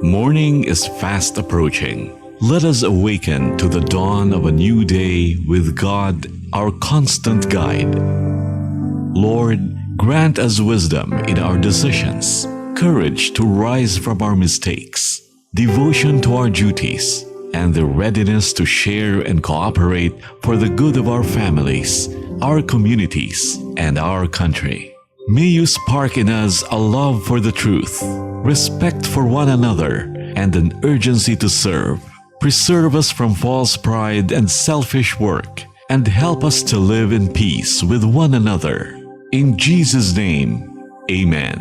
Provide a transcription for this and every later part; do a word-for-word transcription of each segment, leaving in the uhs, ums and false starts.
Morning is fast approaching. Let us awaken to the dawn of a new day with God, our constant guide. Lord, grant us wisdom in our decisions, courage to rise from our mistakes, devotion to our duties, and the readiness to share and cooperate for the good of our families, our communities, and our country. May you spark in us a love for the truth, respect for one another, and an urgency to serve. Preserve us from false pride and selfish work, and help us to live in peace with one another. In Jesus' name, amen.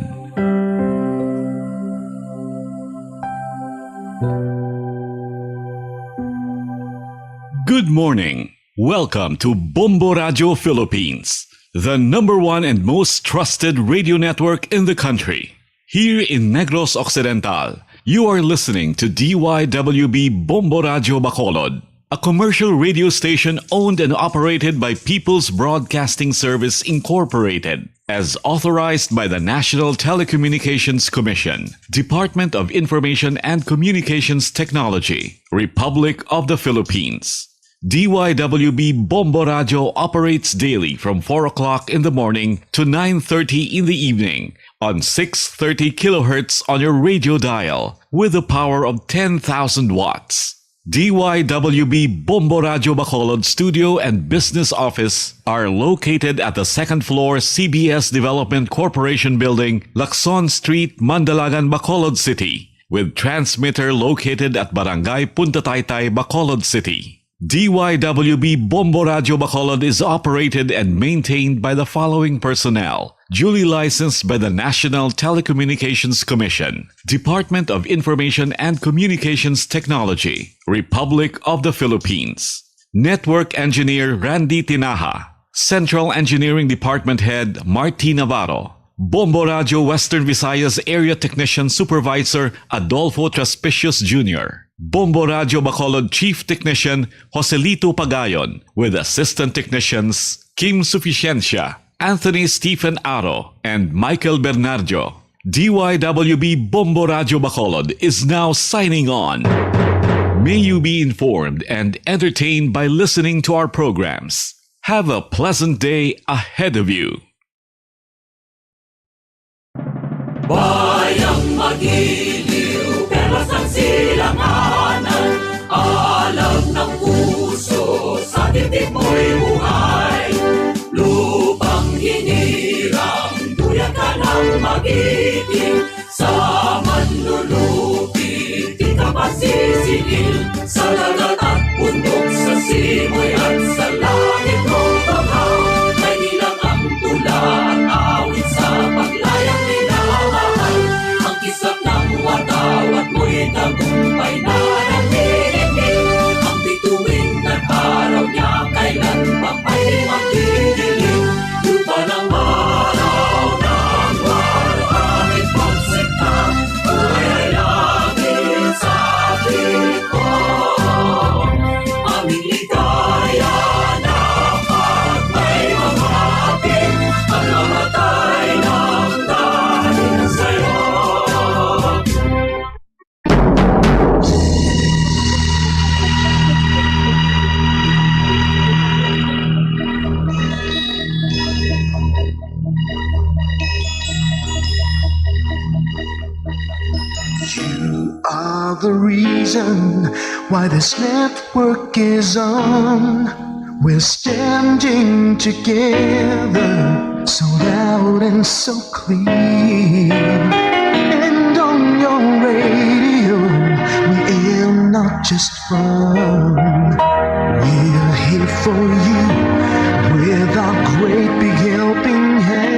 Good morning. Welcome to Bombo Radio Philippines, the number one and most trusted radio network in the country. Here in Negros Occidental, you are listening to D Y W B Bombo Radio Bacolod, a commercial radio station owned and operated by People's Broadcasting Service Incorporated, as authorized by the National Telecommunications Commission, Department of Information and Communications Technology, Republic of the Philippines. D Y W B Bombo Radio operates daily from four o'clock in the morning to nine thirty in the evening on six thirty kilohertz on your radio dial with a power of ten thousand watts. D Y W B Bombo Radio Bacolod studio and business office are located at the second floor C B S Development Corporation Building, Lacson Street, Mandalagan, Bacolod City, with transmitter located at Barangay Punta Taytay, Bacolod City. D Y W B Bombo Radio Bacolod is operated and maintained by the following personnel: duly licensed by the National Telecommunications Commission, Department of Information and Communications Technology, Republic of the Philippines. Network Engineer Randy Tinaja. Central Engineering Department Head Martin Navarro. Bombo Radio Western Visayas Area Technician Supervisor Adolfo Traspicios Junior Bombo Radio Bacolod Chief Technician Joselito Pagayon, with Assistant Technicians Kim Suficiencia, Anthony Stephen Aro, and Michael Bernardo. D Y W B Bombo Radio Bacolod is now signing on. May you be informed and entertained by listening to our programs. Have a pleasant day ahead of you. Bayang magiliw, perlas ng silanganan, alam ng puso, sa dibdib mo'y buhay. Lupang hinirang, duyan ka ng magiting, sa manlulupi, di ka pasisingil, sa dagat at bundok, sa simoy at sa langit mo baha. May bilang ang tula at awit sa paglayang minamahal. Ang kislap ng watawat mo'y tagumpay na nanginginig. Ang bituin at araw niya kailan pa pa'y magdidilim. Lupa ng maraw, ng maraw, ang ipagsikap, buhay ay langit sa atin. Aming ligaya na pag may mga atin, ang namatay nang dahil sa'yo. You are the reason why this network is on. We're standing together, so loud and so clear. And on your radio, we aim not just fun. We're here for you with our great big helping hand.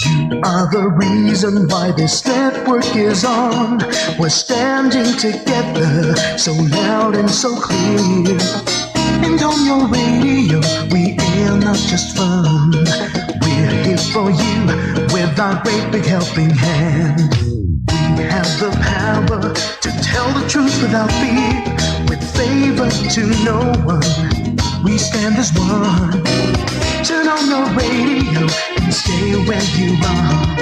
You are the reason why this network is on. We're standing together, so loud and so clear. And on your radio, we air not just fun. We're here for you with our great big helping hand. We have the power to Tell the truth without fear, with favor to no one. We stand as one. Turn on your radio and stay where you are.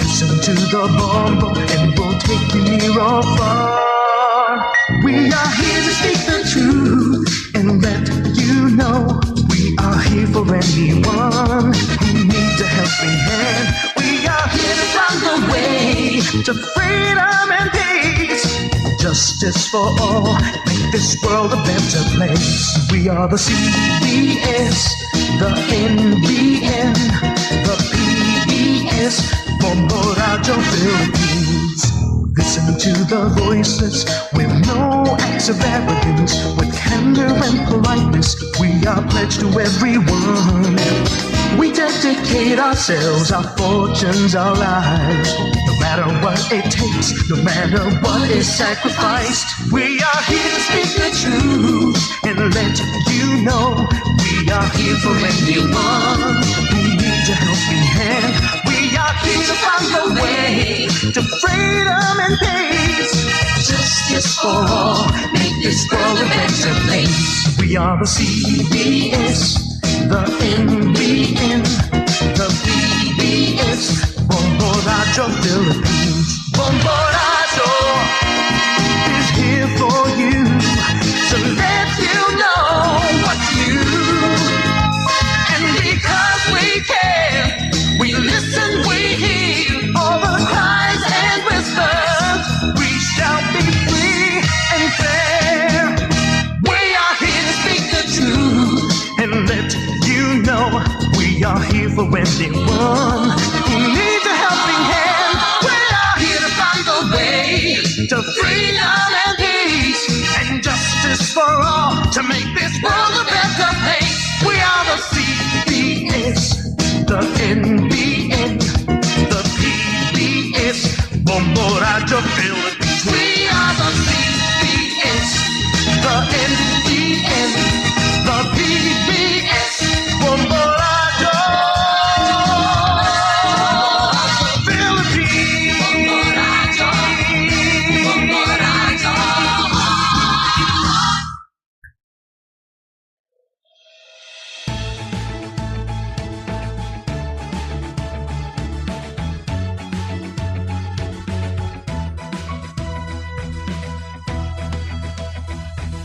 Listen to the Bombo and we'll take you near or far. We are here to speak the truth and let you know we are here for anyone who needs a helping hand. We are here to find the way to freedom and peace. Justice for all, make this world a better place. We are the C B S, the N B N, the P B S, Bombo Radyo Philippines. Listen to the voices with no acts of arrogance, with candor and politeness. We are pledged to everyone. We dedicate ourselves, our fortunes, our lives. No matter what it takes, no matter what is sacrificed, we are here to speak the truth and let you know we are here for anyone who needs a helping hand. We are here to find a way to freedom and peace. Justice for all, make this world a better place. We are the C B S, the N B N, the P B S, Bombo Radyo Philippines. Bombo Radyo is here for you to let you know what's new. And because we care, we listen, we hear all the cries and whispers. We shall be free and fair. We are here to speak the truth and let you know we are here for anyone who needs a helping hand. We are here to find the way to freedom and peace and justice for all to make this world a better place. We are the C B S, the N B N, the P B S, Bombo Radyo Philippines. We are the C B S, the N B N, the P B S, Bombo Radyo Philippines.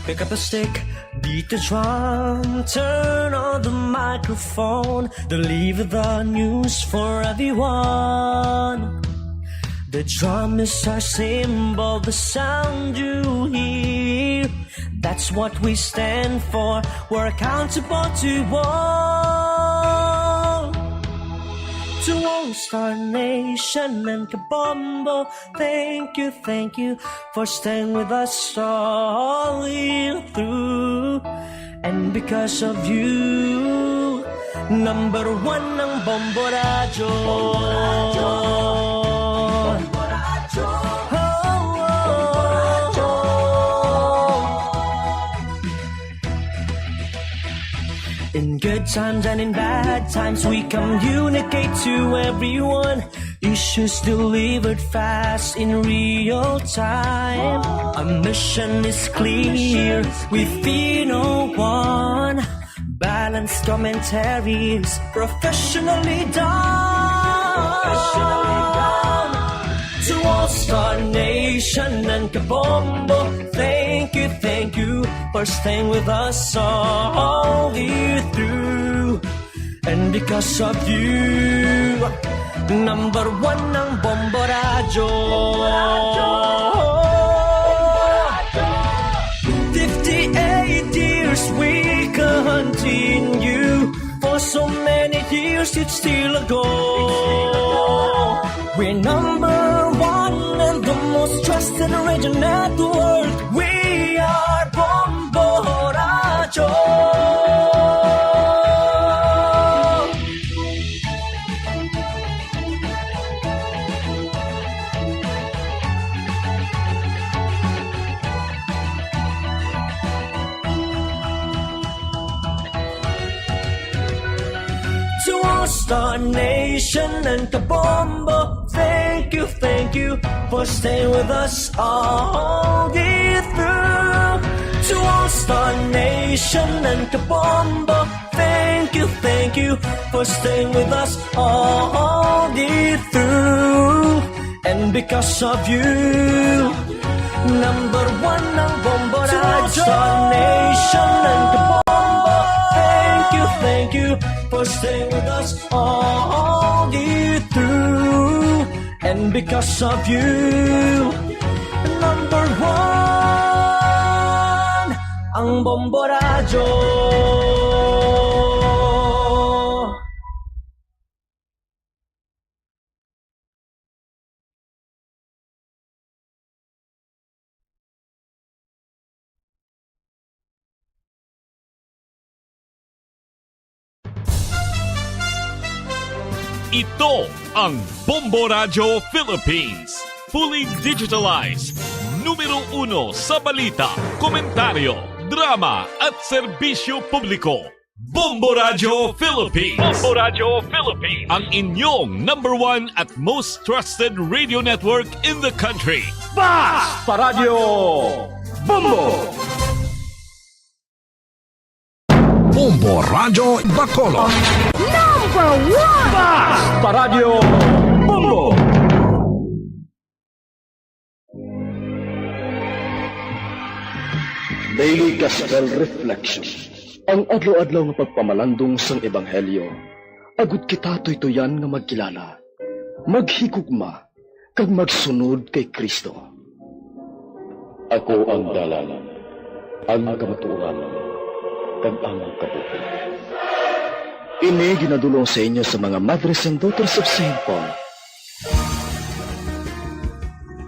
Pick up a stick, beat the drum, turn on the microphone, deliver the news for everyone. The drum is our symbol, the sound you hear. That's what we stand for. We're accountable to all. To All Star Nation and Kabombo, thank you, thank you for staying with us all the way through. And because of you, number one ang Bombo Radyo. Bombo Radyo. Bombo Radyo. Oh, oh. Bombo Radyo. In good times and in bad times, we communicate to everyone. Issues delivered fast in real time. Our mission is clear, we fear no one. Balanced commentaries, professionally done. To All Star Nation and Kabombo, thank you, thank you for staying with us all the way through. And because of you, number one ang Bombo Radyo. Fifty-eight years we continue. For so many years it's still a go. We're number one and the most trusted radio network. We are Bombo Radyo. To All Star Nation and Kabombo, thank Thank you, thank you for staying with us all the way through. To all Star Nation and Kabombo, thank you, thank you for staying with us all the way through. And because of you, number one ang Bombo Radyo. To all Star Nation and Kabombo, thank you, thank you for staying with us all the way through. And because of you, number one ang Bombo Radyo. Ito ang Bombo Radyo Philippines. Fully digitalized. Numero uno sa balita, komentaryo, drama, at serbisyo publiko. Bombo Radyo Philippines. Bombo Radyo Philippines. Ang inyong number one at most trusted radio network in the country. Basta Radyo Bombo. Bombo Radyo Bacolod. Number one! Basta Radyo Bombo. Daily Gospel Reflection. Ang adlaw-adlaw nga pagpamalandong sang ebanghelyo, agud kita tuytoyan nga magkilala, maghigugma, kag magsunod kay Cristo. Ako ang dalan, ang kamatuoran, kag ang kabuhi. Ini ginadul-ong sa inyo sa mga Madres and Daughters of Saint Paul.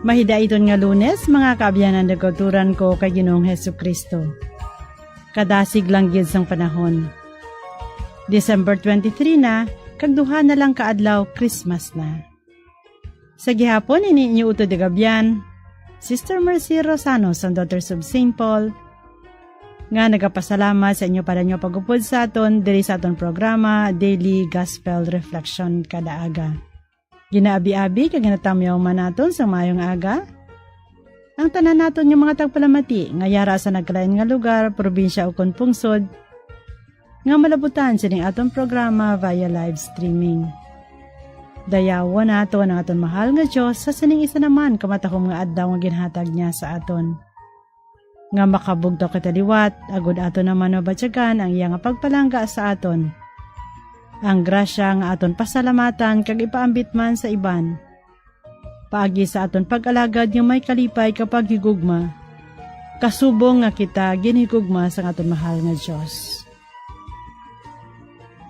Mahidaiton nga Lunes, mga kaabyanan nga kauturan ko kay Ginoong Jesu-Cristo. Kadasig lang gid sang panahon. December twenty-three na, kag duha na lang ka adlaw, Christmas na. Sa gihapon, ini inyo utod nga abyan, Sister Mercy Rosano sang Daughters of Saint Paul, nga nagapasalamat sa inyo paranyo pag-upod sa aton diri sa aton programa, Daily Gospel Reflection kada aga. Ginaabi-abi kag ginatamyaw man naton sa maayong aga ang tanan naton nga mga tagpalamati nga yara sa nagkalain nga lugar, probinsya, ukon pungsod, nga malabutan sining aton programa via live streaming. Dayawon naton ang aton mahal nga Dios sa sining isa naman ka matahom nga adlaw nga ginhatag niya sa aton, nga makabugtaw kita liwat, agud aton naman mabatyagan ang iya nga pagpalangga sa aton, ang grasya nga aton pasalamatan kag ipaambit man sa iban, paagi sa aton pag-alagad nga may kalipay kag paghigugma, kasubong nga kita ginhigugma sang aton mahal nga Dios.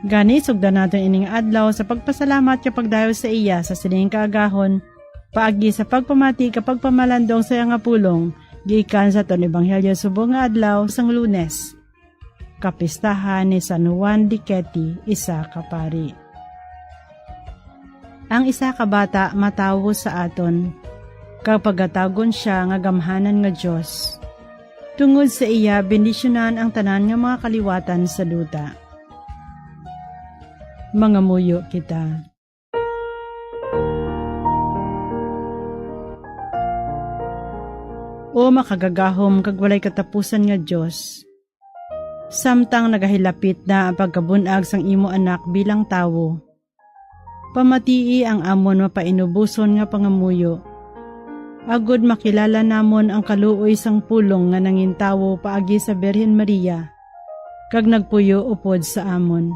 Gani, sugdan naton ining adlaw sa pagpasalamat kag pagdayaw sa iya sa sining kaagahon, paagi sa pagpamati kag pagpamalandong sa iya nga pulong, gikan sa aton ebanghelyo subong nga adlaw sang Lunes, kapistahan ni San Juan de Quete, isa ka pari. Ang isa ka bata matawo sa aton, kag pagatagon sia nga gamhanan nga Dios. Tungod sa iya, bendisyonan ang tanan nga mga kaliwatan sa duta. Mangamuyo kita. O makagagahom kag walay katapusan nga Dios, samtang nagahilapit na ang pagkabun-ag sang imo Anak bilang tawo, pamatii ang amon mapainuboson nga pangamuyo, agud makilala namon ang kaluoy sang pulong nga nangintawo paagi sa Birhen Maria, kag nagpuyo upod sa amon.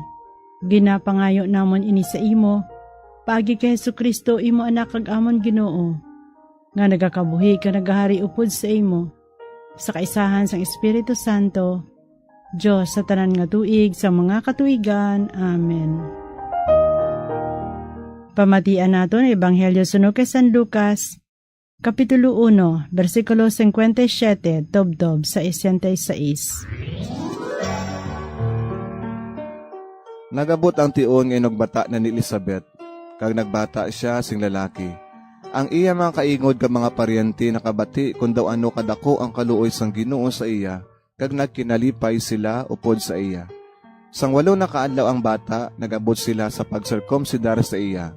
Ginapangayo namon ini sa imo, paagi kay Jesu-Cristo, imo Anak kag amon Ginoo, nga nagakabuhi kag nagahari upod sa imo, sa kaisahan sang Espiritu Santo, Dios sa tanan nga tuig sang mga katuigan. Amen. Pamatian naton ang Ebanghelyo suno kay San Lucas, Kapitulo uno, bersikulo cincuenta y siete tubtob sesenta y seis. Nag-abot ang tion nga inugbata na ni Elizabeth, kag nagbata sia sing lalaki. Ang iya mga kaingod kag mga paryente nakabati kon daw ano kadako ang kaluoy sang Ginoo sa iya, kag nagkinalipay sila upod sa iya. Sang walo na ka adlaw ang bata, nag-abot sila sa pagserkomsidar sa iya.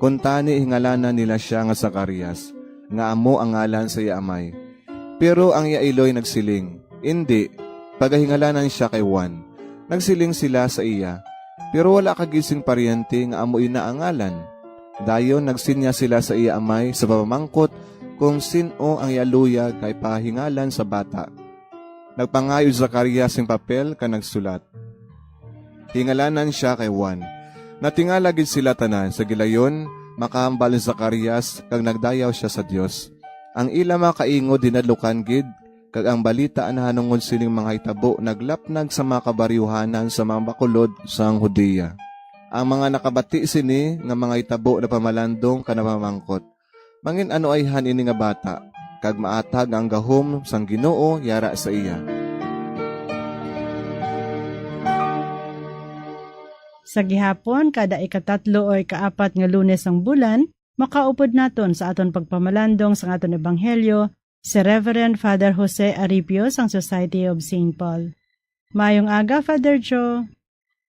Kuntani hingalanan nila sia nga Zacarias, nga amo ang ngalan sa iya amay. Pero ang iya iloy nagsiling, "Indi, pagahingalanan sia kay Juan." Nagsiling sila sa iya, "Pero wala ka gid sing paryente nga amo ina ang ngalan." Dayon nagsinyas sila sa iya amay sa pamamangkot kung sin-o ang iya luyag kay pahingalan sa bata. Nagpangayo si Zacarias sing papel kag nagsulat, "Hingalanan sia kay Juan." Natingala gid sila tanan. Sa gilayon, makahambal si Zacarias kag nagdayaw sia sa Dios. Ang ila mga kaingod hinadlukan gid, kag ang balita nahanungod sining mga hitabo naglapnag sa mga kabaryuhanan sa mga bakulod sang Judea. Ang mga nakabati sini nga mga hitabo napamalandong kag napamangkot, "Mangin-ano ayhan ini nga bata, kag maatag ang gahom sang Ginoo yara sa iya?" Sa gihapon, kada ikatatlo o ikaapat nga Lunes sang bulan, makaupod naton sa aton pagpamalandong sang aton ebanghelyo si Reverend Father Jose Aripio sang Society of Saint Paul. Maayong aga, Father Joe.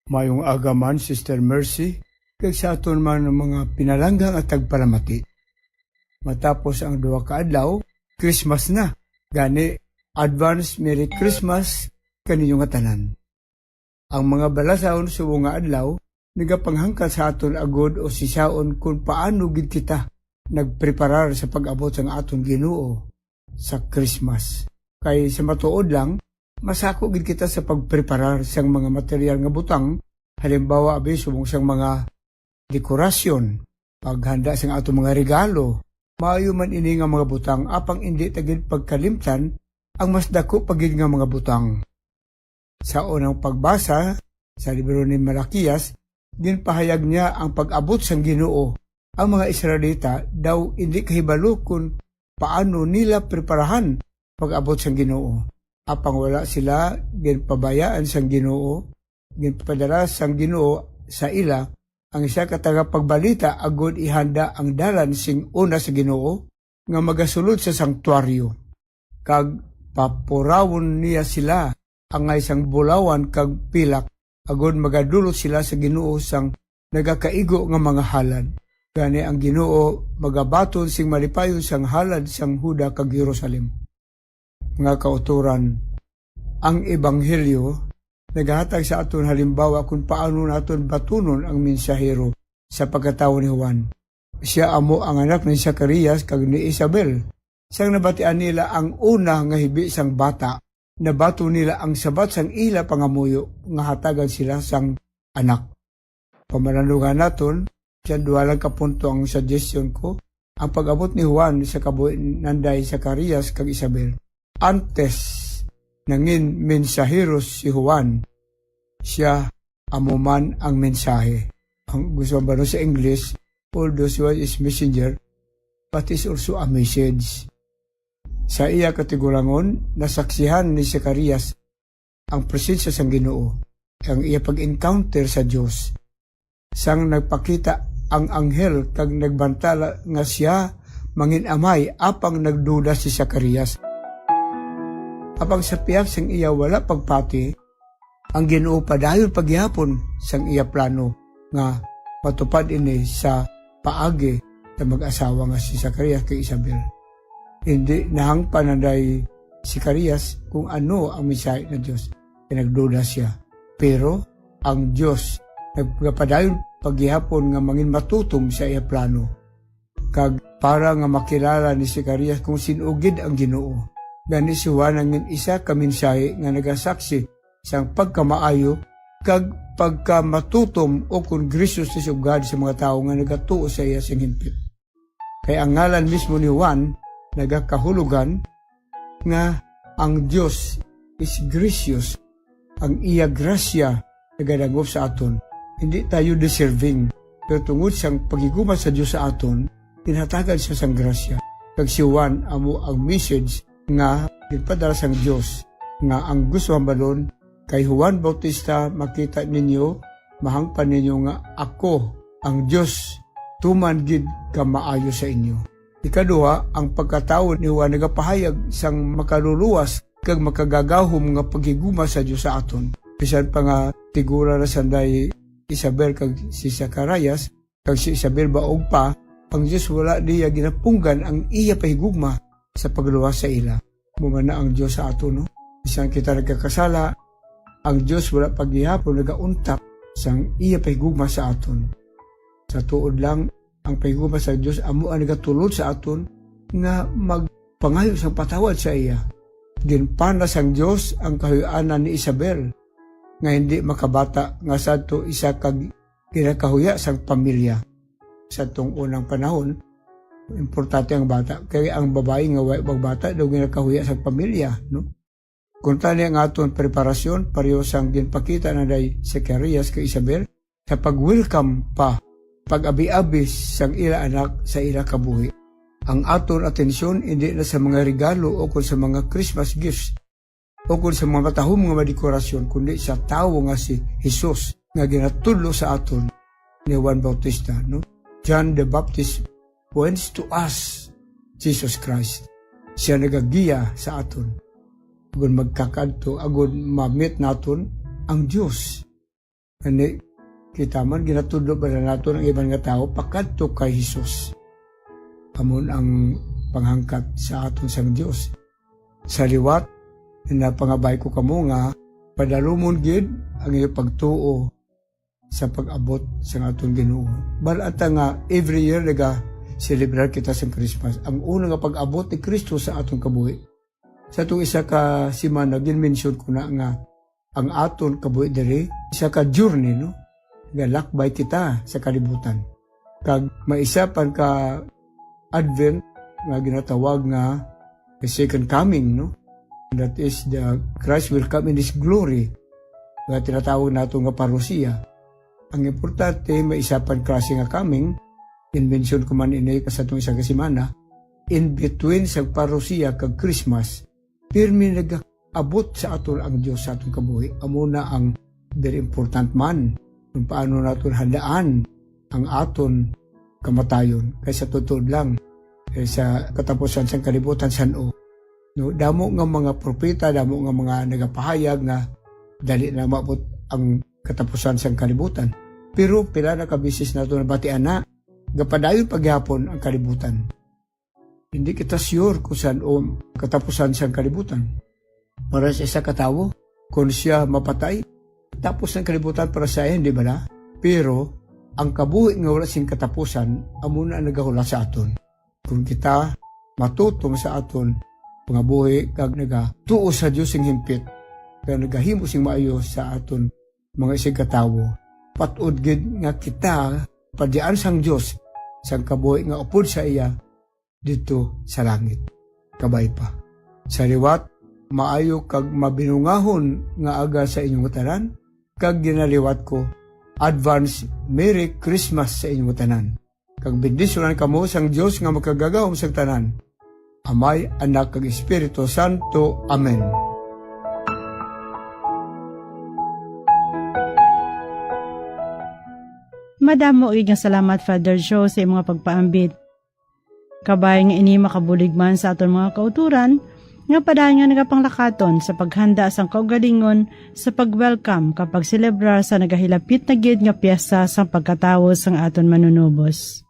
Mayong aga man, Sister Mercy, kag sa aton man nga mga pinalangga nga tagpalamati. Matapos ang duha ka adlaw, Christmas na. Gani, advance Merry Christmas kaninyo nga tanan. Ang mga balasahon subong nga adlaw nagapanghangkat sa aton agod usisaon kon paano gid kita nagpreparar sa pag-abot sang aton Ginoo sa Christmas. Kay sa matuod lang, masako gid kita sa pagpreparar sang mga material nga butang, halimbawa, abi, subong sang mga dekorasyon, paghanda sang aton mga regalo. Maayo man ini nga mga butang, apang indi ta gid pagkalimtan ang mas dako pa gid nga mga butang. Sa unang pagbasa sa libro ni Malakias, ginpahayag niya ang pag-abot sang Ginoo. Ang mga Israelita daw indi kahibalo kon paano nila preparahan pag-abot sang Ginoo. Apang wala sila ginpabayaan sang Ginoo, ginpadala sang Ginoo sa ila ang isa ka tagapagbalita agud ihanda ang dalan sing una sa Ginoo nga magasulod sa santuaryo. Kag papurawon niya sila angay sang bulawan kag pilak, agud magadulot sila sa Ginoo sang nagakaigo nga mga halad. Gani ang Ginoo magabaton sing malipayon sang halad sang Juda kag Jerusalem. Mga kautoran, ang ebanghelyo nagahatag sa aton halimbawa kung paano naton batunon ang mensahero sa pagkatawo ni Juan. Sia amo ang anak ni Zacarias kag ni Isabel. Sang nabatian nila ang una nga hibi sang bata, nabaton nila ang sabat sang ila pangamuyo nga hatagan sila sang anak. Pamalandungan naton, sa duha lang ka punto ang suggestion ko, ang pag-abot ni Juan sa kabuhi nanday Zacarias kag Isabel. Antes nangin mensahero si Juan, sia amo man ang mensahe. Ang gusto ba sa English, although she was his messenger, but is also a message. Sa iya katigulangon, nasaksihan ni Zacarias ang presensya sang Ginoo, ang iya pag-encounter sa Dios. Sang nagpakita ang anghel kag nagbantala nga sia mangin-amay, apang nagduda si Zacarias. Apang sa pihak sang iya wala pagpati, ang Ginoo padayon pa gihapon sang iya plano nga matupad ini sa paagi sa mag-asawa nga si Zacarias kay Isabel. Hindi nahangpan nanday si Zacarias kung ano ang mensahe ng Dios. Kay nagduda sia. Pero ang Dios nagpadayon pa gihapon nga mangin matutom sa iya plano, kag para nga makilala ni Zacarias kung sin-o gid ang Ginoo. Gani si Juan nangin isa ka mensahe nga nagasaksi sang pagkamaayo kag pagkamatutom o kon graciousness of God sa mga tawo nga nagatuo sa iya sing hingpit. Kay ang ngalan mismo ni Juan nagakahulugan nga ang Dios is gracious. Ang iya grasya nagadangop sa aton. Hindi tayo deserving, pero tungod sang paghigugma sa Dios sa aton, ginhatagan siya sang grasya. Kag si Juan amo ang message nga ginpadala sang Dios, nga ang gusto hambalon kay Juan Bautista, "Makita ninyo, mahangpan ninyo nga ako, ang Dios, tuman gid ka maayo sa inyo." Ikaduha, ang pagkatawo ni Juan nagapahayag sang makaluluwas kag makagagahom nga paghigugma sa Dios sa aton. Bisan pa nga tigulang na sanday Isabel kag si Zacarias, Kag si Isabel baog pa, ang Dios wala niya ginapunggan ang iya pahigugma sa pagluwas sa ila. Amo man na ang Dios sa aton, no? Bisan kita nagkakasala, ang Dios wala pa gihapon nagauntat sang iya pahigugma sa aton. Sa tuod lang, ang pahigugma sa Dios amo ang nagatulod sa aton nga magpangayo sang patawad sa iya. Ginpana sang Dios ang kahuy-anan ni Isabel nga hindi makabata, nga sadto isa ka ginakahuya sang pamilya. Sa tong unang panahon, importante ang bata, kay ang babayi nga wa magbata daw ginakahuya sang pamilya, no? Kung tani ang aton preparasyon, pareho sang ginpakita na ni Zacarias kay Isabel sa pag-welcome pa, pag-abi-abi sang ila anak sa ila kabuhi. Ang aton atensyon hindi na sa mga regalo o kung sa mga Christmas gifts o kung sa mga matahom nga mga dekorasyon, kundi sa tawo nga si Jesus nga ginatudlo sa aton ni Juan Bautista, no? John the Baptist points to us, Jesus Christ. Siya nagagiya sa aton. Agon magkakadto, agon ma-meet naton ang Dios. Ani, kita man, ginatudlo ba na naton ang iban nga tawo pakadto kay Jesus? Amon ang panghangkat sa aton sang Dios. Sa liwat, napangabay ko kamo nga padalumon gid ang inyo pagtuo sa pag-abot sang aton Ginoo. Bal-an ta nga every year naga-celebrar kita sang Christmas, ang una nga pag-abot ni Cristo sa aton kabuhi. Sa atong isa ka semana, ginmention ko na nga ang aton kabuhi diri, isa ka journey, no? Galakbay kita sa kalibutan. Kag may isa pa ka Advent nga ginatawag nga the second coming, no? That is, the Christ will come in His glory, nga tinatawag nato nga parousia. Ang importante, may isa pa klase nga coming, ginmention ko man ini sa atong isa ka semana, in between sa parousia kag Christmas, pirmi nag-abot sa aton ang Dios sa aton kabuhi. Amo na ang very important man kung paano naton handaan ang aton kamatayon. Kay sa totoo lang, eh, sa katapusan sang kalibutan, san-o? No, damo nga mga propeta, damo nga mga nagapahayag nga dali na maabot ang katapusan sang kalibutan. Pero pila na ka beses nato nabatian na, gapadayon pa gihapon ang kalibutan. Hindi kita sure kung san-o katapusan sang kalibutan. Para sa isa ka tawo, kung siya mapatay, tapos ang kalibutan para sa iya, di ba na? Pero ang kabuhi nga wala sing katapusan, amo na ang nagahulat sa aton. Kung kita matutom sa aton pangabuhi kag nagatuo sa Dios sing himpit, kag nagahimo sing maayo sa aton mga isigkatawo, pat-od gid nga kita padian sang Dios sang kabuhi nga upod sa iya didto sa langit. Kabay pa. Sa liwat, maayo kag mabinungahon nga aga sa inyong tanan, kag ginaliwat ko, advance Merry Christmas sa inyong tanan. Kag bendisyonan kamo sang Dios nga makagagahom sang tanan, Amay, Anak, kag Espiritu Santo. Amen. Madamo gid nga salamat, Father Joe, sa imong pagpaambit. Kabay nga ini makabulig man sa aton mga kauturan, nga padayon nga nagapanglakaton sa paghanda sang kaugalingon sa pag-welcome kag pagselebrar sa nagahilapit na gid nga piyesta sang pagkatawo sang aton Manunubos.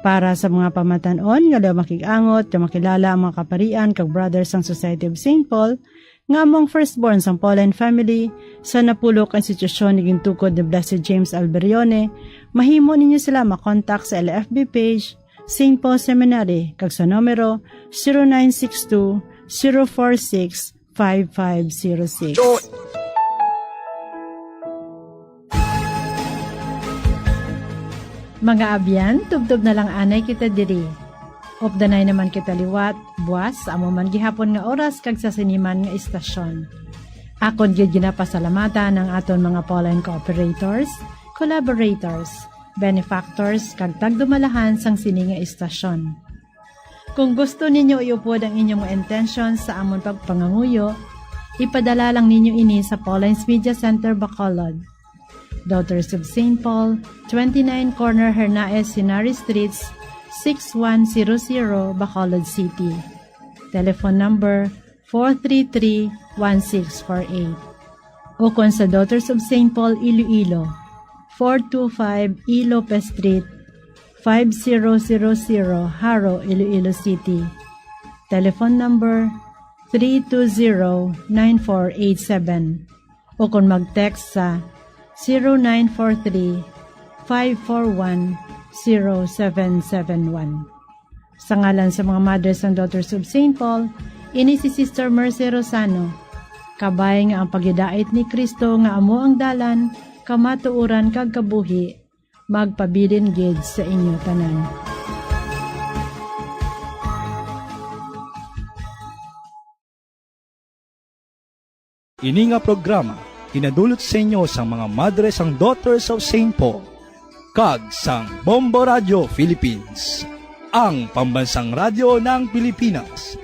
Para sa mga pamatan-on nga liwat makig-angot nga makilala ang mga kaparian kag brothers sang Society of Saint Paul, nga amo ang firstborn sang Pauline family sa napulok institusyon nga gintukod ni Blessed James Alberione, mahimo ninyo sila makontak sa L F B page, Saint Paul Seminary, kag sa numero zero nine six two, zero four six, five five zero six. Mga abyan, tubtob na lang anay kita diri. Updanay naman kita liwat, buas, sa amo man gihapon nga oras kag sa sini man nga istasyon. Akon gid ginapasalamatan ang aton mga Pauline cooperators, collaborators, benefactors, kag tagdumalahan sang sini nga istasyon. Kung gusto ninyo iupod ang inyong mga intensyon sa amon pagpanganguyo, ipadala lang ninyo ini sa Pauline's Media Center, Bacolod. Daughters of Saint Paul, twenty-nine Corner Hernaez Henares Streets, six one zero zero, Bacolod City. Telephone number four three three, one six four eight. Ukon sa Daughters of Saint Paul, Iloilo, four two five E Lopez Street, five zero zero zero, Jaro, Iloilo City. Telephone number, three two zero, nine four eight seven, o kon mag-text sa zero nine four three, five four one, zero seven seven one. Sa ngalan sa mga Mothers and Daughters of Saint Paul, ini si Sister Mercy Rosano. Kabay nga ang paghidait ni Cristo nga amo ang dalan, kamatuoran, kag kabuhi, magpabilin gid sa inyo tanan. Ini nga programa ginadulot sa inyo sang mga Madres and Daughters of Saint Paul kag sang Bombo Radio Philippines, ang pambansang radyo ng Pilipinas.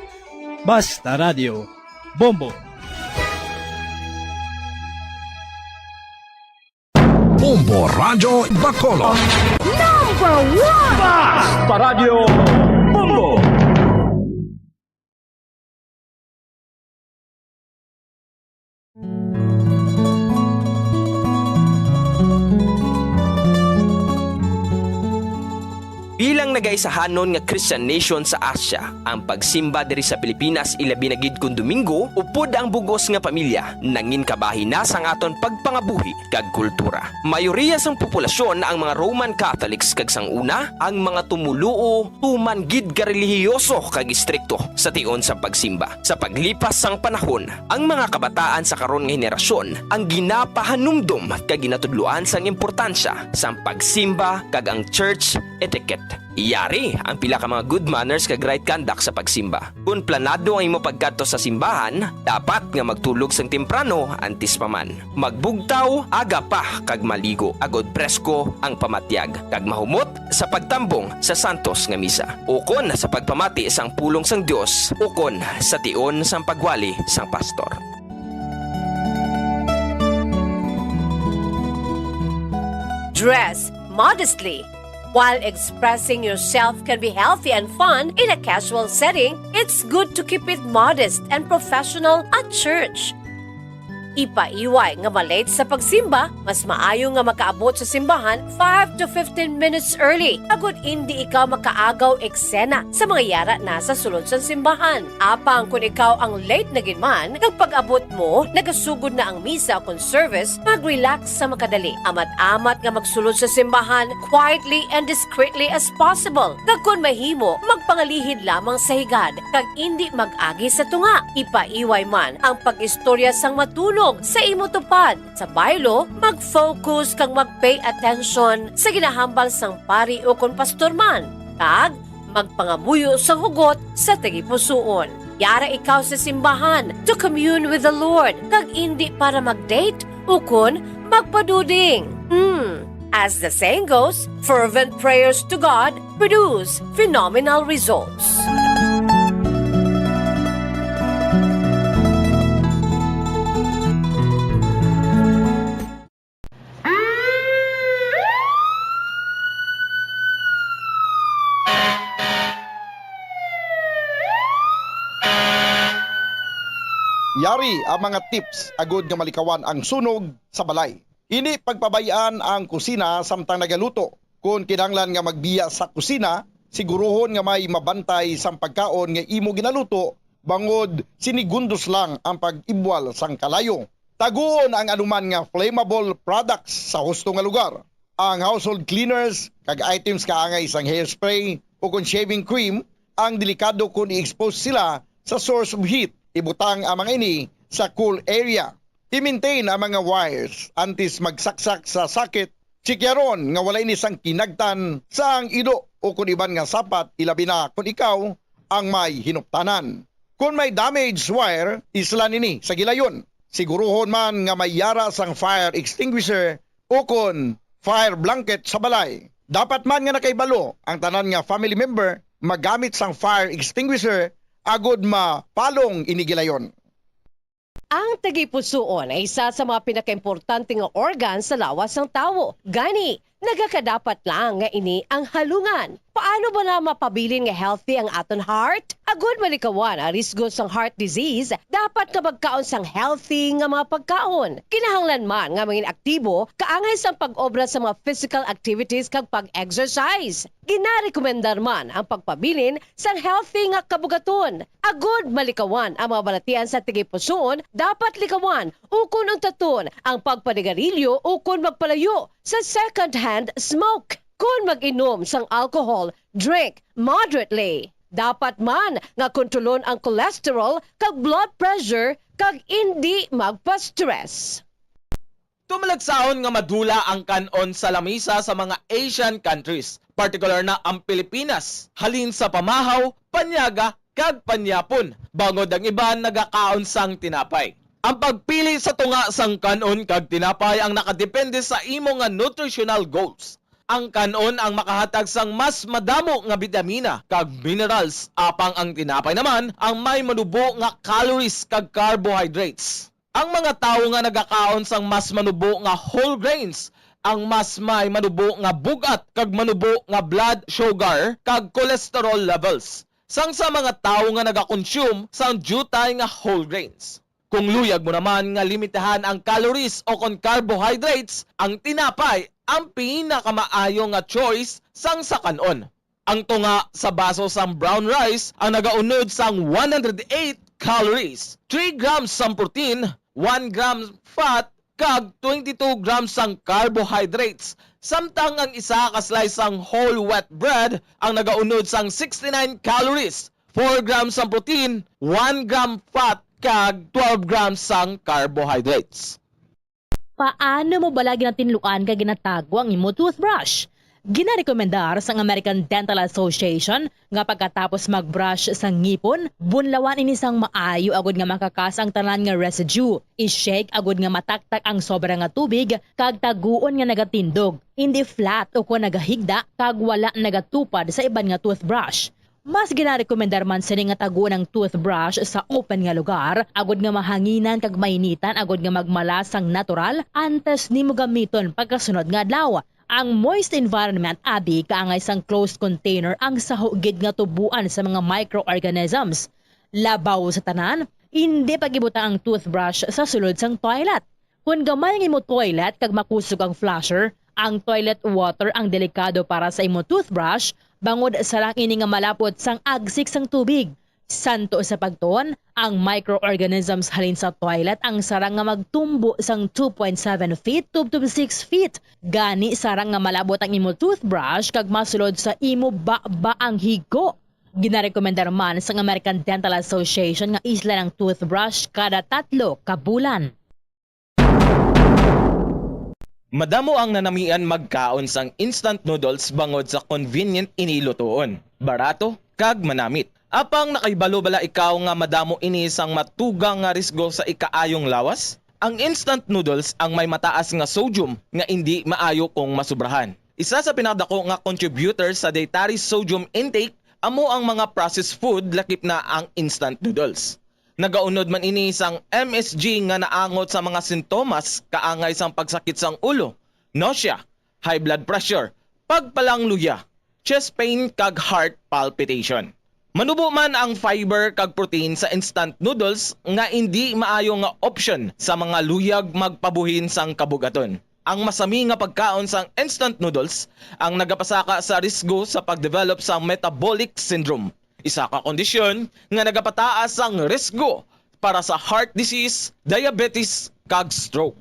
Basta Radio, Bombo! Bombo Radyo Bacolod. Number one! Basta Radyo Bombo! Bilang nagaisahanon nga Christian nation sa Asia, ang pagsimba diri sa Pilipinas, ilabi na gid kon Domingo, upod ang bug-os nga pamilya, nangin kabahin na sang aton pagpangabuhi kag kultura. Mayoriya sang populasyon ang mga Roman Catholics, kag sang una, ang mga tumoluo tuman gid ka relihiyoso kag istrikto sa tion sang pagsimba. Sa paglipas sang panahon, ang mga kabataan sa karon nga henerasyon ang ginapahanumdom kag ginatudloan sang importansya sang pagsimba kag ang church etiquette. Yari ang pila ka mga good manners kag right conduct sa pagsimba. Kon planado ang imo pagkadto sa simbahan, dapat nga magtulog sang temprano antes pa man. Magbugtaw aga pa kag maligo, agod presko ang pamatyag, kag mahumot sa pagtambong sa santos nga misa, ukon sa pagpamati sang pulong sang Dios, ukon sa tion sang pagwali sang pastor. Dress modestly. While expressing yourself can be healthy and fun in a casual setting, it's good to keep it modest and professional at church. Ipaiway nga ma-late sa pagsimba, mas maayo nga makaabot sa simbahan five to fifteen minutes early, agod indi ikaw makaagaw eksena sa mga yara na sa sulod sang simbahan. Apang kon ikaw ang late na gid man, kag pag-abot mo, nagasugod na ang misa kon service, mag-relax sa makadali. Amat-amat nga magsulod sa simbahan quietly and discreetly as possible. Kag kon mahimo, magpangalihid lamang sa higad, kag indi mag-agi sa tunga. Ipaiway man ang pag-istorya sang matunog sa imo tupad. Sa baylo, mag-focus kag mag-pay attention sa ginahambal sang pari ukon pastor man, kag magpangamuyo sang hugot sa tagipusoon. Yara ikaw sa simbahan to commune with the Lord, kag indi para mag-date ukon magpaduding. Hmm. As the saying goes, fervent prayers to God produce phenomenal results. Yari ang mga tips agud nga malikawan ang sunog sa balay. Indi pagpabay-an ang kusina samtang nagaluto. Kon kinahanglan nga magbiya sa kusina, siguruhon nga may mabantay sang pagkaon nga imo ginaluto, bangod sinigundos lang ang pag-ibwal sang kalayo. Taguon ang anuman nga flammable products sa husto nga lugar. Ang household cleaners kag items kaangay sang hairspray ukon shaving cream ang delikado kon i-expose sila sa source of heat. Ibutang ang mga ini sa cool area. I-maintain ang mga wires antes magsaksak sa socket. Chikyaron nga wala ini sang kinagtan sang ido ukon iban nga sapat, ilabi na kon ikaw ang may hinuptanan. Kon may damaged wire, islan ini sa gilayon. Siguruhon man nga may yara sang fire extinguisher ukon fire blanket sa balay. Dapat man nga nakahibalo ang tanan nga family member magamit sang fire extinguisher agod mapalong ini gilayon. Ang tagipusoon ay isa sa mga pinakaimportante nga organ sa lawas sang tawo. Gani, Nagakadapat lang nga ini ang halungan. Paano bala mapabilin nga healthy ang aton heart? Agud malikawan ang risgo sang heart disease, dapat nga magkaon sang healthy nga mga pagkaon. Kinahanglan man nga mangin aktibo kaangay sang pag-obra sa mga physical activities kag pag-exercise. Ginarekomendar man ang pagpabilin sang healthy nga kabugaton. Agud malikawan ang mga balatian sa tigipusoon, dapat likawan ukon untaton ang pagpanigarilyo ukon magpalayo sa second-hand smoke. Kon mag-inom sang alcohol, drink moderately. Dapat man nga kontrolon ang cholesterol kag blood pressure kag indi magpa-stress. Tumalagsahon nga madula ang kan-on sa lamisa sa mga Asian countries, partikular na ang Pilipinas, halin sa pamahaw, panyaga, kag panyapon, bangod ang iban nagakaon sang tinapay. Ang pagpili sa tunga sang kan-on kag tinapay ang nakadepende sa imo nga nutritional goals. Ang kan-on ang makahatag sang mas madamo nga bitamina kag minerals, apang ang tinapay naman ang may manubo nga calories kag carbohydrates. Ang mga tawo nga nagakaon sang mas manubo nga whole grains ang mas may manubo nga bug-at kag manubo nga blood sugar kag cholesterol levels sang sa mga tawo nga nagakonsume sang diutay nga whole grains. Kung luyag mo naman nga limitahan ang calories o kon carbohydrates, ang tinapay ang pinakamaayo nga choice sang sa kan-on. Ang tunga sa baso sang brown rice ang nagaunod sang one hundred eight calories, three grams sang protein, one gram fat, kag twenty-two grams sang carbohydrates, samtang ang isa ka slice sang whole wheat bread ang nagaunod sang sixty-nine calories, four grams sang protein, one gram fat, kag twelve grams sang carbohydrates. Paano mo bala ginatinluan kag ginatago ang imo toothbrush? Ginarekomendar sang American Dental Association nga pagkatapos mag-brush sa ngipon, bunlawan ini sang maayo agud nga makakas ang tanan nga residue. I-shake agud nga mataktak ang sobra nga tubig kag taguon nga nagatindog, indi flat o kon nagahigda kag wala nagatupad sa iban nga toothbrush. Mas ginarekomendar man sini nga taguon ang toothbrush sa open nga lugar, agud nga mahanginan kag mainitan agud nga magmala sang natural antes nimo gamiton pagkasunod nga adlaw. Ang moist environment abi kaangay sang closed container ang saho gid nga tubuan sa mga microorganisms. Labaw sa tanan, indi pag-ibutang ang toothbrush sa sulod sang toilet. Kon gamay ang imo toilet kag makusog ang flusher, ang toilet water ang delikado para sa imo toothbrush, bangod sarang ini nga malapot sang agsik sang tubig. Santo sa pagtuon, ang microorganisms halin sa toilet ang sarang nga magtumbo sang two point seven feet tubtob six feet. Gani, sarang nga malabot ang imo toothbrush kag masulod sa imo baba ang higko. Ginarekomendar man sang American Dental Association nga islan ang toothbrush kada tatlo ka bulan. Madamo ang nanamian magkaon sang instant noodles bangod sa convenient ini lutuon, barato, kag manamit. Apang nakahibalo bala ikaw nga madamo ini sang matugang nga risgo sa ikaayong lawas? Ang instant noodles ang may mataas nga sodium nga indi maayo kung masubrahan. Isa sa pinakadako nga contributor sa dietary sodium intake amo ang mga processed food, lakip na ang instant noodles. Nagaunod man ini sang M S G nga naangot sa mga sintomas kaangay sang pagsakit sang ulo, nausea, high blood pressure, pagpalangluya, chest pain, kag heart palpitation. Manubo man ang fiber kag protein sa instant noodles nga indi maayo nga opsyon sa mga luyag magpabuhin sang kabugaton. Ang masami nga pagkaon sang instant noodles ang nagapasaka sa risgo sa pag-develop sang metabolic syndrome, isa ka kondisyon nga nagapataas sang risgo para sa heart disease, diabetes, kag stroke.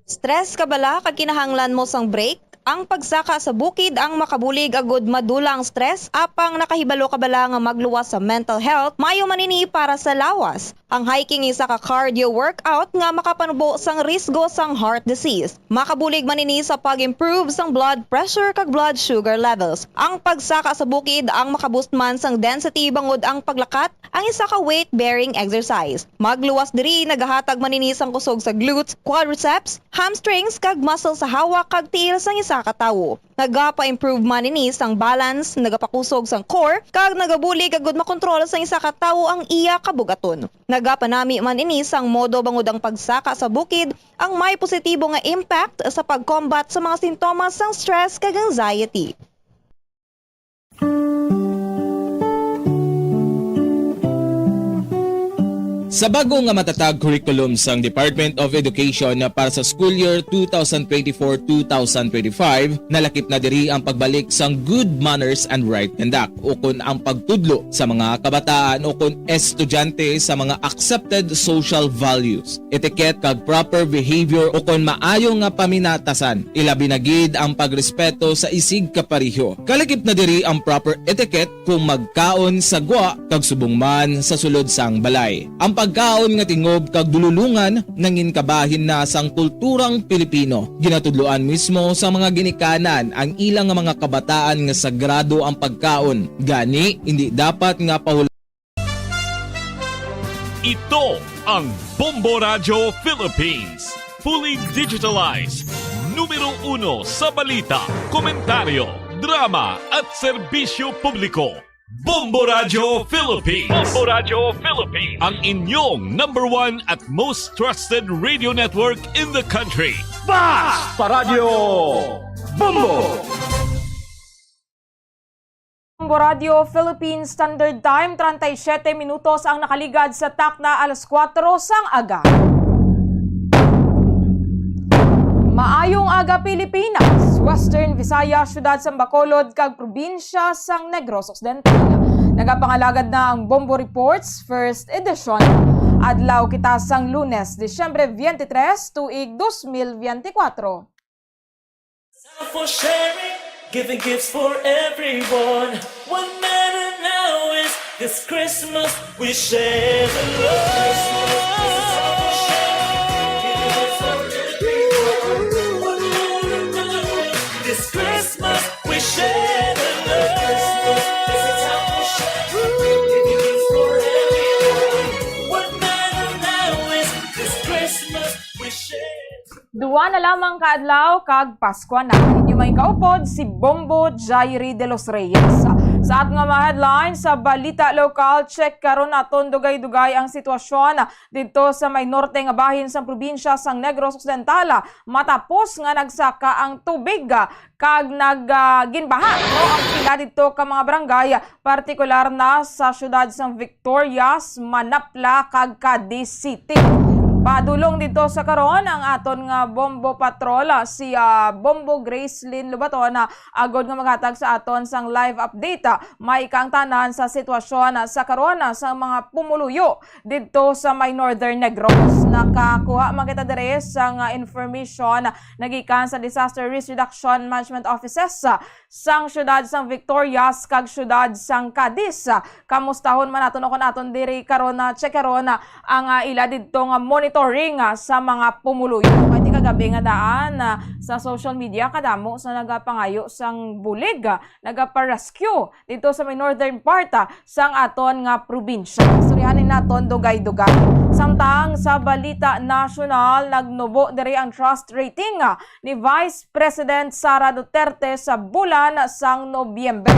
Stress ka bala kag kinahanglan mo sang break? Ang pagsaka sa bukid ang makabulig agud madula ang stress, apang nakahibalo ka bala nga magluwas sa mental health? Maayo man ini para sa lawas. Ang hiking isa ka cardio workout nga makapanubo sang risgo sang heart disease. Makabulig man ini sa pag-improve sang blood pressure kag blood sugar levels. Ang pagsaka sa bukid ang makaboost man sang density bangod ang paglakat ang isa ka weight-bearing exercise. Magluwas diri, nagahatag man ini sang kusog sa glutes, quadriceps, hamstrings, kag muscle sa hawak kag tiil sang isa ka tawo. Nagapa-improve man ini sang balance, nagapakusog sang core, kag nagabulig agud makontrol sang isa ka tawo ang iya kabugaton. Nagapanami man ini sang modo bangod ang pagsaka sa bukid ang may positibo nga impact sa pag-combat sa mga sintomas sang stress kag anxiety. Sa bago nga matatag curriculum sang Department of Education para sa school year two thousand twenty-four two thousand twenty-five, nalakip na diri ang pagbalik sang good manners and right conduct, ukon ang pagtudlo sa mga kabataan ukon estudyante sa mga accepted social values, etiquette kag proper behavior ukon maayo nga paminatasan, ilabi na gid ang pagrespeto sa isig kapareho. Kalakip na diri ang proper etiquette kung magkaon sa gwa kag subong man sa sulod sang balay. Ang pagkaon nga tingob kag dululungan nangin kabahin na sang kulturang Pilipino. Ginatudloan mismo sa mga ginikanan ang ila nga mga kabataan nga sagrado ang pagkaon. Gani, indi dapat nga pahul- Ito ang Bombo Radyo Philippines. Fully digitalized. Numero uno sa balita, komentaryo, drama at serbisyo publiko. Bombo Radyo Philippines. Bombo Radyo Philippines. Ang inyong number one at most trusted radio network in the country. Basta Radyo Bombo! Bombo Radyo Philippine Standard Time, treinta y siete minutos ang nakaligad sa takna alas kuwatro sang aga. Maayong aga, Pilipinas, Western Visayas, Siyudad sang Bacolod, kag probinsya sang Negros Occidental. Nagapangalagad na ang Bombo Reports, first edition. Adlaw kita sang Lunes, Disyembre twenty-three, tuig dos mil twenty-four. Time for sharing, giving gifts for everyone. What matter now is this Christmas we share the love. This Christmas we share the love. Giving gifts for everyone. What matter now is this Christmas we share. Duwa na lamang ka adlaw kag Paskwa na. Inyo may kaupod si Bombo Jairi de los Reyes. Sa aton nga mga headlines sa balita lokal, check karon naton dugay-dugay ang sitwasyon didto sa may norte nga bahin sang probinsya sang Negros Occidental, matapos nga nagsaka ang tubig kag nag, ah, ginbaha, no, ang pila didto ka mga barangay, partikular na sa siyudad sang Victorias, Manapla, kag Cadiz City. Padulong didto sa karon ang aton nga Bombo Patrol, ah, si, ah, Bombo Gracelyn Lobaton, ah, agod nga maghatag sa aton sang live update, ah, may kaangtanan sa sitwasyon, ah, sa karon, ah, sa mga pumuluyo didto sa may Northern Negros. Nakakuha man kita diri sang, ah, information, ah, nagikan sa Disaster Risk Reduction Management Offices, ah, sang siyudad sang Victorias kag siyudad sang Cadiz. Kamustahon man naton ukon aton diri karon na check karon ang, ah, ila didto nga monitoring, ah, sa mga pumuluyo. Kay ti kagabi nga daan, ah, sa social media kadamo sa nagapangayo sang bulig, ah, nagapa-rescue didto sa may northern part, ah, sang aton nga probinsya. Istoryahan naton dugay-dugay. Samtang sa balita nasyonal, nagnubo diri ang trust rating, ah, ni Vice President Sara Duterte sa bulan sang Nobyembre.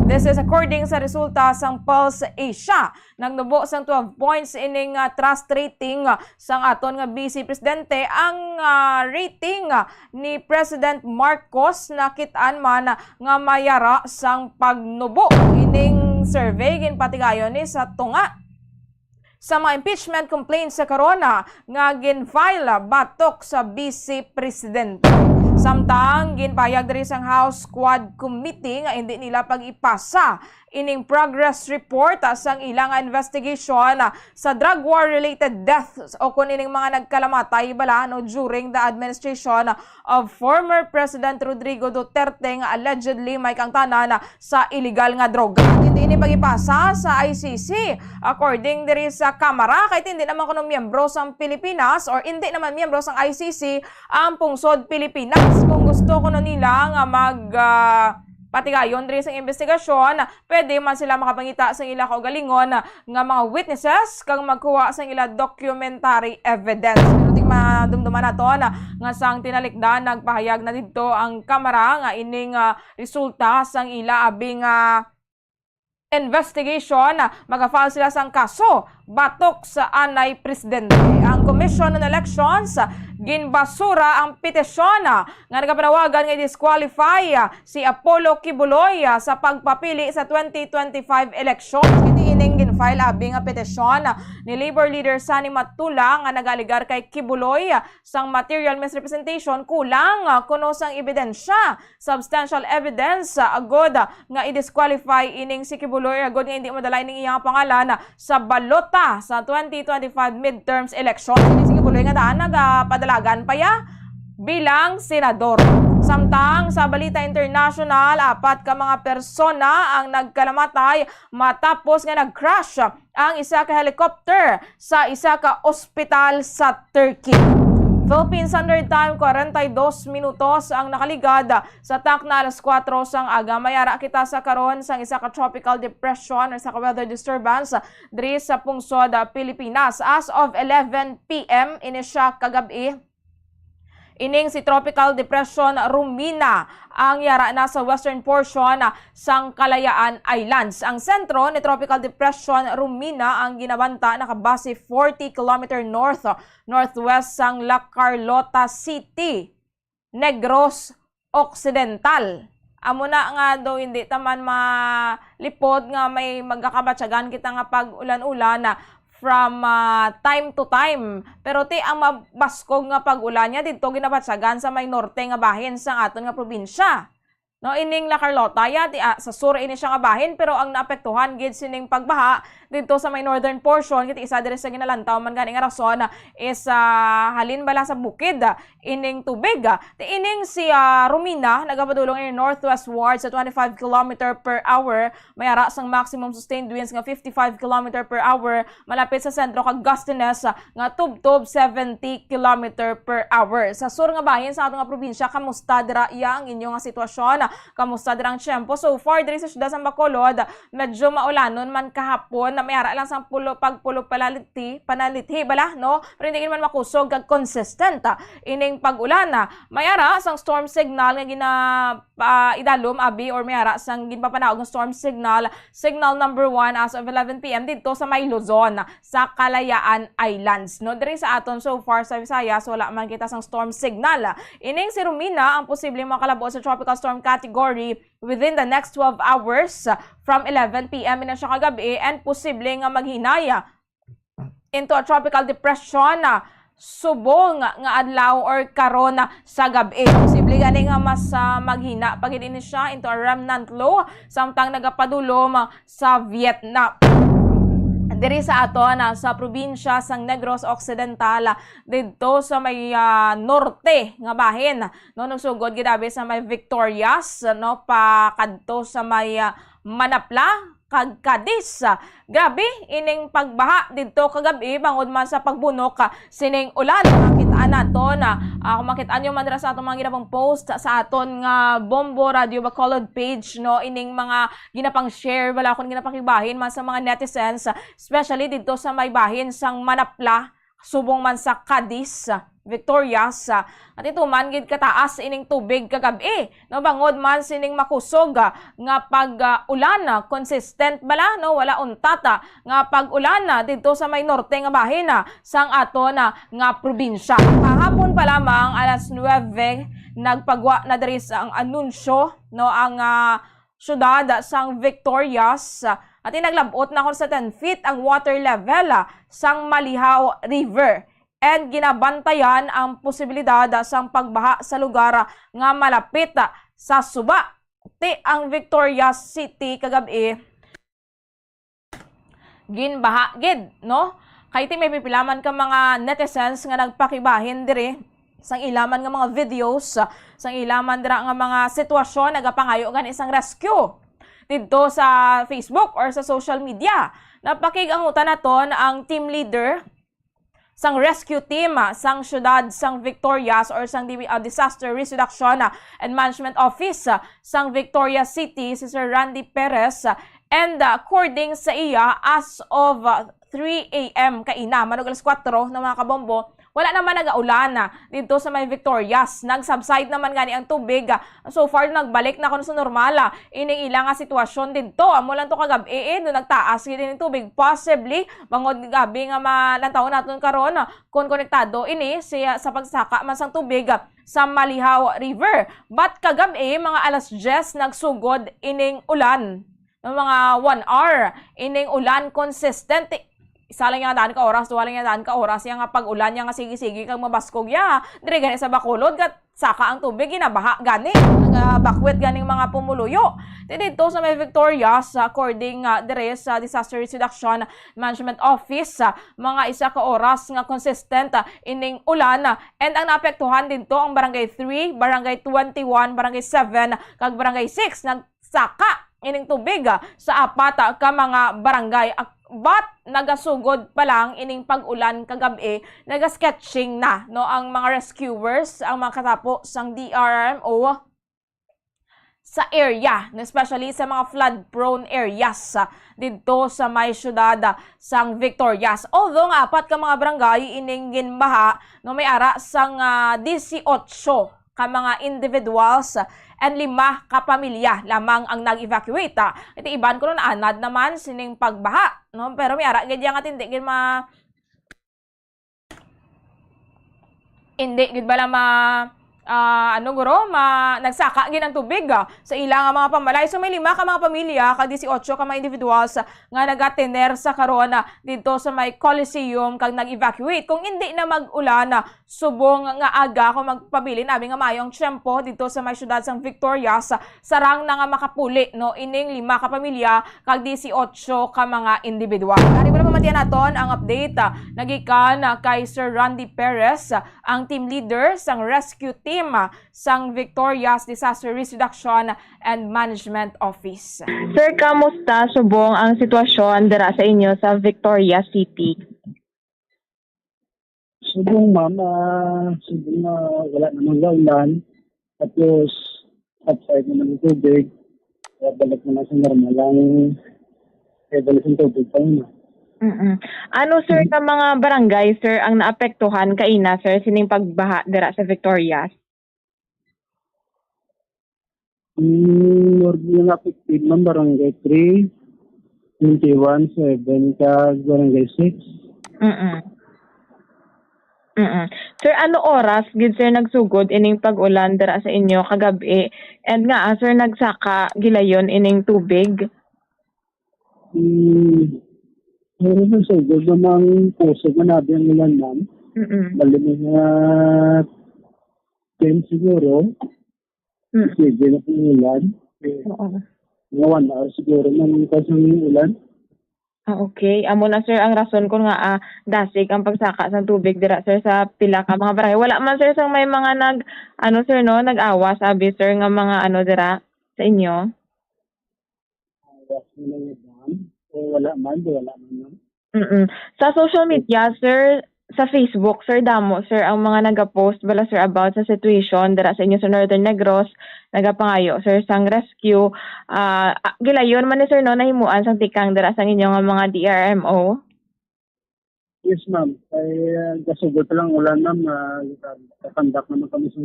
This is according sa resulta sang Pulse Asia. Nagnubo sang twelve points ining, ah, trust rating, ah, sang aton nga Vice Presidente. Ang, ah, rating, ah, ni President Marcos nakit-an man nga mayara sang pagnubo. Ining survey ginpatigayon ni sa tunga sa mga impeachment complaints sa karon nga gin-file batok sa Vice Presidente. Samtang ginpahayag diri sang House Quad Committee nga indi nila pag-ipasa ining progress report, ah, sang ila nga investigation, ah, sa drug war-related deaths o kon ining mga nagkalamatay bala, no, during the administration of former President Rodrigo Duterte nga allegedly may kaangtanan sa iligal nga droga. Hindi ini pag-ipasa sa I C C. According diri sa Kamara, kay hindi naman kuno miyembro sang Pilipinas or hindi naman miyembro sang I C C ang pungsod Pilipinas. Kung gusto kuno nila nga mag, ah, patigayon diri sa investigasyon, pwede man sila makapangita sa ila kaugalingon nga mga witnesses kag magkuha sa ila documentary evidence. Pero ting madumduman naton nga sang tinalikdan, nagpahayag na didto ang Kamara nga ining, ah, resulta sang ila abi nga investigation, maka-file sila sang kaso batok sa anay presidente. Ang Commission on Elections ginbasura ang petisyon nga nagapanawagan nga i-disqualify si Apollo Quiboloy sa pagpapili sa twenty twenty-five elections. Kini ining gin-file abi nga petisyon ni Labor Leader Sonny Matula nga nag-alegar kay Quiboloy sang material misrepresentation, kulang kuno sang ebidensya, substantial evidence, agod nga i-disqualify ining si Quiboloy, agod nga hindi madala ining iyang pangalan sa balota sa twenty twenty-five midterms election. Ining si Quiboloy nga daan nagapadalagan pa ya bilang senador. Samtang sa balita international, apat ka mga persona ang nagkalamatay matapos nga nag-crash ang isa ka helicopter sa isa ka ospital sa Turkey. Philippine Standard Time, kwarenta y dos minutos ang nakaligad sa takna alas kuwatro sang aga. May ara kita sa karon sang isa ka tropical depression or sa ka weather disturbance diri sa pungsod, ah, Pilipinas. As of eleven p m ini siya kagab-i, ining si Tropical Depression Romina ang yara na sa western portion, ah, sang Kalayaan Islands. Ang sentro ni Tropical Depression Romina ang ginabanta nakabase forty kilometer north, northwest sang La Carlota City, Negros Occidental. Amo na nga, do hindi ta man malipod nga may magakabatyagan kita nga pag-ulan-ulan na from, ah, time to time. Pero ti ang mabaskog nga pag-ulan niya didto ginabatyagan sa may norte nga bahin sang aton nga probinsya. No, ining La Carlota, ya, ti, ah, sa sur ini siya nga bahin, pero ang naapektuhan gid sining pagbaha didto sa may northern portion, kay ti isa diri sa ginalantaw man gani nga rason is, ah, halin bala sa bukid, ah, ining tubig. Ti ining si, ah, Romina nagapadulong ini northwestward sa twenty-five kilometer per hour, may ara sang maximum sustained winds nga fifty-five kilometer per hour, malapit sa sentro kag gustiness, ah, nga tubtob seventy kilometer per hour. Sa sur nga bahin sa ato nga probinsya, kamusta dira iya ang inyo nga sitwasyon? Kamusta dira ang tiyempo? So far, diri sa siyudad sa Bacolod, medyo maulanon man kahapon, na may ara lang sang pulo, pagpulo palalithi, panalithi bala, no? Pero hindi gid man makusog kag consistent, ah, ining pag-ulan, ah. May ara sang storm signal nga gina-, ah, idalom, abi, or may ara sang ginpapanaog nga storm signal, signal number one as of eleven p m didto sa may Luzon, sa Kalayaan Islands, no? Diri sa aton, so far sa Visayas, wala man kita sang storm signal. Ining si Romina ang posibleng makalabo sa tropical storm category within the next twelve hours, from eleven p m na siya kagabi, and posible nga maghinay into a tropical depression, ah, subong nga adlaw or karon sa gab-i. Posible gani nga mas, ah, maghina pa gid ini siya into a remnant low, samtang nagapadulom sa Vietnam. Diri sa aton, ah, sa probinsya sang Negros Occidental, ah, didto sa may, ah, norte nga bahin, no, nagsugod gid abi sa may Victorias, no, pa kadto sa may, ah, Manapla kag Cadiz. Grabe ining pagbaha didto kagab-i bangod man sa pagbunok, ah, sining ulan. Makita naton, ah, ah, kung makita nyo man dira sa atong mga ginapang post sa aton nga Bombo Radio Bacolod page, no, ining mga ginapang share, wala akong ginapakibahin man sa mga netizens, especially didto sa may bahin sang Manapla, subong man sa Cadiz, Victorias, at ito man gid kataas ining tubig kagab-i, no, bangod man sining makusog, ah, nga pag, ah, ulan, ah, consistent bala, no, wala untat, ah, nga pag-ulan, ah, didto sa may norte nga bahin, ah, sang aton, ah, nga probinsya. Kahapon pa lamang alas nuwebe, nagpagwa na diri sa ang anunsyo, no, ang, ah, syudad sang Victorias, at naglab-ot na kon sa ten feet ang water level, ah, sang Malihaw River. And ginabantayan ang posibilidad, ah, sang pagbaha sa lugar, ah, nga malapit, ah, sa suba. Ti ang Victorias City kagab-i ginbaha gid, no? Kay ti may pipila man ka mga netizens nga nagpakibahin diri sang ila man nga mga videos, sang ila man dira nga mga sitwasyon, nagapangayo gani sang rescue didto sa Facebook or sa social media. Napakig-angutan naton ang team leader sang rescue team, ah, sang siyudad sang Victorias or sang di-, ah, Disaster Risk Reduction, ah, and Management Office, ah, sang Victorias City, si Sir Randy Perez, ah, and, ah, according sa iya, as of, ah, three a m kaina, manug alas kuwatro na, mga kabombo, Wala naman nagaulan, ah, didto sa may Victorias. Nag-subside naman gani ang tubig, ah. So far, nagbalik na kuno sa normal, ah, ining ila nga sitwasyon didto. Amo lang to kagab-i, eh, no, nagtaas gid ining tubig. Possibly, bangod gabi nga malantaw naton karon, ah, kung konektado ini siya sa pagsaka man sang tubig, ah, sa Malihaw River. But kagab-i, mga alas diyes, nagsugod ining ulan. No, mga one hour, ining ulan consistent. Isa lang yang daan ka oras, duha lang yang daan ka oras, yang nga pag-ulan, yang nga sige-sige kag mabaskog ya. Diri gani sa Bacolod, kat saka ang tubig, ginabaha gani. Nagabakwit ganing mga pumuluyo. Di dito sa may Victorias, according, ah, dire sa Disaster Risk Reduction Management Office, ah, mga isa ka oras nga consistent, ah, ining ulan, ah, and ang naapektuhan dito ang Barangay three, Barangay twenty-one, Barangay seven, kag Barangay six. Nag saka ining tubig, ah, sa apat, ah, ka mga barangay. Ak-, but nagasugod pa lang ining pag-ulan kagab-i, naga-sketching na, no, ang mga rescuers, ang mga katapo sang D R R M O sa area, no, especially sa mga flood-prone areas, ah, didto sa may siyudad, ah, sang Victorias. Although nga apat ka mga barangay ining ginbaha, no, may ara sang, ah, disiotso ka mga individuals and lima ka pamilya lamang ang nag-evacuate. Ah, iti iban kuno naanad naman sining pagbaha, no? Pero may ara gid yang indi gid ma-, indi gid bala ma-, ah, ano, guro, ma-, nagsaka gid ang tubig, ah, sa ila nga mga pambalay. So, may lima ka mga pamilya, kag disiotso ka mga individuals, ah, nga nagatener sa karon, ah, didto sa may Coliseum kag nag-evacuate. Kung indi na mag-ulan, ah, subong nga aga, kung magpabilin abi nga maayo ang tiyempo didto sa may siyudad sang Victorias, ah, sarang na nga makapuli, no, ining lima ka pamilya kag disiotso ka mga individual. Ari, wala, pamatian naton ang update, ah, nagikan, ah, kay Sir Randy Perez, ah, ang team leader sang rescue team, ah, sang Victorias Disaster Risk Reduction and Management Office. Sir, kamusta subong ang sitwasyon dira sa inyo sa Victorias City? Subong, ma'am, ah, subong nga wala namang gaulan. Tapos, subside na ng tubig. Kaya balik na lang sa normal ang level ng tubig pa yun. Mm-mm. Ano, sir, Mm. ka mga barangay, sir, ang naapektuhan kaina, sir, sining pagbaha dira sa Victorias? Mm, more nga affected, ma'am, Barangay three, twenty-one, seven, kag Barangay six. Mm-mm. Mm-mm. Sir, ano oras gid, sir, nagsugod ining pag-ulan dira sa inyo kagab-i? And nga, ah, sir, nagsaka gilayon ining tubig? Mm, pero nagsugod namang kusog nga nabi ang ulan, ma'am. Mm-mm. Bali, mga ten siguro. Mm. Sige na po yung ulan. Oo. Mga one hour siguro nang kasang yung ulan. Ah, okay. Amo na, sir, ang rason kung nga, ah, dasig ang pagsaka sang tubig dira, sir, sa pila ka mga barangay. Wala man, sir, sang may mga nag-, ano, sir, no, nag-awas, abi, sir, nga mga, ano, dira sa inyo? Awas mo lang yung dam. O wala man, di wala man, ma'am. Mm-mm. Sa social media, sir, sa Facebook, sir, damo, sir, ang mga nagapost bala, sir, about sa situation dira sa inyo sa Northern Negros, nagapangayo, sir, sang rescue. Ah, ah, gilayon man ni, sir, no, nahimuan sang tikang dira sang inyo nga mga D R M O? Yes, ma'am. Ay, ah, gasugod pa lang ulan, ma'am. Ah, kakandak naman kami sa,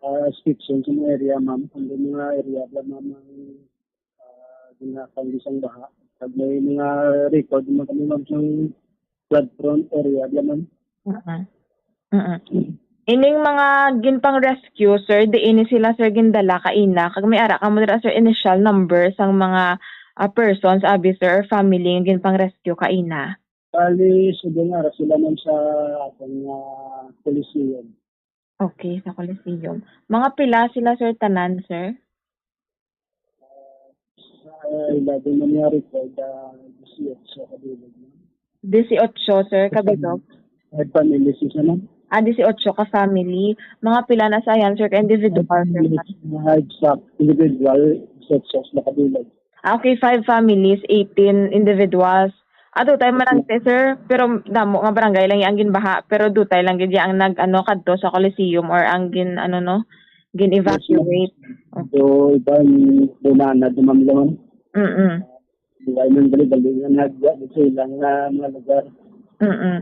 ah, inspection sa mga area, ma'am. Kung may mga area ba, ma'am, ang, ah, ginakang isang baha. Pag may mga record naman kami, ma'am, sa flood prone area ba, ma'am. Mm-mm. Mm-mm. Ining mga ginpang-rescue, sir, diin ni sila, sir, gindala kaina? Kag may ara kamo dira, sir, initial number sang mga, ah, persons, abi, sir, or family nga ginpang-rescue kaina? Bali, subong ara sila, ma'am, sa aton nga Coliseum. Okay, sa Coliseum. Mga pila sila, sir, tanan, sir? Sa ilabi man nga record, ah, disiotso ka bilog, ma'am. Disiotso, sir, ka bilog? Five families isa, ma'am. Ah, disiotso ka family. Mga pila na sa yan, sir, ka individual, sir? Five families, mga exact individual, disiotso sila ka bilog. Ah, okay, five families, eighteen individuals. Ah, dutay man lang, sir, pero damo nga barangay lang ang ginbaha, pero dutay lang gid ang nag, ano, kadto sa Coliseum or ang gin, ano, no, gin-evacuate. Yes, ma'am. So, iban, dunana, dumam naman. Mm-mm. Di ba, yung bali-bali nga nag-, sa ilang, ah, mga lugar. Mm-mm.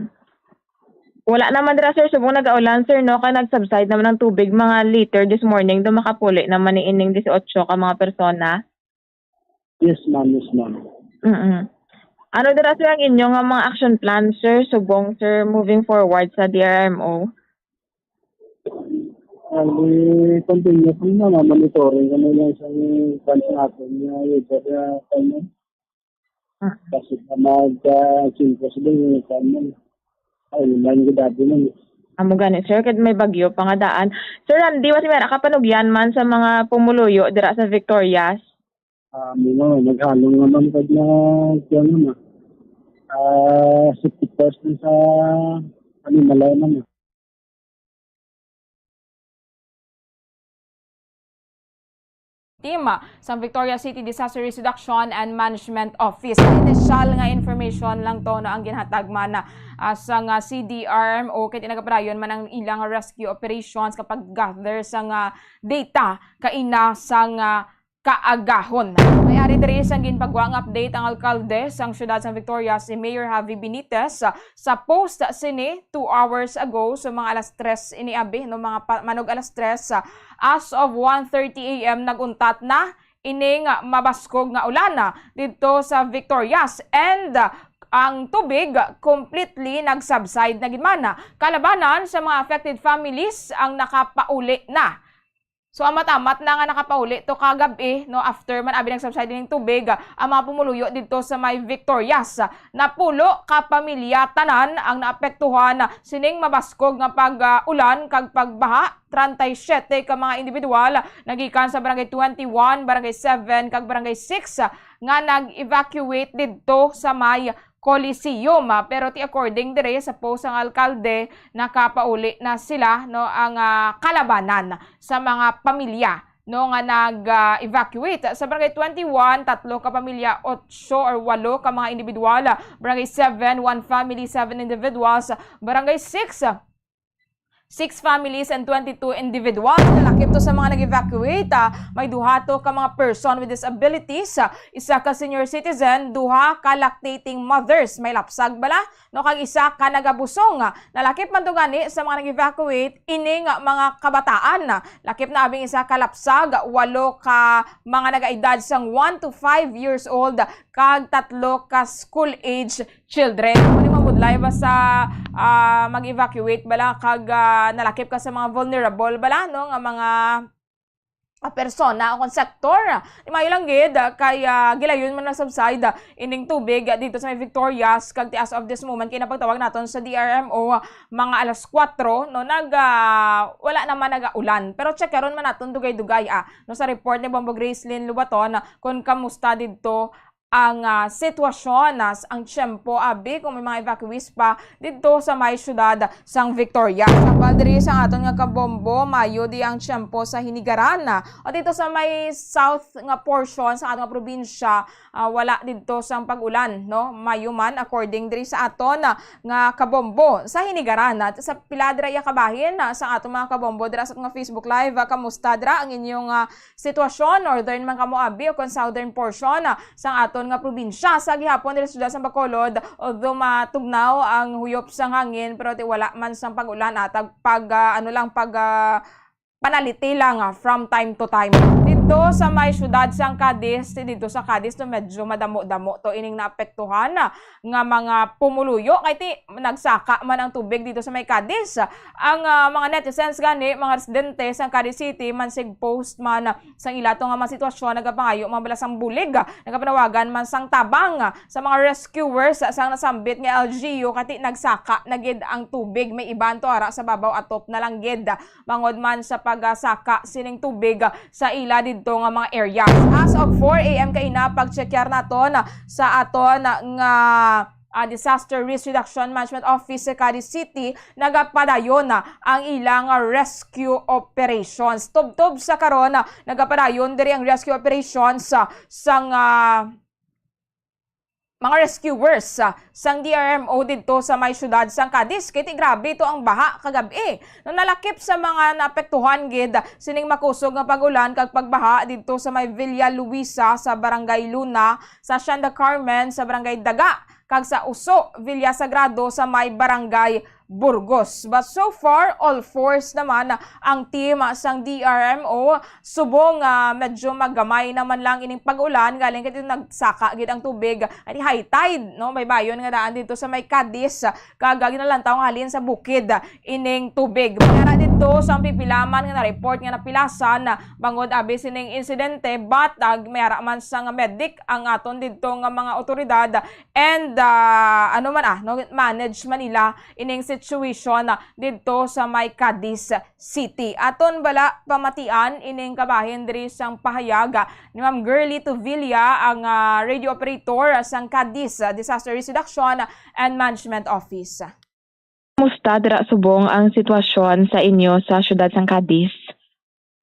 Wala naman dira, sir, subong nagaulan, sir, no, kay nag-subside naman ang tubig mga later this morning, do makapuli naman ni ining dieciocho ka mga persona. Yes, ma'am. Yes, ma'am. Mm-mm. Ano dira, sir, ang inyo nga mga action plan, sir, subong, sir, moving forward sa D R M O? Ali, continuous na nga monitoring kami lang sa bansa natin nga weather, ah, ano. Ah. Kasi pa mag, ah, singko sila yung kami. Ay, lumayan ko dati nun. Amo gani, sir, kay may bagyo pa nga daan. Sir Randy, wasi mera ka panugyan man sa mga pumuluyo dira sa Victorias? Ah, amo nga, naghalong naman pag na, ano na. Ah, sixty percent sa animal naman. Team, ah, sa Victoria City Disaster Risk Reduction and Management Office. Initial nga information lang to, no, ang ginhatag man, ah, sa nga C D R M O, kay nagapadayon man ang ilang rescue operations kapag gather sa nga data kaina sa nga kaagahon. May ari diri sang ginpagwa nga update ang alkalde sang siyudad sang Victoria, si Mayor Javi Benitez, sa post sini two hours ago, so mga alas tres ini abi, no, mga pa-, manog alas tres, ah, as of one thirty A M, nag-untat na ining mabaskog nga ulan, ah, didto sa Victorias, and, ah, ang tubig completely nag-subside na gid man. Kalabanan sa mga affected families ang nakapauli na. So, amat-amat na nga nakapauli to kagab-i, no, after man abi nag-subside ining tubig, ah, ang mga pumuluyo didto sa may Victorias. Napulo ka pamilya tanan ang naapektuhan sining mabaskog nga pag, ah, ulan kag pagbaha. Treinta y siete ka mga individual nagikan sa Barangay twenty-one, Barangay seven, kag Barangay six, ah, nga nag-evacuate didto sa may Coliseum, ah, pero ti according diri sa post sang alkalde, nakapauli na sila, no, ang, ah, kalabanan sa mga pamilya, no, nga nag, ah, evacuate. Sa Barangay twenty-one, tatlo ka pamilya, otso or walo ka mga individual. Barangay seven, one family, seven individuals. Barangay six, six families and twenty-two individuals. Nalakip to sa mga nag-evacuate, ah, may duha to ka mga person with disabilities, ah, isa ka senior citizen, duha ka lactating mothers. May lapsag bala, no, kag isa ka nagabusong. Nalakip man to gani sa mga nag-evacuate ining mga kabataan. Lakip na abing isa ka lapsag, walo ka mga nag-edad sang one to five years old, kag tatlo ka school age children. Kung mabudlay ba sa, ah, mag-evacuate bala kag, ah, nalakip ka sa mga vulnerable bala, no, nga mga, ah, persona o kon sektor. Di maayo lang gid, ah, kay, ah, gilayon man na subside, ah, ining tubig, ah, dito sa may Victorias, kag ti as of this moment, kay napagtawag naton sa D R M O, ah, mga alas kuwatro, no, nag, ah, wala naman nagaulan. Pero check karon man naton dugay-dugay, ah, no, sa report ni Bombo Gracelyn Lubaton, ah, kung kamusta didto ang, ah, sitwasyon, ah, s-, ang tiyempo, abi, kung may mga evacuees pa didto sa may siyudad sang Victoria. Sa diri sa aton nga kabombo, mayo di ang tiyempo sa Hinigaran, ah, o dito sa may south nga portion sa aton nga probinsya, ah, wala didto sang pag-ulan, no? Mayo man, according diri sa aton, ah, nga kabombo sa Hinigaran. At sa pila dira iya kabahin, ah, sa aton mga kabombo dira sa aton nga Facebook Live, ah, kamusta dira ang inyong, ah, sitwasyon, northern man kamo abi o kon southern portion, ah, sang aton nga probinsya. Sa gihapon diri sa siyudad sa Bacolod, although matugnaw ang huyop sang hangin, pero ti wala man sang pag-ulan, ah, tag-, pag, ah, ano lang, pag, ah, panaliti lang, ah, from time to time. Dito sa may siyudad sang Cadiz, ti dito sa Cadiz, no, medyo madamo-damo to ining naapektuhan, ah, nga mga pumuluyo, kay ti nagsaka man ang tubig dito sa may Cadiz. Ang, ah, mga netizens gani, mga residente sang Cadiz City, mansig post man, ah, sang ila to nga mga sitwasyon, nagapangayo man bala sang bulig, ah, nagapanawagan man sang tabang, ah, sa mga rescuers, ah, sang nasambit nga L G U, kay ti nagsaka na gid ang tubig, may iban to ara sa babaw atop na lang gid, ah, bangod man sa pagsaka sining tubig, ah, sa ila didto nga mga areas. As of four A M kaina, pagtsekyar naton, ah, sa aton nga, ah, Disaster Risk Reduction Management Office sa Cadiz City, nagapadayon na ang ilang rescue operations. Tubtob sa karon, ah, nagapadayon diri ang rescue operations, ah, sang, ah, mga rescuers, ah, sang D R M O didto sa may siyudad sang Cadiz. Kay ti grabe to ang baha kagab-i. No, nalakip sa mga naapektuhan gid sining makusog nga pag-ulan kag pagbaha didto sa may Villa Luisa sa Barangay Luna, sa Hacienda Carmen sa Barangay Daga, kag sa Uso, Villa Sagrado sa may Barangay Burgos. But so far, all fours naman ang team sang D R M O. Subong nga medyo magamay naman lang ining pag-ulan, galing kay nagsaka gid ang tubig, ay high tide, no? Baybayon nga daan dito sa may Cadiz, kag ginalantaw nga halin sa bukid ining tubig. May ara dito sa pipilaman nga na-report nga napilasan bangod abi sining insidente, but, ah, may ara man sang medic ang aton dito nga mga otoridad, and, ah, ano man, ah, no, manage man nila ining situation, ah, didto sa may Cadiz City. Aton bala pamatian ining kabahin diri sang pahayag, ah, ni Ma'am Girly Tuvilla, ang, ah, radio operator sang Cadiz, ah, Disaster Risk Reduction and Management Office. Kumusta dira subong ang sitwasyon sa inyo sa siyudad sang Cadiz?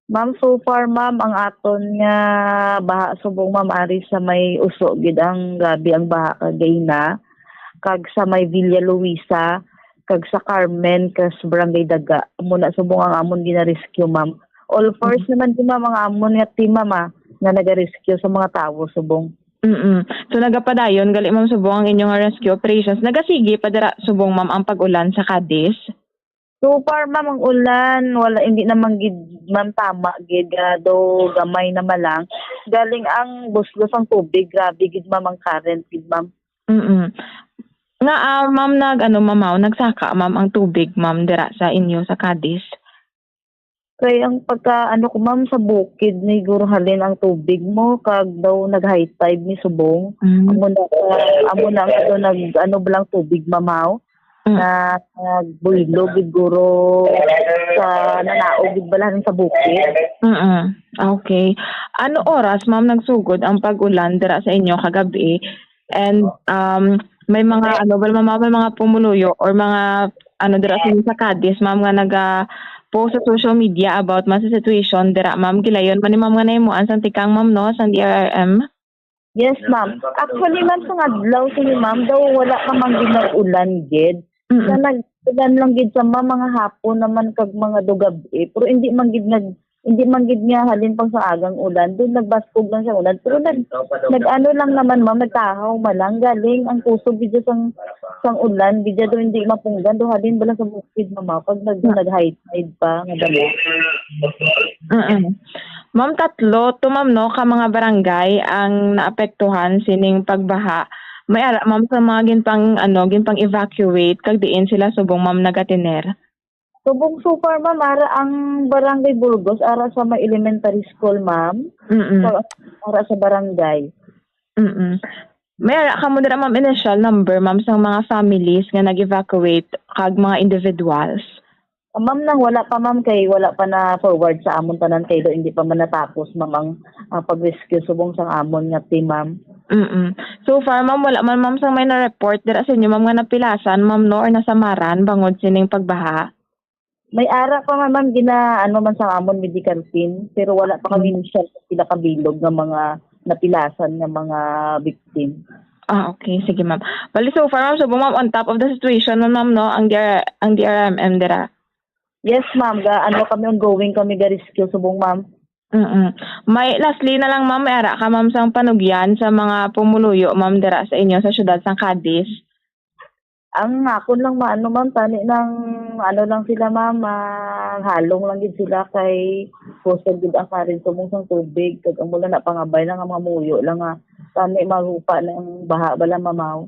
Ma'am, so far, ma'am, ang aton nga baha subong, ma'am, ari sa may Uso gid ang grabe ang baha kagina, kag sa may Villa Luisa, kag sa Carmen, kag sa Barangay Daga. Amo na subong ang amon gina-rescue, ma'am. All fours Mm. naman di, ma'am, ang amon nga team, ma'am, ah, nga naga-rescue sa mga tawo subong. Mm-mm. So, nagapadayon gali, ma'am, subong ang inyong rescue operations. Nagasigi pa dira subong, ma'am, ang pag-ulan sa Cadiz? So far, ma'am, ang ulan, wala, hindi naman gid, ma'am, tama gid, ah, do gamay naman lang. Galing ang buslos ang tubig, grabe gid, ma'am, ang current gid, ma'am. Mm. Nga, ah, ma'am, nag, ano, ma'am, ah, nagsaka, ma'am, ang tubig, ma'am, dira sa inyo sa Cadiz? Kay ang pagka, ano ko, ma'am, sa bukid ni guro halin ang tubig mo, kag daw nag-high tide ni subong. Mm. Amo na, amo na ang, ano, nag, ano ba lang tubig, ma'am, haw? Mm. Na nagbuylo gid guro sa nanaog gid balahan sa bukid. Mm. Okay. Ano oras, ma'am, nagsugod ang pag-ulan dira sa inyo kagabi? And, um, may mga, ano, wala, ma'am, may mga pumuluyo or mga, ano, dira sa, sa Cadiz, ma'am, nga naga-post sa social media about man sa situation dira, ma'am. Gilayon man ni ma'am nga nahimuan sang tikang, ma'am, no, sang D R R M? Yes, ma'am. Actually, ma'am, sa adlaw sini, ma'am, daw wala pa man gid nag-ulan gid. Mm-mm. Sa nag-ulan lang gid sa, ma'am, mga hapon naman kag mga dugab-i. Pero hindi man gid nag-, hindi man gid nga halin pang sa agang ulan. Doon nagbaskog lang siya ulan. Pero nag-, nag-ano lang naman, ma'am, nagkahaw man lang. Galing ang kusog gid sang, sang ulan. Gid daw hindi mapunggan. Daw halin bala sa bukid, ma'am, ah, pag nag-, nag-high tide pa, nga damo. Mm-mm. Ma'am, tatlo to, ma'am, no, ka mga barangay ang naapektuhan sining pagbaha. May ara, ma'am, sa mga ginpang, ano, ginpang-evacuate, kag diin sila subong, ma'am, nagatiner? Subong so far, ma'am, ara ang Barangay Burgos, ara sa may elementary school, ma'am. Mm-mm. So, ara sa barangay. Mm-mm. May ara kamo dira, ma'am, initial number, ma'am, sang mga families nga nag-evacuate kag mga individuals? Ah, ma'am, nang wala pa, ma'am, kay wala pa na forward sa amon tanan kay do hindi pa man natapos, ma'am, ang, ang pag-rescue subong sang amon nga team, ma'am. Mm-mm. So far, ma'am, wala man, ma'am, sang may na-report dira sa inyo, ma'am, nga napilasan, ma'am, no, or nasamaran bangod sining pagbaha? May ara pa man, ma'am, gina-, ano man sa amon medical team, pero wala pa kami Mm. initial sa pila ka bilog nga mga napilasan nga mga victim. Ah, okay. Sige, ma'am. Bali, so far, ma'am, so, ma'am, on top of the situation, ma'am, no, ang D R, ang D R M M dira? Yes, ma'am. Ga, ano kami, ongoing kami ga rescue subong, ma'am. Mm-mm. May, lastly na lang, ma'am, may ara ka, ma'am, sang panugyan sa mga pumuluyo, ma'am, dira sa inyo sa siyudad sang Cadiz? Ang akon lang maano, ma'am, tani nang ano lang sila, ma'am, ah, halong lang gid sila kay kusog gid ang karin subong sang tubig, kag amo lang na pangabay lang ang mga muyo lang nga tani mahupa na ang baha bala, ma'am, haw.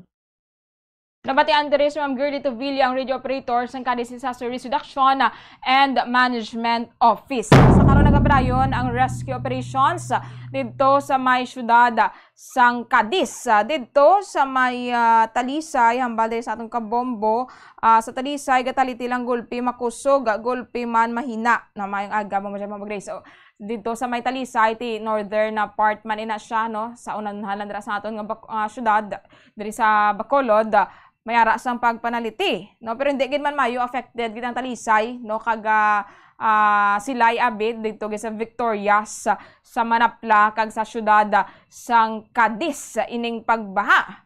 Nabatian diri si Ma'am Girlie Tuvilla, ang radio operator sang Cadiz Disaster Risk Reduction and Management Office. Sa karon nagapadayon ang rescue operations didto sa may siyudad sang Cadiz, ah, didto sa may, ah, Talisay, hambal diri sa atong kabombo, ah, sa Talisay, gataliti lang gulpi makusog, gulpi man mahina. Na maayong aga, Ma'am Gemma Magray. So, didto sa may Talisay, ti northern na part man ina siya, no? Sa unanhan lang dira sa aton nga bak-, ah, syudad, diri sa Bacolod, ah, may ara sang pagpanaliti, no? Pero hindi gid man mayo affected gid ang Talisay, no? Kag, ah, ah, sila'y abid didto gid sa Victorias, sa Manapla, kag sa siyudad, ah, sang Cadiz, ining pagbaha.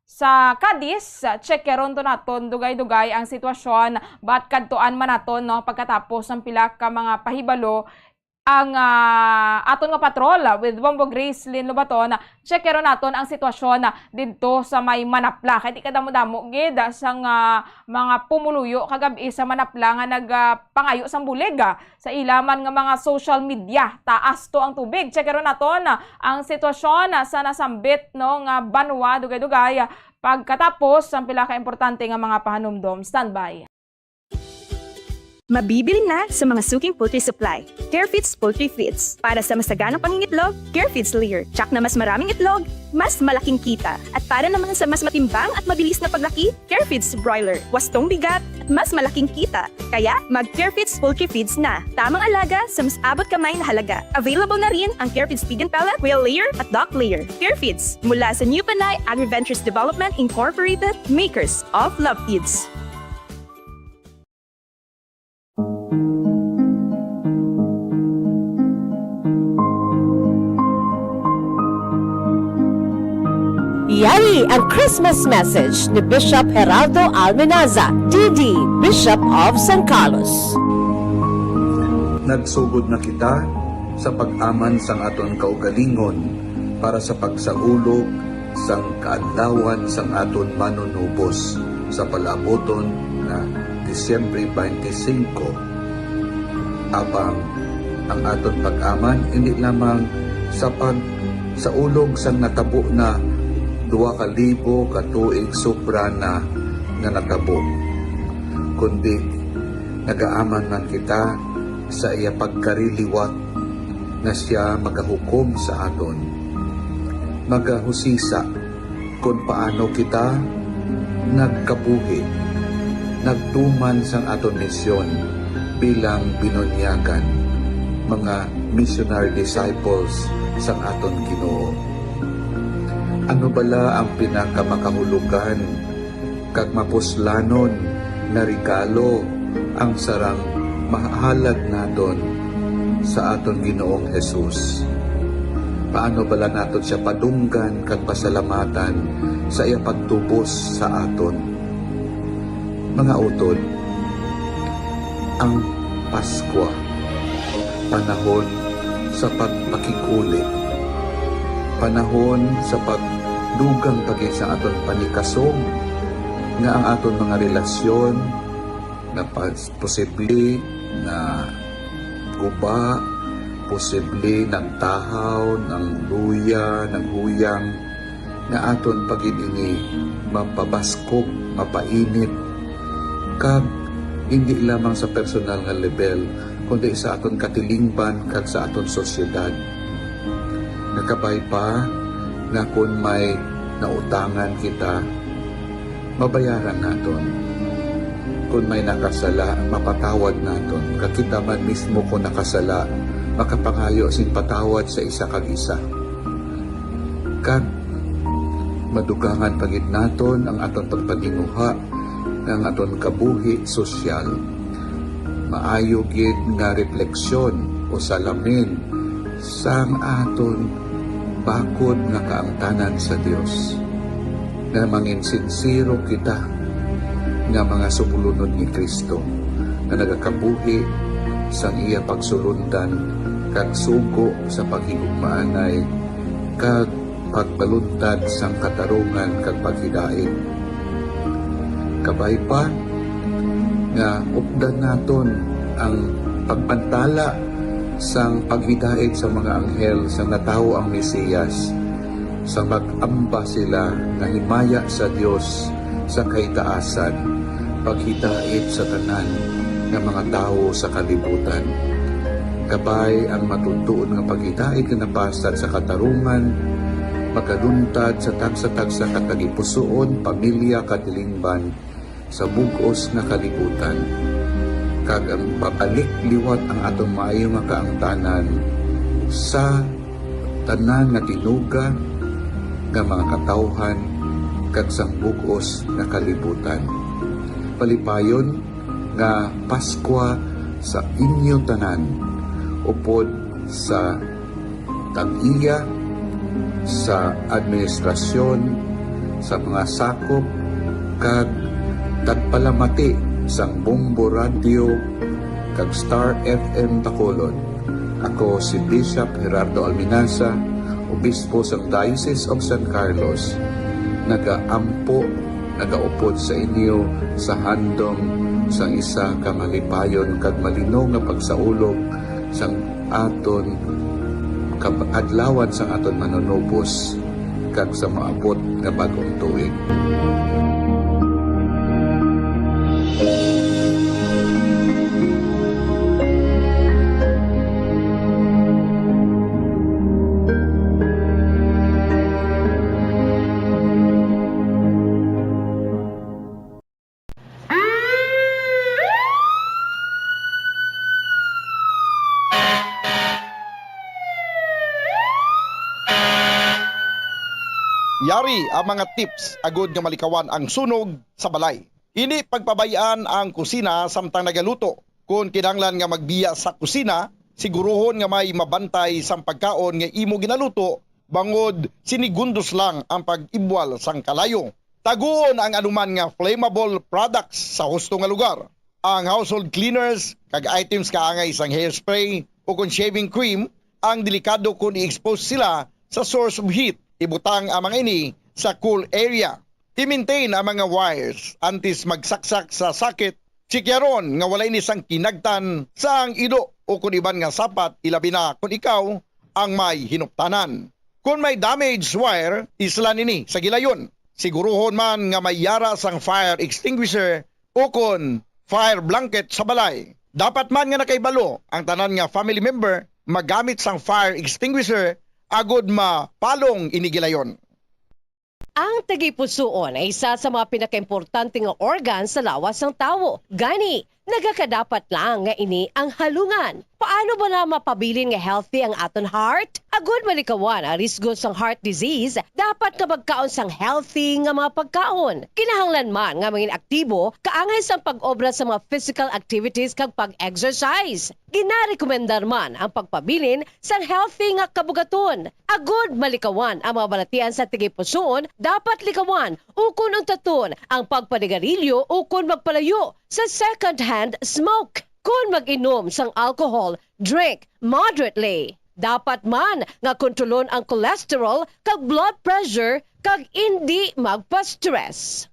Sa Cadiz, check karon to naton dugay-dugay ang sitwasyon, but kadtuan man naton, no, pagkatapos ang pila ka mga pahibalo ang, ah, aton nga patrol, ah, with Bombo Gracelyn Lobaton. Check karon naton ang sitwasyon, ah, didto sa may Manapla. Kay di kadamo-damo gid, ah, sang, ah, mga pumuluyo kagab-i sa Manapla nga nag, ah, pangayo sang bulig, ah, sa ila man nga mga social media. Taas to ang tubig. Check karon naton, ah, ang sitwasyon, ah, sa nasambit, no, nga banwa, dugay-dugay, ah, pagkatapos ang pila ka importante nga mga pahanumdom. Standby. Mabibili na sa mga suking poultry supply. Carefeeds Poultry Feeds. Para sa masaganang pangingitlog, Carefeeds Layer. Tsak na mas maraming itlog, mas malaking kita. At para naman sa mas matimbang at mabilis na paglaki, Carefeeds Broiler. Wastong bigat at mas malaking kita. Kaya, mag Carefeeds Poultry Feeds na. Tamang alaga sa mas abot kamay na halaga. Available na rin ang Carefeeds Pig and Pellet, Quail Layer at Duck Layer. Carefeeds, mula sa New Panay Agri-Ventures Development Incorporated, makers of Love Feeds. Yari ang Christmas message ni Bishop Geraldo Almenaza, D D, Bishop of San Carlos. Nagsugod na kita sa pag-aman sang aton kaugalingon para sa pagsaulog sang kaadlawan sang aton Manunubos sa palaabuton nga Disyembre twenty-five. Apang ang aton pag-aman indi lamang sa pagsaulog sang natabo na duha ka libo ka tuig sobra na nga natabo, kundi nagaaman man kita sa iya pagkari liwat nga sia magahukom sa aton, magahusisa kon paano kita nagkabuhi, nagtuman sang aton misyon bilang binunyagan, mga missionary disciples sang aton Ginoo. Ano bala ang pinakamakahulogan kag mapuslanon nga regalo ang sarang mahalad naton sa aton Ginoong Jesus? Paano bala naton sia padunggan kag pasalamatan sa iya pagtubos sa aton? Mga utod, ang Paskwa, panahon sa pagpakig-uli, panahon sa pagdugang pa gid sa aton panikasog nga ang aton mga relasyon na pas-, posible na guba, posible nagtahaw, nangluya, nanghuyang, nga aton pa gid ini mapabaskog, mapainit, kag indi lamang sa personal nga lebel, kundi sa aton katilingban kag sa aton sosyedad. Nakabay pa nga kon may nautangan kita, mabayaran naton. Kon may nakasala, mapatawad naton. Kag kita man mismo kon nakasala, makapangayo sing patawad sa isa kag isa. Kag madugangan pa gid naton ang aton pagpaninguha nga ang aton kabuhi sosyal maayo gid nga refleksyon o salamin sang aton bakod nga kaangtanan sa Dios, nga manginsinsero kita nga mga sumulunod ni Cristo, nga nagakabuhi sang iya pagsulundan kag sugo sa paghigugmaanay kag pagpaluntad sang katarungan kag paghidait. Kabay pa nga updan naton ang pagpantala sang paghidait sa mga anghel sang natawo ang Mesiyas, sang mag-amba sila nga himaya sa Dios sa kaitaasan, paghidait sa tanan nga mga tawo sa kalibutan. Kabay ang matuod-tuod nga paghidait nga napastad sa katarungan, magaluntad sa tagsa-tagsa ka tagipusoon, pamilya, katilingban sa bug-os nga kalibutan, kag ang babalik liwat ang aton maayo nga kaangtanan sa tanan nga tinuga nga mga katawhan kag sang bug-os nga kalibutan. Malipayon nga Paskwa sa inyo tanan, upod sa tag-iya, sa administrasyon, sa mga sakop, kag tagpalamati sang Bombo Radio kag Star F M Bacolod. Ako si Bishop Gerardo Alminaza, Obispo sang Diocese of San Carlos, nagaampo, nagaupod sa inyo sa handom sang isa ka malipayon kag malino nga pagsaulog sang aton kab-, adlawan sang aton Manunubos kag sa maabot nga bag-ong tuig. Yari ang mga tips agud nga malikawan ang sunog sa balay. Indi pagpabay-an ang kusina samtang nagaluto. Kon kinahanglan nga magbiya sa kusina, siguruhon nga may mabantay sang pagkaon nga imo ginaluto, bangod sinigundos lang ang pag-ibwal sang kalayo. Taguon ang anuman nga flammable products sa husto nga lugar. Ang household cleaners kag items kaangay sang hairspray o kon shaving cream ang delikado kon i-expose sila sa source of heat. Ibutang ang mga ini sa cool area. I-maintain ang mga wires antes magsaksak sa socket. Chikyaron nga wala ini sang kinagtan sang ido o kon iban nga sapat, ilabi na kon ikaw ang may hinuptanan. Kon may damaged wire, islan ini sa gilayon. Siguruhon man nga may yara sang fire extinguisher o kon fire blanket sa balay. Dapat man nga nakahibalo ang tanan nga family member magamit sang fire extinguisher agud mapalong ini gilayon. Ang tagipusoon ay isa sa mga pinakaimportante nga organ sa lawas sang tawo. Gani, nagakadapat lang nga ini ang halungan. Paano bala mapabilin nga healthy ang aton heart? Agud malikawan ang risgo sang heart disease, dapat nga magkaon sang healthy nga mga pagkaon. Kinahanglan man nga mangin aktibo, kaangay sang pag-obra sa mga physical activities kag pag-exercise. Ginarekomendar man ang pagpabilin sang healthy nga kabugaton. Agud malikawan ang mga balatian sa tagipusoon, dapat likawan ukon untaton ang pagpanigarilyo ukon magpalayo sa second-hand smoke. Kon mag-inom sang alcohol, drink moderately. Dapat man nga kontrolon ang cholesterol kag blood pressure kag indi magpa-stress.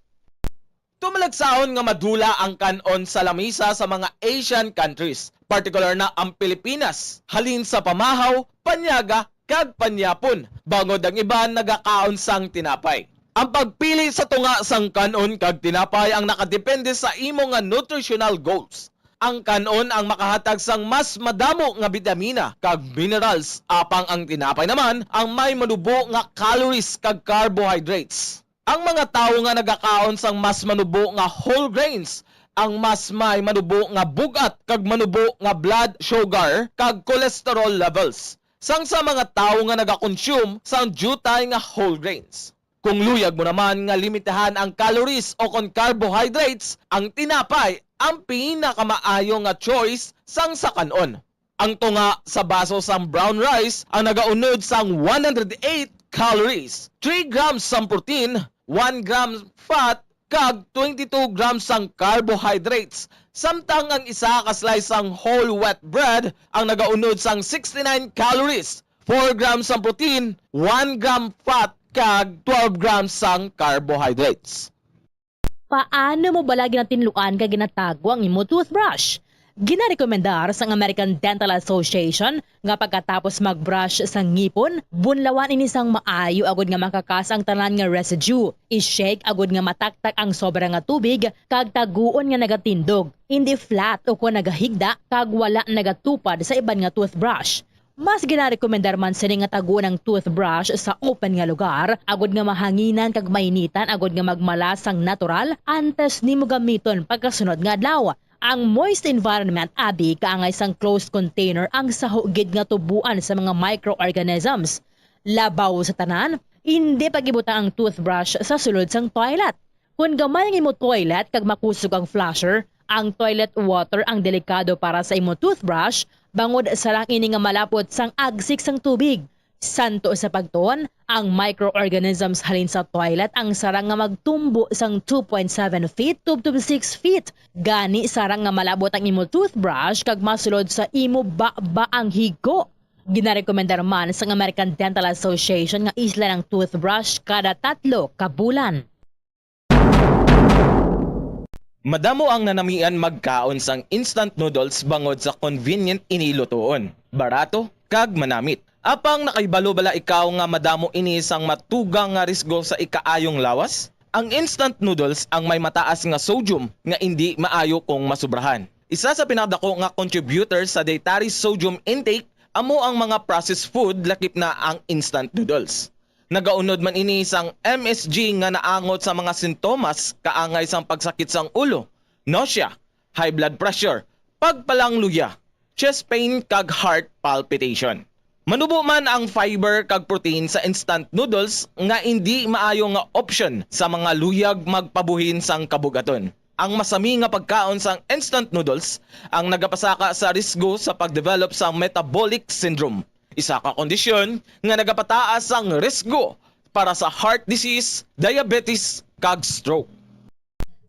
Tumalagsahon nga madula ang kan-on sa lamisa sa mga Asian countries, partikular na ang Pilipinas, halin sa pamahaw, panyaga, kag panyapon, bangod ang iban nagakaon sang tinapay. Ang pagpili sa tunga sang kan-on kag tinapay ang nakadepende sa imo nga nutritional goals. Ang kan-on ang makahatag sang mas madamo nga bitamina kag minerals, apang ang tinapay naman ang may manubo nga calories kag carbohydrates. Ang mga tawo nga nagakaon sang mas manubo nga whole grains ang mas may manubo nga bug-at kag manubo nga blood sugar kag cholesterol levels sang sa mga tawo nga nagakonsume sang diutay nga whole grains. Kung luyag mo naman nga limitahan ang calories o kon carbohydrates, ang tinapay ang pinakamaayo nga choice sang sa kan-on. Ang tunga sa baso sang brown rice ang nagaunod sang one hundred eight calories, three grams sang protein, one gram fat, kag twenty-two grams sang carbohydrates, samtang ang isa ka slice sang whole wheat bread ang nagaunod sang sixty-nine calories, four grams sang protein, one gram fat, kag twelve grams sang carbohydrates. Paano mo bala ginatinluan kag ginatago ang imo toothbrush? Ginarekomendar sang American Dental Association nga pagkatapos mag-brush sa ngipon, bunlawan ini sang maayo agud nga makakas ang tanan nga residue. I-shake agud nga mataktak ang sobra nga tubig kag taguon nga nagatindog, indi flat ukon nagahigda kag wala nagatupad sa iban nga toothbrush. Mas ginarekomendar man sini nga taguon ang toothbrush sa open nga lugar, agud nga mahanginan kag mainitan, agud nga magmalas sang natural antes nimo gamiton pagkasunod nga adlaw. Ang moist environment abi kaangay sang closed container ang saho gid nga tuboan sa mga microorganisms. Labaw sa tanan, indi pag-ibutang ang toothbrush sa sulod sang toilet. Kon gamay ang imo toilet kag makusog ang flusher, ang toilet water ang delikado para sa imo toothbrush, bangod sarang ini nga malapot sang agsik sang tubig. Santo sa pagtuon, ang microorganisms halin sa toilet ang sarang nga magtumbo sang two point seven feet tubtob six feet. Gani, sarang nga malabot ang imo toothbrush kag masulod sa imo baba ang higo. Ginarekomendar man sang American Dental Association nga islan ang toothbrush kada tatlo ka bulan. Madamo ang nanamian magkaon sang instant noodles bangod sa convenient ini lutuon, barato, kag manamit. Apang nakahibalo bala ikaw nga madamo ini sang matugang nga risgo sa ikaayong lawas? Ang instant noodles ang may mataas nga sodium nga indi maayo kung masubrahan. Isa sa pinakadako nga contributor sa dietary sodium intake amo ang mga processed food, lakip na ang instant noodles. Nagaunod man ini sang M S G nga naangot sa mga sintomas kaangay sang pagsakit sang ulo, nausea, high blood pressure, pagpalangluya, chest pain, kag heart palpitation. Manubo man ang fiber kag protein sa instant noodles nga indi maayo nga option sa mga luyag magpabuhin sang kabugaton. Ang masami nga pagkaon sang instant noodles ang nagapasaka sa risgo sa pag-develop sa metabolic syndrome, isa ka kondisyon nga nagapataas sang risgo para sa heart disease, diabetes, kag stroke.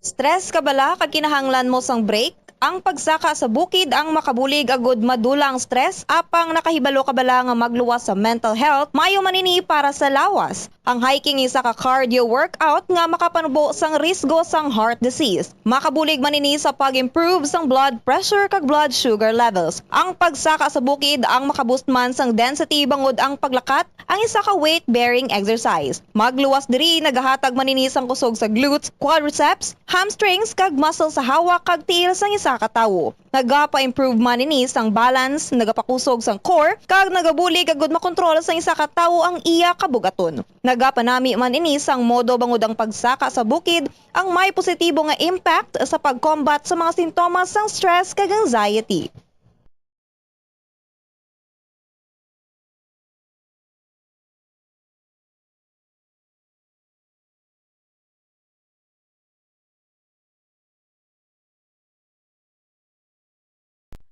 Stress ka bala kag kinahanglan mo sang break? Ang pagsaka sa bukid ang makabulig agud madula ang stress, apang nakahibalo ka bala nga magluwas sa mental health? Maayo man ini para sa lawas. Ang hiking isa ka cardio workout nga makapanubo sang risgo sang heart disease. Makabulig man ini sa pag-improve sang blood pressure kag blood sugar levels. Ang pagsaka sa bukid ang makaboost man sang density bangod ang paglakat ang isa ka weight-bearing exercise. Magluwas diri nagahatag man ini sang kusog sa glutes, quadriceps, hamstrings, kag muscle sa hawak kag tiil sang isa ka tawo. Nagapa-improve man ini sang balance, nagapakusog sang core, kag nagabulig agud makontrol sang isa ka tawo ang iya kabugaton. Nagapanami man ini sang modo bangod ang pagsaka sa bukid ang may positibo nga impact sa pag-combat sa mga sintomas sang stress kag anxiety.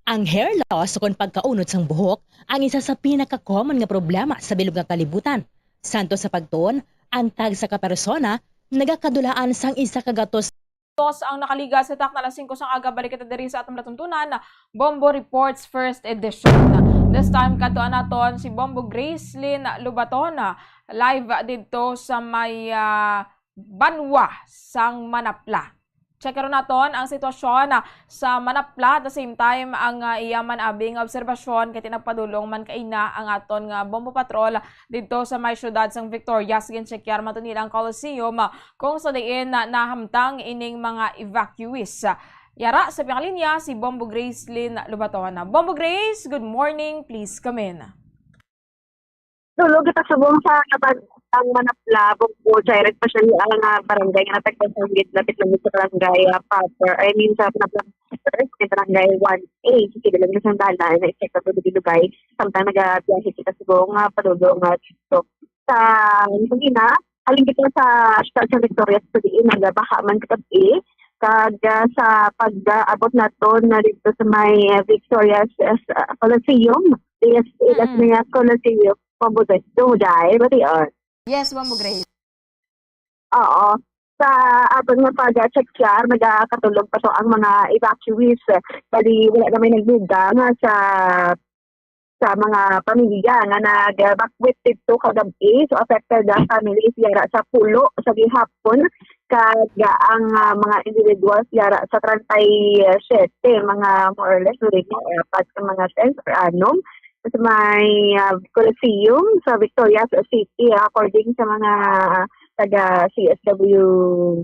Ang hair loss, ukon pagkaunod sang buhok, ang isa sa pinaka-common nga problema sa bilog nga kalibutan. Santo sa pagtuon, ang tagsa ka persona nagakadulaan sang isa ka gatos. Tos ang nakaliga sa takna alas singko sang aga. Balik kita diri sa atong natuntunan, Bombo Reports First Edition. This time, kadtuan naton si Bombo Gracelyn Lobaton, live didto sa may, ah, banwa sang Manapla. Check karon naton ang sitwasyon, ah, sa Manapla. At the same time, ang, ah, iya man abi nga obserbasyon, kay nagpadulong man kaina ang aton nga Bombo Patrol didto sa may siyudad sang Victorias. Ginchekyar man to nila ang Coliseum, ah, kung sa diin na nahamtang ining mga evacuees. Yara sa pangalinya si Bombo Gracelyn Lobaton. Bombo Grace, good morning. Please come in. Tulog kita subong sa kabag-, ang Manapla, Bombo, direct pa siya ang, ah, barangay nga naapektuhan sa gid, lapit lang sa barangay, ah, Pater, I mean, sa Manapla, Pater, sa barangay one A, sa Sibilang Sandala, na expect ko dito, guys. Samtang nagabiyahe kita subong, ah, padulong, ah, dito. Sa Laguna, halin kita sa Sitwal sa Victorias, sa diin nagabaha man kagabi, kag, ah, sa pag-abot naton na dito sa may, ah, Victorias, ah, sa Coliseum, yes, Las Mm-mm. Vegas Coliseum, Bombo Grace, Duday, Bation. Yes, Bombo Grace. Oo. Sa aton nga pag-check, nagakatulog pa to ang mga evacuees. Bali, wala na may nagduda nga sa sa mga pamilya nga nag-evacuate didto kagabi. So, affected ang families yara sa pulo sa gihapon, kag ang, ah, mga individuals yara sa treinta y siete, mga more or less, dili mo, apat ka mga tents or anom sa may, ah, Coliseum sa Victorias City, according sa mga taga C S W,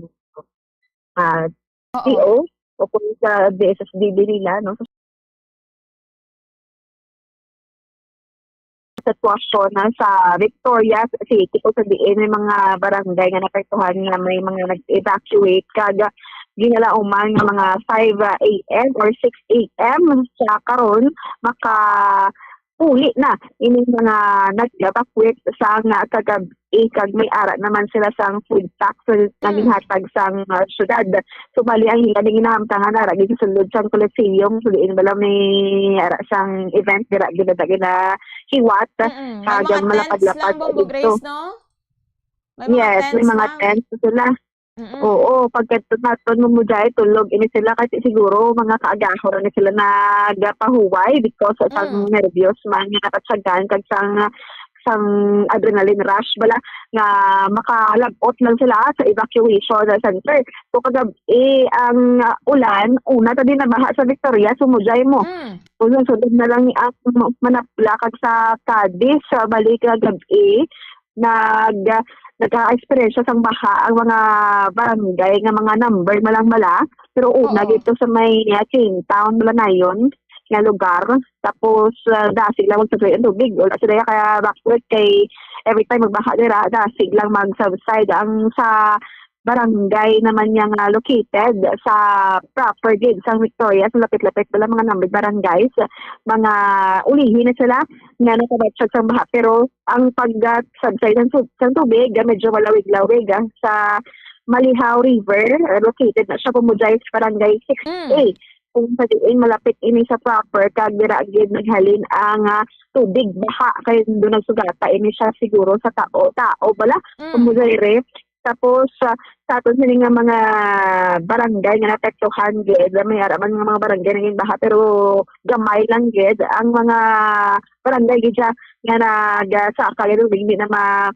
ah, Oo. C O o kung sa D S S D B nila, no? Sitwasyon na sa Victorias City, kung sa diin may mga barangay nga naapektuhan nga may mga nag-evacuate, kag ginalauman nga mga five a m or six a m sa karon, maka uli na ining mga nag-evacuate sang kagab-i, kag may ara naman sila sang food packs nga Mm. ginhatag sang, ah, syudad. So, bali, ang ila ning ginahamtangan ara gid sa sulod sang Coliseum, so diin bala may ara sang event dira gid na ginahiwat, Mm. May kag mga ang tents malapad-lapad lang, Bombo didto. Grace, no? May mga Yes, may tents mga lang. tents sila. Mm-mm. Oo, pagkadto naton, Ma'am Mujay, tulog ini sila kasi siguro mga kaagahon na sila nagapahuway because sa Mm. nervyos man nga natatsagan kag sang, sang adrenaline rush bala nga makalab-ot lang sila sa evacuation center. So, kagab-i ang, ah, ulan, una ta din nabaha sa Victoria, so Mujay mo. Mm. Kung sa sulod na lang ni ang Manapla kag sa Cadiz, sa balik kagab-i, nag-, nagka-eksperyensya sang baha ang mga barangay nga mga number malang bala. Pero una Oo. dito sa may, ah, Chintown, Malanayon nga lugar. Tapos, ah, dasig lang magsubside ang tubig. Wala sila ka-evacuate kay every time magbaha dira, dasig lang mag-subside. Ang sa barangay naman niya nga located sa proper gid sang Victoria, sa lapit-lapit bala mga number barangays, mga ulihi na sila nga nakabatyag sang baha. Pero ang pag-subside sang, sang tubig, ah, medyo malawig-lawig, ah, sa Malihaw River, ah, located na siya, Pumujay, sa Barangay six A. Mm. Kung sa diin malapit ini sa proper, kag dira gid naghalin ang, ah, tubig, baha, kay doon nagsugata ini siya siguro sa tao, tao bala, Mm. Pumujay River. Tapos, ah, sa aton sini nga mga barangay nga naapektuhan gid, may ara man nga mga barangay naging baha, pero gamay lang gid ang mga barangay gid siya nga nagasaka gid, hindi na ma-,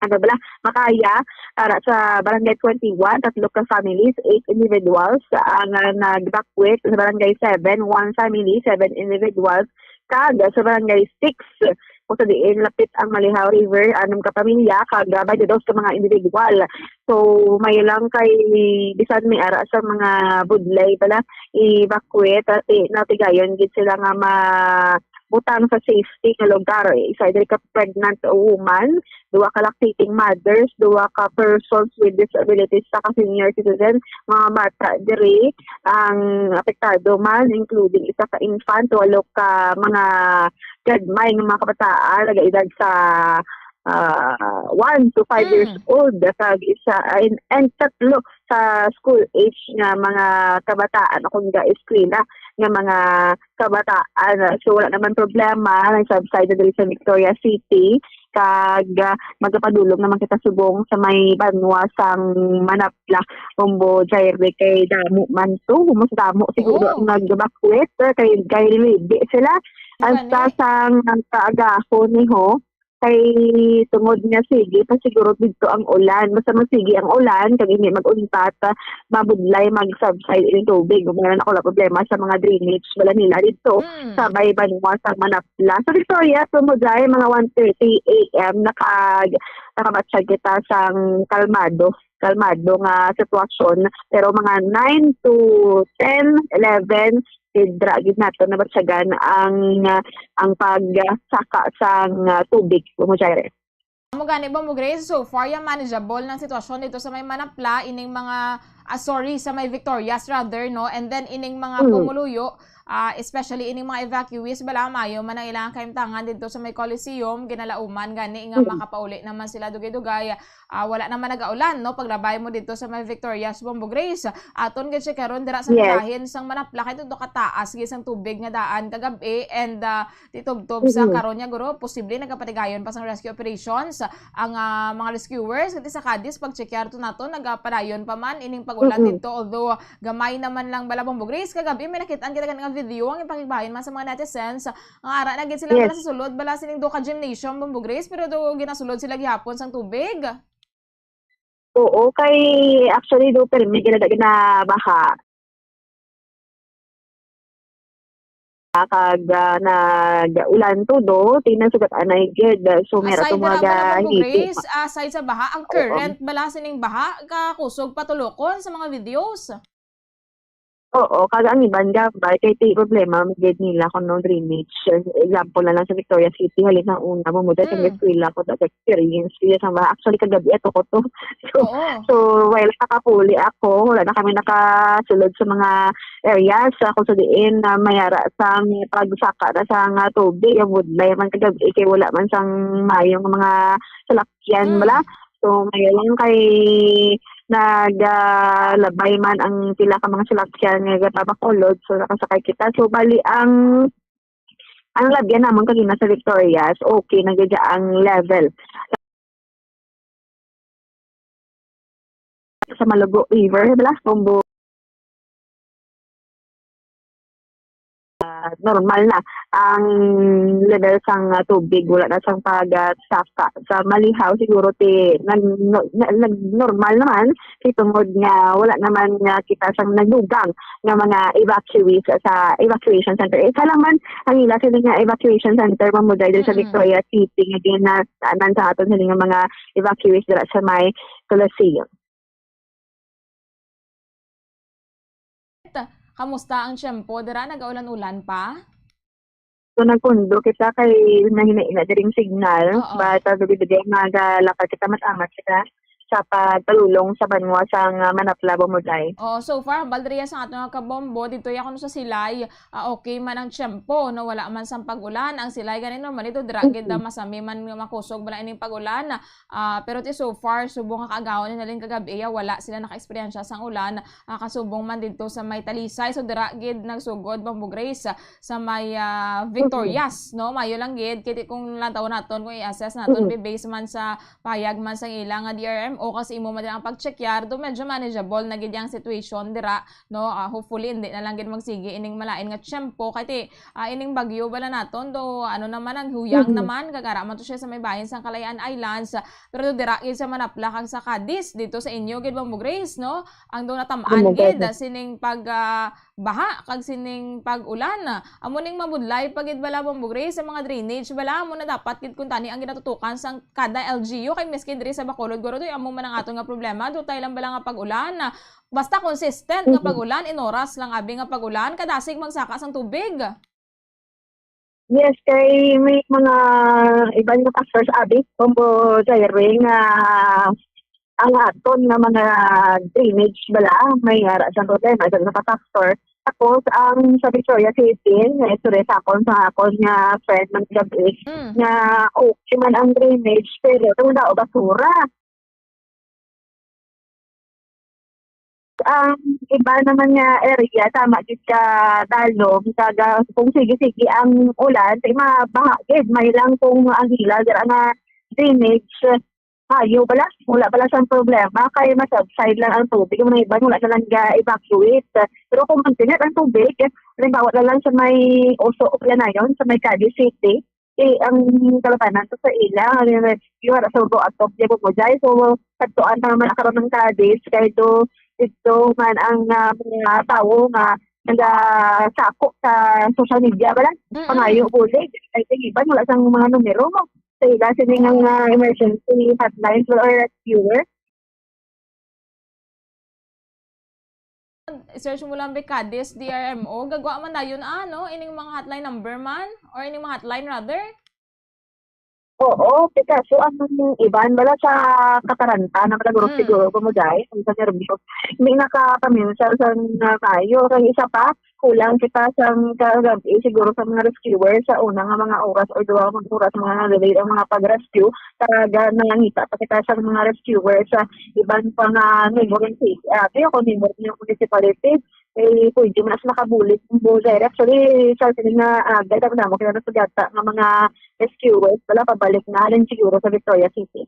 ano bala, makaya. Para sa Barangay twenty-one, tatlo ka families, eight individuals ang, ah, nag-evacuate. Sa Barangay seven, one family, seven individuals. Kag sa Barangay six, kung sa diin lapit ang Malihaw River, anom ka pamilya, kag, ah, twenty-two ka mga individual. So, may lang kay bisan may ara sa mga budlay bala, evacuate, ah, ti-, natigayon gid sila nga mabutang sa safety nga lugar. Isa diri ka pregnant woman, duha ka lactating mothers, duha ka persons with disabilities, sa ka senior citizen, mga bata diri ang apektado man, including isa ka infant, walo ka mga gagmay nga mga kabataan, nagaedad sa, ah, one to five years Mm. old, kag isa, and, and tatlo sa school age nga mga kabataan o kung ga-eskwela nga mga kabataan. So, wala naman problema, nag-subside na diri sa Victoria City, kag, ah, magapadulong naman kita subong sa may banwa sang Manapla, Bombo Jaire, kay damo man to, mas damo siguro Oo. ang nag-evacuate, eh, kay, kay ready sila. Ang Gani. Sa sang, ang kaagahon ni ho, kay tungod nga sige pa siguro dito ang ulan. Basta magsige ang ulan, kag hindi mag-untat, ah, mabudlay, mag-subside ang tubig. Kung meron ako na problema sa mga drainage, wala nila dito Mm. sa may banwa sa Manapla. Sa Victoria, Pumujay, mga one thirty A M, naka-, nakabatsag kita sang kalmado, kalmado nga sitwasyon. Pero mga nine to ten, eleven, dira gid nato nabatyagan ang, ah, ang pagsaka sang, ah, tubig, Bombo Jaire. Amo gani, Bombo Grace, so far, ya manageable ng sitwasyon dito sa may Manapla, ining mga, ah, sorry, sa may Victorias, rather, no? And then, ining mga Mm. pumuluyo, ah, especially ining mga evacuees, bala, maayo man ang ilang kahimtangan dito sa may Coliseum, ginalauman gani nga Mm. makapauli naman sila dugay-dugay. Ah, wala naman nagaulan, no? Paglabay mo dito sa may Victorias, Bombo Grace, aton gid siya karon dira sa Yes. bahin sang Manapla, kay tuto kataas gid sang tubig nga daan kagabi, and, ah, titubtob sa Mm-mm. karon niya, guro, posible nagapatigayon pa sang rescue operations ang, ah, mga rescuers. Kati sa Cadiz, pag-checkar to nato, nagapadayon pa man ining pag-ulan Mm-mm. dito, although gamay naman lang bala, Bombo Grace. Kagabi, may nakitaan kita nga video, ang ipakigbahin man sa mga netizens, ang ara na gid sila Yes. bala sa sulod, bala sining duha ka gymnasium, Bombo Grace, pero do ginasulod sila gihapon sang tubig. Oo, kay actually do permi gina-, ginabaha. Kag, ah, nag-ulan todo, tinang sugat anay gid. So, meron Aside tong na mga lang, Bombo gahiti. Grace, aside sa baha, ang Oo. current bala sining baha, kakusog patulokon sa mga videos. Oo, kag ang iban gabay kay ti problema man gid nila kuno drainage. Example na lang sa Victoria City, halin ang una, Bombo Jai, sa Mm. eskwela ko, that experience ko, yes, ang ba, actually, kagabi ato ko to. So, Oo. so, while nakapuli ako, wala na kami nakasulod sa mga areas, ah, kung sa diin na mayara sang pagsaka na sang, ah, tubig, ang budlay man kagabi, kay wala man sang mayong mga salakyan, Mm. bala. So, ngayon lang kay nag, ah, labay man ang pila ka mga salakyan nga gatabakulod, so nakasakay kita. So, bali ang, ang labyan namon kagina sa Victorias, okay na gid ang level. Sa Malugo River, bala, Bombo. Ah, normal na ang level sang, ah, tubig, wala na sang pag, ah, saka. Sa Malihaw siguro ti nag-, no-, na-, nag-, normal naman, kay tungod nga wala naman nga kita sang nagdugang nga mga evacuees sa evacuation center. Isa lang man ang ila sini nga evacuation center, Bombo Jai, diri sa Mm-mm. Victoria City, nga ginataanan sa aton sini nga mga evacuees dira sa may Coliseum. Kamusta ang tiyempo dira? Nagaulan-ulan pa? So, nagkundo kita kay nahina-ina diring signal, Oo. but, ah, gabi-gabi, magalakad kita, mas angat kita sa pagpalulong sa banwa sang, ah, Manapla, Bombo Jai. Oo, so far, hambal diri sa aton nga kabombo, dito ya kuno sa Silay, ah, okay man ang tiyempo, no? Wala man sang pag-ulan. Ang Silay gani, normally, do, dira gid, Mm. ah, masami man nga makusog bala ining pag-ulan. Ah, pero ti so far, subong nga kaagahon ni halin kagabi, ya, wala sila naka-eksperyensya sang ulan. Ah, kasubong man didto sa may Talisay. So, dira gid nagsugod, Bombo Grace, sa may, ah, Victorias, no? Mayo lang gid, kay ti kung lantawon naton, kung i-assess naton, Mm. bi-base man sa payag man sang ila nga D R M O, kasi imo man din ang pag-checkyar, do medyo manageable na gid yang situation dira, no? Ah, hopefully, hindi na lang gid magsigi ining malain nga tiyempo, kay ti, ah, ining bagyo bala naton, do, ano naman, ang huyang Mm. naman, kag ara man to siya sa may bahin sang Kalayaan Islands, pero do dira gid sa Manapla kag sa Cadiz, dito sa inyo gid, Bombo Grace, no? Ang do natam-an Bombo Grace. gid, ah, sining pag, ah, baha kag sining pag-ulan. Amo ning mabudlay pa gid bala, Bombo Grace, sa mga drainage bala, amo na dapat gid kuntani ang ginatutukan sang kada L G U, kay miski diri sa Bacolod, guro, doy, amo man ang aton nga problema, do tayo lang bala nga pag-ulan. Basta consistent nga Mhm. pag-ulan, inoras lang abi nga pag-ulan, kadasig magsaka sang tubig. Yes, kay may mga iban nga factors, abi, Bombo Jai, nga ang aton nga mga drainage bala, may ara sang problema sa mga factor. Tapos, ang sa Victoria City, nga istorya sa akon, sa akon nga friend man gabi, Mm. nga okay man ang drainage, pero tungod daw basura. Ang iba naman nga area, tama gid ka, Dalom, kag, ah, kung sige-sige ang ulan, di mabaha gid. May lang kung ang ila dira nga drainage, mayo bala, wala bala sang problema, kay ma-subside lang ang tubig. Ang mga iban, wala na lang ga-evacuate. Pero kung magtinat ang tubig, halimbawa na lang sa may Oso o Lanayon, sa may Cadiz City, eh, ang kalabanan to sa ila, ang rescue, ara sa Ugo Atop, di mo jay. So, kadtuan na naman ang karon ng Cadiz, kay do, dito man ang, ah, mga tao nga nagasako sa social media, bala, Mm-mm. pangayo, bulig, ay, iban, wala sang mga numero, no? Sa ila, sini nga, Mm. ah, emergency hotlines or rescuer. I-search mo lang, be, Cadiz D R M O. Gagwa man dayon, ah, no? Ining mga hotline number man, or ining mga hotline, rather. Oo, Picasso, ang iban, wala sa kataranta na malagurot Mm. siguro, kung mo dahil, kung sa nervyo. Hindi nakapaminsar sa, ah, tayo. Kaya isa pa, kulang kita sa kagabi, siguro sa mga rescuer, sa una nga mga oras or duha nga oras, mga na-delay ang mga pag-rescue. Talaga, nangangita pa kita sa mga rescuer sa iban pa nga neighboring city. Ah, kayo kung neighboring yung municipality, eh, pwede mo na sila kabulig kung buhay. Actually, sa sila nga, ah, ganda mo na mo, kaya nasugata nga mga rescuers, wala pabalik na, halin siguro sa Victoria City.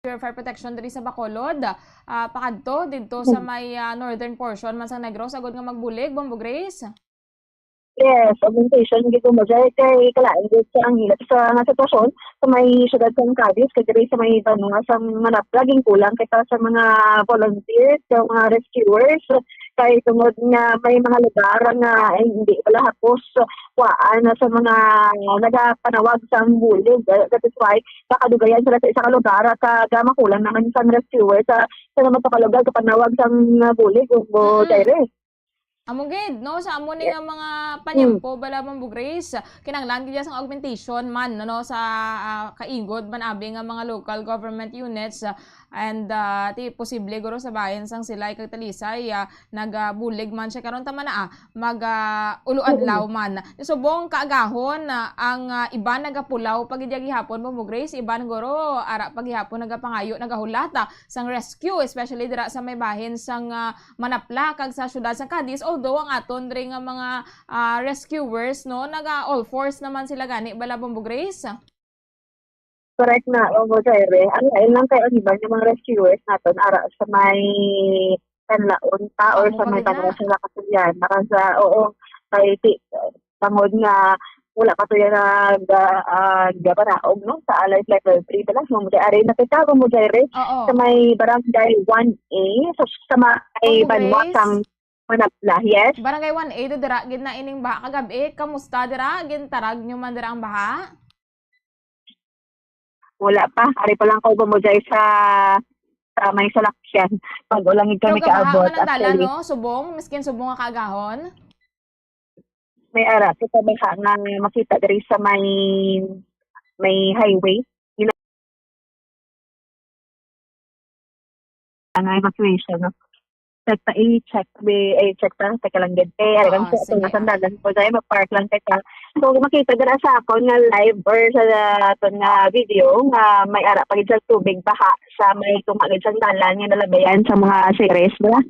Fire protection diri sa Bacolod, ah, pakadto didto sa Mm. may, ah, northern portion man sa Negros, agod nga magbulig, Bombo Grace? Yes, augmentation gid mo, Jay, kay kalain gid sa ang hilap sa nga sitwasyon sa may siyudad sa Cadiz, kay diri sa may banwa sa Manapla, laging kulang kita sa mga volunteers, sa mga rescuers, kay tungod nga may mga lugar nga, eh, hindi pala hapos kuhaan na sa mga nagapanawag sang bulig. That, that is why nakadugayan sila sa isa ka lugar, kag, ah, makulang naman sang rescuer sa, sa naman to ka lugar kapanawag sang, ah, bulig, Bombo Mm. Jaire. Amo gid, no, sa amo ni Yes. nga mga Mm. panyampo, bala, Bombo Grace, kinahanglan gid sang augmentation man, no, sa, ah, kaigod man abi nga mga local government units, ah, and, ah, ti posible guro sa bahin sang Silay kag Talisay, ah, nagabulig man siya karon, tama na, ah, mag, ah, ulo-adlaw Mm. man. Subong kaagahon, ah, ang, ah, iban nagapulaw pa gid gihapon, Bombo Grace, iban guro ara pa gihapon nagapangayo, nagahulat, ah, sang rescue, especially dira sa may bahin sang, ah, Manapla kag sa siyudad sa Cadiz, although ang aton diri nga mga, ah, rescuers, no, naga all force naman sila gani, bala, Bombo Grace? Correct na, Bombo Jaire. Ang lain lang kay ang iban nga mga rescuers naton ara sa may Canlaon pa or Amo sa may gani na. Tangaw sa Lacasilian. Naka sa, oo, kay ti-, tangod nga wala pa to yan nag, ah, ah, gabaraog, no, sa Allied Level three pala. So, ari na kita, Bombo Jaire, Oo. sa may Barangay one A, sa, sa may Bombo banwa Grace? sang Manapla. Yes? Barangay one A, do dira gid na ining baha kagabi. Kamusta dira? Gintarag nyo man dira ang baha? Wala pa. Ari pa lang ko, Bombo Jai, sa, sa may salakyan. Pag ulangig Pero kami gabaha kaabot, man ang dalan, actually. No? Subong, miskin subong nga kaagahon? May ara, sa baha nga makita diri sa may, may highway. Yun ang evacuation, no? Check ta, i-check, be, eh, check ta, teka lang gid. Eh, ari Oo, lang sa, sige, sa ah. Sandalan ko, dahil mag-park lang, teka. So, makita dira sa akon nga live or sa aton nga video nga may ara pa gid sa tubig baha sa may tunga gid sang dalan nga nalabayan sa mga series, bala.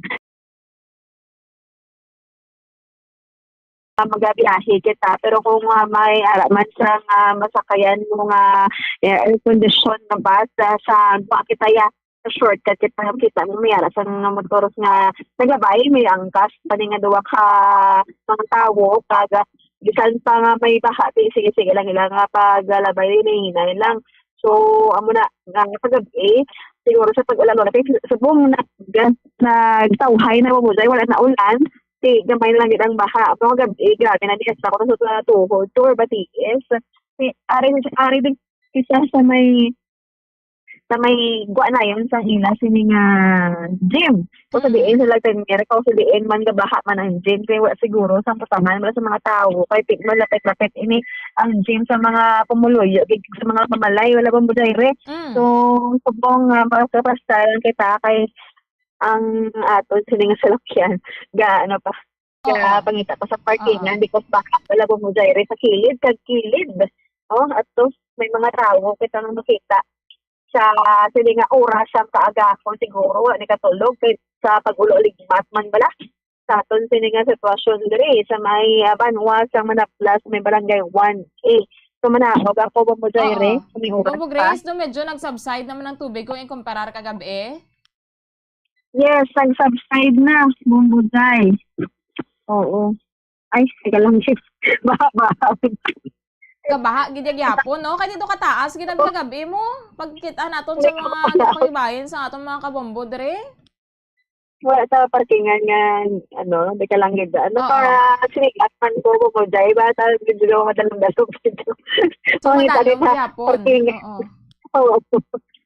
Ah, magabiyahe kita. Pero kung, ah, may ara man sa nga masakayan mo nga, eh, air condition nga bus, ah, sa, wa kita ya, sa shortcut kita, kita mo may ara sa nga motor nga naglabay, may angkas pa ni nga duwa ka mga tawo, kag, ah, bisan pa nga may baha, ti-, sige, sige lang ila nga paglalabay, hinay-hinay lang. So, amo na, nga kagabi, siguro sa pag-ulan, wala kay subong nag-, nagtawhay na, Bombo Jai, wala na ulan. Ti, gamay lang gid ang baha. Pero kagabi, grabe na, di sa ako sa tuhod, tour ba, tiis. Ti, ari, ari din isa sa may, sa may guanayon sa ila sini nga gym. So, sa Mm. diin sila, ten year, kung sa diin man nga baha man ang gym, kaya wa siguro sa putangan, wala sa mga tawo, kay ti-, malapit-lapit ini ang gym sa mga pumuluyo, gid sa mga mamalay, wala bang budayre? Mm. So, subong nga, makapastar lang kita kay ang aton sini nga salakyan, ga, ano pa, Oo. ga pangita pa sa parkingan Oo. because baka wala po mo dire sa kilid, kag kilid. Oh, ato, may mga tawo kita nga makita sa sini nga oras ang kaagahon, siguro, wa ni katulog, kay sa pag-ulo-ligmat man bala. Sa aton sini nga sitwasyon diri sa may, ah, banwa sa Manaplas, may barangay one A. So, manaog ako, Bombo Jaire, Oo. kung may oras Bombo pa. Grace, no, medyo nag-subside naman ang tubig kung ikumparar kagabi. Yes, nag-subside na, Bombo Jai. Oo. Ay, teka lang, sis. Baha, baha. Kabaha gid ya gyapon, no? Kay dito kataas gid ang kagabi mo. Pagkita naton sa mga ano, pagbayin sa atong mga kabombo dire. Wala sa parkingan nga, ano, di ka lang gid, ano, Oo. para sinigat man ko, Bombo Jai, ba, ta, medyo daw madalong-dalong dito. So, Ang madalong dali sa gyapon. parkingan. Oo. Oo.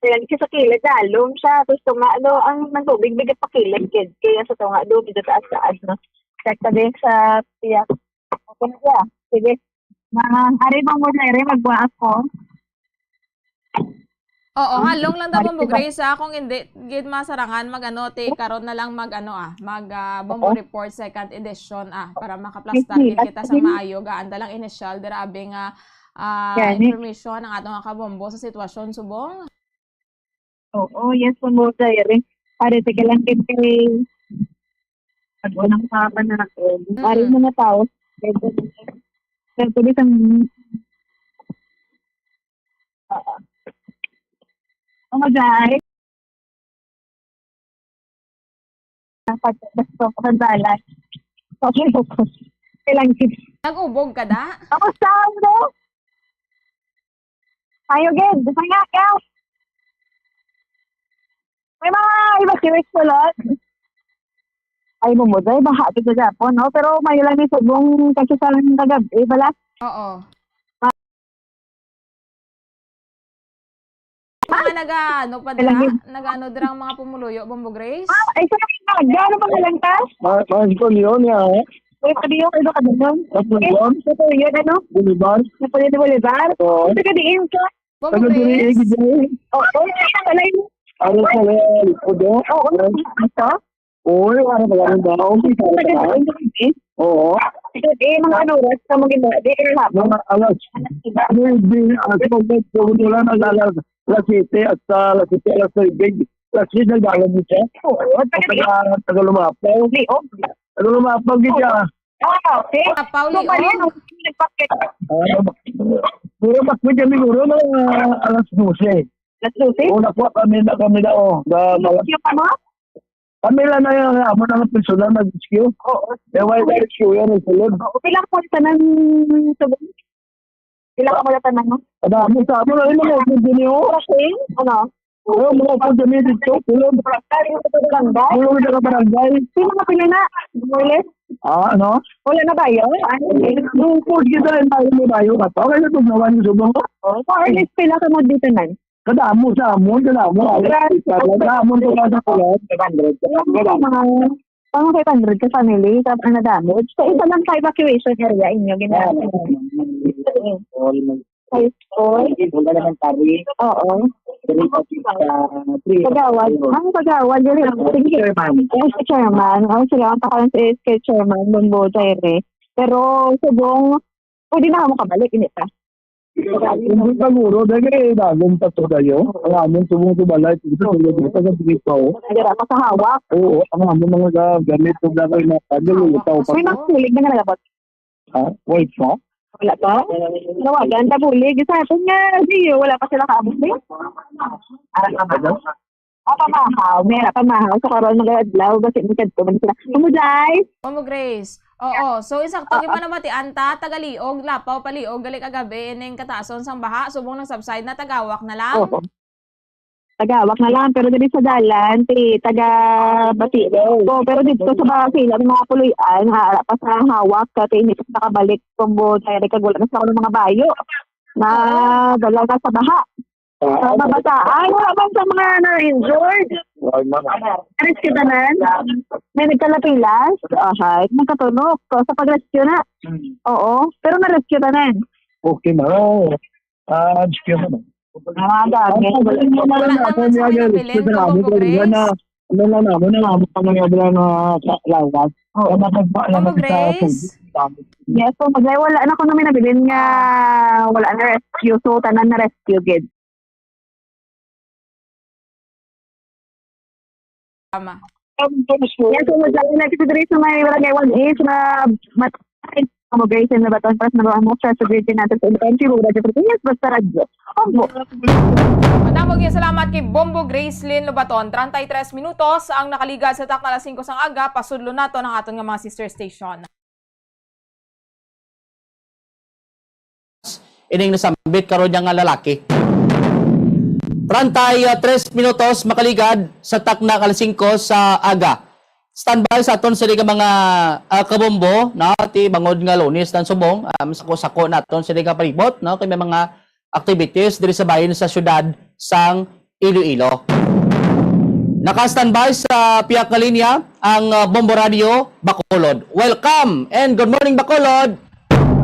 Ayan, kasi sa kilid, dalom siya. Tapos tunga, ano, ang, ang tubig, bigat pa kilid, gid. Kaya sa tunga, do, medyo taas-taas, no? Check ka din sa, yeah. Okay na siya. Sige. Ma, ari, Bombo Jai, magwa ako. Oo, Mm. halong lang daw, Oo, Bombo diba? Grace, ah, kung hindi gid masarangan, mag-ano, ti, karon na lang mag-ano, ah, mag, ah, Bombo Oo. Report second edition, ah, para makaplastar Sige, gid kita sa sige. maayo, gaan ta lang initial, dira abi nga, ah, Gani. information ang ato nga kabombo sa sitwasyon subong. Oo, yes, Bombo Jai. Ari, teka lang, gid kay Pag unang usapan na ako, Mm. ari mo na tao, pwede, pwede isang, oo. Ako, Jai. Dapat gusto ko sa dalan. Okay, okay. Kailang gid. Nag-ubog ka, da? Ako, saan, no? Ayo, gid. Sanga ka. May mga evacuees po, Lord. Ay, Bombo Joy, baha to sa Japon, no? Pero may lang ni subong kasi sa kagab-, eh, bala. Oo. Mga nag-ano pa dira? Talaga. Nag-ano dira ang mga pumuluyo, Bombo Grace? Ah, ay, sa mga ano pa lang ta? Ma-, Mas ko yun, ya, eh. Uy, pwede yun, ano ka dun? Mas ko yun? Eh, sa yun, ano? Boulevard? Sa Pulido Boulevard? Oo. Taga diin ka? Bombo Taga diri, eh, Grace? Gidya, eh. Oo, oo, sa Palay. Ano sa Palay? Pudo? Oo, ano? Ito? Uy, wala pa lang daw. Taga diin ka, eh? Oo. Eh, mga ano oras ka mag-, di, hapon? Mga alas, di, di, ah, sa pag-, wala na, alas, alas siyete hasta alas siyete, alas nuebe. Alas siyete, nagdalan mo siya. Oo, taga Taga, taga Lumapaw. Di, oh. Taga Lumapaw, gid siya. Ah, okay. Lumapaw, So, Leon. Mali, no? Ah, puro mas may kami, guro, mga alas dose. Alas dose? O, nakuha kami na kami na, oh. Ga-, Yung ano? Kami lang na yung amo na ng personal mag-rescue. Oo. Eh, why the rescue yan, ang sulod? Oo, pila ka tanan sa, pila ka tanan, no? Ano, amo sa amo na rin, mga opo din yun. Okay, ano? Oo, mga opo din yun dito, sulod. Barangay, sa barangay? Sulod na ka barangay. Sino ka pila na? Wala? Ah, ano? Wala na ba yun? Ano? Yung po, kita rin tayo, may bayo ka pa. Okay na itong naman yung subong ko. Oh, so, at least pila ka mo dito, nan? Kadamo sa amon, kadamo. Grabe. Kadamo to ka sa kulay. Five hundred. Kadamo. Mga five hundred ka family, sa ang na-damage. Sa isa lang sa evacuation area inyo, ginagawa. Ah, High school? High school elementary. Oo. Diri pa sa three. Kagawad. Ang kagawad, diri ang Sige. Chairman. Ay, si chairman. Ay, sila ang pakalan sa S K chairman, Bombo Jaire. Pero, subong, pwede na mo kabalik, hindi pa. Hindi pa guro, dahil eh, dagom pa to kayo. Ang amon tubong to balay, ito sa loob, ito sa dito. Dira pa sa hawak. Oo, ang amon mga ga-, gamit to dagay na, ano, Hawak itaw pa pa. May sa mga kulig na nalabot. Ha? Wait mo? Wala pa? Nawagan, tabulig. Sa atin nga, Gio, wala pa sila kaabot, eh. Arang naman. Ah, pamahaw. May ara pamahaw. Sa karon, mga adlaw, basi mo kadto man sila. Kumuday? Omo, Grace. Oo. So, insakto, ah, yung ah, manamatian ta, taga Liog, Lapaw, Paliog, gali kagabi, ining kataason sang baha, subong nag-subside na, tagawak na lang. Oo. Tagawak na lang, pero dili sa dalan, ti, taga Bati. Oo, pero dito sa ba, sila, may mga puloy-an, nga ara pa sa hawak, kati hindi pa nakabalik, kumbo, direct, kag wala na sa mga bayo. Na, oo, dala na sa baha. Ah, sa kabataan, wala man sa mga na-injured. Wala man. Na-rescue tanan? May nagkalapilas? Ahay, nagkatunok. So, sa pag-rescue na? Hmm. Oo, pero na-rescue tanan. Okay na. Ah, rescue na. Ah, dami. Ang pagkain mo na lang. Wala ako naman sa niya, mga nabilin, rescue na kung ako, Grace. Ano na naman, na naman ang mga wala na sa lawas. Oo. Ang mga ba-, Omo, naman sa Grace? Yes, so, mag-, wala na ko namin nabilin nga wala na rescue. So, tanan na rescue, gid. Tama. Yes, so, mag-, lagi na kita diri sa may Barangay one A, sa mga mat-, mga guys, sa Labaton, para sa mga mo, sa Subject natin sa Intensive Radyo Pilipinas, basta radyo. Opo. Madamo gyud salamat kay Bombo Gracelyn Lobaton. Treinta y tres minutos ang nakaligad sa takna alas singko sang aga, pasudlo naton ang aton nga mga sister station. Ining nasambit karon niya nga lalaki. Treinta y tres minutos makaligad sa takna alas singko sa aga. Standby sa aton sini nga mga, ah, kabombo, no? Ti bangod nga Lunes ng subong, um, sako-sako naton sini nga palibot, no? Kay may mga activities diri sa bahin sa siyudad sang Iloilo. Naka-standby sa piyak nga linya ang, ah, Bombo Radio Bacolod. Welcome and good morning, Bacolod!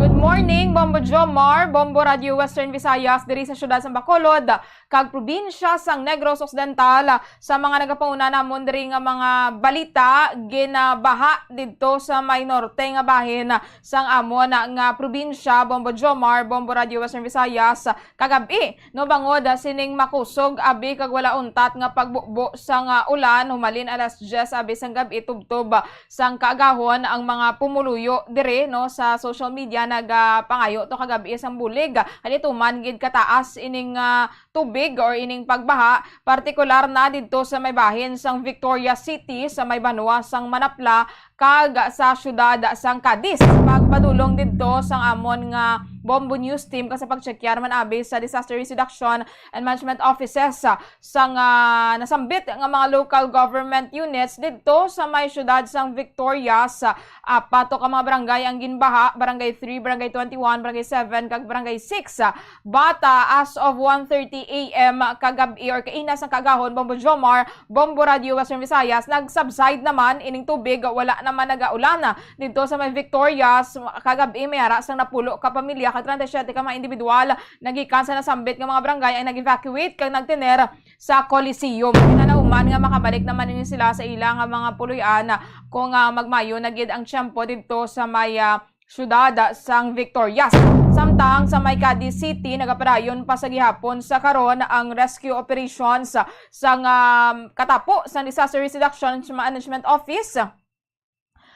Good morning, Bombo Jomar, Bombo Radio Western Visayas, diri sa siyudad sa Bacolod, kag probinsya sang Negros Occidental. Sa mga nagapauna namon diri nga mga balita, ginabaha didto sa may norte nga bahin sang amon nga probinsya, Bombo Jomar, Bombo Radio Western Visayas, kagab-i, no, bangod, ah, sining makusog abi kag wala untat nga pagbubo sang, ah, ulan humalin alas diyes abi sang gab-i tubtob, ah, sang kaagahon ang mga pumuluyo diri, no, sa social media nagapangayo to kagab-i sang bulig, ah, halituman gid kataas ining, ah, tubig or ining pagbaha, partikular na didto sa may bahin sang Victoria City, sa may banwa sang Manapla, kag sa siyudad sang Cadiz. Pagpadulong didto sang amon nga Bombo News Team kag sa pagtsekyar man abi sa Disaster Risk Reduction and Management Offices, ah, sang, ah, nasambit nga mga local government units didto sa may siyudad sang Victorias. Ah, apat ka mga barangay ang ginbaha, Barangay three, Barangay twenty-one, Barangay seven, kag Barangay six. But, ah, as of one thirty A M kagab-i or kaina sang kaagahon, Bombo Jomar, Bombo Radio Western Visayas, nag-subside naman ining tubig, wala naman nagaulan. Didto sa may Victorias, kagab-i may ara sang napulo ka pamilya kag treinta y siete ka mga individual nagikan sa nasambit nga mga barangay ang nag-evacuate kag nagtener sa Coliseum. Kinalauman nga makabalik naman ini sila sa ila nga mga puloy-an kung, ah, magmayo na gid ang tiyempo didto sa may, ah, siyudad sang Victorias. Samtang sa may Cadiz City, nagapadayon pa sa gihapon sa karon ang rescue operations sang, ah, katapo sang Disaster Risk Reduction Management Office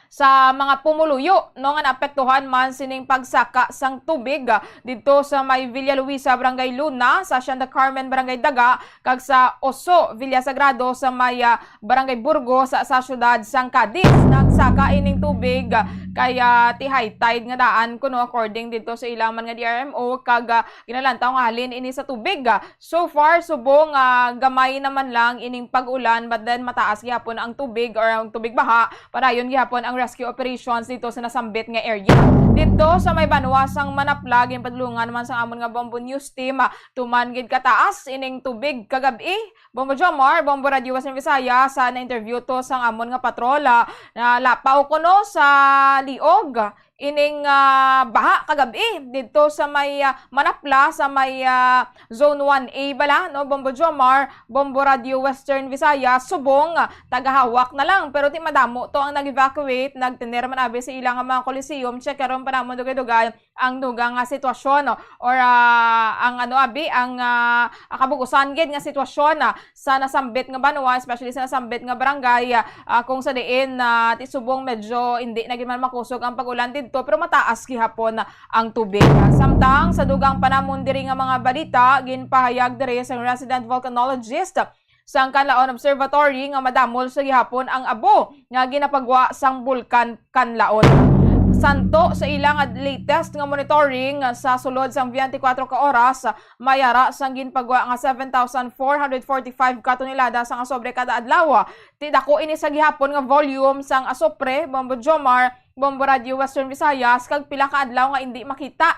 sa mga pumuluyo, no, nga naapektuhan man sining pagsaka sang tubig, ah, didto sa may Villa Luisa, Barangay Luna, sa Hacienda Carmen, Barangay Daga, kag sa Oso, Villa Sagrado, sa may, ah, Barangay Burgos, sa, sa siyudad sang Cadiz. Nagsaka ining tubig, ah, kay, ah, ti high tide nga daan kuno, according didto sa ila man nga D R M O, kag, ah, ginalantaw nga halin ini sa tubig, ah, So far, subong, ah, gamay naman lang ining pag-ulan, but then mataas gihapon ang tubig or ang tubig baha, padayon gihapon ang rescue operations dito sa nasambit nga area. Dito sa may banwa sang Manapla, ginpadulungan naman sang amon nga Bombo News Team, ah, tuman gid kataas ining tubig kagab-i. Bombo Jomar, Bombo Radio Western Visayas, sa na-interview to sang amon nga patrol, ah, na lapaw kuno sa liog ining, ah, baha kagab-i didto sa may, ah, Manapla, sa may, ah, Zone one A bala, no, Bombo Jomar, Bombo Radio Western Visayas, subong, ah, tagahawak na lang. Pero ti madamo to ang nag-evacuate, nagtener man abi sa ila nga mga coliseum. Check karon pa namon dugay-dugay ang dugang nga sitwasyon, no, or, ah, ang ano abi, ang, ah, kabug-usan gid nga sitwasyon, ah, sa nasambit nga banwa, especially sa nasambit nga barangay, ah, kung sa diin, ah, ti subong medyo hindi na gid man makusog ang pag-ulan didto, pero mataas gihapon ang tubig. Samtang sa dugang pa namon diri nga mga balita, ginpahayag diri sang resident volcanologist sang Canlaon Observatory nga madamol sa gihapon ang abo nga ginapagwa sang Bulkan Canlaon. Santo sa ila nga latest nga monitoring, sa sulod sang twenty-four ka oras, may ara sang ginpagwa nga seven thousand four hundred forty-five ka tonelada sang asupre kada adlaw. Ti dako ini sa gihapon nga volume sang asupre, Bombo Jomar, Bombo Radio Western Visayas, kag pila ka adlaw nga indi makita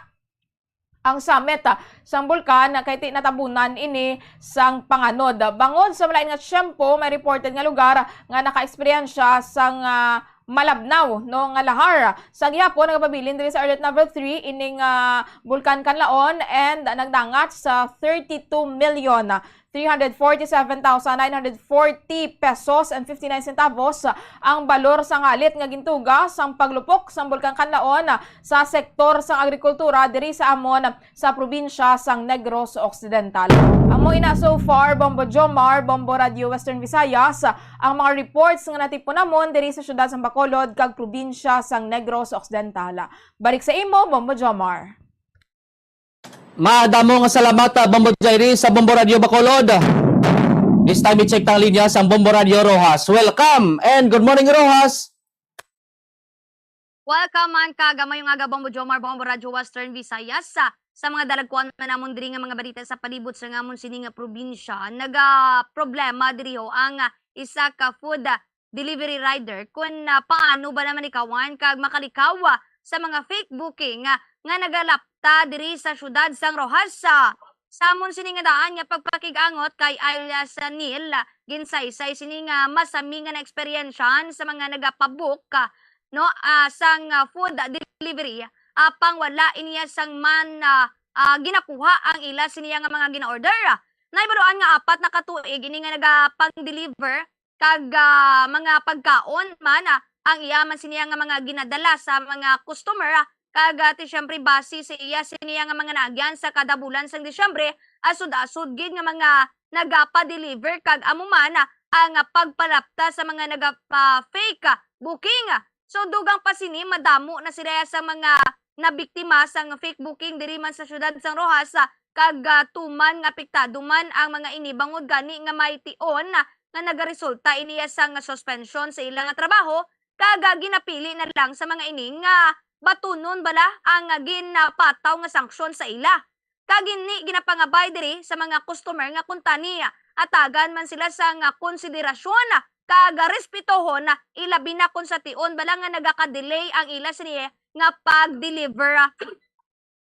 ang summit, ah, sang bulkan, ah, kay ti natabunan ini sang panganod. Bangod sa malain nga tiyempo, may reported nga lugar nga nakaeksperyensya sang, ah, malabnaw, no, nga lahar. Sa gihapon, nagapabilin diri sa alert number three, ining, ah, Bulkan Canlaon, and nagdangat sa thirty-two million three hundred forty-seven thousand nine hundred forty pesos and fifty-nine centavos ang balor sang halit nga gintuga sang paglupok sang Bulkan Canlaon sa sektor sang agrikultura diri sa amon sa probinsya sang Negros Occidental. Amo ina so far, Bombo Jomar, Bombo Radio Western Visayas, ang mga reports nga natipon namon diri sa siyudad sang Bacolod kag probinsya sang Negros Occidental. Balik sa imo, Bombo Jomar. Madamo nga salamat, ah, Bombo Jairi sa Bombo Radio Bacolod. This time, i-check tang linya sang Bombo Radio Roxas. Welcome and good morning, Roxas. Welcome man kag maayong aga, Bombo Jomar, Bombo Radio Western Visayas. Sa, sa mga dalagkuan man namon diri nga mga balita sa palibot sa ngamon sini nga probinsya, naga problema diri ho ang, ah, isa ka food, ah, delivery rider kun, ah, paano ba naman likawan kag makalikaw, ah, sa mga fake booking, ah, nga nagalapta diri sa siyudad sang Roxas. Sa amon sini nga daan nga pagpakig-angot kay alias Neil, ah, ginsaysay sini nga masami nga naeksperyensyahan sa mga nagapabook, ah, no, ah, sang, ah, food delivery, apang wala iniya sang man, ah, ah, ginakuha ang ila siniya nga mga gina-order. Nahibaluan nga apat na ka tuig ini nga nagapang-deliver kag, ah, mga pagkaon man, ah, ang iya man siniya nga mga ginadala sa mga customer, ah, kag, ah, ti siyempre base sa iya siniya nga mga naagyan sa kada bulan sang Disyembre, asod-asod gid nga mga nagapa-deliver kag amo man, ah, ang, ah, pagpalapta sa mga nagapa-fake, ah, booking. So, dugang pa sini, madamo na sila sa mga nabiktima sang fake booking diri man sa siyudad sang Roxas, ah, kag, ah, tuman nga apektado man ang mga ini bangod gani nga may tion, ah, nga nagaresulta iniya sang suspension sa ila nga trabaho, kag, ah, ginapili na lang sa mga ini nga batunon bala ang, ah, ginapataw nga sanksyon sa ila. Kag ini ginapangabay diri sa mga customer nga kuntani, ah, atagan man sila sang, ah, konsiderasyon, ah, kag, ah, respetohon, ah, ilabi na kon sa tion bala nga nagaka-delay ang ila sini nga pag-deliver, ah.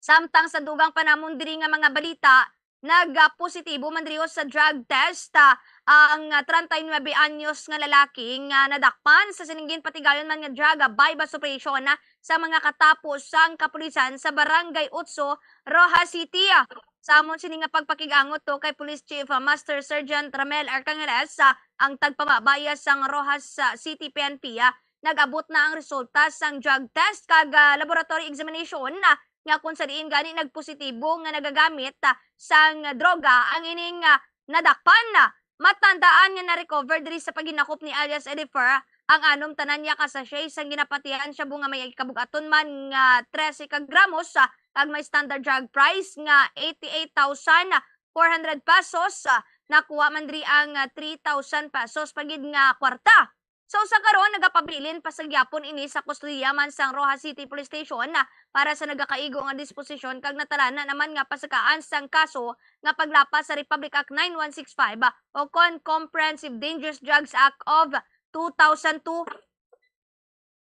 Samtang sa dugang pa namon diri nga mga balita, nag-positibo man diri sa drug test, ah, ang, ah, treinta y nuebe anyos nga lalaki nga nadakpan sa sining ginpatigayon man nga drug, ah, buy-bust operation, ah, sa mga katapo sang kapulisan sa Barangay Otso, Roxas City, ah. Sa amon sini nga pagpakig-angot to kay Police Chief, ah, Master Sergeant Ramel Arcangeles, ah, ang tagpamabaya sang Roxas, ah, City P N P, ah, nag-abot na ang resulta sang drug test kag, ah, laboratory examination, ah, nga kung sa diin gani nagpositibo nga nagagamit, ah, sang droga ang ining, ah, nadakpan. Matandaan nga na-recover diri sa paghinakop ni alias Edifer ang anom tanan niya ka sachet sang ginapatihan shabu nga may kabug-aton man nga trese ka gramos, ah, kag may standard drug price nga eighty-eight thousand four hundred pesos. Ah, nakuha man diri ang, ah, three thousand pesos pa gid nga kwarta. So, sa karon, nagapabilin pa sa gyapon ini sa kustodiya man sang Roxas City Police Station, ah, para sa nagakaigo nga disposisyon kag natalana naman nga pasakaan sang kaso nga paglapas sa Republic Act nine one six five, ah, o kon Comprehensive Dangerous Drugs Act of two thousand two.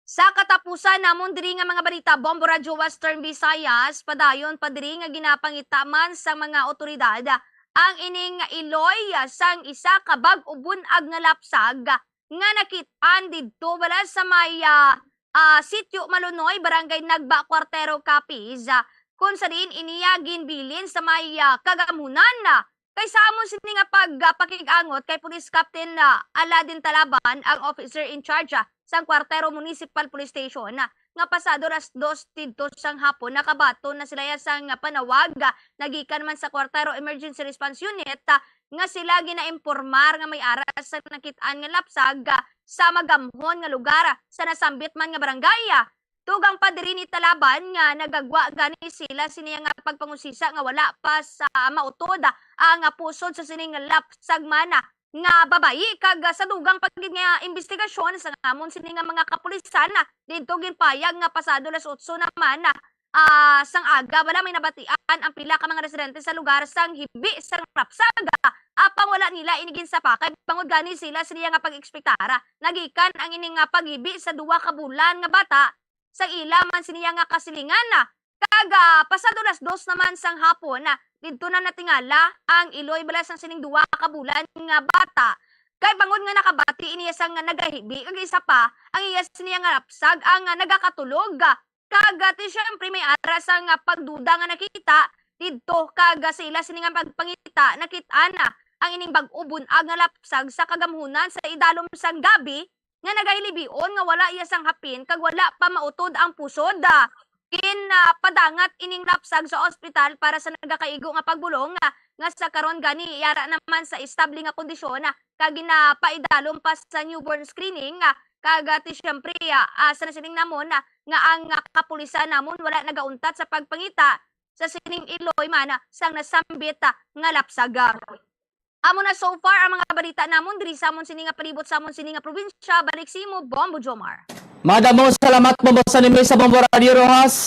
Sa katapusan namon diri nga mga balita, Bombo Radyo Western Visayas, padayon pa diri nga ginapangita man sa mga awtoridad ang ining iloy sang isa ka bag-o bunag nga lapsag nga nakit-an didto bala sa may, ah, ah, Sitio Malunoy, Barangay Nagba, Cuartero, Capiz, ah, kung sa diin iniya ginbilin sa may, ah, kagamhunan na. Kay sa amon sini nga pag, ah, pakig-angot kay Police Captain, ah, Aladin Talaban, ang officer in charge, ah, sang Cuartero Municipal Police Station, ah, nga pasado alas dos didto sang hapon nakabaton na sila ya sang, ah, panawag, ah, nagikan man sa Cuartero Emergency Response Unit, ah, nga sila ginainpormar nga may ara sa nakit-an nga lapsag, ah, sa magamhon nga lugar, ah, sa nasambit man nga barangay, ah. Dugang pa diri ni Talaban nga nagagwa gani sila sini nga pagpangusisa nga wala pa sa mautod ang pusod sa sining lapsag man nga babayi, kag sa dugang pa gid nga imbestigasyon sa amon sini nga mga kapulisan, didto ginpayag nga pasado las otso naman, ah, sang aga, wala may nabatian ang pila ka mga residente sa lugar sang hibi sang lapsag. Apang wala nila ini ginsapa kay bangod gani sila sini nga pag-ekspektara nagikan ang ini nga paghibi sa duha ka bulan nga bata sa ila man siniya nga kasilingan. Kag, ah, pasado las dos naman sang hapon, ah, didto na natingala ang iloy bala sang sining duha ka bulan nga bata. Kay bangod nga nakabati ini sang nagahibi, kag isa pa, ang iya siniya nga lapsag ang, ah, nagakatulog. Kag, ah, ti, syempre, may ara sang, ah, pagduda nga nakita didto, kag, ah, sa ila sini nga pagpangita, nakit-an na ang ining bag-o bunag nga lapsag sa kagamhunan sa idalom sang gabi, nga nagahilibion nga wala iya sang hapin kag wala pa mautod ang pusod. Gin, ah, padangat ining lapsag sa ospital para sa nagakaigo nga pagbulong, ah, nga sa karon gani yara naman sa estable nga kondisyon, ah, kag ginapaidalom pa sa newborn screening, ah, kag, ah, ti siyempre, ah, ah, sa nasiling namon, ah, nga ang, ah, kapulisan namon wala nagauntat sa pagpangita sa sining iloy man, ah, sang nasambit, ah, nga lapsag. Amo na so far ang mga balita namon diri sa amon sini nga palibot, sa amon sini nga probinsya. Balik sa imo, Bombo Jomar. Madamo salamat, Bombo Sanime sa Bombo Radio Roxas.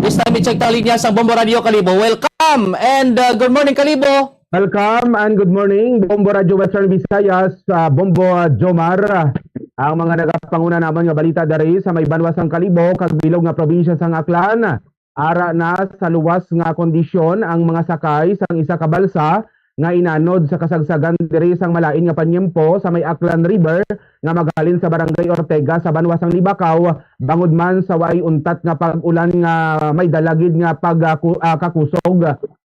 This time, i-check ta ang linya sang Bombo Radio Kalibo. Welcome and, uh, good morning, Kalibo. Welcome and good morning, Bombo Radio Western Visayas, uh, Bombo, uh, Jomar. Ang mga nagapanguna namon nga balita diri sa may banwa sang Kalibo kag bilog nga probinsya sang Aklan. Ara na sa luwas nga kondisyon ang mga sakay sang isa ka balsa nga inanod sa kasagsagan diri sang malain nga panyempo sa may Aklan River nga maghalin sa Barangay Ortega sa banwa sang Libacao, bangod man sa waay untat nga pag-ulan nga may dala gid nga pag-, ah, ku-, ah, kakusog.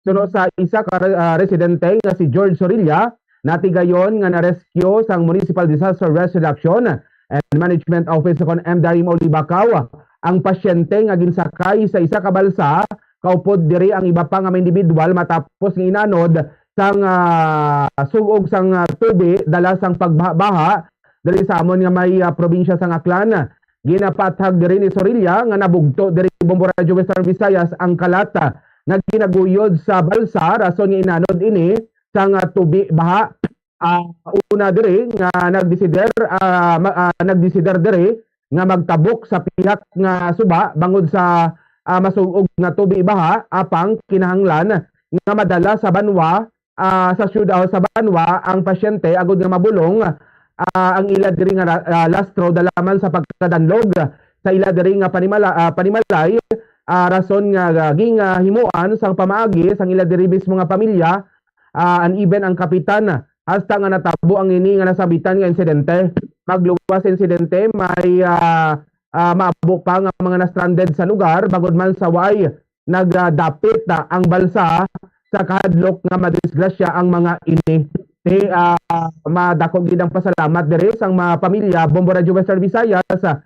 Suno sa isa ka re-, ah, residente nga si George Sorilla, natigayon nga na-rescue sang Municipal Disaster Risk Reduction and Management Office kon M D R M O Libacao ang pasyente nga ginsakay sa isa ka balsa. Kaupod diri ang iba pa nga mga individual matapos nga inanod sang, ah, sug-og sang, ah, tubi dala sang pagbaha-baha diri sa amon nga may, ah, probinsya sang Aklan. Ginapaathag diri ni Sorilla nga nabugto diri Bombo Radyo Western Visayas ang kalat, ah, nga ginaguyod sa balsa, rason nga inanod ini sang, ah, tubi baha. Ah, una diri nga nagdesider, ah, ma-, ah, nagdesider diri nga magtabok sa pihak nga suba bangod sa, ah, masug-og nga tubi baha, apang kinahanglan nga madala sa banwa, ah, sa syudad, sa banwa ang pasyente agud nga mabulong, ah, ang ila diri nga ra-, ah, lastro dala man sa pagkadanlog sa ila diri nga panimala-, ah, panimalay, ah, rason nga, ah, ging, ah, himuan sang pamaagi sang ila diri mismo nga pamilya, ah, and even ang kapitan, hasta nga natabo ang ini nga nasabitan nga insidente. Magluwas sa insidente, may, ah, ah, maabo pa nga mga na-stranded sa lugar, bangod man sa way nagdapit, ah, ang balsa sa kahadlok nga madisgrasya ang mga ini. Ni, ah, madako gid ang pasalamat diri sang mga pamilya Bombo Radio Western Visayas, ah,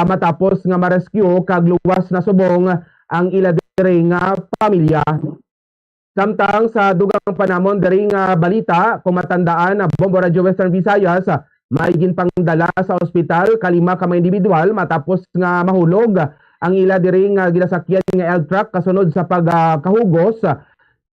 matapos nga ma-rescue kag luwas na subong ang ila diri nga pamilya. Samtang sa dugang pa namon diri nga balita, kung matandaan, ang Bombo Radio Western Visayas, ah, may ginpangdala sa ospital kalima ka mga individual matapos nga mahulog ang ila diri nga ginasakyan nga elk truck kasunod sa pag, ah, kahugos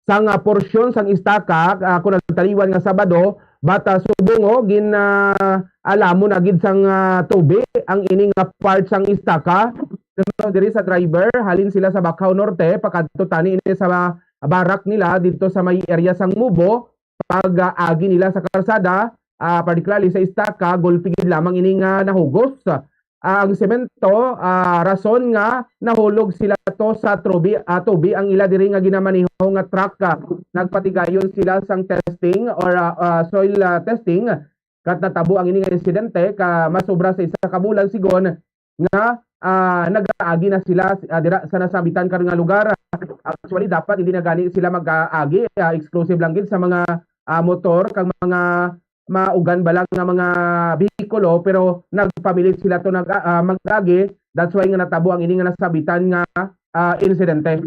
sang, ah, porsyon sang istaka, ah, kung nagtaliwan nga Sabado, bata subong, oh, gin, ah, alamon na gid sang, ah, tubi ang ini nga part sang istaka. Pero diri sa driver, halin sila sa Bacau Norte, pakadto tani ini sa barak nila didto sa may area sang Mubo, pag, ah, agi nila sa karsada, ah, particularly sa istaka, gulpi gid lamang ini nga nahugos. Ah, ang semento, ah, rason nga nahulog sila to sa trubi-, ah, tubi ang ila diri nga ginamaneho nga truck, ah. Nagpatigayon sila sang testing or, ah, ah, soil, ah, testing. Kat natabo ang ini nga insidente ka masobra sa isa ka bulan, sigon nga, ah, nagaagi na sila, ah, dira sa nasabitan karon nga lugar. Actually, dapat hindi na gani sila mag-aagi, ah, exclusive lang gid sa mga, ah, motor kag mga maugan ba lang nga mga behikulo, pero nagpamilit sila to nag, ah, mag-agi. That's why nga natabo ang ini nga nasabitan nga, ah, insidente.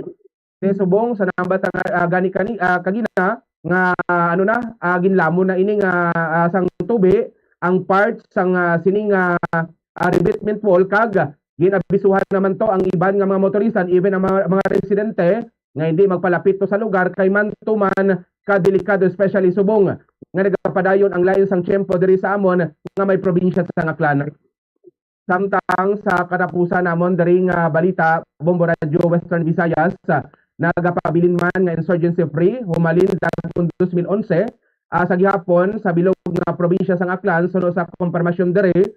Kay subong sa nambatan nga, ah, gani kani, ah, kagina nga, ah, ano na, ah, ginlamon na ini nga, ah, sang tubi ang part sang, ah, sining, ah, ah, revetment wall kag ginabisuhan naman to ang iban nga mga motorista, even ang mga, mga residente nga hindi magpalapit to sa lugar kay man-to-man ka delikado, especially subong nga nagapadayon ang lain sang tiyempo diri sa amon nga may probinsya sang Aklan. Samtang sa katapusan namon diri nga balita, Bombo Radio Western Visayas, ah, nagapabilin man nga insurgency free humalin dagon dos mil onse, ah, sa gihapon sa bilog nga probinsya sang Aklan, suno sa kompermasyon diri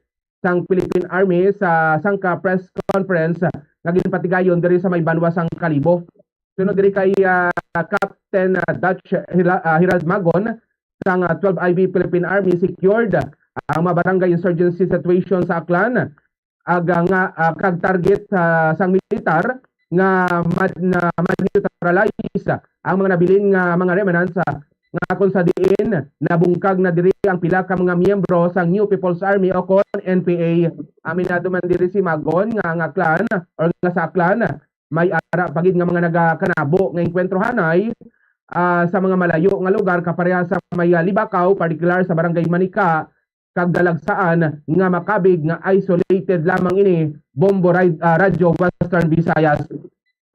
sang Philippine Army sa sangka press conference nga ginpatigayon diri sa may banwa sang Kalibo. Sunod diri kay, ah, Captain, ah, Dutch Hila-, ah, Herald Magon sang, ah, twelve I B Philippine Army, secured ang mga barangay insurgency situation sa Aklan, aga nga, ah, kag target sa, sang militar nga mad-, na ma-neutralize ang mga nabilin nga mga remnants, ah, nga kung sa diin nabungkag na diri ang pila ka mga miyembro sang New People's Army o kon N P A. Aminado man diri si Magon nga ang Aklan or nga sa Aklan may ara pa gid nga mga nagakanabo nga engkwentro hanay, ah, sa mga malayo nga lugar kapareha sa may, ah, Libacao, partikular sa Barangay Manica, kag Dalagsaan nga makabig nga isolated lamang ini, Bombo Ri-, ah, Radio Western Visayas.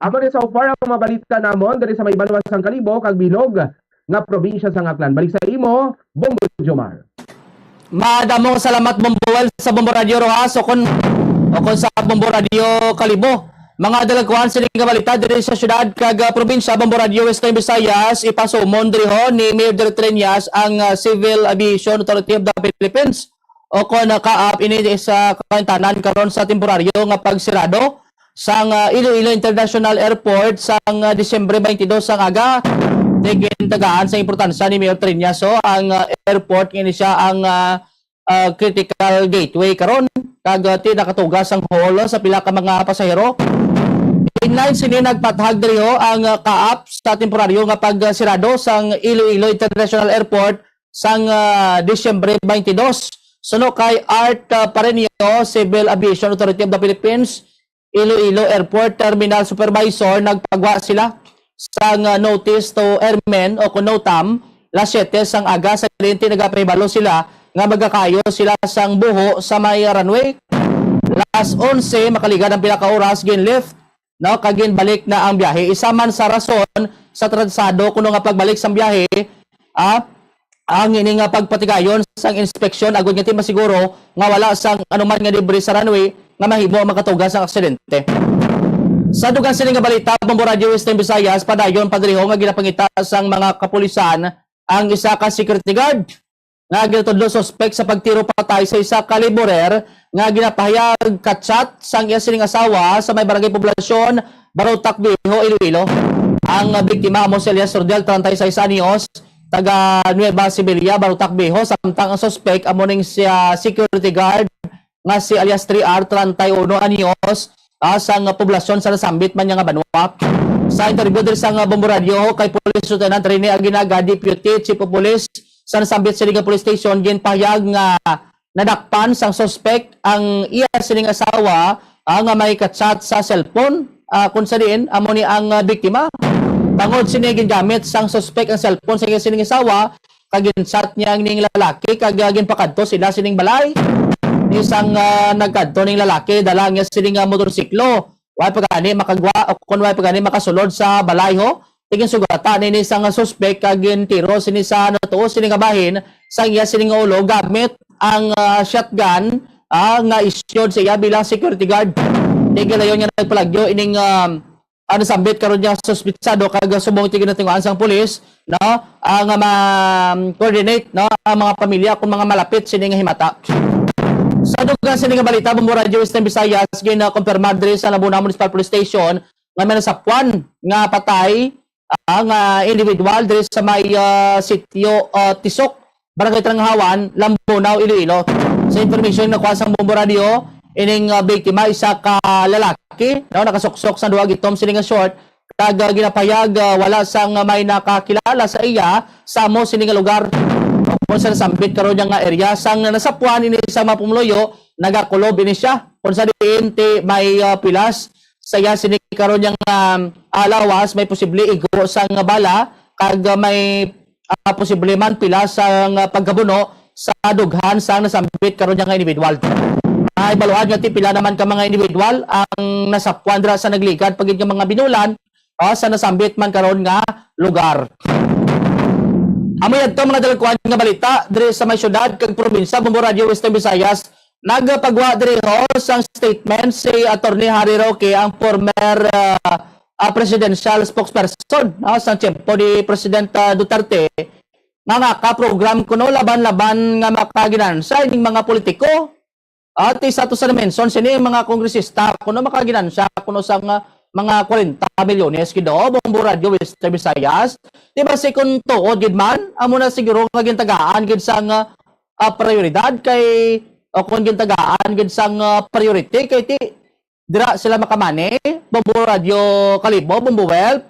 Amo ni so far ang mga balita namon diri sa may banwa sang Kalibo kag bilog nga probinsya sang Aklan. Balik sa imo, Bombo Jomar. Madamong salamat, Bombo Well, sa Bombo Radio Roxas o kon, o kon sa Bombo Radio Kalibo. Mga dalagkuan sini nga balita diri sa syudad kag, ah, probinsya, Bombo Radio Western Visayas, ipasumon diri ho ni Mayor Dere Treñas ang, ah, Civil Aviation Authority of the Philippines o kon, ah, CAAP, ini sa kaantanan karon sa temporaryo nga pagsirado sang, ah, Iloilo International Airport sang, ah, Disyembre twenty-two sang aga. Gintagaan sa importansya ni Mayor Treñas, so, ang, ah, airport nga ini siya ang, ah, ah, critical gateway karon, kag, ah, ti nakatuga sang hall sa pila ka mga pasahero. Inline sini, nagpathag diri ho ang, ah, CAAP sa temporaryo nga pagsirado sang Iloilo International Airport sang, ah, Disyembre twenty-two. Suno kay Art, ah, Pareño, Civil Aviation Authority of the Philippines, Iloilo Airport Terminal Supervisor, nagpagwa sila sang, ah, notice to airmen o kon NOTAM, las siyete sang aga, sa diin ti nagapahibalo sila nga magakaayo sila sang buho sa may runway. Las onse, makaligad ang pila ka oras, gin-lift, no, kag ginbalik na ang biyahe. Isa man sa rason sa atrasado kuno nga pagbalik sang biyahe, ah, ang ini nga pagpatigayon sang inspeksyon agod nga ti masiguro nga wala sang anuman nga debris sa runway nga mahimo makatuga sang aksidente. Sa dugang sini nga balita, Bombo Radio Western Visayas, padayon pa diriho nga ginapangita sang mga kapulisan ang isa ka security guard nga ginatudlo suspek sa pagtiro patay sa isa ka laborer nga ginapahayag ka-chat sang iya sining asawa sa may barangay Poblasyon, Barotac Viejo, Iloilo. Ang biktima amo si alias Rodel, treinta y seis anyos, taga Nueva Sevilla, Barotac Viejo, samtang ang suspek amo ning siya security guard nga si alias three R, treinta y uno anyos, ah, sang poblasyon sa nasambit man niya nga banwa. Sa interview diri sa nga Bombo Radio kay Police Lieutenant Rene Aguinaga, Deputy Chief of Police sa nasambit sini nga police station, ginpahayag nga nadakpan sang suspek ang iya sining asawa, ah, nga may ka-chat sa cellphone, ah, kung sa diin amo ni ang, ah, biktima. Tungod sini, gingamit sang suspek ang cellphone sa iya sining asawa kag gin-chat niya ang ning lalaki kag, ah, ginpakadto sila sining balay. Ni sang, ah, nagkadto ning lalaki, dala niya sining, ah, motorsiklo. Wa pa gani makagwa o kung wa pa gani makasulod sa balay ho. Ti ginsugatan ini sang suspek kag gintiro sini sa natuo sini nga bahin sa iya sini nga ulo gamit ang, ah, shotgun, ah, nga issued sa iya bilang security guard. Ti gilayon nga nagpalagyo ining, um, ang nasambit karon nga suspitsado kag subong ti ginatinguhaan sang pulis, no, ah, nga ma-coordinate, no, ang mga pamilya kung mga malapit sini nga himata. Sa dugang sini nga balita, Bombo Radio Western Visayas, ginakumpirmar diri sa Nabunao Municipal Police Station nga may nasapwan nga patay, ah, nga individual diri sa may, ah, sitio, ah, Tisok, Barangay Tranghawan, Lambunao, Iloilo. Sa information na kuha sang Bombo Radio, ining, ah, biktima isa ka lalaki, no, nakasuksok sa duha gitom sini nga short, kag, ah, ginapayag, ah, wala sang may nakakilala sa iya sa amo sini nga lugar. Kung sa nasambit karon niya nga area, sang nasapwan ini sa mga pumuluyo, nagakulob ini siya. Kung sa diin ti may, ah, pilas sa iya sini karon niya nga, ah, lawas, may posible igo sang bala, kag, ah, may, ah, posible man pila sang, ah, pagkabuno sa dughan sang nasambit karon niya nga individual. Ay baluhan nga ti pila naman ka mga individual ang nasapwan dira sa nagligad pa gid nga mga binulan, ah, sa nasambit man karon nga lugar. Amo yadto, mga dalagkuan nga balita diri sa may syudad kag probinsya, Bombo Radio Western Visayas. Nagapagwa diri ho sang statement si Attorney Harry Roque, ang former, ah, ah, presidential spokesperson, ah, sa tiyempo ni President, ah, Duterte, nga nakaprogram kuno laban-laban nga makaginansya ining mga politiko. At isa to sa na-mention sini, mga kongresista, kuno makaginansya kuno sang, ah, mga kwarenta milyones gid, oh, Bombo Radio Western Visayas. Di ba, si kun tuod gid man, amo na siguro nga gintagaan gid sang, ah, ah, prioridad kay, o kung gintagaan gid sang, ah, priority kay ti dira sila makamani, Bombo Radio Kalibo, Bombo Wealth.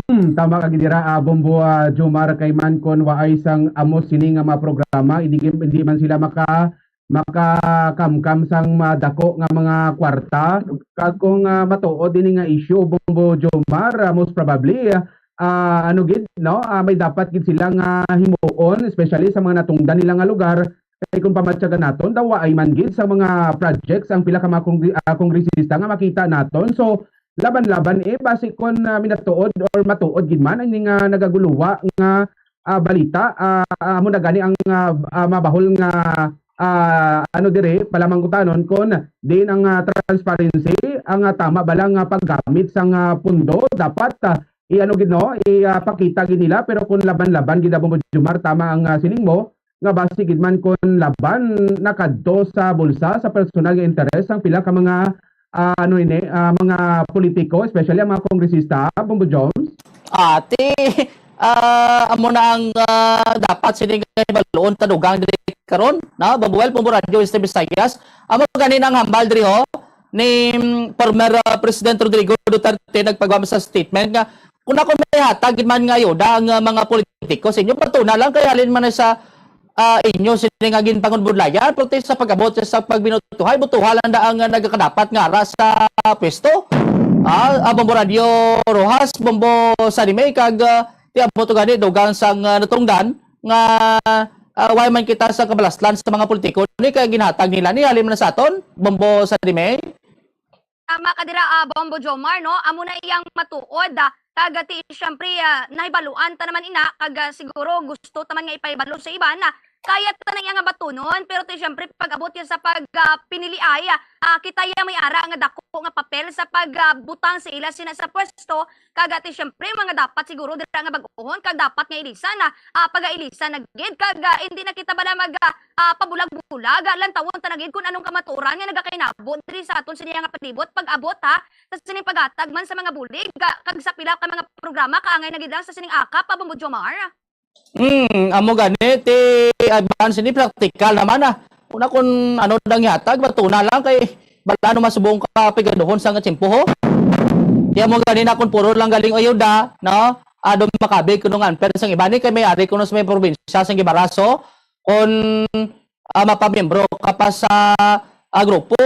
Hmm, tama ka gid dira, ah, Bombo, ah, Jomar, kay man kon waay sang amo sini nga mga programa, hindi, hindi man sila maka-, makakamkam sang madako nga mga kwarta. Kag kung, ah, matuod ini nga issue, Bombo Jomar, ah, most probably, ah, ano gid, no? Ah, may dapat gid sila nga himuon, especially sa mga natungdan nila nga lugar. Kay kung pamatyagan naton, daw waay man gid sa mga projects ang pila ka mga kongre-, ah, kongresista nga makita naton. So, laban-laban, eh, basi kon, ah, minatuod or matuod gid man ang nga nagaguluwa nga, ah, balita, ah, ah, amo na gani ang, ah, ah, mabahol nga, ah, ano diri, palamangkutanon kon diin ang, ah, transparency, ang, ah, tama bala nga paggamit sang, ah, pundo, dapat, ah, i-ano gid, no, i, ah, pakita gid nila. Pero kung laban-laban gid, Bombo Jomar, tama ang, ah, siling mo, nga basi gid man kon laban nakadto sa bulsa sa personal nga interes ang pila ka mga, ah, ano ini, ah, mga politiko, especially ang mga kongresista, Bombo Joms? Ati, ah, amo na ang, ah, dapat sini nga hibaluon ta dugang diri karon, na Bombo Wealth, Bombo Radio Western Visayas. Amo gani ang hambal diri ho ni, mm, former, ah, President Rodrigo Duterte, nagpagawa sa statement nga kung ako may hatag gid man nga ayuda ang, ah, mga politiko sa inyo, patuna lang kay halin man na sa, ah, inyo sini nga ginpangunbudlayan, pero ti sa pag-abot sa pagbinutuhay, butuha lang da ang, ah, nagakadapat nga ara sa pwesto. Ah, ah, Bombo Radio Rojas, Bombo Sanime, kag, ah, ti abot gani dugang sang, ah, natungdan nga, ah, way man kita sa kabalaslan sa mga politiko ni kay ginhatag nila ni halin man sa aton, Bombo Sanime. tama ka dira, ah, Bombo Jomar, no? Amo na iyang matuod, ah, kag, ah, ti, syempre, ah, nahibaluan ta naman ina, kag, ah, siguro gusto ta man nga ipahibalo sa iban, ah, kaya ta na iya nga batunon, pero ti, syempre, pag-abot ya sa pag, ah, piniliay, ah, ah, kita ya may ara nga dako nga papel sa pag, ah, butang sa ila sina sa pwesto, kag, ah, ti, syempre, mga dapat siguro dira nga bag-ohon, kag dapat nga ilisan, ah, ah, pagailisan na gid, kag, ah, hindi na kita bala mag, ah, ah, pabulag-bulag, ah, lantawon ta na gid kun anong kamatuoran nga nagakainabo diri sa aton sini nga palibot, pag-abot, ha, sa sining paghatag man sa mga bulig, ah, kag sa pila ka mga programa kaangay na gid lang sa sining akap, ah, Bombo Jomar. Hmm, amo gani ti advance ni praktikal naman, ah. Una kun ano nang ihatag, batuna lang kay bala ano masubong ka pigaduhon sa nga tiyempo, ho. Ti amo gani na kun puro lang galing ayuda, no? Ado makabig kuno nga unfair sang iba ni kay may ari kuno sa may probinsya sang Guimaras, ho. Kun, ah, mapamiyembro ka pa sa, ah, grupo,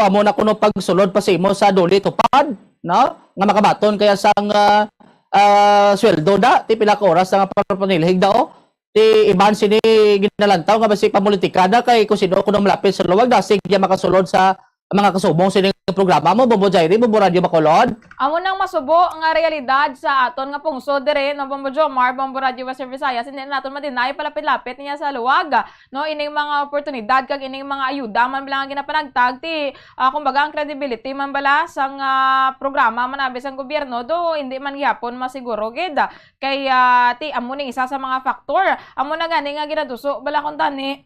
amo na kuno pagsulod pa sa imo sa duli tupad, no? Nga makabaton kaya sang, ah, ah, sweldo da, ti pila ka oras na nga pagpanilhig da, oh. Ti iban sini ginalantaw nga basi pamulitika na kay kung sino kuno malapit sa luwag da, sige makasulod sa mga kasubong sining programa mo, Bombo Jairi, Bombo Radyo Bacolod. Amo nang masubo nga realidad sa aton nga pungsod diri, no, Bombo Jomar, Bombo Radyo Western Visayas, hindi na naton ma-deny palapit-lapit niya sa luwag, no, ining mga oportunidad kag ining mga ayuda man bala nga ginapanagtag ti, ah, kumbaga ang credibility man bala sang, ah, programa man abi sang gobyerno, do hindi man gihapon masiguro gid, kay, ah, ti amo ning isa sa mga factor. Amo na gani nga ginaduso bala kuntani,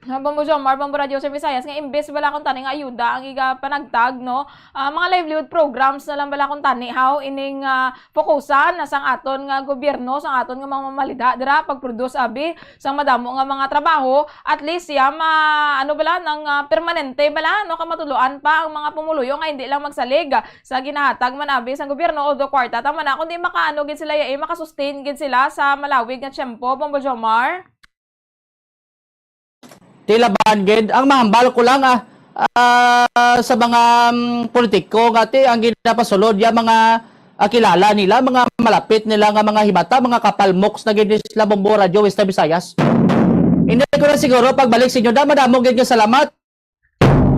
ah, Bombo Jomar, Bombo Radyo sa Visayas, nga imbes bala kuntani nga ayuda ang igapanagtag, no? Ah, mga livelihood programs na lang bala kuntani, haw, ining, ah, fokusan na sang aton nga gobyerno, sang aton nga mga mamalida dira, pag-produce abi sang madamo nga mga trabaho, at least, ya, ma-, ano bala, nang, ah, permanente bala, no? Kamatuluan pa ang mga pumuluyo nga hindi lang magsalig sa ginahatag man abi sang gobyerno, although kwarta tama na, kundi makaano gid sila, ya, eh, makasustain gid sila sa malawig nga tiyempo, Bombo Jomar. Ti laban gid ang mahambal ko lang, ah, ah, sa mga, mm, politiko nga ti ang ginapasulod ya mga, ah, kilala nila, mga malapit nila nga mga himata, mga kapalmoks na gid sila, Bombo Radyo Western Visayas. Hindi ko na siguro pagbalik sa inyo da, madamo gid nga salamat.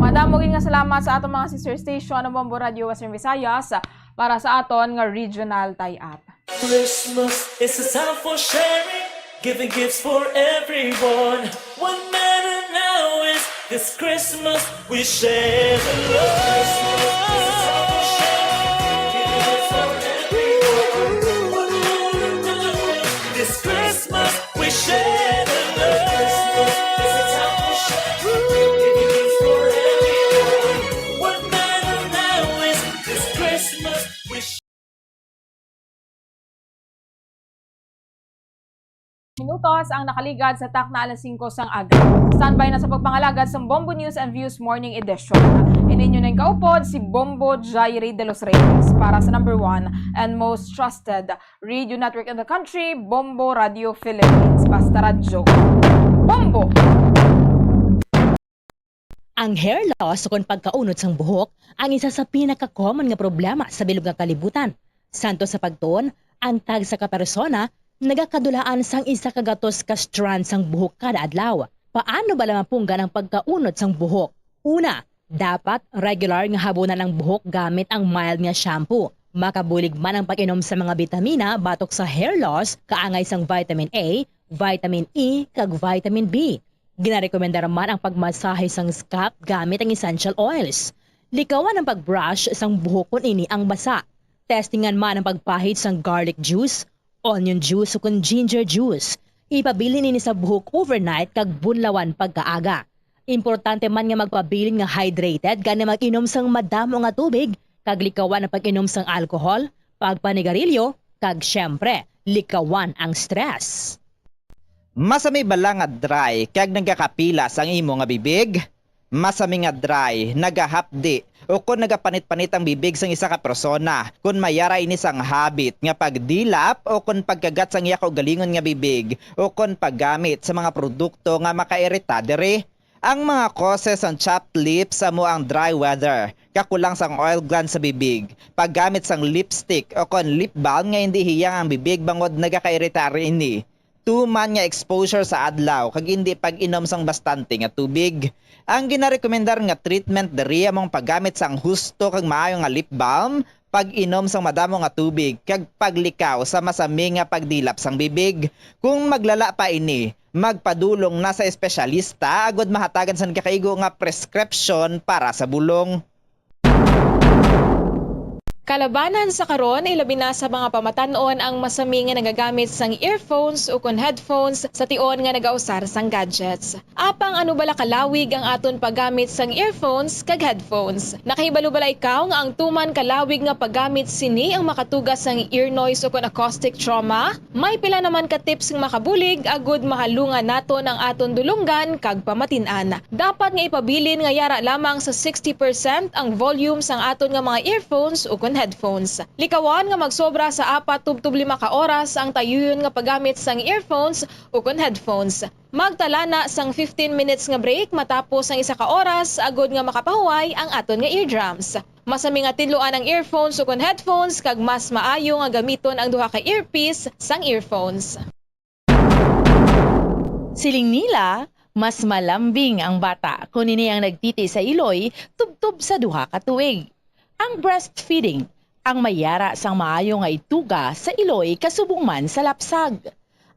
Madamo gid nga salamat sa atong mga sister station ng Bombo Radyo Western Visayas para sa aton nga regional tie-up. Christmas is a time for sharing, giving gifts for everyone. What matter now is this Christmas we share the love. Christmas is a time for sharing, giving gifts for everyone. What matter now is this Christmas we share the love. Christmas is a time for sharing, giving gifts for everyone. What matter now is this Christmas we share. Minutos ang nakaligad sa takna alas singko sang aga. Standby na sa pagpangalagad sang Bombo News and Views Morning Edition. Ini inyo nang kaupod si Bombo Jairi de los Reyes para sa number one and most trusted radio network in the country, Bombo Radio Philippines. Basta radyo, Bombo! Ang hair loss ukon pagkaunod sang buhok ang isa sa pinaka-common nga problema sa bilog nga kalibutan. Santo sa pagtuon, ang tagsa ka persona nagakadulaan sang isa ka gatos ka strand sang buhok kada adlaw. Paano bala mapunggan ang pagkaunod sang buhok? Una, dapat regular nga habunan ang buhok gamit ang mild nga shampoo. Makabulig man ang pag-inom sa mga bitamina batok sa hair loss, kaangay sang vitamin A, vitamin E, kag vitamin B. Ginarekomendar man ang pagmasahe sang scalp gamit ang essential oils. Likawan ang pag-brush sang buhok kon ini ang basa. Testingan man ang pagpahid sang garlic juice, onion juice, o kon ginger juice. Ipabilin ini sa buhok overnight kag bunlawan pagkaaga. Importante man nga magpabilin nga hydrated, gani mag-inom sang madamo nga tubig, kag likawan ang pag-inom sang alcohol, pagpanigarilyo, kag, siyempre, likawan ang stress. Masami bala nga dry kag nagakapilas ang imo nga bibig? Masami nga dry, nagahapdi, ukon nagapanit-panit ang bibig sang isa ka persona kon may ara ini sang habit nga pagdilap ukon pagkagat sang iya kaugalingon nga bibig ukon paggamit sa mga produkto nga makairita diri. Ang mga causes sang chapped lips amo ang dry weather, kakulang sang oil gland sa bibig, paggamit sang lipstick ukon lip balm nga hindi hiyang ang bibig bangod nagakairita ini, tuman nga exposure sa adlaw, kag indi pag-inom sang bastante nga tubig. Ang ginarekomendar nga treatment diri amo ang paggamit sang husto kag maayo nga lip balm, pag-inom sang madamo nga tubig, kag paglikaw sa masami nga pagdilap sang bibig. Kung maglala pa ini, magpadulong na sa espesyalista agud mahatagan sang kakaigo nga prescription para sa bulong. Kalabanan sa karon, ilabi na sa mga pamatan-on ang masami nga nagagamit sang earphones ukon headphones sa tion nga nagausar sang gadgets. Apang ano bala kalawig ang aton paggamit sang earphones kag headphones? Nakahibalo bala ikaw nga ang tuman kalawig nga paggamit sini ang makatuga sang ear noise ukon acoustic trauma? May pila naman ka tips nga makabulig agud mahalungan naton ang aton dulonggan kag pamatin-an. Dapat nga ipabilin nga yara lamang sa sixty percent ang volume sang aton nga mga earphones ukon headphones. Likawan nga magsobra sa apat tubtob lima ka oras ang tayuyon nga paggamit sang earphones ukon headphones. Magtala na sang fifteen minutes nga break matapos ang isa ka oras agud nga makapahuway ang aton nga eardrums. Masami nga tidloan ang earphones ukon headphones kag mas maayo nga gamiton ang duha ka earpiece sang earphones. Siling nila, mas malambing ang bata kon ini ang nagtiti sa iloy tubtob sa duha ka tuig. Ang breastfeeding ang may yara sang maayo nga ituga sa iloy kasubong man sa lapsag.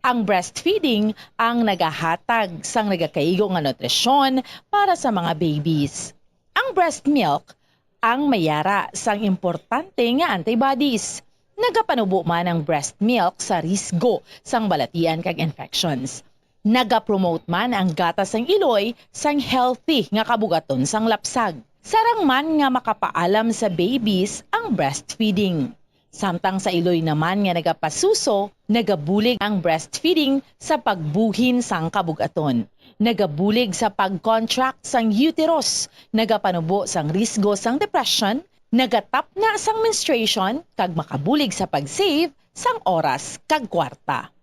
Ang breastfeeding ang nagahatag sang nagakaigo nga nutrisyon para sa mga babies. Ang breast milk ang may yara sang importante nga antibodies. Nagapanubo man ang breast milk sa risgo sang balatian kag infections. Nagapromote man ang gatas sang iloy sang healthy nga kabugaton sang lapsag. Sarang man nga makapaalam sa babies ang breastfeeding. Samtang sa iloy naman nga nagapasuso, nagabulig ang breastfeeding sa pagbuhin sang kabug-aton. Nagabulig sa pag-contract sang uterus, nagapanubo sang risgo sang depression, nagatapna sang menstruation, kag makabulig sa pag-save sang oras kag kwarta.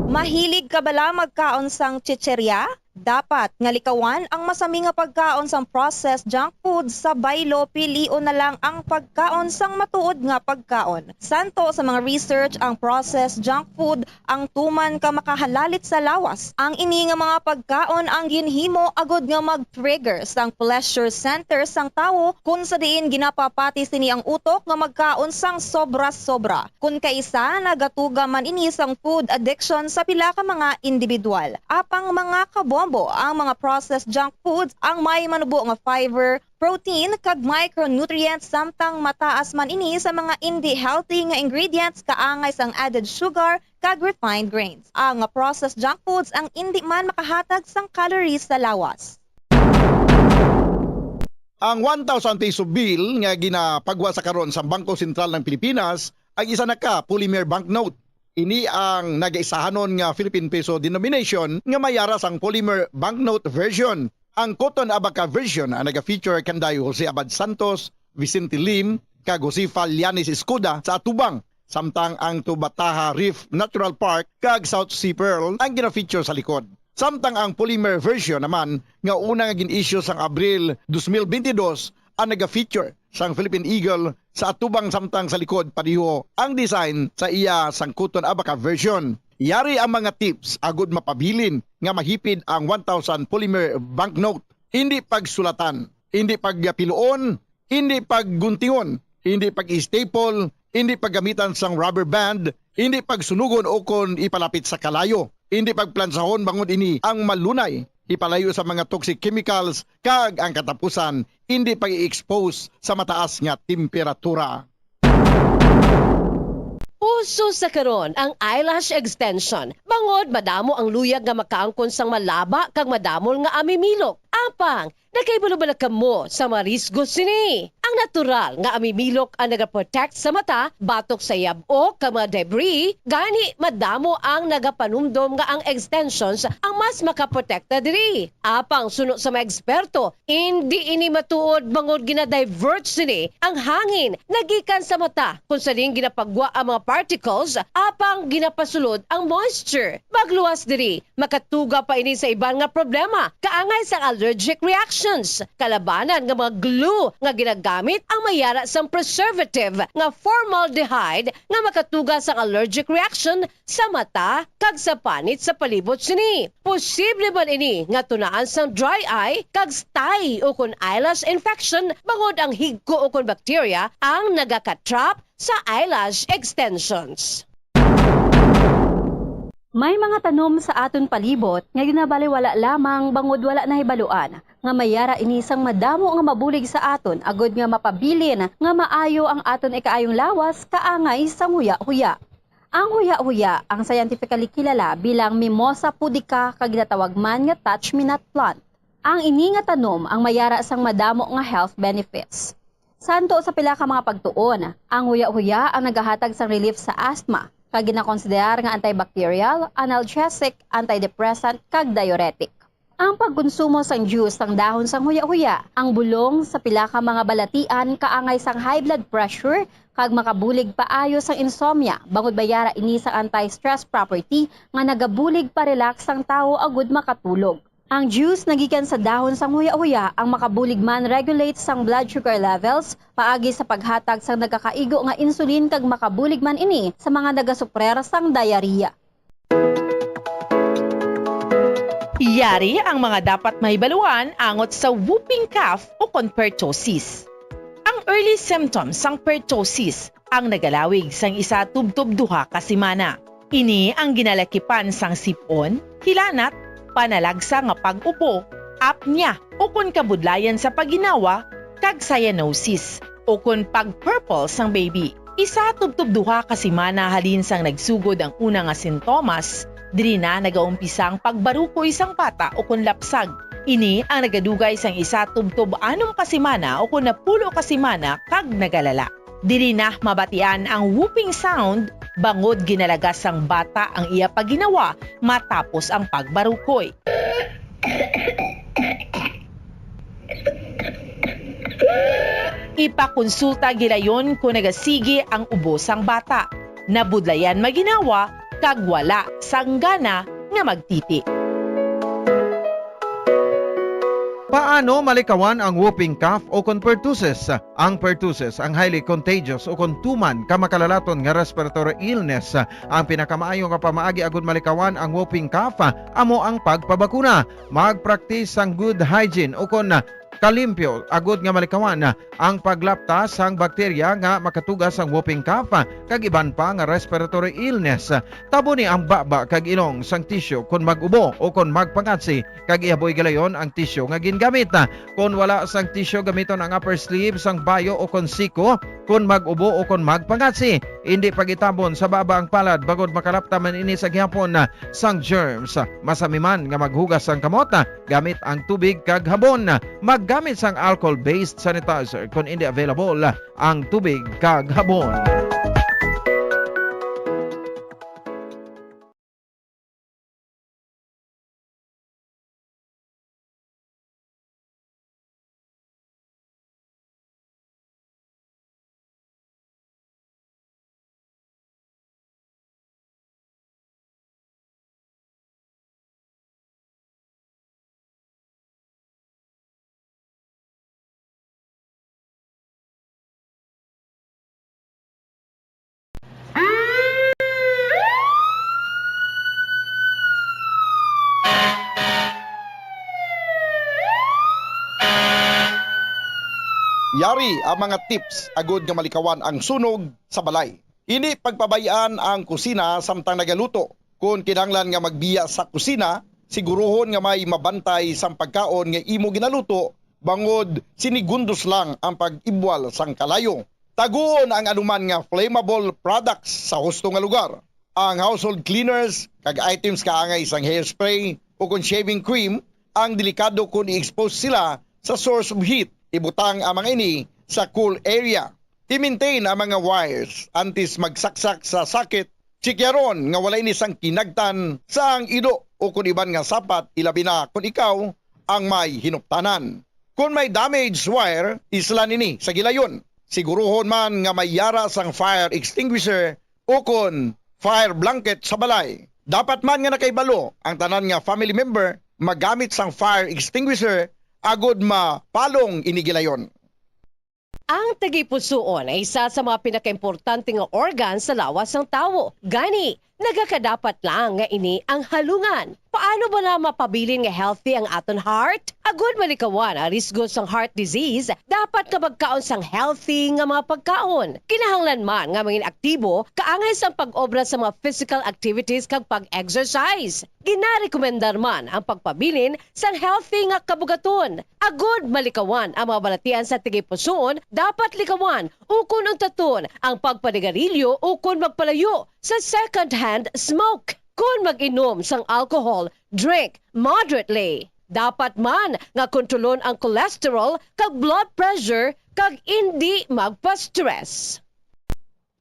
Mahilig ka bala magkaon sang chicherya? Dapat nga likawan ang masami nga pagkaon sang processed junk food sa baylo, pilion na lang ang pagkaon sang matuod nga pagkaon. Santo sa mga research, ang processed junk food ang tuman ka makahalalit sa lawas. Ang ini nga mga pagkaon ang ginhimo agud nga mag-trigger sang pleasure center sang tawo, kun sa diin ginapapati sini ang utok nga magkaon sang sobra-sobra. Kun kaisa, nagatuga man ini sang food addiction sa pila ka mga individual. Apang mga kabombo, ang mga processed junk foods ang may manubo nga fiber, protein, kag micronutrients, samtang mataas man ini sa mga indi healthy nga ingredients kaangay sang added sugar kag refined grains. Ang processed junk foods ang indi man makahatag sang calories sa lawas. Ang one thousand peso bill nga ginapagwa sa karon sa Bangko Sentral ng Pilipinas ang isa na ka polymer banknote. Ini ang nagaisahanon nga Philippine peso denomination nga may yara sang polymer banknote version. Ang Cotton Abaca version ang naga-feature kanday Jose Abad Santos, Vicente Lim, kag Josefa Llanes Escuda sa atubang, samtang ang Tubataha Reef Natural Park kag South Sea Pearl ang gina-feature sa likod. Samtang ang polymer version naman nga una nga gin-issue sang Abril dos mil bentidós ang naga-feature sang Philippine Eagle sa atubang, samtang sa likod padiho ang design sa iya sang Cotton Abaca version. Yari ang mga tips agud mapabilin nga mahipid ang one thousand polymer banknote. Indi pagsulatan, indi pagpiluon, indi pagguntingon, indi pag-staple, indi paggamitan sang rubber band, indi pagsunugon ukon ipalapit sa kalayo, indi pagplansahon bangod ini ang malunay ipalayo sa mga toxic chemicals, kag ang katapusan, indi pag-i-expose sa mataas nga temperatura. Uso sa karon ang eyelash extension, bangod madamo ang luyag nga makaangkon sang malaba kag madamol nga amimilok. Apang, nakahibalo bala kamo sa mga risgo sini? Ang natural nga amimilok ang nagaprotect sa mata batok sa yab-ok kag mga debris, gani madamo ang nagapanumdom nga ang extensions ang mas makaprotekta diri. Apang suno sa mga eksperto, indi ini matuod bangod gina-divert sini ang hangin nga gikan sa mata, kung sa diin ginapagwa ang mga particles, apang ginapasulod ang moisture. Magluwas diri, makatuga pa ini sa iban nga problema, kaangay sang allergies allergic reactions. Kalabanan nga mga glue nga ginagamit ang may yara sang preservative nga formaldehyde nga makatuga sang allergic reaction sa mata kag sa panit sa palibot sini. Posible man ini nga tunaan sang dry eye kag stye ukon eyelash infection bangod ang higko ukon bakterya ang nagaka-trap sa eyelash extensions. May mga tanom sa aton palibot nga ginabaliwala lamang bangod wala nahibaluan nga may yara ini sang madamo nga mabulig sa aton agud nga mapabilin nga maayo ang aton ikaayong lawas kaangay sang huya-huya. Ang huya-huya, ang scientifically kilala bilang Mimosa pudica kag ginatawag man nga touch-me-not plant. Ang ini nga tanom ang may yara sang madamo nga health benefits. Santo sa pila ka mga pagtuon, ang huya-huya ang nagahatag sang relief sa asthma, kag ginakonsiderar nga antibacterial, analgesic, antidepressant, kag diuretic. Ang pagkonsumo sang juice sang dahon sang huya-huya, ang bulong sa pila ka mga balatian kaangay sang high blood pressure kag makabulig paayo sang insomnia, bangod may yara ini sang anti-stress property nga nagabulig pa-relax sang tawo agud makatulog. Ang juice nga gikan sa dahon sang huya-huya ang makabulig man regulate sang blood sugar levels paagi sa paghatag sang nagakaigo nga insulin kag makabulig man ini sa mga nagasuprer sang diarrhea. Yari ang mga dapat mahibaluan angot sa whooping cough ukon pertussis. Ang early symptoms sang pertussis ang nagalawig sang isa tubtob duha ka semana. Ini ang ginalakipan sang sip-on, hilanat, panalagsa nga pag-upo, apnea, ukon kabudlayan sa pagginawa, kag cyanosis, ukon pag-purple sang baby. Isa tubtob duha ka semana halin sang nagsugod ang una nga sintomas, diri na nagaumpisa ang pagbarukoy sang bata ukon lapsag. Ini ang nagadugay sang isa tubtob anom ka semana ukon napulo ka semana kag nagalala. Diri na mabatian ang whooping sound bangod ginalagas sang bata ang iya pagginawa matapos ang pagbarukoy. Ipakonsulta gilayon kon nagasigi ang ubo sang bata, nabudlayan maginawa, kag wala sang gana nga magtiti. Paano malikawan ang whooping cough o kon pertussis? Ang pertussis, ang highly contagious o kon tuman ka makalalaton nga respiratory illness. Ang pinakamaayo nga pamaagi agud malikawan ang whooping cough amo ang pagpabakuna. Magpraktis sang good hygiene o kon kalimpyo agud nga malikawan ang paglapta sang bakterya nga makatuga sang whooping cough kag iban pa nga respiratory illness. Taboni ang baba kag ilong sang tisyu kon mag-ubo o kon magpangatsi, kag ihaboy gilayon ang tisyu nga gingamit. Kon wala sang tisyu, gamiton ang upper sleeve sang bayo o kon siko kon mag-ubo o kon magpangatsi. Indi pag-itabon sa baba ang palad bangod makalapta man ini sa gihapon sang germs. Masami man nga maghugas sang kamot gamit ang tubig kag habon. Maggamit sang alcohol-based sanitizer kon indi available ang tubig kag habon. Yari ang mga tips agud nga malikawan ang sunog sa balay. Indi pagpabay-an ang kusina samtang nagaluto. Kon kinahanglan nga magbiya sa kusina, siguruhon nga may mabantay sang pagkaon nga imo ginaluto, bangod sinigundos lang ang pag-ibwal sang kalayo. Taguon ang anuman nga flammable products sa husto nga lugar. Ang household cleaners kag items kaangay sang hairspray o kon shaving cream ang delikado kon i-expose sila sa source of heat. Ibutang ang mga ini sa cool area. I-maintain ang mga wires antes magsaksak sa socket. Tsikyaron nga wala ini sang kinagtan sa ang ido o kon iban nga sapat, ilabi na kon ikaw ang may hinuptanan. Kon may damaged wire, islan ini sa gilayon. Siguruhon man nga may yara sang fire extinguisher o kon fire blanket sa balay. Dapat man nga nakahibalo ang tanan nga family member magamit sang fire extinguisher agod mapalong ini gilayon. Ang tagipusoon ay isa sa mga pinakaimportante nga organ sa lawas sang tawo. Gani, nagakadapat lang nga ini ang halungan. Paano ba na mapabilin nga healthy ang aton heart? Agud malikawan ang risgo sang heart disease, dapat nga magkaon sang healthy nga mga pagkaon. Kinahanglan man nga mangin aktibo, kaangay sang pag-obra sa mga physical activities kag pag-exercise. Ginarekomendar man ang pagpabilin sang healthy nga kabugaton. Agud malikawan ang mga balatian sa tagipusoon, dapat likawan ukon untaton ang pagpanigarilyo ukon magpalayo sa second-hand smoke. Kon mag-inom sang alcohol, drink moderately. Dapat man nga kontrolon ang cholesterol kag blood pressure kag indi magpa-stress.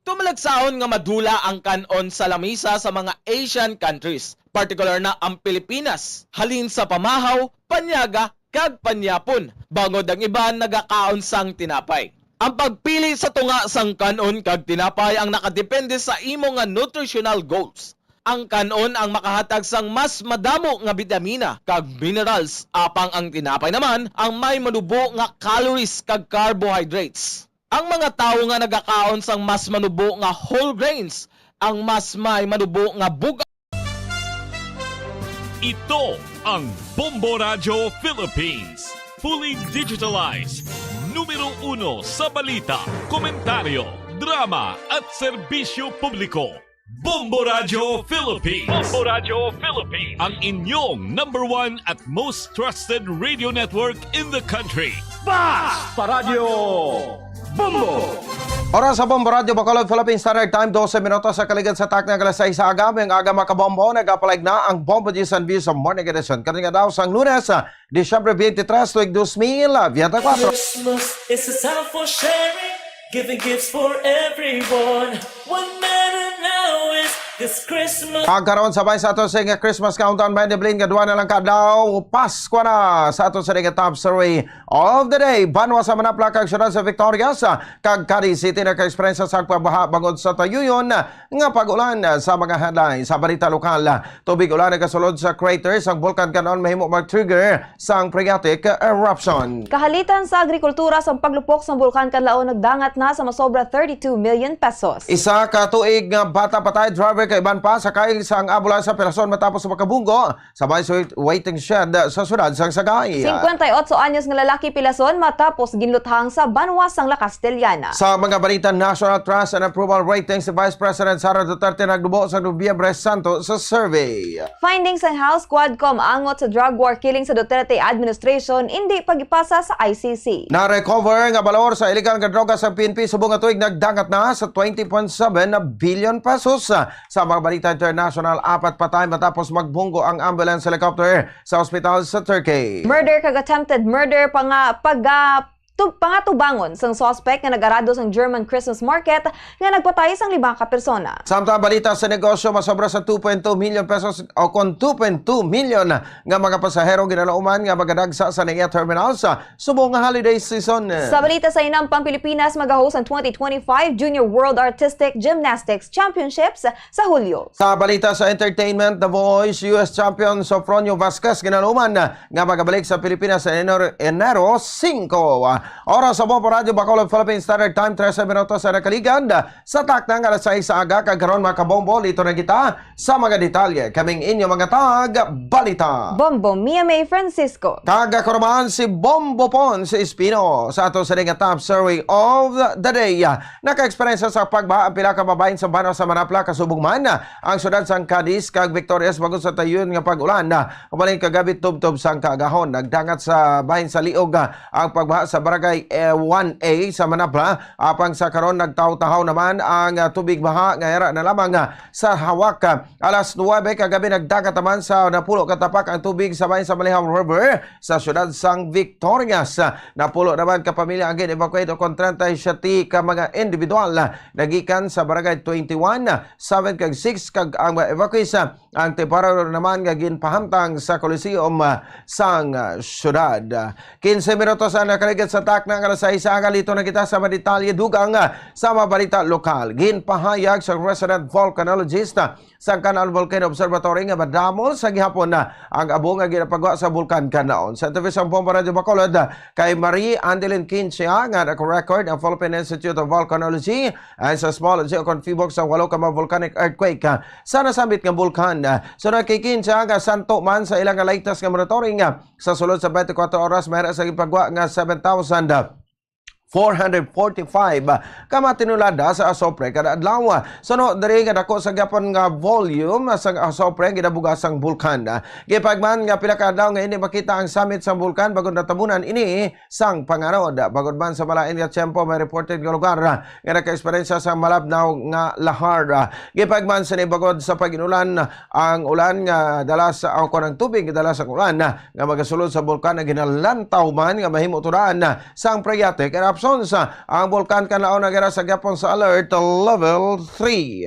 Tumalagsahon nga madula ang kan-on sa lamisa sa mga Asian countries, partikular na ang Pilipinas, halin sa pamahaw, panyaga, kag panyapon, bangod ang iban nagakaon sang tinapay. Ang pagpili sa tunga sang kan-on kag tinapay ang nakadepende sa imo nga nutritional goals. Ang kan-on ang makahatag sang mas madamo nga bitamina kag minerals, apang ang tinapay naman ang may manubo nga calories kag carbohydrates. Ang mga tawo nga nagakaon sang mas manubo nga whole grains ang mas may manubo nga bug-, Ito ang Bombo Radyo Philippines. Fully digitalized. Numero uno sa balita, komentaryo, drama at serbisyo publiko. Bombo Radyo Philippines. Bombo Radyo Philippines. Ang inyong number one at most trusted radio network in the country. Basta Radyo Bombo! Oras sa Bombo Radyo Bacolod, Philippine Standard Time, dose minutos sa kaligad sa takna nga alas sais sa aga. May aga, mga kabombo, nagapalig na ang Bombo G's and V's sa Morning Edition. Kani nga daw sang Lunes, ah, Disyembre twenty-three, tuig dos mil veinticuatro. Christmas is a time for sharing, giving gifts for everyone. What matter now is this Christmas. Ang karon, sabay sa ato sa nga Christmas countdown, may deblin nga duwa na lang ka adlaw, Paskwa na. Sa ato sa nga top three of the day, banwa sa Manapla kag siyudad sa Victorias, ah, kag Cadiz City naka-eksperyensya sa pagbaha bangod sa tayuyon nga pag-ulan. Sa mga headlines sa balita lokal, tubig ulan nagasulod sa crater sang Bulkan Kanon mahimo mag-trigger sang phreatic eruption. Kahalitan sa agrikultura sang paglupok sang Bulkan Kanlaon nagdangat na sa masobra thirty-two million pesos. Isa ka tuig nga bata patay, driver kag iban pa sakay sang ambulansya pilason matapos makabunggo sa may wait-, waiting shed sa siyudad sang Sagay. Singkwenta y otso anyos nga lalaki pilason matapos ginluthang sa banwa sang La Castellana. Sa mga balita national, trust and approval rating si Vice President Sara Duterte nagdubo sa Nobyembre Santo sa survey. Findings sang House Quadcom angot sa drug war killing sa Duterte administration indi pagipasa sa I C C. Na-recover nga balor sa illegal nga droga sa P N P subong nga tuig nagdangat na sa twenty point seven billion pesos. Sa mga balita international, apat patay matapos magbunggo ang ambulance helicopter sa ospital sa Turkey. Murder kag attempted murder pa nga pag, ah, tub-, pangatubangon sang suspect nga nag-arado sang German Christmas market nga nagpatay sang lima ka persona. Samtang balita sa negosyo, masobra sa two point two million pesos o kon two point two million nga mga pasahero ginalauman nga magadagsa sa NAIA terminals subong nga holiday season. Sa balita sa hinampang, Pilipinas magahost ang twenty twenty-five Junior World Artistic Gymnastics Championships sa Hulyo. Sa balita sa entertainment, The Voice U S champion Sofronio Vasquez ginaluman nga magabalik sa Pilipinas sa Enero, Enero singko. Oras sa Bombo Radyo Bacolod, Philippine Standard Time, trese minutos sa nakaligad sa takna nga alas sais sa aga, kag karon, mga kabombo, lito na kita sa mga detalye. Kaming inyo mga tag balita, Bombo Mia May Francisco. Kag ako naman si Bombo Pons Espino. Sa ato sa nga top story of the day, naka-eksperyensya sa pagbaha ang pila ka babayin sa banwa sa Manapla, kasubong man ang siyudad sang Cadiz kag Victorias bangod sa tayuyon nga pag-ulan. Umaling kagabi, tubtob sang kaagahon, nagdangat sa bahin sa liog ang pagbaha sa barangay, eh, one A sa Manapla. Apang sa karon, nagtawtahaw naman ang, ah, tubig baha nga yara na lamang, ah, sa hawak. Alas nuwebe kagabi, nagdagat naman sa napulo ka tapak ang tubig sa bahin sa Malihao River sa siyudad sang Victorias. Napulo naman ka pamilya ang gin-evacuate, o kon treinta y siete ka mga individual, ah, nagikan sa Barangay twenty-one, seven kag six, kag ang mga evacuees, ah, ang temporaryo naman nga ginpahamtang sa Coliseum, ah, sang, ah, siyudad. Quince minutos ang nakaligid sa Tak na nga alas sais, aga, liton na kita sa mga detalye dugang, ah, sa mga balita lokal. Ginpahayag sa resident volcanologist, ah, sa Canlaon Volcano Observatory nga madamo sa gihapon na ang abo nga ginapagwa sa Bulkan Canlaon. Sa interview sang Bombo Radyo Bacolod, ah, kay Marie Andeline Quincia nga naka-record ang Philippine Institute of Volcanology and Seismology, o kon PHIVOLCS, sa walo ka mga volcanic earthquake, ah, sa nasambit nga bulkan. Ah, so, nakikinsa nga santo man sa ilang nga latest nga monitoring, ah, sa sulod sa twenty-four oras, mayra sa gipagwa nga seven thousand four hundred forty-five ka mga tonelada sa asopre kada adlaw. Suno diri nga dako sa gyapon nga volume sang asopre ang ginabuga sang bulkan. Gipahibalo nga pila ka adlaw nga hindi makita ang summit sang bulkan bag-o natabunan ini sang panganod. Bangod man sa malain nga tiyempo, may reported nga lugar nga naka-eksperyensya sang malabnaw nga lahar. Gipahibalo sini bangod sa pag-inulan, ang ulan nga dala sa, o kon ang tubig nga dala sa ulan nga magasulod sa bulkan ang ginalantaw man nga mahimo tudan sang phreatic eruptions. Ang Bulkan Canlaon nagira sa gyapon sa alert level three.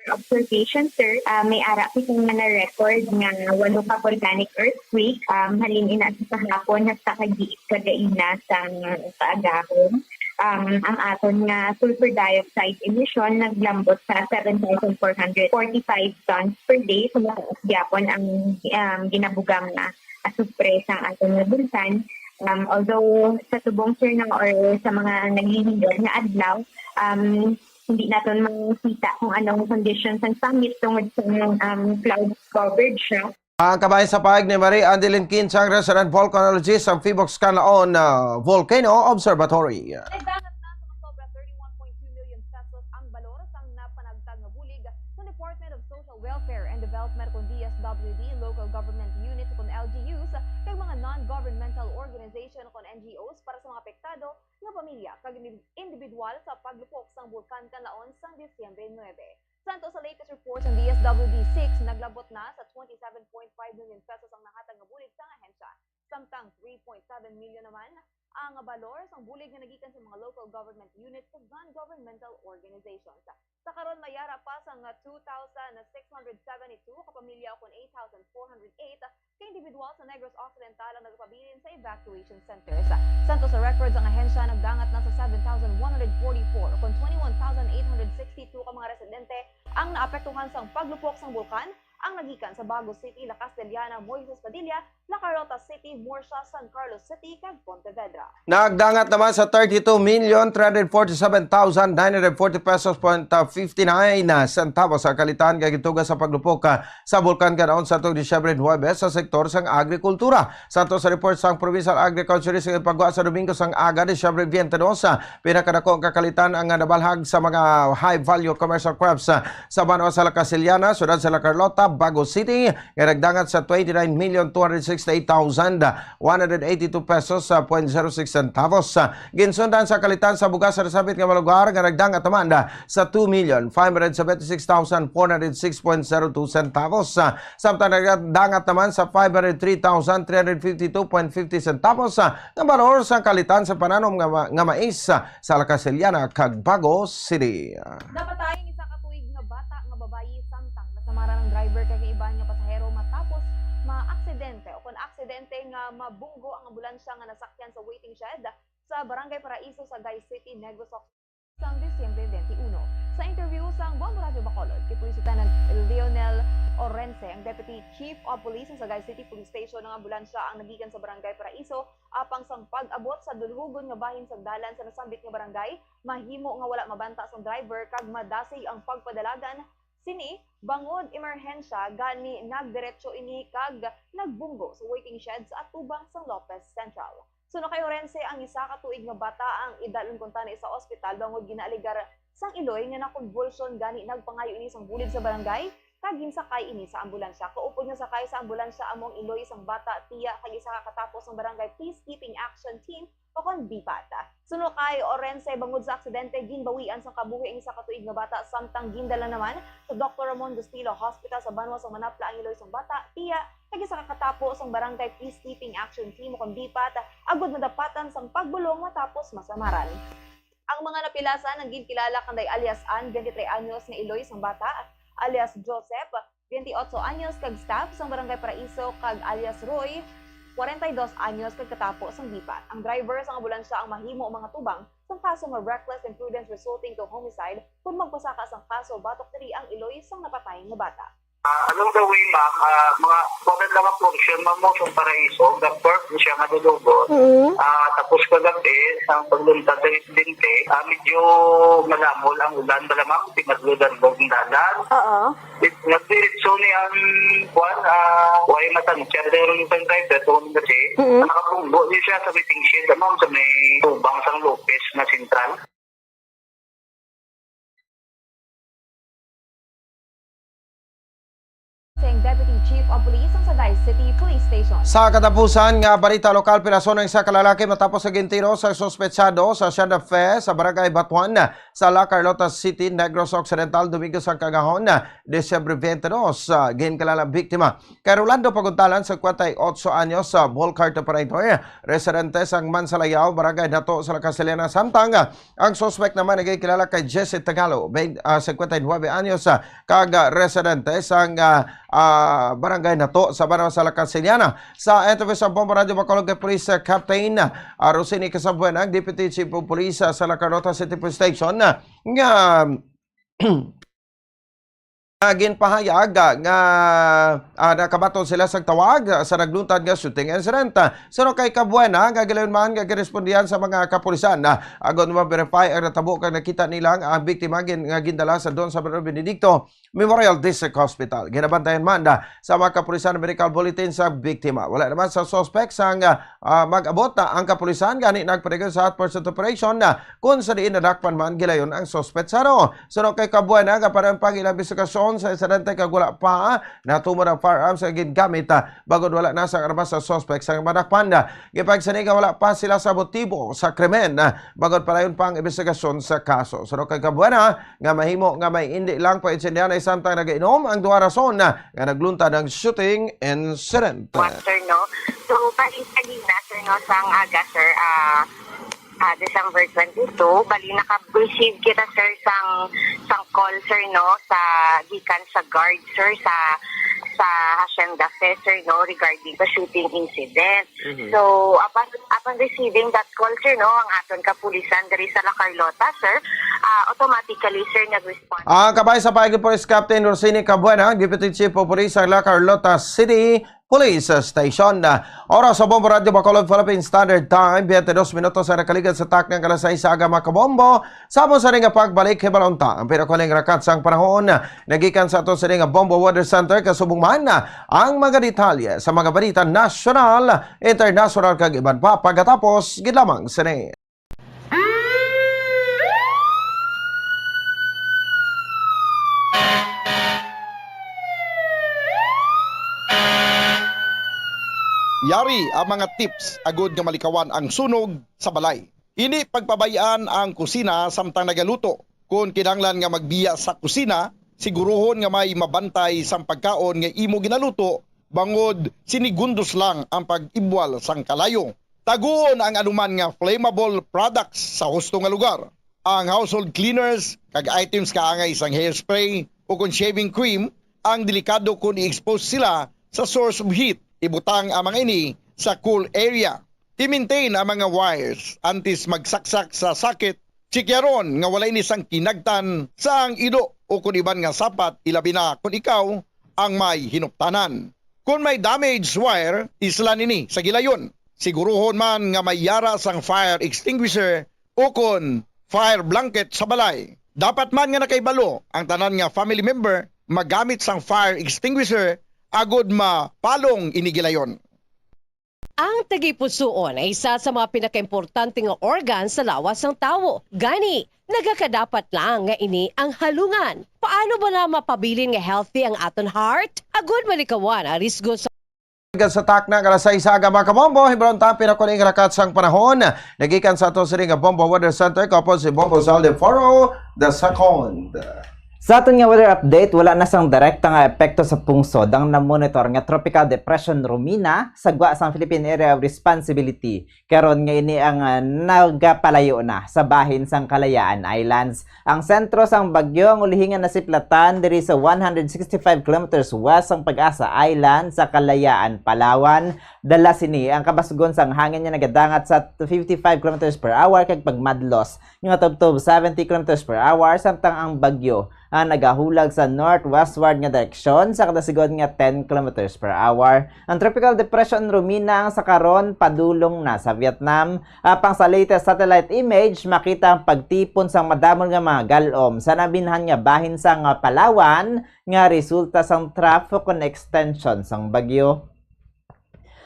Observation, sir, ah, may ara kita nga na-record nga walo ka volcanic earthquake, um, halin ina sa kahapon hasta kagiit kagaina sang kaagahon. Um, ang aton nga sulfur dioxide emission naglambot sa seven thousand four hundred forty-five tons per day, so mataas gyapon ang, um, ginabugang nga asupre sang aton nga bulkan. Um, although sa subong, sir, no, or sa mga naglilingkod nga adlaw, um, hindi naton makita kung anong condition sang summit tungod sa, um, cloud coverage siya. Ang kabahin sa pahayag ni Marie Andeline Quincia, resident volcanologist sa PHIVOLCS Canlaon, ah, Volcano Observatory. Nagdangat na sa mga sobra thirty-one point two million pesos ang balor sang napanagtag nga bulig sa Department of Social Welfare and Development, kon D S W D, local government units, kon L G Us, kag mga non-governmental organization, kon N G Os, para sa mga apektado nga pamilya kag indi-, individual sa paglupok sang Bulkan Canlaon sang Disyembre nuebe. Santo sa latest report sang D S W D six, naglabot na sa twenty-seven point five million pesos ang nahatag nga bulig sang ahensya. Samtang three point seven million naman ang balor sang bulig nga nagikan sa mga local government units kag non-governmental organizations. Sa karon, may ara pa sang two thousand six hundred seventy-two ka pamilya, o kon eight thousand four hundred eight ka individual sa Negros Occidental ang nagapabilin sa evacuation centers. Santo sa records, ang ahensya nagdangat na sa seven thousand one hundred forty-four, o kon twenty-one thousand eight hundred sixty-two ka mga residente ang naapektuhan sang paglupok sang bulkan, ang nagikan sa Bago City, La Castellana, Moises Padilla, La Carlota City, Murcia, San Carlos City, kag Pontevedra. Nagdangat naman sa thirty-two million three hundred forty-seven thousand nine hundred forty pesos point fifty-nine centavos ang kalitan nga gituga sa paglupok, ah, sa Bulkan Canlaon sa tuig Disyembre nuebe sa sektor sang agrikultura. Santo sa report sang Provincial Agriculturist nga ipagwa sa Domingo sang aga, Disyembre twenty-two, ah, pinakadako ang kakalitan ang nabalhag sa mga high-value commercial crops, ah, sa banwa sa La Castellana, siyudad sa La Carlota, Bago City, nga nagdangat sa twenty-nine million two hundred sixty-eight thousand one hundred eighty-two pesos sa point zero six centavos. Ginsundan sa kalitan sa bugas sa nasambit nga mga lugar nga nagdangat naman sa two million five hundred seventy-six thousand four hundred six point zero two centavos. Samtang nagdangat naman sa five hundred three thousand three hundred fifty-two point fifty centavos nga balor sa kalitan sa pananom nga, ma-, nga mais sa La Castellana kag Bago City. Napatay ang isa ka tuig nga bata nga babayi samtang nasamaran ang driver kag ang iban nga pasahero matapos maaksidente, o kon aksidente nga mabunggo ang ambulansya nga nasakyan sa waiting shed sa Barangay Paraiso, Sagay City, Negros Occidental, sang Disyembre twenty-one. Sa interview sang Bombo Radyo Bacolod kay Police Lieutenant Lionel Orense, ang Deputy Chief of Police sa Sagay City Police Station, ang ambulansya ang nagikan sa Barangay Paraiso, apang sang pag-abot sa dulhugon nga bahin sang dalan sa nasambit nga barangay, mahimo nga wala mabanta sang driver kag madasig ang pagpadalagan sini bangod emerhensya, gani nagdiretso ini kag nagbunggo sa waiting shed sa atubang sang Lopez Central. Suno kay Orense, ang isa ka tuig nga bata ang idalon kuntani sa ospital bangod ginaalegar sang iloy nga nakonbulsyon, gani nagpangayo ini sang bulig sa barangay kag ginsakay ini sa ambulansya. Kaupod nga sakay sa ambulansya amo ang iloy sang bata, tiya, kag isa ka katapo sang barangay peacekeeping action team, o kon BPAT. Suno kay Orense, bangod sa aksidente, ginbawian sang kabuhi ang isa ka tuig nga bata, samtang gindala naman sa Doktor Ramon Bustillo Hospital sa banwa sang Manapla ang iloy sang bata, tiya, kag isa ka katapo sang Barangay Peacekeeping Action Team, o kon BPAT, agud madapatan sang pagbulong matapos masamaran. Ang mga napilasan ang ginkilala kanday alias Ann, twenty-three anyos, nga iloy sang bata, alias Joseph, twenty-ocho anyos, kag staff sang Barangay Paraiso, kag alias Roy, Kwarenta y dos anyos kag katapo sang bipat. Ang driver sang ambulansya ang mahimo mga tubang sang kaso nga reckless imprudence resulting to homicide kon magpasaka sang kaso batok diri ang iloy sang napatay nga bata. Ah, along the way, ma'am, ah, mga kuwan lang ang portion, ma'am, mo sa Paraiso, the port siya nga dudugod. Mm. Ah, tapos kagabi, sa pagluntad sa insidente, ah, medyo malamol ang ulan, bala, ma'am, pinagludan ang dalan. Oo. It, nagdiretso ni ang, kuwan, ah, way matansya, pero yung isang driver, tungod na siya, Mm. nakabunggo niya siya sa waiting shed, ma'am, sa may tubang sang Lopez na sentral. Sang Deputy Chief of Police sang Sagay City Police Station. Sa katapusan nga balita lokal, pinaso ang isa ka lalaki matapos sa gintiro sa suspetsado sa Hacienda Fe sa Barangay Batuan sa La Carlota City, Negros Occidental, Domingo sang kagahon, Disyembre twenty-two. Ah, ginkilala ang biktima kay Rolando Paguntalan, singkwenta y otso anyos, sa bulk cart operator, residente sang Mansalayaw, Barangay Nato sa La Castellana, samtang, ah, ang suspek naman nagkilala kay Jesse Tagalo, bain-, ah, singkwenta y nuebe anyos, ah, kag, ah, residente sang, ah, ah, Barangay Nato sa Barangay sa La Castellana. Sa interview sa Bombo Radyo Bacolod kay Police, ah, Captain, ah, Rosini Casabuena, ang Deputy Chief of Police, ah, sa La Carlota City Police Station, ah, nga, ah, ginpahayag, ah, nga, ah, nakabaton sila sa tawag, ah, sa nagluntad nga shooting incident. Ah, suno kay Cabuena, nga gilayon man nga girespondihan sa mga kapulisan, ah, agod ma-verify ang natabo kag nakita nila ang biktima gin-, nga gindala sa Don Salvador Benedicto Memorial District Hospital. Ginabantayan man, ah, sa mga kapulisan ang medical bulletin sa biktima. Wala naman sa suspek sang, ah, ah, mag-abot na ang kapulisan, gani nagpadayon sa hot pursuit operation, ah, kung sa diin nadakpan man gilayon ang suspetsado. Suno kay Cabuena, nga padayon pa ang ilang investigasyon sa insidente kag wala pa natumod ang firearms nga gingamit, ah, bangod wala na sang armas sa suspek sang madakpan. Gipagsini nga wala pa sila sa motibo sa krimen, ah, bangod padayon pa ang investigasyon sa kaso. Suno kay Cabuena, nga mahimo nga may indi lang pa insendihan ay samtang nagainom ang duha rason, ah, nga nagluntad ang shooting incident. What, sir, no? So, bali, kanina, sir, no, sang aga, sir, ah, ah, December twenty-two, bali, naka-receive kita, sir, sang, sang call, sir, no, sa, gikan sa guard, sir, sa, sa Hacienda Fe, sir, no, regarding the shooting incident. Mhm. So, upon, upon receiving that call, sir, no, ang aton kapulisan diri sa La Carlota, sir, ah, automatically, sir, nag-respond. Ang kabay sa pahayag ni Police Captain Rosini Cabuena, Deputy Chief of Police sa La Carlota City Police Station. Oras sa Bombo Radyo Bacolod, Philippine Standard Time, twenty-two minutos ang nakaligad sa takna nga alas sais sa aga, mga kabombo. Sa amon sa nga pagbalik, hibalon ta ang pinakahuling rakat sang panahon. Nagikan sa ato sini nga Bombo Weather Center, kasubong man ang mga detalye sa mga balita nasyonal, internasyonal, kag iban pa. Pagkatapos gid lamang sini. Yari ang mga tips agud nga malikawan ang sunog sa balay. Hindi pagpabay-an ang kusina samtang nagaluto. Kon kinahanglan nga magbiya sa kusina, siguruhon nga may mabantay sang pagkaon nga imo ginaluto, bangod sinigundos lang ang pag-ibwal sang kalayo. Taguon ang anuman nga flammable products sa husto nga lugar. Ang household cleaners kag items kaangay sang hairspray o kon shaving cream ang delikado kon i-expose sila sa source of heat. Ibutang ang mga ini sa cool area. I-maintain ang mga wires antes magsaksak sa socket. Chikyaron nga wala ini sang kinagtan sa ang ido o kon iban nga sapat, ilabi na kon ikaw ang may hinuptanan. Kon may damaged wire, islan ini sa gilayon. Siguruhon man nga may yara sang fire extinguisher o kon fire blanket sa balay. Dapat man nga nakahibalo ang tanan nga family member magamit sang fire extinguisher agod mapalong ini gilayon. Ang tagipusoon ay isa sa mga pinakaimportante nga organ sa lawas sang tawo. Gani, nagakadapat lang nga ini ang halungan. Paano ba na mapabilin nga healthy ang aton heart? Agud malikawan ang risgo sa Sa takna nga alas sais sa aga, mga kabombo, hibalon ta ang pinakuning rakat sang panahon. Nagikan sa ato sini nga Bombo Weather Center, kaupod si Bombo Zaldi Foro the second. Sa aton nga weather update, wala na sang direkta nga epekto sa pungsod ang namonitor nga Tropical Depression Romina sa gwa sang Philippine Area of Responsibility. Karon nga ini ang, ah, nagapalayo na sa bahin sang Kalayaan Islands. Ang sentro sang bagyo ang ulihi nga nasiplatan diri sa one hundred sixty-five kilometers west sang Pag-asa Island sa Kalayaan, Palawan. Dala sini ang kabasgon sang hangin nga nagadangat sa fifty-five kilometers per hour kag pagmadlos nga tubtob seventy kilometers per hour, samtang ang bagyo ang nagahulag sa northwestward nga direksyon sa kadasigon nga ten kilometers per hour. Ang Tropical Depression Romina ang sa karon padulong na sa Vietnam. Apang sa latest satellite image, makita ang pagtipon sang madamol nga mga galom sa naminhan nga bahin sang Palawan nga resulta sang trough kon extension sang bagyo.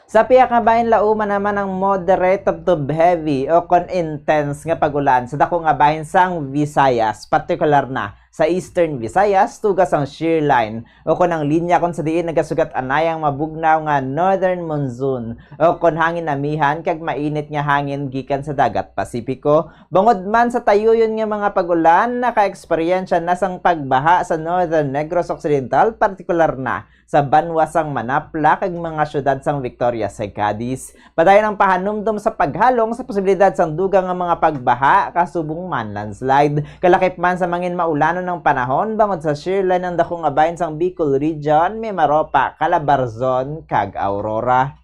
Sa pihak nga bahin, lauman naman ang moderate to heavy o kon intense nga pag-ulan sa dako nga bahin sang Visayas, partikular na sa Eastern Visayas, tuga sang shear line o kon ang linya kon sa diin nagasugat anay ang mabugnaw nga northern monsoon o kon hangin amihan kag mainit nga hangin gikan sa dagat Pasipiko. Bangod man sa tayuyon nga mga pag-ulan, naka-eksperyensya na sang pagbaha sa Northern Negros Occidental, partikular na sa banwa sang Manapla kag mga syudad sang Victorias kag Cadiz. Padayon ang pahanumdom sa paghalong sa posibilidad sang dugang nga mga pagbaha, kasubong man landslide. Kalakip man sa mangin maulanon ang panahon bangod sa shear line ang dako nga bahin sang Bicol Region, Mimaropa, Calabarzon, kag Aurora.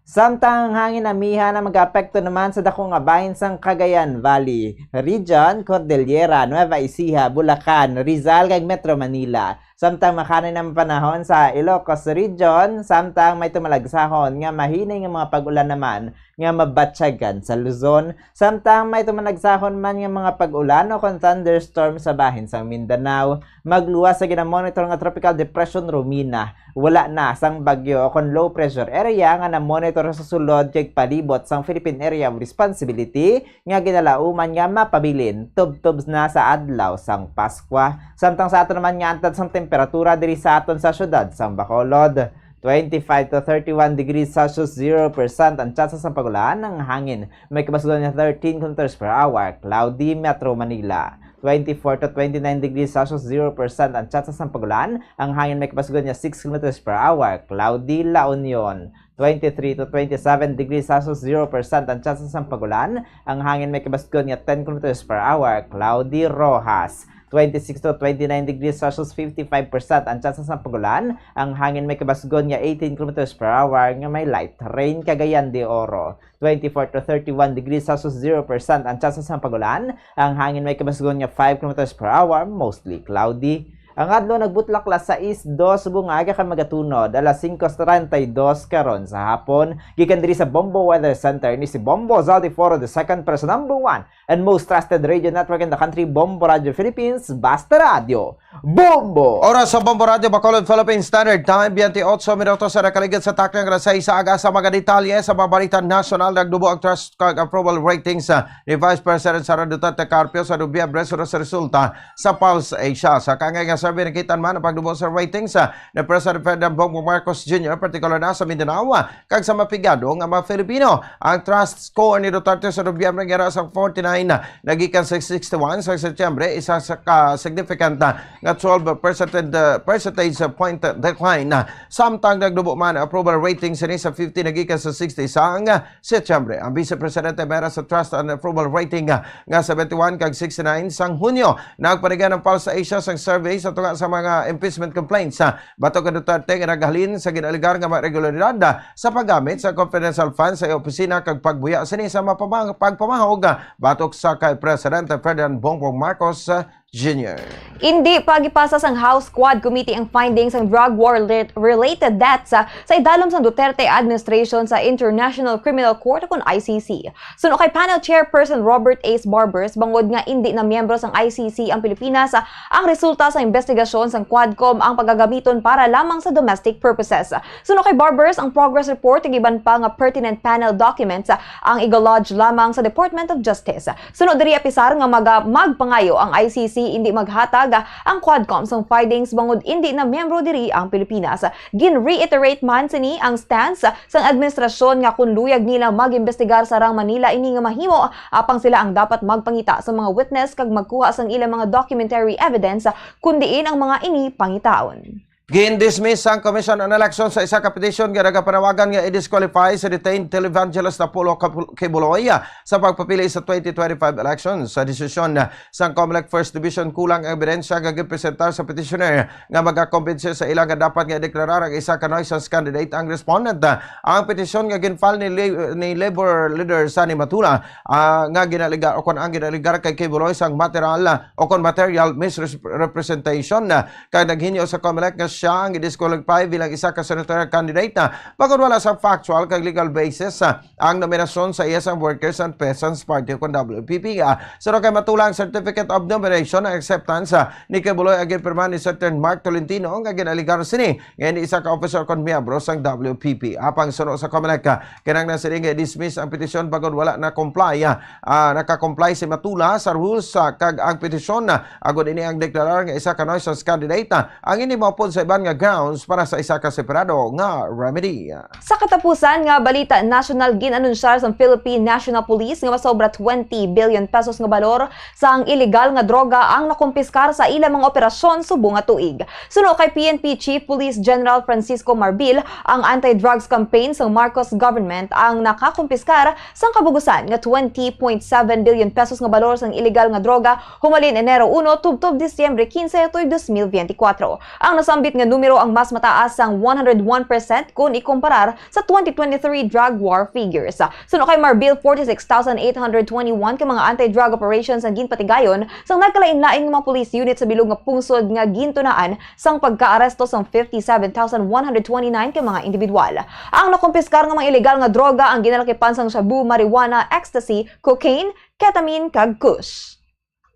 Samtang ang hangin amihan ang mag-apekto naman sa dako nga bahin sang Cagayan Valley Region, Cordillera, Nueva Ecija, Bulacan, Rizal, kag Metro Manila. Samtang makanay ang panahon sa Ilocos Region, samtang may tumalagsahon nga mahinay nga mga pag-ulan naman nga mabatyagan sa Luzon, samtang may tumalagsahon man nga mga pag-ulan o kon thunderstorm sa bahin sang Mindanao. Magluwas sa ginamonitor nga Tropical Depression Romina, wala na sang bagyo o kon low pressure area nga namonitor sa sulod kag palibot sang Philippine Area of Responsibility nga ginalauman nga mapabilin tubtob na sa adlaw sang Paskwa. Samtang sa aton naman nga antad sang temperatura diri sa aton sa siyudad sang Bacolod, twenty-five to thirty-one degrees Celsius, zero percent ang tsansa sang pag-ulan. Ang hangin may kabasgon nga thirteen kilometers per hour, cloudy. Metro Manila, twenty-four to twenty-nine degrees Celsius, zero percent ang tsansa sang pag-ulan. Ang hangin may kabasgon nga six kilometers per hour, cloudy. La Union, twenty-three to twenty-seven degrees Celsius, zero percent ang tsansa sang pag-ulan. Ang hangin may kabasgon nga ten kilometers per hour, cloudy. Roxas, twenty-six to twenty-nine degrees Celsius, fifty-five percent ang tsansa sang pag-ulan. Ang hangin may kabasgon nga eighteen kilometers per hour nga may light rain. Cagayan de Oro, twenty-four to thirty-one degrees Celsius, zero percent ang tsansa sang pag-ulan. Ang hangin may kabasgon nga five kilometers per hour, mostly cloudy. Ang adlaw nagbutlak alas sais dos subong nga aga kag magatunod alas singko treinta y dos karon sa hapon. Gikan diri sa Bombo Weather Center, ni si Bombo Zaldi Foro the second, pero sa number one and most trusted radio network in the country, Bombo Radio Philippines, Basta Radyo, Bombo! Oras sa Bombo Radio Bacolod, Philippine Standard Time, twenty-eight minutos sa nakaligid sa takna nga alas sais sa aga. Sa mga detalye sa mga balita nasyonal, nagdubo ang trust kag approval ratings, ah, ni Vice President Sara Duterte Carpio sa Nobyembre suno sa resulta sa Pulse Asia. Sa kaangay nga survey, nakita man ang pagdubo sa ratings, ah, ni President Ferdinand Bongbong Marcos Junior, partikular na sa Mindanao, ah, kag sa mapigado nga mga Filipino. Ang trust score ni Duterte sa Nobyembre nga nasa forty-nine, nagikan sa sixty-one sa Setyembre, isa sa ka significant, ah, nga twelve percent, ah, percentage point decline. Samtang nagdubo man ang approval rating sini sa fifty, nagikan sa sixty sang Setyembre. Ang Vice Presidente may ara sa trust and approval rating, ah, nga seventy-one kag sixty-nine sang Hunyo. Nagpanagan ang Pulse Asia sang survey sa tunga sa mga impeachment complaints, ah, batok kay Duterte nga naghalin sa ginaalegar nga mga irregularidad, ah, sa paggamit sa confidential funds sa iyang opisina kag pagbuya sini sa mapamang-, pagpamahog, ah, batok sa kay Presidente Ferdinand Bongbong Marcos, ah, Junior. Indi pa gipasa sang House Quad Committee ang findings sang drug war lit-, related deaths, ah, sa idalom sang Duterte administration sa International Criminal Court, kon I C C. Suno kay Panel Chairperson Robert Ace Barbers, bangod nga indi na miyembro sang I C C ang Pilipinas, ah, ang resulta sa investigasyon sang Quadcom ang pagagamiton para lamang sa domestic purposes. Suno kay Barbers, ang progress report kag iban pa nga pertinent panel documents, ah, ang iga-lodge lamang sa Department of Justice. Suno diri, apisar nga maga-, magpangayo ang I C C indi maghatag ang Quadcom sang findings bangod indi na miyembro diri ang Pilipinas. Gin-reiterate man sini ang stance sang administrasyon nga kon luyag nila mag-imbestigar sa Rang Manila ini nga mahimo, apang sila ang dapat magpangita sa mga witness kag magkuha sang ilang mga documentary evidence kon diin ang mga ini pangitaon. Gin-dismiss sang Commission on Elections sa isa ka petisyon nga nagapanawagan nga i-disqualify si detained televangelist Apollo Cap-, Quiboloy sa pagpapili sa twenty twenty-five elections. Sa desisyon sang Comelec First Division, kulang ang ebidensya nga ginpresentar sa petitioner nga magakumbinse sa ila nga dapat nga ideklarar ang isa ka nuisance candidate ang respondent. Ang petisyon nga ginfile ni, ni Labor Leader Sonny Matula, ah, nga ginaligar o kon ang ginaligar kay Quiboloy sang material, ah, o kon material misrepresentation, ah, kag naghinyo sa Comelec nga siya ang i-disqualify bilang isa ka senatorial candidate, ah, bangod wala sa factual kag legal basis, ah, ang nominasyon sa iya sang Workers and Peasants Party o kon W P P. Ah, suno kay Matula, ang Certificate of Nomination and Acceptance, ah, ni Quiboloy ang ginpirma ni Senator Mark Tolentino nga ginaligar sini nga hindi isa ka officer kon miyembro sang W P P. Apang suno sa Comelec, ah, kinahanglan sini nga i-dismiss ang petisyon bangod wala na comply, ah, ah, naka-comply si Matula sa rules, ah, kag ang petisyon, ah, agod ini ang deklarar nga isa ka nuisance candidate, ah, ang hindi maupod sa iban nga grounds para sa isa ka separado nga remedy. Sa katapusan nga balita nasyonal, gin-anunsyar sang Philippine National Police nga masobra twenty billion pesos nga balor sang iligal nga droga ang nakumpiskar sa ila mga operasyon subong nga tuig. Suno kay P N P Chief Police General Francisco Marbil, ang anti-drugs campaign sang Marcos government ang nakakumpiskar sang kabugusan nga twenty point seven billion pesos nga balor sang iligal nga droga humalin Enero uno tubtob Disyembre quince tuig dos mil biyente kuwatro. Ang nasambit nga numero ang mas mataas sang one hundred one percent kon ikumparar sa twenty twenty-three drug war figures. Suno kay Marbil, forty-six thousand eight hundred twenty-one ka mga anti-drug operations ang ginpatigayon sang nagkalain-lain nga mga police unit sa bilog nga pungsod nga gintunaan sang pagkaaresto sang fifty-seven thousand one hundred twenty-nine ka mga individual. Ang nakumpiskar nga mga iligal nga droga ang ginalakipan sang shabu, marijuana, ecstasy, cocaine, ketamine, kag kush.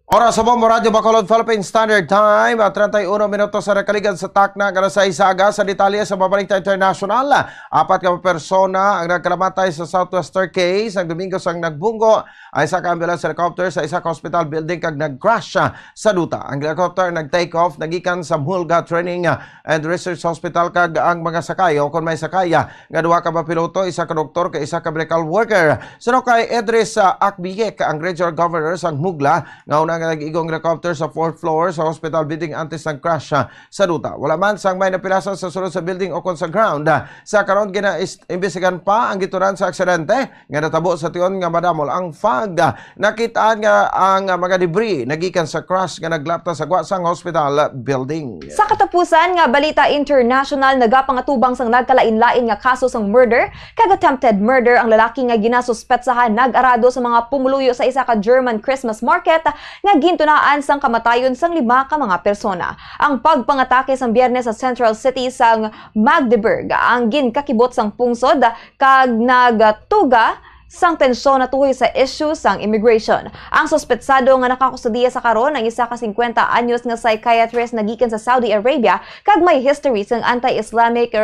Oras sa Bombo Radyo Bacolod, Philippine Standard Time, at treinta y uno minutos sa nakaligad sa takna nga alas sais sa aga. Sa detalye sa Balita International, apat ka persona ang nagkalamatay sa Southwest Turkey sang Domingo sang nagbunggo ang isa ka ambulance helicopter sa isa ka hospital building kag nag-crash, ah, sa duta. Ang helicopter nag-take off nagikan sa Mulga Training, ah, and Research Hospital, kag ang mga sakay o kon may sakay, ah, nga duha ka mga piloto, isa ka doktor, kag isa ka medical worker. Suno kay Idris, ah, Akbiyek, ang regional governor sang Mugla, nga una nga nag-igong helicopter sa fourth floor sa hospital building antes sang crash, ah, sa duta. Wala man sang may napilasan sa sulod sa building o kon sa ground. Ah, sa karon, gina-imbestigahan pa ang gitunan sa aksidente nga natabo sa tion nga madamol ang fog. Ah, nakit-an nga ang, ah, mga debris nagikan sa crash nga naglapta sa gwa sang hospital building. Sa katapusan nga balita international, nagapangatubang sang nagkalain-lain nga kaso sang murder kag attempted murder ang lalaki nga ginasuspetsahan nag-arado sa mga pumuluyo sa isa ka German Christmas market nga gintunaan sang kamatayon sang lima ka mga persona. Ang pagpangatake sang Biyernes sa central city sang Magdeburg ang ginkakibot sang pungsod kag nagtuga sang tensyon natuhoy sa issue sang immigration. Ang suspetsado nga nakakustodiya sa karon ang isa ka singkwenta anyos nga psychiatrist nga gikan sa Saudi Arabia kag may history sang anti-Islamic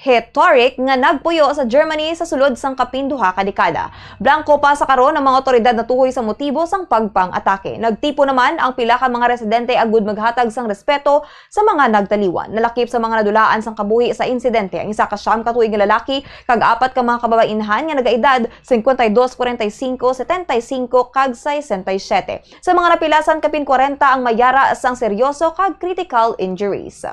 rhetoric nga nagpuyo sa Germany sa sulod sang kapin duha ka dekada. Blangko pa sa karon ang mga awtoridad natuhoy sa motibo sang pagpang-atake. Nagtipon naman ang pila ka mga residente agud maghatag sang respeto sa mga nagtaliwan. Nalakip sa mga nadulaan sang kabuhi sa insidente ang isa ka siyam ka tuig nga lalaki kag apat ka mga kababainhan nga nagaedad singkwenta y dos, kwarenta y singko, setenta y singko, kag sesenta y siyete. Sa mga napilasan, kapin kwarenta ang may yara sang seryoso kag critical injuries.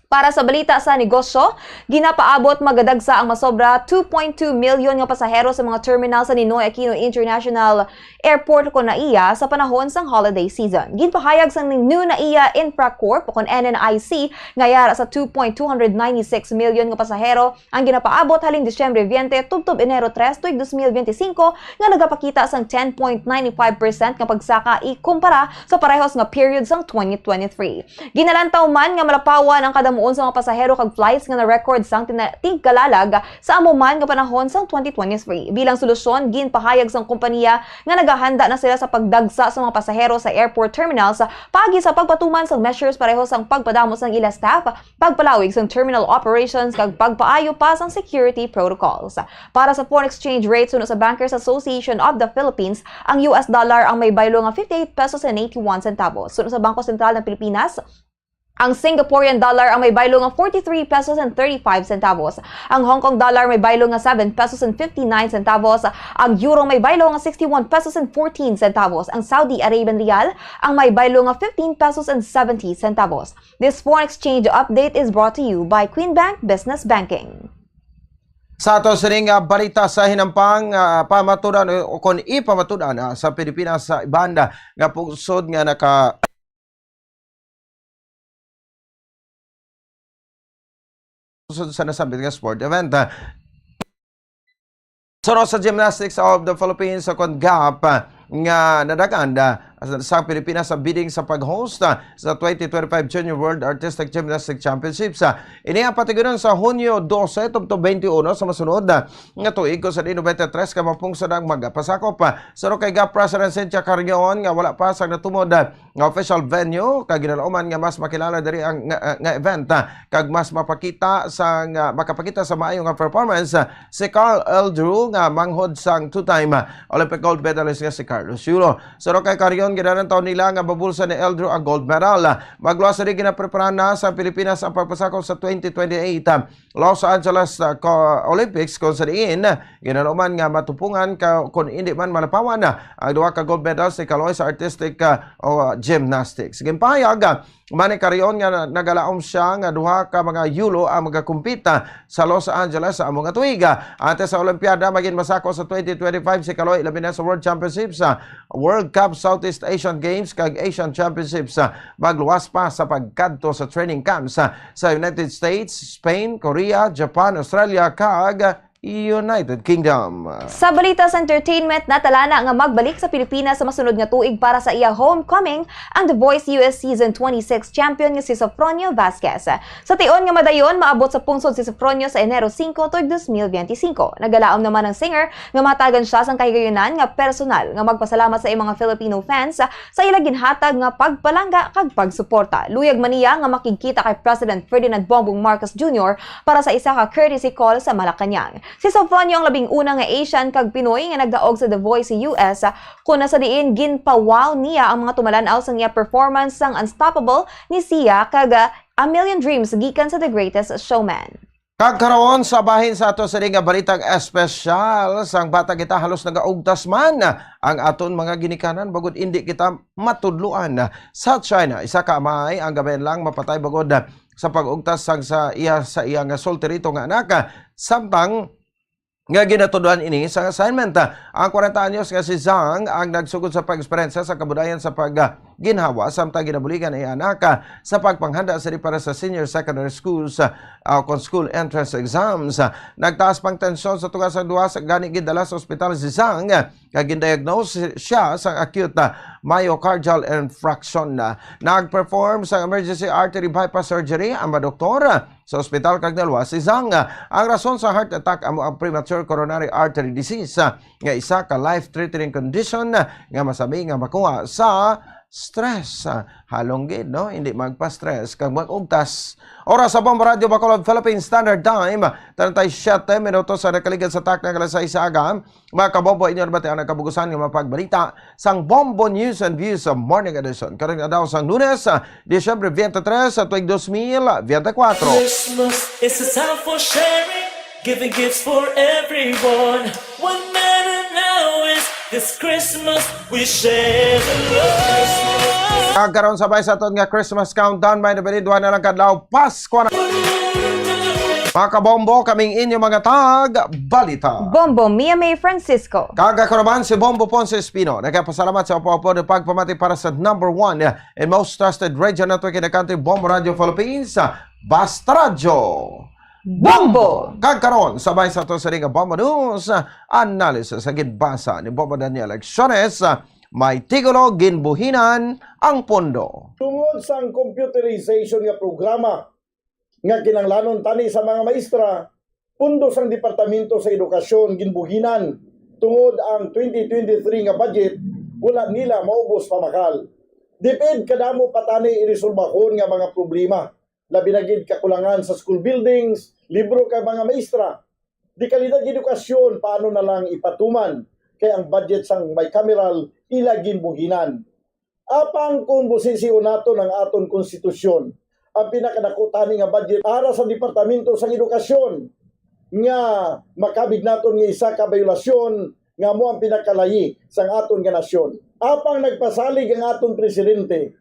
Para sa balita sa negosyo, ginapaabot magadagsa ang masobra two point two million nga pasahero sa mga terminal sa Ninoy Aquino International Airport kon NAIA sa panahon sang holiday season. Ginpahayag sang New NAIA Infra Corp kon N N I C nga yara sa two point two hundred ninety-six million nga pasahero ang ginapaabot halin Disyembre veinte tubtob Enero tres tuig dos mil biyente singko, nga nagapakita sang ten point nine five percent nga pagsaka ikumpara sa parehos nga period sang twenty twenty-three. Ginalantaw man nga malapawan ang kada Muon sa mga pasahero kag flights nga na-record sang tina-, tigkalalag sa amo man nga panahon sang twenty twenty-three. Bilang solusyon, ginpahayag sang kompanya nga nagahanda na sila sa pagdagsa sa mga pasahero sa airport terminals paagi sa pagpatuman sang measures pareho sang pagpadamo sang ila staff, pagpalawig sang terminal operations, kag pagpaayo pa sang security protocols. Para sa foreign exchange rate, suno sa Bankers Association of the Philippines, ang U S dollar ang may baylo nga fifty-eight pesos and eighty-one centavos. Suno sa Bangko Sentral ng Pilipinas, ang Singaporean dollar ang may baylo nga forty-three pesos and thirty-five centavos. Ang Hong Kong dollar may baylo nga seven pesos and fifty-nine centavos. Ang euro may baylo nga sixty-one pesos and fourteen centavos. Ang Saudi Arabian rial ang may baylo nga fifteen pesos and seventy centavos. This foreign exchange update is brought to you by Queen Bank Business Banking. Sa ato sining, ah, balita sa hinampang, ah, pamatudan o, o kon ipamatudan, ah, sa Pilipinas sa iban, ah, nga pungsod nga naka-, sa nasambit nga sport event, ah. Suno sa Gymnastics of the Philippines, sa kon GAP, ah, nga nadagan, ah, sa Pilipinas sa bidding sa pag-host, ah, sa twenty twenty-five Junior World Artistic Gymnastics Championships, ah. Ini ang patigunon sa Hunyo dose tubtob twenty-one sa masunod, ah, nga tuig, kung sa diin ninety-three ka mapungsod ang magapasakop, ah. Suno kay GAP President Cynthia Carrion nga wala pa sang natumod, ah, nga official venue, kag ginalauman nga mas makilala diri ang nga, nga event, ah, kag mas mapakita sa nga, makapakita sa maayo nga performance, ah, si Carl Eldrew nga manghod sang two-time, ah, Olympic gold medalist nga si Carlos Yulo. Suno kay Carrion, ginalantaw nila nga mabulsa ni Eldrew ang gold medal. Magluwas diri, ginapreparahan na sa Pilipinas ang pagpasakop sa twenty twenty-eight, ah, Los Angeles, ah, ko-, Olympics, kung sa diin ginalauman nga matupungan ka, kung hindi man malapawan, ah, ang duha ka gold medals ni Kaloy sa artistic, ah, o, ah, gymnastics. Ginpahayag, ah, man ni Carrion nga na-, nagalaom siya nga duha ka mga yulo ang magakumpita sa Los Angeles sa amo nga tuig. Ah, antes sa Olimpiada, magin masako sa twenty twenty-five si Kaloy, labi na sa World Championships, sa World Cup, Southeast Asian Games, kag Asian Championships. Ah, magluwas pa sa pagkadto sa training camps, ah, sa United States, Spain, Korea, Japan, Australia, kag United Kingdom. Sa balita sa entertainment, natala na nga magbalik sa Pilipinas sa masunod nga tuig para sa iya homecoming ang The Voice U S Season twenty-six champion nga si Sofronio Vasquez. Sa tion nga madayon, maabot sa pungsod si Sofronio sa Enero singko tuig dos mil benti singko. Nagalaom naman ang singer nga mahatagan siya sang kahigayunan nga personal nga magpasalamat sa iyang mga Filipino fans sa ila ginhatag nga pagpalangga kag pagsuporta. Luyag man niya nga makigkita kay President Ferdinand Bongbong Marcos Junior para sa isa ka courtesy call sa Malacañang. Si Sofronio ang labing una nga Asian kag Pinoy nga nagdaog sa The Voice sa U S, kun sa diin ginpa-wow niya ang mga tumalan-aw sang iya performance sang Unstoppable ni Sia kag, ah, A Million Dreams gikan sa The Greatest Showman. Kag karon, sa bahin sa ato sini nga balitang espesyal, sang bata kita, halos nagaugtas man ang aton mga ginikanan, bangod indi kita matudloan. Sa China, isa ka amay ang gabay lang mapatay bangod sa pag-ugtas sang sa iya, sa iya nga solterito nga anak, samtang nga ginatudloan ini sa assignment. Ang kwarenta anyos nga si Zhang ang nagsugod sa pag-eksperyensya sa kabudayan sa pag, ah, ginhawa, samtang ginabuligan ang iya anak, ah, sa pagpanghanda sini para sa senior secondary schools, ah, ah, kon school entrance exams. Ah, nagtaas pang tensyon sa tunga sang duha, sa gani gindala sa ospital si Zhang, ah, kag gindiagnose siya sa acute, ah, myocardial infarction. Ah, nag-perform sa emergency artery bypass surgery ang mga doktor, ah, sa ospital kag naluwas si Zhang. Ang rason sa heart attack amo ang premature coronary artery disease, ah, nga isa ka life-threatening condition, ah, nga masami nga makuha sa stress. Ah, halong gid, no? Hindi magpa-stress kag mag-ugtas. Oras sa Bombo Radio Bacolod, Philippine Standard Time, treinta y siete minutos ang nakaligad sa takna nga alas sais sa aga. Mga kabombo, inyo nabatian ang kabugusan nga mga pagbalita sang Bombo News and Views sa Morning Edition. Karong adlaw sang Lunes, ah, Disyembre twenty-three sa tuig dos mil veinticuatro. Christmas is a time for sharing, giving gifts for everyone. What matter now is this Christmas we share the love. Kag karon, sabay sa aton nga Christmas countdown, may nabilin, duha na lang kadlaw, Pasko na. Mga kabombo, kaming inyo mga tag balita. Bombo Mia May Francisco. Kag ako naman si Bombo Ponce Espino. Nagapasalamat sa upo-upo ng pagpamati para sa number one and most trusted radio network in the country, Bombo Radio Philippines, Basta Radyo Bombo! Kag karon, sabay sa ato sa ring Bombo News, analysis sa ginbasa ni Bombo Daniel Lecciones, may titulo, Ginbuhinan ang Pondo. Tungod sang computerization nga programa, nga kinahanglanon tani sa mga maestra, pondo sang Departamento sa Edukasyon ginbuhinan tungod ang twenty twenty-three nga budget wala nila maubos pamakal. DepEd kadamo pa tani irisulbahon nga mga problema, labi na gid kakulangan sa school buildings, libro kag mga maestra. Dekalidad edukasyon, paano na lang ipatuman kay ang budget sang bicameral ila ginbuhinan? Apang kung busision naton ang aton konstitusyon, ang pinakadako tani nga budget para sa Departamento sang Edukasyon nga makabig naton nga isa ka biolasyon nga amo ang pinakalayi sang aton nga nasyon. Apang nagpasalig ang aton presidente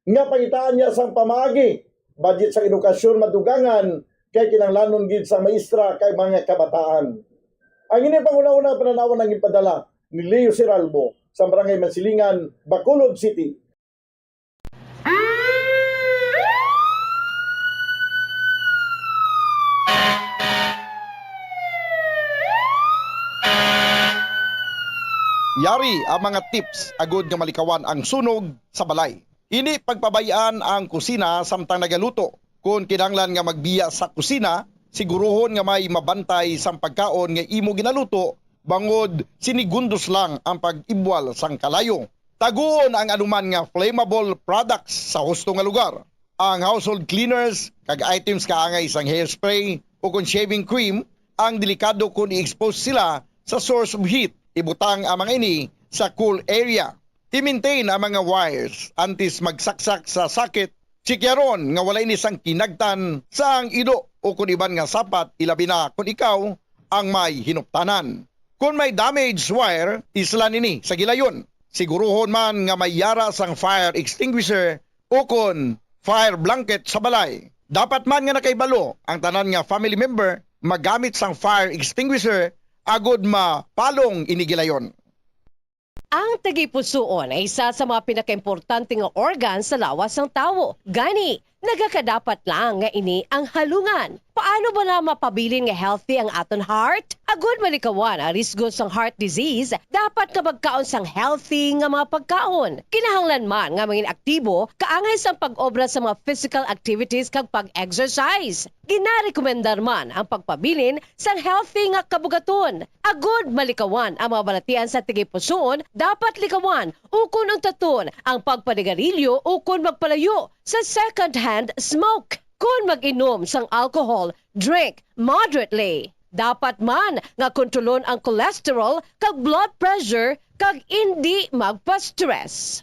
nga pangitaan niya sang pamaagi, budget sa edukasyon madugangan kay kinahanglanon gid sa maestra kay mga kabataan. Ang ini panghunahuna pananawan ang ipadala ni Leo Siralbo sa Barangay Mansilingan, Bacolod City. Yari ang mga tips agud nga malikawan ang sunog sa balay. Ini pagpabay-an ang kusina samtang nagaluto. Kon kinahanglan nga magbiya sa kusina, siguruhon nga may mabantay sang pagkaon nga imo ginaluto, bangod sinigundos lang ang pag-ibwal sang kalayo. Taguon ang anuman nga flammable products sa husto nga lugar. Ang household cleaners kag items kaangay sang hairspray o kon shaving cream ang delikado kon i-expose sila sa source of heat. Ibutang ang mga ini sa cool area. I-maintain ang mga wires antes magsaksak sa socket. Tsikyaron nga wala ini sang kinagtan sa ang ido o kon iban nga sapat, ilabi na kon ikaw ang may hinuptanan. Kon may damaged wire, islan ini sa gilayon. Siguruhon man nga may yara sang fire extinguisher o kon fire blanket sa balay. Dapat man nga nakahibalo ang tanan nga family member magamit sang fire extinguisher agud mapalong ini gilayon. Ang tagipusoon ay isa sa mga pinakaimportante nga organ sa lawas sang tawo. Gani, nagakadapat lang nga ini ang halungan. Paano bala mapabilin nga healthy ang aton heart? Agud malikawan ang risgo sang heart disease, dapat nga magkaon sang healthy nga mga pagkaon. Kinahanglan man nga mangin aktibo kaangay sang pag-obra sa mga physical activities kag pag-exercise. Ginarekomendar man ang pagpabilin sang healthy nga kabugaton. Agud malikawan ang mga balatian sa tagipusoon, dapat likawan ukon untaton ang pagpanigarilyo ukon magpalayo sa second-hand smoke. Kon mag-inom sang alcohol, drink moderately. Dapat man nga kontrolon ang cholesterol kag blood pressure kag indi magpa-stress.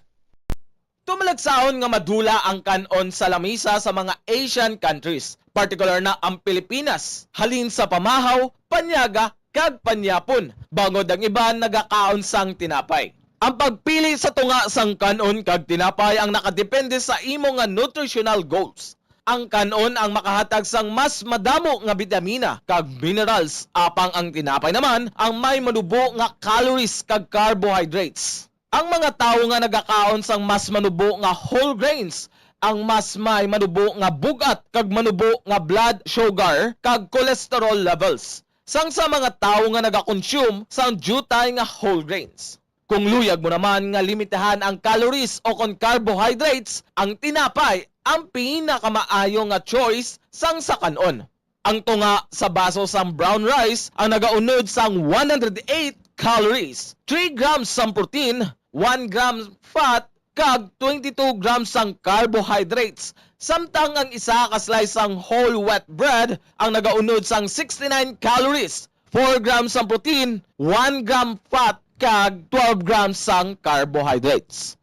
Tumalagsahon nga madula ang kan-on sa lamisa sa mga Asian countries, partikular na ang Pilipinas, halin sa pamahaw, panyaga, kag panyapon, bangod ang iban nagakaon sang tinapay. Ang pagpili sa tunga sang kan-on kag tinapay ang nakadepende sa imo nga nutritional goals. Ang kan-on ang makahatag sang mas madamo nga bitamina kag minerals, apang ang tinapay naman ang may manubo nga calories kag carbohydrates. Ang mga tawo nga nagakaon sang mas manubo nga whole grains ang mas may manubo nga bug-at kag manubo nga blood sugar kag cholesterol levels sang sa mga tawo nga nagakonsume sang diutay nga whole grains. Kung luyag mo naman nga limitahan ang calories o kon carbohydrates, ang tinapay ang pinakamaayo nga choice sang sa kan-on. Ang tunga sa baso sang brown rice ang nagaunod sang one hundred eight calories, three grams sang protein, one gram fat, kag twenty-two grams sang carbohydrates, samtang ang isa ka slice sang whole wheat bread ang nagaunod sang sixty-nine calories, four grams sang protein, one gram fat, kag twelve grams sang carbohydrates.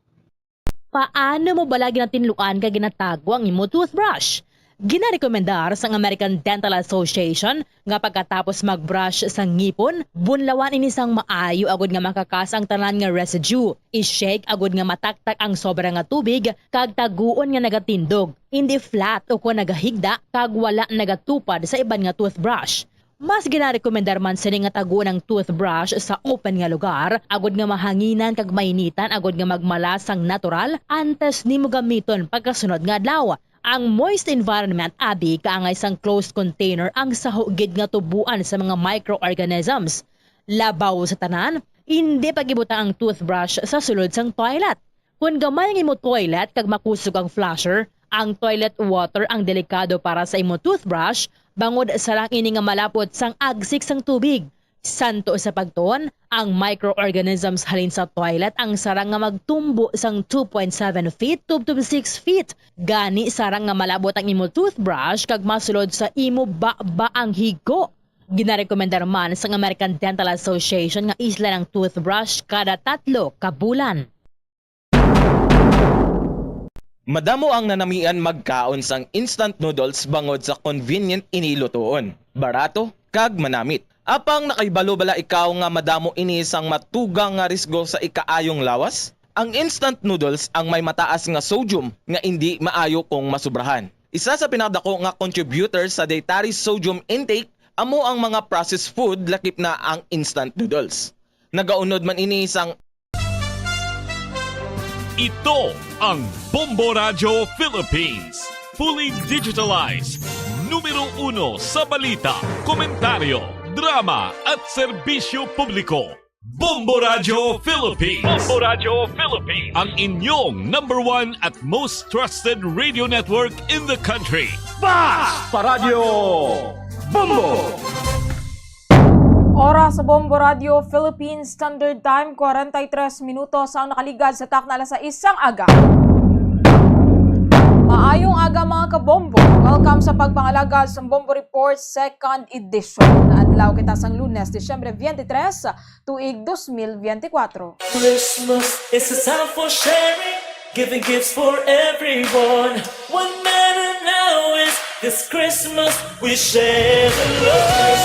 Paano mo bala ginatinluan kag ginatago ang imo toothbrush? Ginarekomendar sang American Dental Association nga pagkatapos mag-brush sa ngipon, bunlawan ini sang maayo agud nga makakas ang tanan nga residue. I-shake agud nga mataktak ang sobra nga tubig kag taguon nga nagatindog, indi flat ukon nagahigda kag wala nagatupad sa iban nga toothbrush. Mas ginarekomendar man sini nga taguon ang toothbrush sa open nga lugar, agud nga mahanginan kag mainitan agud nga magmala sang natural antes nimo gamiton pagkasunod nga adlaw. Ang moist environment abi kaangay sang closed container ang saho gid nga tuboan sa mga microorganisms. Labaw sa tanan, indi pag-ibutang ang toothbrush sa sulod sang toilet. Kon gamay ang imo toilet kag makusog ang flusher, Ang toilet water ang delikado para sa imo toothbrush, bangod sarang ini nga malapot sang agsik sang tubig. Santo sa pagtuon, ang microorganisms halin sa toilet ang sarang nga magtumbo sang two point seven feet to, to six feet. Gani, sarang nga malabot ang imo toothbrush kag masulod sa imo baba ang higo. Ginarekomendar man sang American Dental Association nga islan ang toothbrush kada tatlo ka bulan. Madamo ang nanamian magkaon sang instant noodles bangod sa convenient ini lutuon, barato, kag manamit. Apang nakahibalo bala ikaw nga madamo ini sang matugang nga risgo sa ikaayong lawas? Ang instant noodles ang may mataas nga sodium nga indi maayo kung masubrahan. Isa sa pinakadako nga contributor sa dietary sodium intake amo ang mga processed food, lakip na ang instant noodles. Nagaunod man ini sang Ito ang Bombo Radyo Philippines. Fully digitalized. Numero uno sa balita, komentaryo, drama at serbisyo publiko. Bombo Radyo Philippines. Bombo Radyo Philippines. Ang inyong number one at most trusted radio network in the country. Bas! Paradyo! Bombo! Oras sa Bombo Radio Philippine Standard Time, kwarenta y tres minutos ang nakaligad sa takna alas sais sang aga. Maayong aga, mga kabombo. Welcome sa pagpangalagad sa Bombo Report Second Edition. Adlaw kita sang Lunes, Disyembre twenty-three, tuig dos mil biyente kwatro. Christmas is a time for sharing, giving gifts for everyone. What matter now is this Christmas we share the love.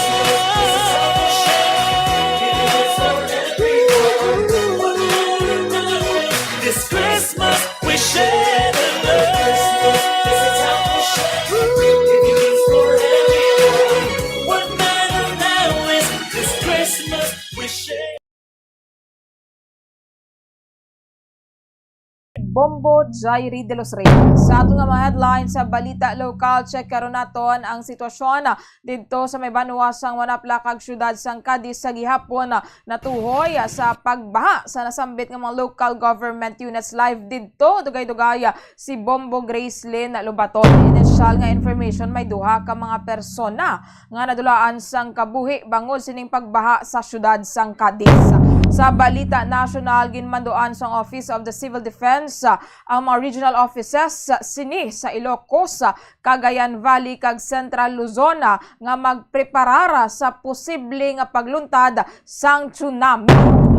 This Christmas we share the love. This Christmas is a time for sharing, giving gifts for everyone. What matter now is this Christmas we share. Bombo Jairi de los Reyes. Sa aton nga mga headlines sa balita lokal, check karon naton ang sitwasyon didto sa may banwa sang Wanaplac kag siyudad sang Cadiz sa gihapon, natuhoy sa pagbaha sa nasambit nga mga local government units. Live didto, dugay-dugay, si Bombo Gracelyn Lobaton. Initial nga information, may duha ka mga persona nga nadulaan sang kabuhi bangod sining pagbaha sa siyudad sang Cadiz. Sa balita nasyonal, ginmanduan sang Office of the Civil Defense ang mga regional offices sini sa Ilocos, Cagayan Valley kag Central Luzon nga magpreparar sa posible nga pagluntad sang tsunami.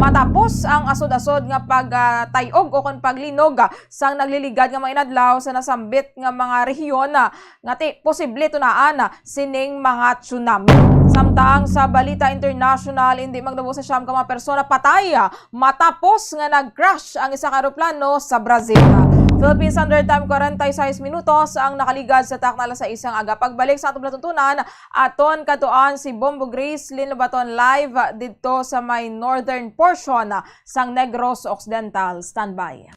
Matapos ang asod-asod nga pagtay-og o kon paglinog sang nagliligad nga mga inadlaw sa nasambit nga mga rehiyon, nga ti posible tunaan sining mga tsunami. Samtang sa balita international, indi magnubo sa siyam ka mga persona patay matapos nga nag-crash ang isa ka eroplano sa Brazil. Philippine Standard Time, kwarenta y seis minutos ang nakaligad sa takna alas sais sang aga. Pagbalik sa atong palatuntunan, aton katuan si Bombo Gracelyn Lobaton live didto sa may northern portion sang Negros Occidental. Standby.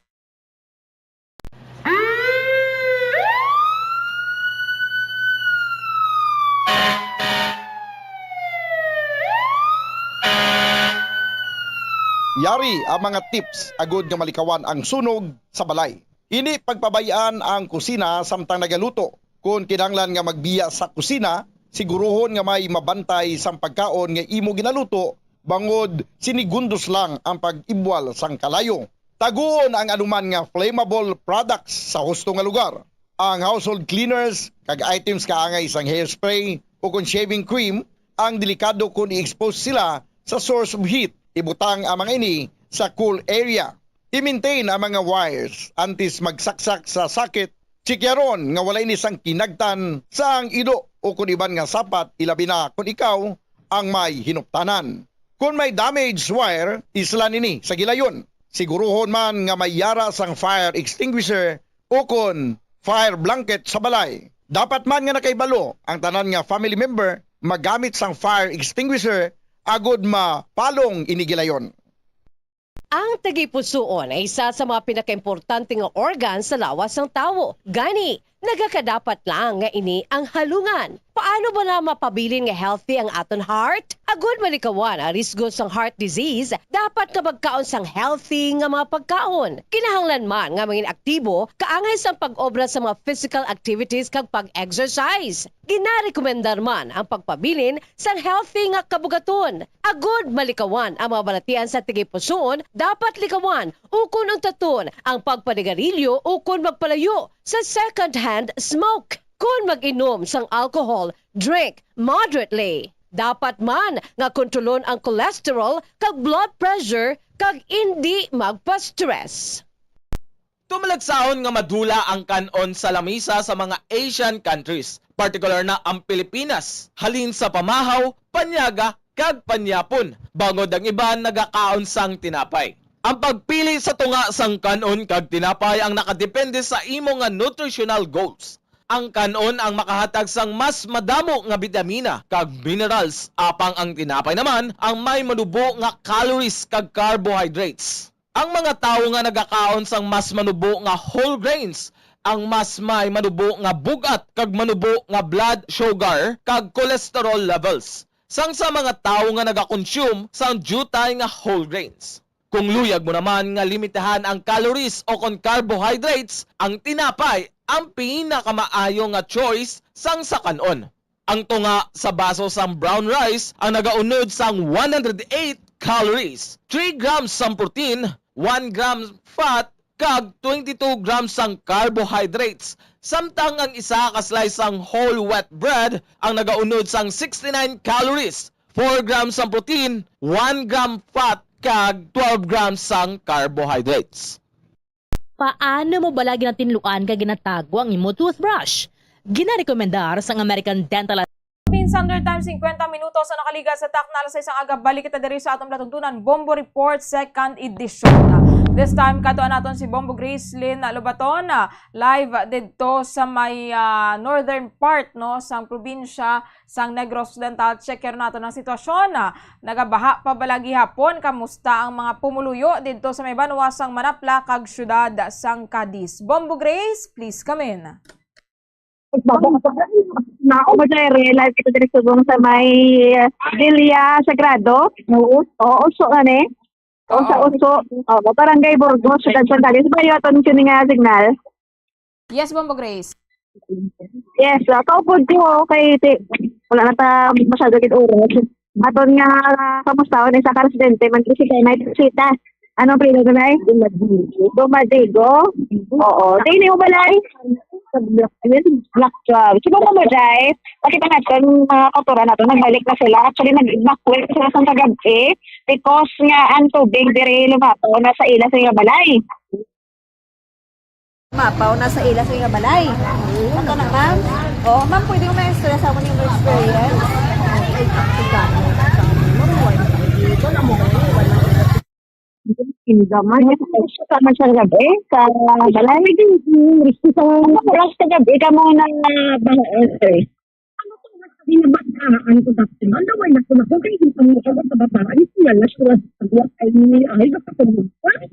Yari ang mga tips agud nga malikawan ang sunog sa balay. Hindi pagpabay-an ang kusina samtang nagaluto. Kon kinahanglan nga magbiya sa kusina, siguruhon nga may mabantay sang pagkaon nga imo ginaluto, bangod sinigundos lang ang pag-ibwal sang kalayo. Taguon ang anuman nga flammable products sa husto nga lugar. Ang household cleaners kag items kaangay sang hairspray o kon shaving cream ang delikado kon i-expose sila sa source of heat. Ibutang ang mga ini sa cool area. I-maintain ang mga wires antes magsaksak sa socket. Tsikyaron nga wala ini sang kinagtan sa ang ido o kon iban nga sapat, ilabi na kon ikaw ang may hinuptanan. Kon may damaged wire, islan ini sa gilayon. Siguruhon man nga may yara sang fire extinguisher o kon fire blanket sa balay. Dapat man nga nakahibalo ang tanan nga family member magamit sang fire extinguisher agod mapalong ini gilayon. Ang tagipusoon ay isa sa mga pinakaimportante nga organ sa lawas sang tawo. Gani, Nagakadapat lang nga ini ang halungan. Paano ba na mapabilin nga healthy ang aton heart? Agud malikawan ang risgo sang heart disease, dapat nga magkaon sang healthy nga mga pagkaon. Kinahanglan man nga mangin aktibo kaangay sang pag-obra sa mga physical activities kag pag-exercise. Ginarekomendar man ang pagpabilin sang healthy nga kabugaton. Agud malikawan ang mga balatian sa tigipusoon, dapat likawan ukon untaton ang pagpanigarilyo ukon magpalayo sa second-hand smoke. Kon mag-inom sang alcohol, drink moderately. Dapat man nga kontrolon ang cholesterol kag blood pressure kag indi magpa-stress. Tumalagsahon nga madula ang kan-on sa lamisa sa mga Asian countries, partikular na ang Pilipinas, halin sa pamahaw, panyaga, kag panyapon, bangod ang iban nagakaon sang tinapay. Ang pagpili sa tunga sang kan-on kag tinapay ang nakadepende sa imo nga nutritional goals. Ang kan-on ang makahatag sang mas madamo nga bitamina kag minerals, apang ang tinapay naman ang may manubo nga calories kag carbohydrates. Ang mga tawo nga nagakaon sang mas manubo nga whole grains ang mas may manubo nga bug-at kag manubo nga blood sugar kag cholesterol levels sang sa mga tawo nga nagakonsume sang diutay nga whole grains. Kung luyag mo naman nga limitahan ang calories o kon carbohydrates, ang tinapay ang pinakamaayo nga choice sang sa kan-on. Ang tunga sa baso sang brown rice ang nagaunod sang one hundred eight calories, three grams sang protein, one gram fat, kag twenty-two grams sang carbohydrates, samtang ang isa ka slice sang whole wheat bread ang nagaunod sang sixty-nine calories, four grams sang protein, one gram fat, kag twelve grams sang carbohydrates. Paano mo bala ginatinluan kag ginatago ang imo toothbrush? Ginarekomendar sang American Dental Minsan, time, singkwenta minutos ang nakaligas sa takna alas sais sang aga. Balik kita diri sa atong palatuntunan, Bombo Report, second edition. This time, kadtuan naton si Bombo Gracelyn Lobaton, ah, live didto sa may, ah, northern part, no, sang probinsya sang Negros Occidental. Check naton ang sitwasyon. Ah, nagabaha pa bala gihapon? Kamusta ang mga pumuluyo didto sa may banwa sang Manapla kag siyudad sang Cadiz? Bombo Grace, please come in. Nako mo diri, live kita diri subong sa may, uh, Villa Sagrado. Oo. Oo, uso nga ni. Oo, sa uso. Oo, Barangay Burgos, Siyudad Santales. Ba yun, aton kini nga signal? Yes, Bombo Grace. Yes, uh, kaupod ko kay ti-, wala na ta masyado gid oras. Aton nga, ah, kamustahon, isa ka residente man kasi kay may bisita. Anong apelyido na, Nay? Dumadigo. Dumadigo? Oo. Di ni balay? Sa Block twelve. Block twelve. Sige mo mo, Jai. Pakita natin, mga kautoran natin, nagbalik na sila. Actually, nag-evacuate sila sa kagabi because nga ang tubig diri lumapaw na sa ila sa ila balay. Mapaw na sa ila sa ila balay. Ato na, ma'am. Oo, ma'am, pwede ko may istorya sa amon yung experience? Inda man, sa man sa gabi, sa balay. Sa oras sa gabi, kamo na ba, eh? Ano to, mas ginabataan ko dati, man, naway na ko na, kung kayo yung pangyayaw sa babae, siya na siya sa buwan, ay, ay, ay, sa pagkakas.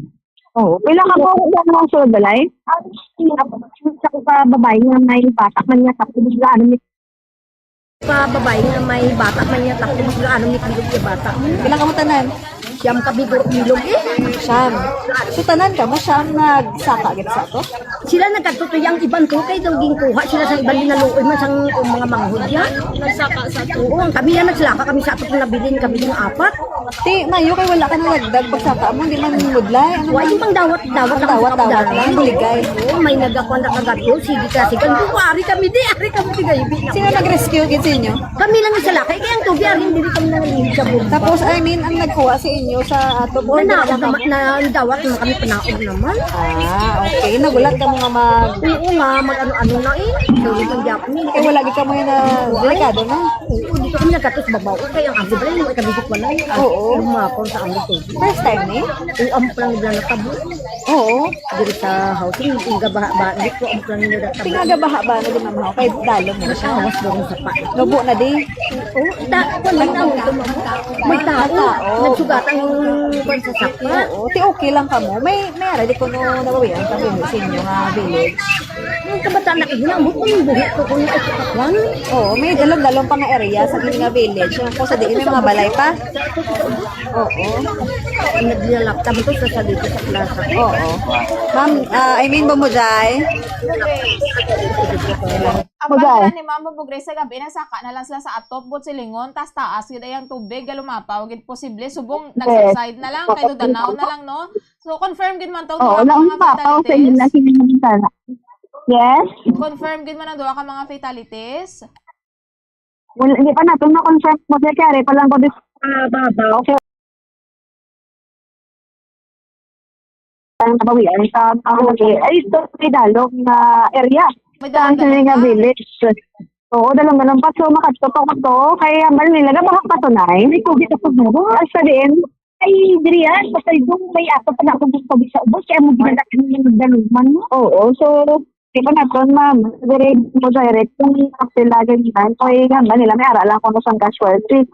Oo, pila ka buok sa mga sulod balay? Sa babae nga may bata man niya, tapos bigla, ano, may Sa babae nga may bata man niya, tapos bigla, ano, may bilog niya bata. Pila ka mo tanan? Siyam ka bilog, bilog, eh. Siyam. So, tanan ka mo, siyam nagsaka gid sa to? Sila nagkadto to, yung iban to, kay daw ginkuha sila sa iban, ginaluoy man sang, um, mga manghod yan. Nagsaka sa to. Oo, ang kami yan, nagsalaka kami sa ato, kung nabilin kami ng apat. Ti, mayo kay wala ka nalagdag pagsaka mo, di man mudlay. Ano Wa, man? Yung pang dawat, dawat Ang lang dawat, sa dawat lang, kapudaran. Buligay. Oo, may nagakuan na kagabi, oh, sige ka, sige. Ang buko, ari kami, di, ari kami, di, gaybi na. Sino nag-rescue gid sa inyo? Kami lang isa lakay, kaya ang tubig, ari, hindi kami nangalingig sa bumba. Tapos, I mean, ang nagkuha sa inyo sa ato, border Nanaog lang naman, kamo? Na, dawat naman kami, panaog naman. Ah, okay. Nagulat ka mo nga mag- Oo nga, mag-ano-ano na eh. So, itong Japanese. Eh, wala gid ka mo yun na delikado na. Oo, dito kami nagkatos babaw. Kaya ang agi ba yung ikabigit wala yung Oo. Lumapon sa ano to. First time ni? Oo, ang plan nila natabo. Oo. Diri sa housing, yung gabaha ba, dito ang plan nila natabo. Tingaga baha ba na di mamahaw? Kay dalo mo na siya. Awas daw sa pa. Nubo na di. Oo, ta, wala na, wala na. May tao. May tao. Nagsugatan yung kwan sa sapa. Oo. Ti okay lang ka mo. May, may ara di ko no nabawian sa village, sa inyo nga village. Ang kabataan na kaginamot, ang buhi ko kung ito kakwan. Oo, may dalom-dalom pa nga area sa kini nga village. Yung po sa diin, may mga balay pa. Oo. Ang naglalaptap ito sa, sa dito sa plaza. Oo. Ma'am, ah, I mean, Bumujay. Ang Bumujay. Pagkita ni Ma'am Bumugre sa gabi, nasaka na lang sila sa atop, but silingon, tas taas, gid ay ang tubig, galumapaw, gid posible, subong, Yes. nag-subside na lang, kay dudanaw na lang, no? So, confirm gid man to, Oo, duha ka mga naunpapaw sa ila fatalities? Sa mga bintana. Yes? Confirm gid man ang duha ka mga fatalities? Wala, hindi pa nato na-confirm mo, sir, kaya pa lang ko dis-, ah, baba. Okay. Ang nabawian sa, ang, ay, ito, may dalog na area. May Sa dalog-dalog Anthony nga pa? Village. Oo, dalong-dalong pa. So, makadto pa ko to. Kaya hambal nila, nabaha pa to, Nay. May COVID ako siguro. Ay, sa diin? Ay, diri yan. Basta yung may ato pa na akong gusto sa ubos. Kaya mo ginagawa ng daluman mo. Oo, so, di pa naton, ma'am. Dire mo direct kung sila ganyan. Kaya hambal nila, may ara lang kung saan casualty.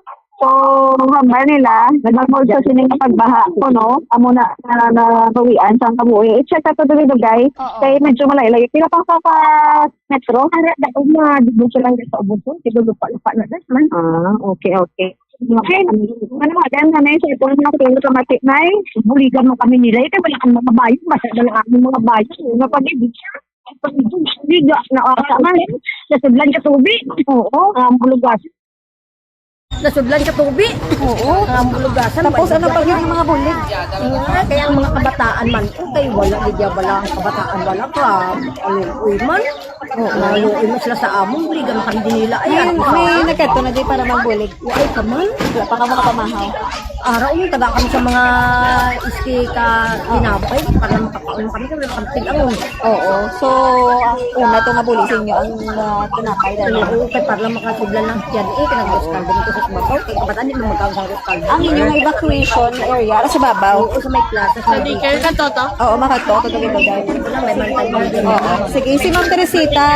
So, hambal nila, nagmamod sa sining pagbaha ko, no? Amo na, na, na bawian sa kabuhi. I-check ato dugay-dugay. Oo. Kay medyo malayo lagi. Pila pa ka, ka metro? Ara, daog na, di mo silang sa ubos ko. Siguro lupa-lupa na das man. Ah, okay, okay. Okay. Ano nga, dan na, may sa ito, mga kuya, sa mati, may buligan mo kami nila. Ito, wala ang mga bayo. Basta wala ang mga bayo. Ano pa, di siya? Liga na ata man. Nasudlan ka tubig. Oo, ang bulugas. Nasudlan ka tubig. Oo. Ang bulugasan. Tapos, ano pa yun, mga bulig? Ah, kaya ang mga kabataan man, okay, wala, di ba lang ang kabataan, wala ka. Ano, uy man? Oo. Ano, uy man sila sa amon, buligan man kami din nila. Ayan, May, may nagkadto na di para magbulig. Ay, ka man. Wala pa ka makapamahaw. Araw, yung taga kami sa mga iski ka linabay, para makakaon kami, kami ang tigang. Oo. So, una to nga bulig sa inyo ang, ah, tinapay dali. Oo, kay para lang makasudlan lang yan. Eh, kanag-alkalde dito sa Sumagaw. Kay kabataan, di mo magkakaroon alkalde. Ang inyong evacuation area, sa babaw? Oo, sa may plaza, sa Sa may daycare ka, Toto? Oo, makadto. Ito, ito, ito. Wala, may mga tayo. Oo. Sige, si Ma'am Teresita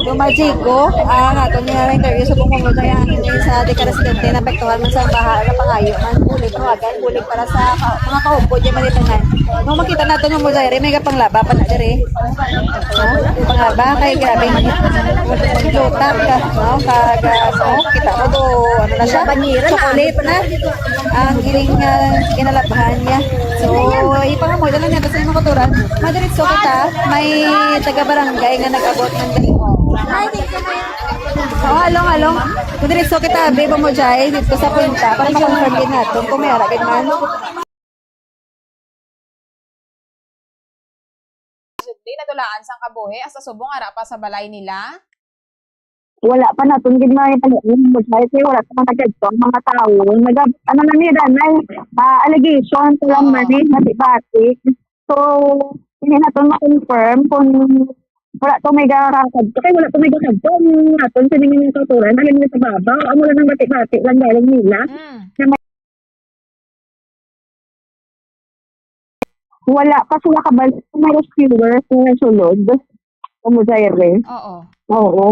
Dumajigo, ang ato niya interview sa Bungkong Lutay, ang ini sa di ka residente, naapektuhan man sa baha, napangayo man, bulig, hawagan, bulig para sa ka-, mga kahubog, yung malitanan. Nung makita nato yung Mujay, may panglaba pa na diri. No? Panglaba, kay grabe. Lutak, no? Kag, ah, so, kita ko do, ano na siya? Chocolate na. Ang ining, ah, kinalabhan niya. So, ipangamoy na lang nato sa imong kautoran. Madiretso kita, may taga-barangay nga nag-abot ng dali. Oh, along, along. Kung diretso kita, abi, Bumujay, dito sa punta, para ma-confirm din natin kung may ara gid man. Di nadulaan sang kabuhi, hasta subong ara pa sa balay nila. Wala pa naton gid may palain, Bumujay, kay wala pa man nagkadto ang mga tawo. Nag-, ano na ni, danay, ah, allegation pa lang man eh, bati-bati. So, hindi naton ma-confirm kung wala to may gakadto. Kay wala to may gakadto. Ang aton sa mga kautoran, alam nila sa babaw. Amo lang ang bati-bati lang galing nila. Mm. Na may, wala pa sila kabalo kung may rescuer sa sulod. Amo, Jaire. Oo. Oo.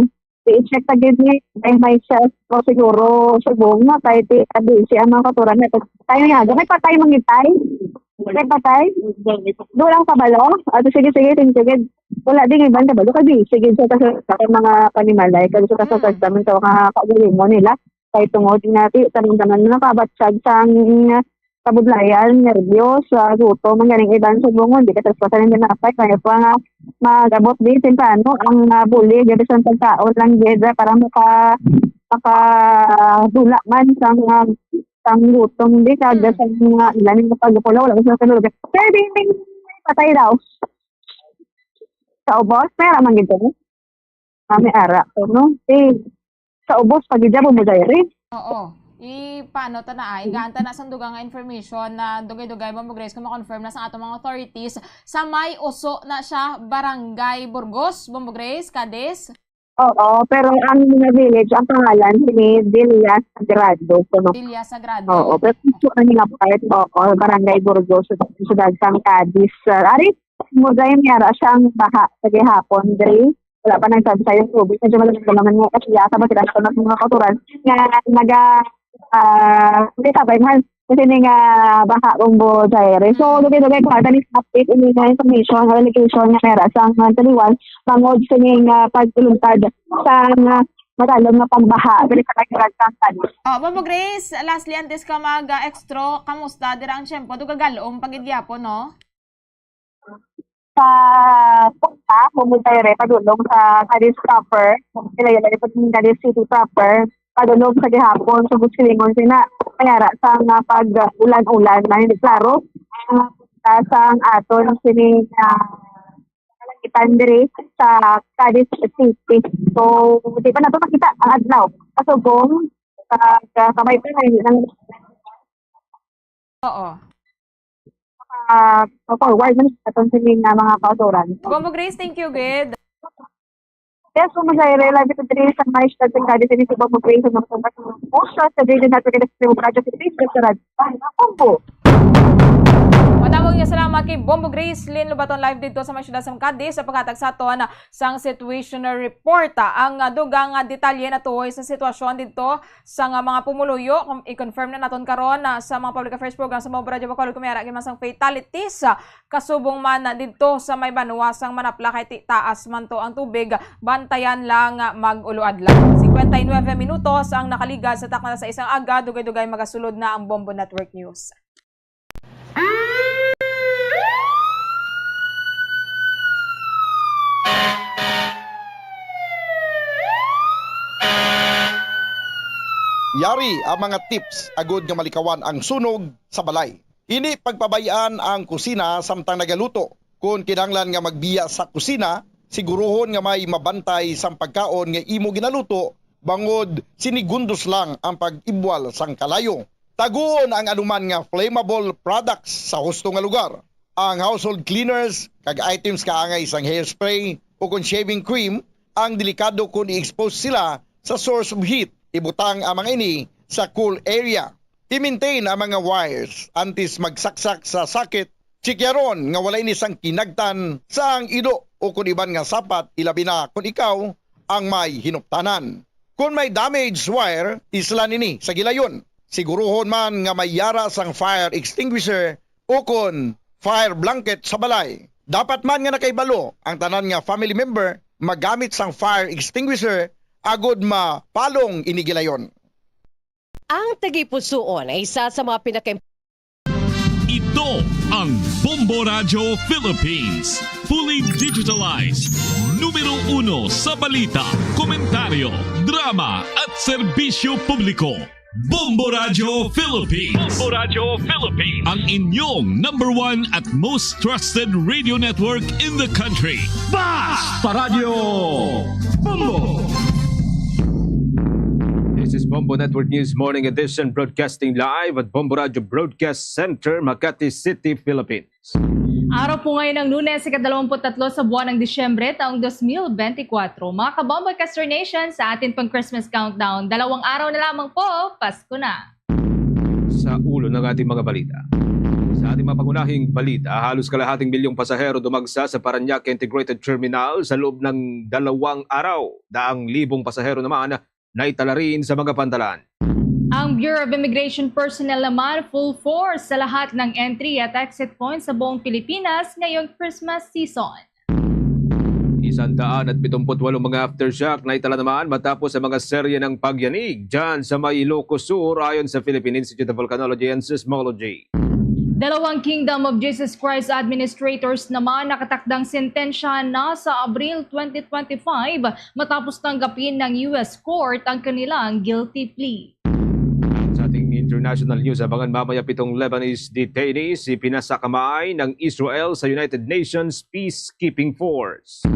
I-check ta gid ni, may, may siya, o siguro, subong na, kay ti, abi, si ang mga kautoran na, tayo nga, gamay pa tayo mangitay. May patay? Doon lang kabalo? Ato, sige, sige, sige, sige. Wala din iban kabalo. Kasi sige, sa, sa, sa mga panimalay, kasi sa, sa, sa, sa, sa, mga kaugalingon nila. Kay tungod nga, ti, tanan-tanan na kabatsag sang kabudlayan, nerbiyos, ah, gutom, ang ganing iban sa bungon, di ka sa pasanin din napay, kaya pa nga, mag-abot din, temprano, ang, ah, bulig, gabi sa pagkaon lang, gid, para maka-, makadula man sang, ah, sang gutom, di ka, Mm. sa mga ilan yung pagkapula, wala ko sa kanila. Pero di, may patay daw. Sa ubos, may raman gid, eh. Ah, may ara to, no? Eh, sa ubos, pag-idya mo, Jaire. Oo. I, paano ta na, ay? Gaan ta na sa dugang nga information na dugay-dugay, Ma'am Grace, kung ma-confirm na sa atong mga authorities, sa may uso na siya, Barangay Burgos, Ma'am Grace, Cadiz? Oo, pero ang mga village, ang pangalan, sini Villa Sagrado, kuno. Villa Sagrado. Oo, pero gusto ka nila part, oo, Barangay Burgos, sa, sa Dagsang Cadiz. Ah, ari, mo dahil may ara siyang baha sa gihapon, dre. Wala pa nang sabi sa'yo, tubig. Medyo malaglag naman nga kasi yata ba sila sa mga kautoran nga naga, ah, hindi sabay, mahal. Kasi ni nga baha, Bombo Jaire. So, dugay-dugay ko, ata ni update, ini nga information, allegation nga meron sa mga taliwan, bangod sa ni nga pagtulungkad sa nga madalom nga pagbaha, diri sa Kalibutan sa Cadiz. Oh, Bombo Grace, lastly, antes ka mag-extra, kamusta? Dira ang tiyempo, dugagalom, pagidyapon, no? Sa punta, pumunta dire padulong sa Cadiz proper, ilayo na pod sa Cadiz City proper, padulong sa gihapon, sa Busquilingon sina, mayara sa nga pag-ulan-ulan na hindi klaro. Ang punta sa ang aton sini nga kalangitan diri sa Cadiz City. So, di pa nato makita ang adlaw. Kasubong sa, sa kamay pa na, hindi lang Oo. Ah, forward man sa aton sini nga mga kautoran. Bombo Grace, thank you, gid. Yes, kung masaya, live ito diri sa mga isla sa Cadiz, ini si Bombo Grace, ang mga sa Post sa Video Network, and sa Radyo Philippines, sa Radyo Bombo. Madamo nga salamat kay Bombo Grace Lynn Lubaton, live dito sa mga siyudad sa Cadiz, sa paghatag sa aton sang situational report. Ang, ah, dugang, ah, detalye natuhoy sa sitwasyon dito sa nga mga pumuluyo, kung i-confirm na naton karon, ah, sa mga public affairs program sa Bombo Radyo Bacolod, kung may ara gyud man sang fatalities, ah, kasubong man, ah, didto sa may banwa sang Manapla, kay ti-, taas man to ang tubig, bantayan lang, ah, mag-ulo adlaw. Cincuenta y nueve minutos ang nakaligad sa takna sa isang aga, dugay-dugay magasulod na ang Bombo Network News. Yari ang mga tips agud nga malikawan ang sunog sa balay. Indi pagpabay-an ang kusina samtang nagaluto. Kon kinahanglan nga magbiya sa kusina, siguruhon nga may mabantay sang pagkaon nga imo ginaluto, bangod sinigundos lang ang pag-ibwal sang kalayo. Taguon ang anuman nga flammable products sa husto nga lugar. Ang household cleaners kag items kaangay sang hairspray ukon shaving cream ang delikado kon i-expose sila sa source of heat. Ibutang ang mga ini sa cool area. I-maintain ang mga wires antes magsaksak sa socket. Tsikyaron nga wala ini sang kinagtan sa ang ido ukon iban nga sapat, ilabi na kon ikaw ang may hinuptanan. Kon may damaged wire, islan ini sa gilayon. Siguruhon man nga may yara sang fire extinguisher ukon fire blanket sa balay. Dapat man nga nakahibalo ang tanan nga family member magamit sang fire extinguisher agud mapalong ini gilayon. Ang tagipusoon ay isa sa mga pinaka Ito ang Bombo Radyo Philippines, fully digitalized, numero uno sa balita, komentaryo, drama at serbisyo publiko. Bombo Radyo Philippines. Bombo Radyo Philippines. Ang inyong number one at most trusted radio network in the country. Basta Radyo Bombo! This is Bombo Network News Morning Edition, broadcasting live at Bombo Radyo Broadcast Center, Makati City, Philippines. Araw po ngayon ng Lunes, ikadalawamput tatlo sa buwan ng Disyembre, taong dos mil benti kwatro. Mga kabombo, Caster Nation, sa atin pang Christmas countdown, dalawang araw na lamang po, Pasko na. Sa ulo ng ating mga balita. Sa ating mga pangunahing balita, halos kalahating milyong pasahero dumagsa sa Parañaque Integrated Terminal sa loob ng dalawang araw. Daang libong pasahero naman naitala rin sa mga pantalan. Ang Bureau of Immigration personnel naman full force sa lahat ng entry at exit points sa buong Pilipinas ngayong Christmas season. Isang daan at pitumput walong mga aftershock na itala naman matapos ang mga serye ng pagyanig dyan sa may Ilocos Sur, ayon sa Philippine Institute of Volcanology and Seismology. Dalawang Kingdom of Jesus Christ administrators naman nakatakdang sentensya na sa Abril twenty twenty-five matapos tanggapin ng U S Court ang kanilang guilty plea. Sa ating international news, abangan mamaya pitong Lebanese detainees ipinasakamay ng Israel sa United Nations Peacekeeping Force.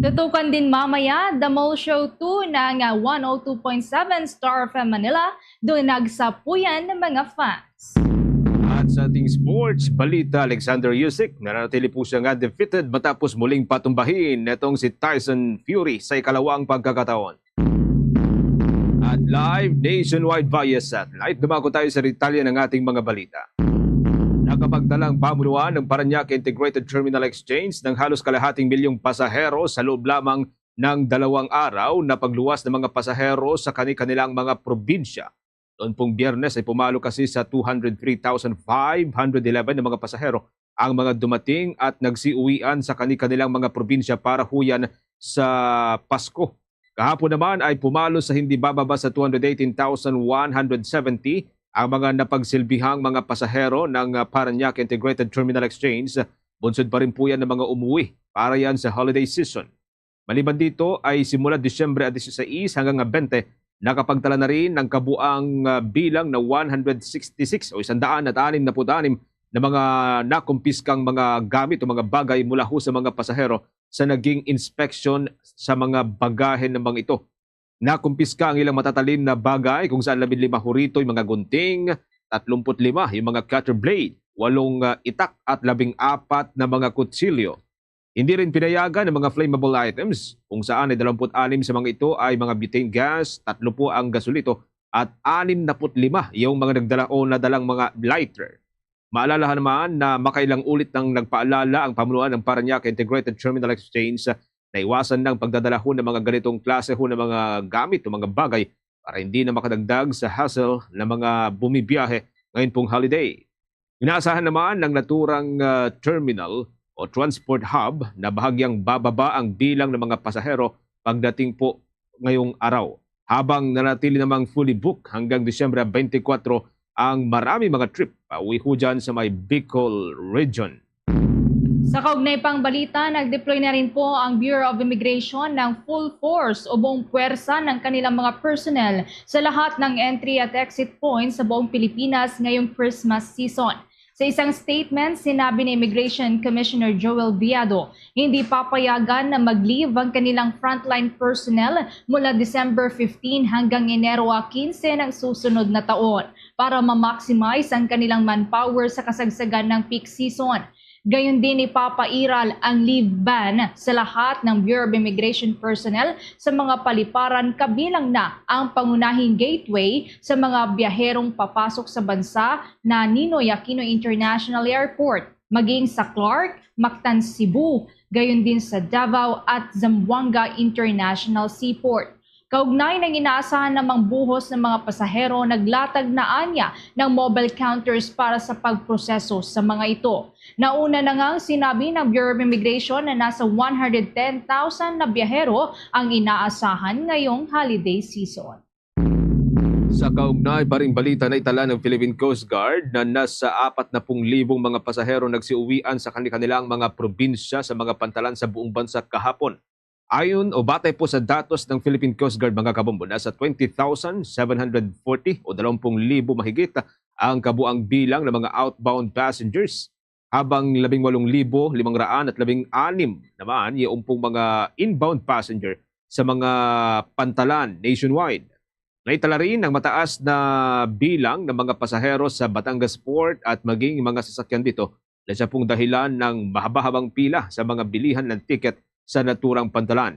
Tutukan din mamaya, The Mole Show two ng one oh two point seven Star F M Manila, dunag sa puyan ng mga fans. At sa ating sports balita, Alexander Usyk nananatili po siya nga undefeated matapos muling patumbahin netong si Tyson Fury sa ikalawang pagkakataon. At live nationwide via satellite, dumako tayo sa detalye ng ating mga balita. Nakapagtalang pamunuan ng Parañaque Integrated Terminal Exchange ng halos kalahating milyong pasahero sa loob lamang ng dalawang araw na pagluwas ng mga pasahero sa kani-kanilang mga probinsya. Noon pong Biyernes ay pumalo kasi sa two hundred three thousand five hundred eleven na mga pasahero ang mga dumating at nagsiuwian sa kani-kanilang mga probinsya para huyan sa Pasko. Kahapon naman ay pumalo sa hindi bababa sa two hundred eighteen thousand one hundred seventy ang mga napagsilbihang mga pasahero ng, ah, Parañaque Integrated Terminal Exchange. Bunsod pa rin po yan ng mga umuwi para yan sa holiday season. Maliban dito ay simula Disyembre at dieciséis hanggang bente, nakapagtala na rin ng kabuang, ah, bilang na one hundred sixty-six o isang daan at anim na put anim na mga nakumpiskang mga gamit o mga bagay mula ho sa mga pasahero sa naging inspeksyon sa mga bagahe ng mga ito. Nakumpiska ang ilang matatalim na bagay, kung saan labing lima huritoy mga gunting, tatlumpu't lima yung mga cutter blade, walong, ah, itak at labing apat na mga kutsilyo. Hindi rin pinayagan ang mga flammable items, kung saan ay dalawampu't anim sa mga ito ay mga butane gas, tatlo po ang gasolito, at anim na put lima yung mga nagdala o nadalang mga lighter. Maalalahan naman na makailang ulit nang nagpaalala ang pamunuan ng Parañaque Integrated Terminal Exchange na iwasan ng pagdadala ho ng mga ganitong klase ho ng mga gamit o mga bagay para hindi na makadagdag sa hassle ng mga bumibiyahe ngayon pong holiday. Inaasahan naman ng naturang, ah, terminal o transport hub na bahagyang bababa ang bilang ng mga pasahero pagdating po ngayong araw, habang nanatili namang fully booked hanggang Disyembre twenty-four ang marami mga trip pauwi ho dyan sa may Bicol region. Sa kaugnay pang balita, nag-deploy na rin po ang Bureau of Immigration ng full force o buong puwersa ng kanilang mga personnel sa lahat ng entry at exit points sa buong Pilipinas ngayong Christmas season. Sa isang statement, sinabi ni Immigration Commissioner Joel Viado, hindi papayagan na mag-leave ang kanilang frontline personnel mula December fifteen hanggang Enero quince ng susunod na taon para ma-maximize ang kanilang manpower sa kasagsagan ng peak season. Gayon din, ipapairal ang leave ban sa lahat ng Bureau of Immigration personnel sa mga paliparan, kabilang na ang pangunahing gateway sa mga biyaherong papasok sa bansa na Ninoy Aquino International Airport, maging sa Clark, Mactan, Cebu, gayon din sa Davao at Zamboanga International Seaport. Kaugnay ng inaasahan namang buhos ng mga pasahero, naglatag na anya ng mobile counters para sa pagproseso sa mga ito. Nauna na ngang sinabi ng Bureau of Immigration na nasa one hundred ten thousand na biyahero ang inaasahan ngayong holiday season. Sa kaugnay pa ring balita, naitala ng Philippine Coast Guard na nasa apat na pung libong mga pasahero nagsiuwian sa kani-kanilang mga probinsya sa mga pantalan sa buong bansa kahapon. Ayon o batay po sa datos ng Philippine Coast Guard, mga kabombo, nasa twenty thousand seven hundred forty o dalawang pung libo mahigit ang kabuang bilang ng mga outbound passengers, habang labing walong libo limang raan at labing anim naman yaon pong mga inbound passenger sa mga pantalan nationwide. Naitala rin ang mataas na bilang ng mga pasahero sa Batangas Port at maging mga sasakyan dito na siya pong dahilan ng mahaba-habang pila sa mga bilihan ng tiket sa naturang pantalan.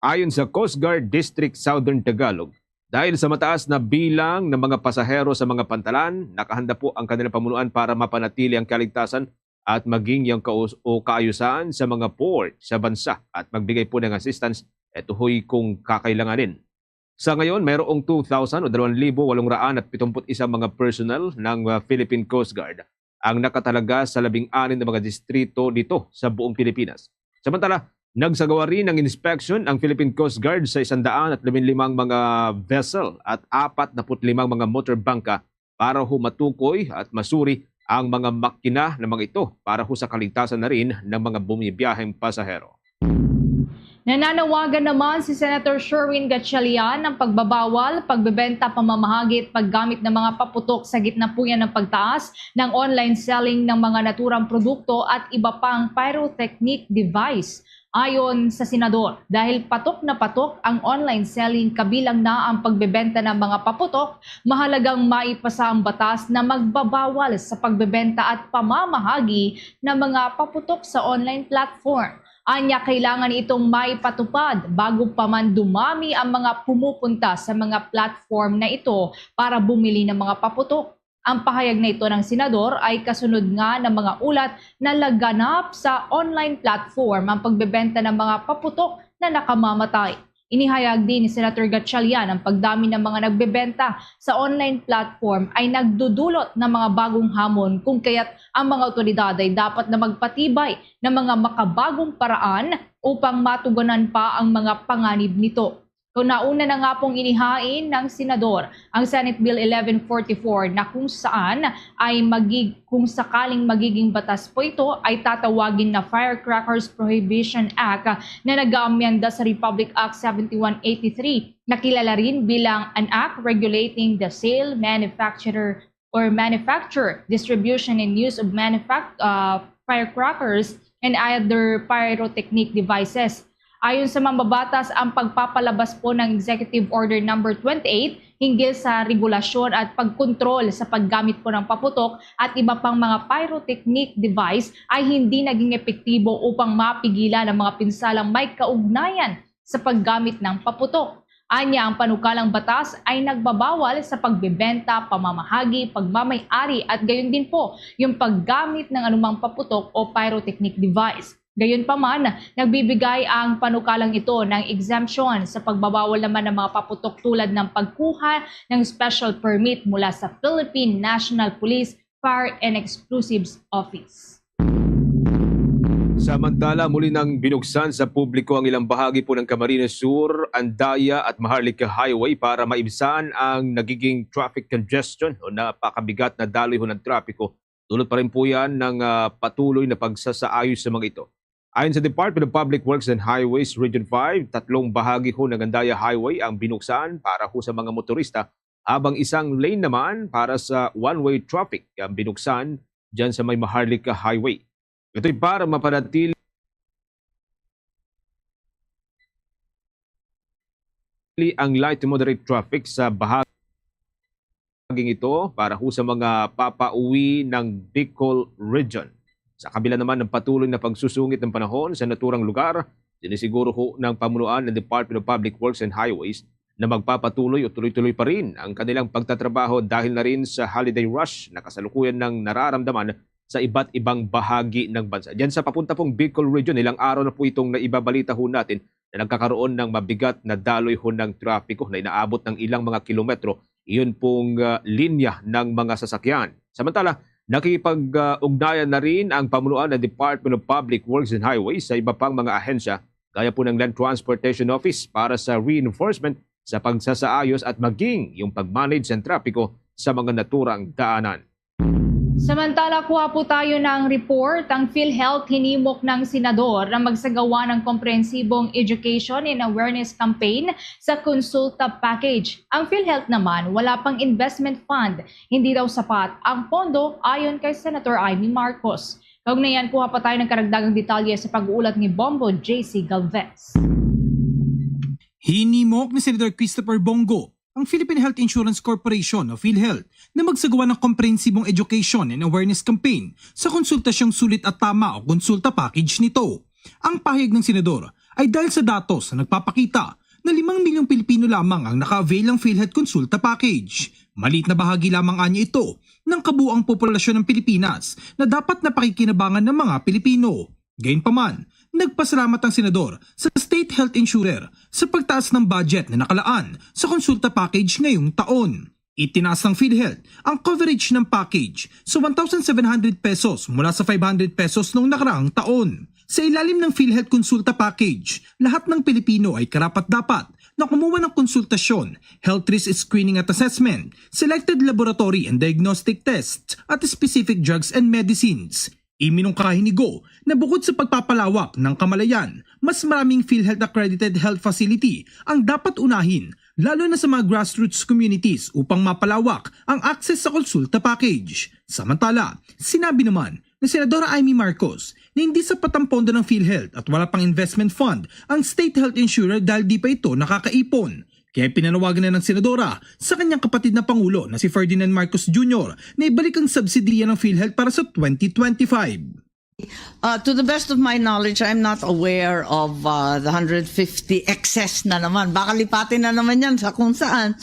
Ayon sa Coast Guard District Southern Tagalog, dahil sa mataas na bilang ng mga pasahero sa mga pantalan, nakahanda po ang kanilang pamunuan para mapanatili ang kaligtasan at maging yung kaus- o kaayusan sa mga port sa bansa at magbigay po ng assistance, ito ho'y kung kakailanganin. Sa ngayon, mayroong two thousand o dalawang libo walong raan at pitumput isa mga personnel ng, uh, Philippine Coast Guard ang nakatalaga sa labing anim na mga distrito dito sa buong Pilipinas. Samantala, nagsagawa rin ng inspection ang Philippine Coast Guard sa isang daan at labing limang mga vessel at apat na put limang mga motor bangka para ho matukoy at masuri ang mga makina na mga ito para ho sa kaligtasan na rin ng mga bumibiyaheng pasahero. Nananawagan naman si Senator Sherwin Gatchalian ng pagbabawal, pagbebenta, pamamahagi at paggamit ng mga paputok sa gitna po yan ng pagtaas ng online selling ng mga naturang produkto at iba pang pyrotechnic device. Ayon sa senador, dahil patok na patok ang online selling kabilang na ang pagbebenta ng mga paputok, mahalagang maipasa ang batas na magbabawal sa pagbebenta at pamamahagi ng mga paputok sa online platform. Anya, kailangan itong maipatupad bago pa man dumami ang mga pumupunta sa mga platform na ito para bumili ng mga paputok. Ang pahayag na ito ng senador ay kasunod nga ng mga ulat na laganap sa online platform ang pagbebenta ng mga paputok na nakamamatay. Inihayag din ni Senator Gatchalian ang pagdami ng mga nagbebenta sa online platform ay nagdudulot ng mga bagong hamon, kung kaya't ang mga otoridad ay dapat na magpatibay ng mga makabagong paraan upang matugunan pa ang mga panganib nito. Kung nauna na nga pong inihain ng Senador ang Senate Bill eleven forty-four, na kung saan ay magig-, kung sakaling magiging batas po ito, ay tatawagin na Firecrackers Prohibition Act na nag-aamyenda sa Republic Act seventy-one eighty-three, na kilala rin bilang an Act Regulating the Sale, Manufacturer, or Manufacture, Distribution, and Use of Manufact-, uh, Firecrackers and Other Pyrotechnic Devices. Ayon sa mambabatas, ang pagpapalabas po ng Executive Order Number twenty-eight hinggil sa regulasyon at pagkontrol sa paggamit po ng paputok at iba pang mga pyrotechnic device ay hindi naging epektibo upang mapigilan ang mga pinsalang may kaugnayan sa paggamit ng paputok. Anya, ang panukalang batas ay nagbabawal sa pagbebenta, pamamahagi, pagmamay-ari at gayon din po yung paggamit ng anumang paputok o pyrotechnic device. Gayunpaman, nagbibigay ang panukalang ito ng exemption sa pagbabawal naman ng mga paputok tulad ng pagkuha ng special permit mula sa Philippine National Police Fire and Explosives Office. Samantala, muli nang binuksan sa publiko ang ilang bahagi po ng Camarines Sur, Andaya at Maharlika Highway para maibsan ang nagiging traffic congestion o napakabigat na daloy ho ng trapiko. Dulot pa rin po yan ng ah, patuloy na pagsasaayos sa mga ito. Ayon sa Department of Public Works and Highways Region five, tatlong bahagi ho ng Andaya Highway ang binuksan para ho sa mga motorista, habang isang lane naman para sa one-way traffic ang binuksan dyan sa may Maharlika Highway. Ito'y para mapanatili ang light to moderate traffic sa bahaging ito para ho sa mga papauwi ng Bicol Region. Sa kabila naman ng patuloy na pagsusungit ng panahon sa naturang lugar, sinisiguro ho ng pamunuan ng Department of Public Works and Highways na magpapatuloy o tuloy-tuloy pa rin ang kanilang pagtatrabaho dahil na rin sa holiday rush na kasalukuyan nang nararamdaman sa iba't ibang bahagi ng bansa. Diyan sa papunta pong Bicol Region, ilang araw na po itong naibabalita ho natin na nagkakaroon ng mabigat na daloy ho ng trapiko na inaabot ng ilang mga kilometro. Iyon pong ah, linya ng mga sasakyan. Samantala, nakikipag-ugnayan na rin ang pamunuan ng Department of Public Works and Highways sa iba pang mga ahensya gaya po ng Land Transportation Office para sa reinforcement sa pagsasaayos at maging yung pag-manage ng trapiko sa mga naturang daanan. Samantala, kuha po tayo ng report. Ang PhilHealth hinimok ng senador na magsagawa ng komprehensibong education and awareness campaign sa Consulta Package. Ang PhilHealth naman, wala pang investment fund. Hindi daw sapat ang pondo, ayon kay Senator Imee Marcos. Kaugnay niyan, kuha pa tayo ng karagdagang detalye sa pag-uulat ni Bongo J C Galvez. Hinimok ni Senator Christopher Bongo ang Philippine Health Insurance Corporation o PhilHealth na magsagawa ng komprehensibong education and awareness campaign sa konsultasyong sulit at tama o konsulta package nito. Ang pahayag ng senador ay dahil sa datos na nagpapakita na limang milyong Pilipino lamang ang naka-avail ng PhilHealth Konsulta Package. Maliit na bahagi lamang anya ito ng kabuang populasyon ng Pilipinas na dapat na pakikinabangan ng mga Pilipino. Gayunpaman, nagpasalamat ang senador sa state health insurer sa pagtaas ng budget na nakalaan sa konsulta package ngayong taon. Itinaas ng PhilHealth ang coverage ng package sa one thousand seven hundred pesos mula sa five hundred pesos noong nakaraang taon. Sa ilalim ng PhilHealth Konsulta Package, lahat ng Pilipino ay karapat-dapat na kumuha ng konsultasyon, health risk screening at assessment, selected laboratory and diagnostic tests, at specific drugs and medicines. Iminungkahi ni Go na bukod sa pagpapalawak ng kamalayan, mas maraming PhilHealth accredited health facility ang dapat unahin, lalo na sa mga grassroots communities, upang mapalawak ang access sa konsulta package. Samantala, sinabi naman ni Senadora Imee Marcos na hindi sapat ang pondo ng PhilHealth at wala pang investment fund ang state health insurer dahil di pa ito nakakaipon. Kaya pinanawagan na ng senadora sa kanyang kapatid na pangulo na si Ferdinand Marcos Junior na ibalik ang subsidiya ng PhilHealth para sa twenty twenty-five. Uh, to the best of my knowledge, I'm not aware of uh, the hundred fifty excess na naman. Baka lipatin na naman yan sa kung saan.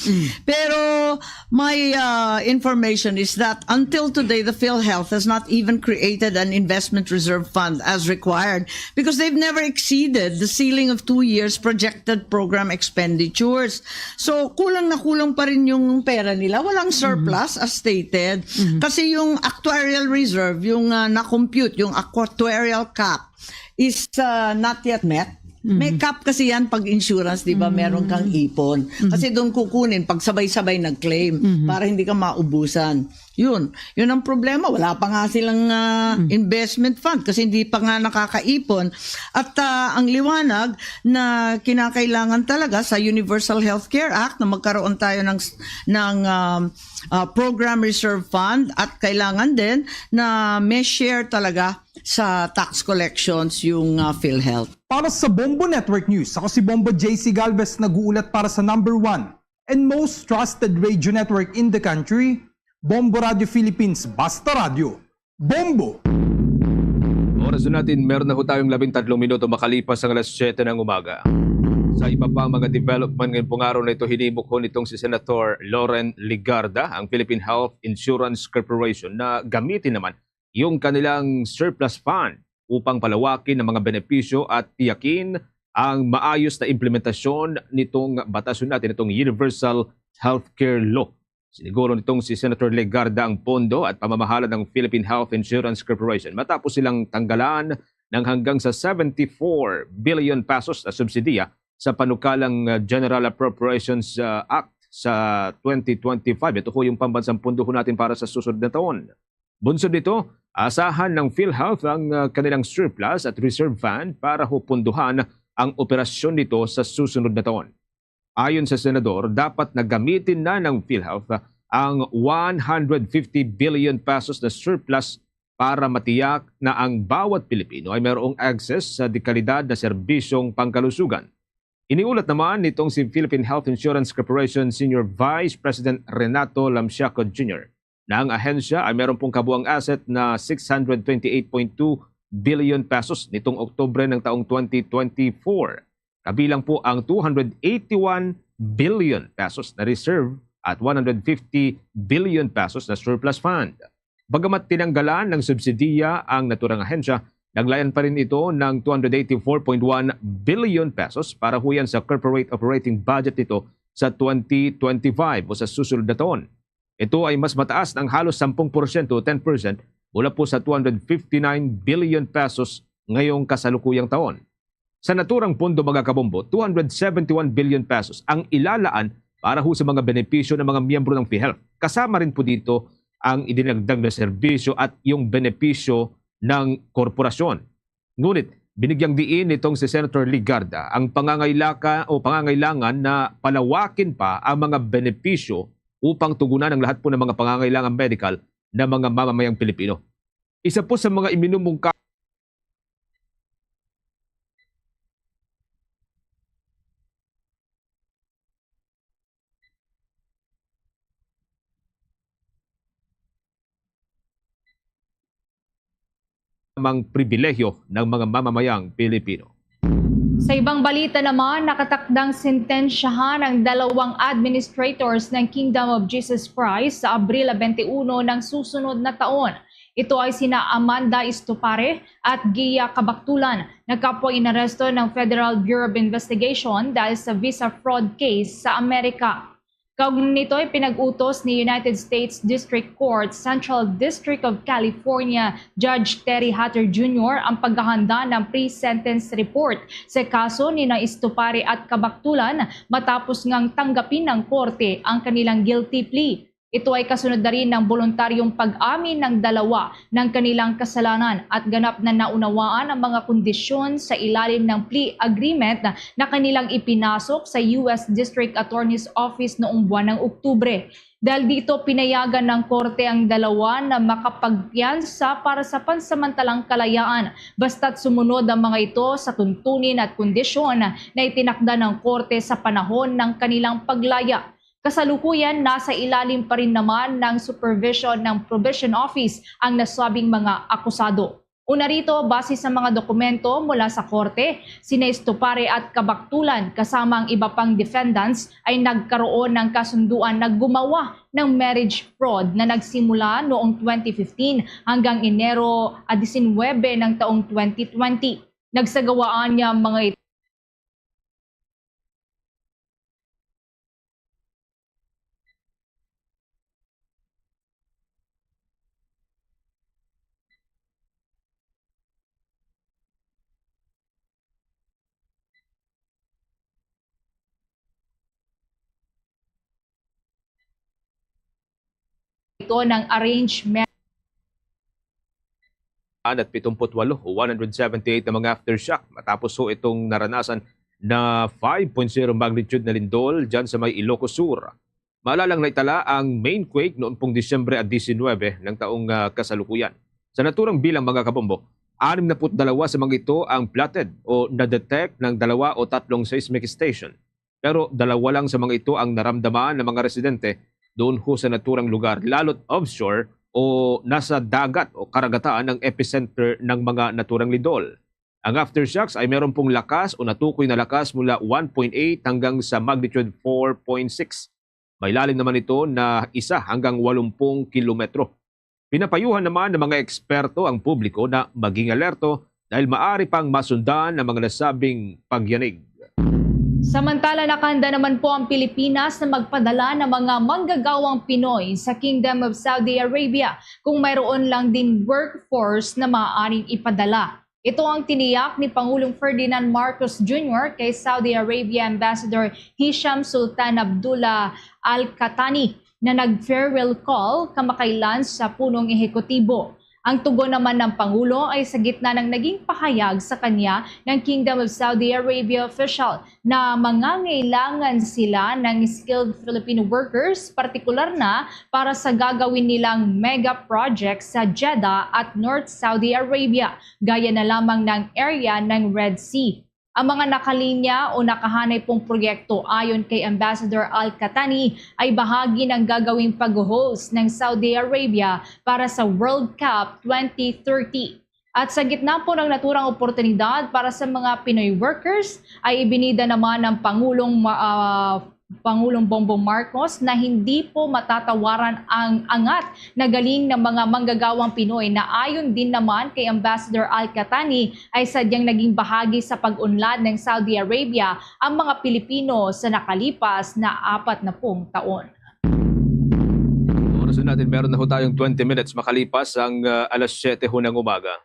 Pero my uh, information is that until today, the PhilHealth has not even created an investment reserve fund as required because they've never exceeded the ceiling of two years projected program expenditures. So, kulang na kulang pa rin yung pera nila. Walang surplus as stated. Kasi yung actuarial reserve, yung uh, na-compute, yung actuarial cap, is uh, not yet met. May cap kasi yan pag insurance, di ba? Meron kang ipon. Kasi doon kukunin pag sabay-sabay nag-claim para hindi ka maubusan. Yun. Yun ang problema. Wala pa nga silang uh, investment fund kasi hindi pa nga nakakaipon. At uh, ang liwanag na kinakailangan talaga sa Universal Healthcare Act na magkaroon tayo ng, ng um, uh, program reserve fund at kailangan din na may share talaga sa tax collections yung uh, PhilHealth. Para sa Bombo Network News, ako si Bombo J C Galvez, nag-uulat para sa number one and most trusted radio network in the country, Bombo Radio Philippines, Basta Radio. Bombo! Oras na natin, meron na ho tayong labing tatlong minuto makalipas ang alas siyete ng umaga. Sa iba pa mga development ngayong pong araw na ito, hinimok ho nitong si Senator Loren Legarda ang Philippine Health Insurance Corporation na gamitin naman yung kanilang surplus fund upang palawakin ang mga benepisyo at tiyakin ang maayos na implementasyon nitong batas natin, itong Universal Healthcare Law. Siniguro nitong si Senator Legarda ang pondo at pamamahala ng Philippine Health Insurance Corporation matapos silang tanggalan ng hanggang sa seventy-four billion pesos na subsidiya sa panukalang uh, General Appropriations uh, Act sa twenty twenty-five. Ito po yung pambansang pondo ho natin para sa susunod na taon. Bunsod nito, asahan ng PhilHealth ang uh, kanilang surplus at reserve fund para ho punduhan ang operasyon nito sa susunod na taon. Ayon sa senador, dapat na gamitin na ng PhilHealth ang one hundred fifty billion pesos na surplus para matiyak na ang bawat Pilipino ay mayroong access sa dekalidad na serbisyong pangkalusugan. Iniulat naman nitong si Philippine Health Insurance Corporation Senior Vice President Renato Lamsiaco Junior na ang ahensya ay meron pong kabuang asset na six hundred twenty-eight point two billion pesos nitong Oktubre ng taong twenty twenty-four. Kabilang po ang two hundred eighty-one billion pesos na reserve at one hundred fifty billion pesos na surplus fund. Bagamat tinanggalan ng subsidiya ang naturang ahensya, naglayan pa rin ito ng two hundred eighty-four point one billion pesos para huyan sa corporate operating budget nito sa twenty twenty-five o sa susunod na taon. Ito ay mas mataas ng halos sampung porsyento o ten percent mula po sa two hundred fifty-nine billion pesos ngayong kasalukuyang taon. Sa naturang pondo, mga kabombo, two hundred seventy-one billion pesos ang ilalaan para ho sa mga benepisyo ng mga miyembro ng PhilHealth. Kasama rin po dito ang idinagdag na serbisyo at yung benepisyo ng korporasyon. Ngunit, binigyang diin nitong si Senator Legarda ang pangangailaka o pangangailangan na palawakin pa ang mga benepisyo upang tugunan ang lahat po ng mga pangangailangan medical ng mga mamamayang Pilipino. Isa po sa mga iminumungka mang pribilehiyo ng mga mamamayang Pilipino. Sa ibang balita naman, nakatakdang sentensyahan ang dalawang administrators ng Kingdom of Jesus Christ sa Abril twenty-one ng susunod na taon. Ito ay sina Amanda Estupare at Gia Kabaktulan, na kapwa inaresto ng Federal Bureau of Investigation dahil sa visa fraud case sa Amerika. Kaugnay nito ay pinag-utos ni United States District Court, Central District of California, Judge Terry Hatter Junior ang paghahanda ng pre-sentence report sa kaso ni na Estupare at Kabaktulan matapos ngang tanggapin ng korte ang kanilang guilty plea. Ito ay kasunod na rin ng boluntaryong pag-amin ng dalawa ng kanilang kasalanan at ganap na naunawaan ang mga kondisyon sa ilalim ng plea agreement na kanilang ipinasok sa U S District Attorney's Office noong buwan ng Oktubre. Dahil dito, pinayagan ng korte ang dalawa na makapagpiyansa para sa pansamantalang kalayaan basta't sumunod ang mga ito sa tuntunin at kondisyon na itinakda ng korte sa panahon ng kanilang paglaya. Kasalukuyan, nasa ilalim pa rin naman ng supervision ng Probation Office ang nasabing mga akusado. Una rito, base sa mga dokumento mula sa korte, sina Estopare at Kabaktulan kasama ang iba pang defendants ay nagkaroon ng kasunduan na gumawa ng marriage fraud na nagsimula noong twenty fifteen hanggang Enero disinwebe ng taong twenty twenty. Nagsagawaan niya mga ito ng arrangement. At pitong put walo o one hundred seventy-eight na mga aftershock matapos ho itong naranasan na five point zero magnitude na lindol dyan sa may Ilocos Sur. Maalala nga naitala ang main quake noon pong Disyembre disinwebe ng taong, ah, kasalukuyan. Sa naturang bilang, mga kabombo, anim na put dalawa sa mga ito ang plotted o na-detect ng dalawa o tatlong seismic station. Pero dalawa lang sa mga ito ang naramdaman ng mga residente doon ho sa naturang lugar, lalo't offshore o nasa dagat o karagatan ang epicenter ng mga naturang lindol. Ang aftershocks ay meron pong lakas o natukoy na lakas mula one point eight hanggang sa magnitude four point six. May lalim naman ito na isa hanggang walumpung kilometro. Pinapayuhan naman ng mga eksperto ang publiko na maging alerto dahil maari pang masundan ang mga nasabing pagyanig. Samantala, nakahanda naman po ang Pilipinas na magpadala ng mga manggagawang Pinoy sa Kingdom of Saudi Arabia kung mayroon lang din workforce na maaaring ipadala. Ito ang tiniyak ni Pangulong Ferdinand Marcos Junior kay Saudi Arabia Ambassador Hisham Sultan Abdullah Al Qatani na nag-farewell call kamakailan sa punong ehekutibo. Ang tugon naman ng Pangulo ay sa gitna ng naging pahayag sa kanya ng Kingdom of Saudi Arabia official na mangangailangan sila ng skilled Filipino workers, partikular na para sa gagawin nilang mega project sa Jeddah at North Saudi Arabia, gaya na lamang ng area ng Red Sea. Ang mga nakalinya o nakahanay pong proyekto, ayon kay Ambassador Al Qatani, ay bahagi ng gagawing pag-host ng Saudi Arabia para sa World Cup twenty thirty. At sa gitna po ng naturang oportunidad para sa mga Pinoy workers, ay ibinida naman ng Pangulong Ma-, ah, Pangulong Bongbong Marcos na hindi po matatawaran ang angat na galing ng mga manggagawang Pinoy na, ayon din naman kay Ambassador Al Qatani, ay sadyang naging bahagi sa pag-unlad ng Saudi Arabia ang mga Pilipino sa nakalipas na apat na pung taon. Oras na natin, meron na ho tayong twenty minutes makalipas ang, ah, alas siyete ho ng umaga.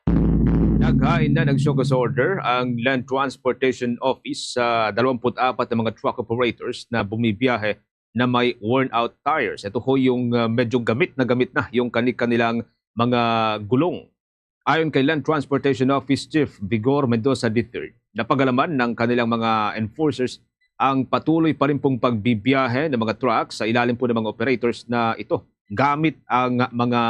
Naghain na ng show cause order ang Land Transportation Office sa dalawampu't apat na mga truck operators na bumibiyahe na may worn out tires. Ito ho yung, ah, medyo gamit na gamit na yung kani-kanilang mga gulong. Ayon kay Land Transportation Office Chief Vigor Mendoza the third, napagalaman ng kanilang mga enforcers ang patuloy pa rin pong pagbibiyahe ng mga truck sa ilalim po ng mga operators na ito gamit ang mga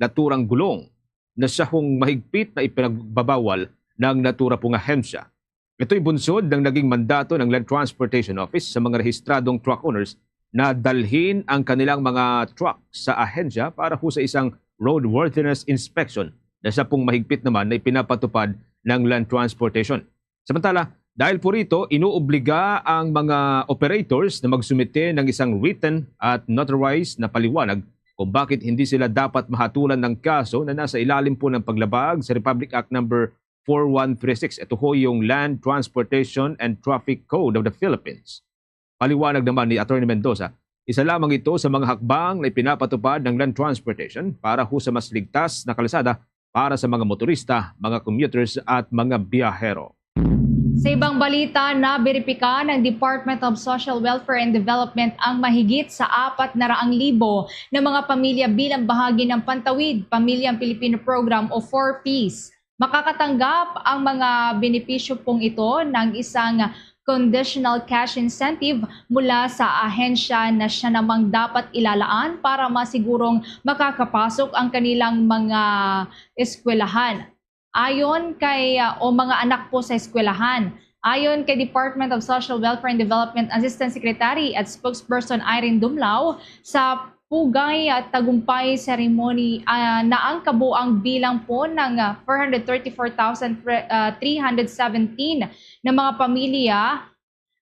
naturang gulong na siya hong mahigpit na ipinagbabawal ng natura pong ahensya. Ito'y bunsod ng naging mandato ng Land Transportation Office sa mga rehistradong truck owners na dalhin ang kanilang mga truck sa ahensya para ho sa isang roadworthiness inspection na siya pong mahigpit naman na ipinapatupad ng Land Transportation. Samantala, dahil po rito, inuobliga ang mga operators na magsumite ng isang written at notarized na paliwanag kung bakit hindi sila dapat mahatulan ng kaso na nasa ilalim po ng paglabag sa Republic Act Number four one three six. Ito ho yung Land Transportation and Traffic Code of the Philippines. Paliwanag naman ni Attorney Mendoza, isa lamang ito sa mga hakbang na ipinapatupad ng Land Transportation para ho sa mas ligtas na kalsada para sa mga motorista, mga commuters at mga biyahero. Sa ibang balita, naberipika ng Department of Social Welfare and Development ang mahigit sa apat na raang libo na mga pamilya bilang bahagi ng Pantawid Pamilyang Pilipino Program o four Ps. Makakatanggap ang mga benepisyo pong ito ng isang conditional cash incentive mula sa ahensya na siya namang dapat ilalaan para masigurong makakapasok ang kanilang mga eskwelahan. Ayon kay, ah, o mga anak po sa eskwelahan. Ayon kay Department of Social Welfare and Development Assistant Secretary at Spokesperson Irene Dumlao, sa pugay at tagumpay ceremony, ah, na ang kabuang bilang po ng, ah, four hundred thirty-four thousand three hundred seventeen na mga pamilya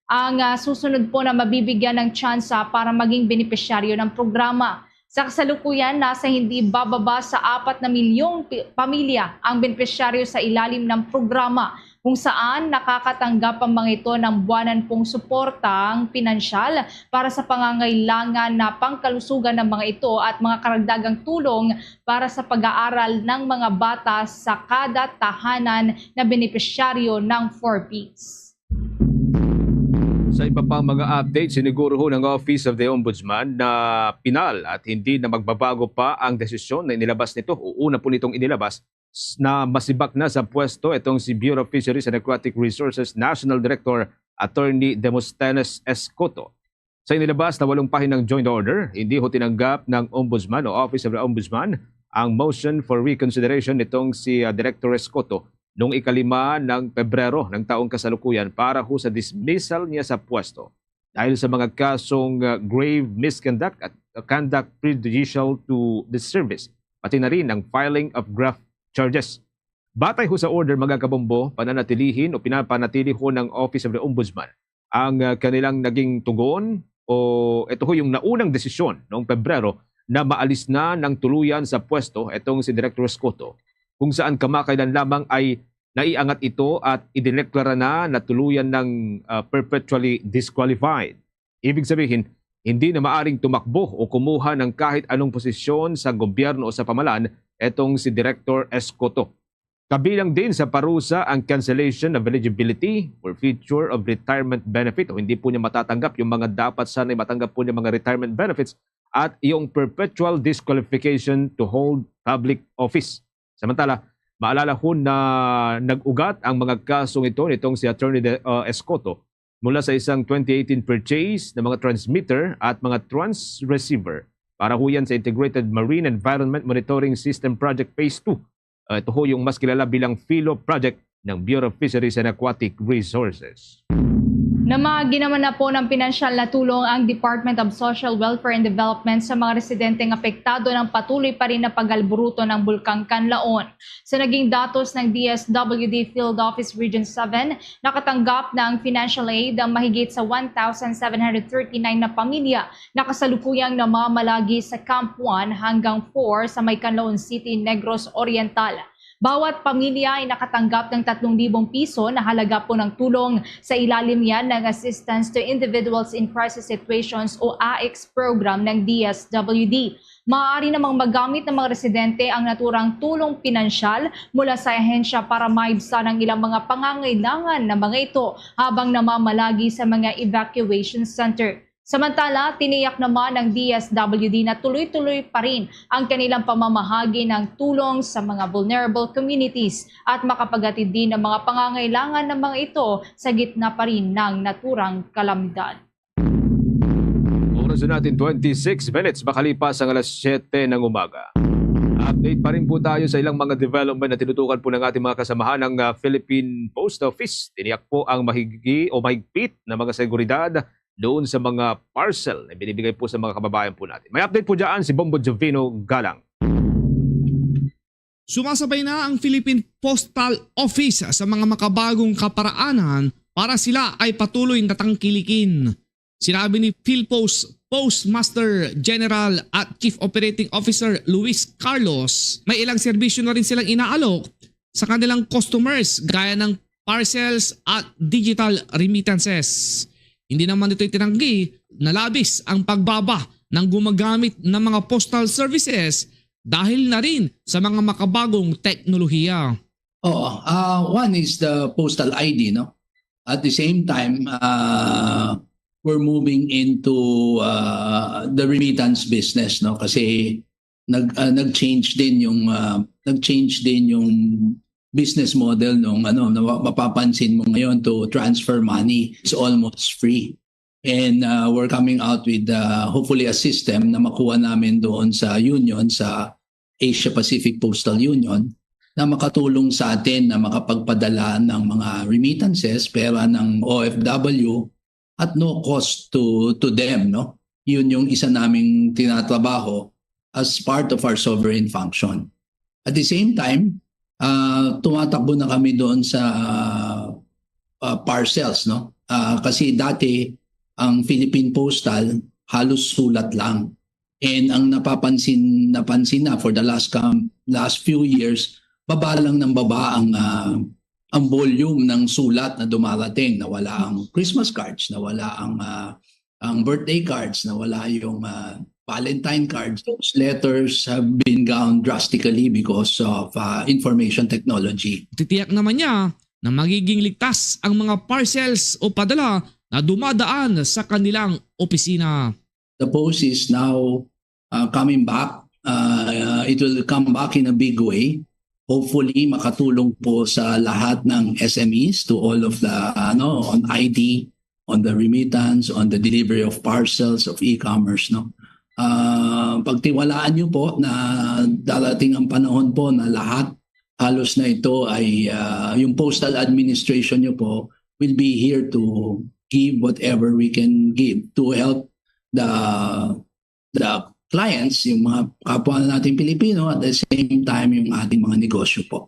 ang, ah, susunod po na mabibigyan ng tsansa para maging benepisyaryo ng programa. Sa kasalukuyan, nasa hindi bababa sa apat na milyong pi-, pamilya ang benepisyaryo sa ilalim ng programa, kung saan nakakatanggap ang mga ito ng buwanan pong suportang pinansyal para sa pangangailangan na pangkalusugan ng mga ito at mga karagdagang tulong para sa pag-aaral ng mga bata sa kada tahanan na benepisyaryo ng four Ps. Sa iba pang mga update, siniguro ho ng Office of the Ombudsman na pinal at hindi na magbabago pa ang desisyon na inilabas nito o una po nitong inilabas s-, na masibak na sa pwesto itong si Bureau of Fisheries and Aquatic Resources National Director Attorney Demosthenes Escoto. Sa inilabas na walong pahinang joint order, hindi ho tinanggap ng Ombudsman o Office of the Ombudsman ang motion for reconsideration nitong si, ah, Director Escoto noong ikalima ng Pebrero ng taong kasalukuyan para ho sa dismissal niya sa pwesto dahil sa mga kasong, ah, grave misconduct at conduct prejudicial to the service, pati na rin ang filing of graft charges. Batay ho sa order, mga kabombo, pananatilihin o pinapanatili ho ng Office of the Ombudsman ang, ah, kanilang naging tugon o ito ho yung naunang desisyon noong Pebrero na maalis na ng tuluyan sa pwesto itong si Director Escoto, kung saan kamakailan lamang ay naiangat ito at idineklara na na tuluyan ng, ah, perpetually disqualified. Ibig sabihin, hindi na maaring tumakbo o kumuha ng kahit anong posisyon sa gobyerno o sa pamalan itong si Director Escoto. Kabilang din sa parusa ang cancellation of eligibility, forfeiture of retirement benefit, o hindi po niya matatanggap yung mga dapat sana'y matanggap po niya mga retirement benefits, at yung perpetual disqualification to hold public office. Samantala, maalala ho na nag-ugat ang mga kasong ito nitong si Attorney De, uh, Escoto mula sa isang twenty eighteen purchase ng mga transmitter at mga transceiver para ho yan sa Integrated Marine Environment Monitoring System Project Phase two. Uh, ito ho yung mas kilala bilang PHILO project ng Bureau of Fisheries and Aquatic Resources. Namahagi naman na po ng pinansyal na tulong ang Department of Social Welfare and Development sa mga residenteng apektado ng patuloy pa rin na pag-alburuto ng Bulkang Kanlaon. Sa naging datos ng D S W D Field Office Region seven, nakatanggap na ang financial aid ang mahigit sa one thousand seven hundred thirty-nine na pamilya na kasalukuyang namamalagi sa Camp one hanggang four sa may Kanlaon City, Negros Oriental. Bawat pamilya ay nakatanggap ng tatlong libong piso na halaga po ng tulong. Sa ilalim yan ng Assistance to Individuals in Crisis Situations o AICS program ng D S W D. Maaari namang magamit ng mga residente ang naturang tulong pinansyal mula sa ahensya para maibsan ang ilang mga pangangailangan na mga ito habang namamalagi sa mga evacuation center. Samantala, tiniyak naman ng D S W D na tuloy-tuloy pa rin ang kanilang pamamahagi ng tulong sa mga vulnerable communities at makapaghatid din ng mga pangangailangan ng mga ito sa gitna pa rin ng naturang kalamidad. Oras na natin, twenty-six minutes makalipas ang alas siyete ng umaga. Update pa rin po tayo sa ilang mga development na tinutukan po ng ating mga kasamahan ng, ah, Philippine Post Office. Tiniyak po ang mahigi o mahigpit na mga seguridad doon sa mga parcel na binibigay po sa mga kababayan po natin. May update po dyan si Bombo Jovino Galang. Sumasabay na ang Philippine Postal Office sa mga makabagong kaparaanan para sila ay patuloy na tangkilikin. Sinabi ni PhilPost Postmaster General at Chief Operating Officer Luis Carlos, may ilang serbisyo na rin silang inaalok sa kanilang customers gaya ng parcels at digital remittances. Hindi naman ito itinanggi na labis ang pagbaba ng gumagamit ng mga postal services dahil na rin sa mga makabagong teknolohiya. Oo, ah, one is the postal I D, no? At the same time, ah, we're moving into, ah, the remittance business, no? Kasi nag-, ah, nag-change din yung, ah, nag-change din yung business model nung, ano, na mapapansin mo ngayon to transfer money. It's almost free. And, ah, we're coming out with, ah, hopefully a system na makuha namin doon sa union, sa Asia Pacific Postal Union, na makatulong sa atin na makapagpadala ng mga remittances, pera ng O F W, at no cost to, to them, no? Yun yung isa naming tinatrabaho as part of our sovereign function. At the same time, ah, tumatakbo na kami doon sa ah, parcels, no? Ah, kasi dati, ang Philippine Postal, halos sulat lang. And ang napapansin, napansin na for the last com-, last few years, baba lang ng baba ang, ah, ang volume ng sulat na dumarating. Nawala ang Christmas cards, nawala ang, ah, ang birthday cards, nawala yung, ah, Valentine cards. Those letters have been down drastically because of, ah, information technology. Titiyak naman niya na magiging ligtas ang mga parcels o padala na dumadaan sa kanilang opisina. The post is now, uh, coming back. Uh, it will come back in a big way. Hopefully, makatulong po sa lahat ng S M Es, to all of the, ano, on I D, on the remittance, on the delivery of parcels, of e-commerce, no? Ah, pagtiwalaan niyo po na darating ang panahon po na lahat, halos na ito ay, ah, yung postal administration niyo po will be here to give whatever we can give to help the, the clients, yung mga kapwa nating Pilipino, at the same time, yung ating mga negosyo po.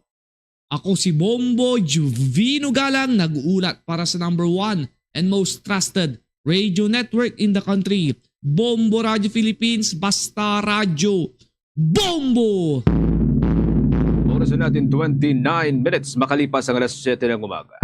Ako si Bombo Juvino Galang, nag-uulat para sa number one and most trusted radio network in the country, Bombo Radio Philippines, basta radyo, Bombo! Oras na natin, twenty-nine minutes makalipas ang alas siyete ng umaga.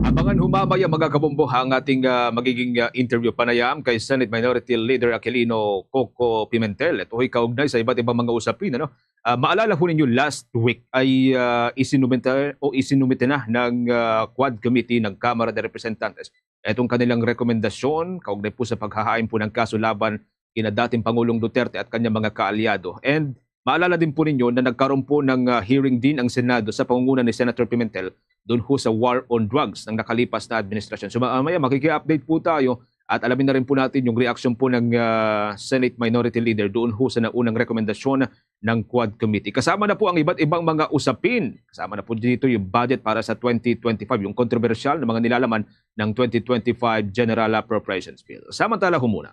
Abangan ho mamaya, mga kabombo, ang ating, ah, magiging, ah, interview panayam kay Senate Minority Leader Aquilino Coco Pimentel. Ito ay kaugnay sa iba't ibang mga usapin, ano? Ah, maalala ho ninyo, last week ay, ah, isinumite o isinumite na ng, ah, Quad Committee ng Kamara de Representantes itong kanilang rekomendasyon kaugnay po sa paghahain po ng kaso laban kina dating Pangulong Duterte at kanyang mga kaalyado. And maalala din po ninyo na nagkaroon po ng, ah, hearing din ang Senado sa pangunguna ni Senator Pimentel doon ho sa war on drugs ng nakalipas na administrasyon. So, mamaya makiki-update po tayo at alamin na rin po natin yung reaksyon po ng, ah, Senate Minority Leader doon ho sa naunang rekomendasyon ng Quad Committee. Kasama na po ang iba't ibang mga usapin. Kasama na po dito yung budget para sa twenty twenty-five, yung kontrobersyal na mga nilalaman ng twenty twenty-five General Appropriations Bill. Samantala ho muna.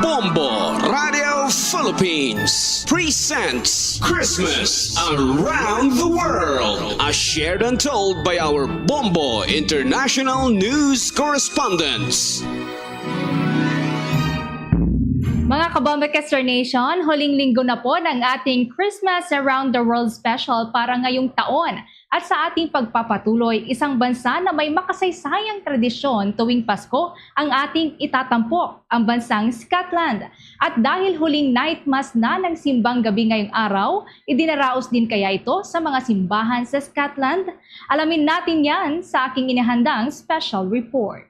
Bombo Radio Philippines presents Christmas Around the World, as shared and told by our Bombo International News Correspondents. Mga Kabombo Kester Nation, huling linggo na po ng ating Christmas Around the World special para ngayong taon. At sa ating pagpapatuloy, isang bansa na may makasaysayang tradisyon tuwing Pasko ang ating itatampok, ang bansang Scotland. At dahil huling night mass na ng simbang gabi ngayong araw, idinaraos din kaya ito sa mga simbahan sa Scotland? Alamin natin yan sa aking inihandang special report.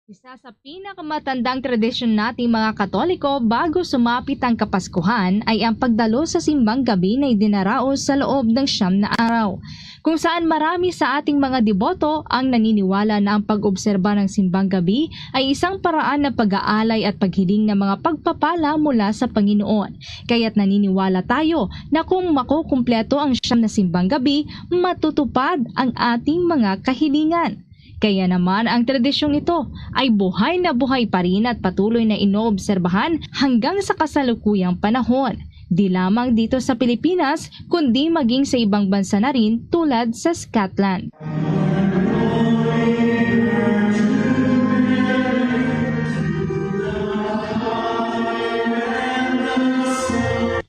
Isa sa pinakamatandang tradisyon nating mga Katoliko bago sumapit ang Kapaskuhan ay ang pagdalo sa simbang gabi na idinaraos sa loob ng siyam na araw, kung saan marami sa ating mga deboto ang naniniwala na ang pag-obserba ng simbang gabi ay isang paraan ng pag-aalay at paghiling ng mga pagpapala mula sa Panginoon. Kaya't naniniwala tayo na kung makukumpleto ang siyam na simbang gabi, matutupad ang ating mga kahilingan. Kaya naman, ang tradisyong ito ay buhay na buhay pa rin at patuloy na inoobserbahan hanggang sa kasalukuyang panahon, di lamang dito sa Pilipinas, kundi maging sa ibang bansa na rin, tulad sa Scotland.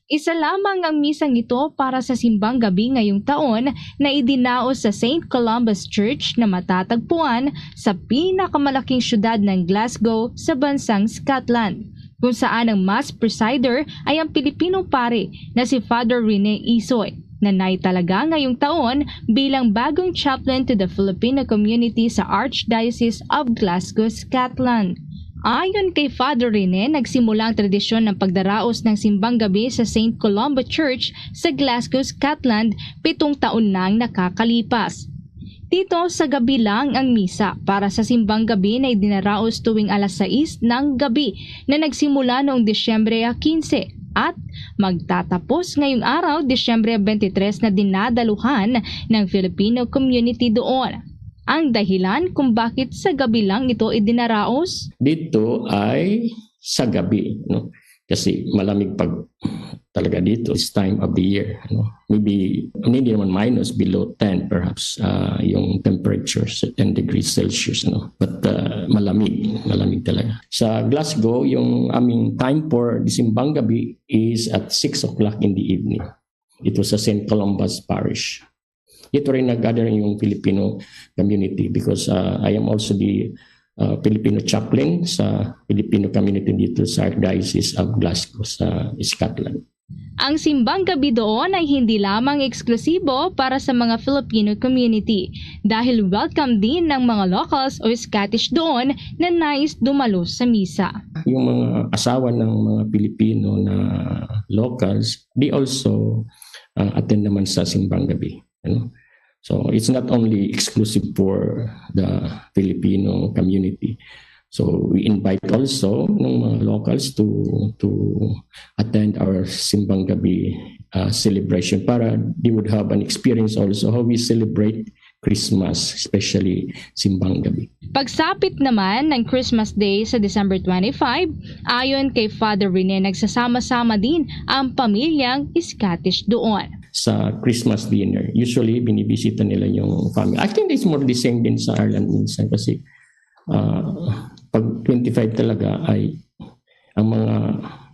Isa lamang ang misang ito para sa simbang gabi ngayong taon na idinaos sa Saint Columba's Church na matatagpuan sa pinakamalaking siyudad ng Glasgow sa bansang Scotland, kung saan ang Mass presider ay ang Pilipinong pari na si Father Rene Isoy, na naitalaga ngayong taon bilang bagong chaplain to the Filipino community sa Archdiocese of Glasgow, Scotland. Ayon kay Father Rene, nagsimula ang tradisyon ng pagdaraos ng simbang gabi sa Saint Columba Church sa Glasgow, Scotland, pitong taon nang nakakalipas. Dito, sa gabi lang ang misa para sa simbang gabi na idinaraos tuwing alas sais ng gabi na nagsimula noong Disyembre quince at magtatapos ngayong araw, Disyembre twenty-three, na dinadaluhan ng Filipino community doon. Ang dahilan kung bakit sa gabi lang ito idinaraos? Dito ay sa gabi, no? Kasi malamig pag talaga dito, this time of the year, no? Maybe, hindi naman minus, below ten perhaps, ah, yung temperature sa ten degrees Celsius, no? But, ah, malamig, malamig talaga. Sa Glasgow, yung aming time for the simbang gabi is at six o'clock in the evening. Ito sa Saint Columba's Parish. Dito rin nag-gather yung Filipino community because, ah, I am also the, ah, Filipino chaplain sa Filipino community dito sa Archdiocese of Glasgow sa Scotland. Ang simbang gabi doon ay hindi lamang eksklusibo para sa mga Filipino community, dahil welcome din ng mga locals o Scottish doon na nais dumalo sa misa. Yung mga asawa ng mga Pilipino na locals, they also, uh, attend naman sa simbang gabi. Ano? So it's not only exclusive for the Filipino community. So we invite also ng mga locals to to attend our simbang gabi, uh, celebration para they would have an experience also how we celebrate Christmas, especially simbang gabi. Pagsapit naman ng Christmas Day sa December twenty-five, ayon kay Father Rene, nagsasama-sama din ang pamilyang Scottish doon. Sa Christmas dinner, usually binibisita nila yung family. I think it's more the same din sa Ireland minsan kasi, ah, pag twenty-five talaga ay ang mga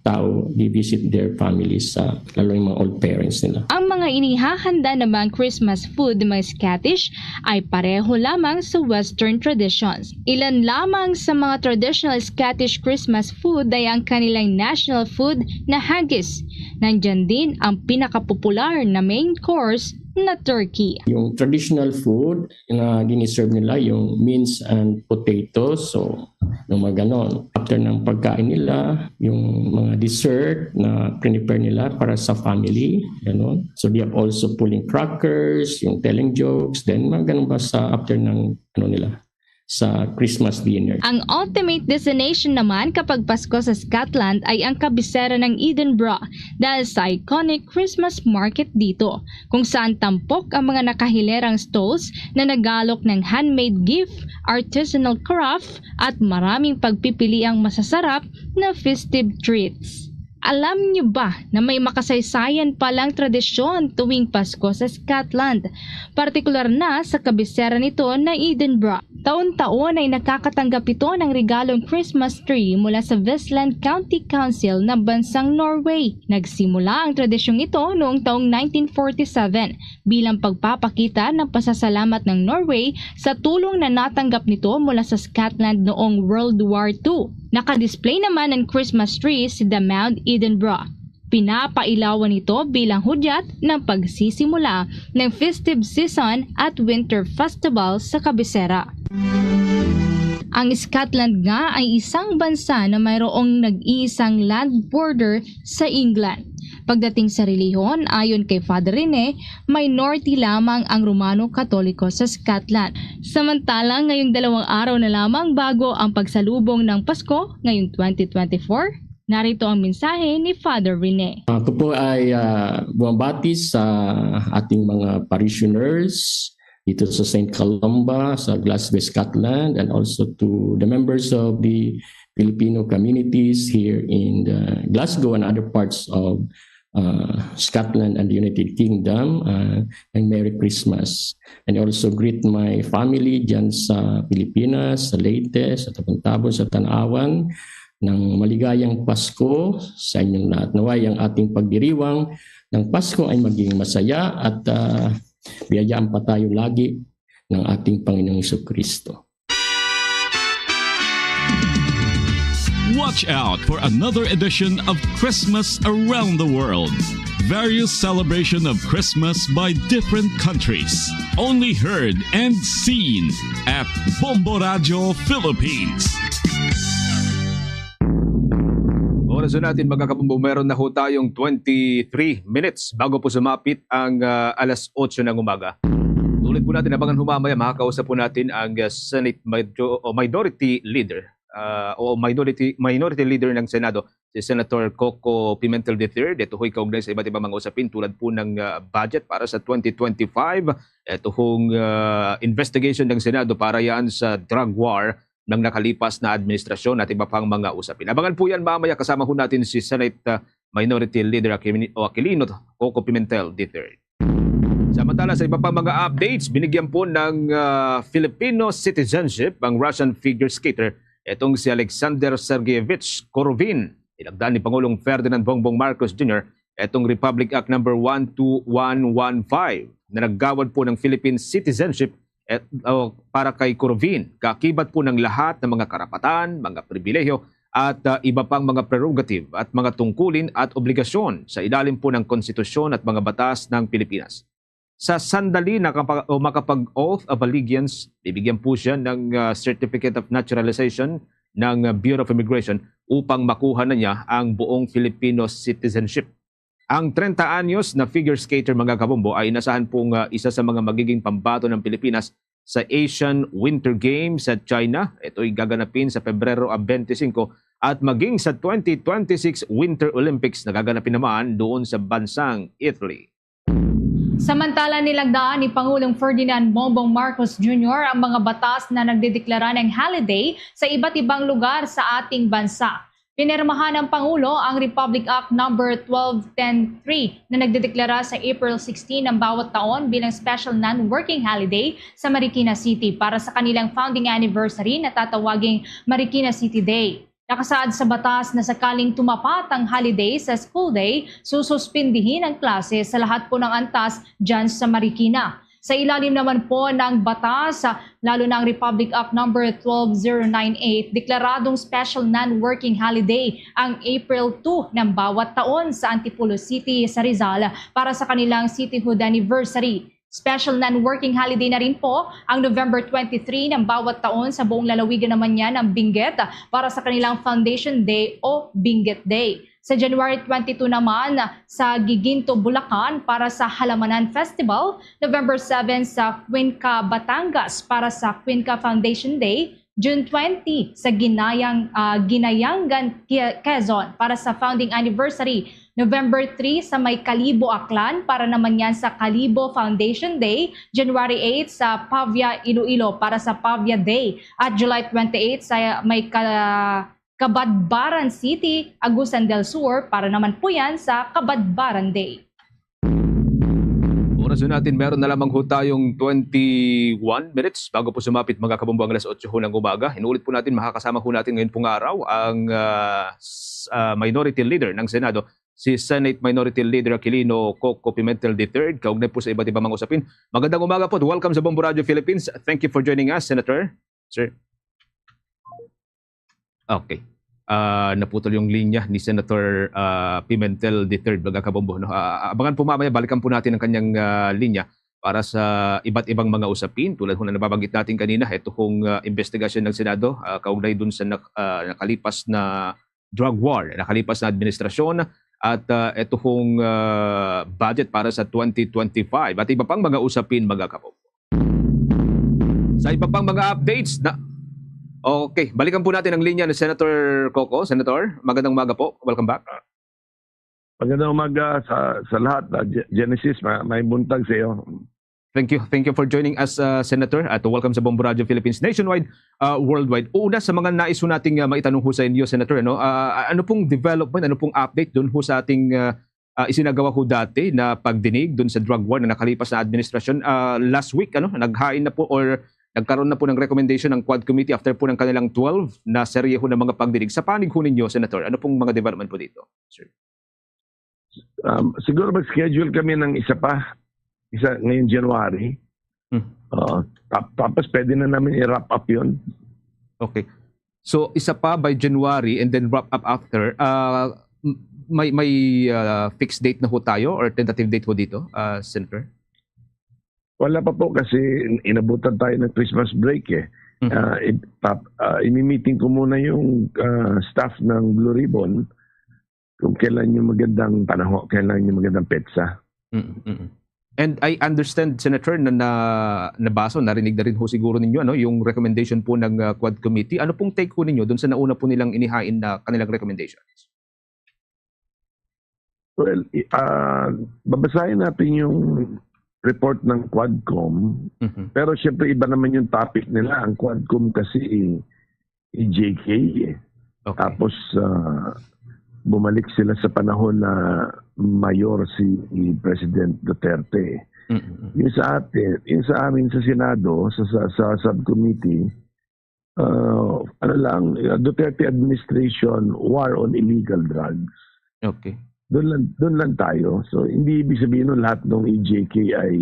tao, they visit their families, sa, lalo yung mga old parents nila. Ang mga inihahanda namang Christmas food ng mga Scottish ay pareho lamang sa Western traditions. Ilan lamang sa mga traditional Scottish Christmas food ay ang kanilang national food na haggis. Nandyan din ang pinakapopular na main course na turkey. Yung traditional food na giniserve nila, yung mince and potatoes, so yung mga ganon. After ng pagkain nila, yung mga dessert na prepare nila para sa family, ganon. So they have also pulling crackers, yung telling jokes, then mga ganon ba sa after ng ano nila, sa Christmas dinner. Ang ultimate destination naman kapag Pasko sa Scotland ay ang kabisera ng Edinburgh dahil sa iconic Christmas market dito, kung saan tampok ang mga nakahilerang stalls na nagalok ng handmade gift, artisanal craft, at maraming pagpipiliang masasarap na festive treats. Alam niyo ba na may makasaysayan palang tradisyon tuwing Pasko sa Scotland, partikular na sa kabisera nito na Edinburgh? Taon-taon ay nakakatanggap ito ng regalong Christmas tree mula sa Vestland County Council ng bansang Norway. Nagsimula ang tradisyong ito noong taong nineteen forty-seven bilang pagpapakita ng pasasalamat ng Norway sa tulong na natanggap nito mula sa Scotland noong World War Two. Nakadisplay naman ng Christmas tree sa The Mound, Edinburgh. Pinapailawan ito bilang hudyat ng pagsisimula ng festive season at winter festival sa kabisera. Ang Scotland nga ay isang bansa na mayroong nag-iisang land border sa England. Pagdating sa relihon, ayon kay Father Rene, minority lamang ang Romano Katoliko sa Scotland. Samantala, ngayong dalawang araw na lamang bago ang pagsalubong ng Pasko ngayong twenty twenty-four, narito ang mensahe ni Father Rene. Ako po ay, ah, bumabati sa ating mga parishioners dito sa Saint Columba, sa Glasgow, Scotland, and also to the members of the Filipino communities here in the Glasgow and other parts of, uh, Scotland and the United Kingdom, uh, and Merry Christmas. And also greet my family dyan sa Pilipinas, sa Leyte, sa Tabon-Tabon, sa Tanauan, ng maligayang Pasko sa inyong lahat. Naway ang ating pagdiriwang ng Pasko ay maging masaya at, ah, biyayaan pa tayo lagi ng ating Panginoong Kristo. Watch out for another edition of Christmas Around the World. Various celebration of Christmas by different countries. Only heard and seen at Bombo Radio Philippines. Oras na natin, mga kabombo, meron na ho tayong twenty-three minutes bago po sumapit ang, ah, alas otso ng umaga. Tulad po natin, abangan ho mamaya, makakausap po natin ang, ah, Senate Major-, o Minority Leader, ah, o minority, minority leader ng Senado, si Senator Coco Pimentel the third. Ito ho'y kaugnay sa iba't ibang mga usapin tulad po ng, ah, budget para sa twenty twenty-five. Ito hong, ah, investigation ng Senado para yan sa drug war ng nakalipas na administrasyon at iba pang mga usapin. Abangan po yan mamaya kasama ho natin si Senate, ah, Minority Leader Aquilino, Aquilino Coco Pimentel the third. Samantala, sa iba pang mga updates, binigyan po ng, ah, Filipino citizenship ang Russian figure skater, itong si Alexander Sergeyevich Korovin. Nilagdaan ni Pangulong Ferdinand Bongbong Marcos Junior itong Republic Act number one two one one five na naggawad po ng Philippine citizenship, eh, o para kay Korovin, kaakibat po ng lahat ng mga karapatan, mga pribilehiyo, at, ah, iba pang mga prerogative at mga tungkulin at obligasyon sa ilalim po ng konstitusyon at mga batas ng Pilipinas. Sa sandali na kapag, o makapag-oath of allegiance, bibigyan po siya ng, ah, Certificate of Naturalization ng, ah, Bureau of Immigration upang makuha na niya ang buong Filipino citizenship. Ang treinta anyos na figure skater, mga kabombo, ay inasahan pong, ah, isa sa mga magiging pambato ng Pilipinas sa Asian Winter Games sa China. Ito'y gaganapin sa Pebrero, ah, twenty-five at maging sa twenty twenty-six Winter Olympics na gaganapin naman doon sa bansang Italy. Samantala, nilagdaan ni Pangulong Ferdinand Bongbong Marcos Junior ang mga batas na nagdedeklara ng holiday sa iba't ibang lugar sa ating bansa. Pinirmahan ng Pangulo ang Republic Act number twelve ten three na nagdedeklara sa April sixteen ng bawat taon bilang special non-working holiday sa Marikina City para sa kanilang founding anniversary na tatawaging Marikina City Day. Nakasaad sa batas na sakaling tumapat ang holiday sa school day, sususpindihin ang klase sa lahat po ng antas dyan sa Marikina. Sa ilalim naman po ng batas, lalo na ang Republic Act number twelve zero nine eight, deklaradong special non-working holiday ang April two ng bawat taon sa Antipolo City sa Rizal para sa kanilang cityhood anniversary. Special non-working holiday na rin po ang November twenty-three ng bawat taon sa buong lalawigan naman niya ng Benguet para sa kanilang Foundation Day o Benguet Day. Sa January twenty-two naman sa Giginto, Bulacan para sa Halamanan Festival, November seven sa Cuenca, Batangas para sa Cuenca Foundation Day, June twenty sa Ginayang, ah, Ginayangan, Quezon para sa founding anniversary, November three sa may Kalibo, Aklan para naman yan sa Kalibo Foundation Day, January eight sa Pavia, Iloilo para sa Pavia Day, at July twenty-eight sa may Ka- Cabadbaran City, Agusan del Sur para naman po yan sa Kabadbaran Day. Oras na natin, meron na lamang ho tayong twenty-one minutes bago po sumapit, mga kabombo, ang alas otso ho ng umaga. Inuulit po natin, makakasama ho natin ngayon pong araw ang, ah, s- ah, minority leader ng Senado, si Senate Minority Leader Aquilino Coco Pimentel the third, kaugnay po sa iba't ibang mga usapin. Magandang umaga po. Welcome sa Bombo Radio Philippines. Thank you for joining us, Senator. Sir. Okay. Ah, naputol yung linya ni Senator, ah, Pimentel the third, mga kabombo, no? Ah, abangan po mamaya, balikan po natin ang kanyang, ah, linya para sa iba't ibang mga usapin tulad ho na nababanggit natin kanina, ito hong, ah, investigasyon ng Senado, ah, kaugnay dun sa nak- ah, nakalipas na drug war, nakalipas na administrasyon, at, ah, ito hong, ah, budget para sa twenty twenty-five at iba pang mga usapin, mga kabombo. Sa iba pang mga updates na Okay, balikan po natin ang linya ni Senator Coco. Senator, magandang umaga po. Welcome back. Magandang umaga sa sa lahat. Ah, Ge- Genesis, ma- may buntag sa iyo. Thank you. Thank you for joining us, uh, Senator, at welcome sa Bombo Radio Philippines nationwide, uh, worldwide. Una sa mga nais ho nating, uh, maitanong ho sa inyo, Senator, ano, uh, ano pong development, ano pong update doon ho sa ating, uh, uh, isinagawa ho dati na pagdinig doon sa drug war na nakalipas na administrasyon? Uh, last week, ano, naghain na po or nagkaroon na po ng recommendation ng Quad Committee after po ng kanilang twelve na serye ho ng mga pagdinig. Sa panig ho ninyo, Senator, ano pong mga development po dito, sir? Um, siguro mag-schedule kami ng isa pa, isa ngayong January. Hmm. Oo. Tap- tapos pwede na namin i-wrap up yun. Okay. So, isa pa by January and then wrap up after. Uh, may may uh, fixed date na ho tayo or tentative date ho dito, uh, Senator? Wala pa po kasi in- inabutan tayo ng Christmas break eh. Mhm. Ah, i- pap- ah, imi-meeting ko muna yung ah, staff ng Blue Ribbon kung kailan yung magandang panahon, kailan yung magandang petsa. Mm, mm. And I understand, Senator, na, na nabasa, narinig na rin ho siguro ninyo, ano, yung recommendation po ng, ah, Quad Committee. Ano pong take ho ninyo dun sa nauna po nilang inihain na kanilang recommendations? Well, i- ah, babasahin natin yung report ng Quadcom. Mhm. Pero siyempre, iba naman yung topic nila. Ang Quadcom kasi E J K eh. Okay. Tapos, ah, bumalik sila sa panahon na mayor si President Duterte. Mm-mm. Yung sa atin, yung sa amin sa Senado, sa, sa, sa subcommittee, ah, ano lang, uh, Duterte administration, war on illegal drugs. Okay. Doon lang, doon lang tayo. So, hindi ibig sabihin nun lahat ng E J K ay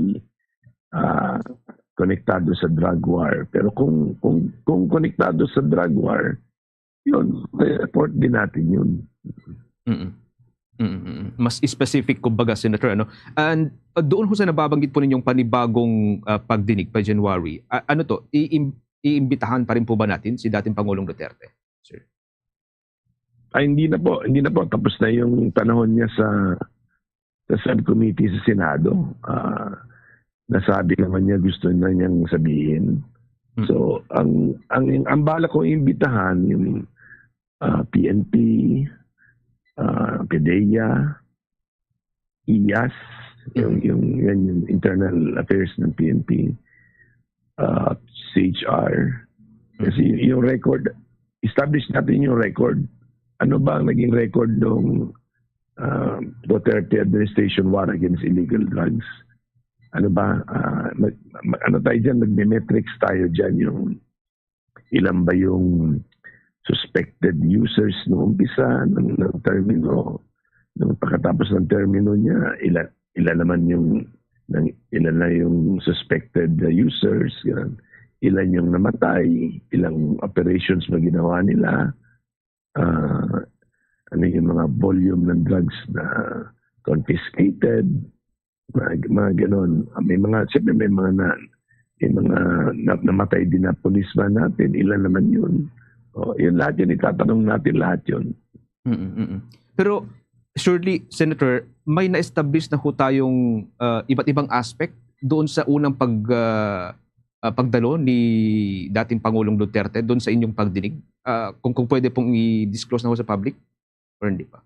ah, konektado sa drug war. Pero kung, kung, kung konektado sa drug war, yun, may report din natin yun. Mm-mm. Mm-mm. Mas specific, kumbaga, Senator, ano? And uh, doon ho sa nababanggit po ninyong panibagong uh, pagdinig pa January, a- ano to? Iim- iimbitahan pa rin po ba natin si dating Pangulong Duterte, sir? Ay, hindi na po, hindi na po. Tapos na yung panahon niya sa sa subcommittee sa Senado. Ah, nasabi naman niya gusto na niyang sabihin. Mm. So, ang ang ang bala kong imbitahan yung ah, P N P, ah, PDEA, IAS, yung, yung, yan yung internal affairs ng P N P, ah, C H R. Kasi yung record, establish natin yung record. Ano ba ang naging record ng ah, Duterte administration war against illegal drugs? Ano ba? Ah, mag- ma- ano tayo dyan? Magme-metrics tayo dyan yung ilan ba yung suspected users nung umpisa ng, ng termino, nung pagkatapos ng termino niya, ilan, ilan naman yung ng, ilan na yung suspected uh, users, ganun. Ilan yung namatay, ilang operations ba ginawa nila, ah, ano yung mga volume ng drugs na confiscated, mga, mga ganun. May mga, siyempre may mga na, may mga na, namatay din na policeman natin, ilan naman yun. O, yun lahat yun, itatanong natin lahat yun. Mm-mm. Pero surely, Senator, may na-establish na ho tayong ah, iba't ibang aspect doon sa unang pag ah, ah, pagdalo ni dating Pangulong Duterte doon sa inyong pagdinig. Ah, kung kung pwede pong i-disclose na ho sa public or hindi pa?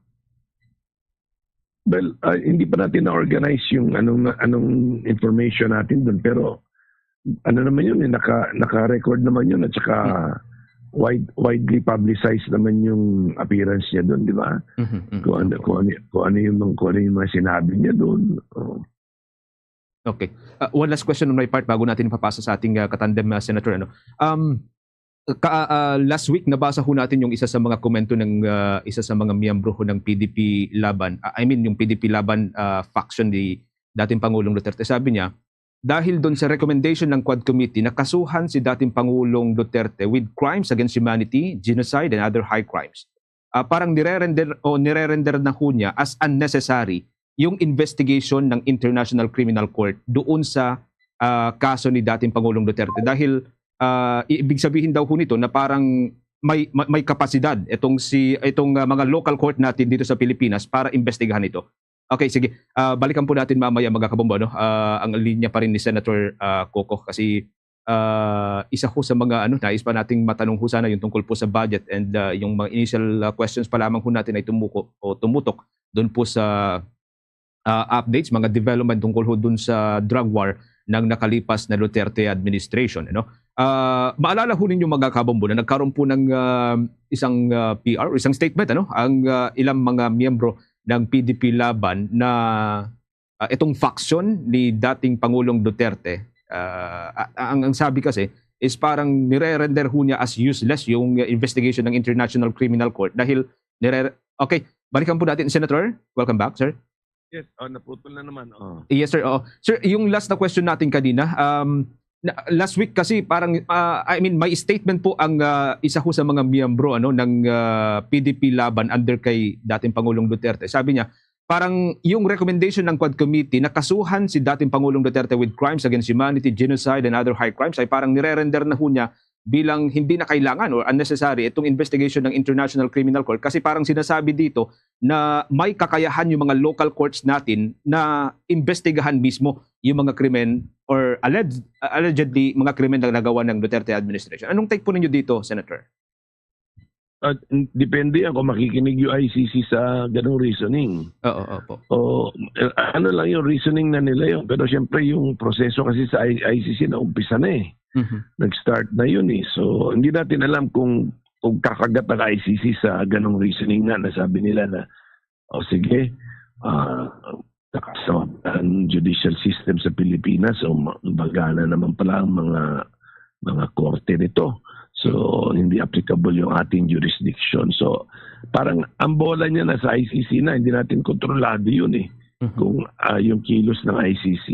Well, ah, hindi pa natin na-organize yung anong anong information natin doon, pero ano naman yun, eh, naka, naka-record naman yun at saka wide, widely publicized naman yung appearance niya doon, di ba? Mhm, mhm. Kung ano, kung ano, kung ano yung mga, kung ano yung mga sinabi niya doon. Oh. Okay. Uh, one last question on my part bago natin ipapasa sa ating uh, katandem uh, Senator. Ano? Um, ka, uh, last week, nabasa ho natin yung isa sa mga komento ng uh, isa sa mga miyembro ho ng P D P Laban. Uh, I mean, yung P D P Laban uh, faction ni dating Pangulong Duterte. Sabi niya, dahil doon sa recommendation ng Quad Committee, nakasuhan si dating Pangulong Duterte with crimes against humanity, genocide, and other high crimes. Ah, parang nire-render o nire-render na ho niya as unnecessary yung investigation ng International Criminal Court doon sa ah, kaso ni dating Pangulong Duterte dahil ah, i- ibig sabihin daw ho nito na parang may may, may kapasidad itong si itong ah, mga local court natin dito sa Pilipinas para imbestigahan ito. Okay, sige. Ah, balikan po natin mamaya, mga kabombo, no? Ah, ang linya pa rin ni Senator ah, Coco kasi ah, isa ho sa mga ano, nais pa nating matanong ho sana yung tungkol po sa budget and ah, yung mga initial ah, questions pa lamang ho natin ay tumuko o tumutok doon po sa ah, updates, mga development tungkol ho doon sa drug war ng nakalipas na Duterte administration, ano? Ah, maalala ho ninyo, mga kabombo, na nagkaroon po ng ah, isang ah, P R o isang statement, ano, ang ah, ilang mga miyembro ng P D P Laban na ah, itong faction ni dating Pangulong Duterte. Ah, a- ang, ang sabi kasi is parang nire-render ho niya as useless yung ah, investigation ng International Criminal Court dahil nire Okay, balikan po natin, Senator. Welcome back, sir. Yes, oh, naputol na naman. Oh. Yes, sir. Oo. Sir, yung last na question natin kanina, um, na- last week kasi parang, ah, I mean, may statement po ang ah, isa ho sa mga miyembro ano ng ah, P D P Laban under kay dating Pangulong Duterte. Sabi niya, parang yung recommendation ng Quad Committee na kasuhan si dating Pangulong Duterte with crimes against humanity, genocide, and other high crimes ay parang nire-render na ho niya bilang hindi na kailangan or unnecessary itong investigation ng International Criminal Court kasi parang sinasabi dito na may kakayahan yung mga local courts natin na imbestigahan mismo yung mga krimen or alleged, allegedly mga krimen na nagawa ng Duterte administration. Anong take po ninyo dito, Senator? At depende yan kung makikinig yung I C C sa ganong reasoning. Oo, opo. O, eh, ano lang yung reasoning na nila yun. Pero siyempre yung proseso kasi sa I- ICC na umpisa na eh. Mhm. Nag-start na yun eh. So, hindi natin alam kung kung kakagat ang I C C sa ganong reasoning na nasabi nila na, o sige, ah, taas ang judicial system sa Pilipinas, so ma- magana naman pala ang mga mga korte nito. So, hindi applicable yung ating jurisdiction. So, parang ang bola niya nasa I C C na, hindi natin kontrolado yun eh. Mhm. Kung ah, yung kilos ng I C C.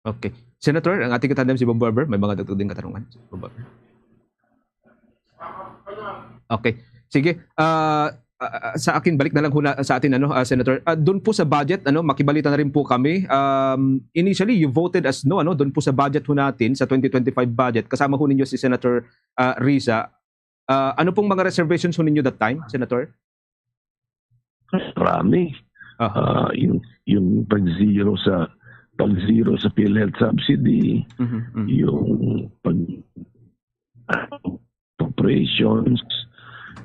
Okay. Senator, ang ating katandem si Bob Barber, may mga dagdag ding katanungan. Bob Barber. Okay. Sige. Ah, ah, sa akin, balik na lang huna sa atin, ano, ah, Senator. Ah, doon po sa budget, ano, makibalita na rin po kami. Um, initially, you voted as no, ano, doon po sa budget ho natin, sa twenty twenty-five budget. Kasama ho ninyo si Senator ah, Risa. Ah, ano pong mga reservations ho ninyo that time, Senator? Marami. Aha. Ah, yung yung pag-zero sa pag-zero sa PhilHealth subsidy, Mhm, mhm. yung pag appropriations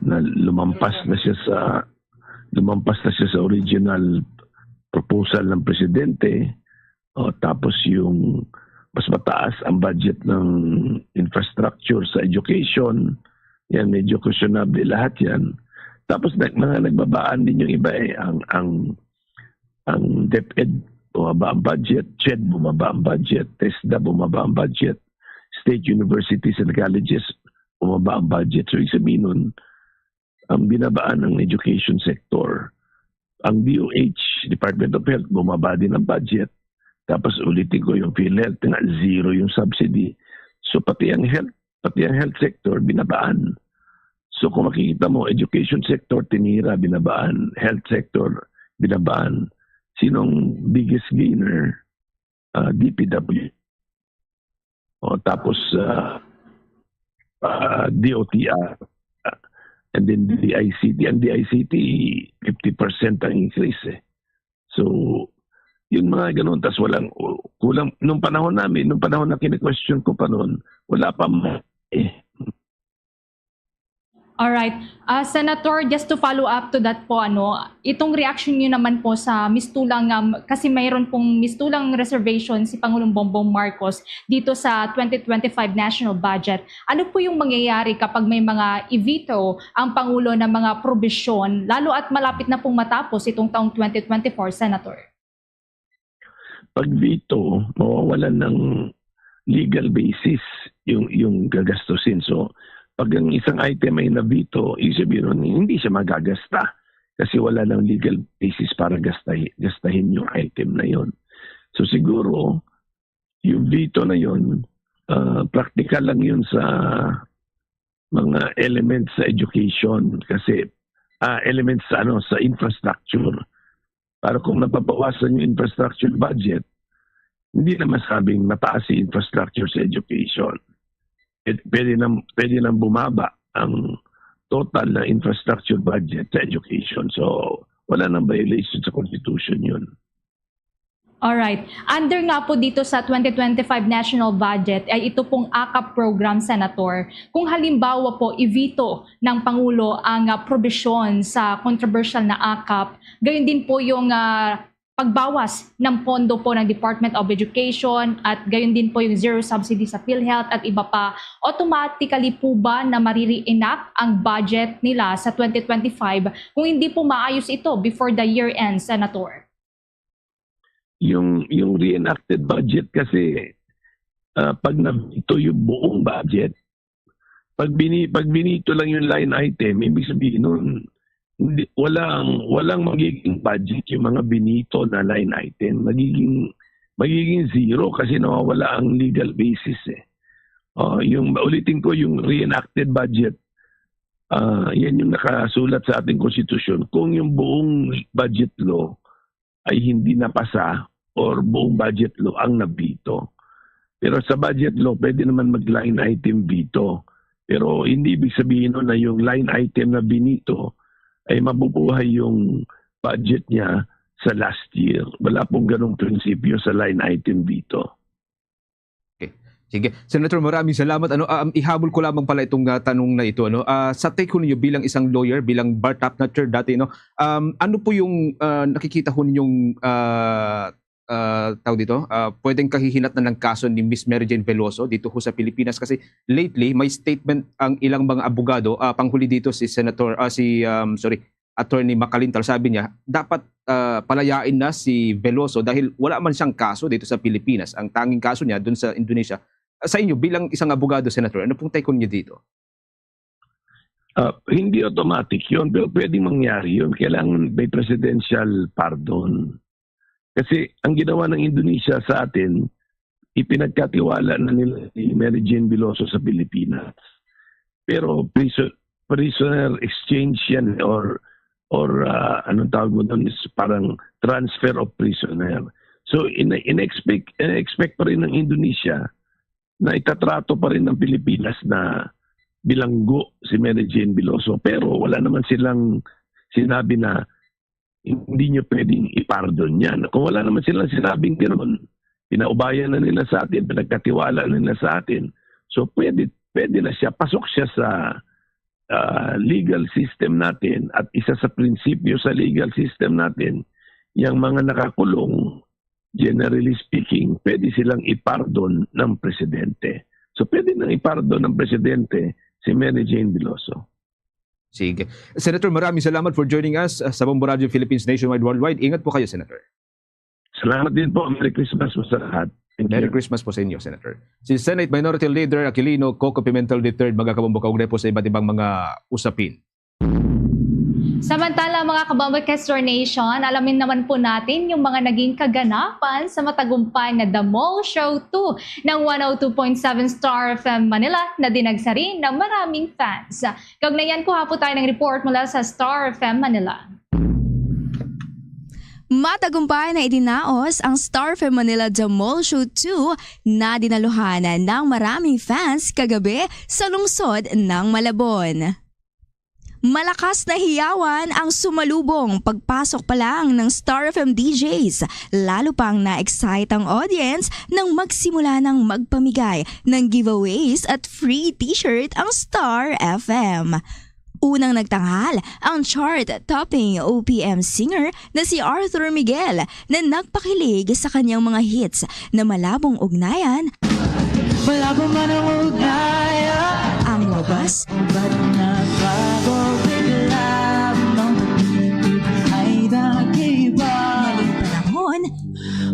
na lumampas na siya sa lumampas na siya sa original proposal ng presidente. O, tapos yung mas mataas ang budget ng infrastructure sa education, yan medyo questionable lahat yan. Tapos nag, mga nagbabaan din yung iba eh, ang ang ang DepEd bumaba ang budget, CHED bumaba ang budget, TESDA bumaba ang budget, state universities and colleges bumaba ang budget. So, ibig sabihin nun, ang binabaan ng education sector, ang DOH, Department of Health, bumaba din ang budget. Tapos ulitin ko yung PhilHealth, nga zero yung subsidy. So, pati ang health, pati ang health sector, binabaan. So, kung makikita mo, education sector, tinira, binabaan. Health sector, binabaan. Sinong biggest gainer? Ah, DPW. O, tapos, ah, ah, DOTR. And then DICT. Ang DICT, fifty percent ang increase eh. So, yung mga ganun, tas walang, kulang, nung panahon namin, nung panahon na kine-question ko pa noon, wala pa ma- eh. Alright. Ah, Senator, just to follow up to that po, ano, itong reaction niyo naman po sa mistulang, um, kasi mayroon pong mistulang reservation si Pangulong Bongbong Marcos dito sa twenty twenty-five national budget. Ano po yung mangyayari kapag may mga i-veto ang Pangulo ng mga probisyon, lalo at malapit na pong matapos itong taong twenty twenty-four, Senator? Pag veto, mawawalan ng legal basis yung yung gagastusin. So, pag ang isang item ay na-veto, ibig sabihin nun, hindi siya magagasta kasi wala nang legal basis para gastahin, gastahin yung item na yon. So, siguro, yung veto na yon, ah, practical lang yun sa mga elements sa education kasi ah, elements sa ano sa infrastructure. Para kung nababawasan yung infrastructure budget, hindi na masabing mataas si infrastructure sa education. Pwede, pwede nang pwede nang bumaba ang total na infrastructure budget sa education. So, wala nang violation sa constitution yun. Alright. Under nga po dito sa twenty twenty-five national budget ay ito pong AKAP program, Senator. Kung halimbawa po i-veto ng Pangulo ang ah, probisyon sa controversial na AKAP, gayon din po yung ah, pagbawas ng pondo po ng Department of Education at gayon din po yung zero subsidy sa PhilHealth at iba pa, automatically po ba na mariri-enact ang budget nila sa twenty twenty-five kung hindi po maayos ito before the year end, Senator? Yung yung reenacted budget kasi ah, pag na-veto yung buong budget, pag bini pag binito lang yung line item, ibig sabihin nun hindi, walang walang magiging budget yung mga binito na line item. Magiging magiging zero kasi nawawala ang legal basis eh. Oh, yung ulitin ko yung reenacted budget. Ah, yan yung nakasulat sa ating konstitusyon. Kung yung buong budget law ay hindi napasa or buong budget law ang nabito. Pero sa budget law, pwede naman mag-line item veto. Pero hindi ibig sabihin nun na yung line item na binito ay mabubuhay yung budget niya sa last year. Wala pong ganong prinsipyo sa line item veto. Okay. Sige. Senator, maraming salamat. Ano, um, ihabol ko lamang pala itong, ah, tanong na ito. Ano? Ah, sa take ho ninyo bilang isang lawyer, bilang bar top notcher dati, no? Um, ano po yung, ah, nakikita ho ninyong, ah, ah, tawag dito? Ah, pwedeng kahihinatnan ng kaso ni Miss Mary Jane Veloso dito ho sa Pilipinas? Kasi lately, may statement ang ilang mga abogado, ah, panghuli dito si Senator, ah, si, um, sorry, Attorney Macalintal. Sabi niya, dapat, ah, palayain na si Veloso dahil wala man siyang kaso dito sa Pilipinas. Ang tanging kaso niya dun sa Indonesia. Sa inyo, bilang isang abogado, Senator, ano pong take niyo dito? Ah, hindi automatic yun, pero pwedeng mangyari yun. Kailangan may presidential pardon. Kasi ang ginawa ng Indonesia sa atin, ipinagkatiwala na nila si Mary Jane Veloso sa Pilipinas. Pero priso- prisoner exchange yan or or ah, anong tawag mo doon, is parang transfer of prisoner. So in in-expect in-expect pa rin ng Indonesia na itatrato pa rin ng Pilipinas na bilanggo si Mary Jane Veloso, pero wala naman silang sinabi na hindi niyo pwedeng ipardon yan. Kung wala naman silang sinabing ganoon, pinaubayan na nila sa atin, pinagkatiwala na nila sa atin. So pwede pwede na siya, pasok siya sa ah, legal system natin, at isa sa prinsipyo sa legal system natin, yung mga nakakulong, generally speaking, pwede silang ipardon ng presidente. So pwede nang ipardon ng presidente si Mary Jane Veloso. Sige. Senator, maraming salamat for joining us, ah, sa Bombo Radio Philippines Nationwide Worldwide. Ingat po kayo, Senator. Salamat din po. Merry Christmas po sa lahat. Thank Merry you. Christmas po sa inyo, Senator. Si Senate Minority Leader Aquilino Coco Pimentel the third, mga kabombo, kaugnay po sa iba't ibang mga usapin. Samantala, mga kabombo, Questor Nation, alamin naman po natin yung mga naging kaganapan sa matagumpay na The Mall Show two ng one oh two point seven Star F M Manila na dinagsari ng maraming fans. Kaugnayan, kuha po tayo ng report mula sa Star F M Manila. Matagumpay na idinaos ang Star F M Manila The Mall Show two na dinaluhan ng maraming fans kagabi sa lungsod ng Malabon. Malakas na hiyawan ang sumalubong pagpasok pa lang ng Star F M D Js. Lalo pang na-excite ang audience nang magsimula ng magpamigay ng giveaways at free t-shirt ang Star F M. Unang nagtanghal ang chart-topping O P M singer na si Arthur Miguel na nagpakilig sa kanyang mga hits na malabong ugnayan. Malabo man ang ugnayan. Ang wagas, Ba't nagbago bigla? Ang pag-ibig ay nag-iba. Maling panahon,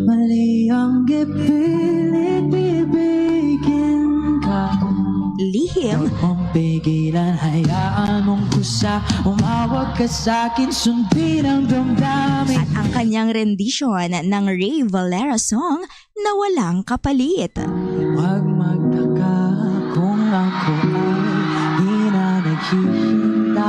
Mali ang gipilit, bibigyan ka. Lihim, Huwag mong pigilan, hayaan mong kusa. Umawag ka sa akin, sundin ang damdamin. At ang kanyang rendisyon ng Rey Valera song na walang kapalit. Huwag magtaka kung ako ay di na naghihintay.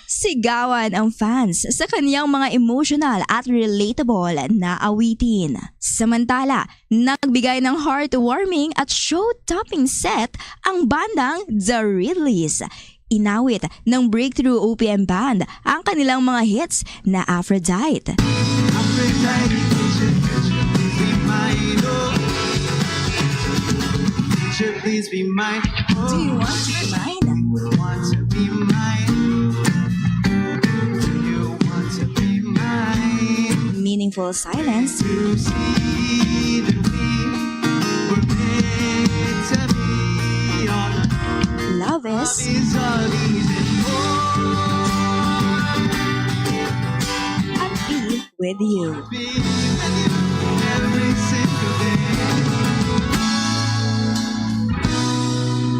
Sigawan ang fans sa kanyang mga emotional at relatable na awitin. Samantala, nagbigay ng heartwarming at show-topping set ang bandang The Ridleys. Inawit ng Breakthrough O P M Band ang kanilang mga hits na Aphrodite, Aphrodite, please be mine, oh. Please be mine, oh. Do You Want to Be Mine? You want to be mine? Do you want to be mine? Meaningful Silence, You see that we were meant to be on Love Is, these are these and more. and Be With You. Be with you every single day.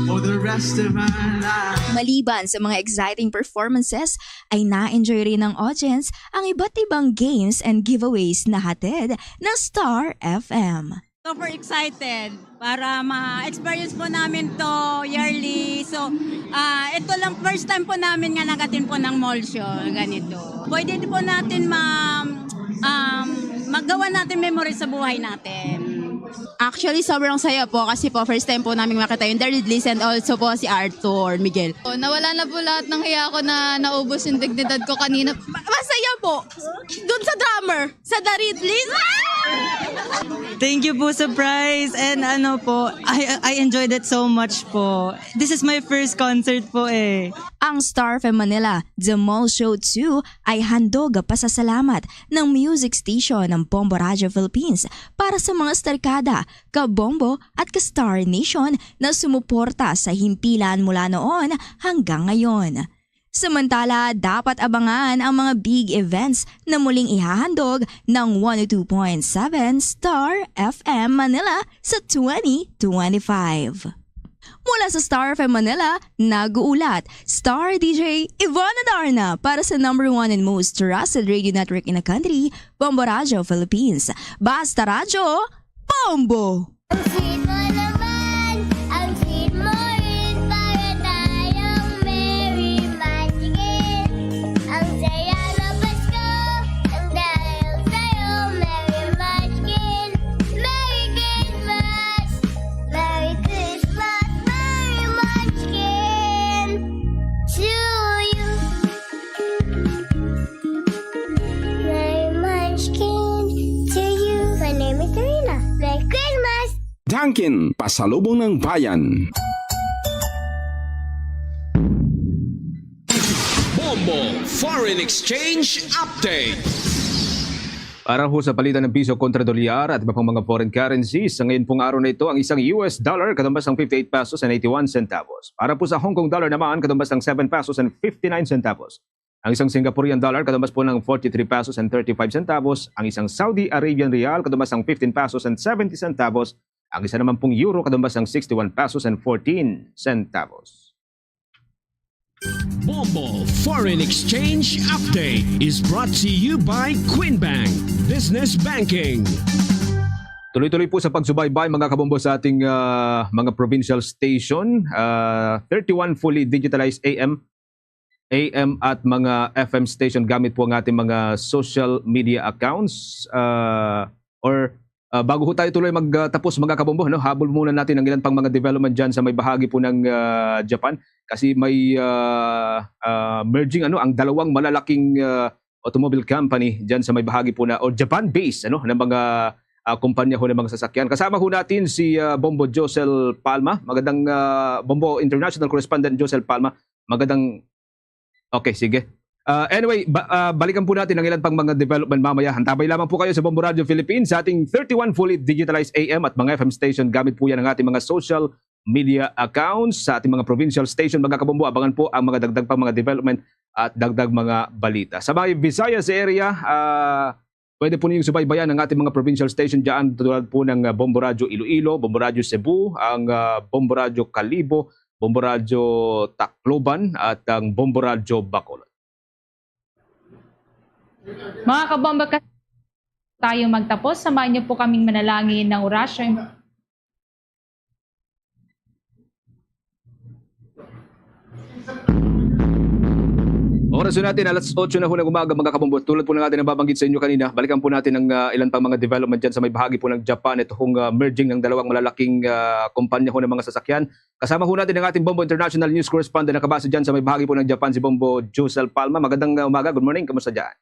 For the rest of our lives. Maliban sa mga exciting performances, ay na-enjoy rin ng audience ang iba't ibang games and giveaways na hatid ng Star F M. Super excited para ma-experience po namin to yearly. So, ah, ito lang first time po namin nga nag-attend po ng mall show ganito. Pwede po natin ma um, magawa natin memory sa buhay natin. Actually, sobrang saya po kasi po first time po namin makita yung The Riddleys and also po si Arthur Miguel. Oh, nawala na po lahat ng hiya ko na naubos yung dignidad ko kanina. Ma- Masaya po. Doon sa drummer, sa The Riddleys. Thank you po sa prize. And ano po, I, I enjoyed it so much po. This is my first concert po eh. Ang Star F M Manila The Mall Show two ay handog pasasalamat ng music station ng Bombo Radio Philippines para sa mga starkada, ka-Bombo at ka-Star Nation na sumuporta sa himpilan mula noon hanggang ngayon. Samantala, dapat abangan ang mga big events na muling ihahandog ng one oh two point seven Star F M Manila sa twenty twenty-five. Mula sa Star F M Manila, nag-uulat, Star D J Ivana Darna para sa number one and most trusted radio network in the country, Bombo Radio Philippines. Basta Radyo, Bombo! Ang sweet mo naman, ang sweet mo rin, para tayong merry munchkin. Ang saya ng Pasko, ang dahil sa'yo, merry munchkin. Merry Christmas, Merry Christmas, Merry Munchkin to you. Merry Munchkin to you. My name is Serena. Merry Christmas. Dunkin, pasalubong ng bayan. Bombo Foreign Exchange Update. Para po sa palitan ng piso kontra dolyar at iba pang mga foreign currencies, sa ngayon pong araw na ito, ang isang U S dollar katumbas ang fifty-eight pesos and eighty-one centavos. Para po sa Hong Kong dollar naman, katumbas ang seven pesos and fifty-nine centavos. Ang isang Singaporean dollar katumbas po ng forty-three pesos and thirty-five centavos. Ang isang Saudi Arabian riyal katumbas ang fifteen pesos and seventy centavos. Ang isa naman pong euro katumbas ang sixty-one pesos and fourteen centavos. Bombo Foreign Exchange Update is brought to you by Queen Bank Business Banking. Tuloy-tuloy po sa pagsubaybay, mga kabombo, sa ating, ah, mga provincial station, ah, thirty-one fully digitalized A M, A M at mga F M station gamit po ang ating mga social media accounts. Ah, or, ah, bago ho tayo tuloy magtapos, mga kabombo, no, habol muna natin ang ilan pang mga development dyan sa may bahagi po ng, ah, Japan. Kasi may, ah, ah, merging, ano, ang dalawang malalaking, ah, automobile company dyan sa may bahagi po na, o Japan-based, ano, ng mga, ah, kumpanya ho ng mga sasakyan. Kasama ho natin si, ah, Bombo Josel Palma. Magandang, ah, Bombo International Correspondent Josel Palma. Magandang, okay, sige. Ah, anyway, ba-, ah, balikan po natin ang ilan pang mga development mamaya. Antabay lamang po kayo sa Bombo Radio Philippines sa ating thirty-one fully digitalized A M at mga F M station. Gamit po yan ang ating mga social media accounts sa ating mga provincial station. Mga kabombo, abangan po ang mga dagdag pang mga development at dagdag mga balita. Sa mga Visayas area, ah, pwede po ninyong subaybayan ang ating mga provincial station dyan, tulad po ng, ah, Bombo Radyo Iloilo, Bombo Radyo Cebu, ang, ah, Bombo Radyo Kalibo, Bombo Radyo Tacloban, at ang Bombo Radyo Bacolod. Mga kabombo, kas-, tayo magtapos, samahan niyo po kaming manalangin ng orasyon. Oras na natin, alas otso na ho ng umaga, mga kabombo. Tulad po ng ating nababanggit sa inyo kanina, balikan po natin ang, ah, ilan pang mga development dyan sa may bahagi po ng Japan. Ito hong, ah, merging ng dalawang malalaking, ah, kumpanya ho ng mga sasakyan. Kasama ho natin ang ating Bombo International News Correspondent na nakabase dyan sa may bahagi po ng Japan, si Bombo Josel Palma. Magandang, ah, umaga. Good morning. Kamusta dyan?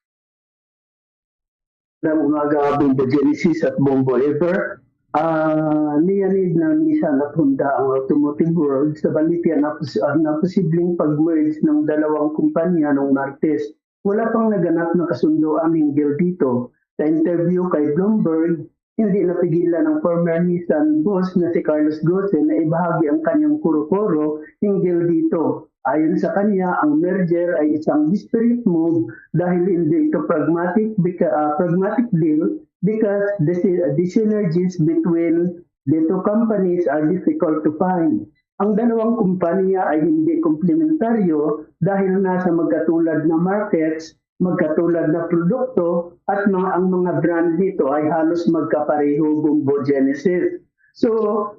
Magandang umaga, Bombo Genesis at Bombo Ever. Ah, niyanid ng Nissan at Honda ang automotive world sa balita na pos-, ah, na posibleng pag-merge ng dalawang kumpanya nung Martes. Wala pang naganap na kasundoan hinggil dito. Sa interview kay Bloomberg, hindi napigilan ng former Nissan boss na si Carlos Ghosn na ibahagi ang kanyang kuro-kuro hinggil dito. Ayon sa kanya, ang merger ay isang desperate move dahil hindi ito pragmatic, beca-, ah, pragmatic deal because the sy-, the synergies between the two companies are difficult to find. Ang dalawang kumpanya ay hindi komplementaryo dahil nasa magkatulad na markets, magkatulad na produkto, at mga, ang mga brand nito ay halos magkapareho, Bombo Genesis. So,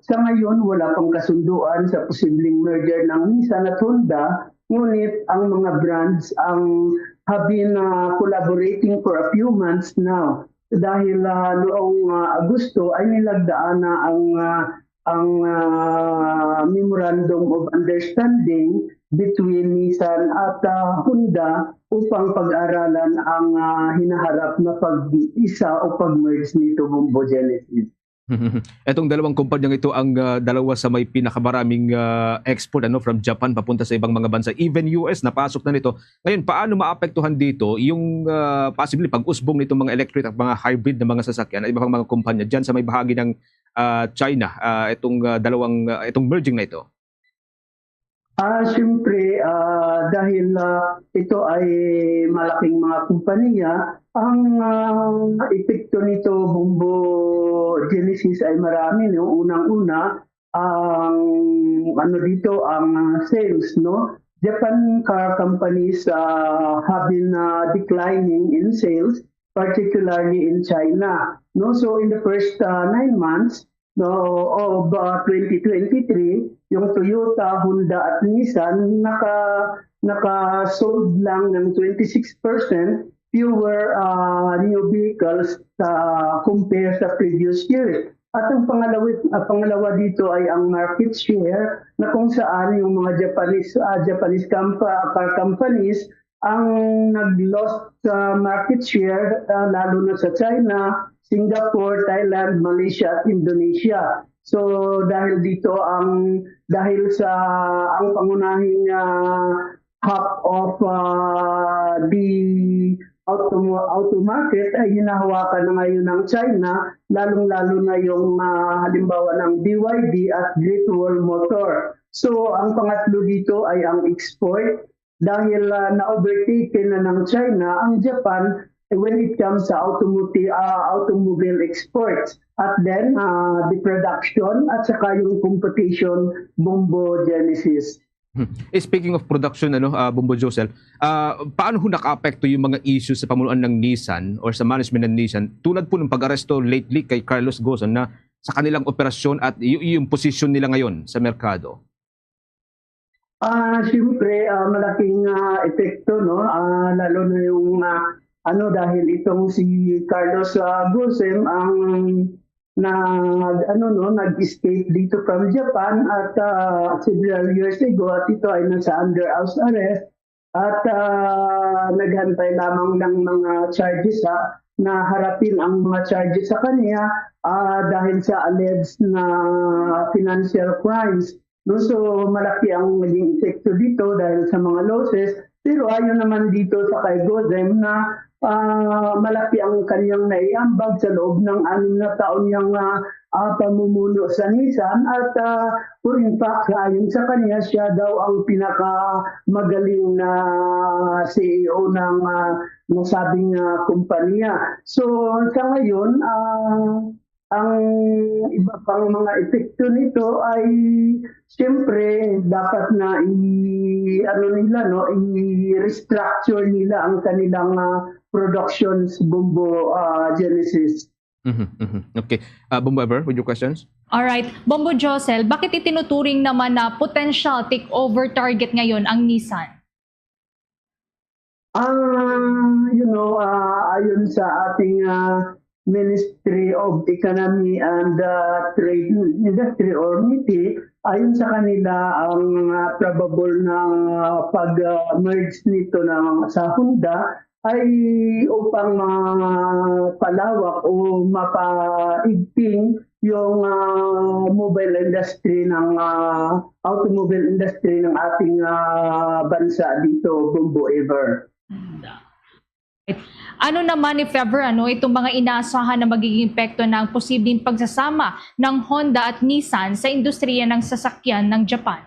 sa ngayon, wala pang kasunduan sa posibleng merger ng Nissan at Honda, ngunit ang mga brands ang have been, ah, collaborating for a few months now. dahil, ah, noong, ah, Agosto ay nilagdaan na ang, ah, ang, ah, Memorandum of Understanding between Nissan at, ah, Honda upang pag-aralan ang, ah, hinaharap na pag-isa o pag-merge nito, Bombo Genesis. Etong dalawang kumpanyang ito ang, ah, dalawa sa may pinakamaraming, ah, export, ano, from Japan papunta sa ibang mga bansa. Even U S napasok na nito. Ngayon, paano maapektuhan dito yung, ah, possibly pag-usbong nitong mga electric at mga hybrid na mga sasakyan at iba pang mga kumpanya diyan sa may bahagi ng, ah, China, ah, itong, ah, dalawang, ah, itong merging na ito? Ah, siyempre, ah, dahil, ah, ito ay malaking mga kumpanya, ang, ah, epekto nito, Bombo Genesis, ay marami, no? Unang-una, ang, ano dito, ang, ah, sales, no? Japan car companies, ah, have been, ah, declining in sales, particularly in China, no? So, in the first, ah, nine months, no, of, uh, twenty twenty-three, yung Toyota, Honda, at Nissan, naka-, naka-sold lang ng twenty-six percent fewer, uh, new vehicles sa compare sa previous year. At ang pangalawi-, ah, pangalawa dito ay ang market share, na kung saan yung mga Japanese, ah, Japanese compa-, car companies ang nag-lost sa market share, ah, lalo na sa China, Singapore, Thailand, Malaysia, at Indonesia. So, dahil dito ang, dahil sa ang pangunahing, ah, half of, ah, the auto, auto market ay hinahawakan na ngayon ng China, lalong-lalo na yung, ah, halimbawa ng B Y D at Great Wall Motor. So, ang pangatlo dito ay ang export. Dahil, ah, na-overtaken na ng China ang Japan, eh, when it comes sa automotive, ah, automobile exports. At then, ah, the production at saka yung competition, Bombo Genesis. Hmm. Eh, speaking of production, ano, ah, Bombo Josel, ah, paano ho nakaapekto yung mga issues sa pamunuan ng Nissan or sa management ng Nissan, tulad po ng pag-aresto lately kay Carlos Ghosn na sa kanilang operasyon at y-, yung posisyon nila ngayon sa merkado? Ah, siyempre, ah, malaking, ah, epekto, no? Ah, lalo na yung, ah, ano, dahil itong si Carlos, ah, Ghosn ang nag-, ano, no, nag-escape dito from Japan at, ah, several years ago at ito ay nasa under house arrest at, ah, naghantay lamang ng mga charges, ha, na harapin ang mga charges sa kanya, ah, dahil sa alleged na financial crimes. No, so, malaki ang naging epekto dito dahil sa mga losses. Pero ayon naman dito sa kay Ghosn na, ah, malaki ang kanyang naiambag sa loob ng anim na taon niyang, ah, ah, pamumuno sa Nissan. At, ah, kung in fact, ayon sa kanya, siya daw ang pinakamagaling na C E O ng, ah, nasabing, ah, kumpanya. So, sa ngayon, ah, ang iba pang mga epekto nito ay, siyempre, dapat na i-, ano nila, no, i-restructure nila ang kanilang, ah, productions, Bombo, ah, Genesis. Mhm, mhm. Okay. Ah, Bombo Ever, with your questions? All right. Bombo Josel, bakit itinuturing naman na potential takeover target ngayon ang Nissan? Ah, you know, ah, ayon sa ating, ah, Ministry of Economy and, ah, Trade Industry or MITI, ayon sa kanila, ang, ah, probable na pag, ah, merge nito ng, sa Honda ay upang mapalawak o mapaigting yung, ah, mobile industry ng, ah, automobile industry ng ating, ah, bansa dito, Bombo Ever. Ano naman, if ever, ano, itong mga inaasahan na magiging epekto ng posibleng pagsasama ng Honda at Nissan sa industriya ng sasakyan ng Japan?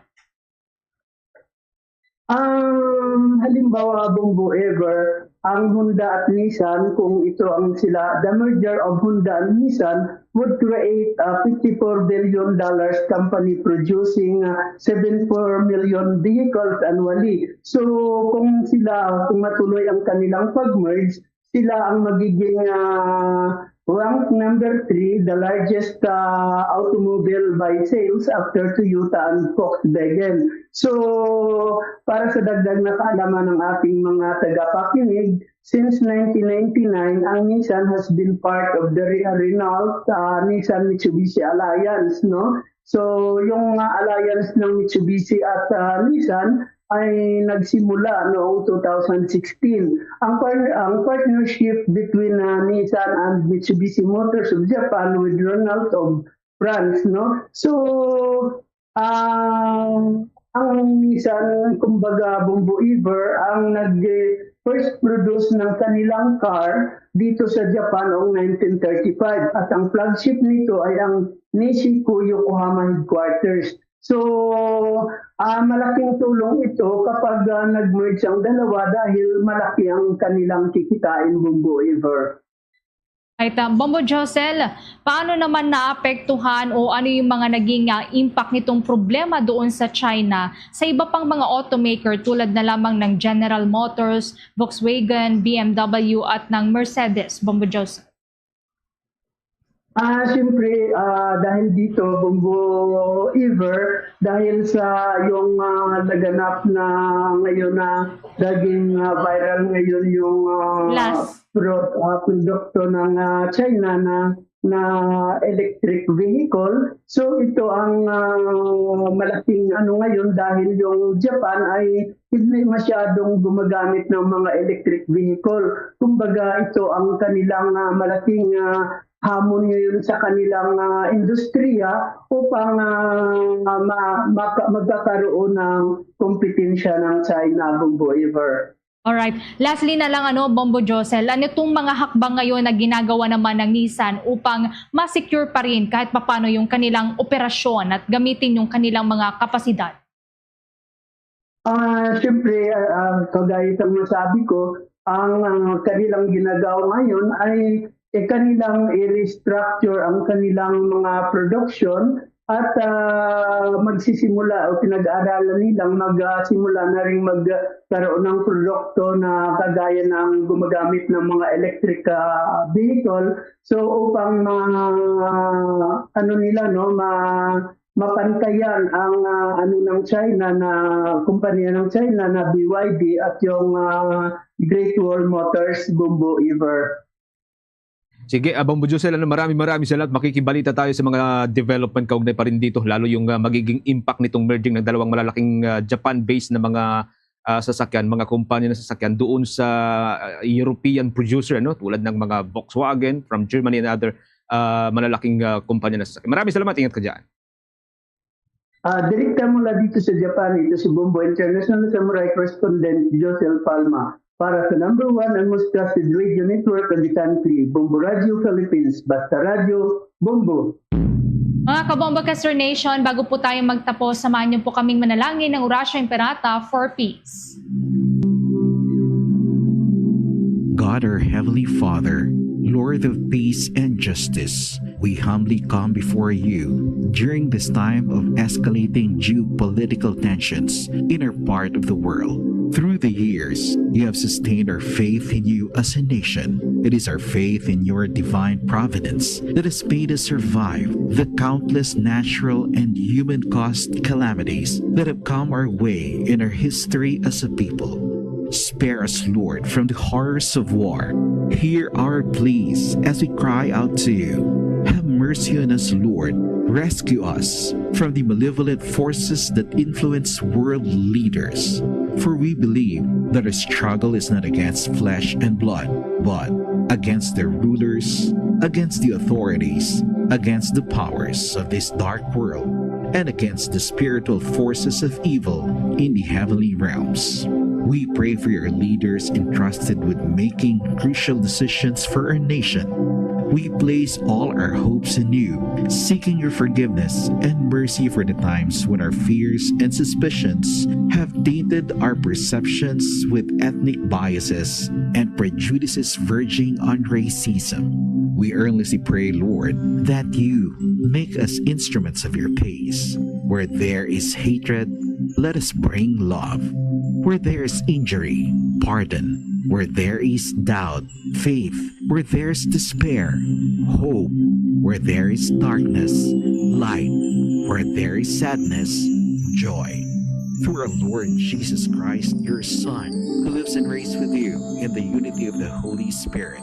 Ang halimbawa, Bombo Ever, ang Honda at Nissan, kung ito ang sila, the merger of Honda and Nissan would create a fifty-four billion dollars company producing, uh, seven four million vehicles annually. So, kung sila, kung matuloy ang kanilang pag-merge, sila ang magiging, ah, rank number three, the largest, ah, automobile by sales after Toyota and Volkswagen. So, para sa dagdag na kaalaman ng ating mga tagapakinig, since nineteen ninety-nine, ang Nissan has been part of the Re- Renault uh, Nissan Mitsubishi Alliance, no? So, yung uh, alliance ng Mitsubishi at uh, Nissan ay nagsimula noong two thousand sixteen. Ang, par- ang partnership between uh, Nissan and Mitsubishi Motors of Japan with Renault of France, no? So, ah, ang Nissan, kumbaga, Bombo Ever, ang nag-first produce ng kanilang car dito sa Japan noong nineteen thirty-five. At ang flagship nito ay ang Nishiko Yokohama Headquarters. So, ah, malaking tulong ito kapag ah, nag-merge ang dalawa dahil malaki ang kanilang kikitain, Bombo Ever. Right, um, Bombo Josel, paano naman naapektuhan o ano yung mga naging uh, impact nitong problema doon sa China sa iba pang mga automaker tulad na lamang ng General Motors, Volkswagen, B M W at ng Mercedes, Bombo Josel? Ah, siyempre, ah, dahil dito, Bombo Ever, dahil sa yung ah, naganap na ngayon na naging ah, viral ngayon yung ah, Last. pro- ah, produkto ng ah, China na na electric vehicle. So ito ang ah, malaking ano ngayon dahil yung Japan ay hindi masyadong gumagamit ng mga electric vehicle. Kumbaga ito ang kanilang ah, malaking ah, hamon ngayon sa kanilang ah, industriya upang ah, ma- maka- magkakaroon ng kompetensya ng China, Bombo Ever. Alright. Lastly na lang, ano, Bombo Josel, ano itong mga hakbang ngayon na ginagawa naman ng Nissan upang ma-secure pa rin kahit papano yung kanilang operasyon at gamitin yung kanilang mga kapasidad? Ah, siyempre, ah, ah, kagaya ng nasabi ko, ang ah, kanilang ginagawa ngayon ay eh, kanilang i-restructure ang kanilang mga production at ah, magsisimula o pinag-aaralan nilang magsimula na rin magkaroon ng produkto na kagaya ng gumagamit ng mga electric ah, vehicle. So upang ma, ano nila, no, ma, mapantayan ang ah, ano ng China na kumpanya ng China na B Y D at yung ah, Great Wall Motors, Bombo Ever. Sige, Abang Bujusel, ano, maraming maraming salamat. Makikibalita tayo sa mga development kaugnay pa rin dito, lalo yung ah, magiging impact nitong merging ng dalawang malalaking ah, Japan-based na mga ah, sasakyan, mga kumpanya ng sasakyan doon sa ah, European producer, ano, tulad ng mga Volkswagen from Germany and other ah, malalaking ah, kumpanya ng sasakyan. Maraming salamat, ingat ka dyan. Ah, direkta mula dito sa Japan, ito si Bombo International Samurai Correspondent Josel Palma para sa number one and most trusted radio network in the country, Bombo Radio Philippines. Basta Radio, Bombo! Mga Kabombo Caster Nation, bago po tayo magtapos, samahan niyo po kaming manalangin ng Oratio Imperata for Peace. God, our Heavenly Father, Lord of peace and justice, we humbly come before you during this time of escalating geopolitical tensions in our part of the world. Through the years, you have sustained our faith in you as a nation. It is our faith in your divine providence that has made us survive the countless natural and human caused calamities that have come our way in our history as a people. Spare us, Lord, from the horrors of war. Hear our pleas as we cry out to you. Have mercy on us, Lord. Rescue us from the malevolent forces that influence world leaders. For we believe that our struggle is not against flesh and blood, but against their rulers, against the authorities, against the powers of this dark world, and against the spiritual forces of evil in the heavenly realms. We pray for your leaders entrusted with making crucial decisions for our nation. We place all our hopes in you, seeking your forgiveness and mercy for the times when our fears and suspicions have tainted our perceptions with ethnic biases and prejudices verging on racism. We earnestly pray, Lord, that you make us instruments of your peace. Where there is hatred, let us bring love. Where there is injury, pardon. Where there is doubt, faith. Where there is despair, hope. Where there is darkness, light. Where there is sadness, joy. through our Lord Jesus Christ, your Son, who lives and reigns with you in the unity of the Holy Spirit,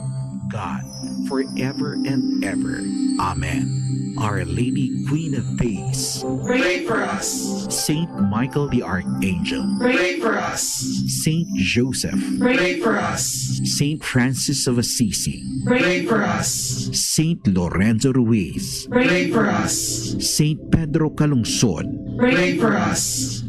God, forever and ever. Amen. Our Lady, Queen of Peace, pray for us. Saint Michael the Archangel, pray for us. Saint Joseph, pray for us. Saint Francis of Assisi, pray for us. Saint Lorenzo Ruiz, pray for us. Saint Pedro Calungsod, pray for us.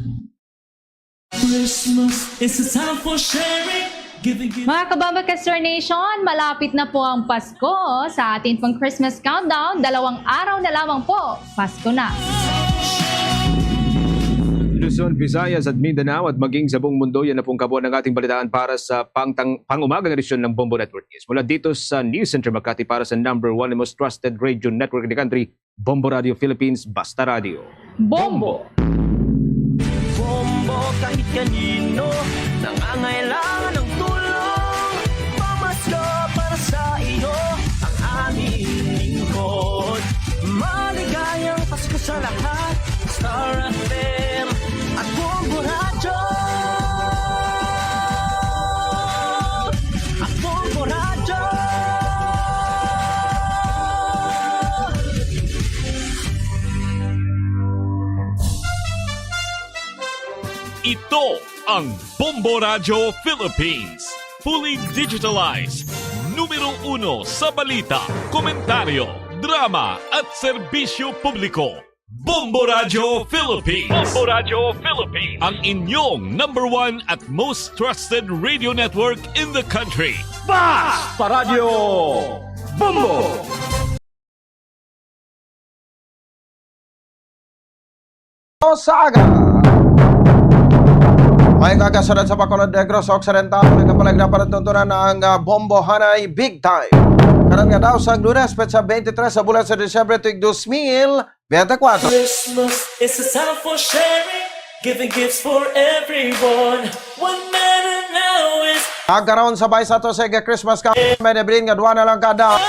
Christmas is a time for sharing, giving gifts. Mga Kabamba Kester Nation, malapit na po ang Pasko. Sa atin pong Christmas countdown, dalawang araw na lamang po, Pasko na. Luzon, Visayas at Mindanao at maging sa buong mundo, yan na pong kabuuan ng ating balitaan para sa pangtang-, pang-umagang edisyon ng Bombo Network News. Mula dito sa News Center Makati para sa number one and most trusted radio network in the country, Bombo Radio Philippines, Basta Radio. Bombo. Bombo, kahit kanino nangangailangan ng tulong. Pamasko para sa iyo, ang aming lingkod. Maligayang Pasko sa lahat. Star F M at Bombo Radyo. At Bombo Radyo. Ito ang Bombo Radyo Philippines. Fully digitalized. Numero uno sa balita, komentaryo, drama at serbisyo publiko. Bombo Radyo Philippines. Bombo Radyo Philippines. Ang inyong number one at most trusted radio network in the country. Basta Radyo Bombo! Sa aga. May kagasunod sa Bacolod, Negros Occidental, nagapalag na palatuntunan ang, ah, Bombo Hanay Big Time. Karon nga daw sa Lunes, petsa twenty-three sa bulan sa Disyembre tuig dos mil bente kuwatro. Christmas is a time for sharing, giving gifts for everyone. One matter now is Pagkaron, sabay sa to sa Christmas ka, may nabilin nga duwa na lang kada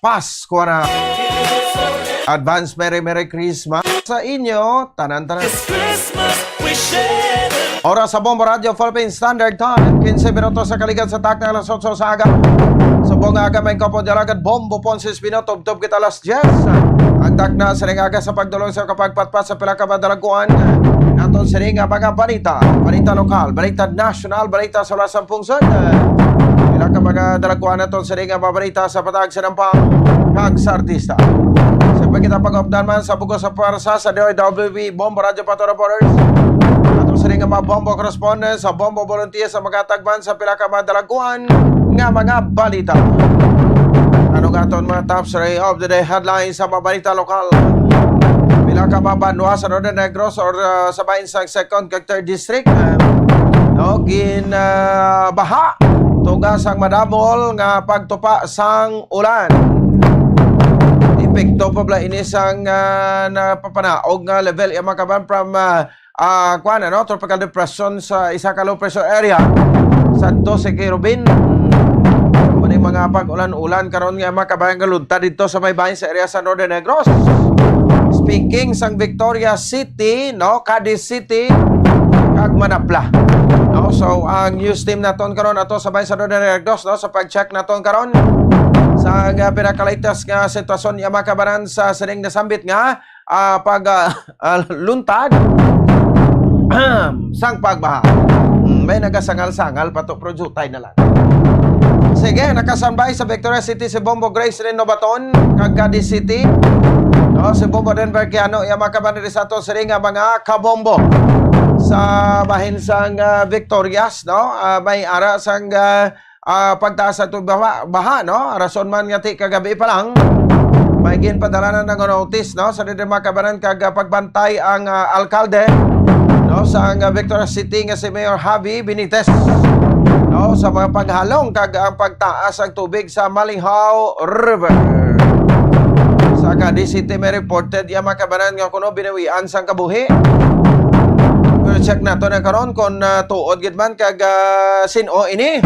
Pasko na. Advance Merry Merry Christmas sa inyo, tanan-tanan. It's Christmas, we share it. Oras sa Bombo Radio Philippine Standard Time, quince minutos sa kaligad sa takna alas otso sa aga. Subong nga aga, may kapo dyan agad Bombo Ponce Espino, tubtob kita alas diyes. Ang takna sa ring aga sa pagdulong sa kapagpatpat sa pila ka madalaguan. Naton sini nga mga balita, balita lokal, balita nasyonal, balita sa wala sa pungsod. Pila ka mga dalaguan naton sini nga mga balita sa patag sa nampang kag sa artista. Sa pagkita pag-updan man sa bugos sa pwersa sa D O W B Bombo Radio Patrol Borders. Ato sini nga mga Bombo correspondent sa Bombo Volunteer sa mga tagman sa pila ka mga dalaguan nga mga balita. Ano nga aton mga top three of the day headlines sa mga balita lokal? Pila ka mga banwa sa Northern Negros or, uh, sa bahin sang second kag third district, uh, no, gin, uh, baha. Tuga sang madamol nga pagtupa sang ulan. Epekto pa bala ini sang, ah, napapanaog nga level, iya mga kaban, from, ah, ah, kuwan, ano, tropical depression sa isa ka low pressure area sa to si Kirubin. Mao ni mga pag-ulan-ulan karon nga mga kabayan nga luntad dito sa may bahin sa area sa Northern Negros. Speaking sang Victoria City, no, Cadiz City, kag Manapla. No, so ang news team naton karon ato sa bahin sa Northern Negros, no, sa pag-check naton karon sa nga pinakalatest nga sitwasyon, iya mga kabanan, sa sining nasambit nga, ah, pag, ah, ah, luntad sang pagbaha. Mm, may nagasangal-sangal pa to, pero jutay na lang. Sige, nakasambay sa Victoria City si Bombo Grace Renovaton, kag Cadiz City. No, si Bombo Denver Quiano, iya mga kabanan, diri sa ato sini nga mga kabombo sa bahin sang, ah, Victorias, no? Ah, may ara sang, ah, ah, pagtaas sa tubig baha, baha, no? Rason man nga ti kagabi pa lang, may ginpadala na nga notice, no, sa diri mga kabanan kag, ah, pagbantay ang, ah, alkalde, no, sa ang, ah, Victoria City nga si Mayor Javi Benitez, no, sa mga paghalong kag ang pagtaas ang tubig sa Malinhaw River. Sa Cadiz City may reported iya mga kabanan nga kuno binawian sang kabuhi. Pero check nato na karon kung, ah, tuod gid man kag, ah, sin-o ini.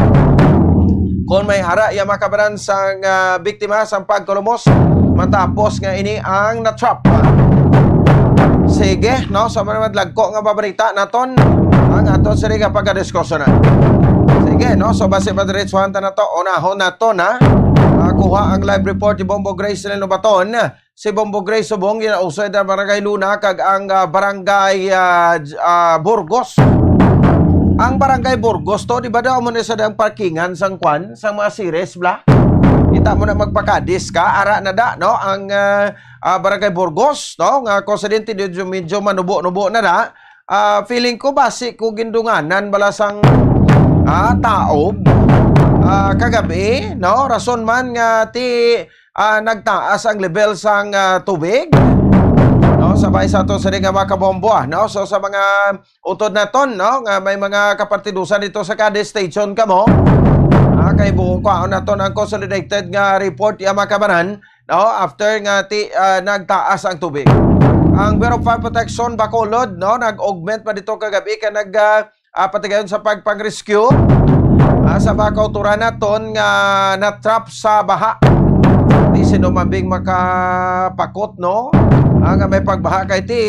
Kung may ara iya mga kabanan sang, ah, biktima sang pagkalumos matapos nga ini ang na-trap. Sige, no? So, may madlagko nga mabalita naton ang aton sini nga pagkadiskusyonan. Sige, no? So, basi madiretsuhan ta na to. Unahon naton, ha? Ah, kuha ang live report ni Bombo Grace Lino Baton. Si Bombo Grace subong ginausay na Barangay Luna kag ang, ah, Barangay, ah, J-, ah, Burgos. Ang Barangay Burgos to, di ba daw mo na sa dang parkingan sang kwan, sang mga series, bla? Kita mo na magpakadis ka, ara na da, no? Ang, ah, ah, Barangay Burgos, no? Nga ko sa din, medyo, medyo manubo-nubo na na. Ah, feeling ko basi ko gindunganan bala sang, ah, taob, ah, kagabi, no? Rason man nga ti, ah, nagtaas ang level sang, ah, tubig, no? Sabay sa ato sa nga mga kabombo, ah, no? So sa mga utod naton, no, nga may mga kapartidusan dito sa Cadiz, station kamo. Ah, kay buo kwaon naton ang consolidated nga report, ya mga kabanan, no, after nga ti, ah, nagtaas ang tubig. Ang Bureau of Fire Protection Bacolod, no, nag-augment pa dito kagabi kay nag, ah, ah, patigayon sa pagpang-rescue, ah, sa mga kauturan naton nga na-trap sa baha. Di sino man bing makapakot, no? Ah, nga may pagbaha kay ti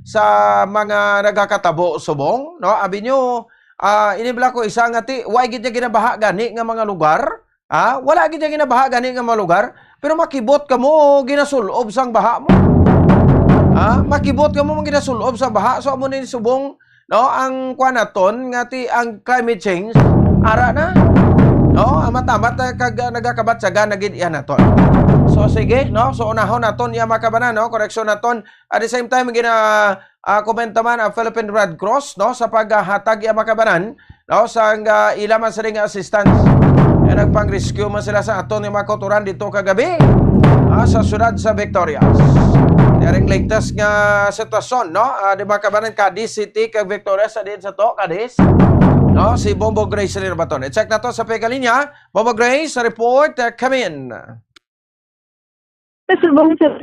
sa mga nagakatabo subong, no? Abi nyo, ah, ini bala ko isa nga ti, wa gid niya ginabaha gani nga mga lugar. Ha? Wala gid niya ginabaha gani nga mga lugar, pero makibot kamo ginasul-ob sang baha mo. Ha? Makibot kamo ginasul-ob sa baha. So amo ni subong, no, ang kuan naton nga ti ang climate change ara na. No, amat-amat na kag, ah, nagakabatsagan na gid iya naton. So sige, no. So unahon naton iya mga kabanan, no, koreksyon naton. At the same time gina, ah, komento man ang Philippine Red Cross, no, sa paghatag iya mga kabanan, no, sang, ah, ila man sila nga assistance. Kaya nagpang-rescue man sila sa aton nga mga kauturan dito kagabi, ah, sa siyudad sa Victorias. Yaring latest nga sitwasyon, no, ah, di mga kabanan, Cadiz City kag Victorias sa din sa to, Cadiz, no, si Bombo Grace Lino Baton. I-check na to sa Pegalinya. Bombo Grace, report, ah, come in. Sa subong sa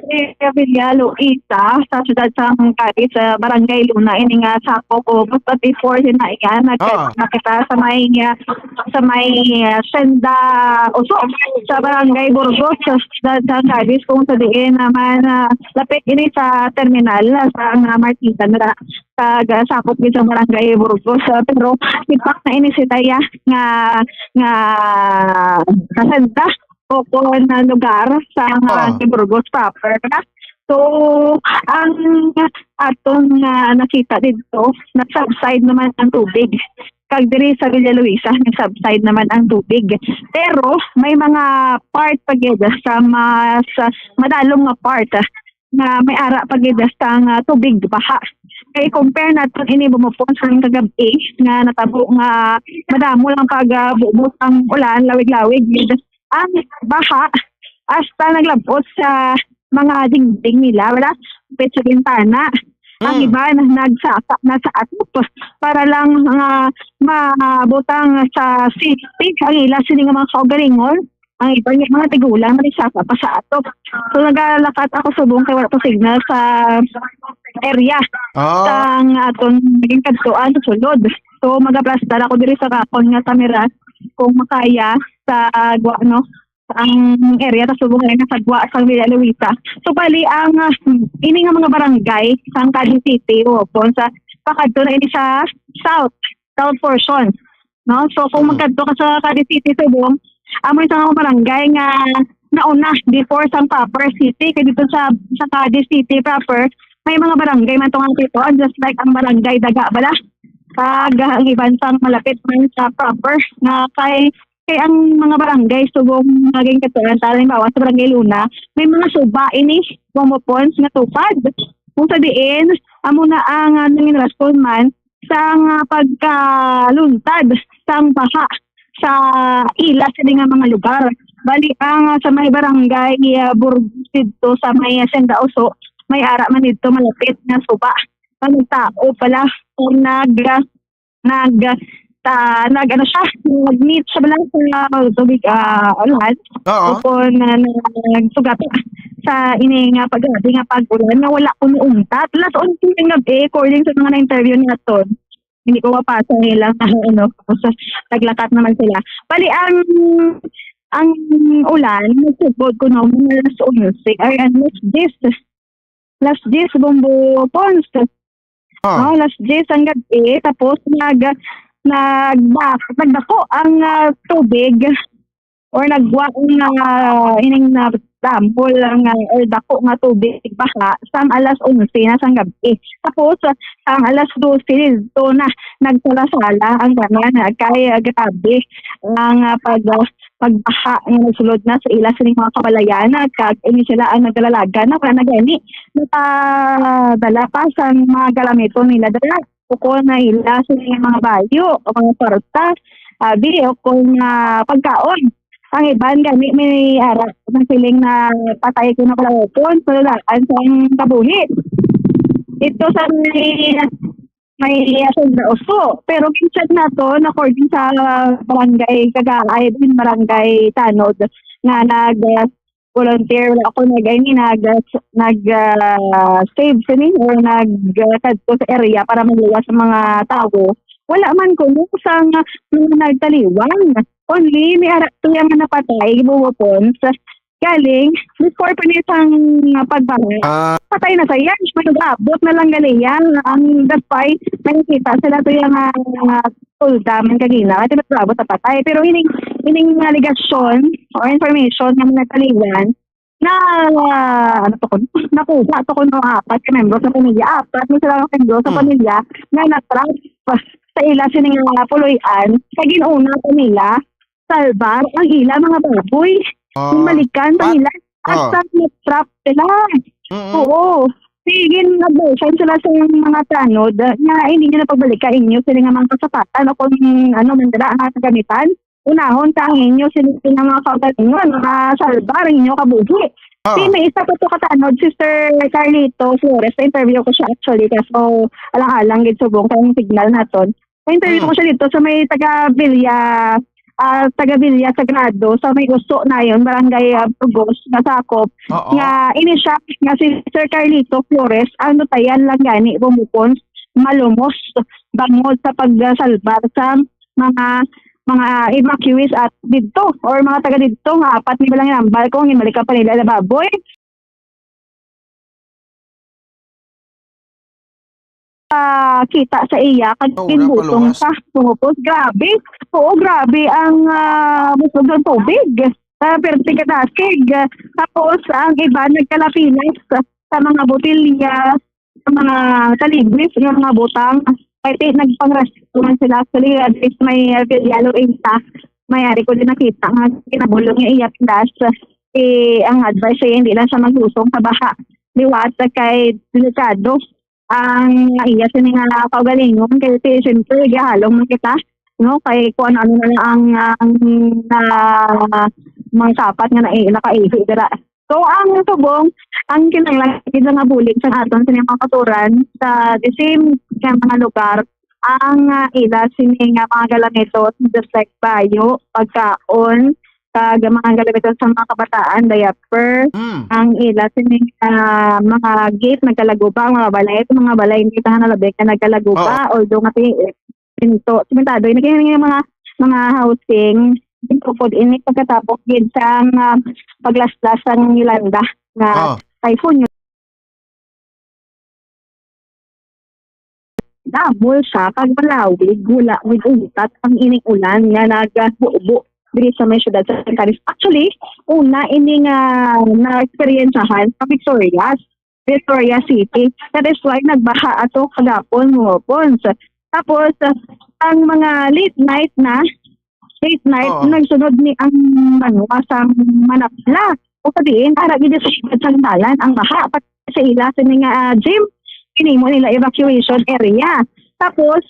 Villa Luisa, sa siyudad sa Cadiz, sa Barangay Luna, ini nga sakop o basta before yun na iyan, nag- Ah. Nakita sa may, ah, sa may, ah, Senda Uso, sa Barangay Burgos, sa siyudad sa Cadiz, kung sa diin naman, ah, lapit ini sa terminal, ah, sa mga Martitan, sa, sa sakop gid sa Barangay Burgos, ah, pero sipak na ini sila, ya, nga, nga, sa Senda. O kon, ah, lugar sa, ah, Burgos proper. So, ang aton nga nakita didto, nag-subside naman ang tubig. Kag diri sa Villa Luisa, nag-subside naman ang tubig. Pero may mga part pa gid sa mas, ah, madalom nga part, ah, nga may ara pa gid sang, ah, tubig baha. Kay compare naton ini, bumupon sa kagabi nga natabo nga madamo lang pag, ah, bubot ang ulan, lawig-lawig gid ang baha hasta naglabot sa mga dingding nila, wala, sa bintana. Ang iba na nagsaka na sa atop para lang nga mabutang sa safety ang ila sini nga mga kaugalingon. Ang iba nga mga tigulang nagsaka pa sa atop. So, nagalakat ako subong kay wala pa signal sa area sang aton naging kadtuan sa sulod. So, magaplastar ako diri sa akon nga kamera kung makaya sa gwa, no, ang area ta subong nga nasa gwa sang Villa Luisa. So, bali ang, ah, ini nga mga barangay sang Cadiz City, o, kung sa pakadto na ini sa south, south portion, no? So, kung magkadto ka sa Cadiz City subong, amo sa mga barangay nga nauna before sang proper city, kay dito sa, sa Cadiz City proper, may mga barangay man to nga dito, just like ang barangay Daga bala. Kag ang iban sang malapit man sa proper nga kay, kay ang mga barangay subong nga ginkadtuan ta, halimbawa sa Barangay Luna, may mga suba ini, Bombo Ponds nga tupad. Kung sa diin, amo na ang, ah, nangin rason man sang, ah, pagkaluntad sang baha sa ila sini nga mga lugar. Bali, ang, ah, sa may barangay, ah, Burgos didto sa may, ah, Senda Uso, may ara man didto malapit nga suba. Ang nagtao pala, o nag-, nag-, ta-, nag-, ano siya, nag-meet siya bala sa tubig, ah, ulan. Oo. Upon na nagsugata sa ini nga pag-, grabe nga pag-ulan nga wala kuno untat. Alas onse nga gabi, according sa mga na-interview naton. Hindi ko mapasa nila, ano, sa naglakat naman sila. Bali, ang, ang ulan, nagsugod kuno mga alas onse, ay, alas diyes. Alas diyes, Bombo Pons. Ah. No, alas diyes ang gabi, tapos nag-, nagba-, nagdako ang, ah, tubig or nagwa ang, ah, ining nadambol ang, ah, or dako nga tubig, baha sang alas onse na sang gabi. Tapos, ah, sang alas dose dito na nagsala-sala ang tanan, ah, kay, ah, grabe ang, ah, pag, ah, pagbaha nga nagsulod na sa ila sining mga kabalayan, ah, kag ini sila ang nagdalalagan na wala na gani nakadala pa sang mga galamito nila dala. Ukon na ila sa mga bayo o mga kwarta, abi, o kung, ah, pagkaon. Ang iban gani may ara nagsiling na patay ko na pala upon, wala ang sang kabuhi. Ito sa may, may asog na uso. Pero kinsa naton, according sa barangay Kagaay, din barangay Tanod, nga nag, ah, volunteer, wala ako nag, I mean, nag, nag, ah, save sini or nag, ah, kadto sa area para maluwas sa mga tawo. Wala man kuno sang mga nagtaliwan. Only may ara tuya nga napatay, Bubo Pons. Galing, before pa niya sang, ah, pagbaha. Ah. Patay na siya. Manugabot na lang gali yan. Ang, that's why nakikita sila tuya nga, ah, tulda man kagina. Kaya nagabot sa patay. Pero ining, ining alegasyon or information nga mga taliwan, na, ah, ano to kuno? Nakuha to kuno apat ka membro sa pamilya. Apat na sila ka membro sa Hmm. pamilya nga na-trap sa ila sini nga puloy-an. Sa gin-una pa nila, salbar ang ila mga baboy. Ah, Bumalikan pa pat-, nila. ah. Hasta na-trap sila. Mm-mm. Oo. Sige, nag-motion sila sa mga tanod nga hindi nyo na pagbalikan inyo sila nga mga kasapatan o kung ano man dala ang gamitan. Unahon sa ang inyo sila nga mga kaugalingon, mga salbar inyo kabuhi. Ah. Di, may isa pa to katanod, Sister Carlito Flores. Na-interview ko siya actually, kaso alang-alang gid subong kay ang signal naton. Na-interview Mm. ko siya dito sa may taga Villa, ah, taga Villa Sagrado, sa may Uso na yun, Barangay, ah, Burgos, nga sakop. Oo. Nga, ini siya, nga si Sir Carlito Flores, ang nutayan lang gani, bumukon, malumos, bangod sa pagsalbar sa mga, mga evacuees at didto, or mga taga didto, nga apat ni lang nambal kung gimalikan pa nila na baboy. Ah, kita sa iya, kag Oh, wala ginbutong paluwas. sa pungupos. Grabe. Oo, grabe ang, ah, busog ng tubig. Ah, pero tigadasig. Tapos, ang iba nagkalapinas sa mga botelya, sa mga taligwis, yung mga butang. Kaya ti-, nagpang-rescue man sila. Actually, at least may, ah, yellow intact. May ari ko din nakita nga kinabulong niya iya pindas. Eh, ang advice ay hindi lang siya maglusong sa baha. Liwat kay delikado ang iya sini nga kaugalingon. Kay ti-, siyempre, gihalong man kita, no? Kay kung ano-ano na lang ang, ang, ah, mga sapat nga na, eh, nakaihi dira. So, ang subong, ang kinahanglan gid nga bulig sa aton sa mga katuran sa the same nga mga lugar, ang, ah, ila sini nga mga galamito, just like bayo, pagkaon, kag mga galamito sa mga kabataan, diaper, Mm. ang ila sini nga mga gate nagkalaguba, mga balay, mga balay hindi tahan na labi ka nagkalaguba, Oo. although nga ti-, pinto, simentado, yung mga, mga housing, ito po, ini pagkatapos gid sa, ah, paglaslas sang Yolanda nga Oh. typhoon. Dambol siya, kag malawig, wala, may untat ang ining ulan nga nagbubo diri sa may syudad sa Cadiz. Actually, una ini nga na-eksperyensyahan sa Victorias, Victoria City. That is why nagbaha ato kagapon, mga pons. Tapos, ang mga late night na, late night, Oo. nagsunod ni ang banwa sa Manapla. O sa diin, ara gid sa dalan ang baha, pati sa ila sa mga, ah, gym, pinimo nila evacuation area. Tapos,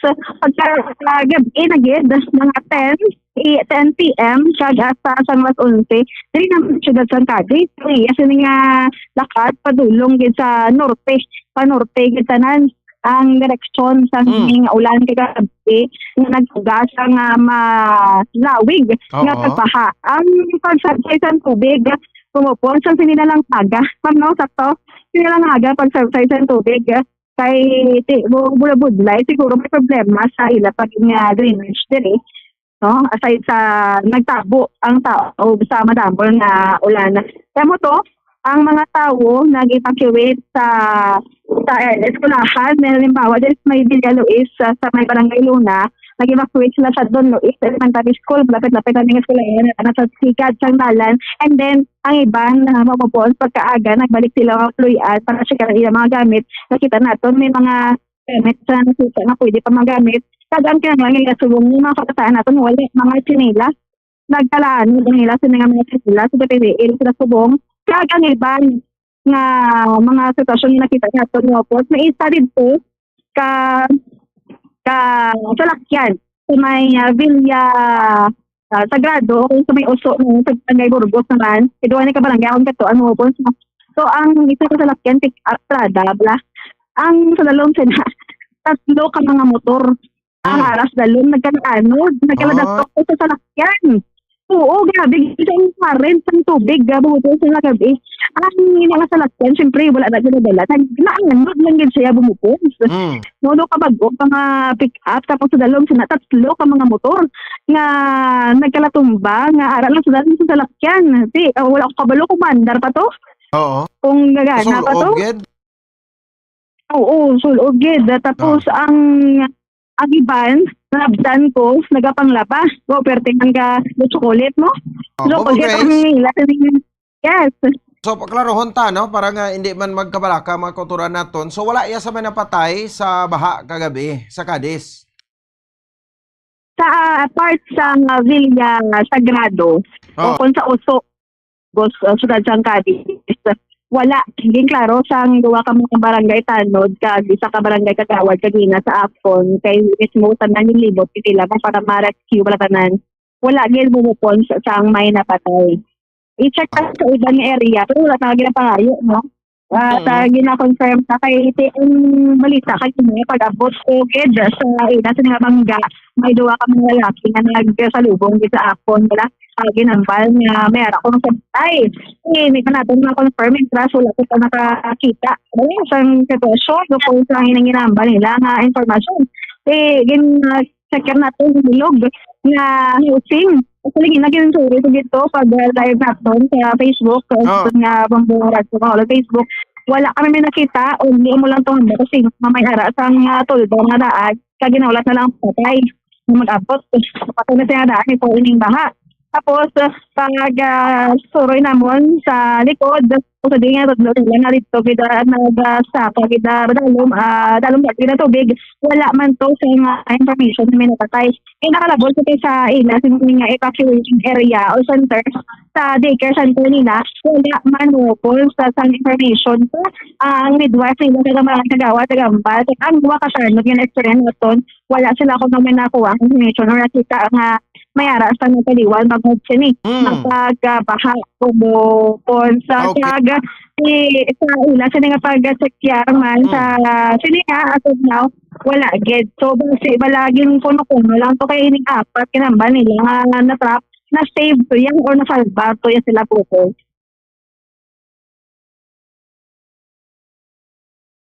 pagka, ah, gab-i na gid, mga ten, i-, ten P M, kag hasta sang alas onse, diri naman sa siyudad sang Cadiz, iya sini nga lakat padulong gid sa norte, pa norte gid tanan ang direksyon sa Mm. nga ulan kagabi nga nagtuga sa nga malawig nga Oo. pagbaha. Ang pag-subside sang tubig, kumupon sa sini na lang aga, ma'am, no? Sakto? Sini na lang aga pag-subside sang tubig, kay ti-, bu-, bulabudlay, siguro may problema sa ila pa nga drainage diri, no? Aside sa nagtabo ang tao sa madambol nga ulan. Kaya mo to, ang mga tawo nag-evacuate sa, sa, eh, eskwelahan. May halimbawa, diri sa may Villa Luis, sa, sa may Barangay Luna, nag-evacuate sila sa Don Luis Elementary School. Lapit-lapit ang mga eskwelahan na sa sigad sang dalan. And then, ang iban, ah, mapupuon pagkaaga, nagbalik sila mga puloy-an para check ang ilang mga gamit. Nakita naton may mga gamit sa nakita nga pwede pa magamit. Kag ang kinahanglan nila subong, yung mga kabataan naton, wala, mga tsinelas. Nagkalaan nila sila nga mga tsinelas sa P D L sila subong. Kag ang iban nga mga sitwasyon nga nakita naton nga, of course, may isa didto ka, ka salakyan sa may, ah, Villa, ah, Sagrado o kung sa may Uso, no, sa Barangay Burgos naman. Ito ni ka barangay akong kato, ano po. So, so, ang isa ka salakyan, pick up, Prada, bla. Ang sa dalom sila, tatlo ka mga motor. Ang Ah. aras dalom, nagkalaanod, nagkaladatok Ah. ko sa salakyan. Oo, grabe, isang current ng tubig, grabe, buti sa gabi. Ang mga salakyan, siyempre, wala na ginadala. Nag-, naanod lang yun siya, bumupos. Mm. Nuno ka bag-o, mga pick up, tapos sa dalom, sina tatlo ka mga motor nga nagkalatumba, nga ara lang sa dalom sa salakyan. Di, ah, wala ko kabalo kung mandar pa to. Oo. Kung gagana pa to. Sul-ob gid? Oo, sul-ob gid. Tapos Ah. ang, ang iban, nabdan ko, nagapanglaba. Go, perte man ka chocolate, no? Ah, So, Bobo pag Grace? ang ila sa ning-, yes. So, paklarohon ta, no? Para nga hindi man magkabalaka mga kautoran naton. So, wala iya sa may napatay sa baha kagabi, sa Cadiz? Sa, ah, part sa Villa Sagrado, o Oh. kung sa Uso, Gos-, uh, Siyudad sang Cadiz. Wala. Ginklaro sang duha ka mga barangay tanod kag isa ka barangay kagawad kagina sa Afcon kay mismo tanan yung libot, pipila mo para ma-rescue wala tanan. Wala gid bumupon sa, sang may napatay. I-check pa sa iban nga area, pero wala na ginapangayo, no? Ah, sa Mm. gina-confirm sa kay iti ang balita kay kini pag-abot ko gid sa ina sa nga bangga, may duha ka mga lalaki nga nagsalubong gid sa akon nila. Ah, ginambal nga may ara ko sa ay, eh, hindi pa natin ma-confirm yung crash, wala ko pa nakakita. Wala sang sitwasyon, so, kung sa ilang ginambal nila nga informasyon. Eh, gin-, ah, check natin yung bilog nga housing. Actually, gina-, ginansuri ko dito pag, ah, live natin sa Facebook, ah, Ah. nga Bamboo Radyo Bacolod Facebook. Wala kami may nakita, o hindi mo lang itong handa kasi mamay ara sa mga tolda nga daan, kag ginaulat na lang ang patay. Mag-abot, patay na siya daan, ito ining baha. Tapos, ah, pag, ah, suroy namon sa likod, o sa di nga, tudlo nila nga dito, gid, ah, nag, ah, sa, pag, gid, ah, dalom, ah, dalom na, gid na tubig, wala man to sa mga information na may napatay. Eh, nakalabot ko sa ila, sa mga evacuation area o center, sa daycare center nila, wala man mo po sa, sa information ko. Ah, ang midwife nila, sa mga kagawa, sa gambal, ang mga katanod nga na-experience naton, wala sila kung may nakuha ang information or nakita nga may ara sa nagkaliwan, bangod sini, Mm. magpagabaha, kubo, pon, sa Okay. pag-, si, sa ila, sini nga pag-check man Mm. sa, sini nga, as of now, wala gid. So, basi, balaging kuno-kuno lang to kay ining apat, kinamba nila nga na-trap, na-save to yan or nasalba to yan sila, kuko.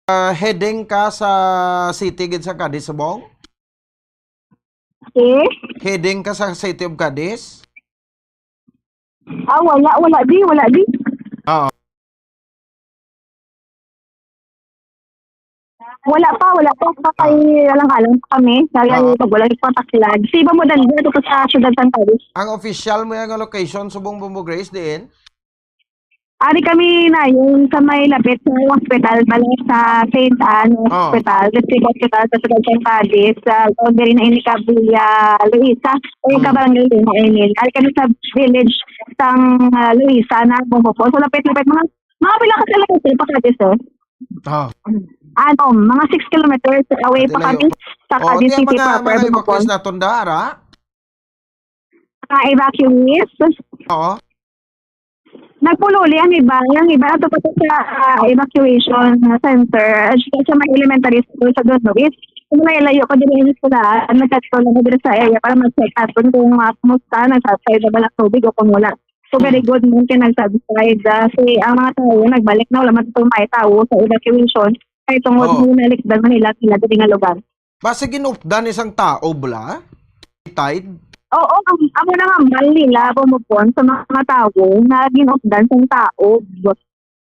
Ah, heading ka sa city gid sa Cadiz, Bong? Eh? Heading ka sa city of Cadiz? Ah, wala, wala di, wala di. Oo. Wala pa, wala pa. Pa kay alang-alang pa kami. Kaya Oo. pag wala pa taklag. Si iba mo dan dito sa Siyudad San Carlos. Ang official mo yung location, subong Bumbo Grace, diin? Ari kami na yung sa may lapit sa hospital, bala sa Saint Anne Oo. Hospital, District Hospital sa Siyudad San Carlos, sa boundary na ini ka Villa Luisa, o yung Mm. kabarangay na ini. Ari kami sa village sang, ah, Luisa na Bumbo po. So, lapit-lapit, mga, mga pila ka kilometro pa kadi, sir? Ah. Ano, mga six kilometers away pa Kadalayo. Kami sa Oo, Cadiz di City mga, proper, mga Bumbo po. Evacuees na tunda, ara? Mga evacuees? Oo. Nagpululi ang iba, ang iba ato pa sa, ah, evacuation center. As sa may elementary school sa Don Luis, kung malayo-layo ka diri sa eskwelahan, nagkadto lang diri sa area para mag-check up kung, ah, kumusta, nag-subside na ba ang tubig o kung wala. So, very Mm. good man kay nag-subside, ah, si, ang mga tao nagbalik na, wala man itong may tao sa evacuation. Kay tungod Oo. mo nalikdan man nila sila diri nga lugar. Basi ginupdan isang tao, bla? Tide? Oo, ang, amo na nga, mal nila, bumupon sa mga tao na ginupdan sang tao.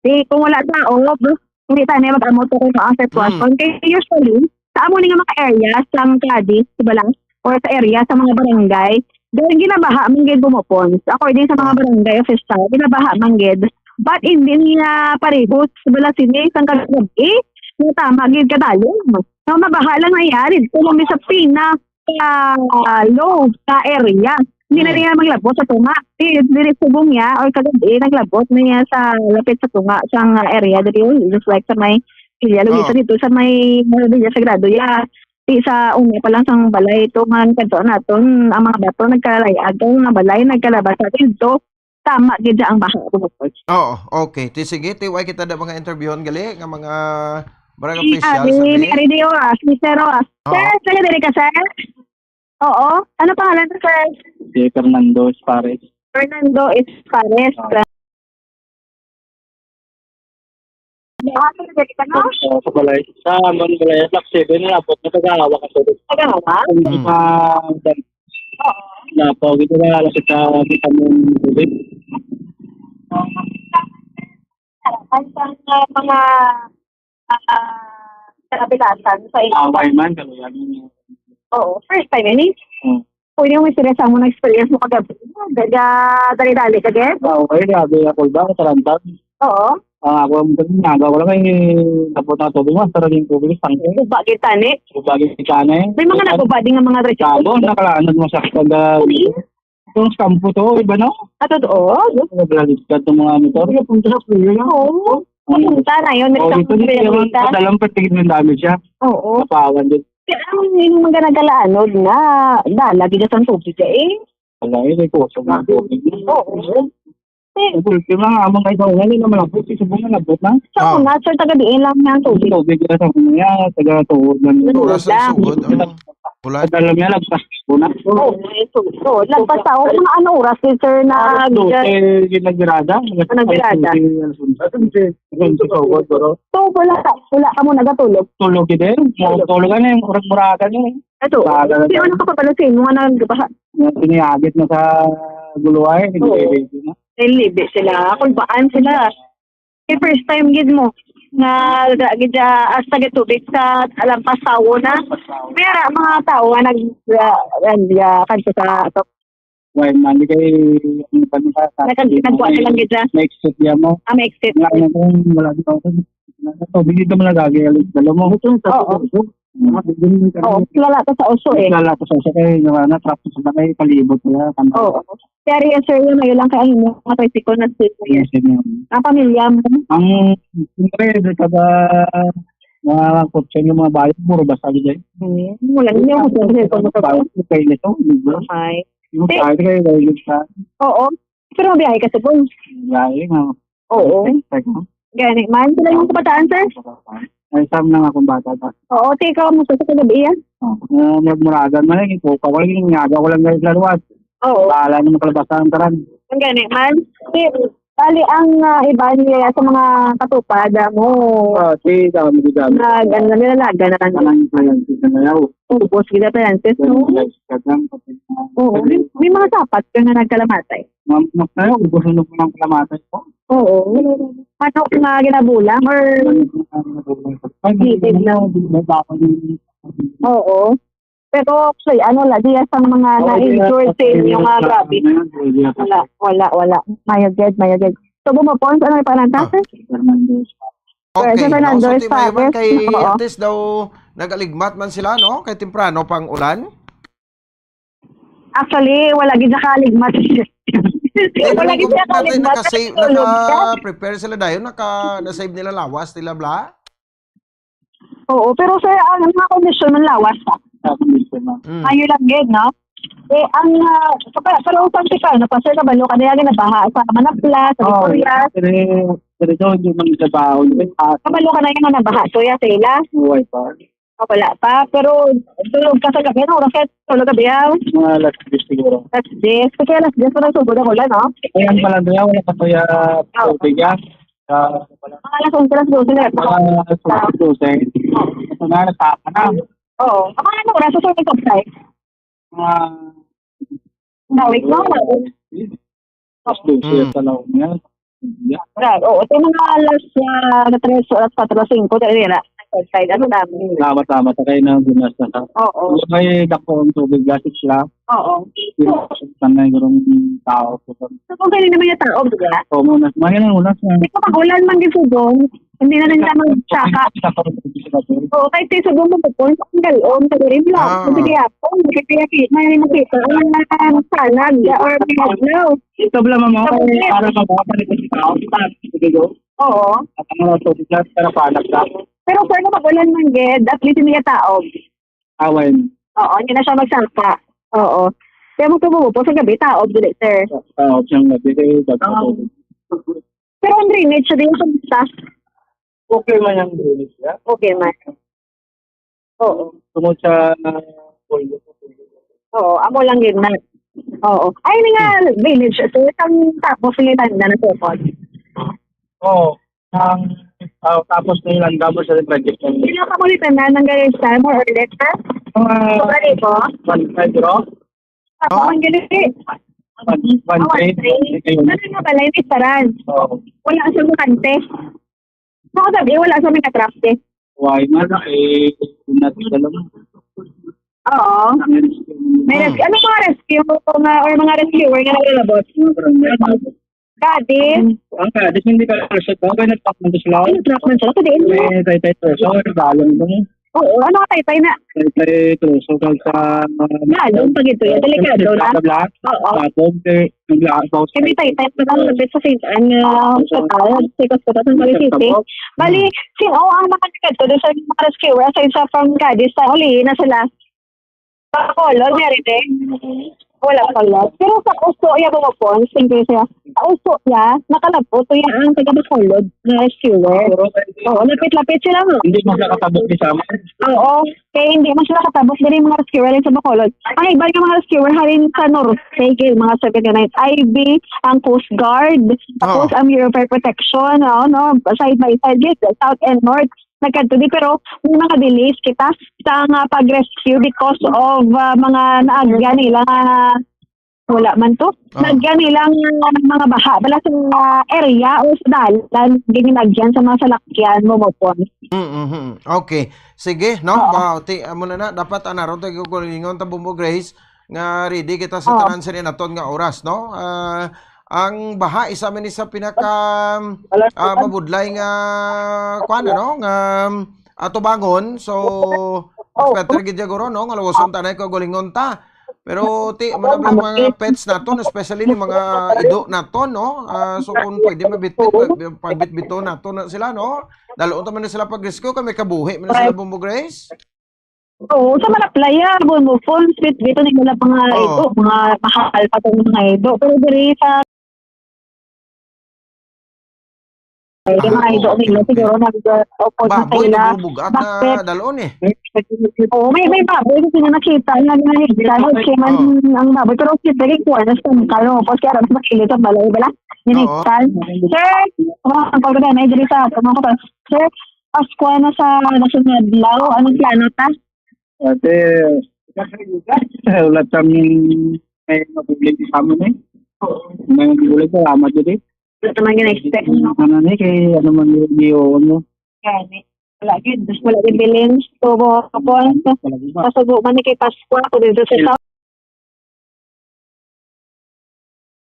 Di, kung wala sa off, hindi tayo mag-amot kung ano ang sitwasyon. Mm. Kaya usually, sa amo ni nga mga area, sa Cadiz, bala, or sa area, sa mga barangay, dahil ginabaha man gid, Bumopons. According sa mga Ah. barangay official, ginabaha man gid. But hindi niya parehos, bala, sini, sang kagabi, nga tama gid kadalom. Nga mabaha lang nangyari, dito lang sa pina, ah, low sa area. Hindi na Hmm. niya maglabot sa tunga. Di, diri subong niya, or kagabi, naglabot na niya sa lapit sa tunga, sa nga area, diri, just like sa may Villa Luisa, Oo. dito sa may, may Villa Sagrado, ya. Di, sa una pa lang sang balay, ito nga, kadto naton, ang mga bato, nagkalay-ag, ang mga balay, nagkalabasa dito. Tama gid ang baha, Bumopons. Oo, okay. Ti, sige, ti, way kita da mga interviewon gali nga mga barangay Si, ah, officials, ni, ni abi. Ari Dio, ah, si Sir, ah. Oo. Sir, taga diri ka, sir? Oo. Ano pangalan mo, sir? Si Fernando Espares. Fernando Espares. Oo. Lahat ng diri ka, no? Sa, sa balay. Sa amon balay, block seven, na abot na taga-awa ka sa Taga-awa? Mm. Sa, Oo. Napaw, kita na, kita mo yung tubig. Ang sa mga, ah, kalabilasan sa inyo? Ah, okay man, kaluyan. Oo, first time ini? Hmm. Pwede mo istorya sa mo na experience mo kagabi? Gaga, dali-dali ka, Ged? Ah, okay, grabe ako ba, tarantag. Oo. Ah, ako ang nagawa ko lang ay tapos na tubig, mas talagang tubig, tangke. Guba kita ni. Guba kita ni. May mga naguba din nga mga residente. Sabo, nakalaanod mo sa kanda. Hindi. Itong stampo to, iba, no? Ah, totoo? Naglaligtad itong mga motor. Punta sa player na. Oo. Oo. Papunta na yun. Oh, dito, dito naman, sa dalang patigil ng dami siya. Oo. Napawan din. Kaya ang yung mga nagkalaanod na, dala, gigas ang tubig, eh. Wala, eh, may puso ng tubig. Oo. Eh, ang ultimo nga, amang kaibaw, wala naman ang puso, subong na labot na. Sa Ah. una, sir, taga diin lang niya ang tubig. Tubig na sa una, taga tuod lang. Tuod Oras ang lang. Sugod, ang ulan. Taga lang niya, lagpas ko na. Oo, may tubig. Oo, lagpas sa, mga ano oras, sir, na Alas dose, ginagrada. Alas Nagrada. dose, alas onse. Alas onse, sugod, bro. So, wala, wala ka mo nagatulog? Tulog, gid, eh. Tulog. Tulog, ano, eh, murag-muragan, eh. Ato, Bahala na di tayo. Ano ka pa pala sa imo nga nagbaha? Nga siniyagit na sa guluhay, Oo. nagbe-baby na. Nilibi sila. Kulbaan sila. Yung first time gid mo nga da- gid ah, hasta gid tubig sa alampas sa una. May ara mga tao nga nag ah, nag ah, kanto sa ato. Why man di kay ang iba nila sa Nagkag- nagkuha na lang gid siya. Next step ya mo. Ah, may exit. Nga ano kung wala di pa ako. Tubig dito mo nagagi alis dala mo. Oo. Oo, kilala ka sa uso eh. Kilala ko sa uso kay nga na traffic sa kay palibot niya. Tama. Oo. Pero yes, sir, yun, ayun lang kay ang mga tricycle na state. Yes, sir, ma'am. Ang pamilya mo? Ang, siyempre, doon sa mga, mga kotse, yung mga bayo, puro basa, di ba? Hmm, wala niyo, kung sino yung pamilya. Bayo, okay nito, di ba? Okay. Yung Ti- tayo kayo, dahil sa Oo. Pero mabiyahe ka sa Cebu. Biyahe, nga. Oo. Teka. Gani man. Sila yung kabataan, sir? Ay, Sam na nga kung bata pa. Oo, ti, ikaw, kumusta sa kagabi yan? Oh, eh, nagmuragan man, eh. Ikaw pa, wala yung nga, wala nga sa luwas. Oo. Bahala na makalabas ang taran. Ang gani man. Ti, bali ang ah, iba niya sa mga katupad ah, mo. Ah, si dami, di dami. Nag, ano, nilalaga na lang. Anong plan sa mayaw? Ubos gila pa yan, sis, no? Kadang, pati, ah, Oo. May, may mga sapat ka na nagkalamatay. Mas, mas tayo, gusto nyo po ng kalamatay po? Oo. Manok na ginabulang or Ano po ang nabubuhay ko? Ay, Native lang. May baka din. Oo. Pero actually, ano la, diya sa mga Oh, na-injure diya sa sa inyo nga, sa grabe. Ano yan, diya sa Wala, wala, wala. Mayo gid, mayo gid. So, bumapon, ano yung pananta? Ah. Fernando. Okay, Sir Fernando no? So, ti, Espares. Mayo man kay Oo. At least daw nagaligmat man sila, no? Kay temprano pang ulan. Actually, wala gid nakaligmat. Wala gid nakaligmat. Naka-save, naka-prepare sila dayon, naka, na-save nila lawas, nila bla? Oo, pero sir, ang mga kondisyon man lawas pa. Sa kondisyon, ma'am. Mm. Ayun lang gid, no? Eh, ang, ah, sa pa-, pero sa Antipa, ano pa, sir, kabalo ka na yan, nabaha sa Manapla, sa Oo, Victoria. Pero, pero ito, hindi man trabaho. Ah, Kabalo ka na yan, nabaha, so, ya, sa ila? Buhay pa. Ah, wala pa. Pero tulog ka sa gabi. Ano oras ka tulog gabi, ah? Mga alas diyes siguro. Alas diyes. Kasi alas diyes pa nagsugod ang ulan, no? Ayan pala, Andrea, wala pa to ya Oo. tubig, ah. Sa, wala. Mga alas onse, alas dose na. Mga alas onse, alas dose. Ito na, nagtapa na. Oo. Mga ano oras sa sunod sa Mga Dawit mo? Alas dose Mm. sa laon yan. Yeah. Grabe, oo. Sa mga alas, ah, tres, alas kwatro, singko, dali na. Side, ano dami. Tama, tama. Sakay na, ginasta ka. Oo. May dako ang tubig, gasig sila. Oo. Sanay, gurong tao. So, kung kailan naman yung tao, di ba? Oo, muna. Mahina, muna. Di ko pag-ulan man, gid, Dong. Hindi na nila magsaka. Oo, kahit sa Dong, mapupon, ang galon, sa rin lang. Ah. Kasi kaya po, hindi kaya kita, may makita, ang, ang salag, or may adlaw. Ito pala, mama, para sa mga panikot sa tao, sa tao, sa tao. Oo. At ang mga tubig lang, para panag sa. Pero kung mag-ulan man, gid, at least hindi ka taob. Awan. Oo, hindi na siya magsaka. Oo. Kaya mo tumubo po sa gabi, taob, dili, sir. Taob siyang gabi, kaya dapat Oo. Pero ang drainage, siya din sa basta. Okay man ang drainage, ya? Okay man. Oo. Tungod sa, ah, polyo. Oo, amo lang yun na. Oo. Ay, ini nga, village, so, isang tapos yung tanda na po. Oo. Ang, ah, tapos na yung landam sa project. Hindi ka mo tanan ng ganyan sa more or less, ha? Mga Sobra dito? One five, bro? Ako, Oh? ang galing. One, one Ah, one three. Three. Ano nga pala yung restaurant? Oo. Wala sa bukante. Ako sabi, wala sa may katrapte. Why man, eh, kung natin alam. Oo. May Hmm. res-, ano mga rescue nga, or mga rescuer nga naglalabot? Kadis? Ang kadis, hindi ka resort. Okay, nagpakman sa sila. Ay, nagpakman sila. Sa diin mo? May taytay to. So, nagpaalam mo. Oo, ano ka taytay na? Taytay to. So, kag sa, uh, Lalo, pag ito, yung delikado na. Bla, bla. Oo. Tapos, eh, nagla-, tapos, Kami taytay pa lang, lapit sa Saint Anne, uh, hospital, sa hospital sa Cavite. Bali, Hmm. sino ang mga nagkadto doon sa mga rescuer? Sa isa from Cadiz, sa uli na sila. Bacolod, meron din. Wala pala. Pero sa uso, iya bumupon, singko siya. Sa uso, iya, nakalabot, iya ang taga Bacolod na rescuer. Oo, lapit-lapit sila, no? Hindi mo siya katabok ni Sama. Oo, kaya hindi mo sila katabok diri mga rescuer sa Bacolod. Ang iba nga mga rescuer, halin sa norte, kay mga seventy-nine I B, ang Coast Guard, tapos Oo. ang Bureau of Fire Protection, no, no, side by side, yes, south and north. Nagkadto di, pero may mga delays kita sa nga pag-rescue because of, ah, mga naagyan nila nga wala man to. Oh. Naagyan nila nga mga baha bala sa, ah, area o sa dalan, ginagyan sa mga salakyan, mo mo po. Mm, mm, mm. Okay. Sige, no? Oo. Wow, ti-, amo na na. Dapat, ah, naron tayo kulingon ta, Bombo Grace, nga ready kita sa Oo. tanan sa naton nga oras, no? Ah, ang baha, isa man ni sa pinaka, Wala ah, pa. mabudlay nga, kuwan, ano, nga, ah, tubangon. So, Oo. mas better gid siguro, no? Nga luwason ta na, ikaw gulingon ta. Pero, ti, mo na Oo, mga okay. pets naton, especially ni mga ido naton, no? Ah, so, kung pwede, mabitbit, Oo. mab-, pagbitbito naton na sila, no? Dalo ta man na sila pag-rescue, kay may kabuhi man na sila, Right. Bombo Grace. Oo, sa Malaplaya, Bombo Pons, bit-, bito ni wala pa nga Oo. ido, mga mahal pa tong mga ido. Pero diri sa, yung mga Ah, ido okay, nila, okay. siguro nag-, uh, upod na Baboy, sila. Nagbubugat na Bakit? dalon eh. Oo, may, may baboy kasi na nakita, na nakita, na kaya man Oo. ang baboy. Pero siyempre, kuha na sa mga kalo, kasi aram sa kilid sa balay, bala, Oo. niniktan. Sir, mga pagkada na, diri sa, mga kapatid. Sir, Pasko na sa nasunod adlaw. Anong plano ta? Ate, wala tang may mabulig sa amin eh. May mabulig, salamat yun eh. Wala naman gina-expect, no? Ano ni, kay ano man yung D O, no? Gani. Wala gid. Wala gid bilin. Tubo, kapon. Wala gid ba? Pasubo man ni kay Pasko. Ako dito sa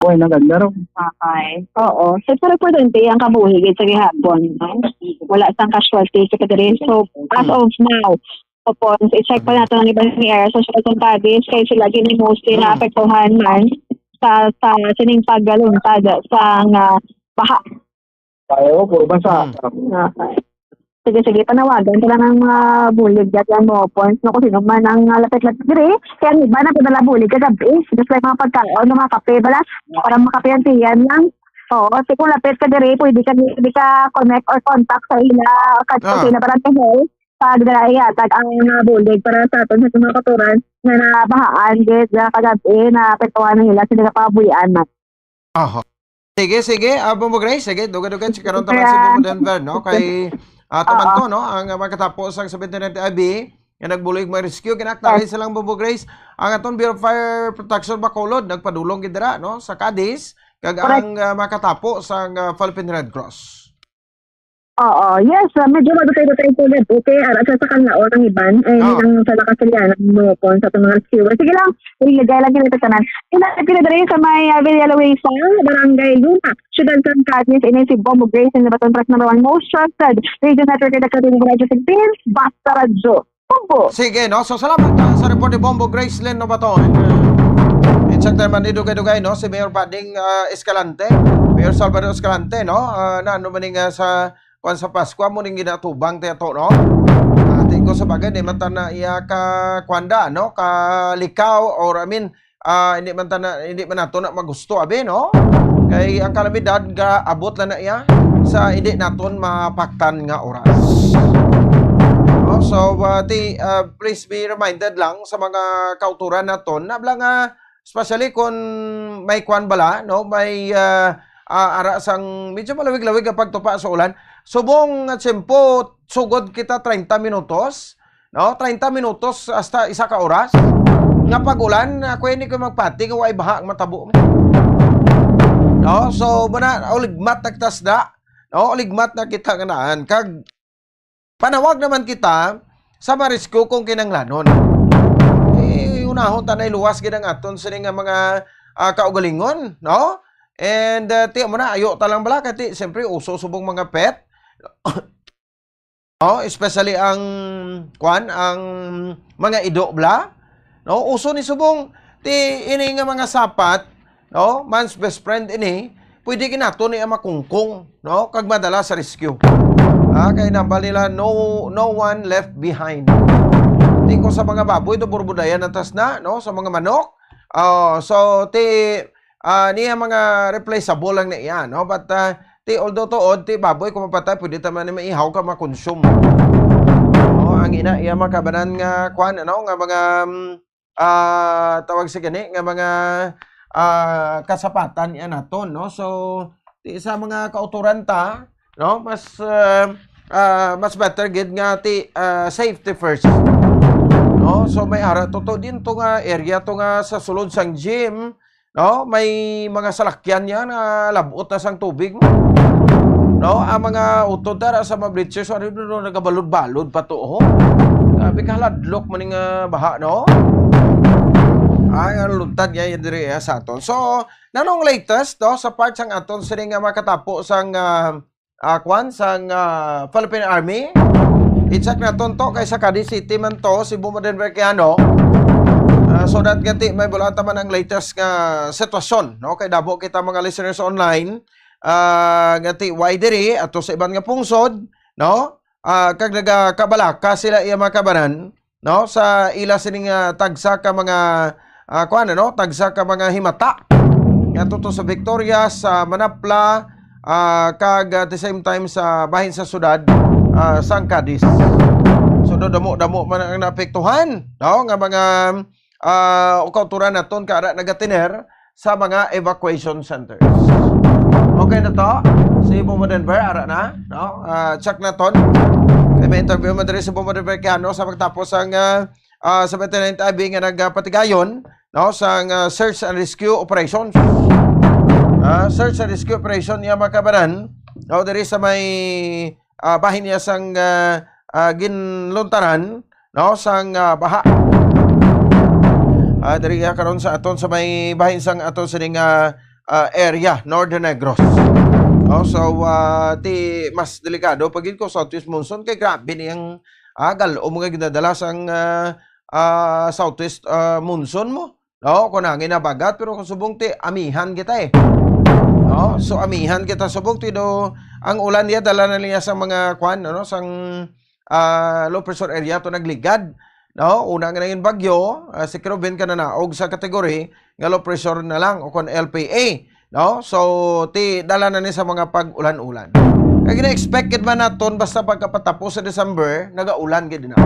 Oy, naganda ro. Okay. Oo. So, pero importante ang kabuhi gid sa gihapon, no? Wala sang casualty sa kadiri. So, as of now, tapos, i-check pa nato ang iban ni Air Social Contadis, kay sila gini mostly Mm. naapektuhan man sa, sa sining pagkaluntad sa nga baha. Tayo, puro basa. Mm. Okay. Sige, sige, panawagan ko lang ang mga bulig dyan, yan, mga points, no, kung sino man ang, ah, lapit-lapit diri. Kaya ang iba na padala bulig kagabi, just like mga pagkaon, mga kape, bala, para makape ang tiyan lang. Oo, kasi kung lapit ka diri, pwede ka, pwede ka connect or contact sa ila, ka, Ah. sa ila barangay hall, pag dala ihatag ang, ah, bulig para sa aton sa mga katuran na nabahaan, gid, ah, kagabi, na apektuhan na nila, sila kapabuhian man. Aha. Sige, sige, ah, Bombo Grace, sige, dugay-dugay, si karon ta man si Bombo Denver, no? Kay, ah, tuman to, no? Ang, ah, makatapos ang seventy-nine I B, nga nagbulig may rescue, kinaknali silang Bombo Grace. Ang aton Bureau of Fire Protection Bacolod, nagpadulong gid dira, no? Sa Cadiz, Kag Correct. ang, ah, makatapo sang, ah, Philippine Red Cross. Oo, yes, ah, medyo madutay-dutay po na po. Kaya, ah, sa, sa Canlaon ang iban, ay, Ah. ang sa Lacasiliana, no, po, sa mga rescuer. Sige lang, ilagay lang kita tanan. Ina, pila diri sa may, ah, Villaluisa, Barangay Luna, Siyudad sang Capiz, ini si Bombo Grace, in the Baton Press number one, most trusted radio network in the Philippines, Radyo Philippines, Basta Radyo. Bombo. Sige, no? So, salamat, ah, sa report ni Bombo Gracelyn Nobaton. Uh, i-check naman ni Dugay-Dugay, no? Si Mayor Bading, ah, Escalante, Mayor Salvador Escalante, no? Ah, na, ano man yung, ah, sa, kwan sa Pasko, mo ning ginatubang ti ato, no? Ati ko sa bagay, di man ta na iya ka, kwanda, no? Kalikaw, or, I mean, ah, hindi man ta na, hindi man nato na magusto, abi, no? Kay ang kalamidad nga abot lang na iya sa hindi naton mapaktan nga oras. No? So, ah, ti, ah, please be reminded lang sa mga kauturan naton na bala nga, especially kung may kwan bala, no? May, ah, ah, ara sang medyo malawig-lawig ang pagtupa sa ulan. Subong nga tiyempo, sugod kita treinta minutos, no? Treinta minutos hasta isa ka oras nga pag-ulan, ako ini ko magpati nga way baha ang matabo mo. No? So, muna, uligmat nagtasda, no? Uligmat na kita nga naan. Kag panawag naman kita sa marisku kung kinanglanon. Eh, unahon ta na iluwas gid ang aton sini nga mga, ah, kaugalingon, no? And, ah, ti mo na, ayo ta lang bala, kay ti, siyempre, uso subong mga pet. Oh, especially ang, kwan, ang mga ido bala. No, uso ni subong ti ini nga mga sapat, no, man's best friend ini, pwede gid nato ni makungkong, no, kag madala sa rescue. Ah, kay nambal nila, no, no one left behind. Ti ko sa mga baboy, do burbudayan na tas na, no, sa mga manok. Oh, so ti, ah, niya mga replaceable lang na iya, no? But, ah, ti, although tuod, ti baboy kung mapatay, pwede ta man ni maihaw ka makonsume. Oh, ang ina, iya makabanan nga, kwan, ano, nga mga, mm, ah, tawag sa gani, nga mga, ah, kasapatan iya naton, no? So, ti sa mga kauturan ta, no? Mas, ah, ah, mas better gid nga ti, ah, safety first. No? So, may ara to, to din to nga area to nga sa sulod sang gym, no? May mga salakyan niya nga labot na sang tubig mo. No? Ang mga utod tara sa mga bleachers, ano, no, nagabalod-balod pa to, oh. Grabe ka, ladlok man nga baha, no? Ay, ang luntad niya yun diri, eh, sa aton. So, nanong latest, no? Sa part sang aton, sini nga makatapo sang, ah, ah, kwan, sang, ah, Philippine Army. I-check naton to, kay sa Cadiz City man to, Cebu Modern Verkiano. Ah, so that gati, may bulata man ang latest nga sitwasyon, no? Kay dabo kita mga listeners online, ah, gati, why diri, ato sa iban nga pungsod, no? Ah, kag nagakabalaka sila iya mga kabanan, no? Sa ila sining, ah, tagsa ka mga, ah, kuwan, ano? Tagsa ka mga himata. Nga tuto sa Victoria, sa Manapla, ah, kag at the same time sa bahin sa syudad, ah, sang Cadiz. So, damo-damo man ang naapektuhan, no? Nga mga, ah, ukawturan naton ka ara nagatiner sa mga evacuation centers. Okay na to. Si Bombo Denver, ara na, no? Ah, check naton. Kay may interview man diri si Bombo Denver Kiano sa pagtapos ang, ah, ah, sa Veteran T I B nga nagpatigayon, no, sang, ah, search and rescue operation. Ah, search and rescue operation niya makabanan, no, diri sa may, ah, bahin niya sang, ah, ah, ginluntaran, no, sang, ah, baha. Ah, diri, ah, karon sa aton sa may bahin sang aton sining, ah, ah, area, Northern Negros. No, so, ah, ti mas delikado pa gid ko southwest monsoon kay grabe niyang, ah, gal-om nga ginadala sang, ah, ah, southwest, ah, monsoon mo. No, kung hangin na bagat, pero kung subong ti, amihan kita eh. No? So, amihan kita subong ti do, ang ulan niya, dala na niya sa mga kwan, ano, sang, ah, low pressure area to nagligad. No? Una nga nangin bagyo, ah, si Kerubin ka nanaog sa category nga low pressure na lang o kon L P A. No? So, ti, dala na ni sa mga pag-ulan-ulan. Kaya gina-expect gid man naton basta pagkapatapos sa December, nagaulan gid na.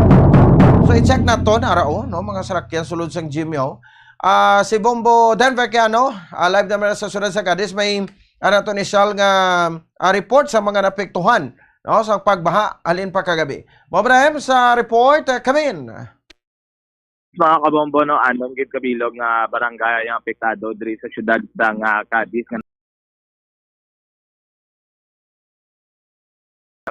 So, i-check naton, ara, oh, no, mga salakyan sulod sang Jimmy, oh. Ah, si Bombo Denver Kiano, ah, live naman sa syudad sa Cadiz, may, ah, nato ni Shal nga, ah, report sa mga naapektuhan, no, sa pagbaha halin pa kagabi. Mo Ibrahim sa report, eh, Kamin. Mga kabombo, no, anom gid kabilog nga barangay ang apektado diri sa syudad sang, ah, Cadiz nga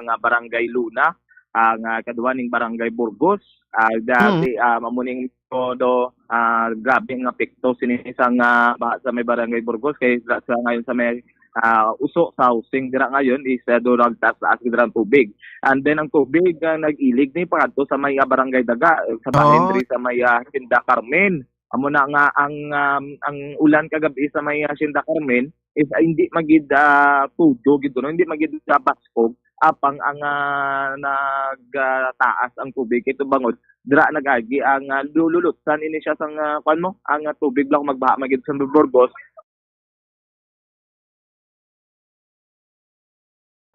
nga Barangay Luna, ah, nga kadwa ning Barangay Burgos. Ah, Mm. dati, ah, amo ning todo, ah, grabe nga epekto sini sa nga baha sa may Barangay Burgos kay sa, sa ngayon sa may, ah, uso sa housing dira ngayon is, ah, do nagtaas-taas gid ang tubig. And then ang tubig, ah, nag-ilig ni pakadto sa may, ah, Barangay Daga, sa bahin Oh. diri sa may, ah, Hacienda Carmen. Amo na nga ang, um, ang ulan kagabi sa may, ah, Hacienda Carmen is, ah, hindi magid, ah, tudo gid, no? Hindi magid sa baskog, apang ang, ah, nag, ah, taas ang tubig. Ito bangod, dira nag-agi ang, ah, lululutsan ini siya sang, ah, kuwan mo, ang, ah, tubig lang magbaha magid sa Burgos.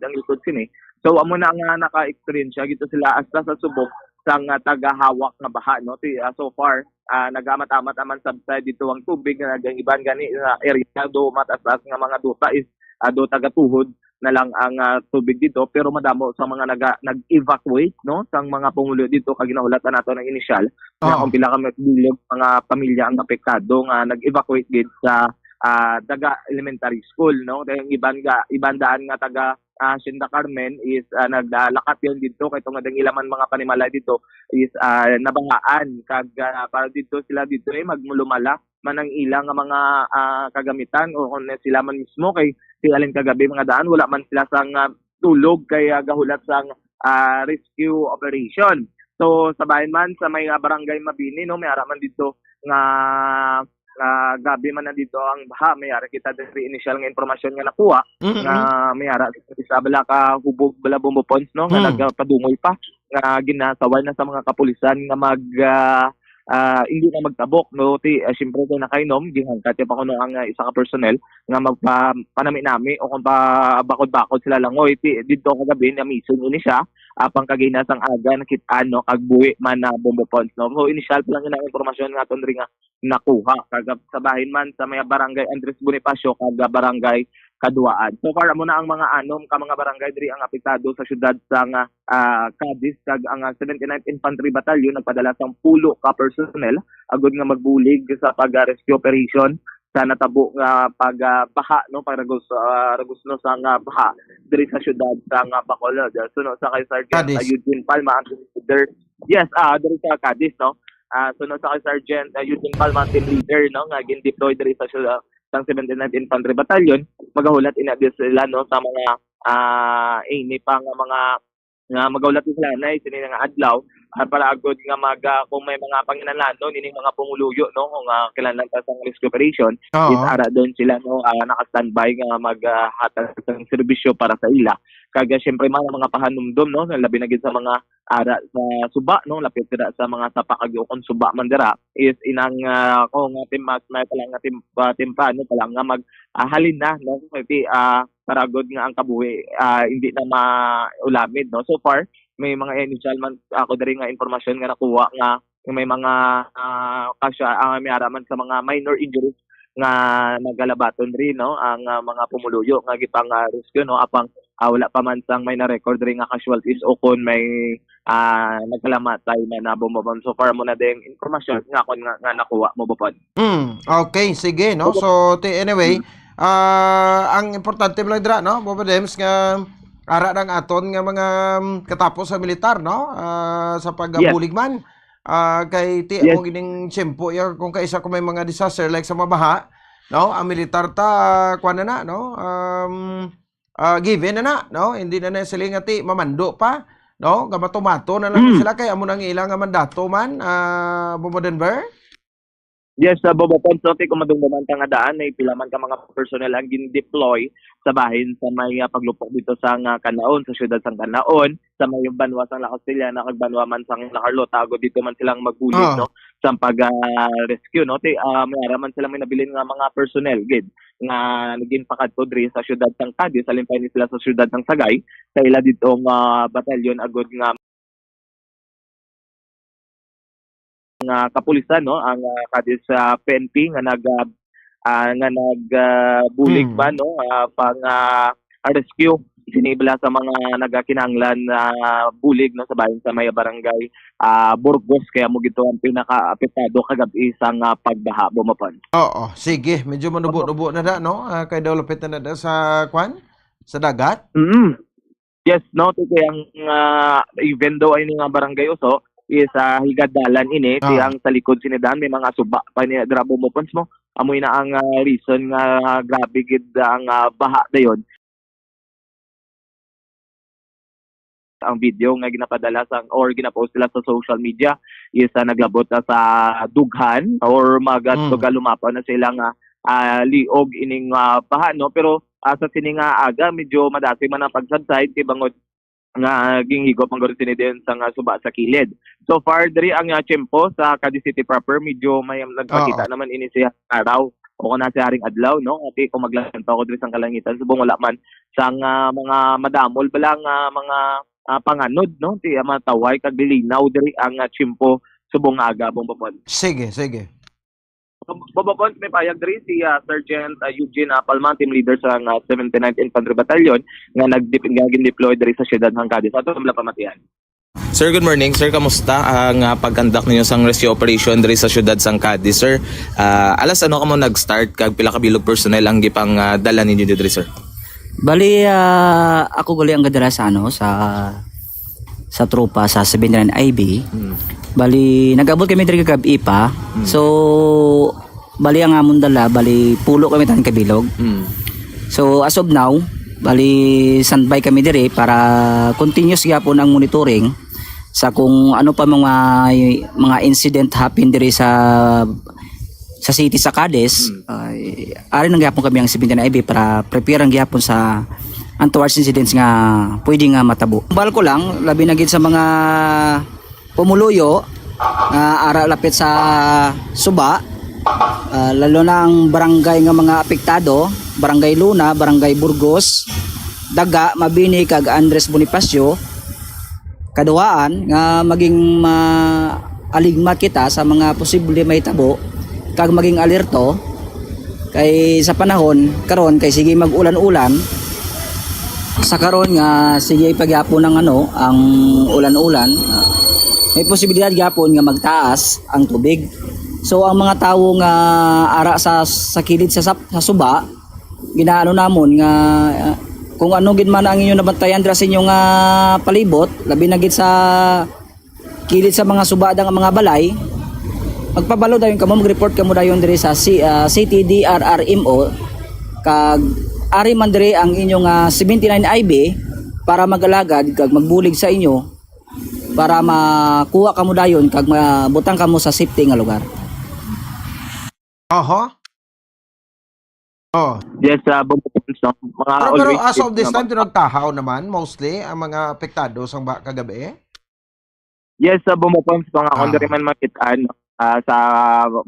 Ang likod sini. So, amo na nga naka-experience siya. Gito sila hasta sa subok sang, ah, tagahawak nga baha, no? Ti-, ah, so far, ah, nagamat-amat naman subside dito ang tubig nga nag-, ang iban gani nga area do mataas-taas nga mga duta is, ah, do tagatuhod na lang ang, ah, tubig dito, pero madamo sa mga naga-, nag-evacuate, no, sang mga pumuluyo dito kag ginahulat na nato ng inisyal nga Oo. kung pila ka bilog mga pamilya ang apektado nga nag-evacuate gid sa, ah, Daga Elementary School, no? Kay ang iban ga-, iban daan nga taga, ah, Hacienda Carmen is, ah, naglakat yon dito kay tungod ang ila man mga panimalay dito is, ah, nabahaan kag, ah, para dito sila dito, eh, magmulumala man ang ila nga mga, ah, kagamitan o kung sila man mismo kay ti alin kagabi mga daan wala man sila sang, ah, tulog kay, ah, gahulat sang, ah, rescue operation. So, sa bahin man sa may, ah, Barangay Mabini, no, may ara man dito nga, ah, gabi man na dito ang baha. May ara kita diri initial nga impormasyon nga nakuha Mm-mm. nga may ara sa isa bala ka hubog bala bombo points, no, nga Hmm. nagpadungol pa nga ginasaway na sa mga kapulisan nga mag, ah, ah, hindi na magtabok, no? Ti, ah, siyempre, kay nakainom, ginhangkat niya pa kuno ang, ah, isa ka personnel nga magpa-, panami-nami o kung pa-, bakod-bakod sila langoy. Ti, dito kagabi, na-missing ini siya. Apang kagina sang aga, nakit-an, no? Kag buhi man na bombo points, no? So, initial pa lang yun ang impormasyon nga aton rin nga nakuha. Kag sa bahin man sa may barangay Andres Bonifacio, kag barangay Kaduaan. So far, amo na ang mga anom ka mga barangay diri ang apektado sa siyudad sang, ah, Cadiz, kag ang, ah, seventy-ninth Infantry Battalion nagpadala sang pulo ka personnel agud nga magbulig sa pag-rescue operation sa natabo nga pag, ah, baha, no, pag ragos-, ah, ragos, no, sang, ah, baha diri sa siyudad sang, ah, Bacolod. Suno sa kay Sergeant, Cadiz. ah, Eugene Palma, ang leader. Yes, ah, diri sa Cadiz, no. Ah, suno sa kay Sergeant, ah, Eugene Palma, team leader, no, nga gin-deploy diri sa siyudad sang seventy-ninth Infantry Battalion, magahulat ina di sila, no, sa mga, ah, ini pa nga mga, nga magahulat sila na sini nga adlaw, ah, para agud nga mag, ah, kung may mga panginahanglanon ining mga pumuluyo, no, kung, ah, kinahanglan pa sang rescue operation, Oo. is ara doon sila, no, ah, naka-standby nga mag, ah, hatag sang serbisyo para sa ila. Kag, ah, siyempre, mga, mga pahanumdom, no, labi na gid sa mga ara sa suba, no, lapit dira sa mga sapa kag ukon suba man dira, is inang, ah, ko nga tim-, mas may pala nga tim-, ah, temprano pa lang nga mag, ah, halin na, no, kay, ah, para gud nga ang kabuhi, ah, hindi na maulamid, no. So far, may mga initial man ako diri nga impormasyon nga nakuha nga may mga, ah, kasya, ah, may ara man sa mga minor injuries nga nagalabaton rin, no, ang, ah, mga pumuluyo nga gipang, ah, rescue, no, apang, ah, wala pa man sang may na-record rin nga casualties o kon may, ah, nagkalamatay man na bomba. So far mo na ding impormasyon nga akon nga, nga nakuha mo, Bopon. Hmm, okay, sige, no? Opo. So, ti-, anyway, Hmm. ah, ang importante mo lang dira, no, Bobo Dems, nga ara ang aton nga mga, um, katapos sa militar, no? Ah, sa Yes. pagbulig man. Ah, kay ti Yes. amo gining tiyempo ya kung kaisa kung may mga disaster like sa mabaha, no? Ang militar ta, kuwan na na, no? Um, ah, given na na, no? Hindi na na sila nga ti mamando pa, no? Gamatumato na lang Mm. sila kay amo nang ilang nga mandato man, ah, Bobo Denver? Yes, sa Bobo Ponce, ti kung madumduman ta nga daan, may pila man ka mga personnel ang gin-deploy sa bahin sa may, ah, paglupok dito sa nga Canaon, sa siyudad sang Canaon, sa may banwa sang La Castellana, kag banwa man sang La Carlota, agud dito man silang magbulig, Ah. no, sa pag, ah, rescue, no? Ti, ah, may ara man sila may nabilin nga mga personnel, gid, nga nagin pakadto diri sa siyudad sang Cadiz, halin pa ini sila sa siyudad sang Sagay, sa ila dito nga batalyon, agud nga nga kapulisan, no, ang, ah, Cadiz, ah, P N P nga nag, ah, ah, nga nag, ah, bulig Hmm. ba, no, ah, pang, ah, rescue sini bala sa mga nagakinahanglan na bulig, no, sa bahin sa may barangay, ah, Burgos, kaya mo gito ang pinakaapektado kagabi sa nga pagbaha, Bumapon. Oo, sige, medyo manubo-nubo na da, no? Ah, kay daw lapit na na da sa, kwan? Sa dagat? Mm. Yes, no, ti kay ang, ah, even though ay ni nga barangay Uso is, ah, higad dalan ini, ti Ah. ang sa likod sini dalan may mga suba pa ni dira, Bombo Pons, mo. Amo na ang, ah, reason nga grabe gid ang, ah, baha dayon. Ang video nga ginapadala sang or ginapost nila sa social media is, ah, naglabot na sa dughan or maga Mm. lumapaw na sila nga, ah, liog ining, ah, baha, no? Pero, ah, sa sini nga aga, medyo madasig man ang pag-subside kay bangod nga ginhigop ang guro sini din sa nga suba sa kilid. So far, diri ang, ah, tiyempo sa Cadiz City proper, medyo may nagpakita Oo. naman ini siya araw o kung nasi haring adlaw, no? Ati kung maglantaw ko diri sa kalangitan, subong wala man sang, ah, mga madamol bala nga mga, ah, panganod, no? Ti, ah, mataway kag lilinaw diri ang, ah, tiyempo subong nga aga, Bombo Pons. Sige, sige. Bombo Pons, may payag diri si, ah, Sergeant, ah, Eugene, ah, Palma, team leader sa, ah, seventy-ninth Infantry Battalion nga nag-, nga gin-deploy diri sa siyudad sang Cadiz. Ato lang pamatian. Sir, good morning. Sir, kamusta ang, ah, pag-conduct ninyo sang rescue operation diri sa siyudad sang Cadiz, sir? Ah, alas ano kamo nag-start kag pila ka bilog personnel ang gipang, ah, dala ninyo diri, sir? Bali, ah, ako gali ang gadala sa, ano, sa, sa tropa sa seventy-nine I B. Hmm. Bali, nag-abot kami diri kagab-i pa. Hmm. So, bali, ang amon dala, bali, pulo kami tanan kabilog. Hmm. So, as of now, bali, standby kami diri para continuous gyapon ang monitoring sa kung ano pa mga, mga incident happen diri sa, sa city sa Cadiz. Mm. Ay, ari nang gyapon kami ang seventy-nine I B para prepare ang gyapon sa untoward incidents nga pwede nga matabo. Bal ko lang, labi na gid sa mga pumuluyo nga ara lapit sa suba, ah, lalo na ang barangay nga mga apektado, Barangay Luna, Barangay Burgos, Daga, Mabini, kag Andres Bonifacio. Kaduhaan nga maging maaligmat kita sa mga posible mahitabo kag maging alerto kay sa panahon karon kay sige mag-ulan-ulan. Sa karon nga sige pa gyapon ang, ano, ang ulan-ulan, ah, may posibilidad gyapon nga magtaas ang tubig. So ang mga tawo nga ara sa, sa kilid sa sap-, sa suba, ginaano namon nga, ah, kung ano gid man ang inyo nabantayan dira sa inyo nga palibot, labi na gid sa kilid sa mga suba nga mga balay, magpabalo dayon kamo, mag-report kamo dayon diri sa C-, ah, City D R R M O, kag ari man diri ang inyong, ah, seventy-nine I B para mag-alagad kag magbulig sa inyo para makuha kamo dayon kag mabutang kamo sa safety nga lugar. Aha. Oh. Yes, ah, Bombo Pons, no? Mga Pero, pero always as of this time, nagtahaw naman, mostly, ang mga apektado sang ba kagabi? Yes, sa Bombo Pons, mga Ah. countryman, makit-an, ah, sa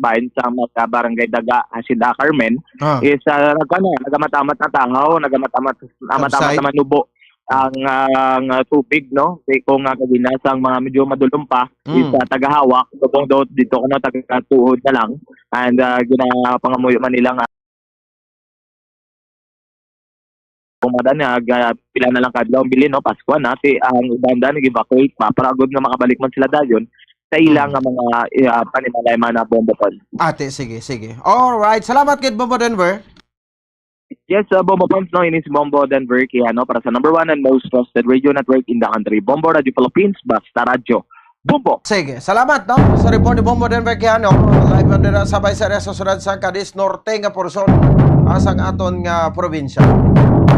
bahin sa mga barangay Daga, Hacienda Carmen, Ah. is, ah, nagkano, nagamat-amat na tahaw, nagamat-amat, amat-amat Subside? naman nubo ang, ah, ang, ah, tubig, no? Kay kung, ah, kagina sang mga medyo madulom pa, Mm. is, ah, tagahawak, subong daw dito, ano, taga-tuhod na lang. And, ah, ginapangamuyo man nila nga kung madan nga, ah, pila na lang kadlaw ang bilin, no? Pasko na, ti ang iban dan nag-evacuate pa para gud nga makabalik man sila dayon sa ila Mm. nga mga, ah, panimalay man na Bombo Pons. Ate, sige, sige. All right. Salamat gid, Bombo Denver. Yes, uh, Bombo Pons, no, ini si Bombo Denver Quijano para sa number one and most trusted radio network in the country, Bombo Radio Philippines, basta radyo. Bombo! Sige, salamat, no, sa report ni Bombo Denver Quijano. Live man dira sa Bay Sarias, sa siyudad sa Cadiz Norte nga porson, ah, sang aton nga probinsya.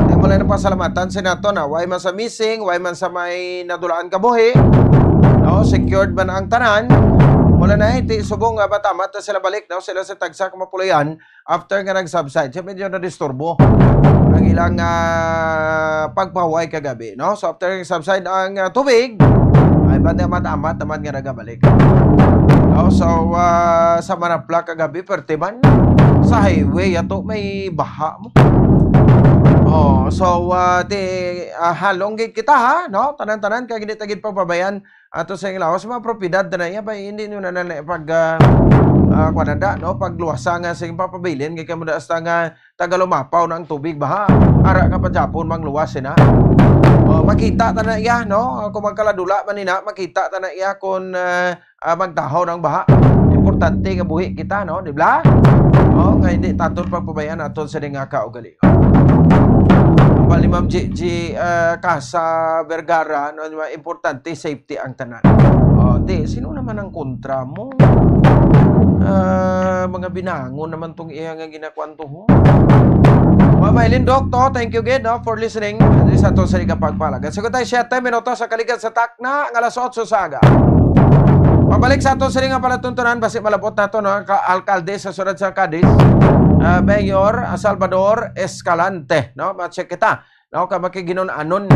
Di mo lang pasalamatan sa nato na way man sa missing, way man sa may nadulaan kabuhi, no, secured man ang tanan. Wala na, iti subong nga matamat na sila balik, no, sila sa tagsa ka mapuloy-an after nga nag-subside. Siya medyo nadisturbo ang ilang, ah, pagpahuway kagabi, no? So, after nga subside ang, ah, tubig, ay, ba't amat-amat naman nga nagabalik? No? So, ah, sa Manapla kagabi, perte man. Sa highway, ato may baha mo. Oh, so, ah, di, ah, halong gid kita, ha? No? Tanan-tanan, kay hindi ta gid pababayan ato sa ilang lawas, mga propiedad na iya, ba, hindi nyo na, na, na pag, ah, ah, kuwan na da, no? Pagluwasa nga sa inyong papabilin, kay kamo da hasta nga tagalumapaw na ang tubig, baha. Ara ka pa Japon, mangluwas, eh, na. Oh, makita ta na iya, no? Kung magkaladula man ina, makita ta na iya kung, ah, ah, magtahaw ng baha. Importante nga buhi kita, no? Di ba? Oh, nga hindi taton pagpabayaan aton sa nga kaugali. Pali, Ma'am Gigi, ah, Casa Vergara, no, di ba, importante, safety ang tanan. Oh, di, sino naman ang kontra mo? Ah, mga binangon naman tong iya nga ginakuan to, ho. Ma'am Eileen, Doc, to, thank you again, no, for listening. Sa to sa ikapagpalag. At sagot tayo, siyete minutos sa kaligan sa takna, nga alas otso sa aga. Pabalik sa ato sa nga palatuntunan, basi malabot nato, no, ang ka-, alkalde sa Siyudad sang Cadiz, ah, Mayor, ah, Salvador Escalante, no? Ma-check kita, no, ka makiginun-anon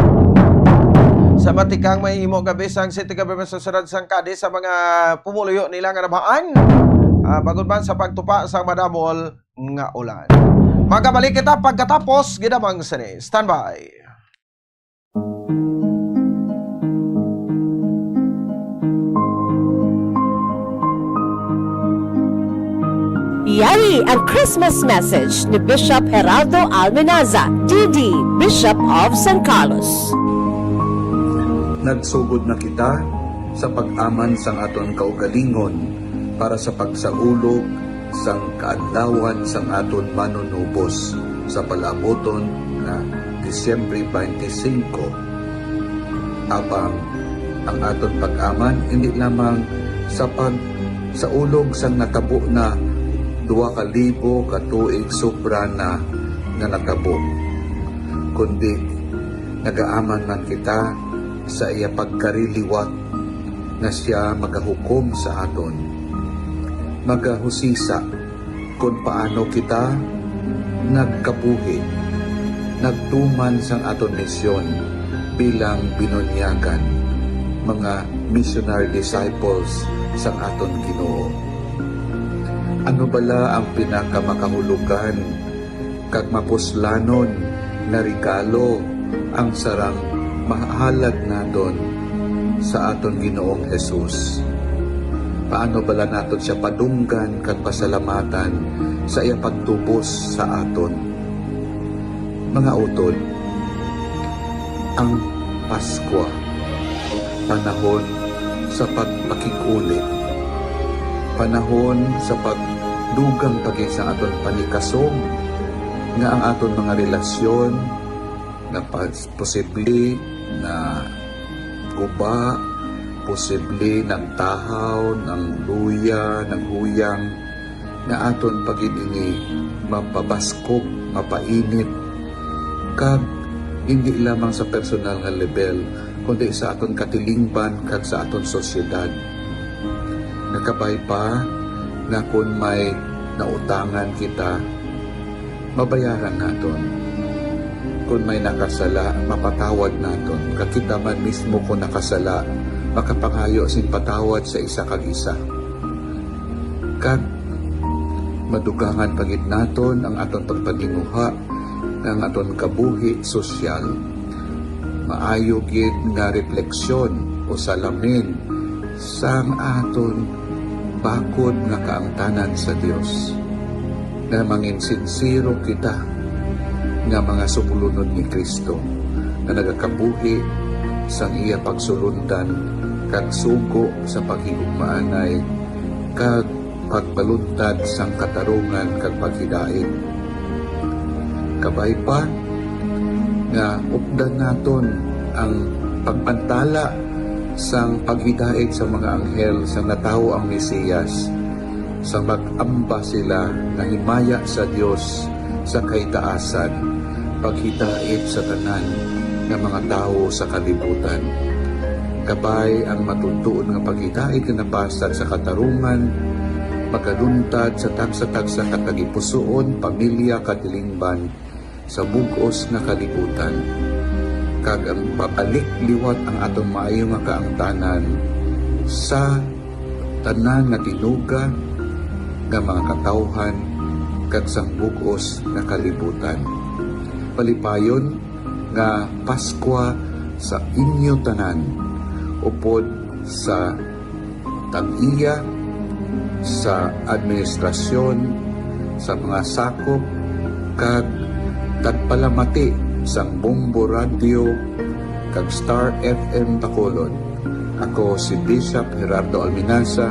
sa matikang mahimo gabi sang City Government sa Siyudad sang Cadiz sa mga pumuluyo nila nga nabhaan, ah, bangod man sa pagtupa sang madamol nga ulan. Magabalik kita pagkatapos gid lamang sini. Standby. Yari ang Christmas message ni Bishop Geraldo Almenaza, D D, Bishop of San Carlos. Nagsugod na kita sa pag-aman sang aton kaugalingon para sa pagsaulog sang kaadlawan sang aton Manunubos sa palaabuton nga Disyembre twenty-five. Apang ang aton pag-aman indi lamang sa pagsaulog sang natabo na dua ka libo ka tuig sobra na nga natabo, kundi nagaaman man kita sa iya pagkari liwat nga sia magahukom sa aton, magahusisa kon paano kita nagkabuhi, nagtuman sang aton misyon bilang binunyagan, mga missionary disciples sang aton Ginoo. Ano bala ang pinakamakahulogan kag mapuslanon nga regalo ang sarang mahalad naton sa aton Ginoong Jesus? Paano bala naton sia padunggan kag pasalamatan sa iya pagtubos sa aton? Mga utod, ang Paskwa, panahon sa pagpakig-uli, panahon sa pagdugang pa gid sa aton panikasog nga ang aton mga relasyon nga pas-, posible na guba, posible nagtahaw, nangluya, nanghuyang, nga aton pa gid ini mapabaskog, mapainit, kag indi lamang sa personal nga lebel, kundi sa aton katilingban kag sa aton sosyedad. Nga kabay pa nga kon may nautangan kita, mabayaran naton. Kon may nakasala, mapatawad naton. Kag kita man mismo kon nakasala, makapangayo sing patawad sa isa kag isa. Kag madugangan pa gid naton ang aton pagpaninguha nga ang aton kabuhi sosyal maayo gid nga repleksyon o salamin sang aton bakod nga kaangtanan sa Dios, nga manginsinsero kita nga mga sumulunod ni Cristo, nga nagakabuhi sang iya pagsulundan kag sugo sa paghigugmaanay kag pagbaluntad sang katarungan kag paghidait. Kabay pa nga updan naton ang pagpantala sang paghidait sa mga anghel sang natawo ang Mesiyas, sang mag-amba sila nga himaya sa Dios sa kahitaasan, paghidait sa tanan nga mga tawo sa kalibutan. Kabay ang matuod-tuod nga paghidait nga napasad sa katarungan, magaluntad sa tagsa-tagsa ka tagipusoon, pamilya, katilingban sa bug-os nga kalibutan, kag ang mabalik liwat ang aton maayo nga kaangtanan sa tanan nga tinuga nga mga katawhan kag sang bug-os nga kalibutan. Malipayon nga Paskwa sa inyo tanan, upod sa tag-iya, sa administrasyon, sa mga sakop, kag tagpalamati sang Bombo Radio kag Star F M Bacolod. Ako si Bishop Gerardo Alminaza,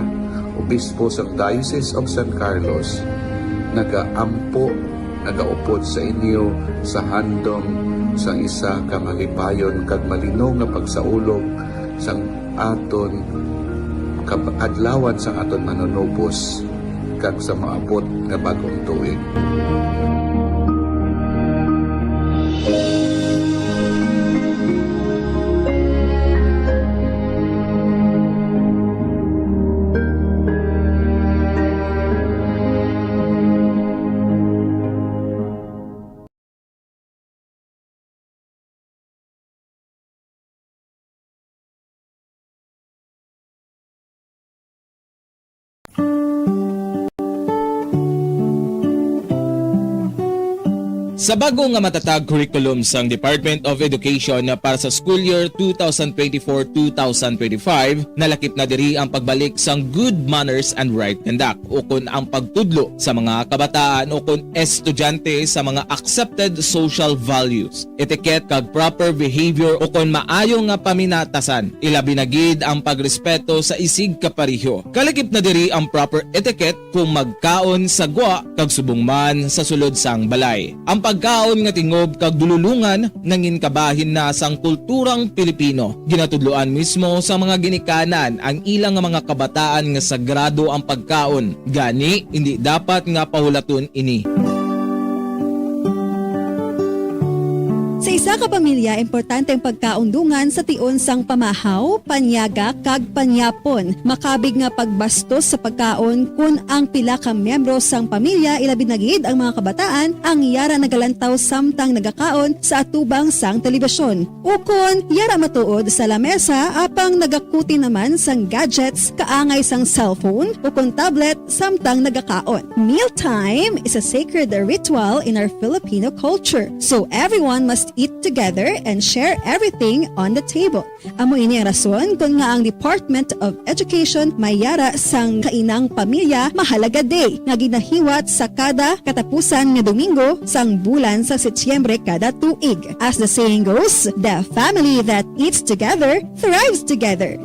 Obispo sang Diocese of San Carlos, nagaampo, nagaupod sa inyo sa handom Sang isa ka malipayon kag malino nga pagsaulog sang aton kab-, adlawan sang aton Manunubos kag sa maabot nga bag-ong tuig. Sa bag-o nga matatag curriculum sang Department of Education para sa school year two thousand twenty-four, two thousand twenty-five, nalakip na diri ang pagbalik sang good manners and right conduct, ukon ang pagtudlo sa mga kabataan ukon estudyante sa mga accepted social values, etiquette, kag proper behavior, ukon maayo nga paminatasan, ilabi na gid ang pagrespeto sa isigkapareho. Kalakip na diri ang proper etiquette kung magkaon sa gwa kag subong man sa sulod sang balay. Ang pagkaon nga tingob kag dululongan nangin kabahin na sang kulturang Pilipino. Ginatudloan mismo sa mga ginikanan ang ilang mga kabataan nga sagrado ang pagkaon, gani indi dapat nga pahulaton ini. Sa isa ka pamilya, importante ang pagkaon dungan sa tion sang pamahaw, panyaga, kag panyapon. Makabig nga pagbastos sa pagkaon kon ang pila ka miyembro sang pamilya, ilabi na gid ang mga kabataan, ang yara nagalantaw samtang nagakaon sa atubang sang telebisyon. Ukon yara matuod sa lamesa apang nagakuti naman sang gadgets kaangay sang cellphone ukon tablet samtang nagakaon. Mealtime is a sacred ritual in our Filipino culture, so everyone must eat together and share everything on the table. Amo ini ang rason kon nga ang Department of Education may yara sang Kainang Pamilya Mahalaga Day nga ginahiwat sa kada katapusan nga Domingo sang bulan sa Setyembre kada tuig. As the saying goes, the family that eats together thrives together.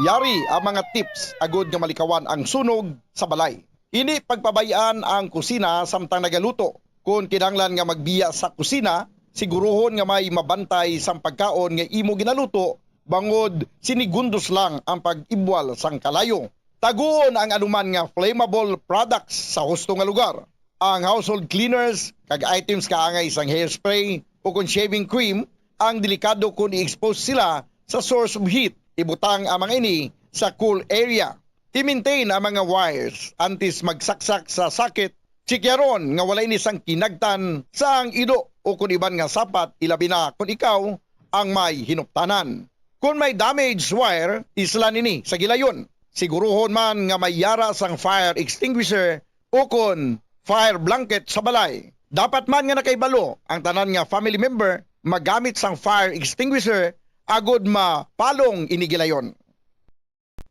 Yari ang mga tips agud nga malikawan ang sunog sa balay. Indi pagpabay-an ang kusina samtang nagaluto. Kon kinahanglan nga magbiya sa kusina, siguruhon nga may mabantay sang pagkaon nga imo ginaluto bangod sinigundos lang ang pag-ibwal sang kalayo. Taguon ang anuman nga flammable products sa husto nga lugar. Ang household cleaners kag items kaangay sang hairspray ukon shaving cream ang delikado kon i-expose sila sa source of heat. Ibutang ang mga ini sa cool area. I-maintain ang mga wires antes magsaksak sa socket. Tsikyaron nga wala ini sang kinagtan sang ido ukon iban nga sapat, ilabi na kon ikaw ang may hinuptanan. Kon may damaged wire, islan ini sa gilayon. Siguruhon man nga may yara sang fire extinguisher ukon fire blanket sa balay. Dapat man nga nakahibalo ang tanan nga family member magamit sang fire extinguisher agud mapalong ini gilayon.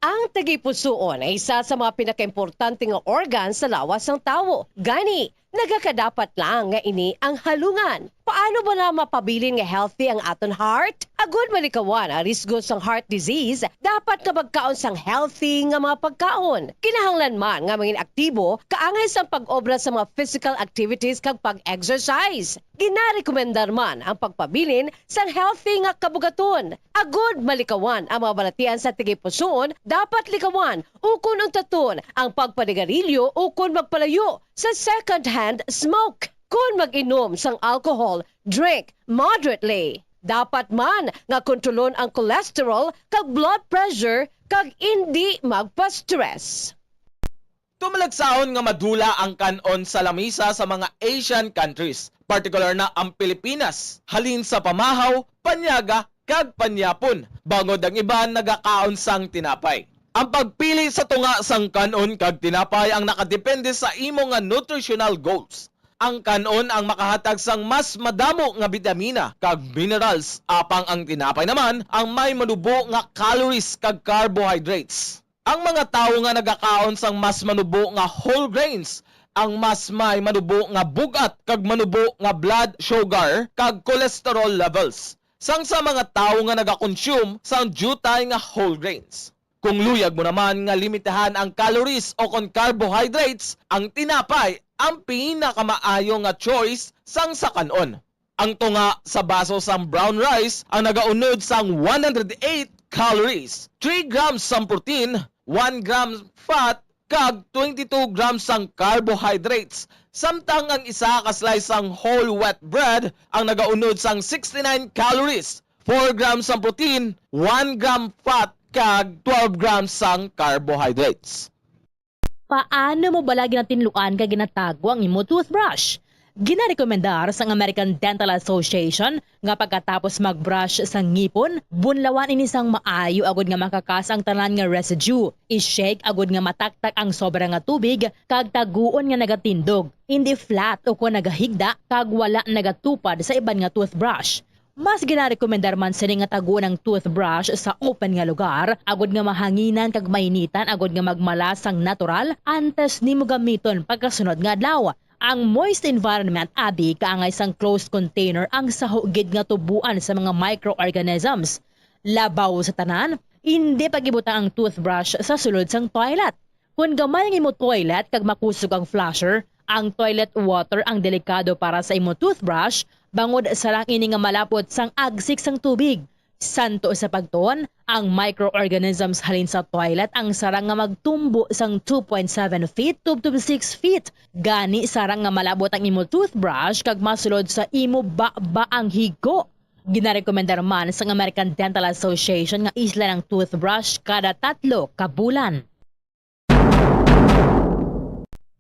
Ang tagipusoon ay isa sa mga pinakaimportante nga organ sa lawas sang tawo. Gani, nagakadapat lang nga ini ang halungan. Paano bala mapabilin nga healthy ang aton heart? Agud malikawan ang risgo sang heart disease, dapat nga magkaon sang healthy nga mga pagkaon. Kinahanglan man nga mangin aktibo kaangay sang pag-obra sa mga physical activities kag pag-exercise. Ginarekomendar man ang pagpabilin sang healthy nga kabugaton. Agud malikawan ang mga balatian sa tagipusoon, dapat likawan ukon untaton ang pagpanigarilyo ukon magpalayo sa second-hand smoke. Kon mag-inom sang alcohol, drink moderately. Dapat man nga kontrolon ang cholesterol kag blood pressure kag indi magpa-stress. Tumalagsaon nga madula ang kan-on sa lamisa sa mga Asian countries, partikular na ang Pilipinas, halin sa pamahaw, panyaga, kag panyapon, bangod ang iban nagakaon sang tinapay. Ang pagpili sa tunga sang kan-on kag tinapay ang nakadepende sa imo nga nutritional goals. Ang kan-on ang makahatag sang mas madamo nga bitamina kag minerals, apang ang tinapay naman ang may manubo nga calories kag carbohydrates. Ang mga tawo nga nagakaon sang mas manubo nga whole grains ang mas may manubo nga bug-at kag manubo nga blood sugar kag cholesterol levels sang sa mga tawo nga nagakonsume sang diutay nga whole grains. Kung luyag mo naman nga limitahan ang calories o kon carbohydrates, ang tinapay ang pinakamaayo nga choice sang sa kan-on. Ang tunga sa baso sang brown rice ang nagaunod sang one hundred eight calories, three grams sang protein, one gram fat, kag twenty-two grams sang carbohydrates, samtang ang isa ka slice sang whole wheat bread ang nagaunod sang sixty-nine calories, four grams sang protein, one gram fat, kag twelve grams sang carbohydrates. Paano mo bala ginatinluan kag ginatago ang imo toothbrush? Ginarekomendar sang American Dental Association nga pagkatapos mag-brush sa ngipon, bunlawan ini sang maayo agud nga makakas ang tanan nga residue. I-shake agud nga mataktak ang sobra nga tubig kag taguon nga nagatindog, indi flat o kon nagahigda kag wala nagatupad sa iban nga toothbrush. Mas ginarekomendar man sini nga taguon ang toothbrush sa open nga lugar, agud nga mahanginan kag mainitan agud nga magmalas sang natural antes nimo gamiton pagkasunod nga adlaw. Ang moist environment abi kaangay sang closed container ang saho gid nga tubuan sa mga microorganisms. Labaw sa tanan, indi pag-ibutang ang toothbrush sa sulod sang toilet. Kon gamay ang imo toilet kag makusog ang flusher, ang toilet water ang delikado para sa imo toothbrush, bangod sarang ini nga malapot sang agsik sang tubig. Santo sa pagtuon, ang microorganisms halin sa toilet ang sarang nga magtumbo sang two point seven feet tubtob six feet. Gani, sarang nga malabot ang imo toothbrush kag masulod sa imo baba ang higo. Ginarekomendar man sang American Dental Association nga islan ang toothbrush kada tatlo ka bulan.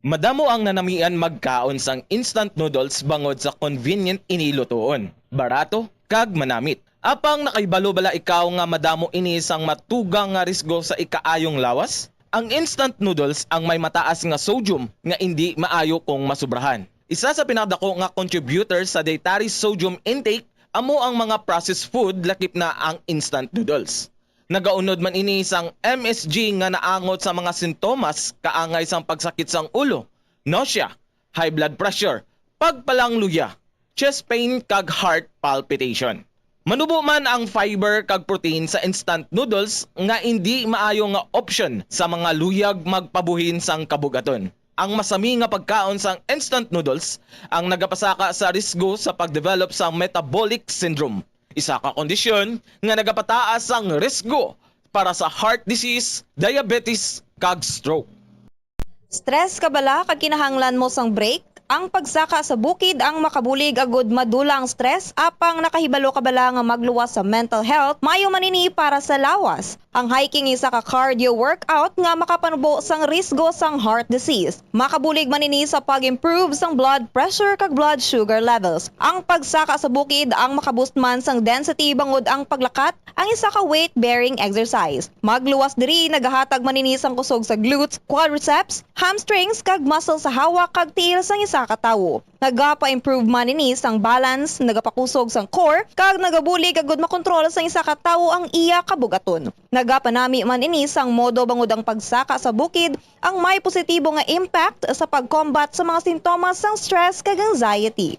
Madamo ang nanamian magkaon sang instant noodles bangod sa convenient ini lutuon, barato, kag manamit. Apang nakahibalo bala ikaw nga madamo ini sang matugang nga risgo sa ikaayong lawas? Ang instant noodles ang may mataas nga sodium nga indi maayo kung masubrahan. Isa sa pinakadako nga contributor sa dietary sodium intake amo ang mga processed food, lakip na ang instant noodles. Nagaunod man ini sang M S G nga naangot sa mga sintomas kaangay sang pagsakit sang ulo, nausea, high blood pressure, pagpalangluya, chest pain, kag heart palpitation. Manubo man ang fiber kag protein sa instant noodles nga indi maayo nga opsyon sa mga luyag magpabuhin sang kabug-aton. Ang masami nga pagkaon sang instant noodles ang nagapasaka sa risgo sa pagdevelop sang metabolic syndrome, isa ka kondisyon nga nagapataas sang risgo para sa heart disease, diabetes, kag stroke. Stress ka bala kag kinahanglan mo sang break? Ang pagsaka sa bukid ang makabulig agud madula ang stress, apang nakahibalo ka bala nga magluwas sa mental health? Maayo man ini para sa lawas. Ang hiking isa ka cardio workout nga makapanubo sang risgo sang heart disease. Makabulig man ini sa pag-improve sang blood pressure kag blood sugar levels. Ang pagsaka sa bukid ang makaboost man sang density bangod ang paglakat ang isa ka weight-bearing exercise. Magluwas diri nagahatag man ini sang kusog sa glutes, quadriceps, hamstrings, kag muscle sa hawak kag tiil sang isa ka tawo. Nagapa-improve man ini sang balance, nagapakusog sang core, kag nagabulig agud makontrol sang isa ka tawo ang iya kabug-aton. Nagapanami man ini sang modo bangod ang pagsaka sa bukid ang may positibo nga impact sa pag-combat sa mga sintomas sang stress kag anxiety.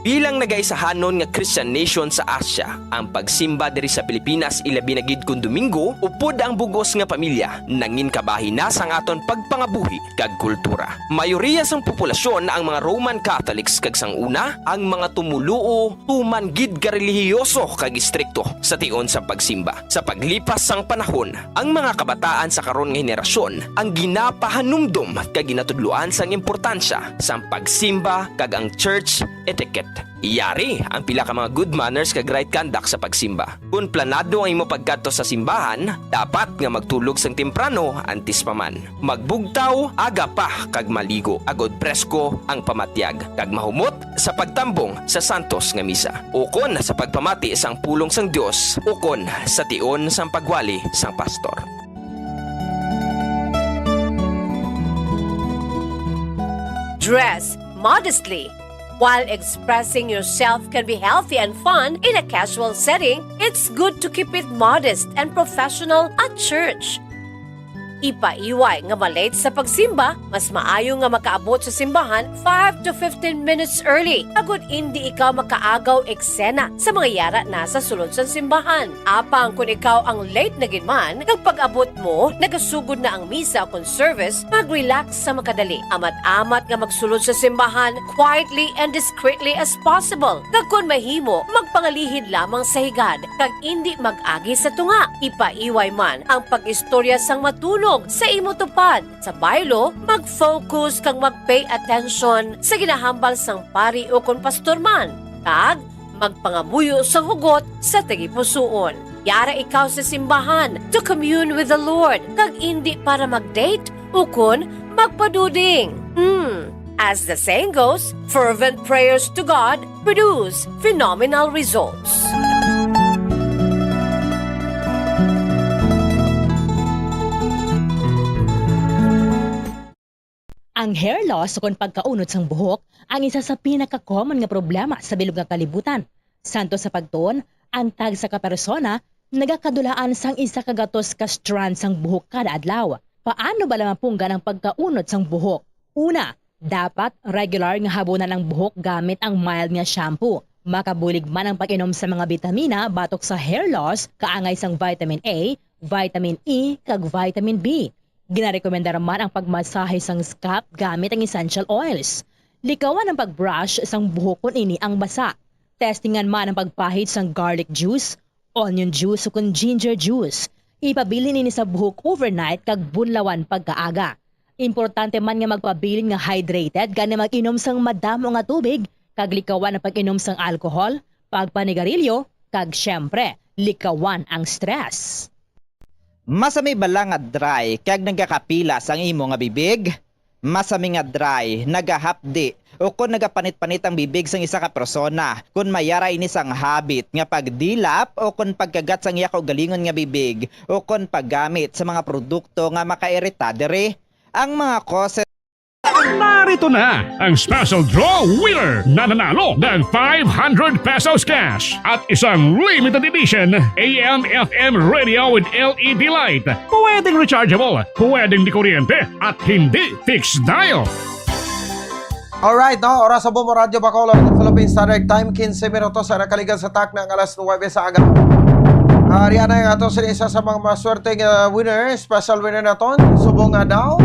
Bilang nagaisahanon nga Christian nation sa Asia, ang pagsimba diri sa Pilipinas, ilabi na gid kon Domingo, upod ang bug-os nga pamilya, nangin kabahin na sang aton pagpangabuhi kag kultura. Mayoriya sang populasyon ang mga Roman Catholics, kag sang una, ang mga tumoluo tuman gid ka relihiyoso kag istrikto sa tion sa pagsimba. Sa paglipas sang panahon, ang mga kabataan sa karon nga henerasyon ang ginapahanumdom kag ginatudloan sang importansya sang pagsimba kag ang church etiquette. Yari ang pila ka mga good manners kag right conduct sa pagsimba. Kon planado ang imo pagkadto sa simbahan, dapat nga magtulog sang temprano antes pa man. Magbugtaw aga pa kag maligo, agod presko ang pamatyag, kag mahumot sa pagtambong sa santos nga misa, ukon sa pagpamati sang pulong sang Dios, ukon sa tion sang pagwali sang pastor. Dress modestly. While expressing yourself can be healthy and fun in a casual setting, it's good to keep it modest and professional at church. Ipaiway nga ma-late sa pagsimba, mas maayo nga makaabot sa simbahan five to fifteen minutes early, agod indi ikaw makaagaw eksena sa mga yara na sa sulod sang simbahan. Apang kon ikaw ang late na gid man, kag pag-abot mo, nagasugod na ang misa kon service, mag-relax sa makadali. Amat-amat nga magsulod sa simbahan quietly and discreetly as possible. Kag kon mahimo, magpangalihid lamang sa higad, kag indi mag-agi sa tunga. Ipaiway man ang pag-istorya sang matunog sa imo tupad. Sa baylo, mag-focus kag mag-pay attention sa ginahambal sang pari ukon pastor man, kag magpangamuyo sang hugot sa tagipusoon. Yara ikaw sa simbahan to commune with the Lord, kag indi para mag-date ukon magpaduding. Hmm. As the saying goes, fervent prayers to God produce phenomenal results. Ang hair loss ukon pagkaunod sang buhok ang isa sa pinaka-common nga problema sa bilog nga kalibutan. Santo sa pagtuon, ang tagsa ka persona nagakadulaan sang isa ka gatos ka strand sang buhok kada adlaw. Paano bala mapunggan ang pagkaunod sang buhok? Una, dapat regular nga habunan ang buhok gamit ang mild nga shampoo. Makabulig man ang pag-inom sa mga bitamina batok sa hair loss, kaangay sang vitamin A, vitamin E, kag vitamin B. Ginarekomendar man ang pagmasahe sang scalp gamit ang essential oils. Likawan ang pag-brush sang buhok kon ini ang basa. Testingan man ang pagpahid sang garlic juice, onion juice, ukon ginger juice. Ipabilin ini sa buhok overnight kag bunlawan pagkaaga. Importante man nga magpabilin nga hydrated, gani mag-inom sang madamo nga tubig, kag likawan ang pag-inom sang alcohol, pagpanigarilyo, kag, siyempre, likawan ang stress. Masami bala nga dry kag nagakapilas ang imo nga bibig? Masami nga dry, nagahapdi, ukon nagapanit-panit ang bibig sang isa ka persona kon may ara ini sang habit nga pagdilap ukon pagkagat sang iya kaugalingon nga bibig ukon paggamit sa mga produkto nga makairita diri. Ang mga causes Narito na ang special draw winner na nanalo ng five hundred pesos cash at isang limited edition A M F M radio with L E D light. Pwedeng rechargeable, pwedeng di kuryente, at hindi fixed dial. Alright, no? Oras sa Bombo Radyo Bacolod, Philippine Standard Time, quince minutos ang nakaligan sa takna nga alas nuwebe sa aga. Ah, ari na ang aton sini isa sa mga maswerte nga winner, special winner naton subong nga daw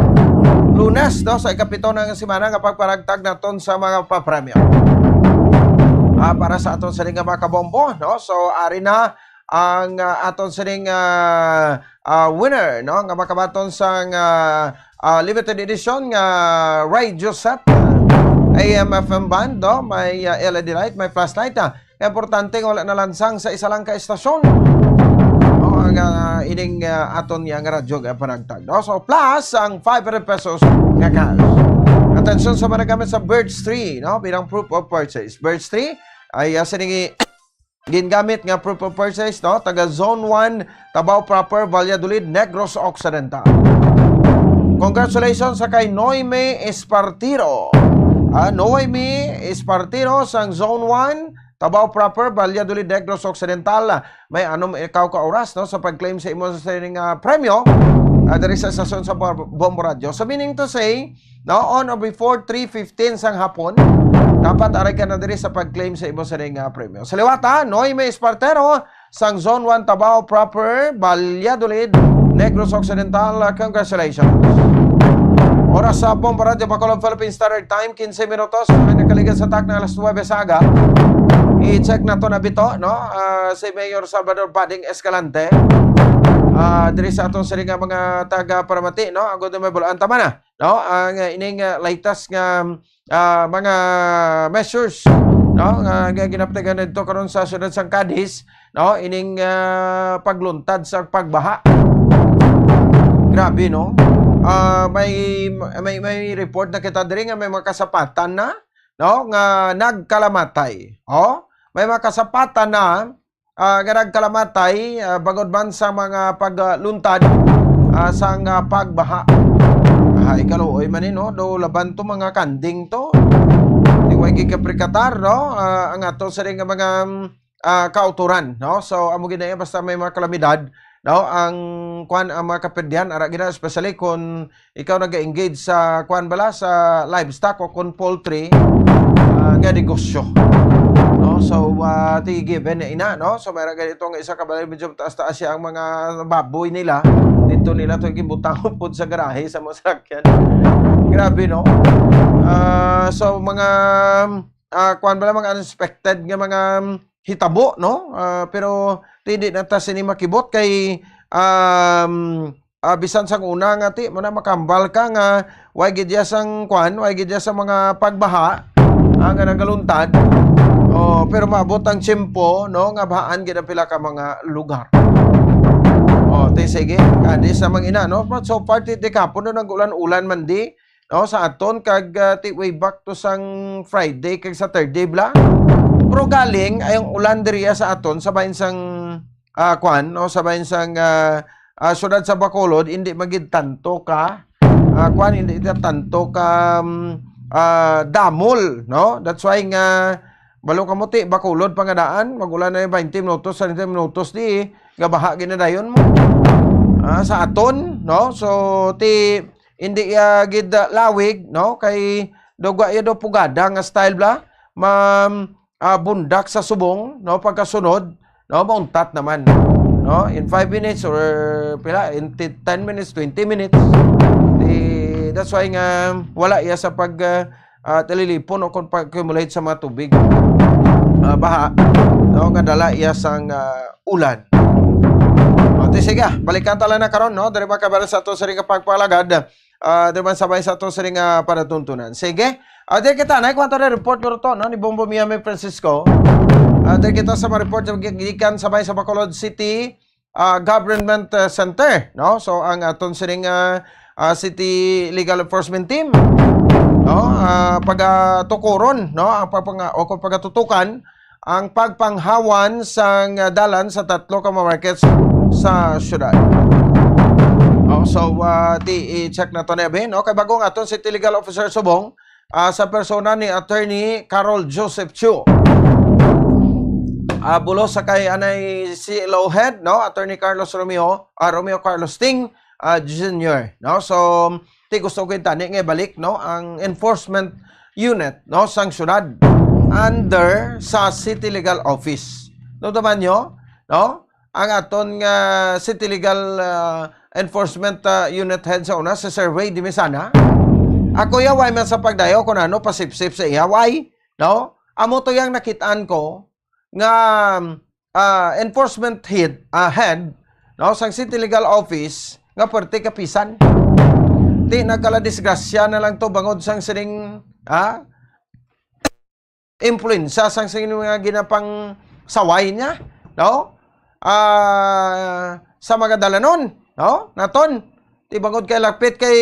Lunes, no, sa ikapito na nga semana nga pagpanagtag naton sa mga papremyo. Ah, para sa aton sini nga mga kabombo, no? So, ari na ang, ah, aton sining, ah, ah, winner, no, nga makabaton sang, ah, ah, limited edition nga radio set, ah, A M F M band, no, may, ah, L E D light, may flashlight, ah. Importante nga wala nalansang sa isa lang ka estasyon. No, ang, ah, ining, ah, aton yang radyo nga panagtag, no? So, plus ang five hundred pesos nga cash. Atensyon sa mga gamit sa Birch Tree, no, bilang proof of purchase. Birch Tree ay, ah, sining gingamit nga proof of purchase, no? Taga Zone one, Tabaw Proper, Valladolid, Negros Occidental. Congratulations sa kay Noemi Espartiro. Ah, Noemi Espartiro sang Zone one, Tabaw Proper, Valladolid, Negros Occidental. May anom ikaw ka oras, no, sa pag-claim sa imo sa sining, ah, premyo, ah, diri sa estasyon sa Bom-, Bombo Radio. So, meaning to say, no, on or before three fifteen sang hapon, dapat aray ka na diri sa pag-claim sa imo sining, ah, premyo. Sa liwat, ha, Noemi Espartero, sang Zone one Tabaw Proper, Valladolid, Negros Occidental, ah, congratulations. Oras sa Bombo Radio Bacolod, Philippine Standard Time, quince minutos, may nakaligan sa takna alas nuwebe sa aga. I-check nato na bito, no? Ah, si Mayor Salvador Bading Escalante, ah, diri sa atong sining nga mga taga-paramati, no? Ang ganda may bulaan tama na. No, ang, ah, ining, ah, latest nga, ah, mga measures, no, nga, nga ginapatigan dito karon sa siyudad sang Cadiz, no, ining, ah, pagluntad sa pagbaha. Grabe, no? Ah, may, may, may report na kita diri nga may mga kasapatan na, no, nga nagkalamatay. Oh, may mga kasapatan na ah, nga nagkalamatay, ah, bangod man sa mga pagluntad, ah, sang, ah, pagbaha. Ay, kaluoy man ni, no? Do laban to mga kanding to. Di Pagkikaprikatar, no? Ah, ang ato sa rin nga mga, ah, kauturan, no? So, amo gid na yan, basta may mga kalamidad, no? Ang, kwan, ang mga kapirdihan, ara gid na, especially kung ikaw nag-engage sa, kwan bala, sa livestock o kung poultry, ah, nga negosyo. No? So, ah, ti given na ina, no? So, mayroon ganito nga isa ka balay, medyo taas-taas siya ang mga baboy nila. Dito nila to gibutang pod sa garahe sa mga sakyan. Grabe, no? Ah, so, mga, ah, kwan bala, mga unexpected nga mga hitabo, no? Ah, pero hindi na ta sini makibot kay, um, ah, bisan sang una nga ti mo na makambal ka nga way gid ya sang kwan, way gid ya sa mga pagbaha, ah, nga nagaluntad. Oh, pero maabot ang tiyempo, no, nga bahaan gid ang pila ka mga lugar. Oh, ti sige, kadi sa mga ina, no? But so far, ti, ti kapon, no, nag-ulan-ulan man di, no, sa aton kag, ah, ti way back to sang Friday kag Saturday bala. Pero galing ay ang ulan diriya sa aton sa bahin sang, ah, kwan, no, sa bahin sang, ah, ah, siyudad sa Bacolod, hindi magid tanto ka, ah, kwan, hindi ta tanto ka, um, ah, damol, no? That's why nga balo ka mo ti Bacolod pa nga daan, mag-ulan na yung twenty minutos, thirty minutos di, nga baha ginadayon mo. Ah, sa aton, no? So, ti hindi iya gid, ah, lawig, no? Kay dugwa iya do pugada nga style bala, ma, ah, bundak sa subong, no? Pagkasunod, no? Mauntat naman, no? In five minutes or pila, in ti-, ten minutes, twenty minutes. Di, that's why nga wala iya sa pag, ah, ah, talilipon o kung pag-accumulate sa mga tubig. Ah, baha, no? Nga dala iya sang, ah, ulan. O, ti sige, ah, balikan ta lang na karon, no? Diri man kabalo sa ato sa ring pagpalagad. Ah, diri man sabay sa ato sa ring, ah, panatuntunan. Sige. Ah, diri kita na, kwanto na report ko to, no? Ni Bombo Miami Francisco. Ah, diri kita sa mga report nga gikan sabay sa Bacolod City, ah, Government, ah, Center, no? So, ang aton sining, ah, ah, City Legal Enforcement Team, no? Ah, pagatukuron, no? Ang pagpanga-, o kung pagatutukan ang pagpanghawan sang, ah, dalan sa tatlo ka mga markets sa syudad. Oh, so, ah, ti, i-check na to na, no? Kay bagong aton City Legal Officer subong, ah, sa persona ni Attorney Carol Joseph Chu. Ah, bulos sa kay anay C L O head, no? Attorney Carlos Romeo, ah, Romeo Carlos Ting, ah, Junior, no? So, ti gusto ko itani nga ibalik, no? Ang enforcement unit, no? Sang syudad under sa City Legal Office. No, naman nyo, no? Ang aton nga City Legal, ah, Enforcement, ah, Unit Head sa una, si Sir Wade Dimisana. Ako yaway man sa pagdayo kung ano, pasipsip sa iyaway, no? Amo to yang nakitaan ko nga, ah, enforcement head, ah, head, no, sang City Legal Office nga pwerte kapisan. Ti nagkala disgrasya na lang to bangod sang sining, ah, impluwensya sang, sang mga ginapangsaway niya, no? Ah, sa mga dalanon, no? Naton, ti bangod kay lapit kay,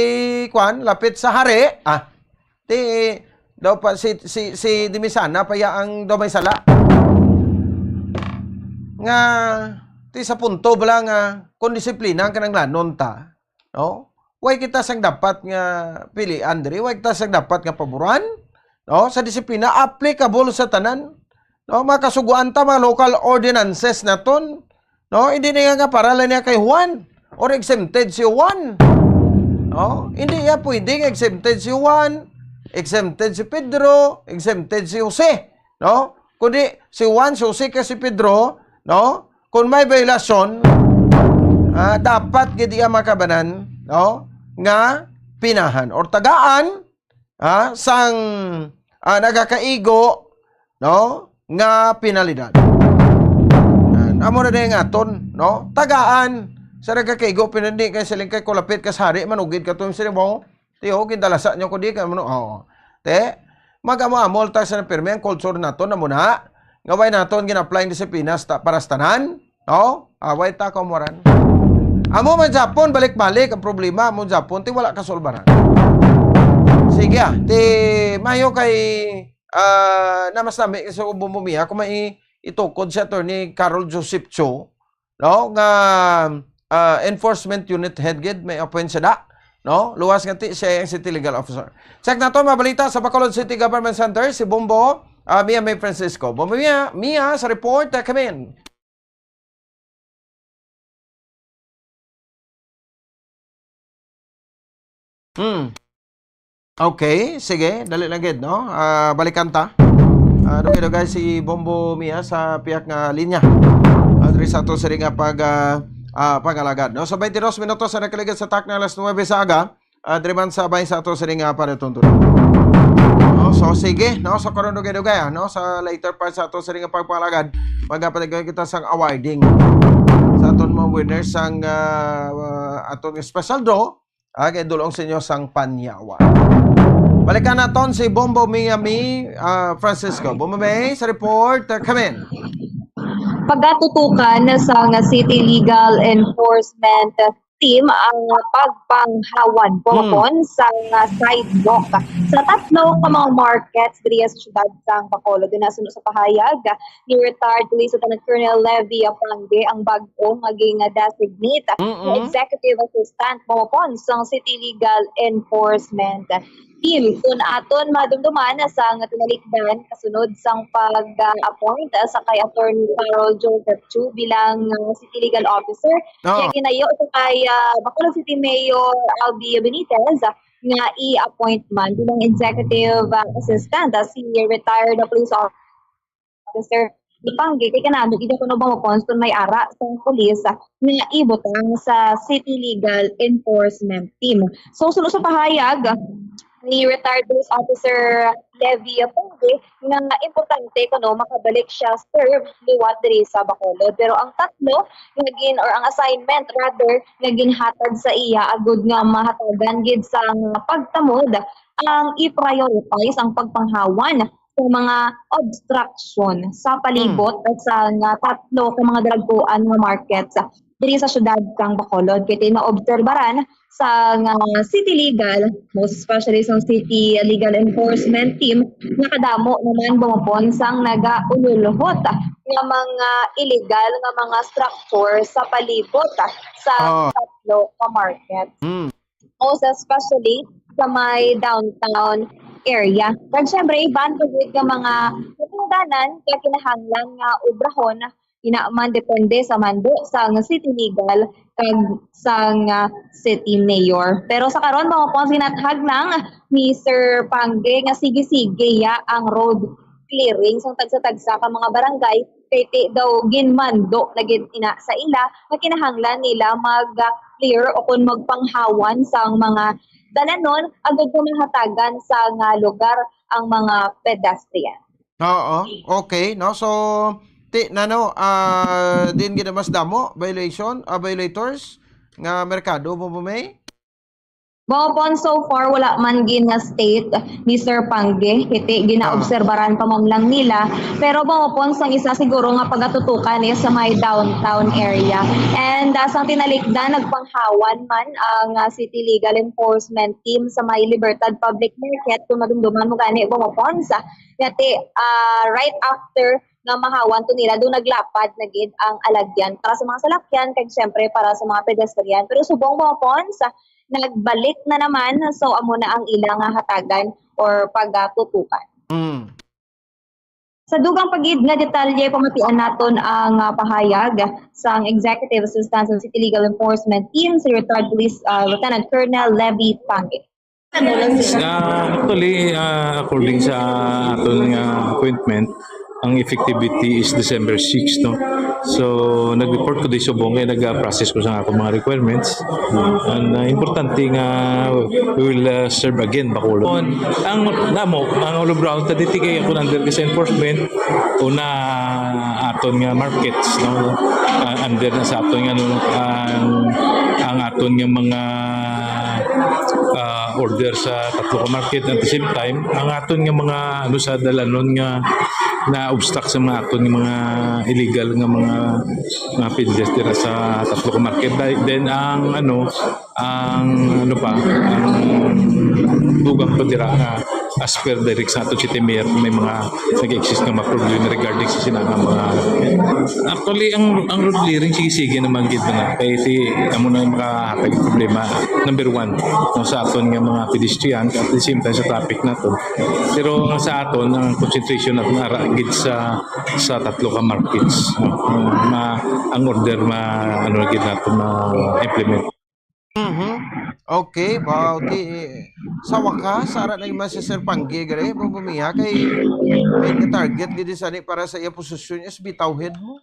kwan, lapit sa hari, ah, ti daw pa si, si, si Dimisana pa ya ang daw may sala. Nga, ti sa punto bala nga, kung disiplina ang kinanglanon ta, no? Way kita sang dapat nga pilian diri, way kita sang dapat nga paboran, no? Sa disiplina, applicable sa tanan, no? Makasuguan ta mga local ordinances naton, no? Hindi niya nga para lang niya kay Juan or exempted si Juan, no? Hindi niya pwedeng exempted si Juan, exempted si Pedro, exempted si Jose, no? Kundi si Juan, si Jose, kag si Pedro, no? Kung may violasyon, ah, dapat gid iya makabanan, no? Nga pinahan or tagaan, ah, sang, ah, nagakaigo, no? Nga penalidad. Ah, amo na din aton, no? Tagaan sa nagakaigo, pinandi kay siling kay kulapit kas hari, manugid ka to, sila mo, Ti, oh, gindalasa nyo ko di ka, ano, oh. Te, mag-amo-amo ta sa pirmi ang culture nato na muna. Nga way naton gin-apply ang disiplina sa ta-, para sa tanan, no? Away ta kaumoran. Amo man Japon, balik-balik ang problema. Amo Japon, ti wala kasulbaran. Sige, ah. Ti, mayo kay, ah, na mas nami sa bumumiya kung may itukod si Attorney Carol Joseph Cho, no, nga, ah, enforcement unit head gid may appoint siya da. no? Luwas nga ti-, siya ang city legal officer. Check naton mga balita sa Bacolod City Government Center, si Bombo, ah, Mia May Francisco. Bombo Mia, Mia sa report, ah, come in. Hmm. Okay, sige, dali lang gid, no? Ah, balikan ta. Ah, dugay-dugay si Bombo Mia sa pihak nga linya. Ah, diri sa ato sini nga pag, ah, ah, pangalagad, no? So, twenty-dos minutos ang nakaligid sa takna alas nuebe sa aga. Ah, diri man sa bay sa ato sini nga panatuntunan. No? So, sige, no? So, karon dugay-dugay, ah, no? Sa later part sa ato sini nga pagpangalagad, magapaligay kita sang awarding sa aton mga winners sang, ah, ah, aton special draw. Ah, kay dulong sa inyo sang panyawa. Balikan naton si Bombo Miami, ah, Francisco. Bombo May, sa report, ah, come in. Pagatutukan sa nga City Legal Enforcement Team ang pagpanghawan, hmm, buhaton sa nga sidewalk sa tatlo ka mga markets diri sa siyudad sang Bacolod. Nasuno sa pahayag ni retired Police Lieutenant Colonel Levy Apangge ang bag-o nga gin-designate nga, mm-mm, executive assistant buhaton sang City Legal Enforcement Team. Kung aton madumduman sa nga tinalikdan, kasunod sang pag-appoint sa kay Attorney Carol Joseph Chu bilang, ah, City Legal Officer, oh, iya ginayo sa kay, ah, Bacolod City Mayor Albi Benitez nga i-appoint man bilang executive, ah, assistant, ah, si retired police officer Apangge, kay kanami gid kuno buhaton kon may ara sang pulis, ah, nga ibutang sa City Legal Enforcement Team. So, suno sa pahayag ni retired police officer Levy Apangge nga importante kuno makabalik siya serve liwat diri sa Bacolod. Pero ang tatlo nga gin-, or ang assignment rather, nga ginhatag sa iya agud nga mahatagan gid sang pagtamod ang i-prioritize ang pagpanghawan sa mga obstruction sa palibot, hmm, sa nga tatlo ka mga dalagkuan nga markets diri sa siyudad sang Bacolod. Kay ti maobserbaran sa nga city legal, most especially sa city legal enforcement team, nga kadamo naman buhaton sang nagaululhot nga mga illegal nga mga structure sa palibot sa, oh, tatlo ka market. Hmm. Most especially sa may downtown area. Kag syempre, iban pa gid nga mga katungdanan nga kinahanglan nga obrahon, ina man depende sa mando sang city legal kag sang, ah, city mayor. Pero sa karon, mga pons, ginathag lang ni Sir Pangge nga sige-sige ya ang road clearing sang tagsa-tagsa ka mga barangay, kay ti daw ginmando na gid ina sa ila nga kinahanglan nila mag-clear o kon magpanghawan sang mga dalanon agud nga mahatagan sa nga lugar ang mga pedestrian. Oo, okay, no? So, ti, nano, ah, din gid mas damo violation, ah, violators nga merkado mo, Bombo May? Buhaton, so far, wala man gid nga state ni Sir Pangge. Kay ti ginaobserbaran pa man lang nila. Pero buhaton, sang isa siguro nga pagatutukan is sa may downtown area. And, ah, sang tinalikdan, nagpanghawan man ang, ah, City Legal Enforcement Team sa may Libertad Public Market. Kung madumduman mo gani, buhaton, sa, nga ti, ah, right after nga mahawan to nila, do naglapad na gid ang alagyan para sa mga salakyan, kag siyempre para sa mga pedestrian. Pero subong buhaton, sa nagbalik na naman, so amo na ang ila nga hatagan or pagatutukan. Mm. Sa dugang pa gid nga detalye, pamatian naton ang, ah, pahayag sang Executive Assistant sa City Legal Enforcement Team, si Retired Police, ah, Lieutenant Colonel Levy Pangge. Ah, actually, ah, according sa aton nga appointment, ang effectivity is December six, no? So, nag-report ko di subong kay nag-process ko sa akong mga requirements. And, ah, importante nga we will, ah, serve again, Bacolod. Ang, namo, ang ulubraon ta diti kay akong under sa enforcement, una aton nga markets, no? Ah, under na sa aton nga, ano, ang, ang aton nga mga, ah, order sa tatlo ka market. At the same time, ang aton nga mga, ano, sa dalanon nga na-obstruct sa mga aton nga mga illegal nga mga, mga pedestrian sa tatlo ka market. Then, ang, ano, ang, ano pa, ang dugang pa dira nga As per direct sa ato city mayor, may mga nag-exist nga mga problema regarding sa sina nga mga, actually, ang, ang road clearing, sige-sige naman gid na. Kay si, amo na yung makahatag problema, number one, no, sa aton nga mga pedestrian, at the same time sa traffic nato. Pero sa aton, ang concentration naton ara gid sa, sa tatlo ka markets, no? Ma, ang order ma, ano gid nato ma-implement. Mhm. Okay, ba, okay. Sa wakas, ara na yung mga si Sir Pangge, gari, Bombo Mia, kay may target gid sa ni para sa iya posisyon is bitaw head mo.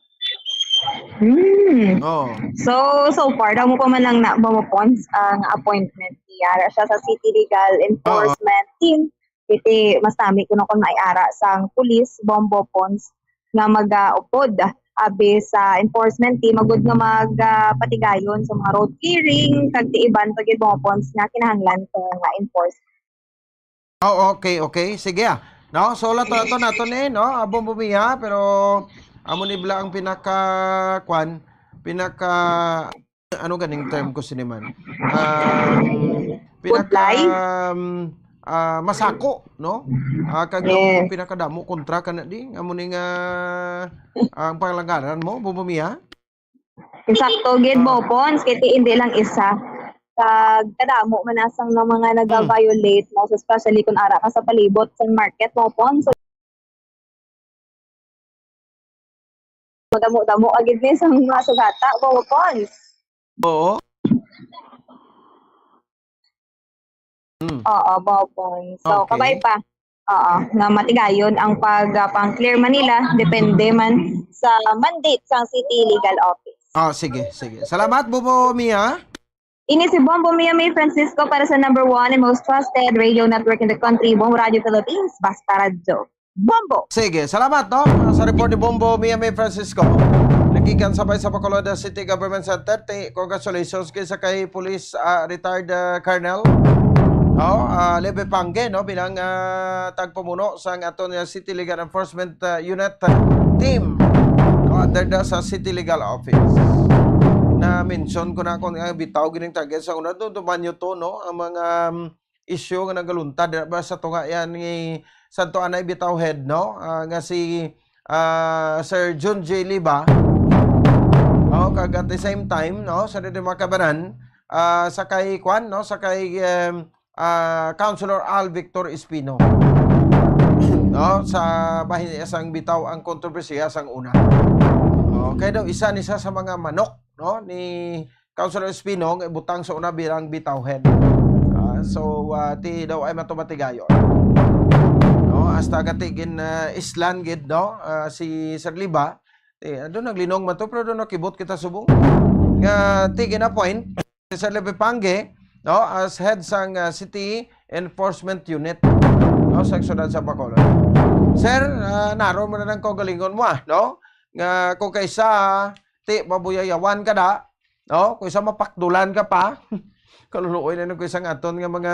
Hmm. Oh. So, so far, daw mo pa man lang na Bombo Pons ang appointment niya. Ara siya sa City Legal Enforcement Team. Iti, mas nami ko na kung may ara sang pulis, Bombo Pons, nga mag-upod abi sa enforcement team, agud nga mag ah, patigayon sa mga road clearing, kag ti iban pa gid Bombo Pons nga kinahanglan sa mga enforcement. Oh, okay, okay. Sige ah. No, so lato ato nato ni, no, Bombo Mia, pero amo ni bala ang pinaka kwan, pinaka ano ganing term ko sini man. Um, pinaka Pudlay? Um, ah, masako, no? Ah, kag Yes. Pinakadamo kontra kana di, amo ni nga ang pangalangaran mo, Bombo Mia? Sakto gid, Ah. Bombo Pons, kay ti hindi lang isa. Kag kadamo man asang nga mga nag-violate, most especially kung ara ka sa palibot sa market, Bombo Pons. So, madamo-damo agid ni sa mga sugata, Bombo Pons. Oo. Mm. Oo, Bombo Pons. So, Okay. Kabay pa. Oo, nga matigayon ang pag ah, pang-clear Manila, depende man sa mandate sang City Legal Office. Ah, sige, sige. Salamat, Bombo Mia. Ini si Bombo Mia May Francisco para sa number one and most trusted radio network in the country, Bombo Radio Philippines, Basta Radyo. Bombo! Sige, salamat, no? Sa report ni Bombo Mia May Francisco. Nagikan sabay sa Bacolod City Government Center. Ti, congratulations kay sa kay Police ah, Retired ah, Colonel, no? Ah, Leve Pangue, no? Bilang ah, tagpamuno sa aton nga City Legal Enforcement ah, Unit ah, Team, no? Under the, sa City Legal Office. Na-mention ko na kung nga bitaw gining target sa una, do, do man yun to, no? Ang mga um, issue nga nagaluntad dira ba sa tunga yan ni Santo Anay Bitaw Head, no? Ah, nga si ah, Sir Jun J Liba. Oh, kag at the same time, no, sa dito mga kabanan, ah, sa kay Kwan, no, sa kay em, ah, Councilor Al Victor Espino. No, sa bahin niya sang bitaw ang kontrobersiya sang una. Okay daw, isa ni sa, sa mga manok, no, ni Councilor Espino nga ibutang sa una bilang bitaw head. Ah, so, ah, ti daw ay matumatigayon. No, hasta gati gin ah, islan gid, no, ah, si Sir Liba. Eh, ando naglinong man to, pero doon nakibot kita subong. Nga ti gin-appoint si Sir Libe Pangue, no, as head sang ah, City Enforcement Unit, no, sa syudad sa Bacolod. Sir, ah, naron mo na ng kaugalingon mo, ah, no? Nga kung kaisa, ti mabuyayawan ka da, no? Kung isa mapakdulan ka pa, kaluluoy na nung kung isang aton nga mga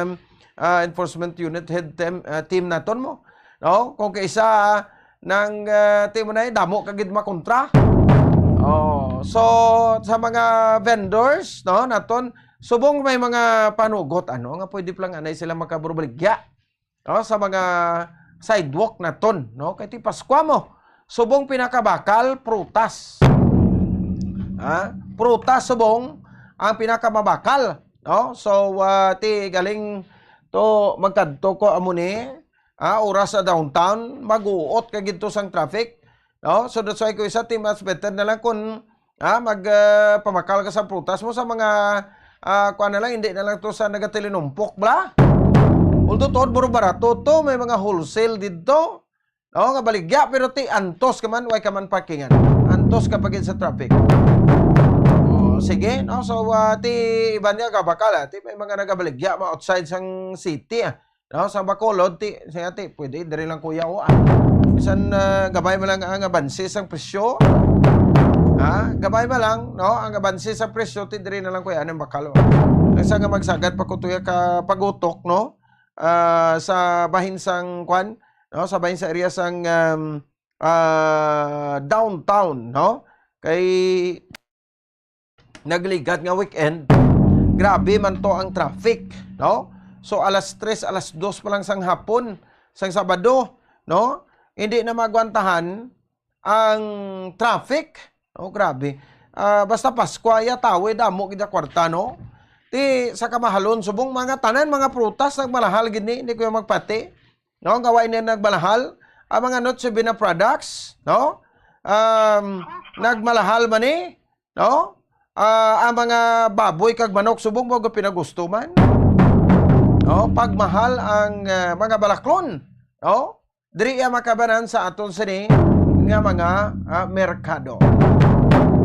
ah, enforcement unit head tem- ah, team naton mo, no? Kung kaisa nang ah, ti mo na eh, damo ka gid makontra. Oh, so sa mga vendors, no, naton, subong may mga panugot, ano, nga pwede pa lang anay sila makaburbaligya, no, sa mga sidewalk naton, no? Kay ti Paskwa mo, subong pinakabakal, prutas. Ha? Prutas subong ang pinakamabakal, no? So, ah, ti galing to magkadto ko amo ni, ah, oras sa downtown, maguot ka gid to sang traffic, no? So that's why ko isa ti mas better na lang kun ah, mag ah, pamakal ka sa prutas mo sa mga ah, kuan na lang, hindi na lang to sa nagatilinumpok bla. Although tuod buro barato to, may mga wholesale didto. No, nga baligya, pero ti antos ka man, way ka man parkingan. Antos ka pa gid sa traffic. Oh, sige, no? So, ah, ti iban niya kabakal, ah. Ti may mga nagabaligya mo outside sang city, ah. No, sa Bacolod, ti, siya ti, pwede, diri lang kuya, oh, ah. Bisan ah, gabay man lang ang abanse sang presyo. Ha? Gabay man lang, no? Ang abanse sa presyo, ti diri na lang kuya, anong bakal, oh. Ang sa nga magsagad pa ko tuya ka pagutok, no? Ah, sa bahin sang kwan, no? Sa bahin sa area sang um, ah, downtown, no? Kay nagligat nga weekend, grabe man to ang traffic, no? So alas tres, alas dos pa lang sang hapon, sang Sabado, no? Hindi na magwantahan ang traffic. Oh, grabe. Ah, basta Paskwa, ya, tawo, eh, damo gid ang kwarta, no? Ti, sa kamahalon, subong mga tanan, mga prutas, nagmalahal gid ni, hindi ko yung magpati. No? Gawa ini nagmalahal. Ang mga Noche Buena products, no? Um, nagmalahal man ni, no? Ah, ang mga baboy kag manok, subong mo pinagusto man. No? Pagmahal ang, ah, mga balaklon, no? Diri iya makabanan sa aton sini nga mga, ah, merkado.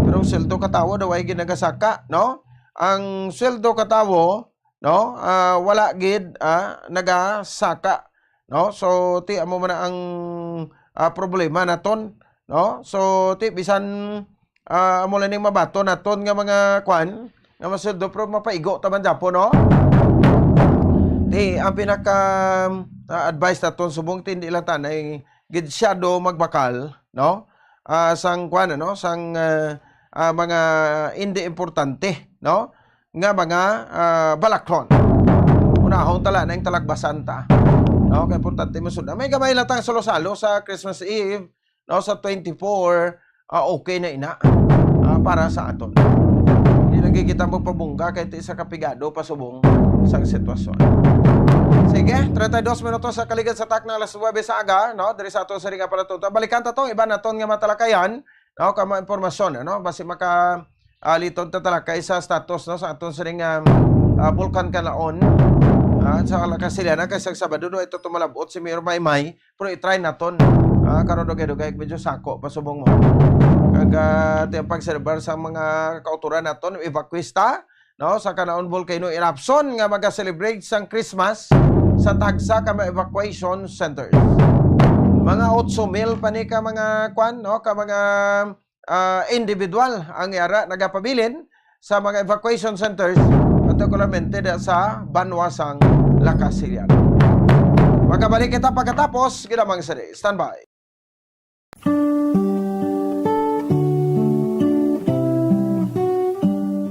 Pero ang sweldo ka tawo daw ay ginagasaka, no? Ang sweldo ka tawo, no? Ah, wala gid, ah, nagasaka, no? So, ti amo man na ang, ah, problema naton, no? So, ti bisan, ah, amo lang ning mabaton naton nga mga kwan, nga masweldo, pero mapaigo ta man gyapo, no? Ti, ang pinaka, ah, advice naton subong, ti hindi lang tanay gid siyado magbakal, no? Ah, sang kwan, ano, sang, ah, ah, mga hindi importante, no? Nga mga, ah, balaklon. Unahon tala na yung talagbasan ta. No? Kaya importante mo sud-, may gamay lang tang salo-salo sa Christmas Eve, no? Sa twenty-four, ah, okay na ina, ah, para sa aton. Hindi lagi kita magpabungga kahit isa kapigado pasubong sang sitwasyon. Sige, treinta y dos minutos sa kaligid sa takna, alas nuebe sa aga, no? Diri sa aton sa ring aparato. Balikan ta tong iban naton nga matalakayan, no? Kamo impormasyon, ano? Basi maka, ah, liton ta talakay sa status, no? Sa aton sa ring, ah, ah, Bulkan Kalaon. Ah, sa Kasilianan, kay sa Sabado, no? Ito tumalabot si Mayor Maymay. Pero i-try naton. Ah, karon dugay-dugay, medyo sako, pasubong mo. Kag, ah, ti ang pagselebrar sa mga kauturan naton, evacuista, no, sa Kanaon Volcano Eruption nga maga-celebrate sang Christmas sa tagsa ka mga evacuation centers. Mga otso mil pa ni ka mga kwan, no, ka mga, ah, individual ang yara nagapabilin sa mga evacuation centers, particularmente da sa banwa sang La Casillana. Magkabalik kita pagkatapos, ginamang sari. Standby.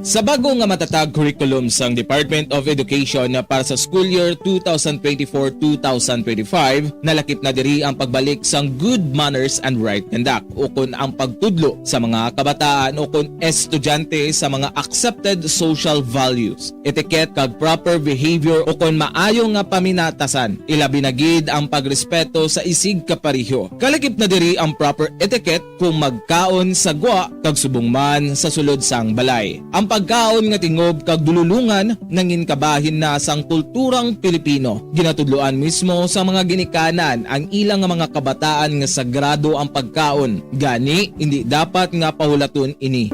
Sa bago nga matatag curriculum sang Department of Education para sa school year two thousand twenty-four, two thousand twenty-five, nalakip na diri ang pagbalik sang good manners and right conduct, ukon ang pagtudlo sa mga kabataan ukon estudyante sa mga accepted social values, etiquette, kag proper behavior, ukon maayo nga paminatasan, ilabi na gid ang pagrespeto sa isig kapareho. Kalakip na diri ang proper etiquette kung magkaon sa gwa kag subong man sa sulod sang balay. Ang pagkaon nga tingob kag dululongan nangin kabahin na sang kulturang Pilipino. Ginatudloan mismo sa mga ginikanan ang ilang nga mga kabataan nga sagrado ang pagkaon. Gani, indi dapat nga pahulaton ini.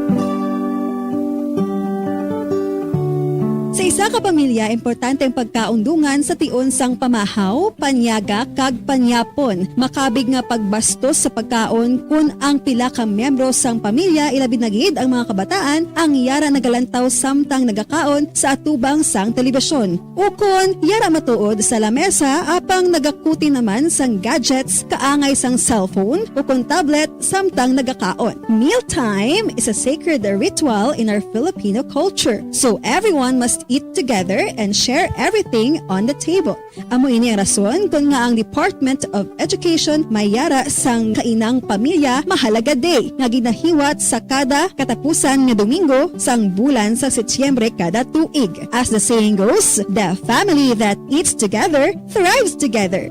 Sa isa ka pamilya, importante ang pagkaon dungan sa tion sang pamahaw, panyaga, kag panyapon. Makabig nga pagbastos sa pagkaon kon ang pila ka miyembro sang pamilya, ilabi na gid ang mga kabataan, ang yara nagalantaw samtang nagakaon sa atubang sang telebisyon. Ukon yara matuod sa lamesa apang nagakuti naman sang gadgets kaangay sang cellphone ukon tablet samtang nagakaon. Mealtime is a sacred ritual in our Filipino culture, so everyone must eat together and share everything on the table. Amo ini ang rason kon nga ang Department of Education may yara sang Kainang Pamilya Mahalaga Day nga ginahiwat sa kada katapusan nga Domingo sang bulan sa Setyembre kada tuig. As the saying goes, the family that eats together thrives together.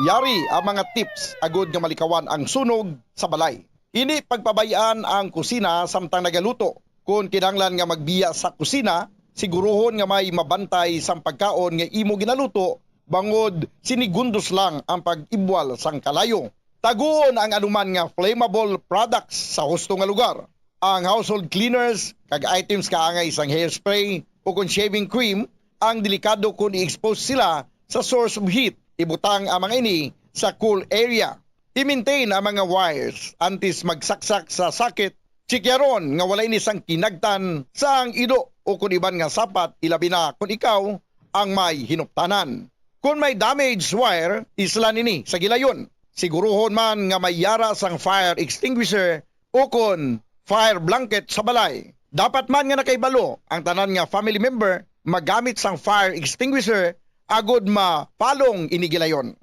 Yari ang mga tips agud nga malikawan ang sunog sa balay. Hindi pagpabay-an ang kusina samtang nagaluto. Kon kinahanglan nga magbiya sa kusina, siguruhon nga may mabantay sang pagkaon nga imo ginaluto bangod sinigundos lang ang pag-ibwal sang kalayo. Taguon ang anuman nga flammable products sa husto nga lugar. Ang household cleaners kag items kaangay sang hairspray o kon shaving cream ang delikado kon i-expose sila sa source of heat. Ibutang ang mga ini sa cool area. I-maintain ang mga wires antes magsaksak sa socket. Tsikyaron nga wala ini sang kinagtan sang ido o kon iban nga sapat, ilabi na kon ikaw ang may hinuptanan. Kon may damaged wire, islan ini sa gilayon. Siguruhon man nga may yara sang fire extinguisher ukon fire blanket sa balay. Dapat man nga nakahibalo ang tanan nga family member magamit sang fire extinguisher agod mapalong ini gilayon.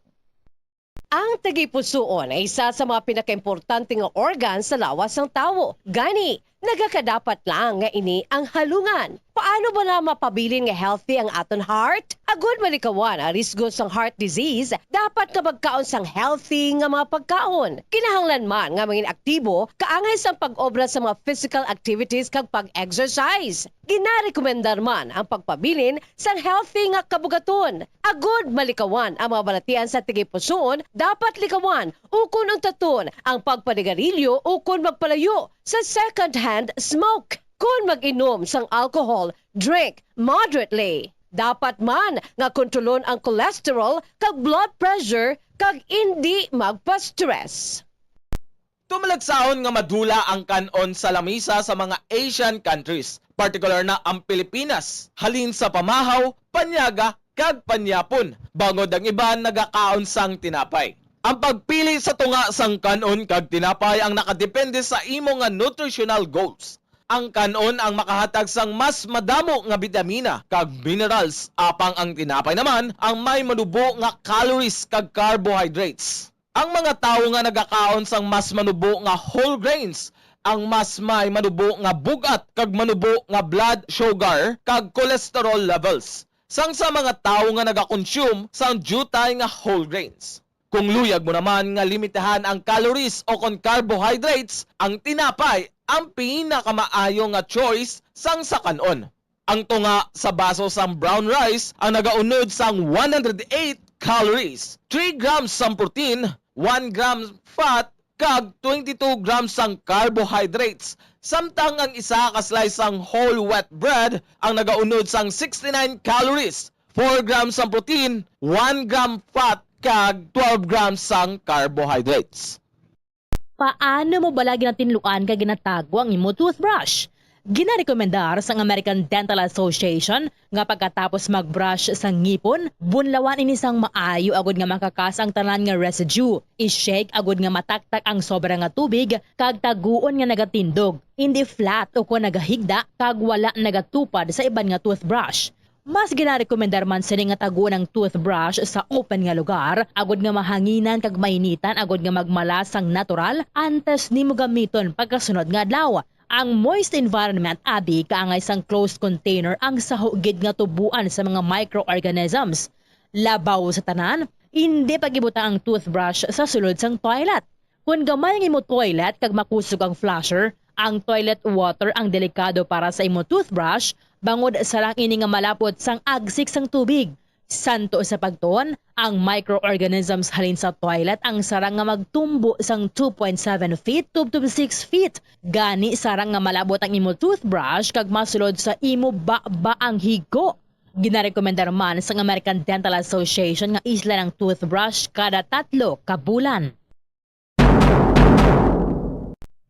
Ang tagipusoon ay isa sa mga pinakaimportante nga organ sa lawas sang tawo. Gani, nagakadapat lang nga ini ang halungan. Paano ba na mapabilin nga healthy ang aton heart? Agud malikawan ang risgo sang heart disease, dapat nga magkaon sang healthy nga mga pagkaon. Kinahanglan man nga mangin aktibo kaangay sang pag-obra sa mga physical activities kag pag-exercise. Ginarekomendar man ang pagpabilin sang healthy nga kabugaton. Agud malikawan ang mga balatian sa tagipusoon, dapat likawan ukon untaton ang pagpanigarilyo ukon magpalayo sa second-hand smoke. Kon mag-inom sang alcohol, drink moderately. Dapat man nga kontrolon ang cholesterol kag blood pressure kag indi magpa-stress. Tumalagsahon nga madula ang kan-on sa lamisa sa mga Asian countries, partikular na ang Pilipinas, halin sa pamahaw, panyaga, kag panyapon, bangod ang iban nagakaon sang tinapay. Ang pagpili sa tunga sang kan-on kag tinapay ang nakadepende sa imo nga nutritional goals. Ang kan-on ang makahatag sang mas madamo nga bitamina kag minerals, apang ang tinapay naman ang may manubo nga calories kag carbohydrates. Ang mga tawo nga nagakaon sang mas manubo nga whole grains ang mas may manubo nga bug-at kag manubo nga blood sugar kag cholesterol levels sang sa mga tawo nga nagakonsume sang diutay nga whole grains. Kung luyag mo naman nga limitahan ang calories o kon carbohydrates, ang tinapay ang pinakamaayo nga choice sang sa kan-on. Ang tunga sa baso sang brown rice ang nagaunod sang one hundred eight calories, three grams sang protein, one gram fat, kag twenty-two grams sang carbohydrates, samtang ang isa ka slice sang whole wheat bread ang nagaunod sang sixty-nine calories, four grams sang protein, one gram fat, kag twelve grams sang carbohydrates. Paano mo bala ginatinluan kag ginatago ang imo toothbrush? Ginarekomendar sang American Dental Association nga pagkatapos mag-brush sa ngipon, bunlawan ini sang maayo agud nga makakas ang tanan nga residue. I-shake agud nga mataktak ang sobra nga tubig kag taguon nga nagatindog, indi flat ukon nagahigda kag wala nagatupad sa iban nga toothbrush. Mas ginarekomendar man sini nga taguon ang toothbrush sa open nga lugar, agud nga mahanginan kag mainitan agud nga magmala sang natural antes nimo gamiton pagkasunod nga adlaw. Ang moist environment abi kaangay sang closed container ang saho gid nga tuboan sa mga microorganisms. Labaw sa tanan, indi pag-ibutang ang toothbrush sa sulod sang toilet. Kon gamay ang imo toilet kag makusog ang flusher, ang toilet water ang delikado para sa imo toothbrush, bangod sarang ini nga malapot sang agsik sang tubig. Santo sa pagtuon, ang microorganisms halin sa toilet ang sarang nga magtumbo sang two point seven feet tubtob six feet. Gani, sarang nga malabot ang imo toothbrush kag masulod sa imo baba ang higo. Ginarekomendar man sang American Dental Association nga islan ang toothbrush kada tatlo ka bulan.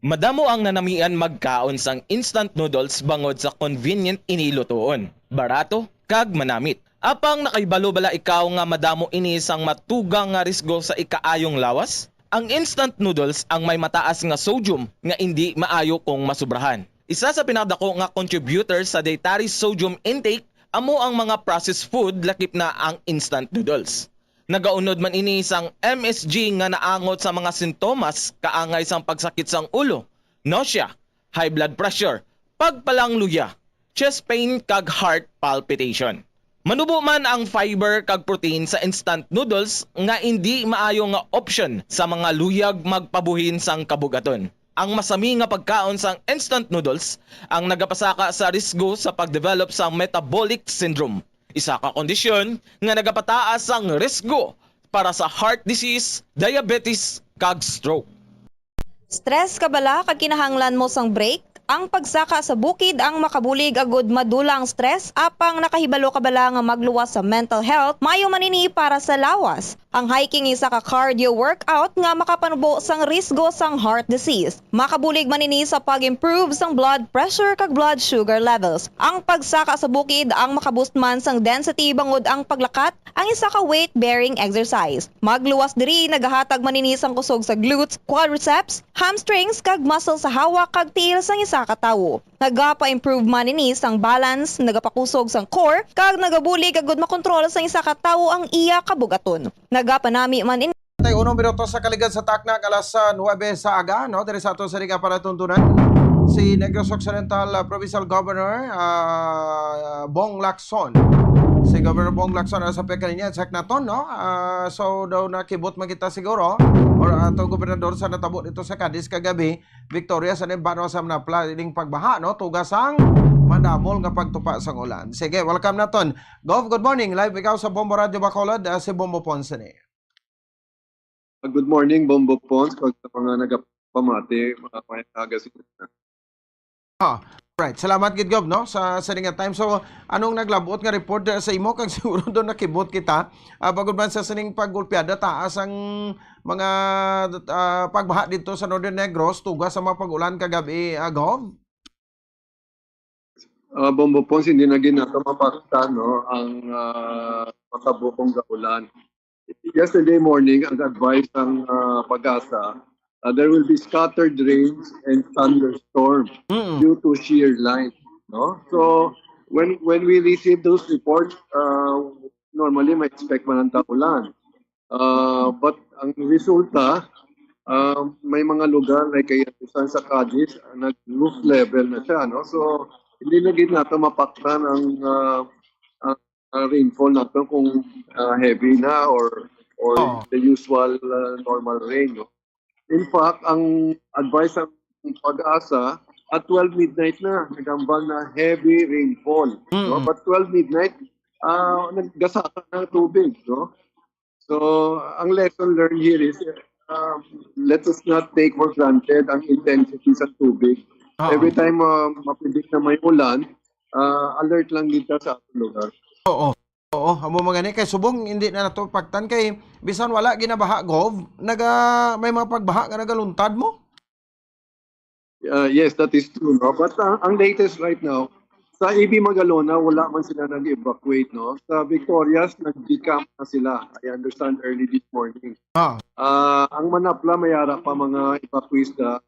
Madamo ang nanamian magkaon sang instant noodles bangod sa convenient ini lutoon, barato, kag manamit. Apang nakahibalo bala ikaw nga madamo ini sang matugang nga risgo sa ikaayong lawas? Ang instant noodles ang may mataas nga sodium nga indi maayo kung masubrahan. Isa sa pinakadako nga contributor sa dietary sodium intake amo ang mga processed food, lakip na ang instant noodles. Nagaunod man ini sang M S G nga naangot sa mga sintomas kaangay sang pagsakit sang ulo, nausea, high blood pressure, pagpalangluya, chest pain, kag heart palpitation. Manubo man ang fiber kag protein sa instant noodles nga indi maayo nga option sa mga luyag magpabuhin sang kabugaton. Ang masami nga pagkaon sang instant noodles ang nagapasaka sa risgo sa pag-develop sang metabolic syndrome, isa ka kondisyon nga nagapataas sang risgo para sa heart disease, diabetes, kag stroke. Stress ka bala kag kinahanglan mo sang break? Ang pagsaka sa bukid ang makabulig agud madula ang stress, apang nakahibalo ka bala nga magluwas sa mental health, maayo man ini para sa lawas. Ang hiking isa ka cardio workout nga makapanubo sang risgo sang heart disease. Makabulig man ini sa pag-improve sang blood pressure kag blood sugar levels. Ang pagsaka sa bukid ang makaboost man sang density bangod ang paglakat ang isa ka weight-bearing exercise. Magluwas diri nagahatag man ini sang kusog sa glutes, quadriceps, hamstrings, kag muscle sa hawak kag tiil sang isa ka tawo. Nagapa-improve man ini sang balance, nagapakusog sang core, kag nagabulig agud makontrol sang isa ka tawo ang iya kabug-aton. Nagapanami man ini. Tay uno minuto sa kaligad sa takna, alas, ah, nuwebe sa aga, no? Diri sa ato sa Riga para tuntunan, si Negros Occidental, ah, Provincial Governor, ah, Bong Lacson. Si Governor Bong Lacson, ah, sa pagkaniya, check naton, no? Ah, so, daw nakibot man kita siguro, or ato gobernador sa natabo dito sa Cadiz kagabi, Victoria, sa nembano sa manapla, ining pagbaha, no? Tuga sang madamol nga pagtupa sang ulan. Sige, welcome naton. Gov, good morning. Live ikaw sa Bombo Radio Bacolod, ah, si Bombo Ponce ni. Ah, good morning, Bombo Pons, kag sa mga nagapamati, mga mayang aga sa inyo. Ah, right. Salamat gid, Gov, no, sa, sa sining nga time. So, anong naglabot nga report, uh, sa imo? Kag siguro doon nakibot kita. Ah, bangod man sa sining paggulpiada, taas ang mga, ah, pagbaha dito sa Northern Negros, tuga sa mga pag-ulan kagabi, ah, Gov? Ah, Bombo Pons, hindi na gid nato mapakta, no, ang, ah, makabukong ga ulan. Yesterday morning, ang advice ng, ah, PAGASA, ah, there will be scattered rains and thunderstorm Mm. due to shear line, no? So, when, when we receive those reports, ah, normally, may expect man ang tag-ulan. Ah, but ang resulta, ah, may mga lugar like kay San sa Cadiz, nag-roof level na siya, no? So, hindi na gid nato mapaktan ang, ah, ang, ah, rainfall nato kung, ah, heavy na or, or Oo. the usual, ah, normal rain, no? In fact, ang advice ng PAGASA, at twelve midnight na, nagambal na heavy rainfall, no? Mm. But twelve midnight, ah, naggasaka ng tubig, no? So, ang lesson learned here is, um, let us not take for granted ang intensity sa tubig. Oo. Every time, uh, mapidik na may ulan, uh, alert lang kita sa atong lugar. Oo. Oo, amo man gani kay subong hindi na nato pagtan kay bisan wala ginabaha, Gov, naga-, may mga pagbaha nga nagaluntad mo? Uh, yes, that is true, no? But, uh, ang latest right now, sa A B Magalona, wala man sila nag-evacuate, no? Sa Victorias, nag-decamp na sila. I understand early this morning. Ah. Uh, ang Manapla, may ara pa mga evacuees na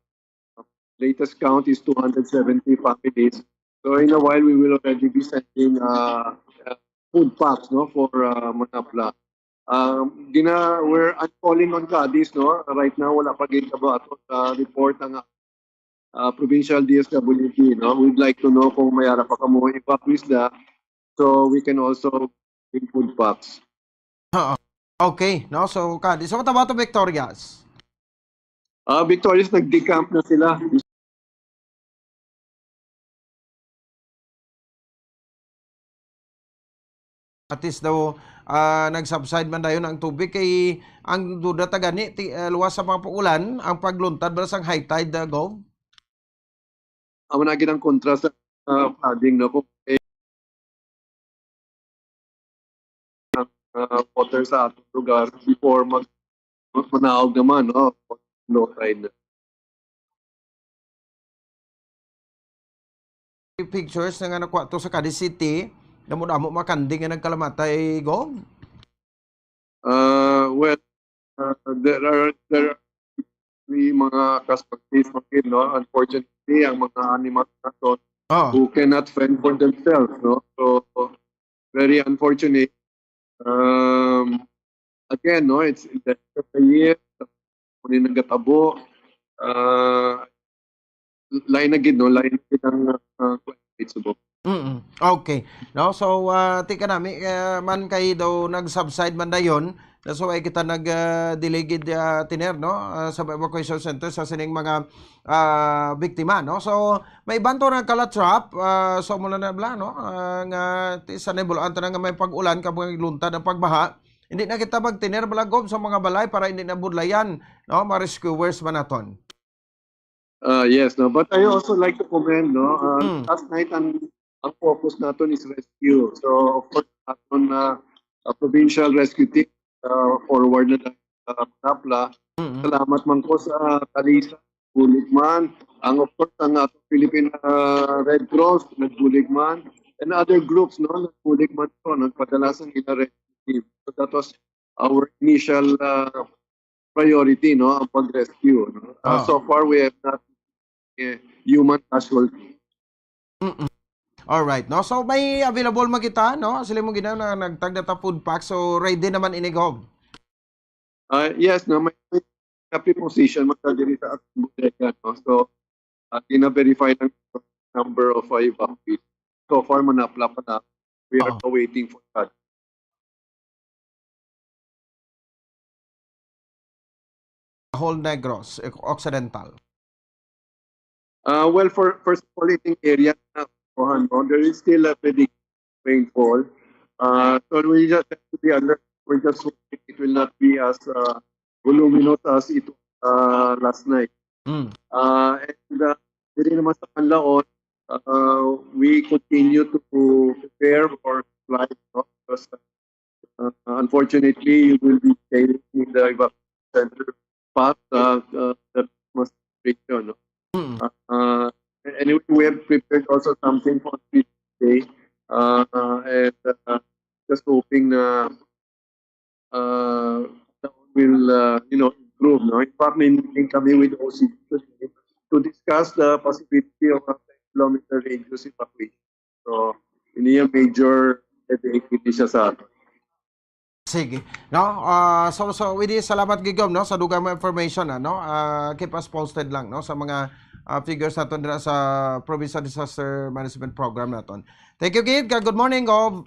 latest count is two hundred seventy families. So in a while, we will already be sending, uh, uh, food packs, no, for, uh, Manapla. Um, gina-, we're calling on Cadiz, no? Right now, wala pa gid kamo ato sa report ang, uh, provincial D S W D, no? We'd like to know kung may ara pa kamo evacuees na, so we can also bring food packs. Oo. Okay, no? So, Cadiz. So, what about the Victorias? Ah, Victorias, nag-decamp na sila. At least daw, ah, nag-subside man dayon ang tubig. Kay ang duda ta gani, ti-, ah, luwas sa mga pag-ulan, ang pagluntad ba sang high tide, ah, Gov? Amo na gid ang kontra sa, ah, flooding, no? Kung, eh, ang, ah, water sa atong lugar before mag-, mag-, manaog naman, no? Low tide na. Pictures na nga nakuha to sa Cadiz City, damo-damo makanding nga nagkalamatay, Gov? Uh, well, uh, there are, there are may mga casualties, no? Unfortunately, ang mga animals naton Oh. who cannot fend for themselves, no? So, very unfortunate. Um, again, no, it's in the end of the year, muna nagatabo. Uh, lain na gid, no? Lain na gid ang, uh, subok. Mm-mm. Okay. No? So, ah, ti kanami, ah, man kay daw nag-subside man dayon. That's why kita nag, ah, delay gid, ah, tiner, no? Ah, sa evacuation center sa sining mga, ah, biktima, no? So, may iban to nagkalatrap, ah, so mula na bla, no? Ah, nga ti sa nibul-an tanan nga may pag-ulan kag mga luntad ang pagbaha. Hindi na kita magtiner bala, Gov, sa mga balay para hindi na budlayan, no? Mga rescuers man naton. Uh, yes, no? But I also like to commend, no? Uh, Mm. Last night, ang, ang focus naton is rescue. So, of course, aton na uh, provincial rescue team, uh, forward na uh, Manapla. Mm-hmm. Salamat man ko sa Kalisa, bulig man. Ang, of course, ang ato Philippine uh, Red Cross, nagbulig man. And other groups, no, nagbulig man ko, nagpadala sa nila rescue team. So that was our initial uh, priority, no, ang pag-rescue. No? Uh, Ah. So far, we have not uh, human casualty. All right, no? So may available man kita, no? Sila mo ginaw na nagtagda ta food pack, so ready naman ini, Gov. Uh, yes, no, may, may na preposition man diri sa atong bodega, no? So, uh, gina-verify lang number of uh, evacuees. So far, Manapla pa na. We are Oh. Waiting for that. Whole Negros Occidental. Uh, well, for first of all, in area na kuhan mo, there is still a pretty rainfall. Uh, so we just have to be alert. We're just hoping it will not be as uh, voluminous as it uh, last night. Mm. Uh, and uh, diri naman sa Panlaon, uh, we continue to prepare for flight, no? Because uh, unfortunately, you will be staying in the evacuation center past uh, uh, the administration, no? Mm. Uh, anyway, we have prepared also something for this day. Uh, and uh, just hoping na uh, that will uh, you know improve, no? In fact, may meeting kami with O C D today to discuss the possibility of a ten kilometer radius evacuation. So, ini yung major headache dito siya sa atin. Sige. No? Ah, so, so, with this, salamat gid, Gov, no, sa dugang mga information, ano? Ah, keep us posted lang, no, sa mga ah, figures naton dira sa Provincial Disaster Management Program naton. Thank you, Gid. Good morning, Gov.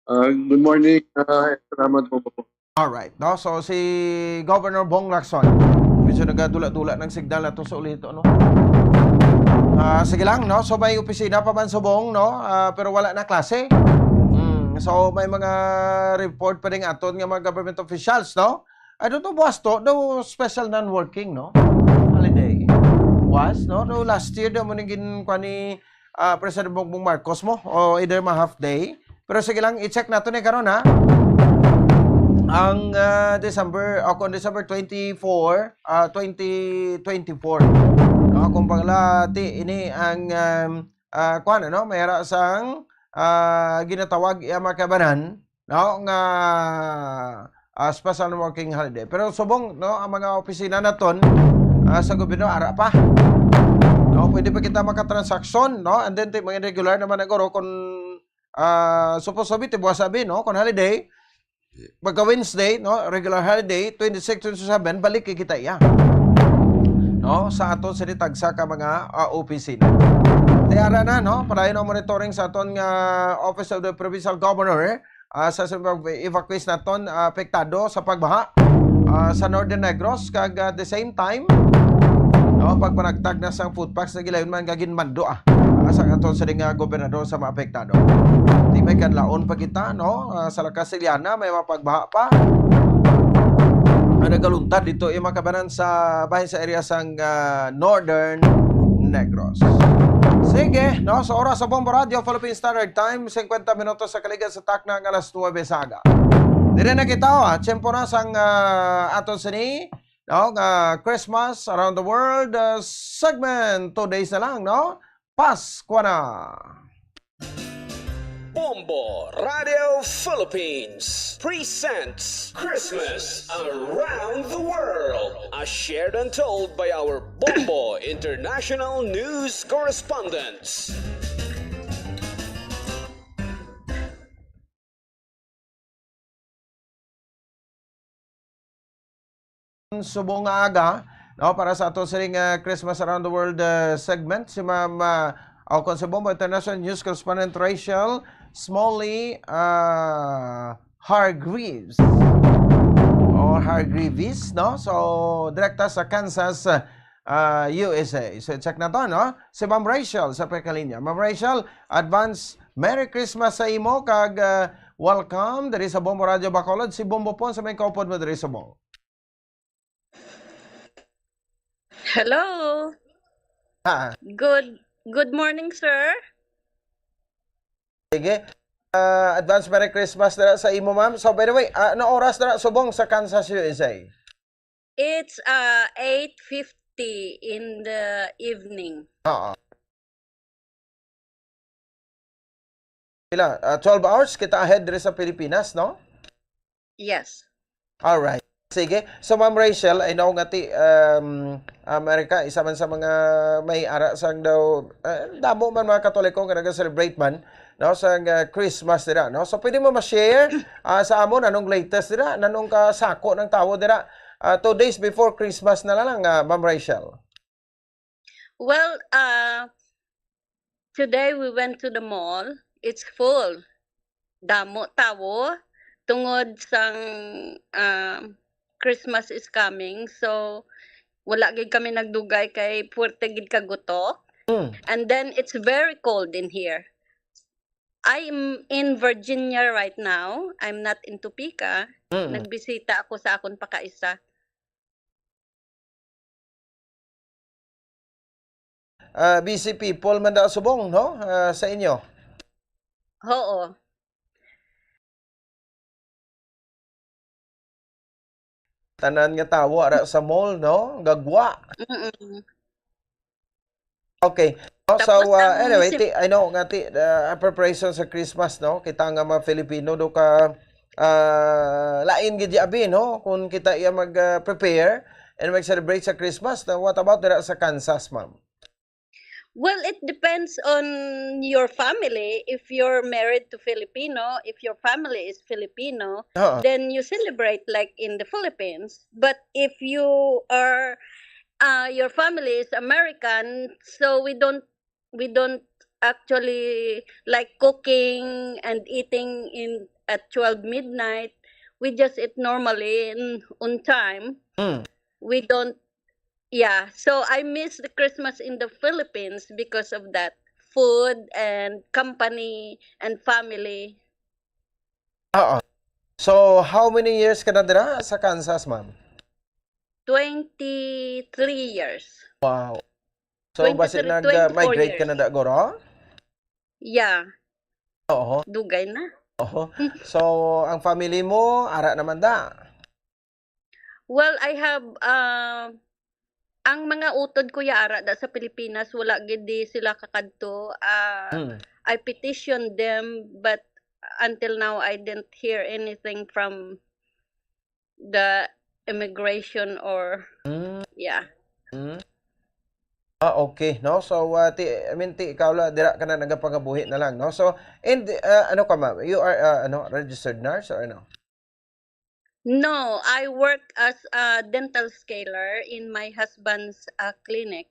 Uh, good morning. Uh, salamat po po. All right, no? So, si Governor Bong Lacson. Medyo nagadula-dula ng signal nato sa ulito, no? Ah, sige lang, no? So, may opisina pa man sa Bong, no? Ah, pero wala na klase. Mm, so, may mga report pa rin aton nga mga government officials, no? I don't know, buwas to, daw special non-working, no? Holiday. Buwas, no? Daw last year, daw mo nang gin-, kuha ni ah, President Bongbong Marcos mo, o either ma half day. Pero sige lang, i-check nato ni karon, ha. Ang ah, December, o kung December twenty-four, ah, twenty twenty-four. No, kung panglati, ini ang um, ah, kuwan, ano, may ara sang ah, ginatawag iya mga kabanan, no, nga ah, special working holiday. Pero subong, no, ang mga opisina naton ah, sa gobyerno ara pa. No, pwede pa kita makatransaksyon, no? And then ti- mga regular naman naguro kung ah, supposed to be tibuas abi, no, kung holiday, pagka Wednesday, no, regular holiday, twenty-six, twenty-seven, balik kay kita iya. No, sa aton sa tagsa ka mga ah, opisina. Ti ara na, no, padayon ang monitoring sa aton nga Office of the Provincial Governor, ah, sa, sa mga evacuees naton ah, apektado sa pagbaha ah, sa Northern Negros, kag at the same time, no, pagpanagtag na sang food packs nga gilayon man nga ginmando ah, ah, sa aton sa nga gobernador sa mga apektado. Di may kadlaon pa kita, no, ah, sa La Castellana may mga pagbaha pa. Ang nagaluntad dito yung mga kabanan sa bahin sa area sang ah, Northern Negros. Sige, no, sa oras sa Bombo Radio Philippine Standard Time, fifty minutos sa kaligan sa takna nga alas nuebe sa aga. Dire na kita, ah, tiyempo na sang ah, aton sini, no, nga Christmas Around the World ah, segment. Two days na lang, no? Pasko na! Bombo Radio Philippines presents Christmas Around the World, as shared and told by our Bombo International News Correspondents. Subong nga aga, no, para sa ato sining ah, Christmas Around the World ah, segment, si Ma'am, ah, o kung si Bombo International News Correspondent Rachel Smalley ah, Hargreaves. O Hargreaves, no? So, direkta sa Kansas, ah, U S A. So, check na to, no? Si Ma'am Rachel sa pagkalinya. Ma'am Rachel, advance Merry Christmas sa imo, kag ah, welcome diri sa Bombo Radio Bacolod. Si Bombo Pon sa may kaupod mo diri sa Bombo. Hello. Ah. Good, good morning, sir. Sige. Ah, advance Merry Christmas dira sa imo, ma'am. So, by the way, ah, ano oras dira subong sa Kansas, U S A? It's, uh, eight fifty in the evening. Oo. Pila? Ah, twelve hours kita ahead diri sa Pilipinas, no? Yes. Alright. Sige. So, Ma'am Rachel, I know nga ti, um, America, isa man sa mga may ara sang daw, ah, damo man mga Katoliko nga naga-celebrate man, no, sang, ah, Christmas dira, no? So, pwede mo ma-share, ah, sa amon anong latest dira? Nanong kasako ng tawo dira? Ah, two days before Christmas na lang, ah, Ma'am Rachel. Well, uh, today we went to the mall. It's full. Damo tawo tungod sang, um, Christmas is coming. So, wala gid kami nagdugay kay puwerte gid ka guto. Mm. And then, it's very cold in here. I'm in Virginia right now. I'm not in Topeka. Mm. Nagbisita ako sa akon pakaisa. Ah, busy people man da subong, no? Ah, sa inyo? Oo. Tanan nga tawo ara sa mall, no? Gagwa. Mm-mm. Okay. No, so, Tapos uh, ang anyway, si- ti, I know nga ti, uh, preparation sa Christmas, no? Kita nga mga Filipino do ka, uh, lain gid abi, no? Kung kita iya mag, uh, prepare and mag-celebrate sa Christmas, na what about dira sa Kansas, ma'am? Well, it depends on your family. If you're married to Filipino, if your family is Filipino, Oo. then you celebrate like in the Philippines. But if you are, uh, your family is American, so we don't, we don't actually like cooking and eating in at twelve midnight. We just eat normally in, on time. Mm. We don't Yeah, so I miss the Christmas in the Philippines because of that. Food and company and family. Oo. So, how many years ka na dira sa Kansas, ma'am? Twenty-three years. Wow. So, basi Twenty-three, nag, uh, twenty-four migrate ka na years. da, guro? Yeah. Oo. Dugay na. Oo. So, ang family mo, ara naman da? Well, I have, uh, ang mga utod ko ya ara da sa Pilipinas, wala gid di sila kakadto. Ah, Mm. I petitioned them, but until now, I didn't hear anything from the immigration or, Mm. yeah. Mm. Ah, okay, no? So, uh, ti, I mean, ti, ikaw la, dira ka na nagapangabuhi na lang, no? So, and, uh, ano ka, ma'am? You are, uh, ano, registered nurse or ano? No, I work as a dental scaler in my husband's, uh, clinic.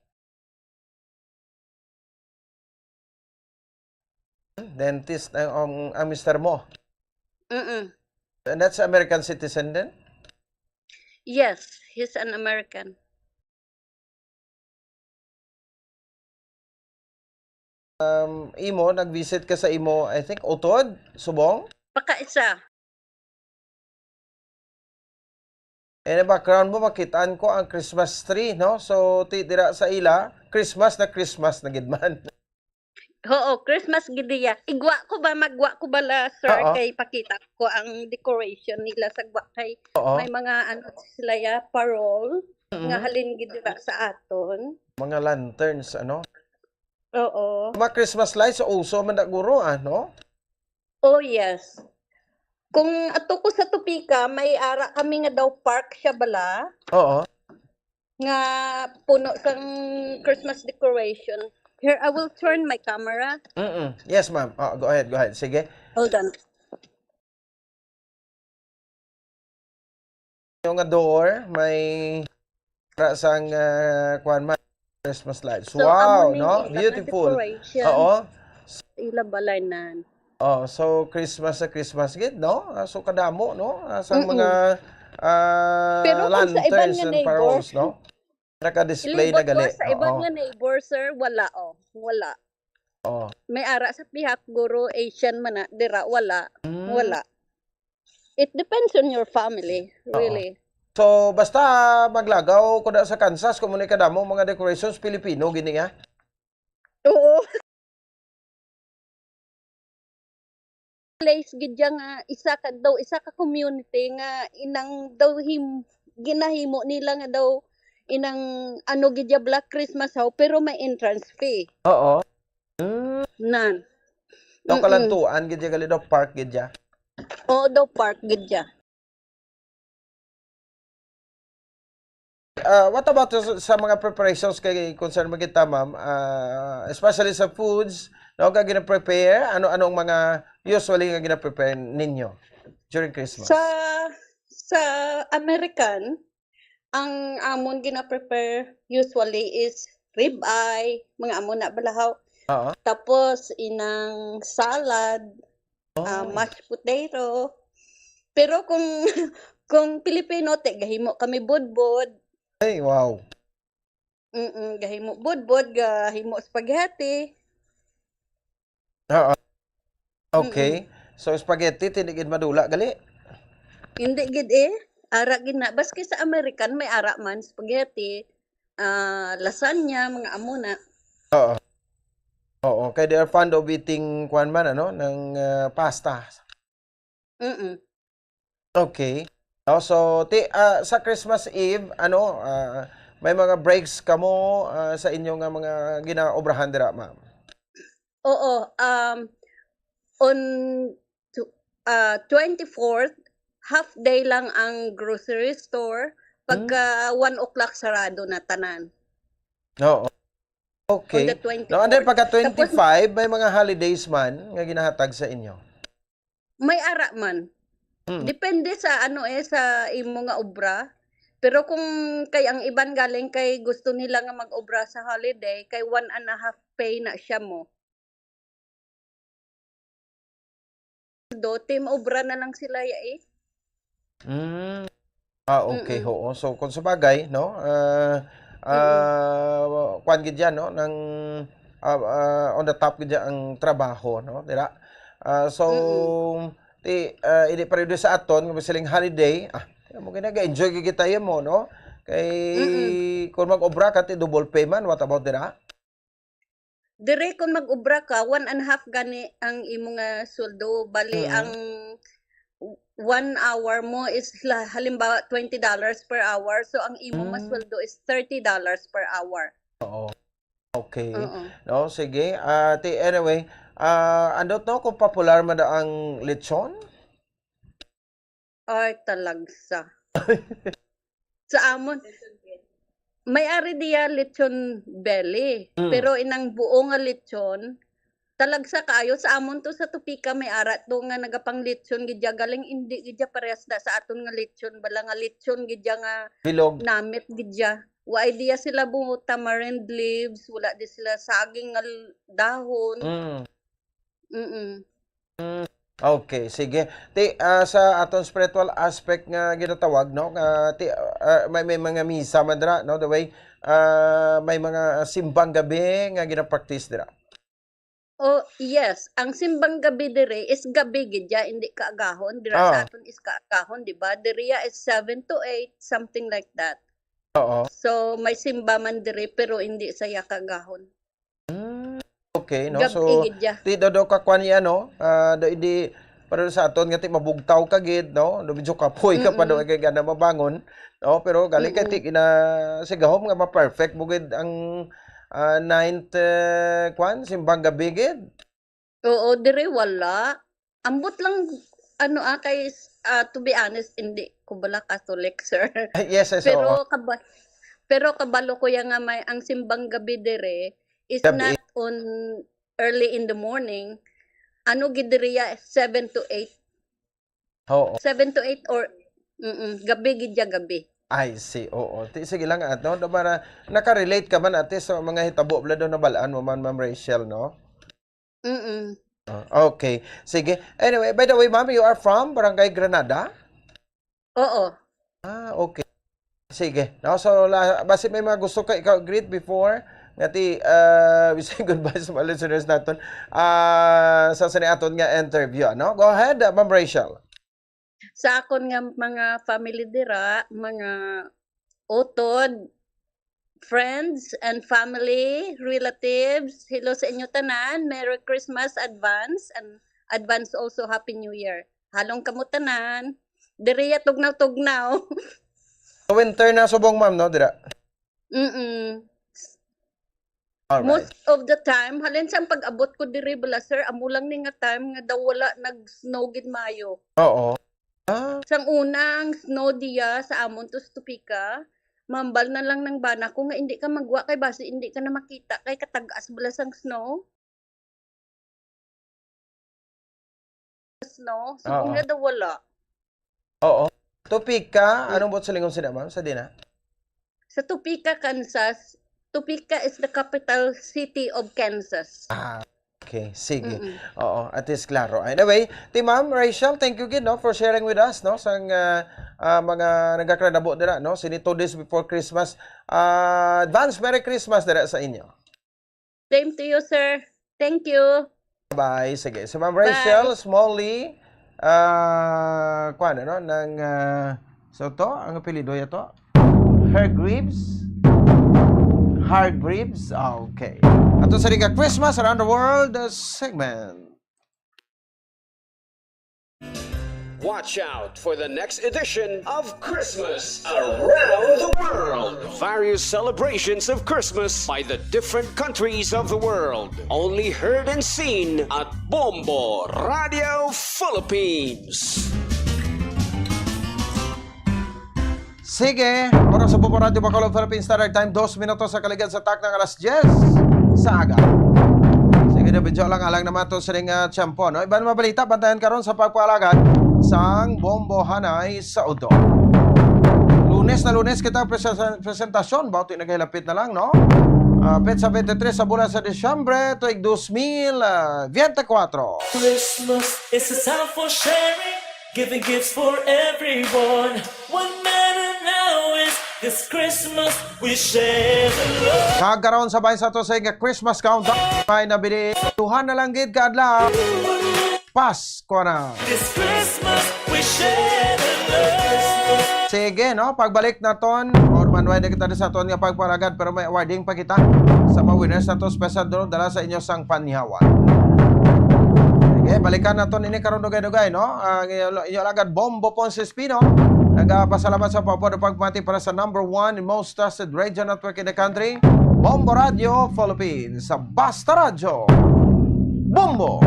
Dentist ang, ang, ang mister mo? Mm-mm. And that's American citizen din? Yes, he's an American. Um, imo, nag-visit ka sa imo, I think, utod, subong? Pakaisa. Eh, sa background mo, makitaan ko ang Christmas tree, no? So, ti, dira sa ila, Christmas na Christmas na gid man. Oo, Christmas gid iya. Igwa ko ba, magwa ko bala, sir, Oo. kay pakita ko ang decoration nila sa gwa kay Oo. may mga, ano, sila ya, parol, Mm-mm. nga halin gid dira sa aton. Mga lanterns, ano? Oo. Mga Christmas lights, uso man na guro, ah, no? Oh, yes. Kung ato ko sa Topeka, may ara kami nga daw park siya bala. Oo. Nga puno sang Christmas decoration. Here, I will turn my camera. Mm-mm. Yes, ma'am. Ah, go ahead, go ahead. Sige. Hold on. Yung nga door, may para sang, ah, kuwan man, Christmas lights. So, Wow, amo ni no? ila nga Beautiful. decoration. Oo. Ila balay nan. Oh, so Christmas sa Christmas gid, no? Ah, so kadamo, no? Ah, sang Mm-mm. mga, ah, Pero kung sa iban lanterns nga and neighbor, paroles, no? Naka-display na Ilibot ko gali. sa iban Oo. nga neighbor, sir, wala, oh. Wala. Oo. May ara sa pihak, guro, Asian man na, dira, wala. Mm. Wala. It depends on your family, Oo. really. So, basta maglagaw ko na sa Kansas, kung muna kadamo mga decorations, Pilipino, gini nga. place gid ya nga isa ka daw, isa ka community nga inang daw him-, ginahimo nila nga daw inang ano gid ya Black Christmas House, pero may entrance fee. Oo. Mm. Nan. Daw Mm-mm. kalantuan gid ya gali daw park gid ya. Oo, daw park gid ya. Ah, what about sa, sa mga preparations kay concern mo kita, ma'am? Ah, especially sa foods, no, nga gina-prepare, ano-ano ang mga usually nga gina-prepare ninyo during Christmas? Sa, sa American, ang amon gina-prepare usually is rib eye, mga amo na balahaw. Oo. Tapos, inang salad, ah, Oh. mashed potato. Pero kung, kung Pilipino, te, gahimo kami budbod. Ay, wow. Mm-mm, gahimo budbod, gahimo spaghetti. Oo. Okay. Mm-mm. So, spaghetti, ti di gid madula, gali? Hindi gid eh. Ara gid na. Baski sa American, may ara man, spaghetti, ah, lasagna, mga amo na. Oo. Oo, kay they are fond of eating, kuwan man, ano, ng, ah, pasta. Mm-mm. Okay. No, so, ti-, ah, sa Christmas Eve, ano, ah, may mga breaks kamo, ah, sa inyo nga mga ginaobrahan dira, ma'am? Oo, um, on tw-, ah, twenty-fourth, half day lang ang grocery store. Hmm. Pagka one o'clock, sarado na tanan. Oo. Okay. On the twenty-fourth. No, and then pagka Tapos twenty-five, may mga holidays man nga ginahatag sa inyo? May ara man. Mm. Depende sa ano eh, sa imo nga obra. Pero kung kay ang iban galing kay gusto nila nga mag-obra sa holiday, kay one and a half pay na siya mo. Do, team obra na lang sila ya eh. Mm. Ah, okay, Mm-mm. oo. So, kung sa bagay, no, ah, Mm-mm. ah, kwan gid yan, no, nang, ah, ah, on the top gid yan ang trabaho, no, dira. Ah, so, Mm-mm. ti, ah, ini pa rin sa aton, nga siling holiday, ah, mo gina-enjoy gid kita mo, no? Kay, Mm-mm. kung mag-obra ka, ti double pay man, what about dira? Dire, kung mag-obra ka, one and a half gani ang imo nga sweldo. Bali, Mm. ang one hour mo is la-, halimbawa, twenty dollars per hour. So, ang imo Mm. masweldo is thirty dollars per hour. Oo. Okay. Oo. No, sige. Ah, ti-, anyway, ah, andot no kung popular man daw ang lechon? Ay, talagsa. Sa amon, may ari diya lechon belly. Mm. Pero inang buo nga lechon, talagsa kaayo. Sa amon to sa Topeka, may ara to nga nagapang lechon gid ya. Galing indi gid ya parehas na sa aton nga lechon. Bala nga lechon gid ya nga Bilog. namit gid ya. Wa idea sila bungo tamarind leaves, wala di sila saging nga l-, dahon. Mm. Mm-mm. Mm, okay, sige. Ti, ah, sa aton spiritual aspect nga ginatawag, no, nga ti, ah, may, may mga misa man dira, no, the way, ah, may mga simbang gabi nga ginapractice dira. Oh, yes. Ang simbang gabi dire is gabi gid ya, hindi kaagahon. Dira sa Ah. aton is kaagahon, di ba? Diriya is seven to eight, something like that. Oo. So, may simba man dire, pero hindi saya kaagahon. Mm, okay, no? Gab-i So, gid ya. ti daw daw ka kwan ni ano, ah, daw hindi, pero sa aton nga ti mabugtaw ka gid, no? Daw medyo kapoy ka pa daw Mm-mm. kay gana mabangon, no? Pero gali kay Mm-mm. ti gina-, sigahom nga ma-perfect mo gid ang, ah, ninth, eh, kwan, simbang gabi gid. Oo, dire wala. Ambot lang, ano, ah, kay, ah, to be honest, hindi ko bala Catholic, sir. Yes, yes, Pero oo. kaba-, pero kabalo ko ya nga may, ang simbang gabi dire is Gabi. not on early in the morning. Ano gid diri ya, seven to eight. Oo. Seven to eight or, mm-mm, gabi gid ya, gabi. I see, oo. Ti, sige lang, at, no, para nakarelate ka man, ate, sa mga hitabo, bala daw nabal-an mo man, Ma'am Rachel, no? Mm-mm. Ah, okay. Sige. Anyway, by the way, ma'am, you are from Barangay Granada? Oo. Ah, okay. Sige. No, so, la-, basi may mga gusto ka ikaw greet before nga ti, ah, we say goodbye sa mga listeners naton, ah, sa sini aton nga interview, ano? Go ahead, ah, Ma'am Rachel. Sa akon nga mga family dira, mga utod, friends and family, relatives, hello sa inyo tanan. Merry Christmas advance and Advance also, Happy New Year. Halong kamo tanan. Diriya tugnaw-tugnaw. Winter na subong, ma'am, no? Dira. Mm-mm. Alright. Most of the time, halin sang pag-abot ko diri bala, sir, amo lang ni nga time nga daw wala nag-snow gid maayo. Oo. Ah, Sang una ang snow diya sa amon to sa Topeka, mambal na lang nang bana ko nga hindi ka magwa kay basi hindi ka na makita kay katag-as bala sang snow. Snow, so Oo. Una daw wala. Oo. Topeka, anong buot silingon sina, ma'am? Sa dina? Sa Topeka, Kansas. Topeka is the capital city of Kansas. Ah, okay. Sige. Mm-mm. Oo, at least klaro. Anyway, ti Ma'am Rachel, thank you gid, no, for sharing with us, no, sang ah, ah, mga nagakradabo dira, no, sini two days before Christmas. Ah, advance Merry Christmas dira sa inyo. Same to you, sir. Thank you. Bye. Sige. Si Ma'am Rachel Smalley, ah, kuan, ano, ng, ah, so to, ang apelyido niya to? Hargreaves? Hargreaves? Ah, okay. Ato sa rin ka Christmas Around the World uh, segment. Watch out for the next edition of Christmas Around the World. Various celebrations of Christmas by the different countries of the world. Only heard and seen at Bombo Radio Philippines. Sige, oras sa Bombo Radio Bacolod, Philippine Standard Time, dos minutos sa kaligad sa takna nga alas diyes sa aga. Sige, na video lang alang naman to sa ring uh, tiyempo, no? Iban mabalita, bantayan karon sa pagpalagad sang Bombo Hanay sa Udo. Lunes na Lunes kita presen- presentasyon, bauti nagahilapit na lang, no? Ah, petsa twenty-three sa bulan sa Disyembre, tuig dos mil veinticuatro. Christmas is a time for sharing, giving gifts for everyone. What matter now is this Christmas we share the love. Kag karon, sabay sa to sa nga Christmas countdown, may nabili duha na lang gid ka adlaw. Pasko na. This Christmas we share the love. Sige, no? Pagbalik naton, or manuway na kita sa aton nga pagparagad, pero may awarding pa kita sa mga winners nato, special draw dala sa inyo sang panyawan. Sige, balikan naton ini karon dugay-dugay, no? Ang inyo, inyo alagad Bombo Ponce Espino. Nagapasalamat sa pagpapod ug pagpamati para sa number one and most trusted radio network in the country, Bombo Radio Philippines, sa Basta Radyo. Bombo!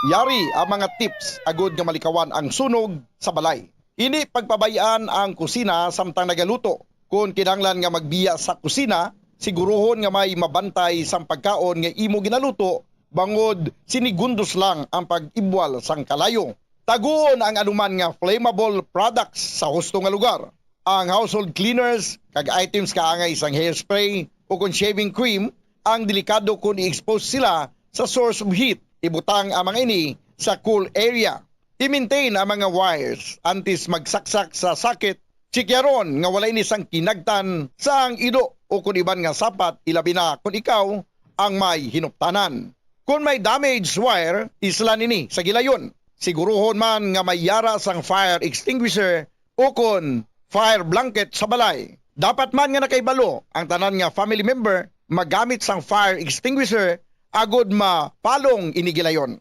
Yari ang mga tips agud nga malikawan ang sunog sa balay. Hindi pagpabay-an ang kusina samtang nagaluto. Kon kinahanglan nga magbiya sa kusina, siguruhon nga may mabantay sang pagkaon nga imo ginaluto, bangod sinigundos lang ang pag-ibwal sang kalayo. Taguon ang anuman nga flammable products sa husto nga lugar. Ang household cleaners kag items kaangay sang hairspray o kon shaving cream ang delikado kon i-expose sila sa source of heat. Ibutang ang mga ini sa cool area. I-maintain ang mga wires antes magsaksak sa socket. Chikyaron nga wala ini sang kinagtan sang ido o kon iban nga sapat, ilabi na kon ikaw ang may hinuptanan. Kon may damaged wire, islan ini sa gilayon. Siguruhon man nga may yara sang fire extinguisher o kon fire blanket sa balay. Dapat man nga nakahibalo ang tanan nga family member magamit sang fire extinguisher agud mapalong ini gilayon.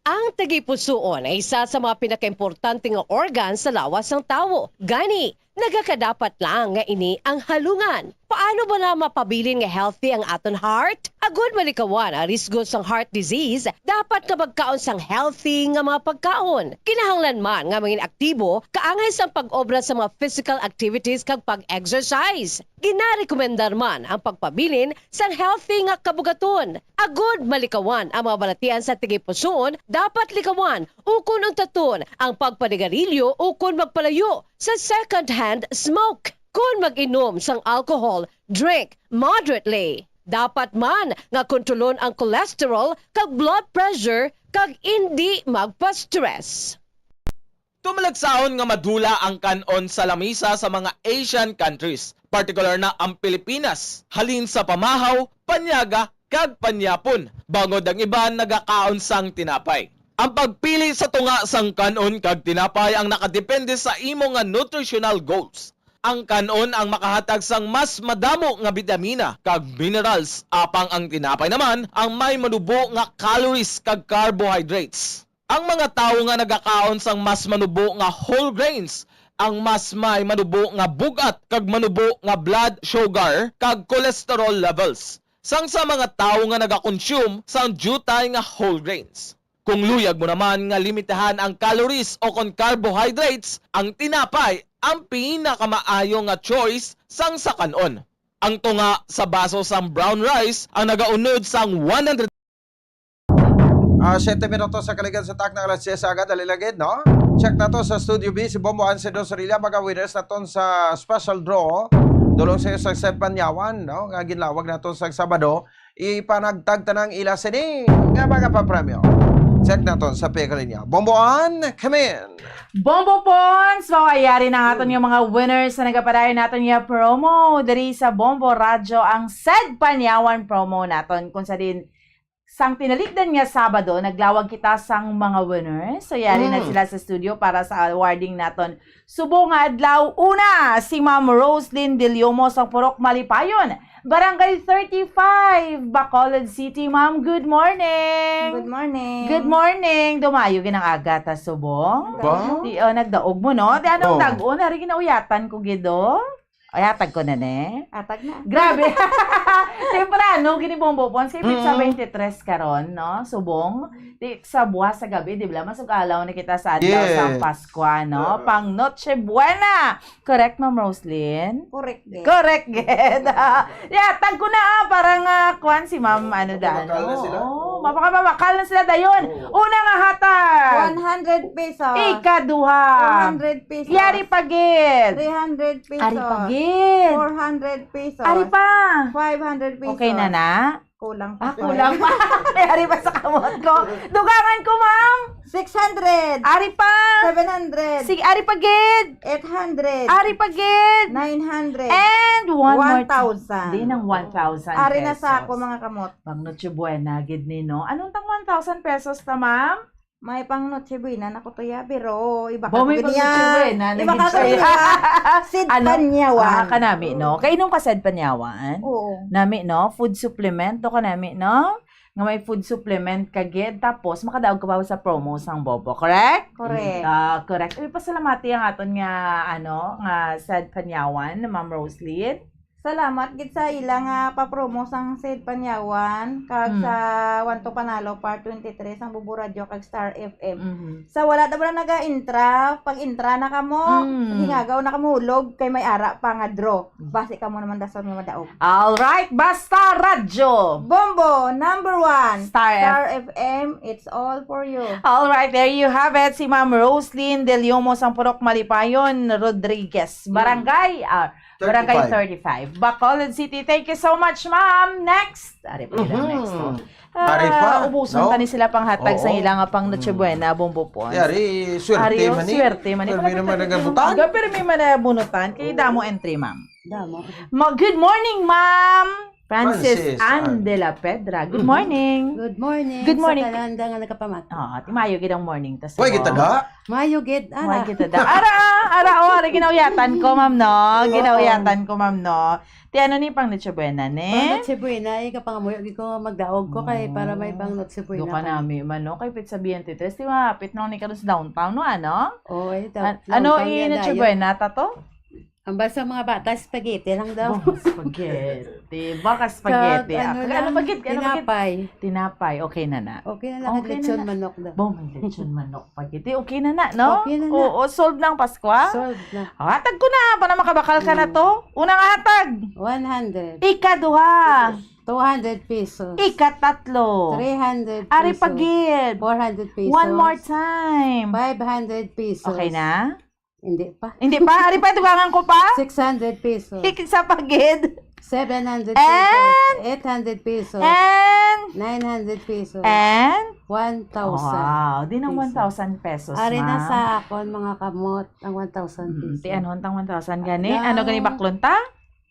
Ang tagipusoon ay isa sa mga pinakaimportante nga organ sa lawas sang tawo. Gani, nagakadapat lang nga ini ang halungan. Paano bala mapabilin nga healthy ang aton heart? Agud malikawan ang risgo sang heart disease, dapat nga magkaon sang healthy nga mga pagkaon. Kinahanglan man nga mangin aktibo kaangay sang pag-obra sa mga physical activities kag pag-exercise. Ginarekomendar man ang pagpabilin sang healthy nga kabugaton. Agud malikawan ang mga balatian sa tagipusoon, dapat likawan ukon untaton ang pagpanigarilyo ukon magpalayo sa second-hand smoke. Kon mag-inom sang alcohol, drink moderately. Dapat man nga kontrolon ang cholesterol kag blood pressure kag indi magpa-stress. Tumalagsahon nga madula ang kan-on sa lamisa sa mga Asian countries, partikular na ang Pilipinas, halin sa pamahaw, panyaga, kag panyapon, bangod ang iban nagakaon sang tinapay. Ang pagpili sa tunga sang kan-on kag tinapay ang nakadepende sa imo nga nutritional goals. Ang kan-on ang makahatag sang mas madamo nga bitamina kag minerals, apang ang tinapay naman ang may manubo nga calories kag carbohydrates. Ang mga tawo nga nagakaon sang mas manubo nga whole grains ang mas may manubo nga bug-at kag manubo nga blood sugar kag cholesterol levels sang sa mga tawo nga nagakonsume sang diutay nga whole grains. Kung luyag mo naman nga limitahan ang calories o kon carbohydrates, ang tinapay ang pinakamaayo nga choice sang sa kan-on. Ang tunga sa baso sang brown rice ang nagaunod sang one hundred. Ah, siyete minutos sa kaligan sa takna alas diyes agad, dali lang gid, no? Check nato sa Studio B, si Bombo Ansedo Sorilla, mga winners naton sa special draw. Dulong sa sa Sed Panyawan, no? Nga ginlawag naton sa Sabado, ipanagtag tanang ila sini nga mga papremyo. Check naton sa pika linya. Bombo An, come in! Bombo Pons, mawayari na ang aton nga mga winners sa nagapadayon naton nga promo diri sa Bombo Radyo, ang Sed Panyawan promo naton, kung sa din sang tinalikdan nga Sabado, naglawag kita sang mga winners. So, yari na Mm. sila sa studio para sa awarding naton. Subong nga adlaw, una, si Ma'am Roslyn Deliomo sang Purok Malipayon, Barangay thirty-five, Bacolod City. Ma'am, good morning. Good morning. Good morning. Dumayo gid ang aga ta, subong. Ba? Di, oh, nagdaog mo, no? Di, anong Oh. dag-on? Hari, ginauyatan ko gid, oh. Ay, hatag ko na, ne? Hatag na. Grabe. Temprano, gini, Bombo Pons. Kay petsa Mm. twenty-three karon, no? Subong. Di, sa buwas sa gabi, di ba? Masugalaw na kita sa adlaw Yes. sa Paskwa, no? Uh-uh. Pang Noche Buena. Correct, Ma'am Roslyn? Correct, gid. Correct, gid. Yatag ko na, ah, para nga, kwan, si Ma'am, ano, dan. Mapakabakal na sila. Oo, mapakabakal na sila dayon. Oo. Una nga hatag. One hundred pesos. Ikaduha. Two hundred pesos. Yari pa gid. Three hundred pesos. Ari pa gid. Four hundred pesos. Ari pa. Five hundred pesos. Okay na na? Kulang pa. Ah, kulang pa. Ari pa sa kamot ko. Dugangan ko, ma'am. Six hundred. Ari pa. Seven hundred. Sige, ari pa gid. Eight hundred. Ari pa gid. Nine hundred. And one more ti-, one thousand. Di nang one thousand pesos. Ari na sa ako, mga kamot. Pang Noche Buena gid ni, no? Anong tang one thousand pesos ta, ma'am? May pang Noche Buena na ko to ya, pero iba ka Bo, may ko pang niya. Noche Buena na Iba gid ka siya. Niya. Sid Ano? Panyawan. Ah, kanami, no? Kainom ka sad Panyawan? Oo. Nami, no? Food supplement, to kanami, no? Nga may food supplement ka gid, tapos makadaog ka pa sa promo sang Bobo, correct? Correct. Ah, correct. Ipasalamati ang aton nga, ano, nga sad Panyawan, Ma'am Roslyn. Salamat gid sa ila nga papromo sang Sed Panyawan kag Hmm. sa One to Panalo Part twenty-three sang Bobo Radyo kag Star F M. Mhm. Sa wala na ba na naga-intra, pag-intra na kamo, Mm. hingagaw na kamo hulog kay may ara pa nga draw. Mm. Basi kamo naman dason nga madaog. All right, Basta Radyo. Bombo, number one. Star Star F M, it's all for you. All right, there you have it. Si Ma'am Roslyn Deliomo sang Purok Malipayon Rodriguez, Mm. Barangay, ah, Barangay Thirty-five. Thirty-five, Bacolod City. Thank you so much, ma'am. Next. Ari pa nila Mhm. next, oh. Ari pa, Ah, ubuson no? pa ni sila panghatag sa Oo. ila nga pang Noche Mm. Buena, Bombo Pons. Yari, swerte Ari, oh, man eh. Swerte man eh. Pero may Pala naman pala nagabutan. Ga, pero may man nabunutan. Kay Oo. damo entry, ma'am. Damo. Ma-, good morning, ma'am. Francis Francis Ann Ann. de la Pedra. Good Mhm. morning. Good morning Good morning. sa tanan nga nagapamati. Ah, ti mayo gid ang morning ta sa Uy, kita da? Mayo gid, May ara. kita da. Ara, ara, oh, ara, ginauyatan ko, ma'am, no? Oo. Ginauyatan ko, ma'am, no? Ti ano ni pang Noche Buena, ni? Pang Noche Buena, eh, kapangamuyo gid ko magdaog ko kay para may pang Noche Buena Do ka ka. nami man, no? Kay petsa twenty-three, di ba? Pit na ni karon sa downtown, no, ano? Oo, eh, An-, downtown ano, yan, i-Noche dayo. Buena, ta to? Ang basta mga bata, spaghetti lang daw. Baka spaghetti. Baka spaghetti. Kag Ah, ano kag ano lang, pa gid? Kag ano pa gid? Tinapay. Tinapay. Okay na na. Okay na lang, Okay na lechon na. manok daw. Bo, may lechon manok pa gid. Eh, okay na na, no? Okay na na. Oo, solve na ang Paskwa. Solve na. Ah, hatag ko na, para makabakal ka na Mm. to. Unang hatag. One hundred. Ikaduha. Two hundred pesos. Ikatatlo. Three hundred pesos. Ari pa gid. Four hundred pesos. One more time. Five hundred pesos. Okay na? Hindi pa. Hindi pa? Ari pa, dugangan ko pa? Six hundred pesos. Hik-, isa pa gid. Seven hundred And? pesos. Eight hundred pesos. And? Nine hundred pesos. And? One thousand Wow, di nang pesos. one thousand pesos, Ari na ma'am. sa akon, mga kamot, ang one thousand Mm, pesos. ti anhon tang one thousand gani? Ah, Ano gani baklon ta?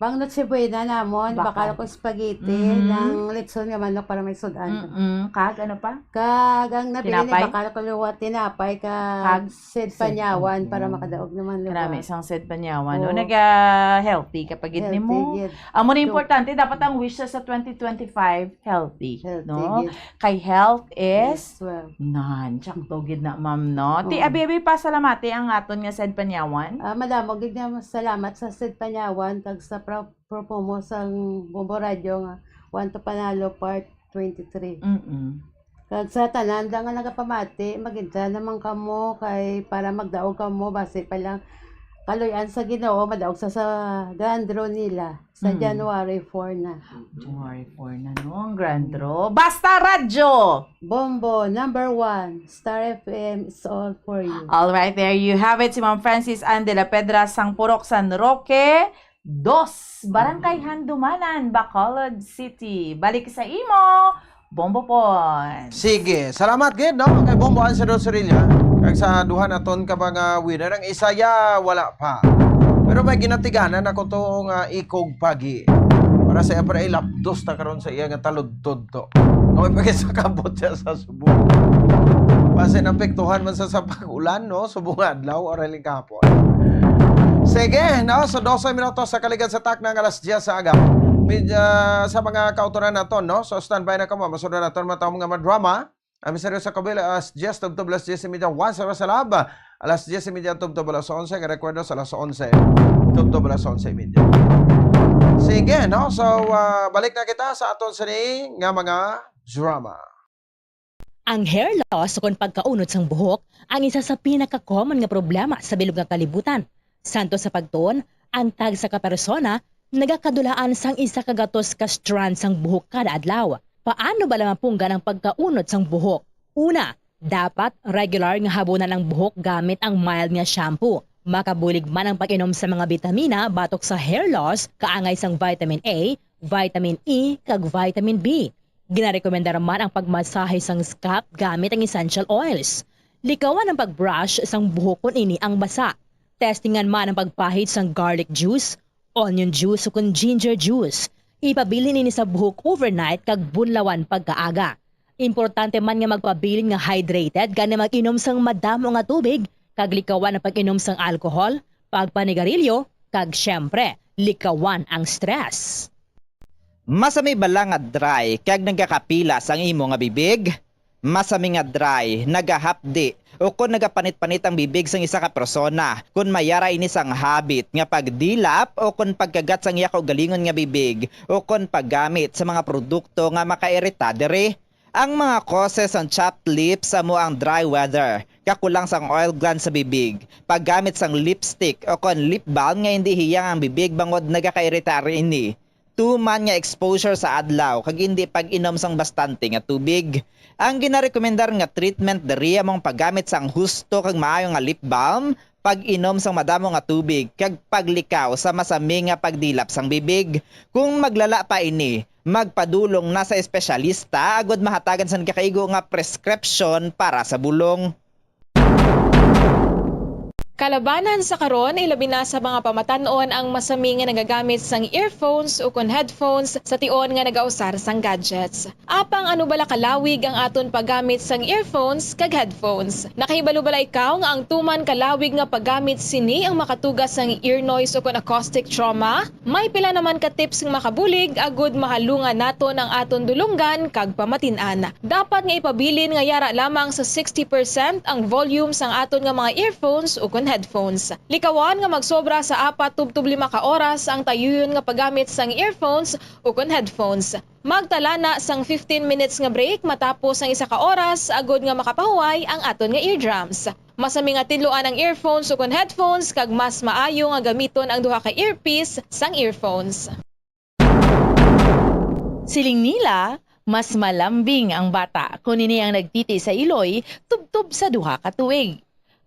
Ang Noche Buena namon, Bakal. bakal ko spaghetti, Mm. ng lechon nga manok para may sudan. Mm-mm. Kag ano pa? Kag ang nabilin ni Tinapay? bakal ko liwat tinapay, kag Kag Sed Sed Panyawan para Panyawan. makadaog naman lugar. Karami sang Sed Panyawan, no? Oo. Naga-healthy kapag gid Healthy nimo. gid. Amo na So, importante, dapat ang wish sa, sa twenty twenty-five, healthy, Healthy no? gid. Kay health is Yes, well. none. Tsakto gid na, ma'am, no? Ti, Oo. abi-abi pa salamati ang aton nga Sed Panyawan. Ah, madamo gid nga salamat sa Sed Panyawan kag sa pro-, promo sang Bombo Radio nga One to Panalo Part twenty-three. Mm-mm. Kag sa tanan lang nga nagapamati, maginta naman kamo kay para magdaog kamo, basi pa lang kaluy-an sa Ginoo, madaog sa, sa grand draw nila sa Mm. January four na. January four na, no? Ang grand draw. Basta Radyo! Bombo, number one. Star F M, it's all for you. All right, there you have it. Si Ma'am Francis Ann de la Pedra, sang Purok San Roque, dos, Barangay Handumanan, Bacolod City. Balik sa imo, Bombo Pons. Sige, salamat gid, no, kay Bombo Ann Sorilla, kag sa duha naton ka mga winner. Ang isa ya wala pa. Pero may ginatiganan ako to nga ikog pagi. Para sa iya, para ilapdos ta karon sa iya nga taludtod to. Nga may pagkasakabot siya sa subong. Basi napektuhan man sa, sa pag-ulan, no? Subong nga adlaw, or aling kahapon. Sige, no? So, dose minutos sa kaligad sa takna nga alas diyes sa aga. Medya, sa mga kautoran naton, no? So, standby na kamo. Masunod naton matawag nga mga drama. Ang misteryo sa kabil, alas diyes, tubtob alas diyes y media, once oras sa lab. Alas diyes y media, tubtob alas onse. Ang rekwerdo sa alas onse, tubtob alas onse y media. Sige, no? So, ah, balik na kita sa aton sini nga mga drama. Ang hair loss ukon pagkaunod sang buhok ang isa sa pinaka-common nga problema sa bilog nga kalibutan. Santo sa pagtuon, ang tagsa ka persona nagakadulaan sang isa ka gatos ka strand sang buhok kada adlaw. Paano bala mapunggan ang pagkaunod sang buhok? Una, dapat regular nga habunan ang buhok gamit ang mild nga shampoo. Makabulig man ang pag-inom sa mga bitamina batok sa hair loss, kaangay sang vitamin A, vitamin E, kag vitamin B. Ginarekomendar man ang pagmasahe sang scalp gamit ang essential oils. Likawan ang pag-brush sang buhok kon ini ang basa. Testingan man ang pagpahid sang garlic juice, onion juice, ukon ginger juice. Ipabilin ini sa buhok overnight kag bunlawan pagkaaga. Importante man nga magpabilin nga hydrated, gani mag-inom sang madamo nga tubig, kag likawan ang pag-inom sang alcohol, pagpanigarilyo, kag, siyempre, likawan ang stress. Masami bala nga dry kag nagakapilas ang imo nga bibig? Masami nga dry, nagahapdi, o kon nagapanit-panit ang bibig sang isa ka persona, kon may ara ini sang habit nga pagdilap o kon pagkagat sang iya kaugalingon nga bibig, o kon paggamit sa mga produkto nga makairita diri. Ang mga causes sang chapped lips amo ang dry weather, kakulang sang oil gland sa bibig, paggamit sang lipstick o kon lip balm nga indi hiyang ang bibig bangod nagakairita ini, tuman nga exposure sa adlaw kag indi pag-inom sang bastante nga tubig. Ang ginarekomendar nga treatment diri amo ang paggamit sang husto kag maayo nga lip balm, pag-inom sang madamo nga tubig, kag paglikaw sa masami nga pagdilap sang bibig. Kung maglala pa ini, magpadulong na sa espesyalista agud mahatagan sang nagakaigo nga prescription para sa bulong. Kalabanan sa karon, ilabi na sa mga pamatan-on ang masami nga nagagamit sang earphones ukon headphones sa tion nga nagausar sang gadgets. Apang ano bala kalawig ang aton paggamit sang earphones kag headphones? Nakahibalo bala ikaw nga ang tuman kalawig nga paggamit sini ang makatuga sang ear noise ukon acoustic trauma? May pila naman ka tips nga makabulig agud mahalungan naton ang aton dulonggan kag pamatin-an. Dapat nga ipabilin nga yara lamang sa sixty percent ang volume sang aton nga mga earphones ukon headphones. Likawan nga magsobra sa apat tubtob lima ka oras ang tayuyon nga paggamit sang earphones ukon headphones. Magtala na sang fifteen minutes nga break matapos ang isa ka oras agud nga makapahuway ang aton nga eardrums. Masami nga tinluan ang earphones ukon headphones kag mas maayo nga gamiton ang duha ka earpiece sang earphones. Siling nila, mas malambing ang bata kon ini ang nagtiti sa iloy tubtob sa duha ka tuig.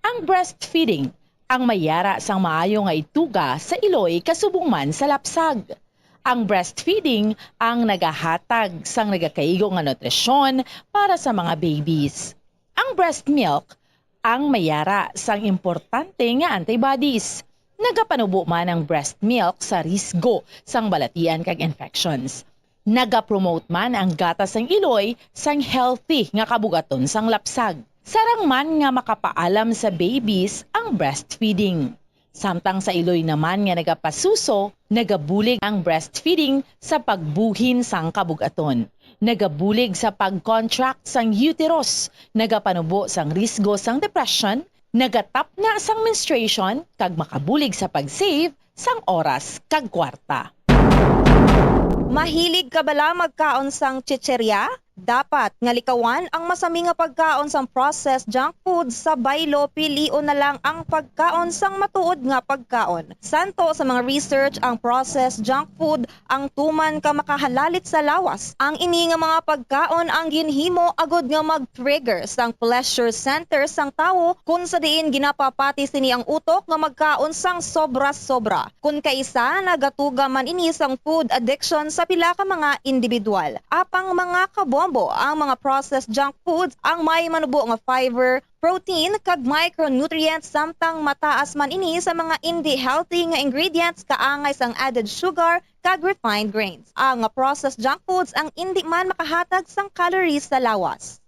Ang breastfeeding ang may yara sang maayo nga ituga sa iloy kasubong man sa lapsag. Ang breastfeeding ang nagahatag sang nagakaigo nga nutrisyon para sa mga babies. Ang breast milk ang may yara sang importante nga antibodies. Nagapanubo man ang breast milk sa risgo sang balatian kag infections. Nagapromote man ang gatas sang iloy sang healthy nga kabugaton sang lapsag. Sarang man nga makapaalam sa babies ang breastfeeding. Samtang sa iloy naman nga nagapasuso, nagabulig ang breastfeeding sa pagbuhin sang kabugaton. Nagabulig sa pag-contract sang uterus, nagapanubo sang risgo sang depression, nagatapna sang menstruation, kag makabulig sa pag-save sang oras kag kwarta. Mahilig ka bala magkaon sang chicherya? Dapat nga likawan ang masami nga pagkaon sang processed junk food sa baylo, pilion na lang ang pagkaon sang matuod nga pagkaon. Santo sa mga research, ang processed junk food ang tuman ka makahalalit sa lawas. Ang ini nga mga pagkaon ang ginhimo agud nga mag-trigger sang pleasure center sang tawo, kun sa diin ginapapati sini ang utok nga magkaon sang sobra-sobra. Kun kaisa, nagatuga man ini sang food addiction sa pila ka mga individual. Apang mga kabombo, ang mga processed junk foods ang may manubo nga fiber, protein, kag micronutrients, samtang mataas man ini sa mga indi healthy nga ingredients kaangay sang added sugar kag refined grains. Ang processed junk foods ang indi man makahatag sang calories sa lawas.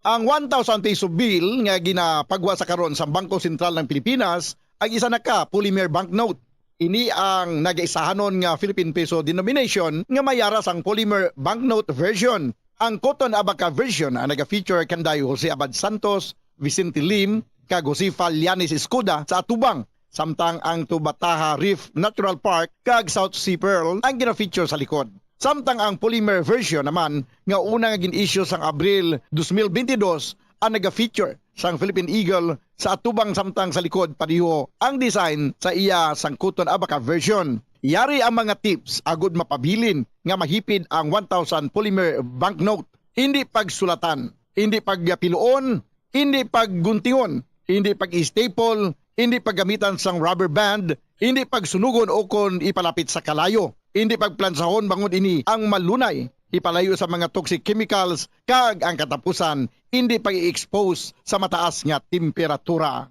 Ang one thousand peso bill nga ginapagwa sa karon sa Bangko Sentral ng Pilipinas ang isa na ka polymer banknote. Ini ang nagaisahanon nga Philippine peso denomination nga may ara sang polymer banknote version. Ang Cotton Abaca version ang naga-feature kanday Jose Abad Santos, Vicente Lim, kag Josefa Llanes Escuda sa atubang, samtang ang Tubataha Reef Natural Park kag South Sea Pearl ang gina-feature sa likod. Samtang ang polymer version naman nga una nga gin-issue sang Abril dos mil bentidós ang naga-feature sang Philippine Eagle sa atubang, samtang sa likod padiho ang design sa iya sang Cotton Abaca version. Yari ang mga tips agud mapabilin nga mahipid ang one thousand polymer banknote. Indi pagsulatan, indi pagpiluon, indi pagguntingon, indi pag-staple, indi paggamitan sang rubber band, indi pagsunugon ukon ipalapit sa kalayo, indi pagplansahon bangod ini ang malunay ipalayo sa mga toxic chemicals, kag ang katapusan, indi pag-i-expose sa mataas nga temperatura.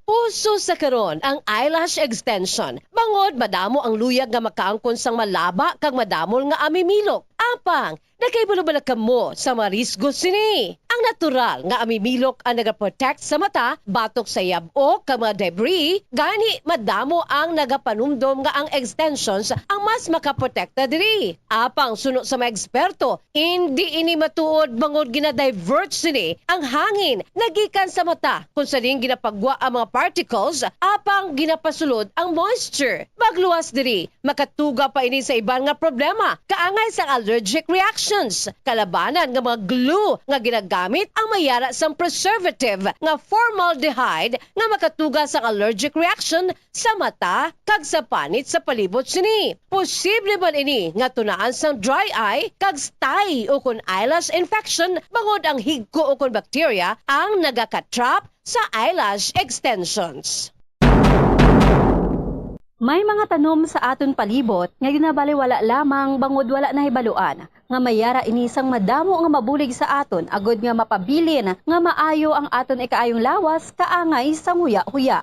Uso sa karon ang eyelash extension, bangod madamo ang luyag nga makaangkon sang malaba kag madamol nga amimilok. Apang, nakahibalo bala kamo sa mga risgo sini? Ang natural nga amimilok ang nagaprotect sa mata batok sa yab-ok kag mga debris, gani madamo ang nagapanumdom nga ang extensions ang mas makaprotekta diri. Apang suno sa mga eksperto, indi ini matuod bangod gina-divert sini ang hangin nga gikan sa mata, kung sa diin ginapagwa ang mga particles, apang ginapasulod ang moisture. Magluwas diri, makatuga pa ini sa iban nga problema, kaangay sang allergic reactions. Kalabanan nga mga glue nga ginagamit ang may ara sang preservative nga formaldehyde nga makatuga sang allergic reaction sa mata kag sa panit sa palibot sini. Posible man ini nga tunaan sang dry eye kag stye ukon eyelash infection, bangod ang higko ukon bacteria ang nagaka-trap sa eyelash extensions. May mga tanom sa aton palibot nga ginabaliwala lamang bangod wala nahibaluan nga may ara ini sang madamo nga mabulig sa aton, agud nga mapabilin nga maayo ang aton ikaayong lawas kaangay sang huya-huya.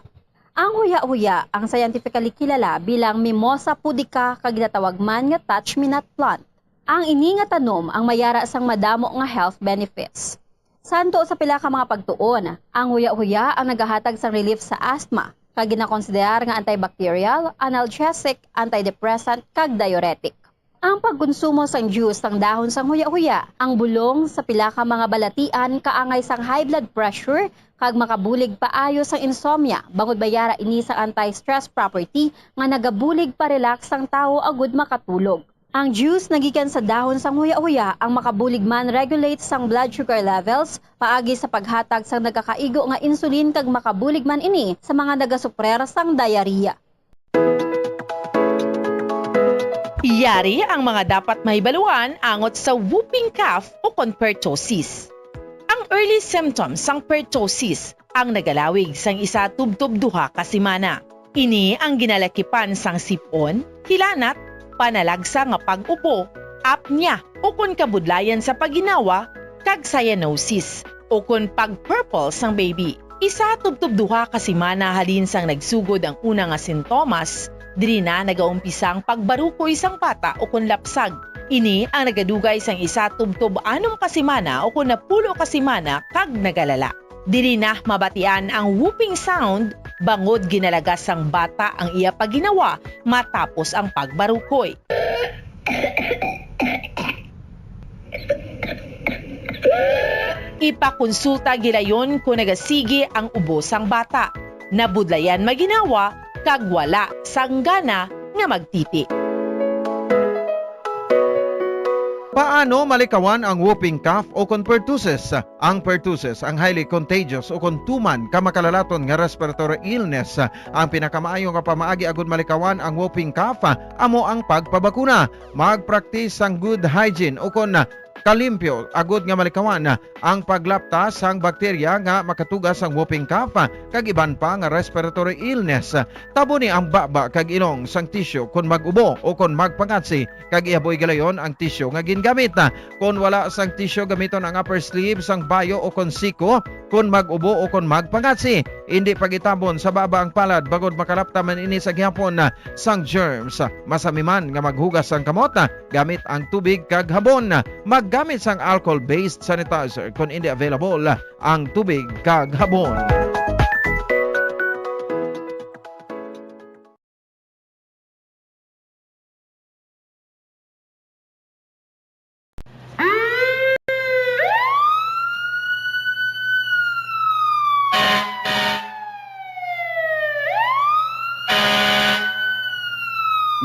Ang huya-huya ang scientifically kilala bilang Mimosa pudica kag ginatawag man nga touch-me-not plant. Ang ini nga tanom ang may ara sang madamo nga health benefits. Santo sa pila ka mga pagtuon, ang huya-huya ang nagahatag sang relief sa asthma, kag ginakonsiderar nga antibacterial, analgesic, antidepressant, kag diuretic. Ang pagkonsumo sang juice sang dahon sang huya-huya, ang bulong sa pila ka mga balatian kaangay sang high blood pressure kag makabulig paayo sang insomnia, bangod may ara ini sang anti-stress property nga nagabulig pa-relax sang tawo agud makatulog. Ang juice nga gikan sa dahon sang huya-huya ang makabulig man-regulate sang blood sugar levels paagi sa paghatag sang nagakaigo nga insulin, kag makabulig man ini sa mga nagasuprer sang diarrhea. Yari ang mga dapat mahibaluan angot sa whooping cough ukon pertussis. Ang early symptoms sang pertussis ang nagalawig sang isa tubtob duha ka semana. Ini ang ginalakipan sang sip-on, hilanat, panalagsa nga pag-upo, apnea, ukon kabudlayan sa pagginawa, kag cyanosis, ukon pag-purple sang baby. Isa tubtob duha ka semana halin sang nagsugod ang una nga sintomas, diri na nagaumpisa ang pagbarukoy sang bata ukon lapsag. Ini ang nagadugay sang isa tubtob anom ka semana ukon napulo ka semana kag nagalala. Diri na mabatian ang whooping sound bangod ginalagas sang bata ang iya pagginawa matapos ang pagbarukoy. Ipakonsulta gilayon kon nagasigi ang ubo sang bata, nabudlayan maginawa, kag wala sang gana nga magtiti. Paano malikawan ang whooping cough o kon pertussis? Ang pertussis, ang highly contagious o kon tuman ka makalalaton nga respiratory illness. Ang pinakamaayo nga pamaagi agud malikawan ang whooping cough, amo ang pagpabakuna. Magpraktis sang good hygiene o kon kalimpyo agud nga malikawan ang paglapta sang bakterya nga makatuga sang whooping cough kag iban pa nga respiratory illness. Taboni ang baba kag ilong sang tisyu kon mag-ubo o kon magpangatsi, kag ihaboy gilayon ang tisyu nga gingamit. Kon wala sang tisyu, gamiton ang upper sleeve sang bayo o kon siko kon mag-ubo o kon magpangatsi. Indi pagitabon sa baba ang palad bangod makalapta man ini sa gihapon sang germs. Masami man nga maghugas sang kamot gamit ang tubig kag habon. Maggamit sang alcohol-based sanitizer kon indi available ang tubig kag habon.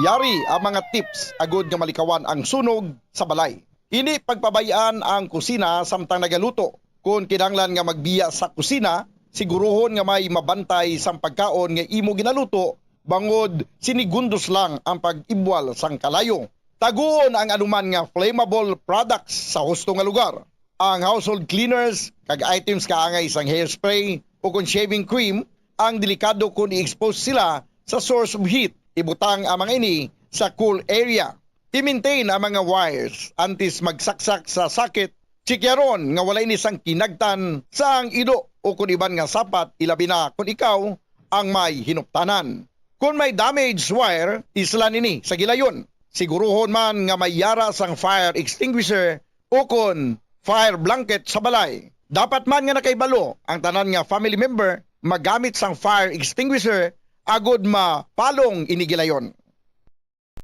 Yari ang mga tips agud nga malikawan ang sunog sa balay. Indi pagpabay-an ang kusina samtang nagaluto. Kon kinahanglan nga magbiya sa kusina, siguruhon nga may mabantay sang pagkaon nga imo ginaluto, bangod sinigundos lang ang pag-ibwal sang kalayo. Taguon ang anuman nga flammable products sa husto nga lugar. Ang household cleaners kag items kaangay sang hairspray o kon shaving cream ang delikado kon i-expose sila sa source of heat. Ibutang ang mga ini sa cool area. I-maintain ang mga wires antes magsaksak sa socket. Tsikyaron nga wala ini sang kinagtan sang ido o kon iban nga sapat, ilabi na kon ikaw ang may hinuptanan. Kon may damaged wire, islan ini sa gilayon. Siguruhon man nga may yara sang fire extinguisher o kon fire blanket sa balay. Dapat man nga nakahibalo ang tanan nga family member magamit sang fire extinguisher agod mapalong ini gilayon.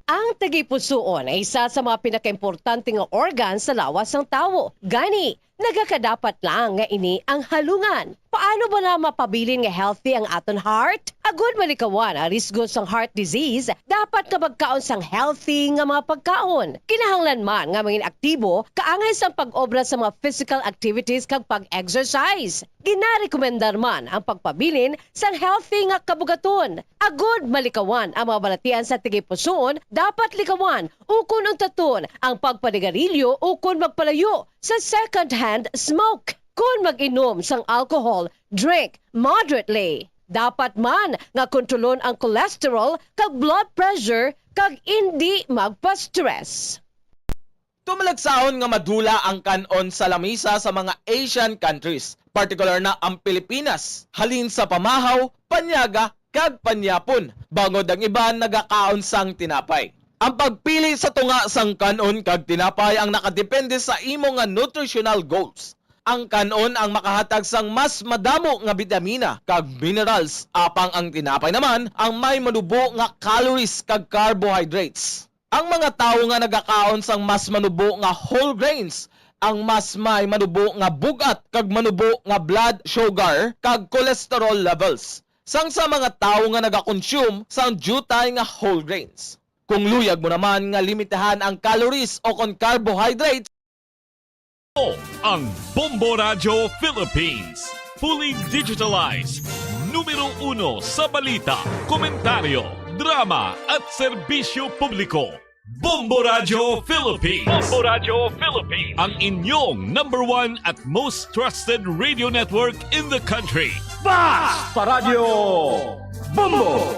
Ang tagipusoon ay isa sa mga pinakaimportante nga organ sa lawas sang tawo. Gani, nagakadapat lang nga ini ang halungan. Paano bala mapabilin nga healthy ang aton heart? Agud malikawan ang risgo sang heart disease, dapat nga magkaon sang healthy nga mga pagkaon. Kinahanglan man nga mangin aktibo kaangay sang pag-obra sa mga physical activities kag pag-exercise. Ginarekomendar man ang pagpabilin sang healthy nga kabugaton. Agud malikawan ang mga balatian sa tagipusoon, dapat likawan ukon untaton ang pagpanigarilyo ukon magpalayo sa second-hand smoke. Kon mag-inom sang alcohol, drink moderately. Dapat man nga kontrolon ang cholesterol kag blood pressure kag indi magpa-stress. Tumalagsaon nga madula ang kan-on sa lamisa sa mga Asian countries, partikular na ang Pilipinas, halin sa pamahaw, panyaga, kag panyapon, bangod ang iban nagakaon sang tinapay. Ang pagpili sa tunga sang kan-on kag tinapay ang nakadepende sa imo nga nutritional goals. Ang kan-on ang makahatag sang mas madamo nga bitamina kag minerals, apang ang tinapay naman ang may manubo nga calories kag carbohydrates. Ang mga tawo nga nagakaon sang mas manubo nga whole grains, ang mas may manubo nga bug-at kag manubo nga blood sugar kag cholesterol levels, sang sa mga tawo nga nagakonsume sang diutay nga whole grains. Kung luyag mo naman nga limitahan ang calories o kon carbohydrates, Ang Bombo Radyo Philippines. Fully digitalized. Numero uno sa balita, komentaryo, drama, at serbisyo publiko. Bombo Radyo Philippines. Bombo Radyo Philippines. Ang inyong number one at most trusted radio network in the country. Basta Radyo Bombo!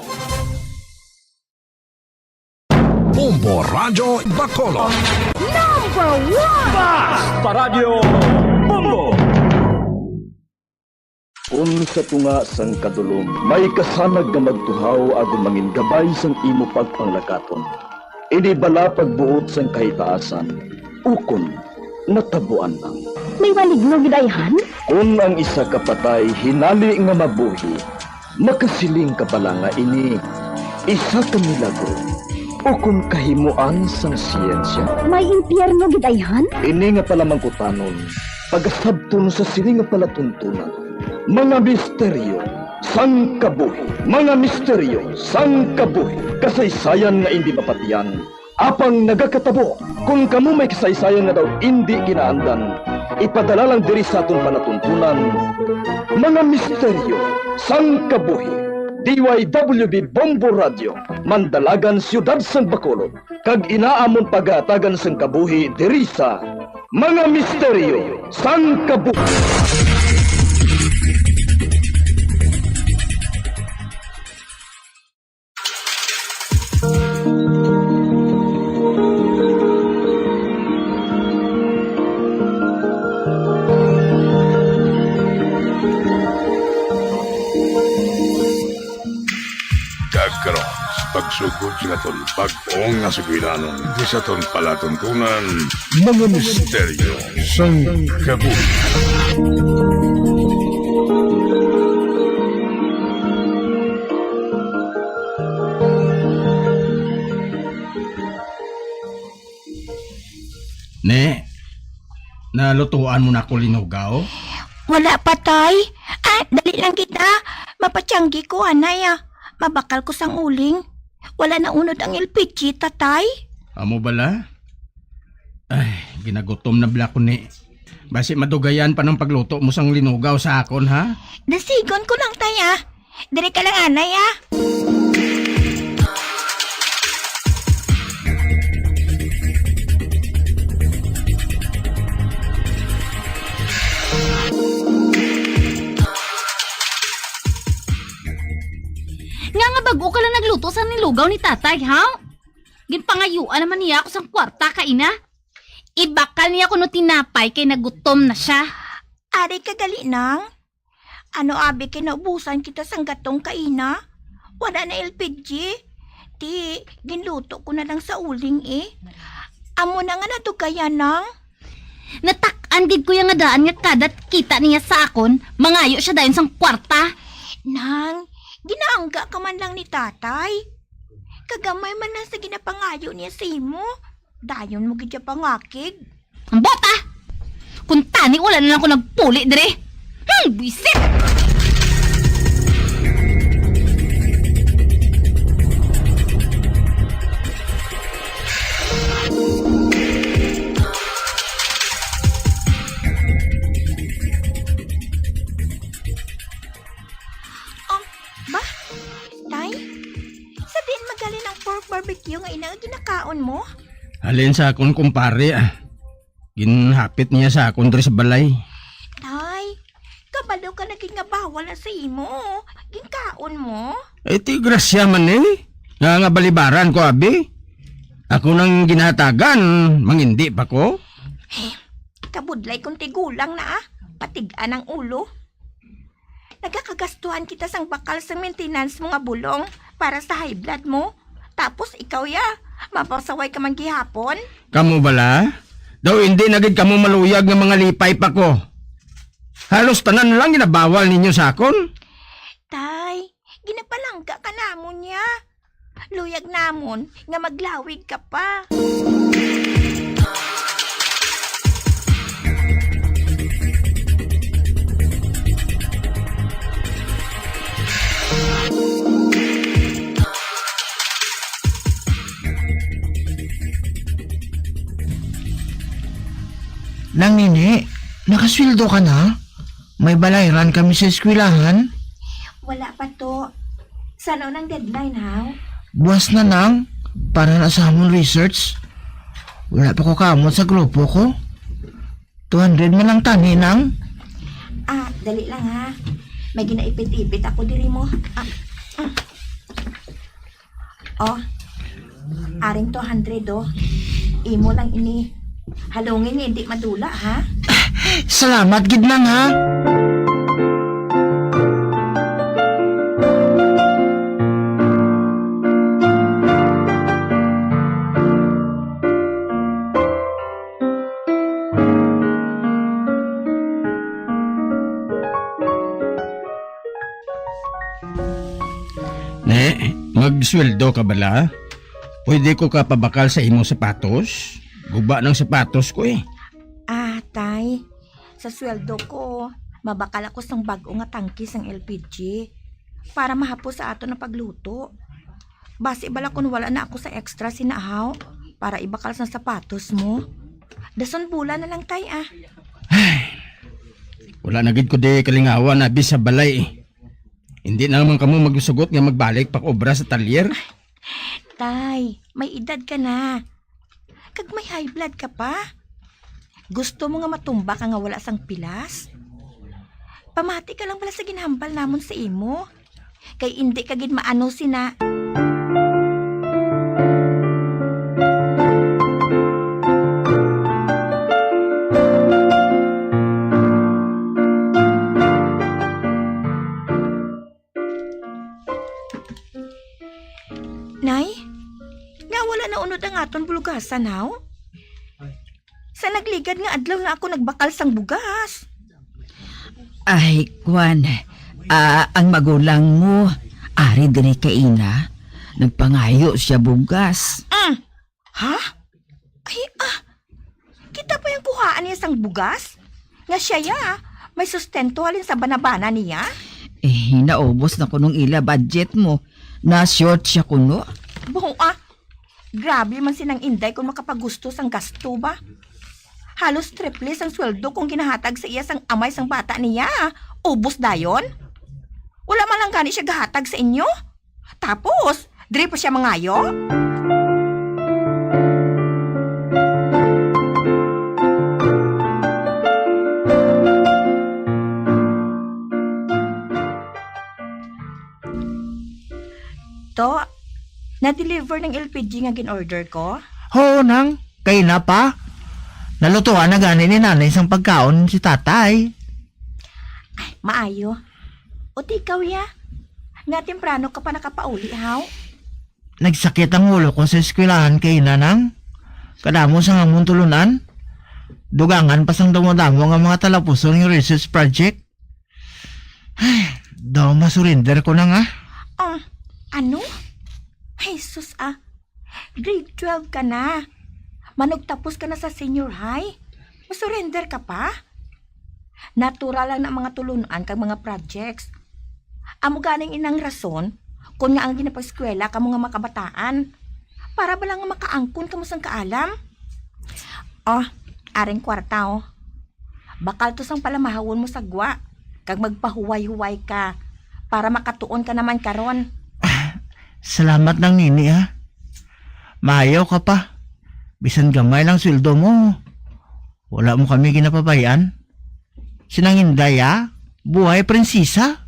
Bombo Radyo Bacolod. Number one! Basta Radyo Bombo! Kung Sa tunga sang kadulom, may kasanag nga magtuhaw agod mangin gabay sang imo pagpanglakaton. Ini bala pagbuot sang kahitaasan, ukon natabuan lang. May maligno gid ayhan? Kon ang isa ka patay hinali nga mabuhi, makasiling ka bala nga ini isa ka milagro ukon kahimuan sang siyensya. May impyerno gid ayhan? Ini nga palamangkutanon, pagasabton sa sini nga palatuntunan. Mga misteryo sang kabuhi. Mga misteryo sang kabuhi. Kasaysayan nga indi mapatian, apang nagakatabo. Kon kamo may kasaysayan nga daw indi kinaandan, ipadala lang diri sa aton palatuntunan. Mga misteryo sang kabuhi. D Y W B Bombo Radio, Mandalagan, Siyudad sang Bacolod, kag ina amon pagahatagan sang kabuhi diri sa Mga Misteryo sang Kabuhi. Kag karon, sa pagsugod sa aton bag-o nga sugilanon, di sa aton palatuntunan, Mga Misteryo sang Kabuhi. Ne, nalutuan mo na ko linugaw? Wala pa, tay. Ah, dali lang kita. Mapatiyanggi ko, anay, ah. Mabakal ko sang uling. Wala na unod ang L P G, tatay. Amo bala? Ay, ginagutom na bala ko ni. Basi madugayan pa ng pagluto mo sang linugaw sa akon, ha? Dasigon ko lang, tay, ah. Diri ka lang, anay, ah. Nga nga bag-o ka lang nagluto sa nilugaw ni tatay, ha? Ginpangayuan naman niya ako sang kwarta kaina. Ibakal niya kuno tinapay kay nagutom na siya. Ari ka gali, nang? Ano abi kay naubusan kita sang gatong kaina? Wala na L P G. Ti, ginluto ko na lang sa uling, eh. Amo na nga nadugayan, nang. Natak-an gid ko ya nga daan nga kada kita niya sa akon, mangayo siya dayon sang kwarta. Nang, ginaangga ka man lang ni tatay. Kagamay man lang sa ginapangayo niya sa imo, dayon mo gid siya pangakig. Ambot, ah! Kung tani, wala na lang ko nagpuli diri. Hmm, buisit! Oh, ba? Tay? Sa diin magalin ang pork barbecue nga ina nga ginakaon mo? Halin sa akon kumpare, ah. Ginhapit niya sa akon diri sa balay. Tay, kabalo ka na gid nga bawal na sa imo. Ginkaon mo? Eh, ti grasya man eh. Nga, nga balibaran ko, abi. Ako nang ginatagan, mangindi pa ko. Eh, kabudlay kong tigulang na, ah. Patig-an ang ulo. Nagakagastuhan kita sang bakal sa maintenance mo nga bulong para sa high blood mo. Tapos ikaw ya, mapasaway ka man gihapon. Kamo bala? Daw hindi na gid kamo maluyag nga mga lipay pa ko. Halos tanan lang ginabawal ninyo sa akon. Tay, ginapalangga ka namon niya. Luyag namon nga maglawig ka pa. Nang Nini, nakasweldo ka na? May balayran kami sa eskwelahan? Wala pa to. San-o nang deadline, haw? Buwas na, nang, para na sa amon research. Wala pa ko kaamot sa grupo ko. Two hundred man lang tani, nang. Ah, dali lang, ha. May ginaipit-ipit ako diri mo. Ah, ah. Oh, aring two hundred, oh. Imo lang ini. Halungin nga hindi madula, ha? Salamat gid, nang, ha? Magsweldo ka bala? Pwede ko ka pabakal sa imong sapatos? Guba ng sapatos ko eh. Ah, tay, sa sweldo ko, mabakal ako sang bag-o nga tangke sang L P G para mahapos sa aton ang pagluto. Basi bala kun wala na ako sa extra sinahaw para ibakal sang sapatos mo. Dason bula na lang, tay, ah. Wala na gid ko di kalingawan abi sa balay eh. Hindi na naman kamo magsugot nga magbalik pa obra sa talyer. Tay, may edad ka na. Kag may high blood ka pa. Gusto mo nga matumba ka nga wala sang pilas? Pamati ka lang bala sa ginhambal namon sa imo. Kay indi ka gid maano sina. Nay, nga wala na unod ang aton bulugasan, haw? Sa nagligad nga adlaw na ako nagbakal sang bugas. Ay, kwan, ah, ang magulang mo, ari diri kaina, nagpangayo siya bugas. Mm. Ha? Ay, ah, kita pa yung kuhaan niya sang bugas? Nga siya ya, may sustento halin sa banabana niya? Eh, naubos na kunong ila budget mo. Na-short siya kuno. Buho, ah. Grabe man si Nang Inday kung makapagusto sang gasto ba. Halos triple sang sweldo kung ginahatag sa iya sang amay sang bata niya. Ubos dayon. Wala man lang gani siya gahatag sa inyo. Tapos, diri pa siya mangayo? To, na-deliver ng L P G nga gin-order ko? Oo, nang. Kay na pa. Nalutuan na gani ni nanay sang pagkaon si tatay. Ay, maayo. O di ikaw, ya? Nga temprano ka pa nakapauli, haw? Nagsakit ang ulo ko sa eskwelahan kay nanang. Kadamo sang amon tulunan. Dugangan pa sang damo-damo nga mga talapuson nga research project. Ay, daw masurrender ko na nga. Ah, ano? Ay, sus, ah. Grade twelve ka na. Manugtapos ka na sa senior high. Masurrender ka pa? Natural lang na mga tulunan kag mga projects. Amo ganing inang rason kung nga ang ginapag-eskwela kamo nga mga kabataan. Para ba lang nga makaangkon kamo sang kaalam? Oh, aring kwarta, oh. Bakal to sang palamahawon mo sa gwa, kag magpahuway-huway ka, para makatuon ka naman karon. Salamat lang nini, ha. Maayo ka pa. Bisan gamay lang sweldo mo, wala mo kami ginapabay-an. Si Nang Inday, ha? Buhay prinsesa.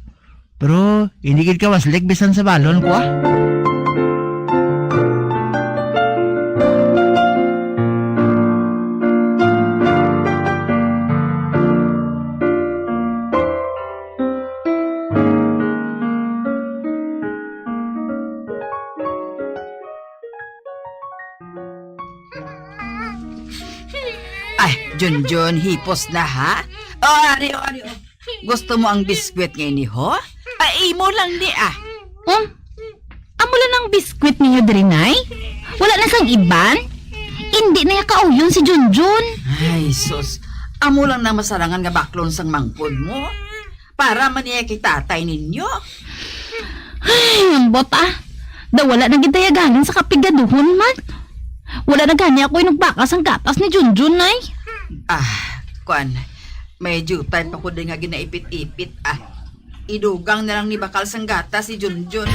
Pero hindi gid ka waslik bisan sa balon ko, ah. Ay, Junjun, hipos na, ha? O, ari, o, ari, o. Gusto mo ang biskwit nga ini, ho? Ay, imo lang ni, ah. Hmm? Amo lang ang biskwit ninyo diri, Nay? Wala na sang iban? Indi na ya kauyon si Junjun. Ay, sus. Amo lang na masarangan nga baklon sang mangkod mo. Para man niya kay tatay ninyo. Ay, ambot, ah. Daw wala na gid daya galing sa kapigaduhon man. Wala na gani ako inugbakal sang gatas ni Junjun, Nay. Ah, kwan. May jutay pa ko din nga ginaipit-ipit, ah. Idugang na lang ni bakal sang gatas si Junjun.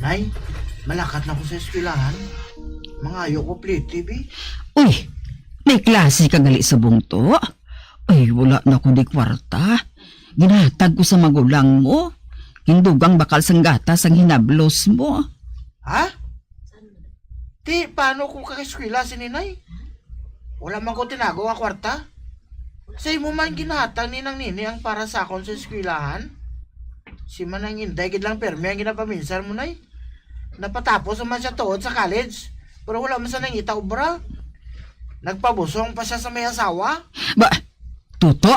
Nay, malakat na ko sa eskwelahan. Mangayo ko plete, bi. Uy, may klase ka gali subong to? Ay, wala na ko di kwarta. Ginhatag ko sa magulang mo. Hindugang bakal sang gatas ang hinablos mo. Ha? Ti, paano ko kakaeskwela si Ninay? Wala man ko tinago nga kwarta. Sa imo man ginahatag ni Nang Nini ang para sa akon sa eskwelahan. Si Manang Inday gid lang permi ang ginapaminsan mo, Nay. Napatapos naman siya tuod sa college, pero wala man sa nangita obra. Nagpabusong pa siya sa may asawa. Ba, Tuto,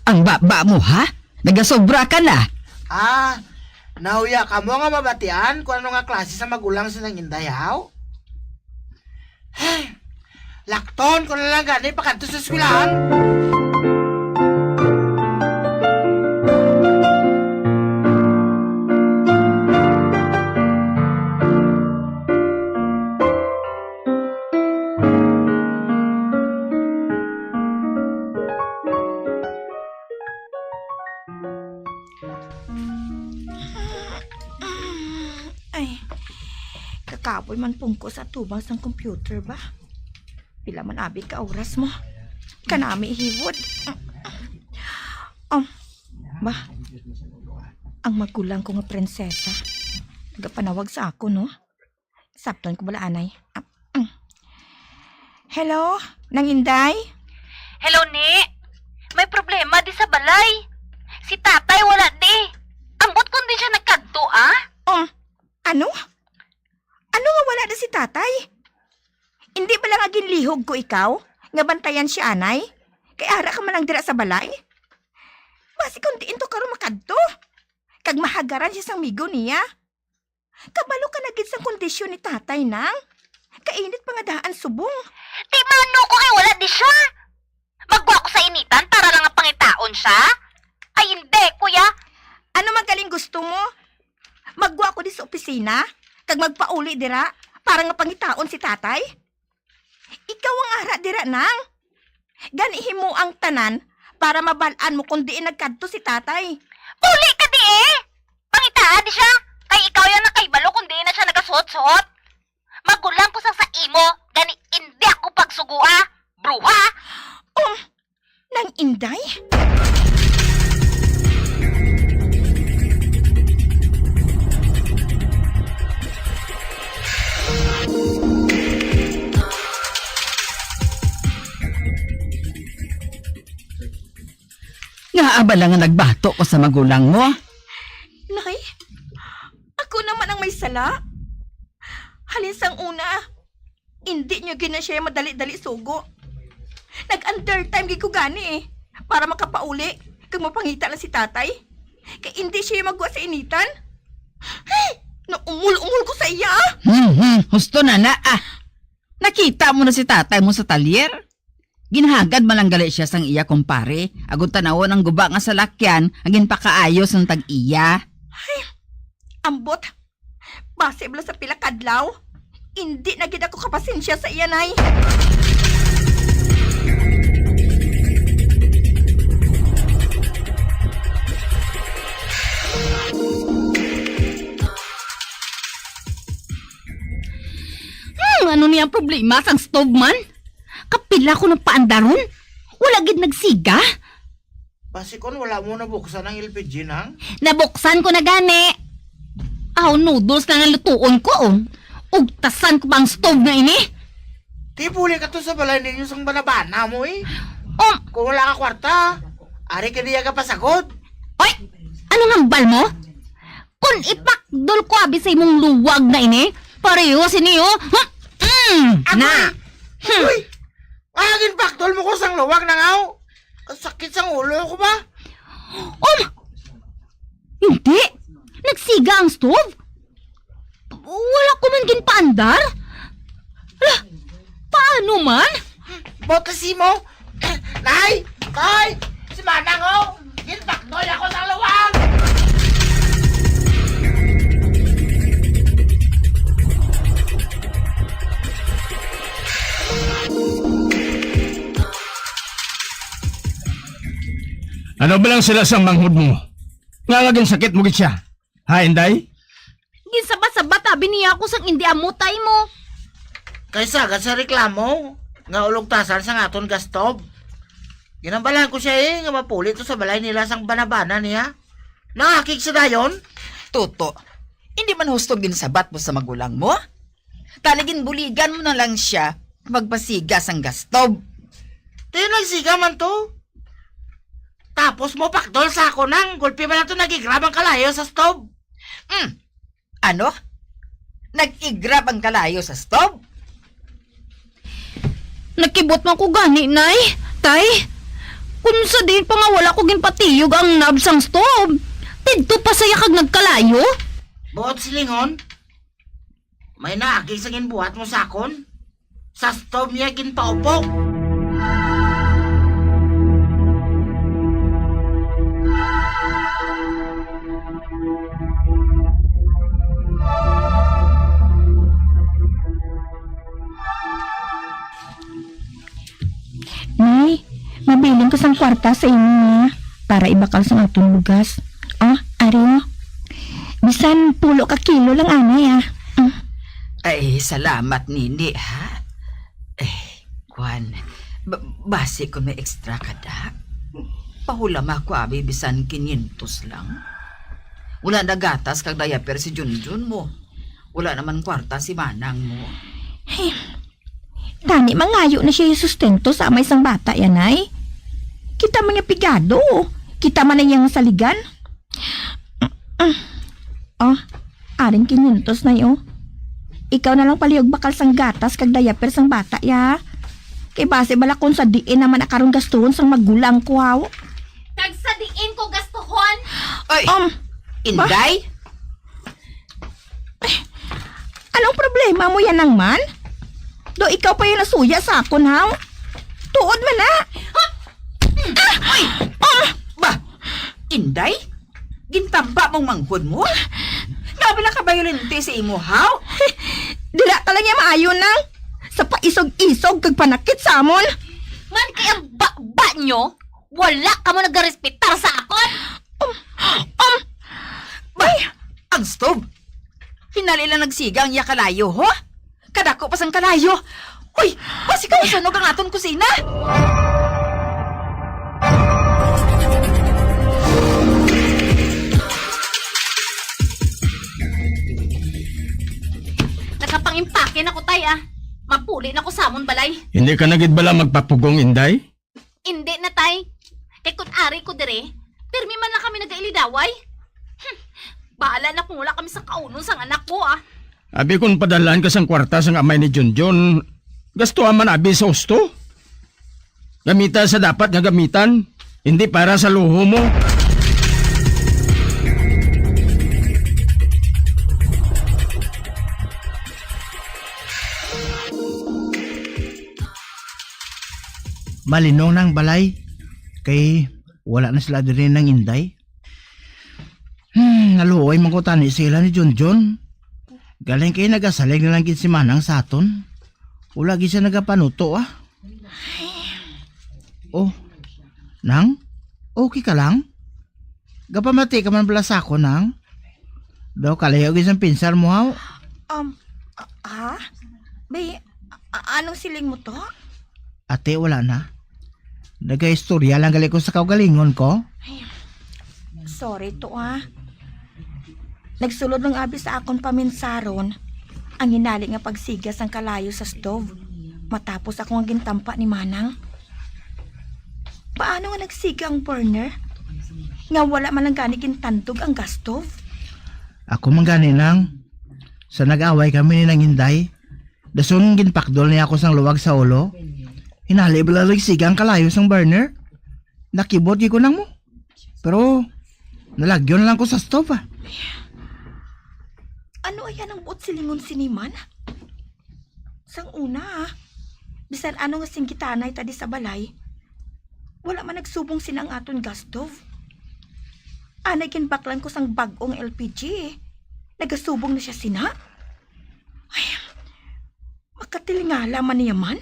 ang baba mo, ha? Nagasobra ka na. Ah, nahuya ka mo nga mabatian kung ano nga klase sa magulang si Nang Inday, haw? Lakton ko na lang gani pakadto sa eskwelahan. Ay, kakapoy man pungko sa tubang sang computer ba? Pila man abi ka oras mo? Kanami hiwod. Um, ba? Ang magulang ko nga prinsesa. Nagapanawag sa ako, no? Sabton ko bala anay. Ah, mm. Hello, Nang Inday? Hello, Ni. May problema di sa balay. Si Tatay wala di. Ambot kung di siya nagkadto, ah? Um, ano? Ano nga wala na si Tatay? Hindi ba lang ginlihog ko ikaw nga bantayan siya anay? Kay ara ka man lang dira sa balay. Basi kung diin to karon makadto? Kag mahagaran siya sang migo niya. Kabalo ka na gid sang kondisyon ni Tatay, Nang. Kainit pa nga daan subong. Di maano ko kay wala di siya. Magwa ko sa initan para lang nga pangitaon siya? Ay, hindi, kuya. Ano man galing gusto mo? Magwa ko di sa opisina, kag magpauli dira para nga pangitaon si Tatay? Ikaw ang ara dira, Nang. Gani himo ang tanan para mabal-an mo kung diin nagkadto si Tatay. Puli ka di eh! Pangitaa di siya, kay ikaw yang nakahibalo kung diin na siya nagasuhot-suhot. Magulang ko sang sa imo, gani indi ako pagsugua, bruha! Um, Nang Inday? Ngaa bala nga nagbato ko sa magulang mo? Nay, ako naman ang may sala. Halin sang una, indi niyo gid na siya madali-dali sugo. Nag-undertime gid ko gani eh, para makapauli kag mapangita lang si Tatay. Kay indi siya magwa sa initan. Ay, naumol-umol ko sa iya, ah. Hmm, hmm, husto na na, ah. Nakita mo na si tatay mo sa talyer? Ginhagad man lang gali siya sang iya kumpare, agud tan-awon ang guba nga salakyan nga ginpakaayo sang tag-iya. Ay, ambot. Basi bala sa pila kadlaw, indi na gid ako kapasensya sa iya, Nay. Hmm, ano niya ang problema sang stove man? Kapila ko nang paandaron? Wala gid nagsiga. Basi kon wala mo nabuksan ang L P G, Nang? Nabuksan ko na gani. Aw, noodles na nga lutuon ko, oh. Ugtasan ko pa ang stove na ini. Ti, puli ka to sa balay ninyo sang banabana mo, eh. Um. Kung wala ka kwarta, ari ka diya ka pasagod. Oy! Anong hambal mo? Kon ipakdol ko abi sa imong luwag na ini, pareho sini, oh. Huh? Mm, Agoy! Na. Hmm. Uy! Ah, ginpakdol mo ko sang luwag na nga, oh. Ang sakit sang ulo ko ba? Um, hindi. Nagsiga ang stove. Wala ko man ginpaandar. Ala, paano man? Botas mo? Nay! Tay! Si Manang, oh! Gintakdoy ako sa lawang! Ano ba lang sila sang manghod mo? Nga nga ginsakit mo gid siya? Ha, Inday? Ginsabat-sabat abi niya ako sang indi amo tay mo. Kay sagad sa reklamo nga ulugtasan sang aton gas stove. Ginambalahan ko siya, eh, nga mapuli to sa balay nila sang banabana niya. Nangakig siya dayon? Tuto, hindi man husto ginsabat mo sa magulang mo? Tani ginbuligan mo na lang siya magpasiga sang gastob. Tayo nagsiga man to. Tapos mo pakdol sa ako nang gulpi man lang to nag-igrab ang kalayo sa stove. Hmm. Ano? Nag-igrab ang kalayo sa stove? Nakibot man ko gani, Nay. Tay, kung sa diin pa nga wala ko ginpatiyog ang knob sang stove, didto pa saya kag nagkalayo. Buot silingon, may naagi sa ginbuhat mo sa akon. Sa stove niya ginpaupok. Nay, mabilin ko sang kwarta sa imo, ha, para ibakal sang aton bugas. Oh, ari, oh. Bisan pulo ka kilo lang anay, ah. Mm. Ay, salamat, Nini, ha? Eh, kwan, ba- basi kung may extra ka da, pahulama ko abi bisan kinyentos lang. Wala na gatas kag diaper si Junjun mo. Wala naman kwarta si manang mo. Tani mangayo na siya yung sustento sa amay sang bata yan, ay. Kita man niya pigado. Kita man na niyang saligan. Oh, aring kinyentos na yo. Ikaw na lang palihog bakal sang gatas kag diaper sang bata, ya. Kay base bala kung sa diin naman na karon gastuhon sang magulang ko, haw. Kag sa diin ko gastuhon? Ay, Um, Inday? Anong problema mo yan, nang man? Do ikaw pa yung nasuya sa akon, haw? Tuod man na. Ha? Ah! Ay! Ah! Ba, Inday? Gintampa mong manghod mo? Grabe lang ka bayolente sa imo, haw? Dira ka lang niya maayo, nang. Sa paisog-isog kag panakit sa amon. Ngan kay ang baba nyo, wala ka mo nagarespetar sa akon. Um, um, Ba, ang stove? Hinali lang nagsiga ang iya kalayo, ho? Kadako pa sang kalayo. Uy, basi ka masunog ang aton kusina. Nakapangimpake na ko, tay, ah. Mapuli na ko sa amon balay. Hindi ka na gid bala magpapugong, Inday? Indi na, tay. Kay kun ari ko dire, pirmi man lang kami nagailidaway. Hmm. Bahala na kung wala kami sa kaunon sang anak ko, ah. Abi, kung padalhan ka sang kwarta sang amay ni Junjun, gastuhan man abi sa husto. Gamita sa dapat nga gamitan, hindi para sa luho mo. Malinong na ang balay, kay wala na sila diri nang Inday. Hmm, naluoy man ko tani sila ni Junjun. Galing kay nagasalig na lang gid si Manang sa aton. Wala gid siya nagapanuto, ah. Oh, Nang? Okay ka lang? Gapamati ka man bala sa akon, Nang? Daw kalayo gid sang pinsar mo, haw? Um, a- ha? Bay, a- anong siling mo to? Ate, wala na. Nagaistorya lang gali ko sa kaugalingon ko. Ay, sorry to, ah. Nagsulod lang abi sa akon paminsaron ang hinali nga pagsiga sang kalayo sa stove matapos ako nga gintampa ni Manang. Paano nga nagsiga ang burner nga wala man lang gani gintandog ang gas stove? Ako man gani, Nang. Sa nag-away kami ni Nang Inday, dason ginpakdol niya ako sang luwag sa ulo. Hinali bala nagsiga ang kalayo sang burner. Nakibot gid ko, Nang, mo. Pero nalagyo na lang ko sa stove, ah. Ano aya nang buot silingon sini man? Sang una, ah, bisan ano nga singgitanay ta di sa balay, wala man nagsubong sina ang aton gas stove. Anay ginbaklan ko sang bag-o nga L P G, eh. Nagasubong na siya sina? Ay, makatilingala man niya man?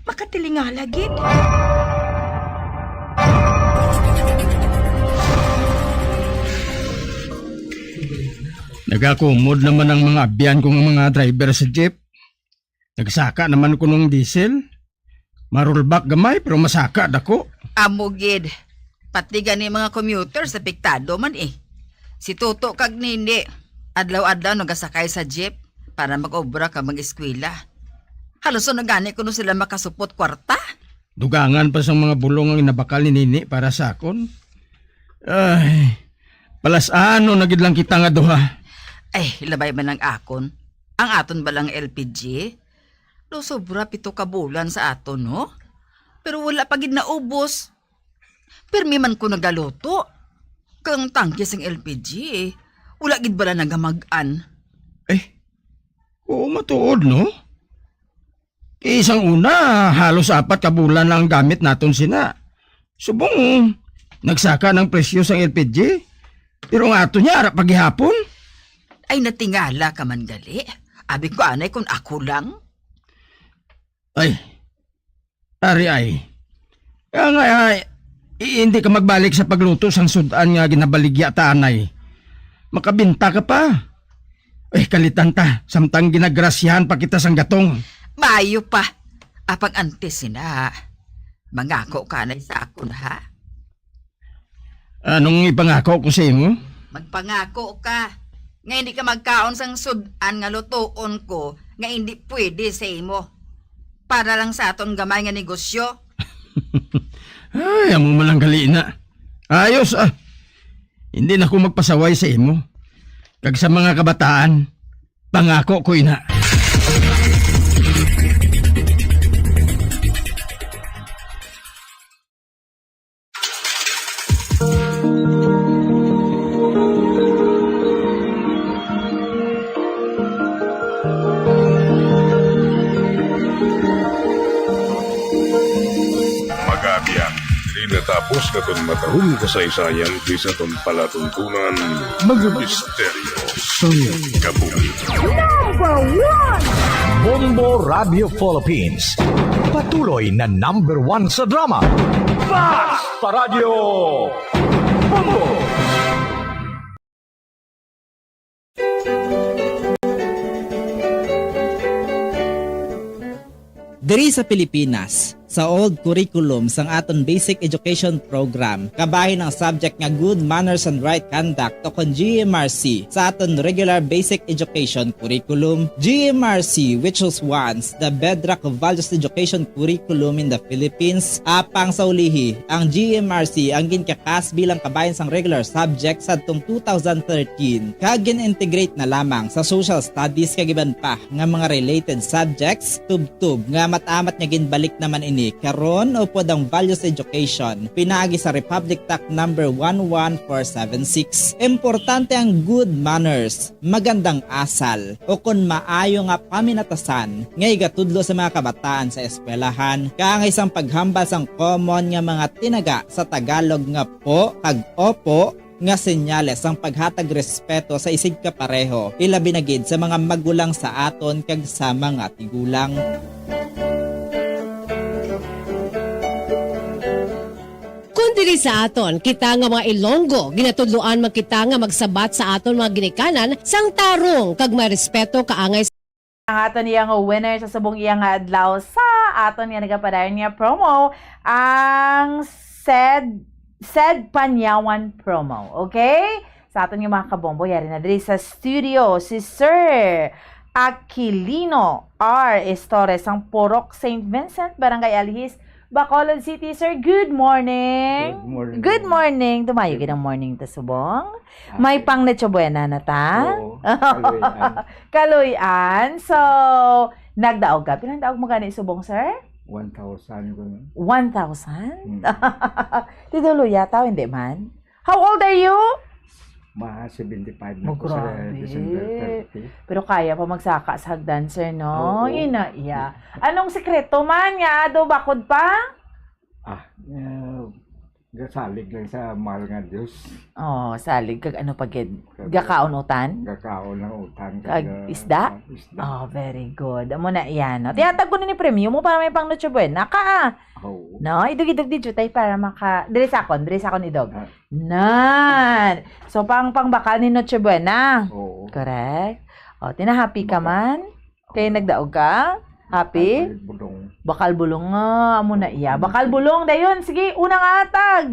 Makatilingala gid. Nagakumod naman ang mga abyan ko nga mga driver sa jeep. Nagsaka naman ko ng diesel. Marulbak gamay, pero masaka dako. Amo gid. Pati gani mga commuters, apektado man eh. Si Toto kag Nini, adlaw-adlaw nagasakay sa jeep para mag-obra kag mag-eskwela. Halos na gani kuno sila makasupot kwarta. Dugangan pa sang mga bulong ang nabakal ni Nini para sa akon. Ay, palas-ano na gid lang kita nga duha. Ay, labay man ang akon. Ang aton ba lang L P G? Daw sobra pito ka bulan sa aton, no? Pero wala pa gid naubos. Pirmi man ko nagaluto. Kag ang tangke sang L P G, eh, wala gid bala nagamag-an. Eh, oo, matuod, no? Eh, sang una, halos apat ka bulan lang ang gamit naton sina. Subong, nagsaka ng presyo sang L P G. Pero ang ato niya, ara pa gihapon. Ay, natingala ka man gali. Abi ko anay kung ako lang. Ay, ari ay. Kaya nga, ay, i-, hindi ka magbalik sa pagluto sang sud-an nga ginabaligya ta anay. Makabinta ka pa. Ay, kalitan ta, samtang ginagrasyahan pa kita sang gatong. Bayo pa. Apang antes sina, mangako ka anay sa akon, ha? Anong ipangako ko sa imo? Magpangako ka nga hindi ka magkaon sang sud-an nga lutoon ko nga hindi pwede sa imo. Para lang sa aton gamay nga negosyo. Ay, amo man lang gali na. Ayos, ah. Hindi na ko magpasaway sa imo. Kag sa mga kabataan, pangako ko ina. Magabiya, diri natapos naton matahom kasaysayan diri sa aton palatuntunan, mga misteryo sang kabuhi. Number one! Bombo Radio Philippines, patuloy na number one sa drama. Basta Radio Bombo! Diri sa Pilipinas, sa old curriculum sang aton basic education program, kabahin ang subject nga good manners and right conduct, o kon G M R C, sa aton regular basic education curriculum. G M R C, which was once the bedrock of values education curriculum in the Philippines, apang sa ulihi, ang G M R C ang ginkakas bilang kabahin sang regular subject sadtong two thousand thirteen, kag gin-integrate na lamang sa social studies kag iban pa nga mga related subjects, tubtob nga amat-amat nga ginbalik naman ini karon upod ang values education pinaagi sa Republic Act number one one four seven six. Importante ang good manners, magandang asal, o kon maayo nga paminatasan nga igatudlo sa mga kabataan sa eskwelahan, kaangay sang paghambal sang common nga mga tinaga sa Tagalog nga po kag opo, nga senyales sang paghatag respeto sa isigkapareho, ilabi na gid sa mga magulang sa aton kag sa mga tigulang. Kon diri sa aton, kita nga mga Ilonggo, ginatudloan man kita nga magsabat sa aton mga ginikanan sang tarong kag may respeto kaangay. Ang aton iya nga winner sa subong iya nga adlaw sa aton nga nagapadayon nga promo, ang Sed, Sed Panyawan promo. Okay? Sa aton nga mga kabombo, yari na diri sa studio si Sir Aquilino R. Estores, ang Purok Saint Vincent, Barangay Alihis, Bacolod City. Sir, good morning. Good morning. Good morning. Tumayo Good gid ang morning ta subong. Ah, May okay. pang Noche Buena na ta. Oo, kaluy-an. Kaluy-an. So, nagdaog ka. Pilang daog mo gani subong, sir? One thousand ko nun. One thousand? Hmm. Ti Dolo yata, hindi man? How old are you? Mga seventy-five na Oh, ko sa grabe. December thirty. Pero kaya pa magsaka sa hagdan, sir, no? Oo. Ina, iya. Anong sekreto man nga ado bakod pa? Ah, eh, gasalig lang sa mahal nga Diyos. Oh, salig kag ano pa gid? Kag Gakaon utan? Gakaon lang utan, Kag kag, isda? ah, isda. Oh, very good. Amo na iyan, no? Tihatag ko na ni premyo mo para may pang Noche Buena ka, ah. Oo. No, idog-idog di jutay para maka-, diri sa akon, diri sa akon idog. Ah. Nan. So, pang, pang bakal ni Noche Buena. Oo. Correct. O, tina, happy ka Bakal. man? Kay Oo. nagdaog ka? Happy? Bakal bulong. Bakal bulong nga, amo na iya. Bakal bulong, dayon. Sige, unang atag.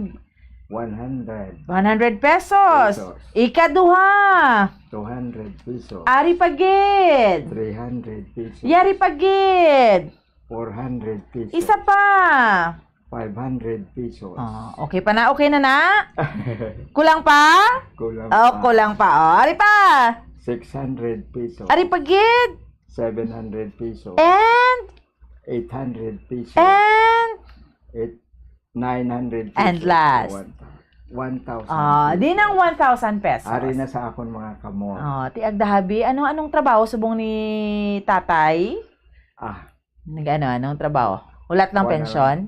One hundred. One hundred pesos. Pesos. Ikaduha. Two hundred pesos. Ari pa gid. Three hundred pesos. Yari pa gid. Four hundred pesos. Isa pa. Five hundred pesos. Oh, okay pa na? Okay na na? Kulang pa? Kulang Oh, pa. Kulang pa. Oh, ari pa. Six hundred pesos. Ari pa gid. Seven hundred pesos. And? Eight hundred pesos. And? Eight, nine hundred And pesos. Last. One thou-, one thousand Ah, pesos. Di nang one thousand pesos. Ari na sa akon mga kamot. Oh, ti Agda Habi, ano, anong trabaho subong ni tatay? Ah. Nag-ano, anong trabaho? Hulat ng Wala. Pensyon?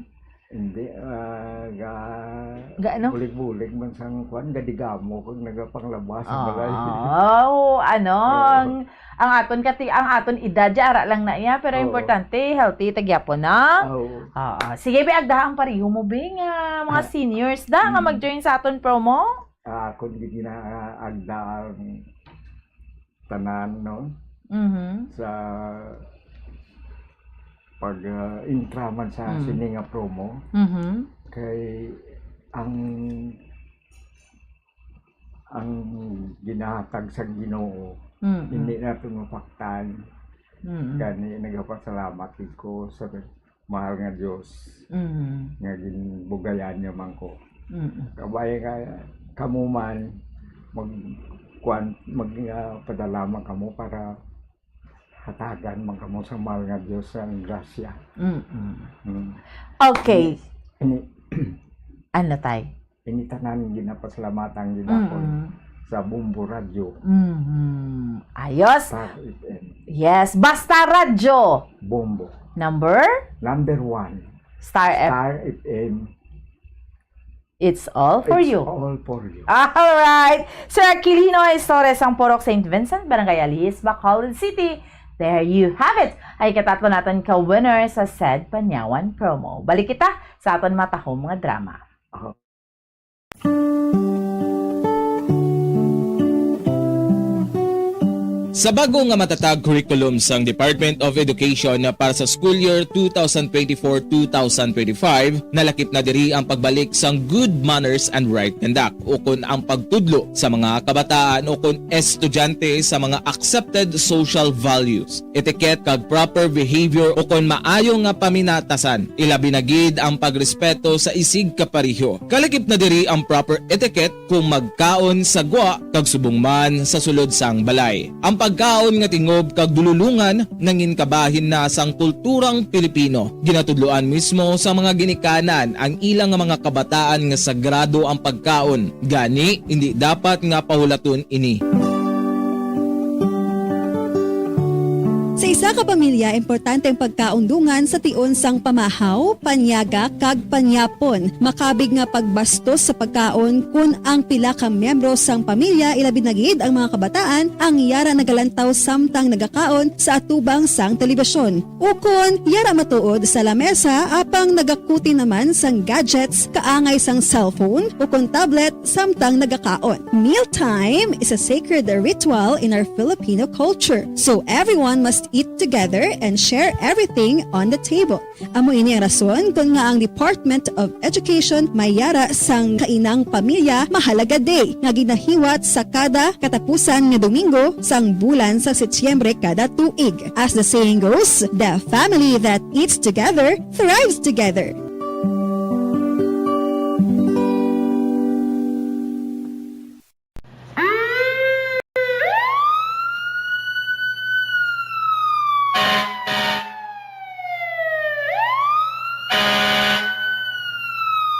Hindi, ah, ga-, Ga-ano? Bulig-bulig man sang kwan, gadigamo kag nagapanglaba sa balay. Oh, ano, Oo. ang, ang aton kati-, ang aton edad, di ara lang na iya, pero Oo. Importante, healthy, tagyapon, no? Oo. Oo. Sige, be, agda ang pariho mo, be, nga mga Ah. Seniors da, nga Mm. Mag-join sa aton promo? Ah, kung di ginaagda ang tanan, no? Mhm. Sa pag, ah, intra man sa Mm. sini nga promo, Mhm. kay ang, ang ginahatag sa Ginoo, Mm-mm. hindi naton mapaktan. Mm-mm. Gani, nagapasalamat gid ko sa mahal nga Dios Mm. nga ginbugayan niya man ko. Mm. Kabay ka, kamo man, mag-, kuwan, mag-, ah, padala man kamo para hatagan man kamo sa mahal nga Dios ang grasya. Mm-mm. Mm. Okay. Ini, Ano, tay? Ini tanan ginapasalamatan gid ako Mm-mm. sa Bombo Radyo. Mhm. Ayos. Star F M. Yes, basta radyo. Bombo. Number? Number one. Star F-, Star F M. It's all for It's you. All for you. All right. Sir Aquilino Estores, ang Purok Saint Vincent, Barangay Alihis, Bacolod City. There you have it. Ay katatlo naton ka winner sa said Panyawan promo. Balik kita sa aton matahom nga drama. Aha. Sa bago nga matatag curriculum sang Department of Education para sa school year two thousand twenty-four, two thousand twenty-five, nalakip na diri ang pagbalik sang good manners and right conduct, ukon ang pagtudlo sa mga kabataan ukon estudyante sa mga accepted social values, etiquette, kag proper behavior, ukon maayo nga paminatasan, ilabi na gid ang pagrespeto sa isig kapareho. Kalakip na diri ang proper etiquette kung magkaon sa gwa kag subong man sa sulod sang balay. Ang pagkaon nga tingob kag dululongan nangin kabahin na sang kulturang Pilipino. Ginatudloan mismo sa mga ginikanan ang ila nga mga kabataan nga sagrado ang pagkaon. Gani, indi dapat nga pahulaton ini. Sa isa ka pamilya, importante ang pagkaon dungan sa tion sang pamahaw, panyaga, kag panyapon. Makabig nga pagbastos sa pagkaon kon ang pila ka miyembro sang pamilya, ilabi na gid ang mga kabataan, ang yara nagalantaw samtang nagakaon sa atubang sang telebisyon. Ukon, yara matuod sa lamesa apang nagakuti naman sang gadgets kaangay sang cellphone ukon tablet samtang nagakaon. Mealtime is a sacred ritual in our Filipino culture, so everyone must eat together and share everything on the table. Amo ini ang rason kon ngaa ang Department of Education may yara sang Kainang Pamilya Mahalaga Day nga ginahiwat sa kada katapusan nga Domingo sang bulan sa Setyembre kada tuig. As the saying goes, the family that eats together thrives together.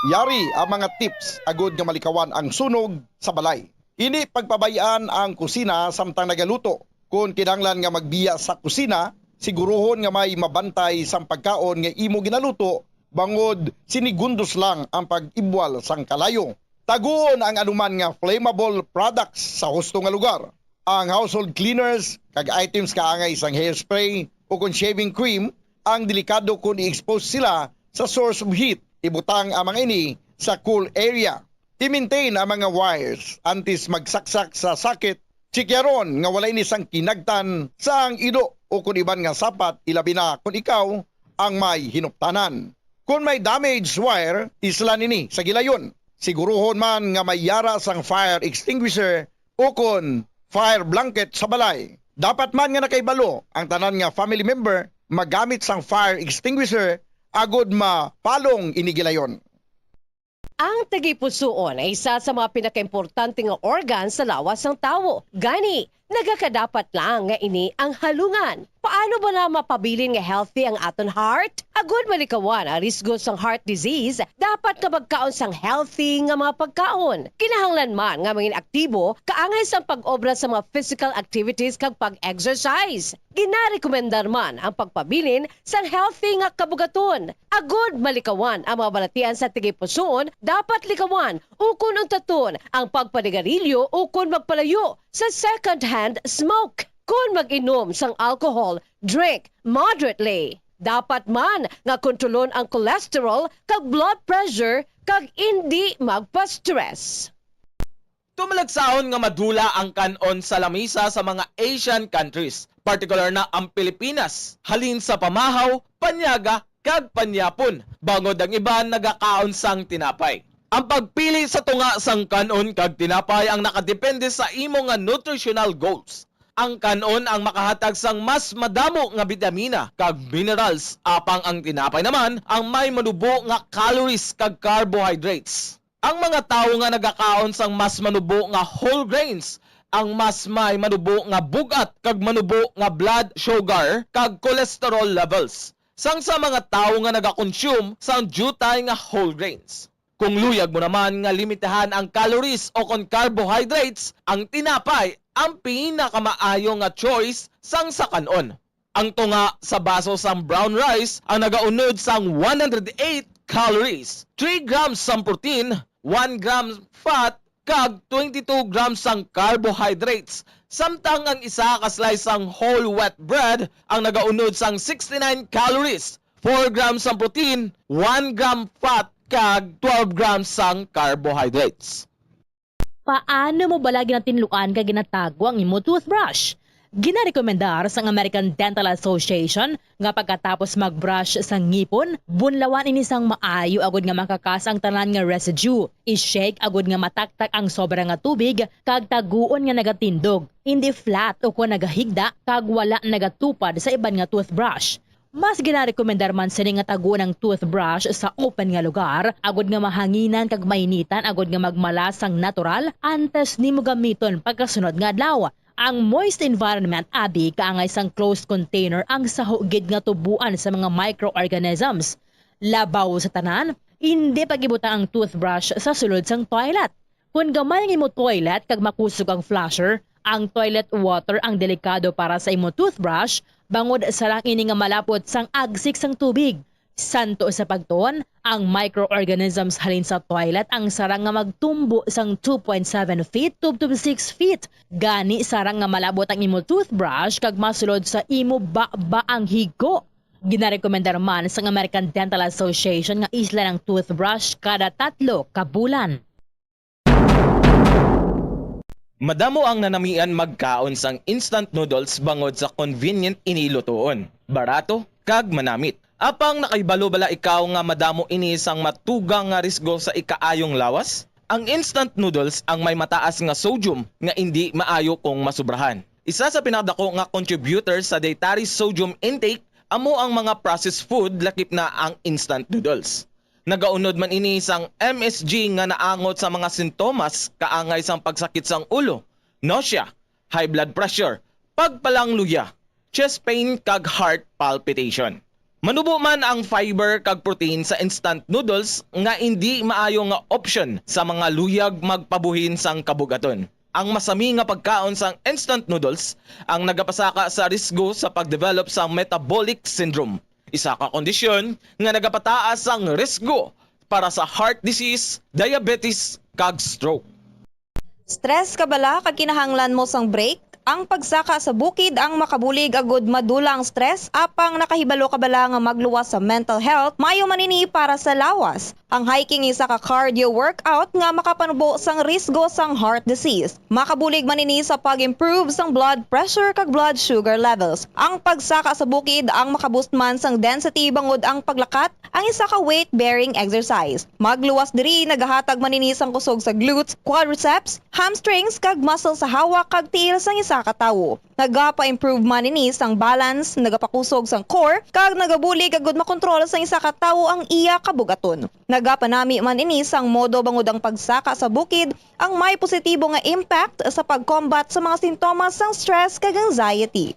Yari ang mga tips agud nga malikawan ang sunog sa balay. Indi pagpabay-an ang kusina samtang nagaluto. Kon kinahanglan nga magbiya sa kusina, siguruhon nga may mabantay sang pagkaon nga imo ginaluto, bangod sinigundos lang ang pag-ibwal sang kalayo. Taguon ang anuman nga flammable products sa husto nga lugar. Ang household cleaners kag items kaangay sang hairspray o kon shaving cream ang delikado kon i-expose sila sa source of heat. Ibutang ang mga ini sa cool area. I-maintain ang mga wires antes magsaksak sa socket. Tsikyaron nga wala ini sang kinagtan sa ang ido o kon iban nga sapat, ilabi na kon ikaw ang may hinuptanan. Kon may damaged wire, islan ini sa gilayon. Siguruhon man nga may yara sang fire extinguisher ukon fire blanket sa balay. Dapat man nga nakahibalo ang tanan nga family member magamit sang fire extinguisher agod mapalong ini gilayon. Ang tagipusoon ay isa sa mga pinakaimportante nga organ sa lawas sang tawo. Gani, nagakadapat lang nga ini ang halungan. Paano bala mapabilin nga healthy ang aton heart? Agud malikawan ang risgo sang heart disease, dapat nga magkaon sang healthy nga mga pagkaon. Kinahanglan man nga mangin aktibo kaangay sang pag-obra sa mga physical activities kag pag-exercise. Ginarekomendar man ang pagpabilin sang healthy nga kabugaton. Agud malikawan ang mga balatian sa tagipusoon, dapat likawan ukon untaton ang pagpanigarilyo ukon magpalayo sa second-hand smoke. Kon mag-inom sang alcohol, drink moderately. Dapat man nga kontrolon ang cholesterol kag blood pressure kag indi magpa-stress. Tumalagsahon nga madula ang kan-on sa lamisa sa mga Asian countries, partikular na ang Pilipinas, halin sa pamahaw, panyaga, kag panyapon, bangod ang iban nagakaon sang tinapay. Ang pagpili sa tunga sang kan-on kag tinapay ang nakadepende sa imo nga nutritional goals. Ang kan-on ang makahatag sang mas madamo nga bitamina kag minerals, apang ang tinapay naman ang may manubo nga calories kag carbohydrates. Ang mga tawo nga nagakaon sang mas manubo nga whole grains ang mas may manubo nga bug-at kag manubo nga blood sugar kag cholesterol levels, sang sa mga tawo nga nagakonsume sang diutay nga whole grains. Kung luyag mo naman nga limitahan ang calories o kon carbohydrates, ang tinapay ang pinakamaayo nga choice sang sa kan-on. Ang tunga sa baso sang brown rice ang nagaunod sang one hundred eight calories, three grams sang protein, one gram fat, kag twenty-two grams sang carbohydrates, samtang ang isa ka slice sang whole wheat bread ang nagaunod sang sixty-nine calories, four grams sang protein, one gram fat, kag twelve grams sang carbohydrates. Paano mo bala ginatinluan kag ginatago ang imo toothbrush? Ginarekomendar sang American Dental Association nga pagkatapos mag-brush sa ngipon, bunlawan ini sang maayo agud nga makakas ang tanan nga residue. I-shake agud nga mataktak ang sobra nga tubig kag taguon nga nagatindog, hindi flat ukon nagahigda kag wala nagatupad sa iban nga toothbrush. Mas ginarekomendar man sini nga taguon ang toothbrush sa open nga lugar, agud nga mahanginan kag mainitan agud nga magmala sang natural antes nimo gamiton pagkasunod nga adlaw. Ang moist environment abi kaangay sang closed container ang saho gid nga tuboan sa mga microorganisms. Labaw sa tanan, indi pag-ibutang ang toothbrush sa sulod sang toilet. Kon gamay ang imo toilet kag makusog ang flusher, ang toilet water ang delikado para sa imo toothbrush, bangod sarang ini nga malapot sang agsik sang tubig. Santo sa pagtuon, ang microorganisms halin sa toilet ang sarang nga magtumbo sang two point seven feet tubtob six feet. Gani, sarang nga malabot ang imo toothbrush kag masulod sa imo baba ang higo. Ginarekomendar man sang American Dental Association nga islan ang toothbrush kada tatlo ka bulan. Madamo ang nanamian magkaon sang instant noodles bangod sa convenient ini lutoon, barato, kag manamit. Apang nakahibalo bala ikaw nga madamo ini sang matugang nga risgo sa ikaayong lawas? Ang instant noodles ang may mataas nga sodium nga indi maayo kung masubrahan. Isa sa pinakadako nga contributor sa dietary sodium intake amo ang mga processed food, lakip na ang instant noodles. Nagaunod man ini sang M S G nga naangot sa mga sintomas kaangay sang pagsakit sang ulo, nausea, high blood pressure, pagpalangluya, chest pain, kag heart palpitation. Manubo man ang fiber kag protein sa instant noodles nga indi maayo nga opsyon sa mga luyag magpabuhin sang kabugaton. Ang masami nga pagkaon sang instant noodles ang nagapasaka sa risgo sa pag-develop sang metabolic syndrome, isa ka kondisyon nga nagapataas sang risgo para sa heart disease, diabetes, kag stroke. Stress ka bala kag kinahanglan mo sang break? Ang pagsaka sa bukid ang makabulig agud madula ang stress, apang nakahibalo ka bala nga magluwas sa mental health, maayo man ini para sa lawas. Ang hiking isa ka cardio workout nga makapanubo sang risgo sang heart disease. Makabulig man ini sa pag-improve sang blood pressure kag blood sugar levels. Ang pagsaka sa bukid ang makaboost man sang density bangod ang paglakat ang isa ka weight-bearing exercise. Magluwas diri, nagahatag man ini sang kusog sa glutes, quadriceps, hamstrings, kag muscle sa hawak kag tiil sang isa ka tawo. Nagapa-improve man ini sang balance, nagapakusog sang core, kag nagabulig agud makontrol sang isa ka tawo ang iya kabugaton. Nagapanami man ini sang modo bangod ang pagsaka sa bukid ang may positibo nga impact sa pag-combat sa mga sintomas sang stress kag anxiety.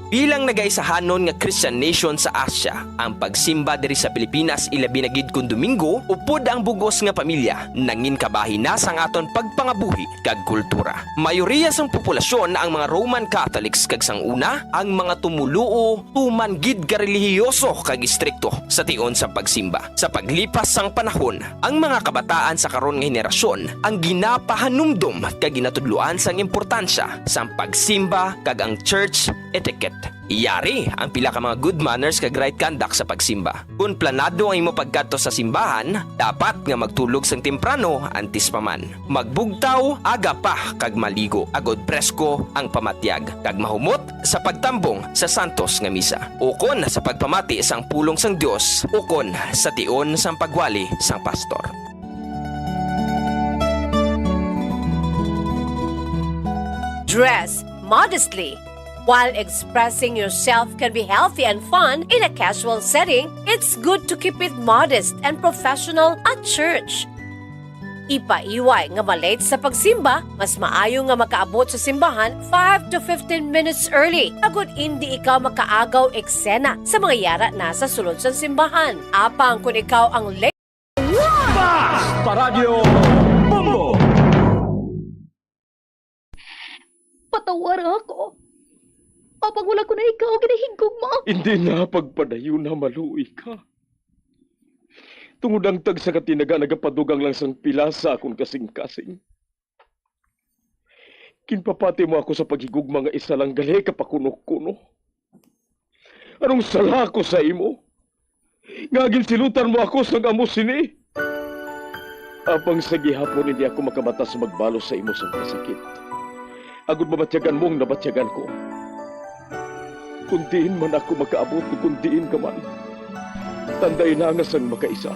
Bilang nagaisahanon nga Christian nation sa Asia, ang pagsimba diri sa Pilipinas, ilabi na gid kon Domingo, upod ang bug-os nga pamilya, nangin kabahin na sang aton pagpangabuhi kag kultura. Mayoriya sang populasyon ang mga Roman Catholics, kag sang una, ang mga tumoluo tuman gid ka relihiyoso kag istrikto sa tion sang pagsimba. Sa paglipas sang panahon, ang mga kabataan sa karon nga henerasyon ang ginapahanumdom kag ginatudloan sang importansya sang pagsimba kag ang church etiquette. Yari ang pila ka mga good manners kag right conduct sa pagsimba. Kon planado ang imo pagkadto sa simbahan, dapat nga magtulog sang temprano antes pa man. Magbugtaw aga pa kag maligo, agod presko ang pamatyag, kag mahumot sa pagtambong sa santos nga misa, ukon sa pagpamati sang pulong sang Dios, ukon sa tion sang pagwali sang pastor. Dress modestly. While expressing yourself can be healthy and fun in a casual setting, it's good to keep it modest and professional at church. Ipaiway nga ma-late sa pagsimba, mas maayo nga makaabot sa simbahan five to fifteen minutes early, agud indi ikaw makaagaw eksena sa mga yara na sa sulod sang simbahan. Apang kon ikaw ang late, Basta Radyo Bombo! Patawara ako. Apang wala ko na ikaw ginahigugma. Hindi na pagpadayuna maluoy ka. Tungod ang tagsa ka tinaga nagapadugang lang sang pila sa akon kasing-kasing. Ginpapati mo ako sa paghigugma nga isa lang gali ka pakuno-kuno. Anong sala ko sa imo? Nga ginsilutan mo ako sang amo sini? Apang sa gihapon hindi ako makabatas magbalos sa imo sang kasakit, agod mabatyagan mo ang nabatyagan ko. Kung diin man ako makaabot, kung diin ka man, tanday na nga sang makaisa,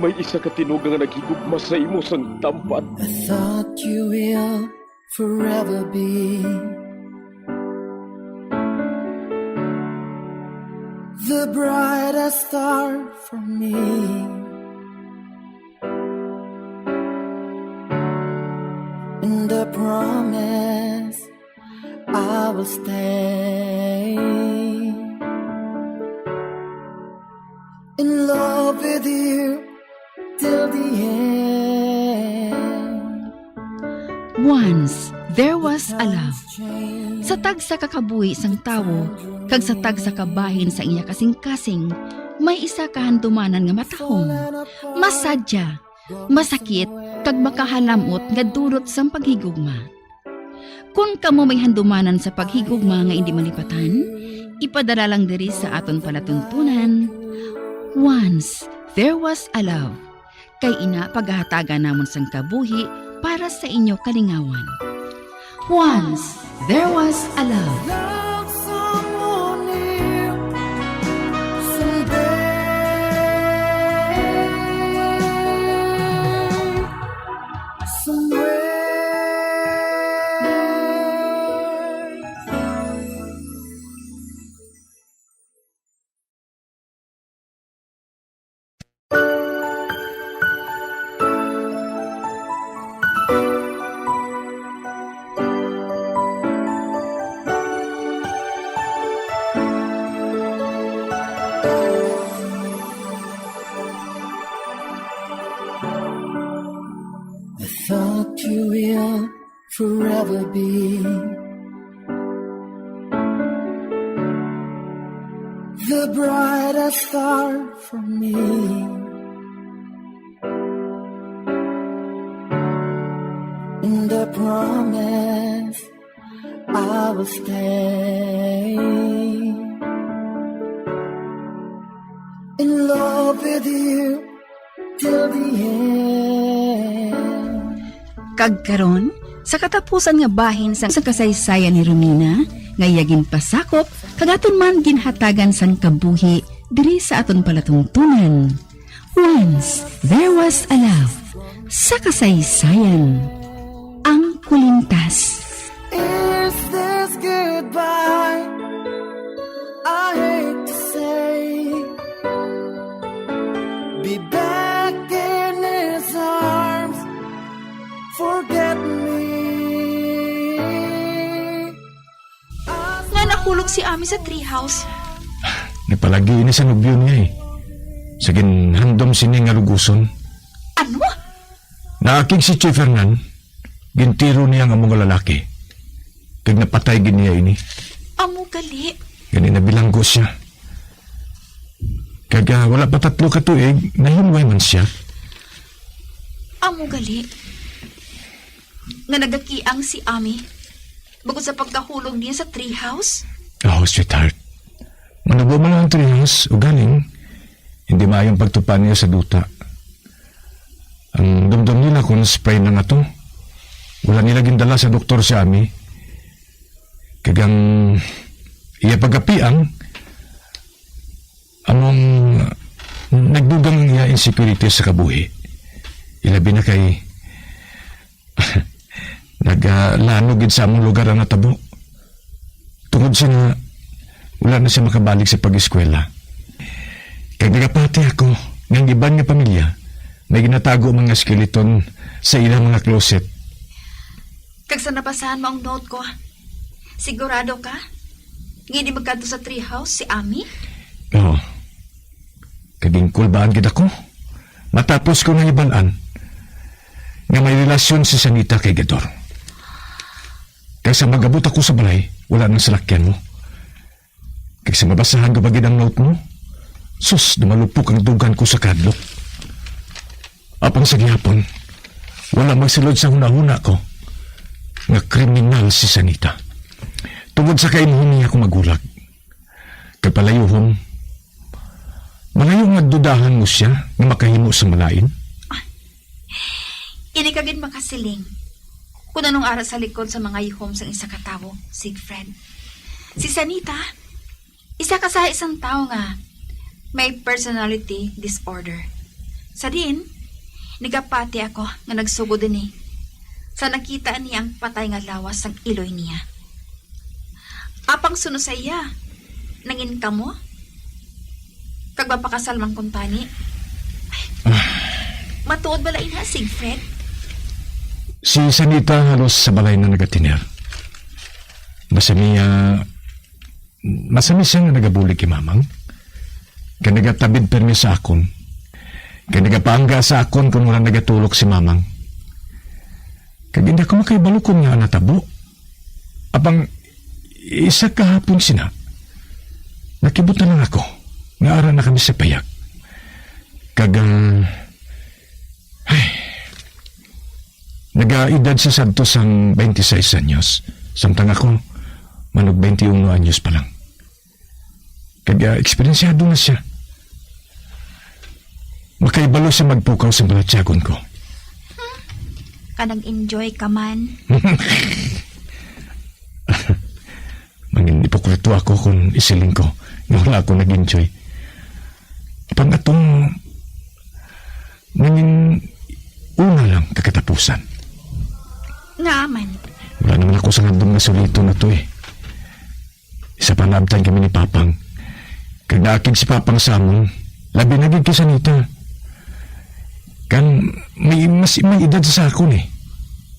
may isa ka tinuga nga naghigugma sa imo sang tampad. I thought you will forever be the brightest star for me. And I promise I will stay in love with you till the end. Once there was a love. Sa tagsa ka kabuhi sang tawo kag sa tagsa ka bahin sa iya kasing-kasing, may isa ka handumanan nga matahom, masadya, masakit, kag makahalam-ot nga dulot sang paghigugma. Kon kamo may handumanan sa paghigugma nga indi malipatan, ipadala lang diri sa aton palatuntunan. Once there was a love. Kay ina pagahatagan namon sang kabuhi para sa inyo kalingawan. Once there was a love. Forever be the brightest star for me. And I promise I will stay in love with you till the end. Kag karon, sa katapusan nga bahin sang, sang kasaysayan ni Romina, nga iya ginpasakop, kag aton man ginhatagan sang kabuhi diri sa aton palatungtunan. Once there was a love, sa kasaysayan, ang kulintas. Is this goodbye? I hate to say, be back in his arms, forget me. Nga nakulog si Ami sa treehouse. Nagpalagi ini sa nobyo niya, eh. Sa ginhandom sini nga luguson. Ano? Naakig si Chief Hernan, gintiro niya ang amo nga lalaki. Kag napatay gid niya ini. Amo gali. Gani nabilanggo siya. Kag, ah, wala pa tatlo ka tuig, nahinway man siya. Amo gali. Nga nagakiang si Ami bangod sa pagkahulog niya sa treehouse? Oh, sweetheart. Manubo man ang treehouse, ugaling hindi maayong pagtupa niya sa duta. Ang dumdom nila kung spray na nga to. Wala nila gindala sa doktor si Ami. Kag ang iya pagkapiang, among nagdugang ang iya insecurity sa kabuhi. Ilabi na kay nagalanog gid sa among lugar ang natabo. Tungod sa nga, wala na siya makabalik sa pag-eskwela. Kag nagapati ako nga ang iban nga pamilya may ginatago mga skeleton sa ilang mga closet. Kag sa nabasahan mo ang note ko, sigurado ka nga hindi magkadto sa treehouse si Ami? Oo. Kag ginkulbaan gid ako matapos ko nahibal-an nga may relasyon si Sanita kay Gador. Kag sa mag-abot ako sa balay, wala nang salakyan mo. Kag sa mabasahan ko pa gid ang note mo, sus, dumalupok ang dugan ko sa kadlok. Apang sa gihapon, wala magsulod sa hunahuna ko nga kriminal si Sanita. Tungod sa kaimhon niya ko magulag. Kag palayuhon, malayo nga dudahan mo siya nga makahimo sa malain. Hindi ka gid makasiling kung anong ara sa likod sa mga ihom sang isa ka tawo, Siegfried. Si Sanita, isa ka sahi sang tawo nga may personality disorder. Sa din, nagapati ako nga nagsugod ini sa nakita niya ang patay nga lawas sang iloy niya. Apang suno sa iya, nangin kamo? Kag mapakasal man kuntani? Matuod bala ina, Siegfried? Si Sanita halos sa balay na nagatiner. Masami, ah, masami siya nga nagabulig kay Mamang. Kag nagatabid pirmi sa akon. Kag nagapaangga sa akon kon wala nagatulok si Mamang. Kag hindi ako makahibalo kon ngaa natabo. Apang isa ka hapon sina, nakibot na lang ako nga ara na kami sa payag. Kag, ah, ay, nagaedad siya sadto sang twenty-six anyos, samtang ako, manog twenty-uno anyos pa lang. Kag, ah, eksperensyado na siya. Makahibalo siya magpukaw sa balatyagon ko. Ka nag-enjoy ka man. Mangin ipokrito ako kung isiling ko nga wala ako nag-enjoy. Apang atong nangin una lang kakatapusan. Nga man. Wala naman ako sa handom nga suliton na to eh. Isa pa naabtan kami ni Papang. Kag naakig si Papang sa amon, labi na gid kay Sanita. Kan may mas may edad sa akon eh.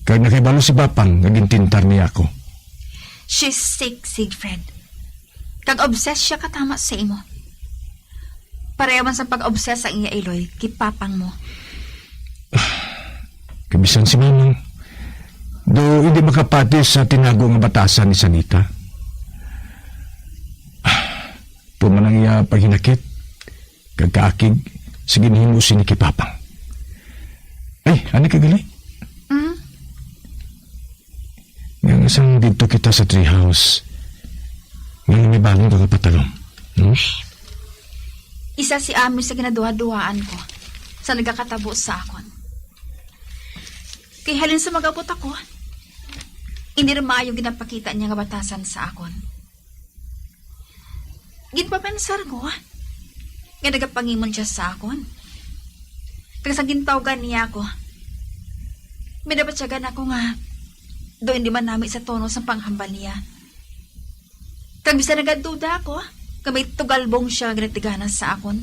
Kag nakahibalo si Papang nga gintintar niya ako. She's sick, Siegfried. Kag obsessed siya katama sa imo. Pareho man sa pag-obsessed sa iya iloy kay Papang mo. Kabisan si Mamang, do hindi makapati sa tinago nga batasan ni Sanita. Tuman ang iya paghinakit, kag kaakig sa ginhimo sini kay Papang. Ay, ani ka gali? Mm. Nga sang didto kita sa treehouse. Nga may balon ka nga patalom. Hmm? Isa si Ami sa ginaduha-duhaan ko sa nagakatabo sa akon. Kay halin sa mag-abot ako, hindi na maayo ginapakita niya nga batasan sa akon. Ginpapensar ko nga nagapangimon siya sa akon. Kag sa gintawgan niya ako, may nabatyagan ako nga do hindi man nami sa tono sang panghambal niya. Kag bisan nagaduda ako nga may tugalbong siya nga ginatigana sa akon,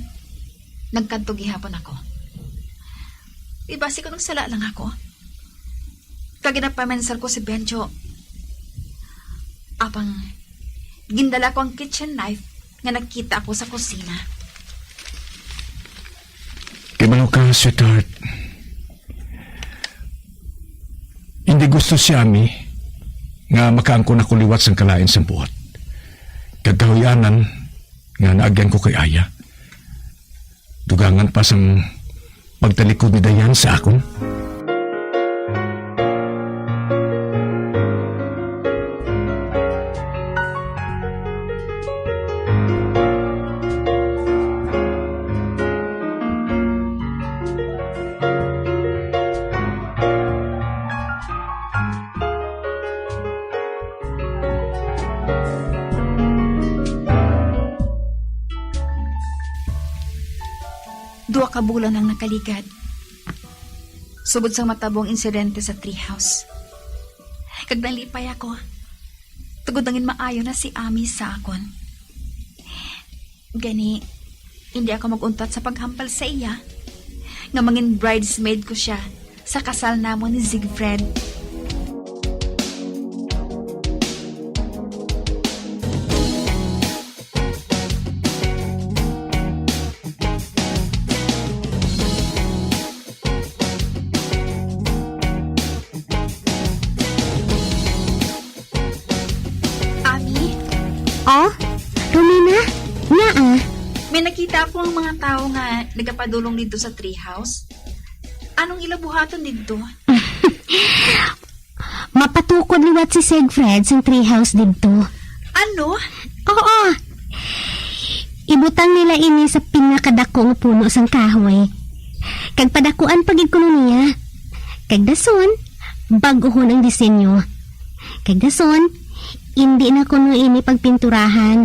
nagkadto gihapon ako. Di ba si ko nagsala lang ako? Kag ginapamensar ko si Benjo. Apang, gindala ko ang kitchen knife nga nakita ko sa kusina. Kay malo ka, sweetheart. Hindi gusto si Ami nga makaangkon ako liwat sang kalain sang buot. Kag kahuyanan nga naagyan ko kay Aya. Dugangan pa sang pagtalikod ni Dayan sa akon. Duha ka bulan ang nakaligad sugod sang matabo ang insidente sa treehouse. Kag nalipay ako, tungod nangin maayo na si Ami sa akon. Gani, hindi ako mag-untat sa paghambal sa iya nga mangin bridesmaid ko siya sa kasal namon ni Siegfried. Ami? Oh, Romina? Nga ah? May nakita ako ang mga tao nga nagapadulong didto sa treehouse. Anong ila buhaton didto? Mapatukod liwat si Siegfried sang treehouse didto. Ano? Oo. Ibutang nila ini sa pinakadako nga puno sang kahoy. Kag padakuan pa gid kuno niya. Kag dason, bag-ohon ang disenyo. Kag dason, indi na kuno ini pagpinturahan,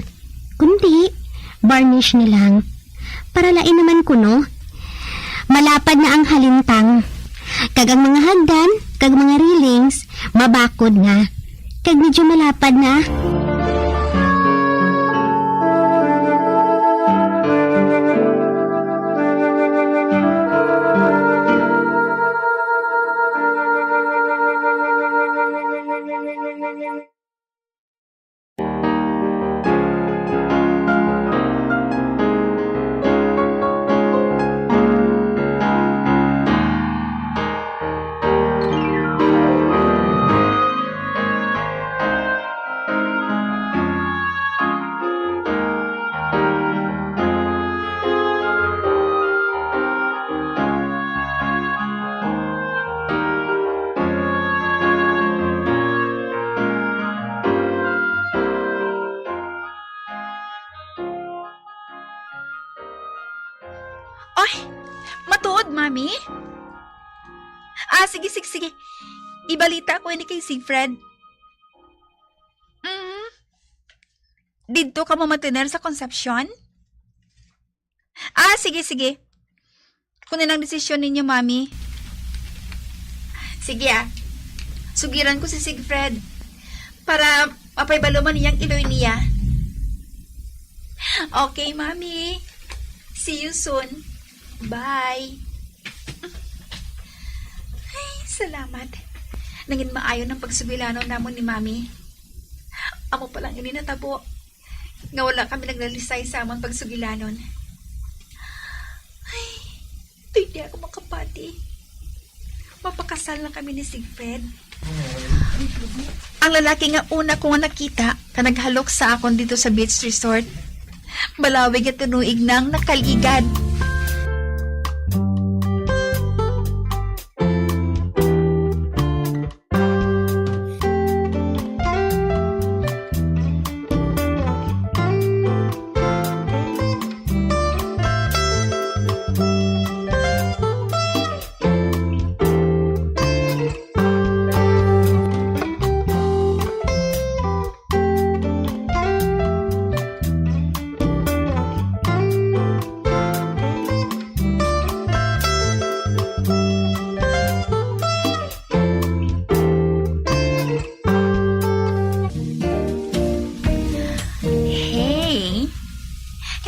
kundi varnish na lang. Para lain naman kuno. Malapad na ang halintang. Kag ang mga hagdan, kag mga railings, mabakod na. Kag medyo malapad na. Oy, matuod, Mami? Ah, sige, sige, sige. Ibalita ko ini kay Siegfried. Mm. Didto ka mo matener sa Concepcion? Ah, sige, sige. Kunin ang desisyon ninyo, Mami. Sige, ah. Sugiran ko si Siegfried para mapaibalo man niyang iloy niya. Okay, Mami. See you soon. Bye. Ay, salamat. Nangin maayo ng pagsugilanon namon ni Mami. Amo pa lang ini natabo nga wala kami naglalisay sa amon pagsugilanon. Ay, di ako makapati. Mapakasal na kami ni Siegfried. Ang lalaki nga una ko nga nakita ka naghalok sa akon dito sa beach resort, malawig nga tinuig nang nakaligad.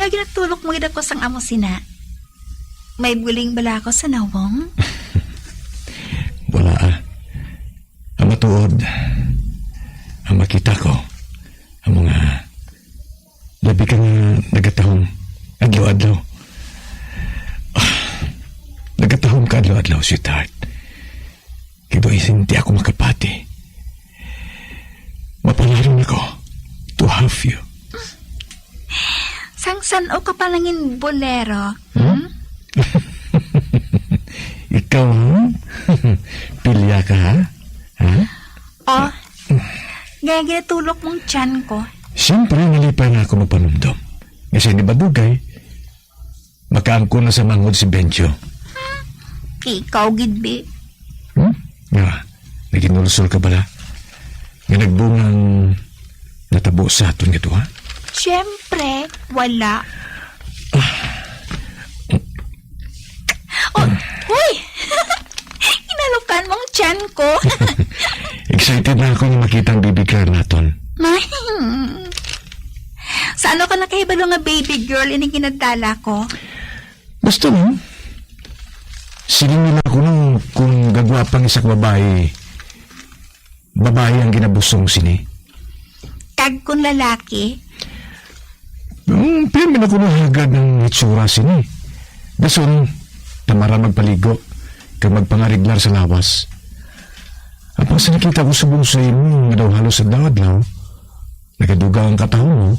Nga ginatulok mo gid ako sang amo sina. May buling bala ako sa nawong? Wala, ah. Ang matuod, ang makita ko, ang mga labi ka nga nagatahom adlaw-adlaw. Ah, nagatahom ka adlaw-adlaw, sweetheart. Kay daw hindi ako makapati. Mapalaron ako to have you. Sang san-o ka pa nangin bolero? Hmm? Ikaw, hmm? Pilya ka, ha? Ha? Oh, gaya ginatulok mong tiyan ko. Siyempre, nalipay na ako magpanumdom. Kasi di ba dugay, makaangkon na sa manghod si Benjo. Ikaw gid, bi. Hmm? Nga, naginulsol ka bala? Nga nagbungang natabo sa aton nga duha? Siyempre, wala. Oh, uy! Inalukan mong tiyan ko. Excited na ako nga makita ang baby girl naton. May, sa ano ka nakahibalo nga baby girl ini ginadala ko? Basta lang, siling nila kuno kung gagwapa ang isa ka babayi, babayi ang ginabusong sini. Kag kung lalaki? Hmm, pirmi na kuno hagad ang itsura sini. Dason, tamara magpaligo, kag magpangariglar sa lawas. Apang sa nakita ko subong sa imo, nga daw halos adlaw-adlaw, nagadugang ang katahom mo,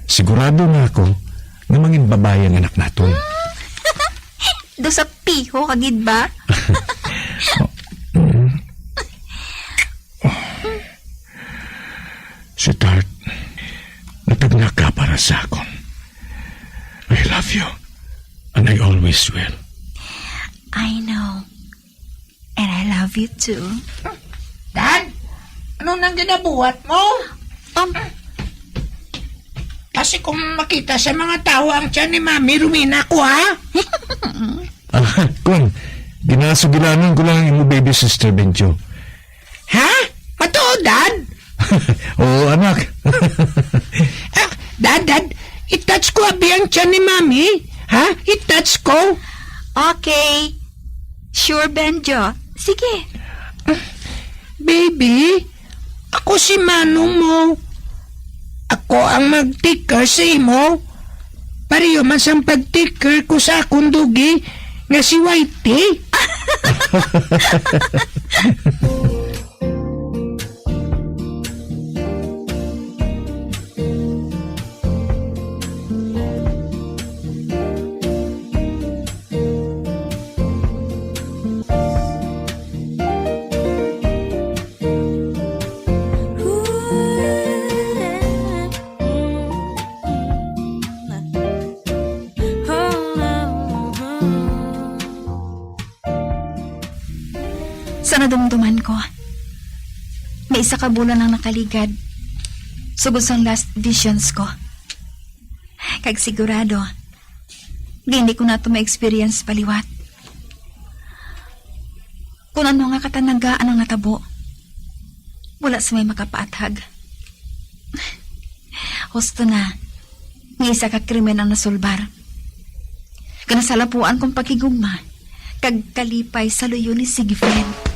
sigurado na ako nga mangin babayi ang anak naton. Do sa piho ka gid ba? Mm. Sweetheart, natagna ka para sa akon. I love you, and I always will. I know. And I love you too. Dad, ano nang ginabuhat mo? Um, Kasi kung makita sa mga tao ang tiyan ni Mami, rumina ko, ha? Ah, Kwan, ginasugilanan ko lang ang imo baby sister, Benjo. Ha? Matuod, Dad? Oo, anak. Ah, Dad, Dad, i-touch ko abi ang tiyan ni Mami. Ha? I-touch ko. Okay. Sure, Benjo. Sige. Baby, ako si manong mo. Ako ang mag-take care sa imo. Pareho man sang pag-take care ko sa akong dugi nga si Whitey. Sa nadumduman ko, may isa ka bulan ang nakaligad sugod sang last visions ko. Kag sigurado, dili ko na to ma-experience pa liwat. Kung ano nga katanagaan ang natabo, wala sa may makapaathag. Husto na nga isa ka krimen ang nasulbar. Kag nasalapuan kong paghigugma kag kalipay sa luyo ni Siegfried.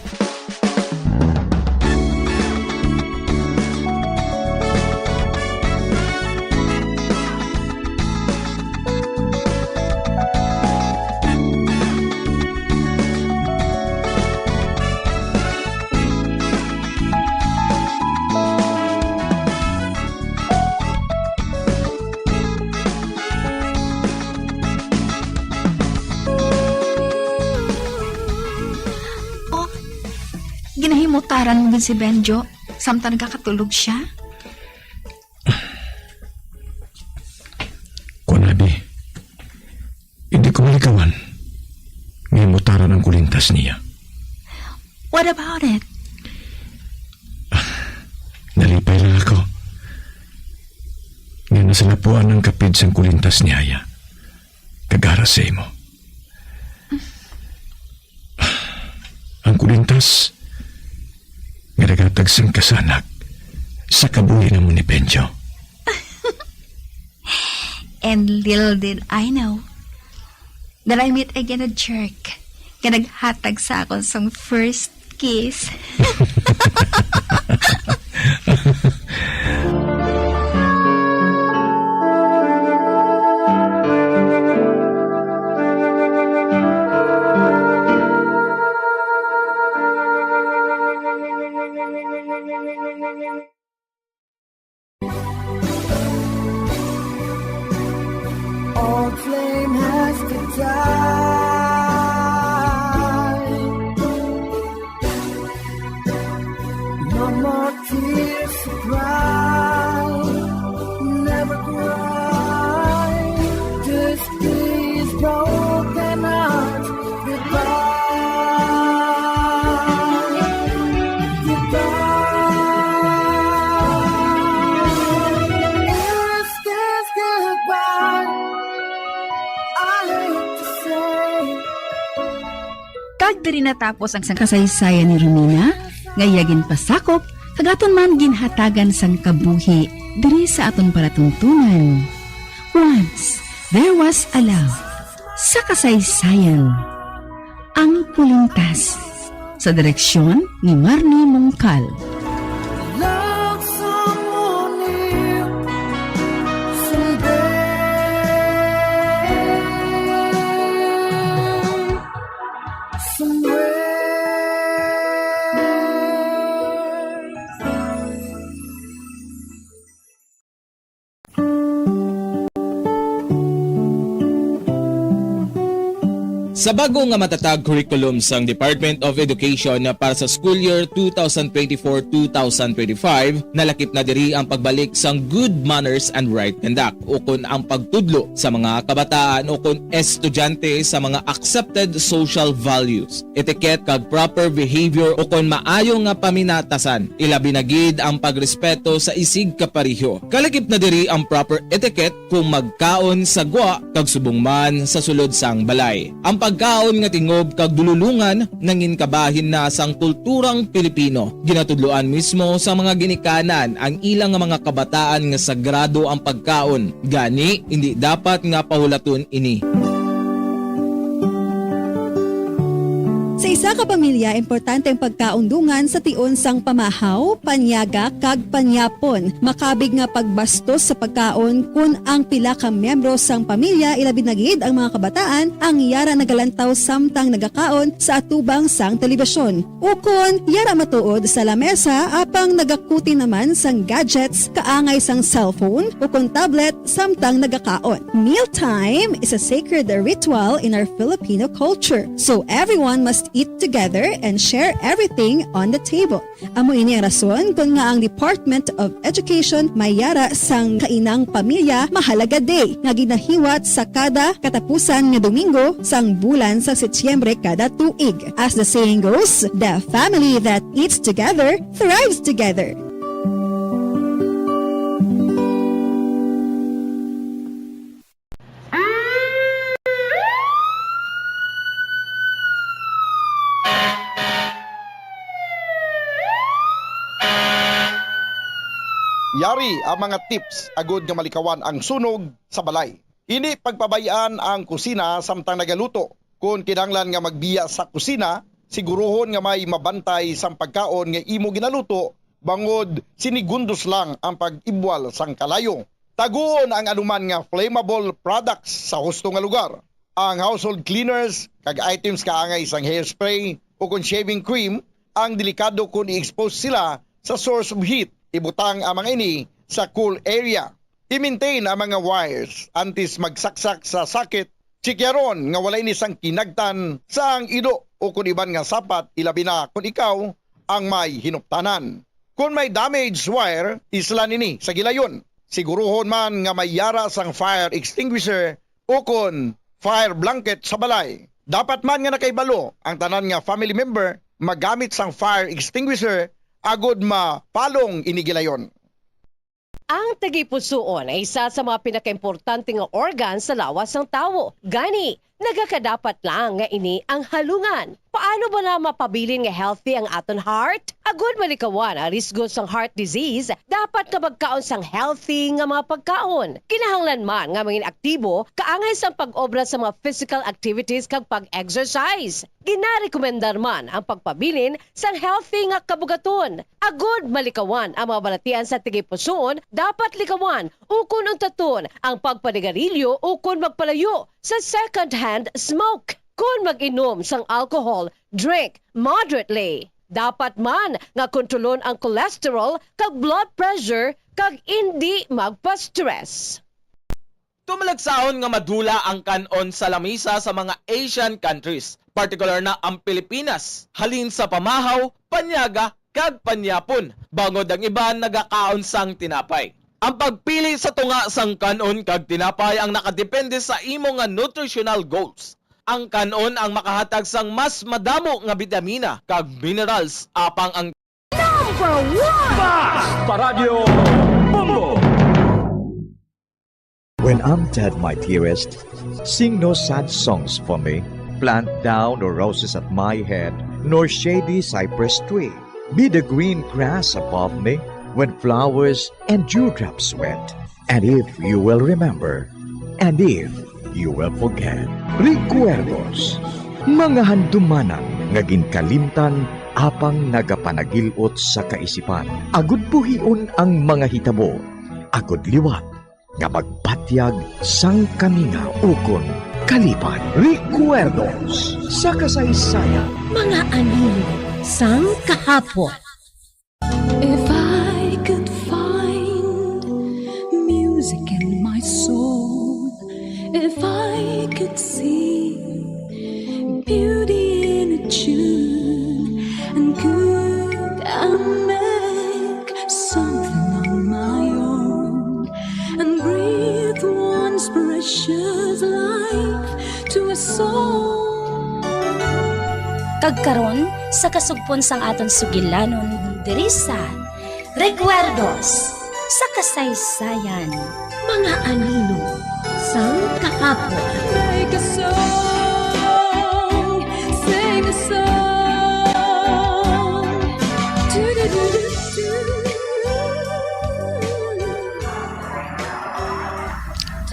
Oh, ginahimutaran mo gid si Benjo samtang nagakatulog siya? Kuan, abi. Hindi ko malikawan nga himutaran ang kulintas niya. What about it? Nalipay lang ako nga nasalapuan ang kapid sang kulintas ni Aya kag ara sa imo. Ang kulintas nga naghatag sang kasanag sa kabuhi namo ni Benjo. And little did I know that I meet again a jerk nga naghatag sa akon sang first kiss. All flame has to die. No more tears to cry. Never cry. This is broken heart. Goodbye. Goodbye. Is this goodbye? I hate to say. Kag diri natapos ang sang kasaysayan ni Romina, nga iya ginpasakop, kag aton man ginhatagan sang kabuhi diri sa aton palatuntunan. Once, there was a love. Sa kasaysayan, Ang Pulintas, sa direksyon ni Marnie Mongkal. Love someone new someday. Somewhere. Sa bago nga matatag curriculum sang Department of Education para sa school year two thousand twenty-four, two thousand twenty-five, nalakip na diri ang pagbalik sang good manners and right conduct, ukon ang pagtudlo sa mga kabataan ukon estudyante sa mga accepted social values, etiquette, kag proper behavior ukon maayo nga paminatasan, ilabi na gid ang pagrespeto sa isig kapareho. Kalakip na diri ang proper etiquette kung magkaon sa gwa kag subong man sa sulod sang balay. Ang pagkaon nga tingob kag dululongan nangin kabahin na sang kulturang Pilipino. Ginatudloan mismo sa mga ginikanan ang ila nga mga kabataan nga sagrado ang pagkaon. Gani, indi dapat nga pahulaton ini. Sa isa ka pamilya, importante ang pagkaon dungan sa tion sang pamahaw, panyaga, kag panyapon. Makabig nga pagbastos sa pagkaon kon ang pila ka miyembro sang pamilya, ilabi na gid ang mga kabataan, ang yara nagalantaw samtang nagakaon sa atubang sang telebisyon. Ukon yara matuod sa lamesa apang nagakuti naman sang gadgets kaangay sang cellphone ukon tablet samtang nagakaon. Mealtime is a sacred ritual in our Filipino culture, so everyone must eat together and share everything on the table. Amo ini ang rason kon ngaa ang Department of Education may yara sang Kainang Pamilya Mahalaga Day nga ginahiwat sa kada katapusan nga Domingo sang bulan sa Setyembre kada tuig. As the saying goes, the family that eats together thrives together. Yari ang mga tips agud nga malikawan ang sunog sa balay. Indi pagpabay-an ang kusina samtang nagaluto. Kon kinahanglan nga magbiya sa kusina, siguruhon nga may mabantay sang pagkaon nga imo ginaluto, bangod sinigundos lang ang pag-ibwal sang kalayo. Taguon ang anuman nga flammable products sa husto nga lugar. Ang household cleaners kag items kaangay sang hairspray o kon shaving cream ang delikado kon i-expose sila sa source of heat. Ibutang ang mga ini sa cool area. I-maintain ang mga wires antes magsaksak sa socket. Tsikyaron nga wala ini sang kinagtan sang ido o kon iban nga sapat, ilabi na kon ikaw ang may hinuptanan. Kon may damaged wire, islan ini sa gilayon. Siguruhon man nga may yara sang fire extinguisher o kon fire blanket sa balay. Dapat man nga nakahibalo ang tanan nga family member magamit sang fire extinguisher agod mapalong ini gilayon. Ang tagipusoon ay isa sa mga pinakaimportante nga organ sa lawas sang tawo. Gani, nagakadapat lang nga ini ang halungan. Paano ba na mapabilin nga healthy ang aton heart? Agud malikawan ang risgo sang heart disease, dapat nga magkaon sang healthy nga mga pagkaon. Kinahanglan man nga mangin aktibo, kaangay sang pag-obra sa mga physical activities kag pag-exercise. Ginarekomendar man ang pagpabilin sang healthy nga kabugaton. Agud malikawan ang mga balatian sa tagipusoon, dapat likawan ukon untaton ang pagpanigarilyo ukon magpalayo sa second-hand smoke. Kon mag-inom sang alcohol, drink moderately. Dapat man nga kontrolon ang cholesterol kag blood pressure kag indi magpa-stress. Tumalagsahon nga madula ang kan-on sa lamisa sa mga Asian countries, partikular na ang Pilipinas, halin sa pamahaw, panyaga, kag panyapon, bangod ang iban nagakaon sang tinapay. Ang pagpili sa tunga sang kan-on kag tinapay ang nakadepende sa imo nga nutritional goals. Ang kan-on ang makahatag sang mas madamo nga bitamina kag minerals, apang ang Number one! Fast Paradyo Bombo! When I'm dead, my dearest, sing no sad songs for me. Plant thou no roses at my head, nor shady cypress tree. Be the green grass above me, when flowers and dewdrops wet. And if you will remember, and if you will forget. Recuerdos, mga handumanan nga ginkalimtan apang nagapanagil-ot sa kaisipan. Agud buhion ang mga hitabo, agud liwat nga magpatyag sang kamingaw ukon kalipay. Recuerdos sa kasaysayan. Mga anino sang kahapon. If I could find music in my soul, if I could see beauty in a tune, and could I make something on my own, and breathe once precious life to a soul. Kag karon, sa kasugpon sang aton sugilanon diri sa Recuerdos sa Kasaysayan, mga anino sang kahapon. Make a song, sing a song. Du-du-du-du-du.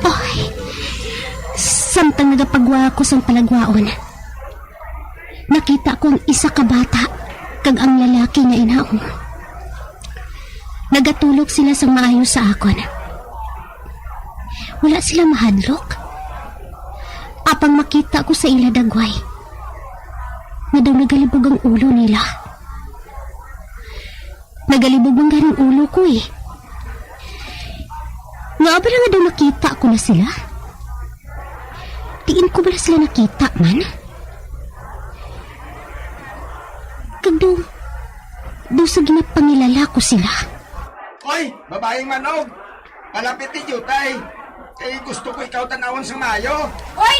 Oy, samtang nagapagwa ako sang palagwaon, nakita ko ang isa ka bata kag ang lalaki nga inaon. Nagatulok sila sang maayo sa akon. Wala sila mahadlok. Apang makita ko sa ila dagway nga daw nagalibog ang ulo nila. Nagalibog man gani ang ulo ko, eh. Ngaa bala nga daw nakita ko na sila? Diin ko bala sila nakita man? Kag daw, daw sa ginapangilala ko sila. Oy, babaeng manog! Palapit ni Jutay, kay gusto ko ikaw tan-awon sang maayo. Oy!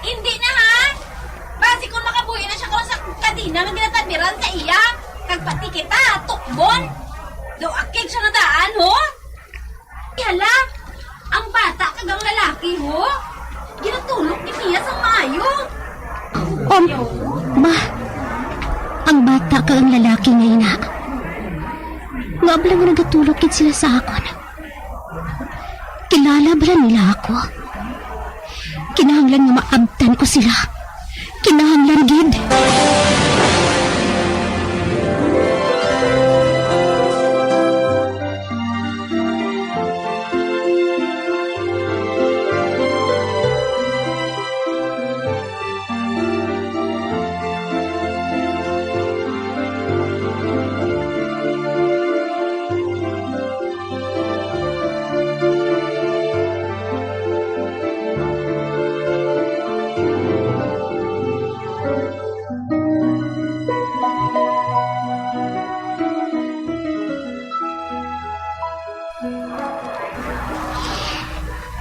Hindi na, ha? Basi kung makabuhi na siya karon sa kadena nga ginatamiran sa iya, kag pati kita, tukbon. Daw akig siya nga daan, ho? Hala, ang bata kag ang lalaki, ho? Ginatulok gid niya sang maayo. Um, ma, ang bata kag ang lalaki nga ina. Ngaa bala nga nagatulok gid sila sa akon? Kilala bala nila ako? Kinahanglan nga maabtan ko sila. Kinahanglan gid.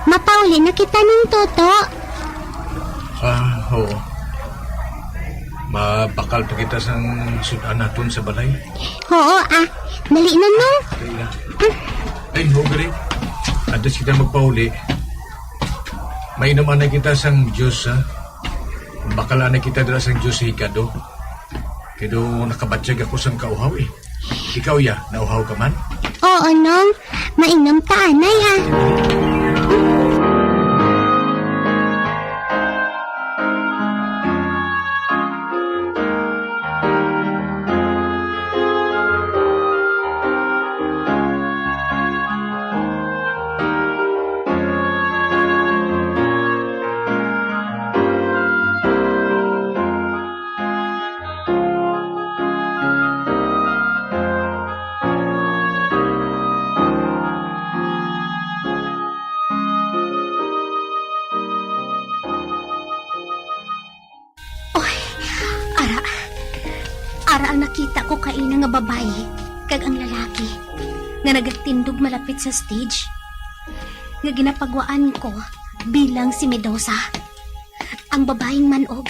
Mapauli na kita ning, Toto. Ah, oo. Mabakal pa kita sang sud-an naton sa balay. Oo, ah. Dali na, no? Dali na. Hugri, antes kita magpauli, mainom anay kita sang juice, ha? Bakal anay kita dira sang juice sa hikado. Kay do nakabatyag ako sang kauhaw, eh. Ikaw, ya, nauhaw ka man? Oo, Nong. Mainom ta anay, ha? Oy, ara. Ara ang nakita ko kaina nga babayi kag ang lalaki nga nagatindog malapit sa stage, nga ginapagwaan ko bilang si Medusa, ang babaying man-og.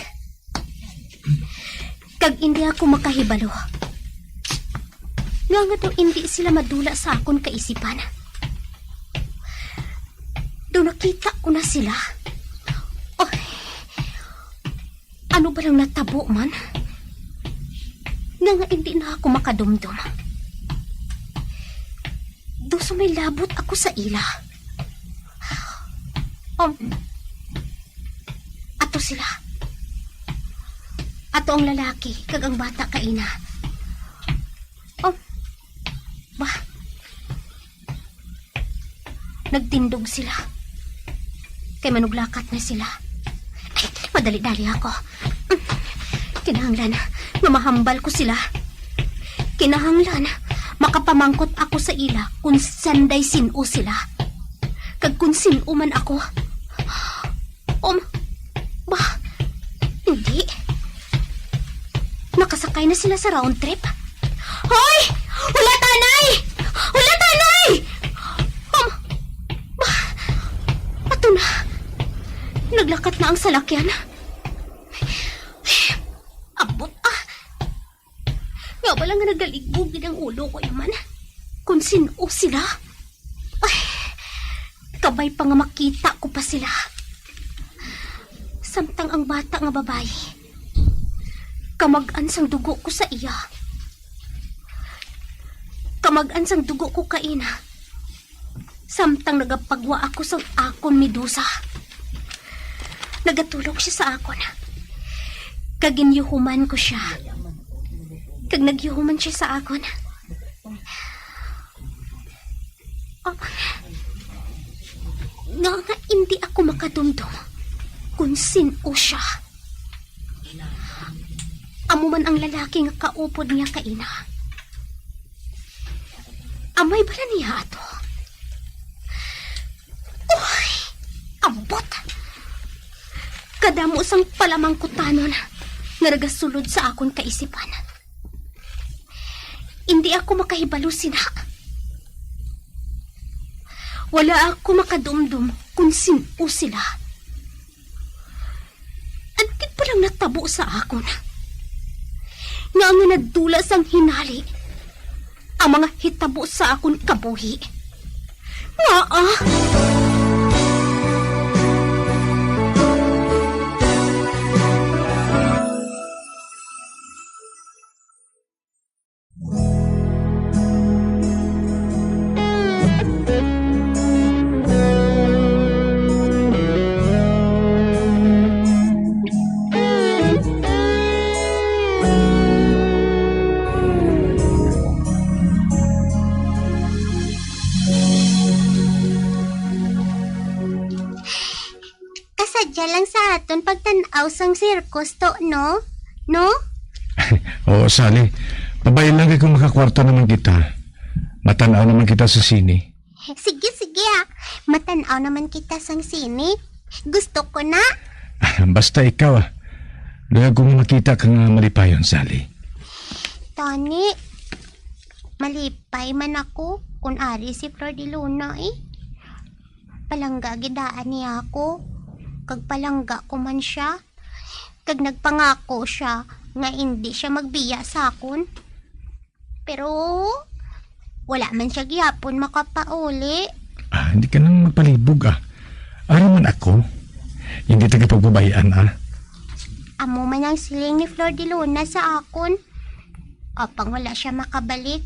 Kag indi ako makahibalo. Nga nga daw indi sila madula sa akon kaisipan. Daw nakita ko na sila. Oh, ano ba lang natabo man? Nga nga indi na ako makadumdom. Daw sa may labot ako sa ila. Um, ato sila. Ato ang lalaki kag ang bata kaina. Oh, ba? Nagtindog sila. Kay manuglakat na sila. Ay, madali-dali ako. Kinahanglan nga mahambal ko sila. Kinahanglan makapamangkot ako sa ila kung sanday sin-o sila. Kag kung sin-o man ako. Um, ba? Hindi. Nakasakay na sila sa round trip. Hoy! Hulatanay! Hulatanay! Um, ba? Ato na. Naglakat na ang salakyan. Abot, ah. Nga wala nga nagaligog gid ang ulo ko yaman. Kung sin-o sila? Ay, kabay pa nga makita ko pa sila. Samtang ang bata nga babayi, kamag-an sang dugo ko sa iya. Kamag-an sang dugo ko kaina. Samtang nagapagwa ako sang akon Medusa. Nagatulog siya sa akon. Kag ginyuhuman ko siya. Kag nagyuhuman siya sa akon. Ah, nga, nga hindi ako makadumdom kung sin-o siya. Amo man ang lalaki nga kaupod niya kaina. Amay bala niya ato? Uy, ambot! Kadamo sang palamangkutanon nga nagasulod sa akon kaisipan. Indi ako makahibalo sina. Wala ako makadumdom kung sin-o sila. Ano gid palang natabo sa akon? Nga nga nadula sang hinali ang mga hitabo sa akon kabuhi. Ngaa? Kasadya lang sa aton pagtan-aw sang sirkus to, no? No? Oo, Sally. Pabay lang kay kung makakwarta naman kita, matan-aw naman kita sa sine. Sige, sige, ah. Matan-aw naman kita sang sine. Gusto ko na. Basta ikaw, ah. Luyag kong makita ka nga malipayon, Sally. Tani, malipay man ako kung ari si Flor de Luna, eh. Palangga gid daan niya ako, kag palangga ko man siya, kag nagpangako siya nga indi siya magbiya sa akon. Pero, Wala man siya gihapon makapauli. Ah, hindi ka nang magpalibog, ah. Ari man ako. Hindi taga pagbabayan, ah. Amo man ang siling ni Flor de Luna sa akon. Apang wala siya makabalik.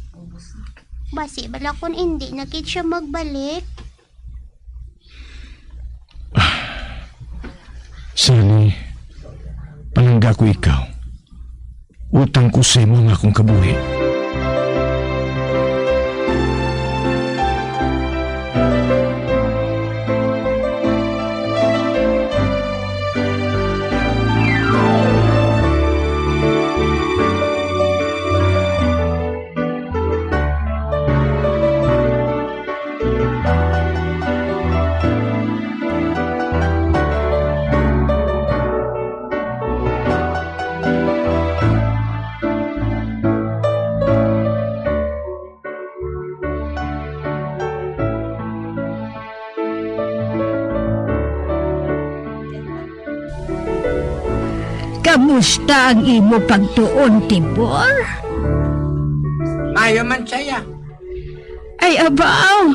Basi bala kun hindi na gid siya magbalik. Sally, palangga ko ikaw. Utang ko sa imo ang akong kabuhi. Kamusta ang imo pagtuon, Tibor? Maayo man, Chay, ah. Ay, abaw,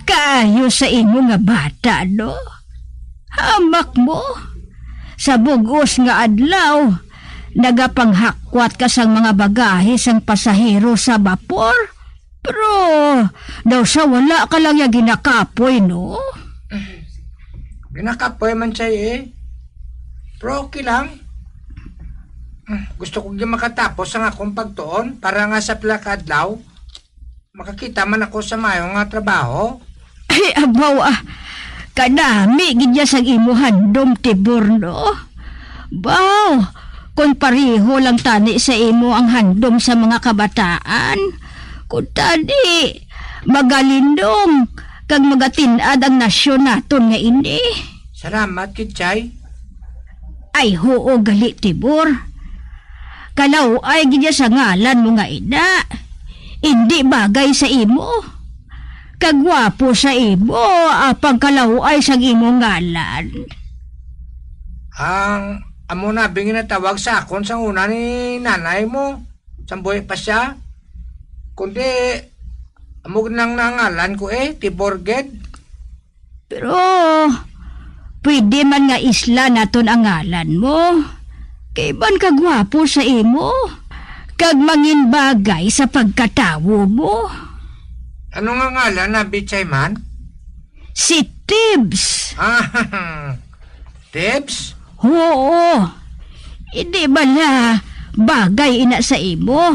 kaayo sa imo nga bata, no? Hamak mo. Sa bug-os nga adlaw, nagapanghakwat ka sang mga bagahe sang pasahero sa bapor. Pero daw sa wala ka lang ya ginakapoy, no? Ginakapoy man siya, eh. Pero okay lang. Gusto ko gyud makatapos ang akong pagtuon para nga sa pila ka adlaw, makakita man ako sa maayo nga trabaho. Ay, abaw, ah. Kadami gid ya sang imo handom, Tibor, no? Baw, kung pareho lang tani sa imo ang handom sa mga kabataan, kung tani, magalindong kag magatin-ad ang nasyon naton nga ini. Salamat, Kichay. Ay, huo gali, Tibor. Kalaw-ay gid ya sa ngalan mo nga ina. Indi bagay sa imo. Kagwapo sa imo, apang kalaw-ay sang imo ngalan. Ang amo na bing ginatawag sa akon sang una ni nanay mo, sang buhi pa siya. Kundi, amo nang nangalan ko, eh, Tibor gid. Pero pwede man nga isla naton ang ngalan mo. Kay ban ka gwapo sa imo, kag mangin bagay sa pagkatawo mo. Ano nga ngalan na, Bichay man? Si Tibbs. Ah, Tibbs? Oo. Hindi bala bagay ina sa imo?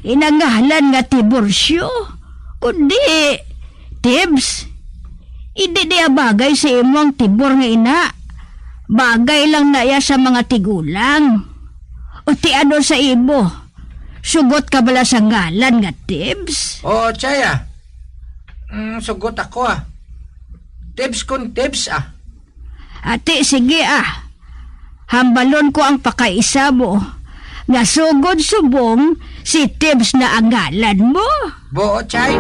Inangalan nga Tiburcio, kundi Tibbs. Hindi niya bagay sa imo ang Tibor nga ina. Bagay lang na iya sa mga tigulang. O ti ano sa imo? Sugot ka bala sa ngalan nga Tibbs? Oo, Chay, ah. Mm, sugot ako, ah. Tibbs kun Tibbs, ah. Ati, sige, ah. Hambalon ko ang pakaisa mo, nga sugod subong si Tibbs na ang ngalan mo. Buo, Chay?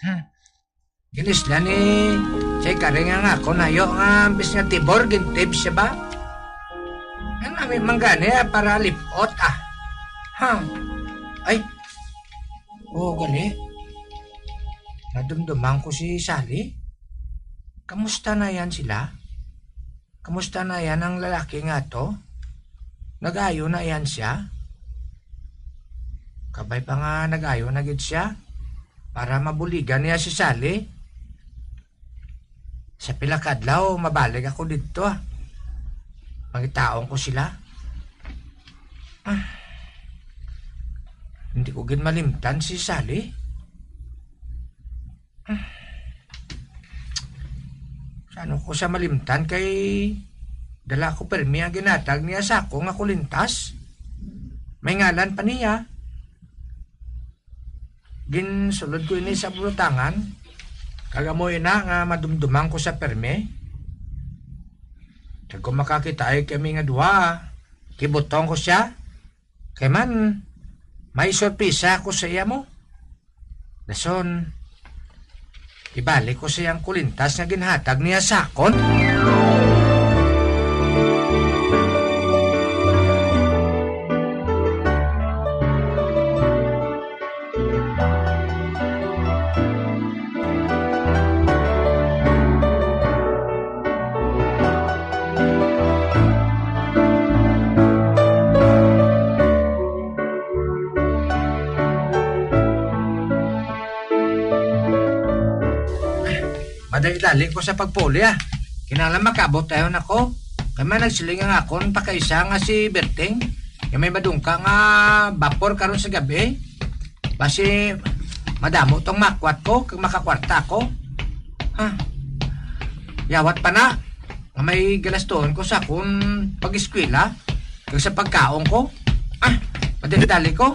Hmm. Ginisla ni Chay Karing ang akon hayo nga imbis nga Tibor, gin-Tibbs siya ba? Ano, may manggani, ah, para lipot, ah. Ha? Ay. Oo, gali. Nadumduman ko si Sally. Kamusta na yan sila? Kamusta na yan ang lalaki nga to? Nag-ayo na yan siya? Kabay pa nga nag-ayo na gid siya para mabuligan niya si Sally. Sa pila ka adlaw, mabalik ako didto, ah. Pangitaon ko sila. Ah, hindi ko gid malimtan si Sally. Ah, sa ano ko siya malimtan kay dala ko permi ang ginatag niya sa ako nga kulintas? May ngalan pa niya. Ginsulod ko ini sa bulutangan, kag amo ina nga madumduman ko sa permi. Kag kung makakitaay kami nga duha, kibutong ko sia, kay man may sorpresa ako sa iya mo. Dason, ibalik ko sa iyang kulintas nga ginhatag niya sa akon. Madali-dali ko sa pagpuli, ah. Kinahanglan makaabot tayo na ko. Kay may nagsiling ang akon pakaisa nga si Berting, nga may madungka nga bapor karon sa gabi. Basi madamo tong makwat ko kag makakwarta ko. Ha? Yawat pa na nga may galastuhon ko sa akon pag-eskwela kag sa pagkaon ko. Ah, madali-dali ko.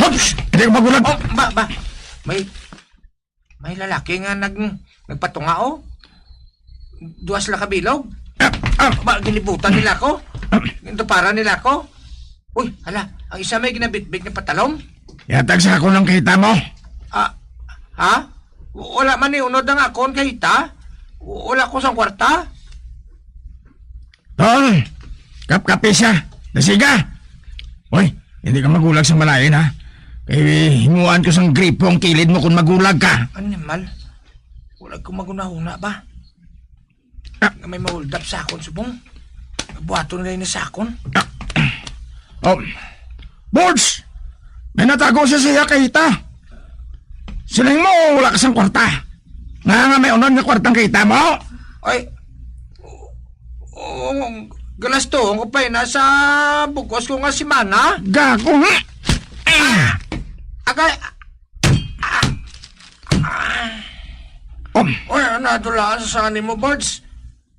Hops! Hindi ko magulag! Oh, ba, ba. May, may lalaki nga nag, nagpatunga, oh. Duha sila ka bilog. Ah, ah. Ba, ginibutan nila ko. Gintuparan nila ko. Uy, hala, ang isa may ginabitbit nga patalom. Yatag sa ako ng kita mo. Ah, ha? Wala man ni unod ang akon kahita. Wala ko sang kwarta. Tol, kapkapi siya. Dasiga. Uy, hindi ka magulag sa malain, ha? Kay himuan ko sang gripo ang kilid mo kung magulag ka. Animal. Wala ko magunahuna ba? Ah. Nga may mahuldap sa akon, subong. Buhaton nila ini sa akon. Ah. Oh. Bords! May natago siya sa iya kahita. Siling mo, wala ka sang kwarta. Nga nga may unod nga kwartang kahita mo? Ay, o, o, galastuhon ko pa yun sa bugos ko nga semana. Gago, ha? Ah! Agay, ah! Ah! Um. Uy, ano, dulaan sa sani mo, Bords?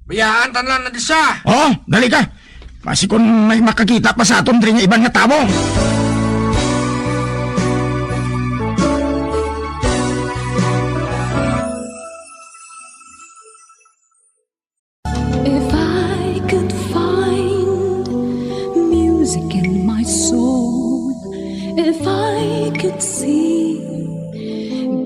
Bayaan ta na na disa. Oh, dali ka. Basi kung may makakita pa sa aton diri nga iban nga tawo. If I could find music in my soul, if I could see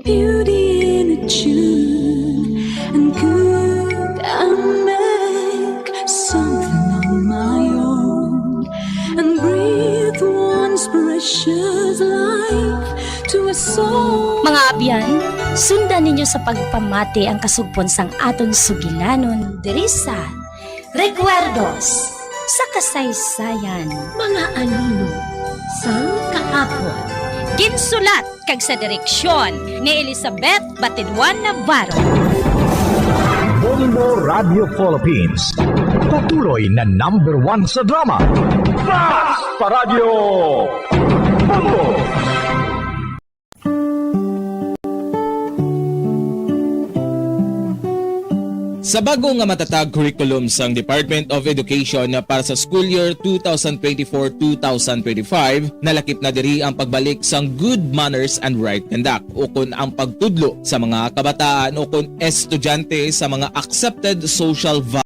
beauty in a tune, and could I make something on my own, and breathe once precious life to a soul. Mga abyan, sundan ninyo sa pagpamati ang kasugpon sang aton sugilanon diri sa Recuerdos sa Kasaysayan. Mga anino sang kahapon. Ginsulat kag sa direksyon ni Elizabeth Batiduan Navarro. Bombo Radio Philippines, patuloy na number one sa drama. Fast Paradyo! Bombo! Sa bag-o nga matatag curriculum sang Department of Education para sa school year two thousand twenty-four, two thousand twenty-five, nalakip na diri ang pagbalik sang good manners and right conduct, ukon ang pagtudlo sa mga kabataan ukon estudyante sa mga accepted social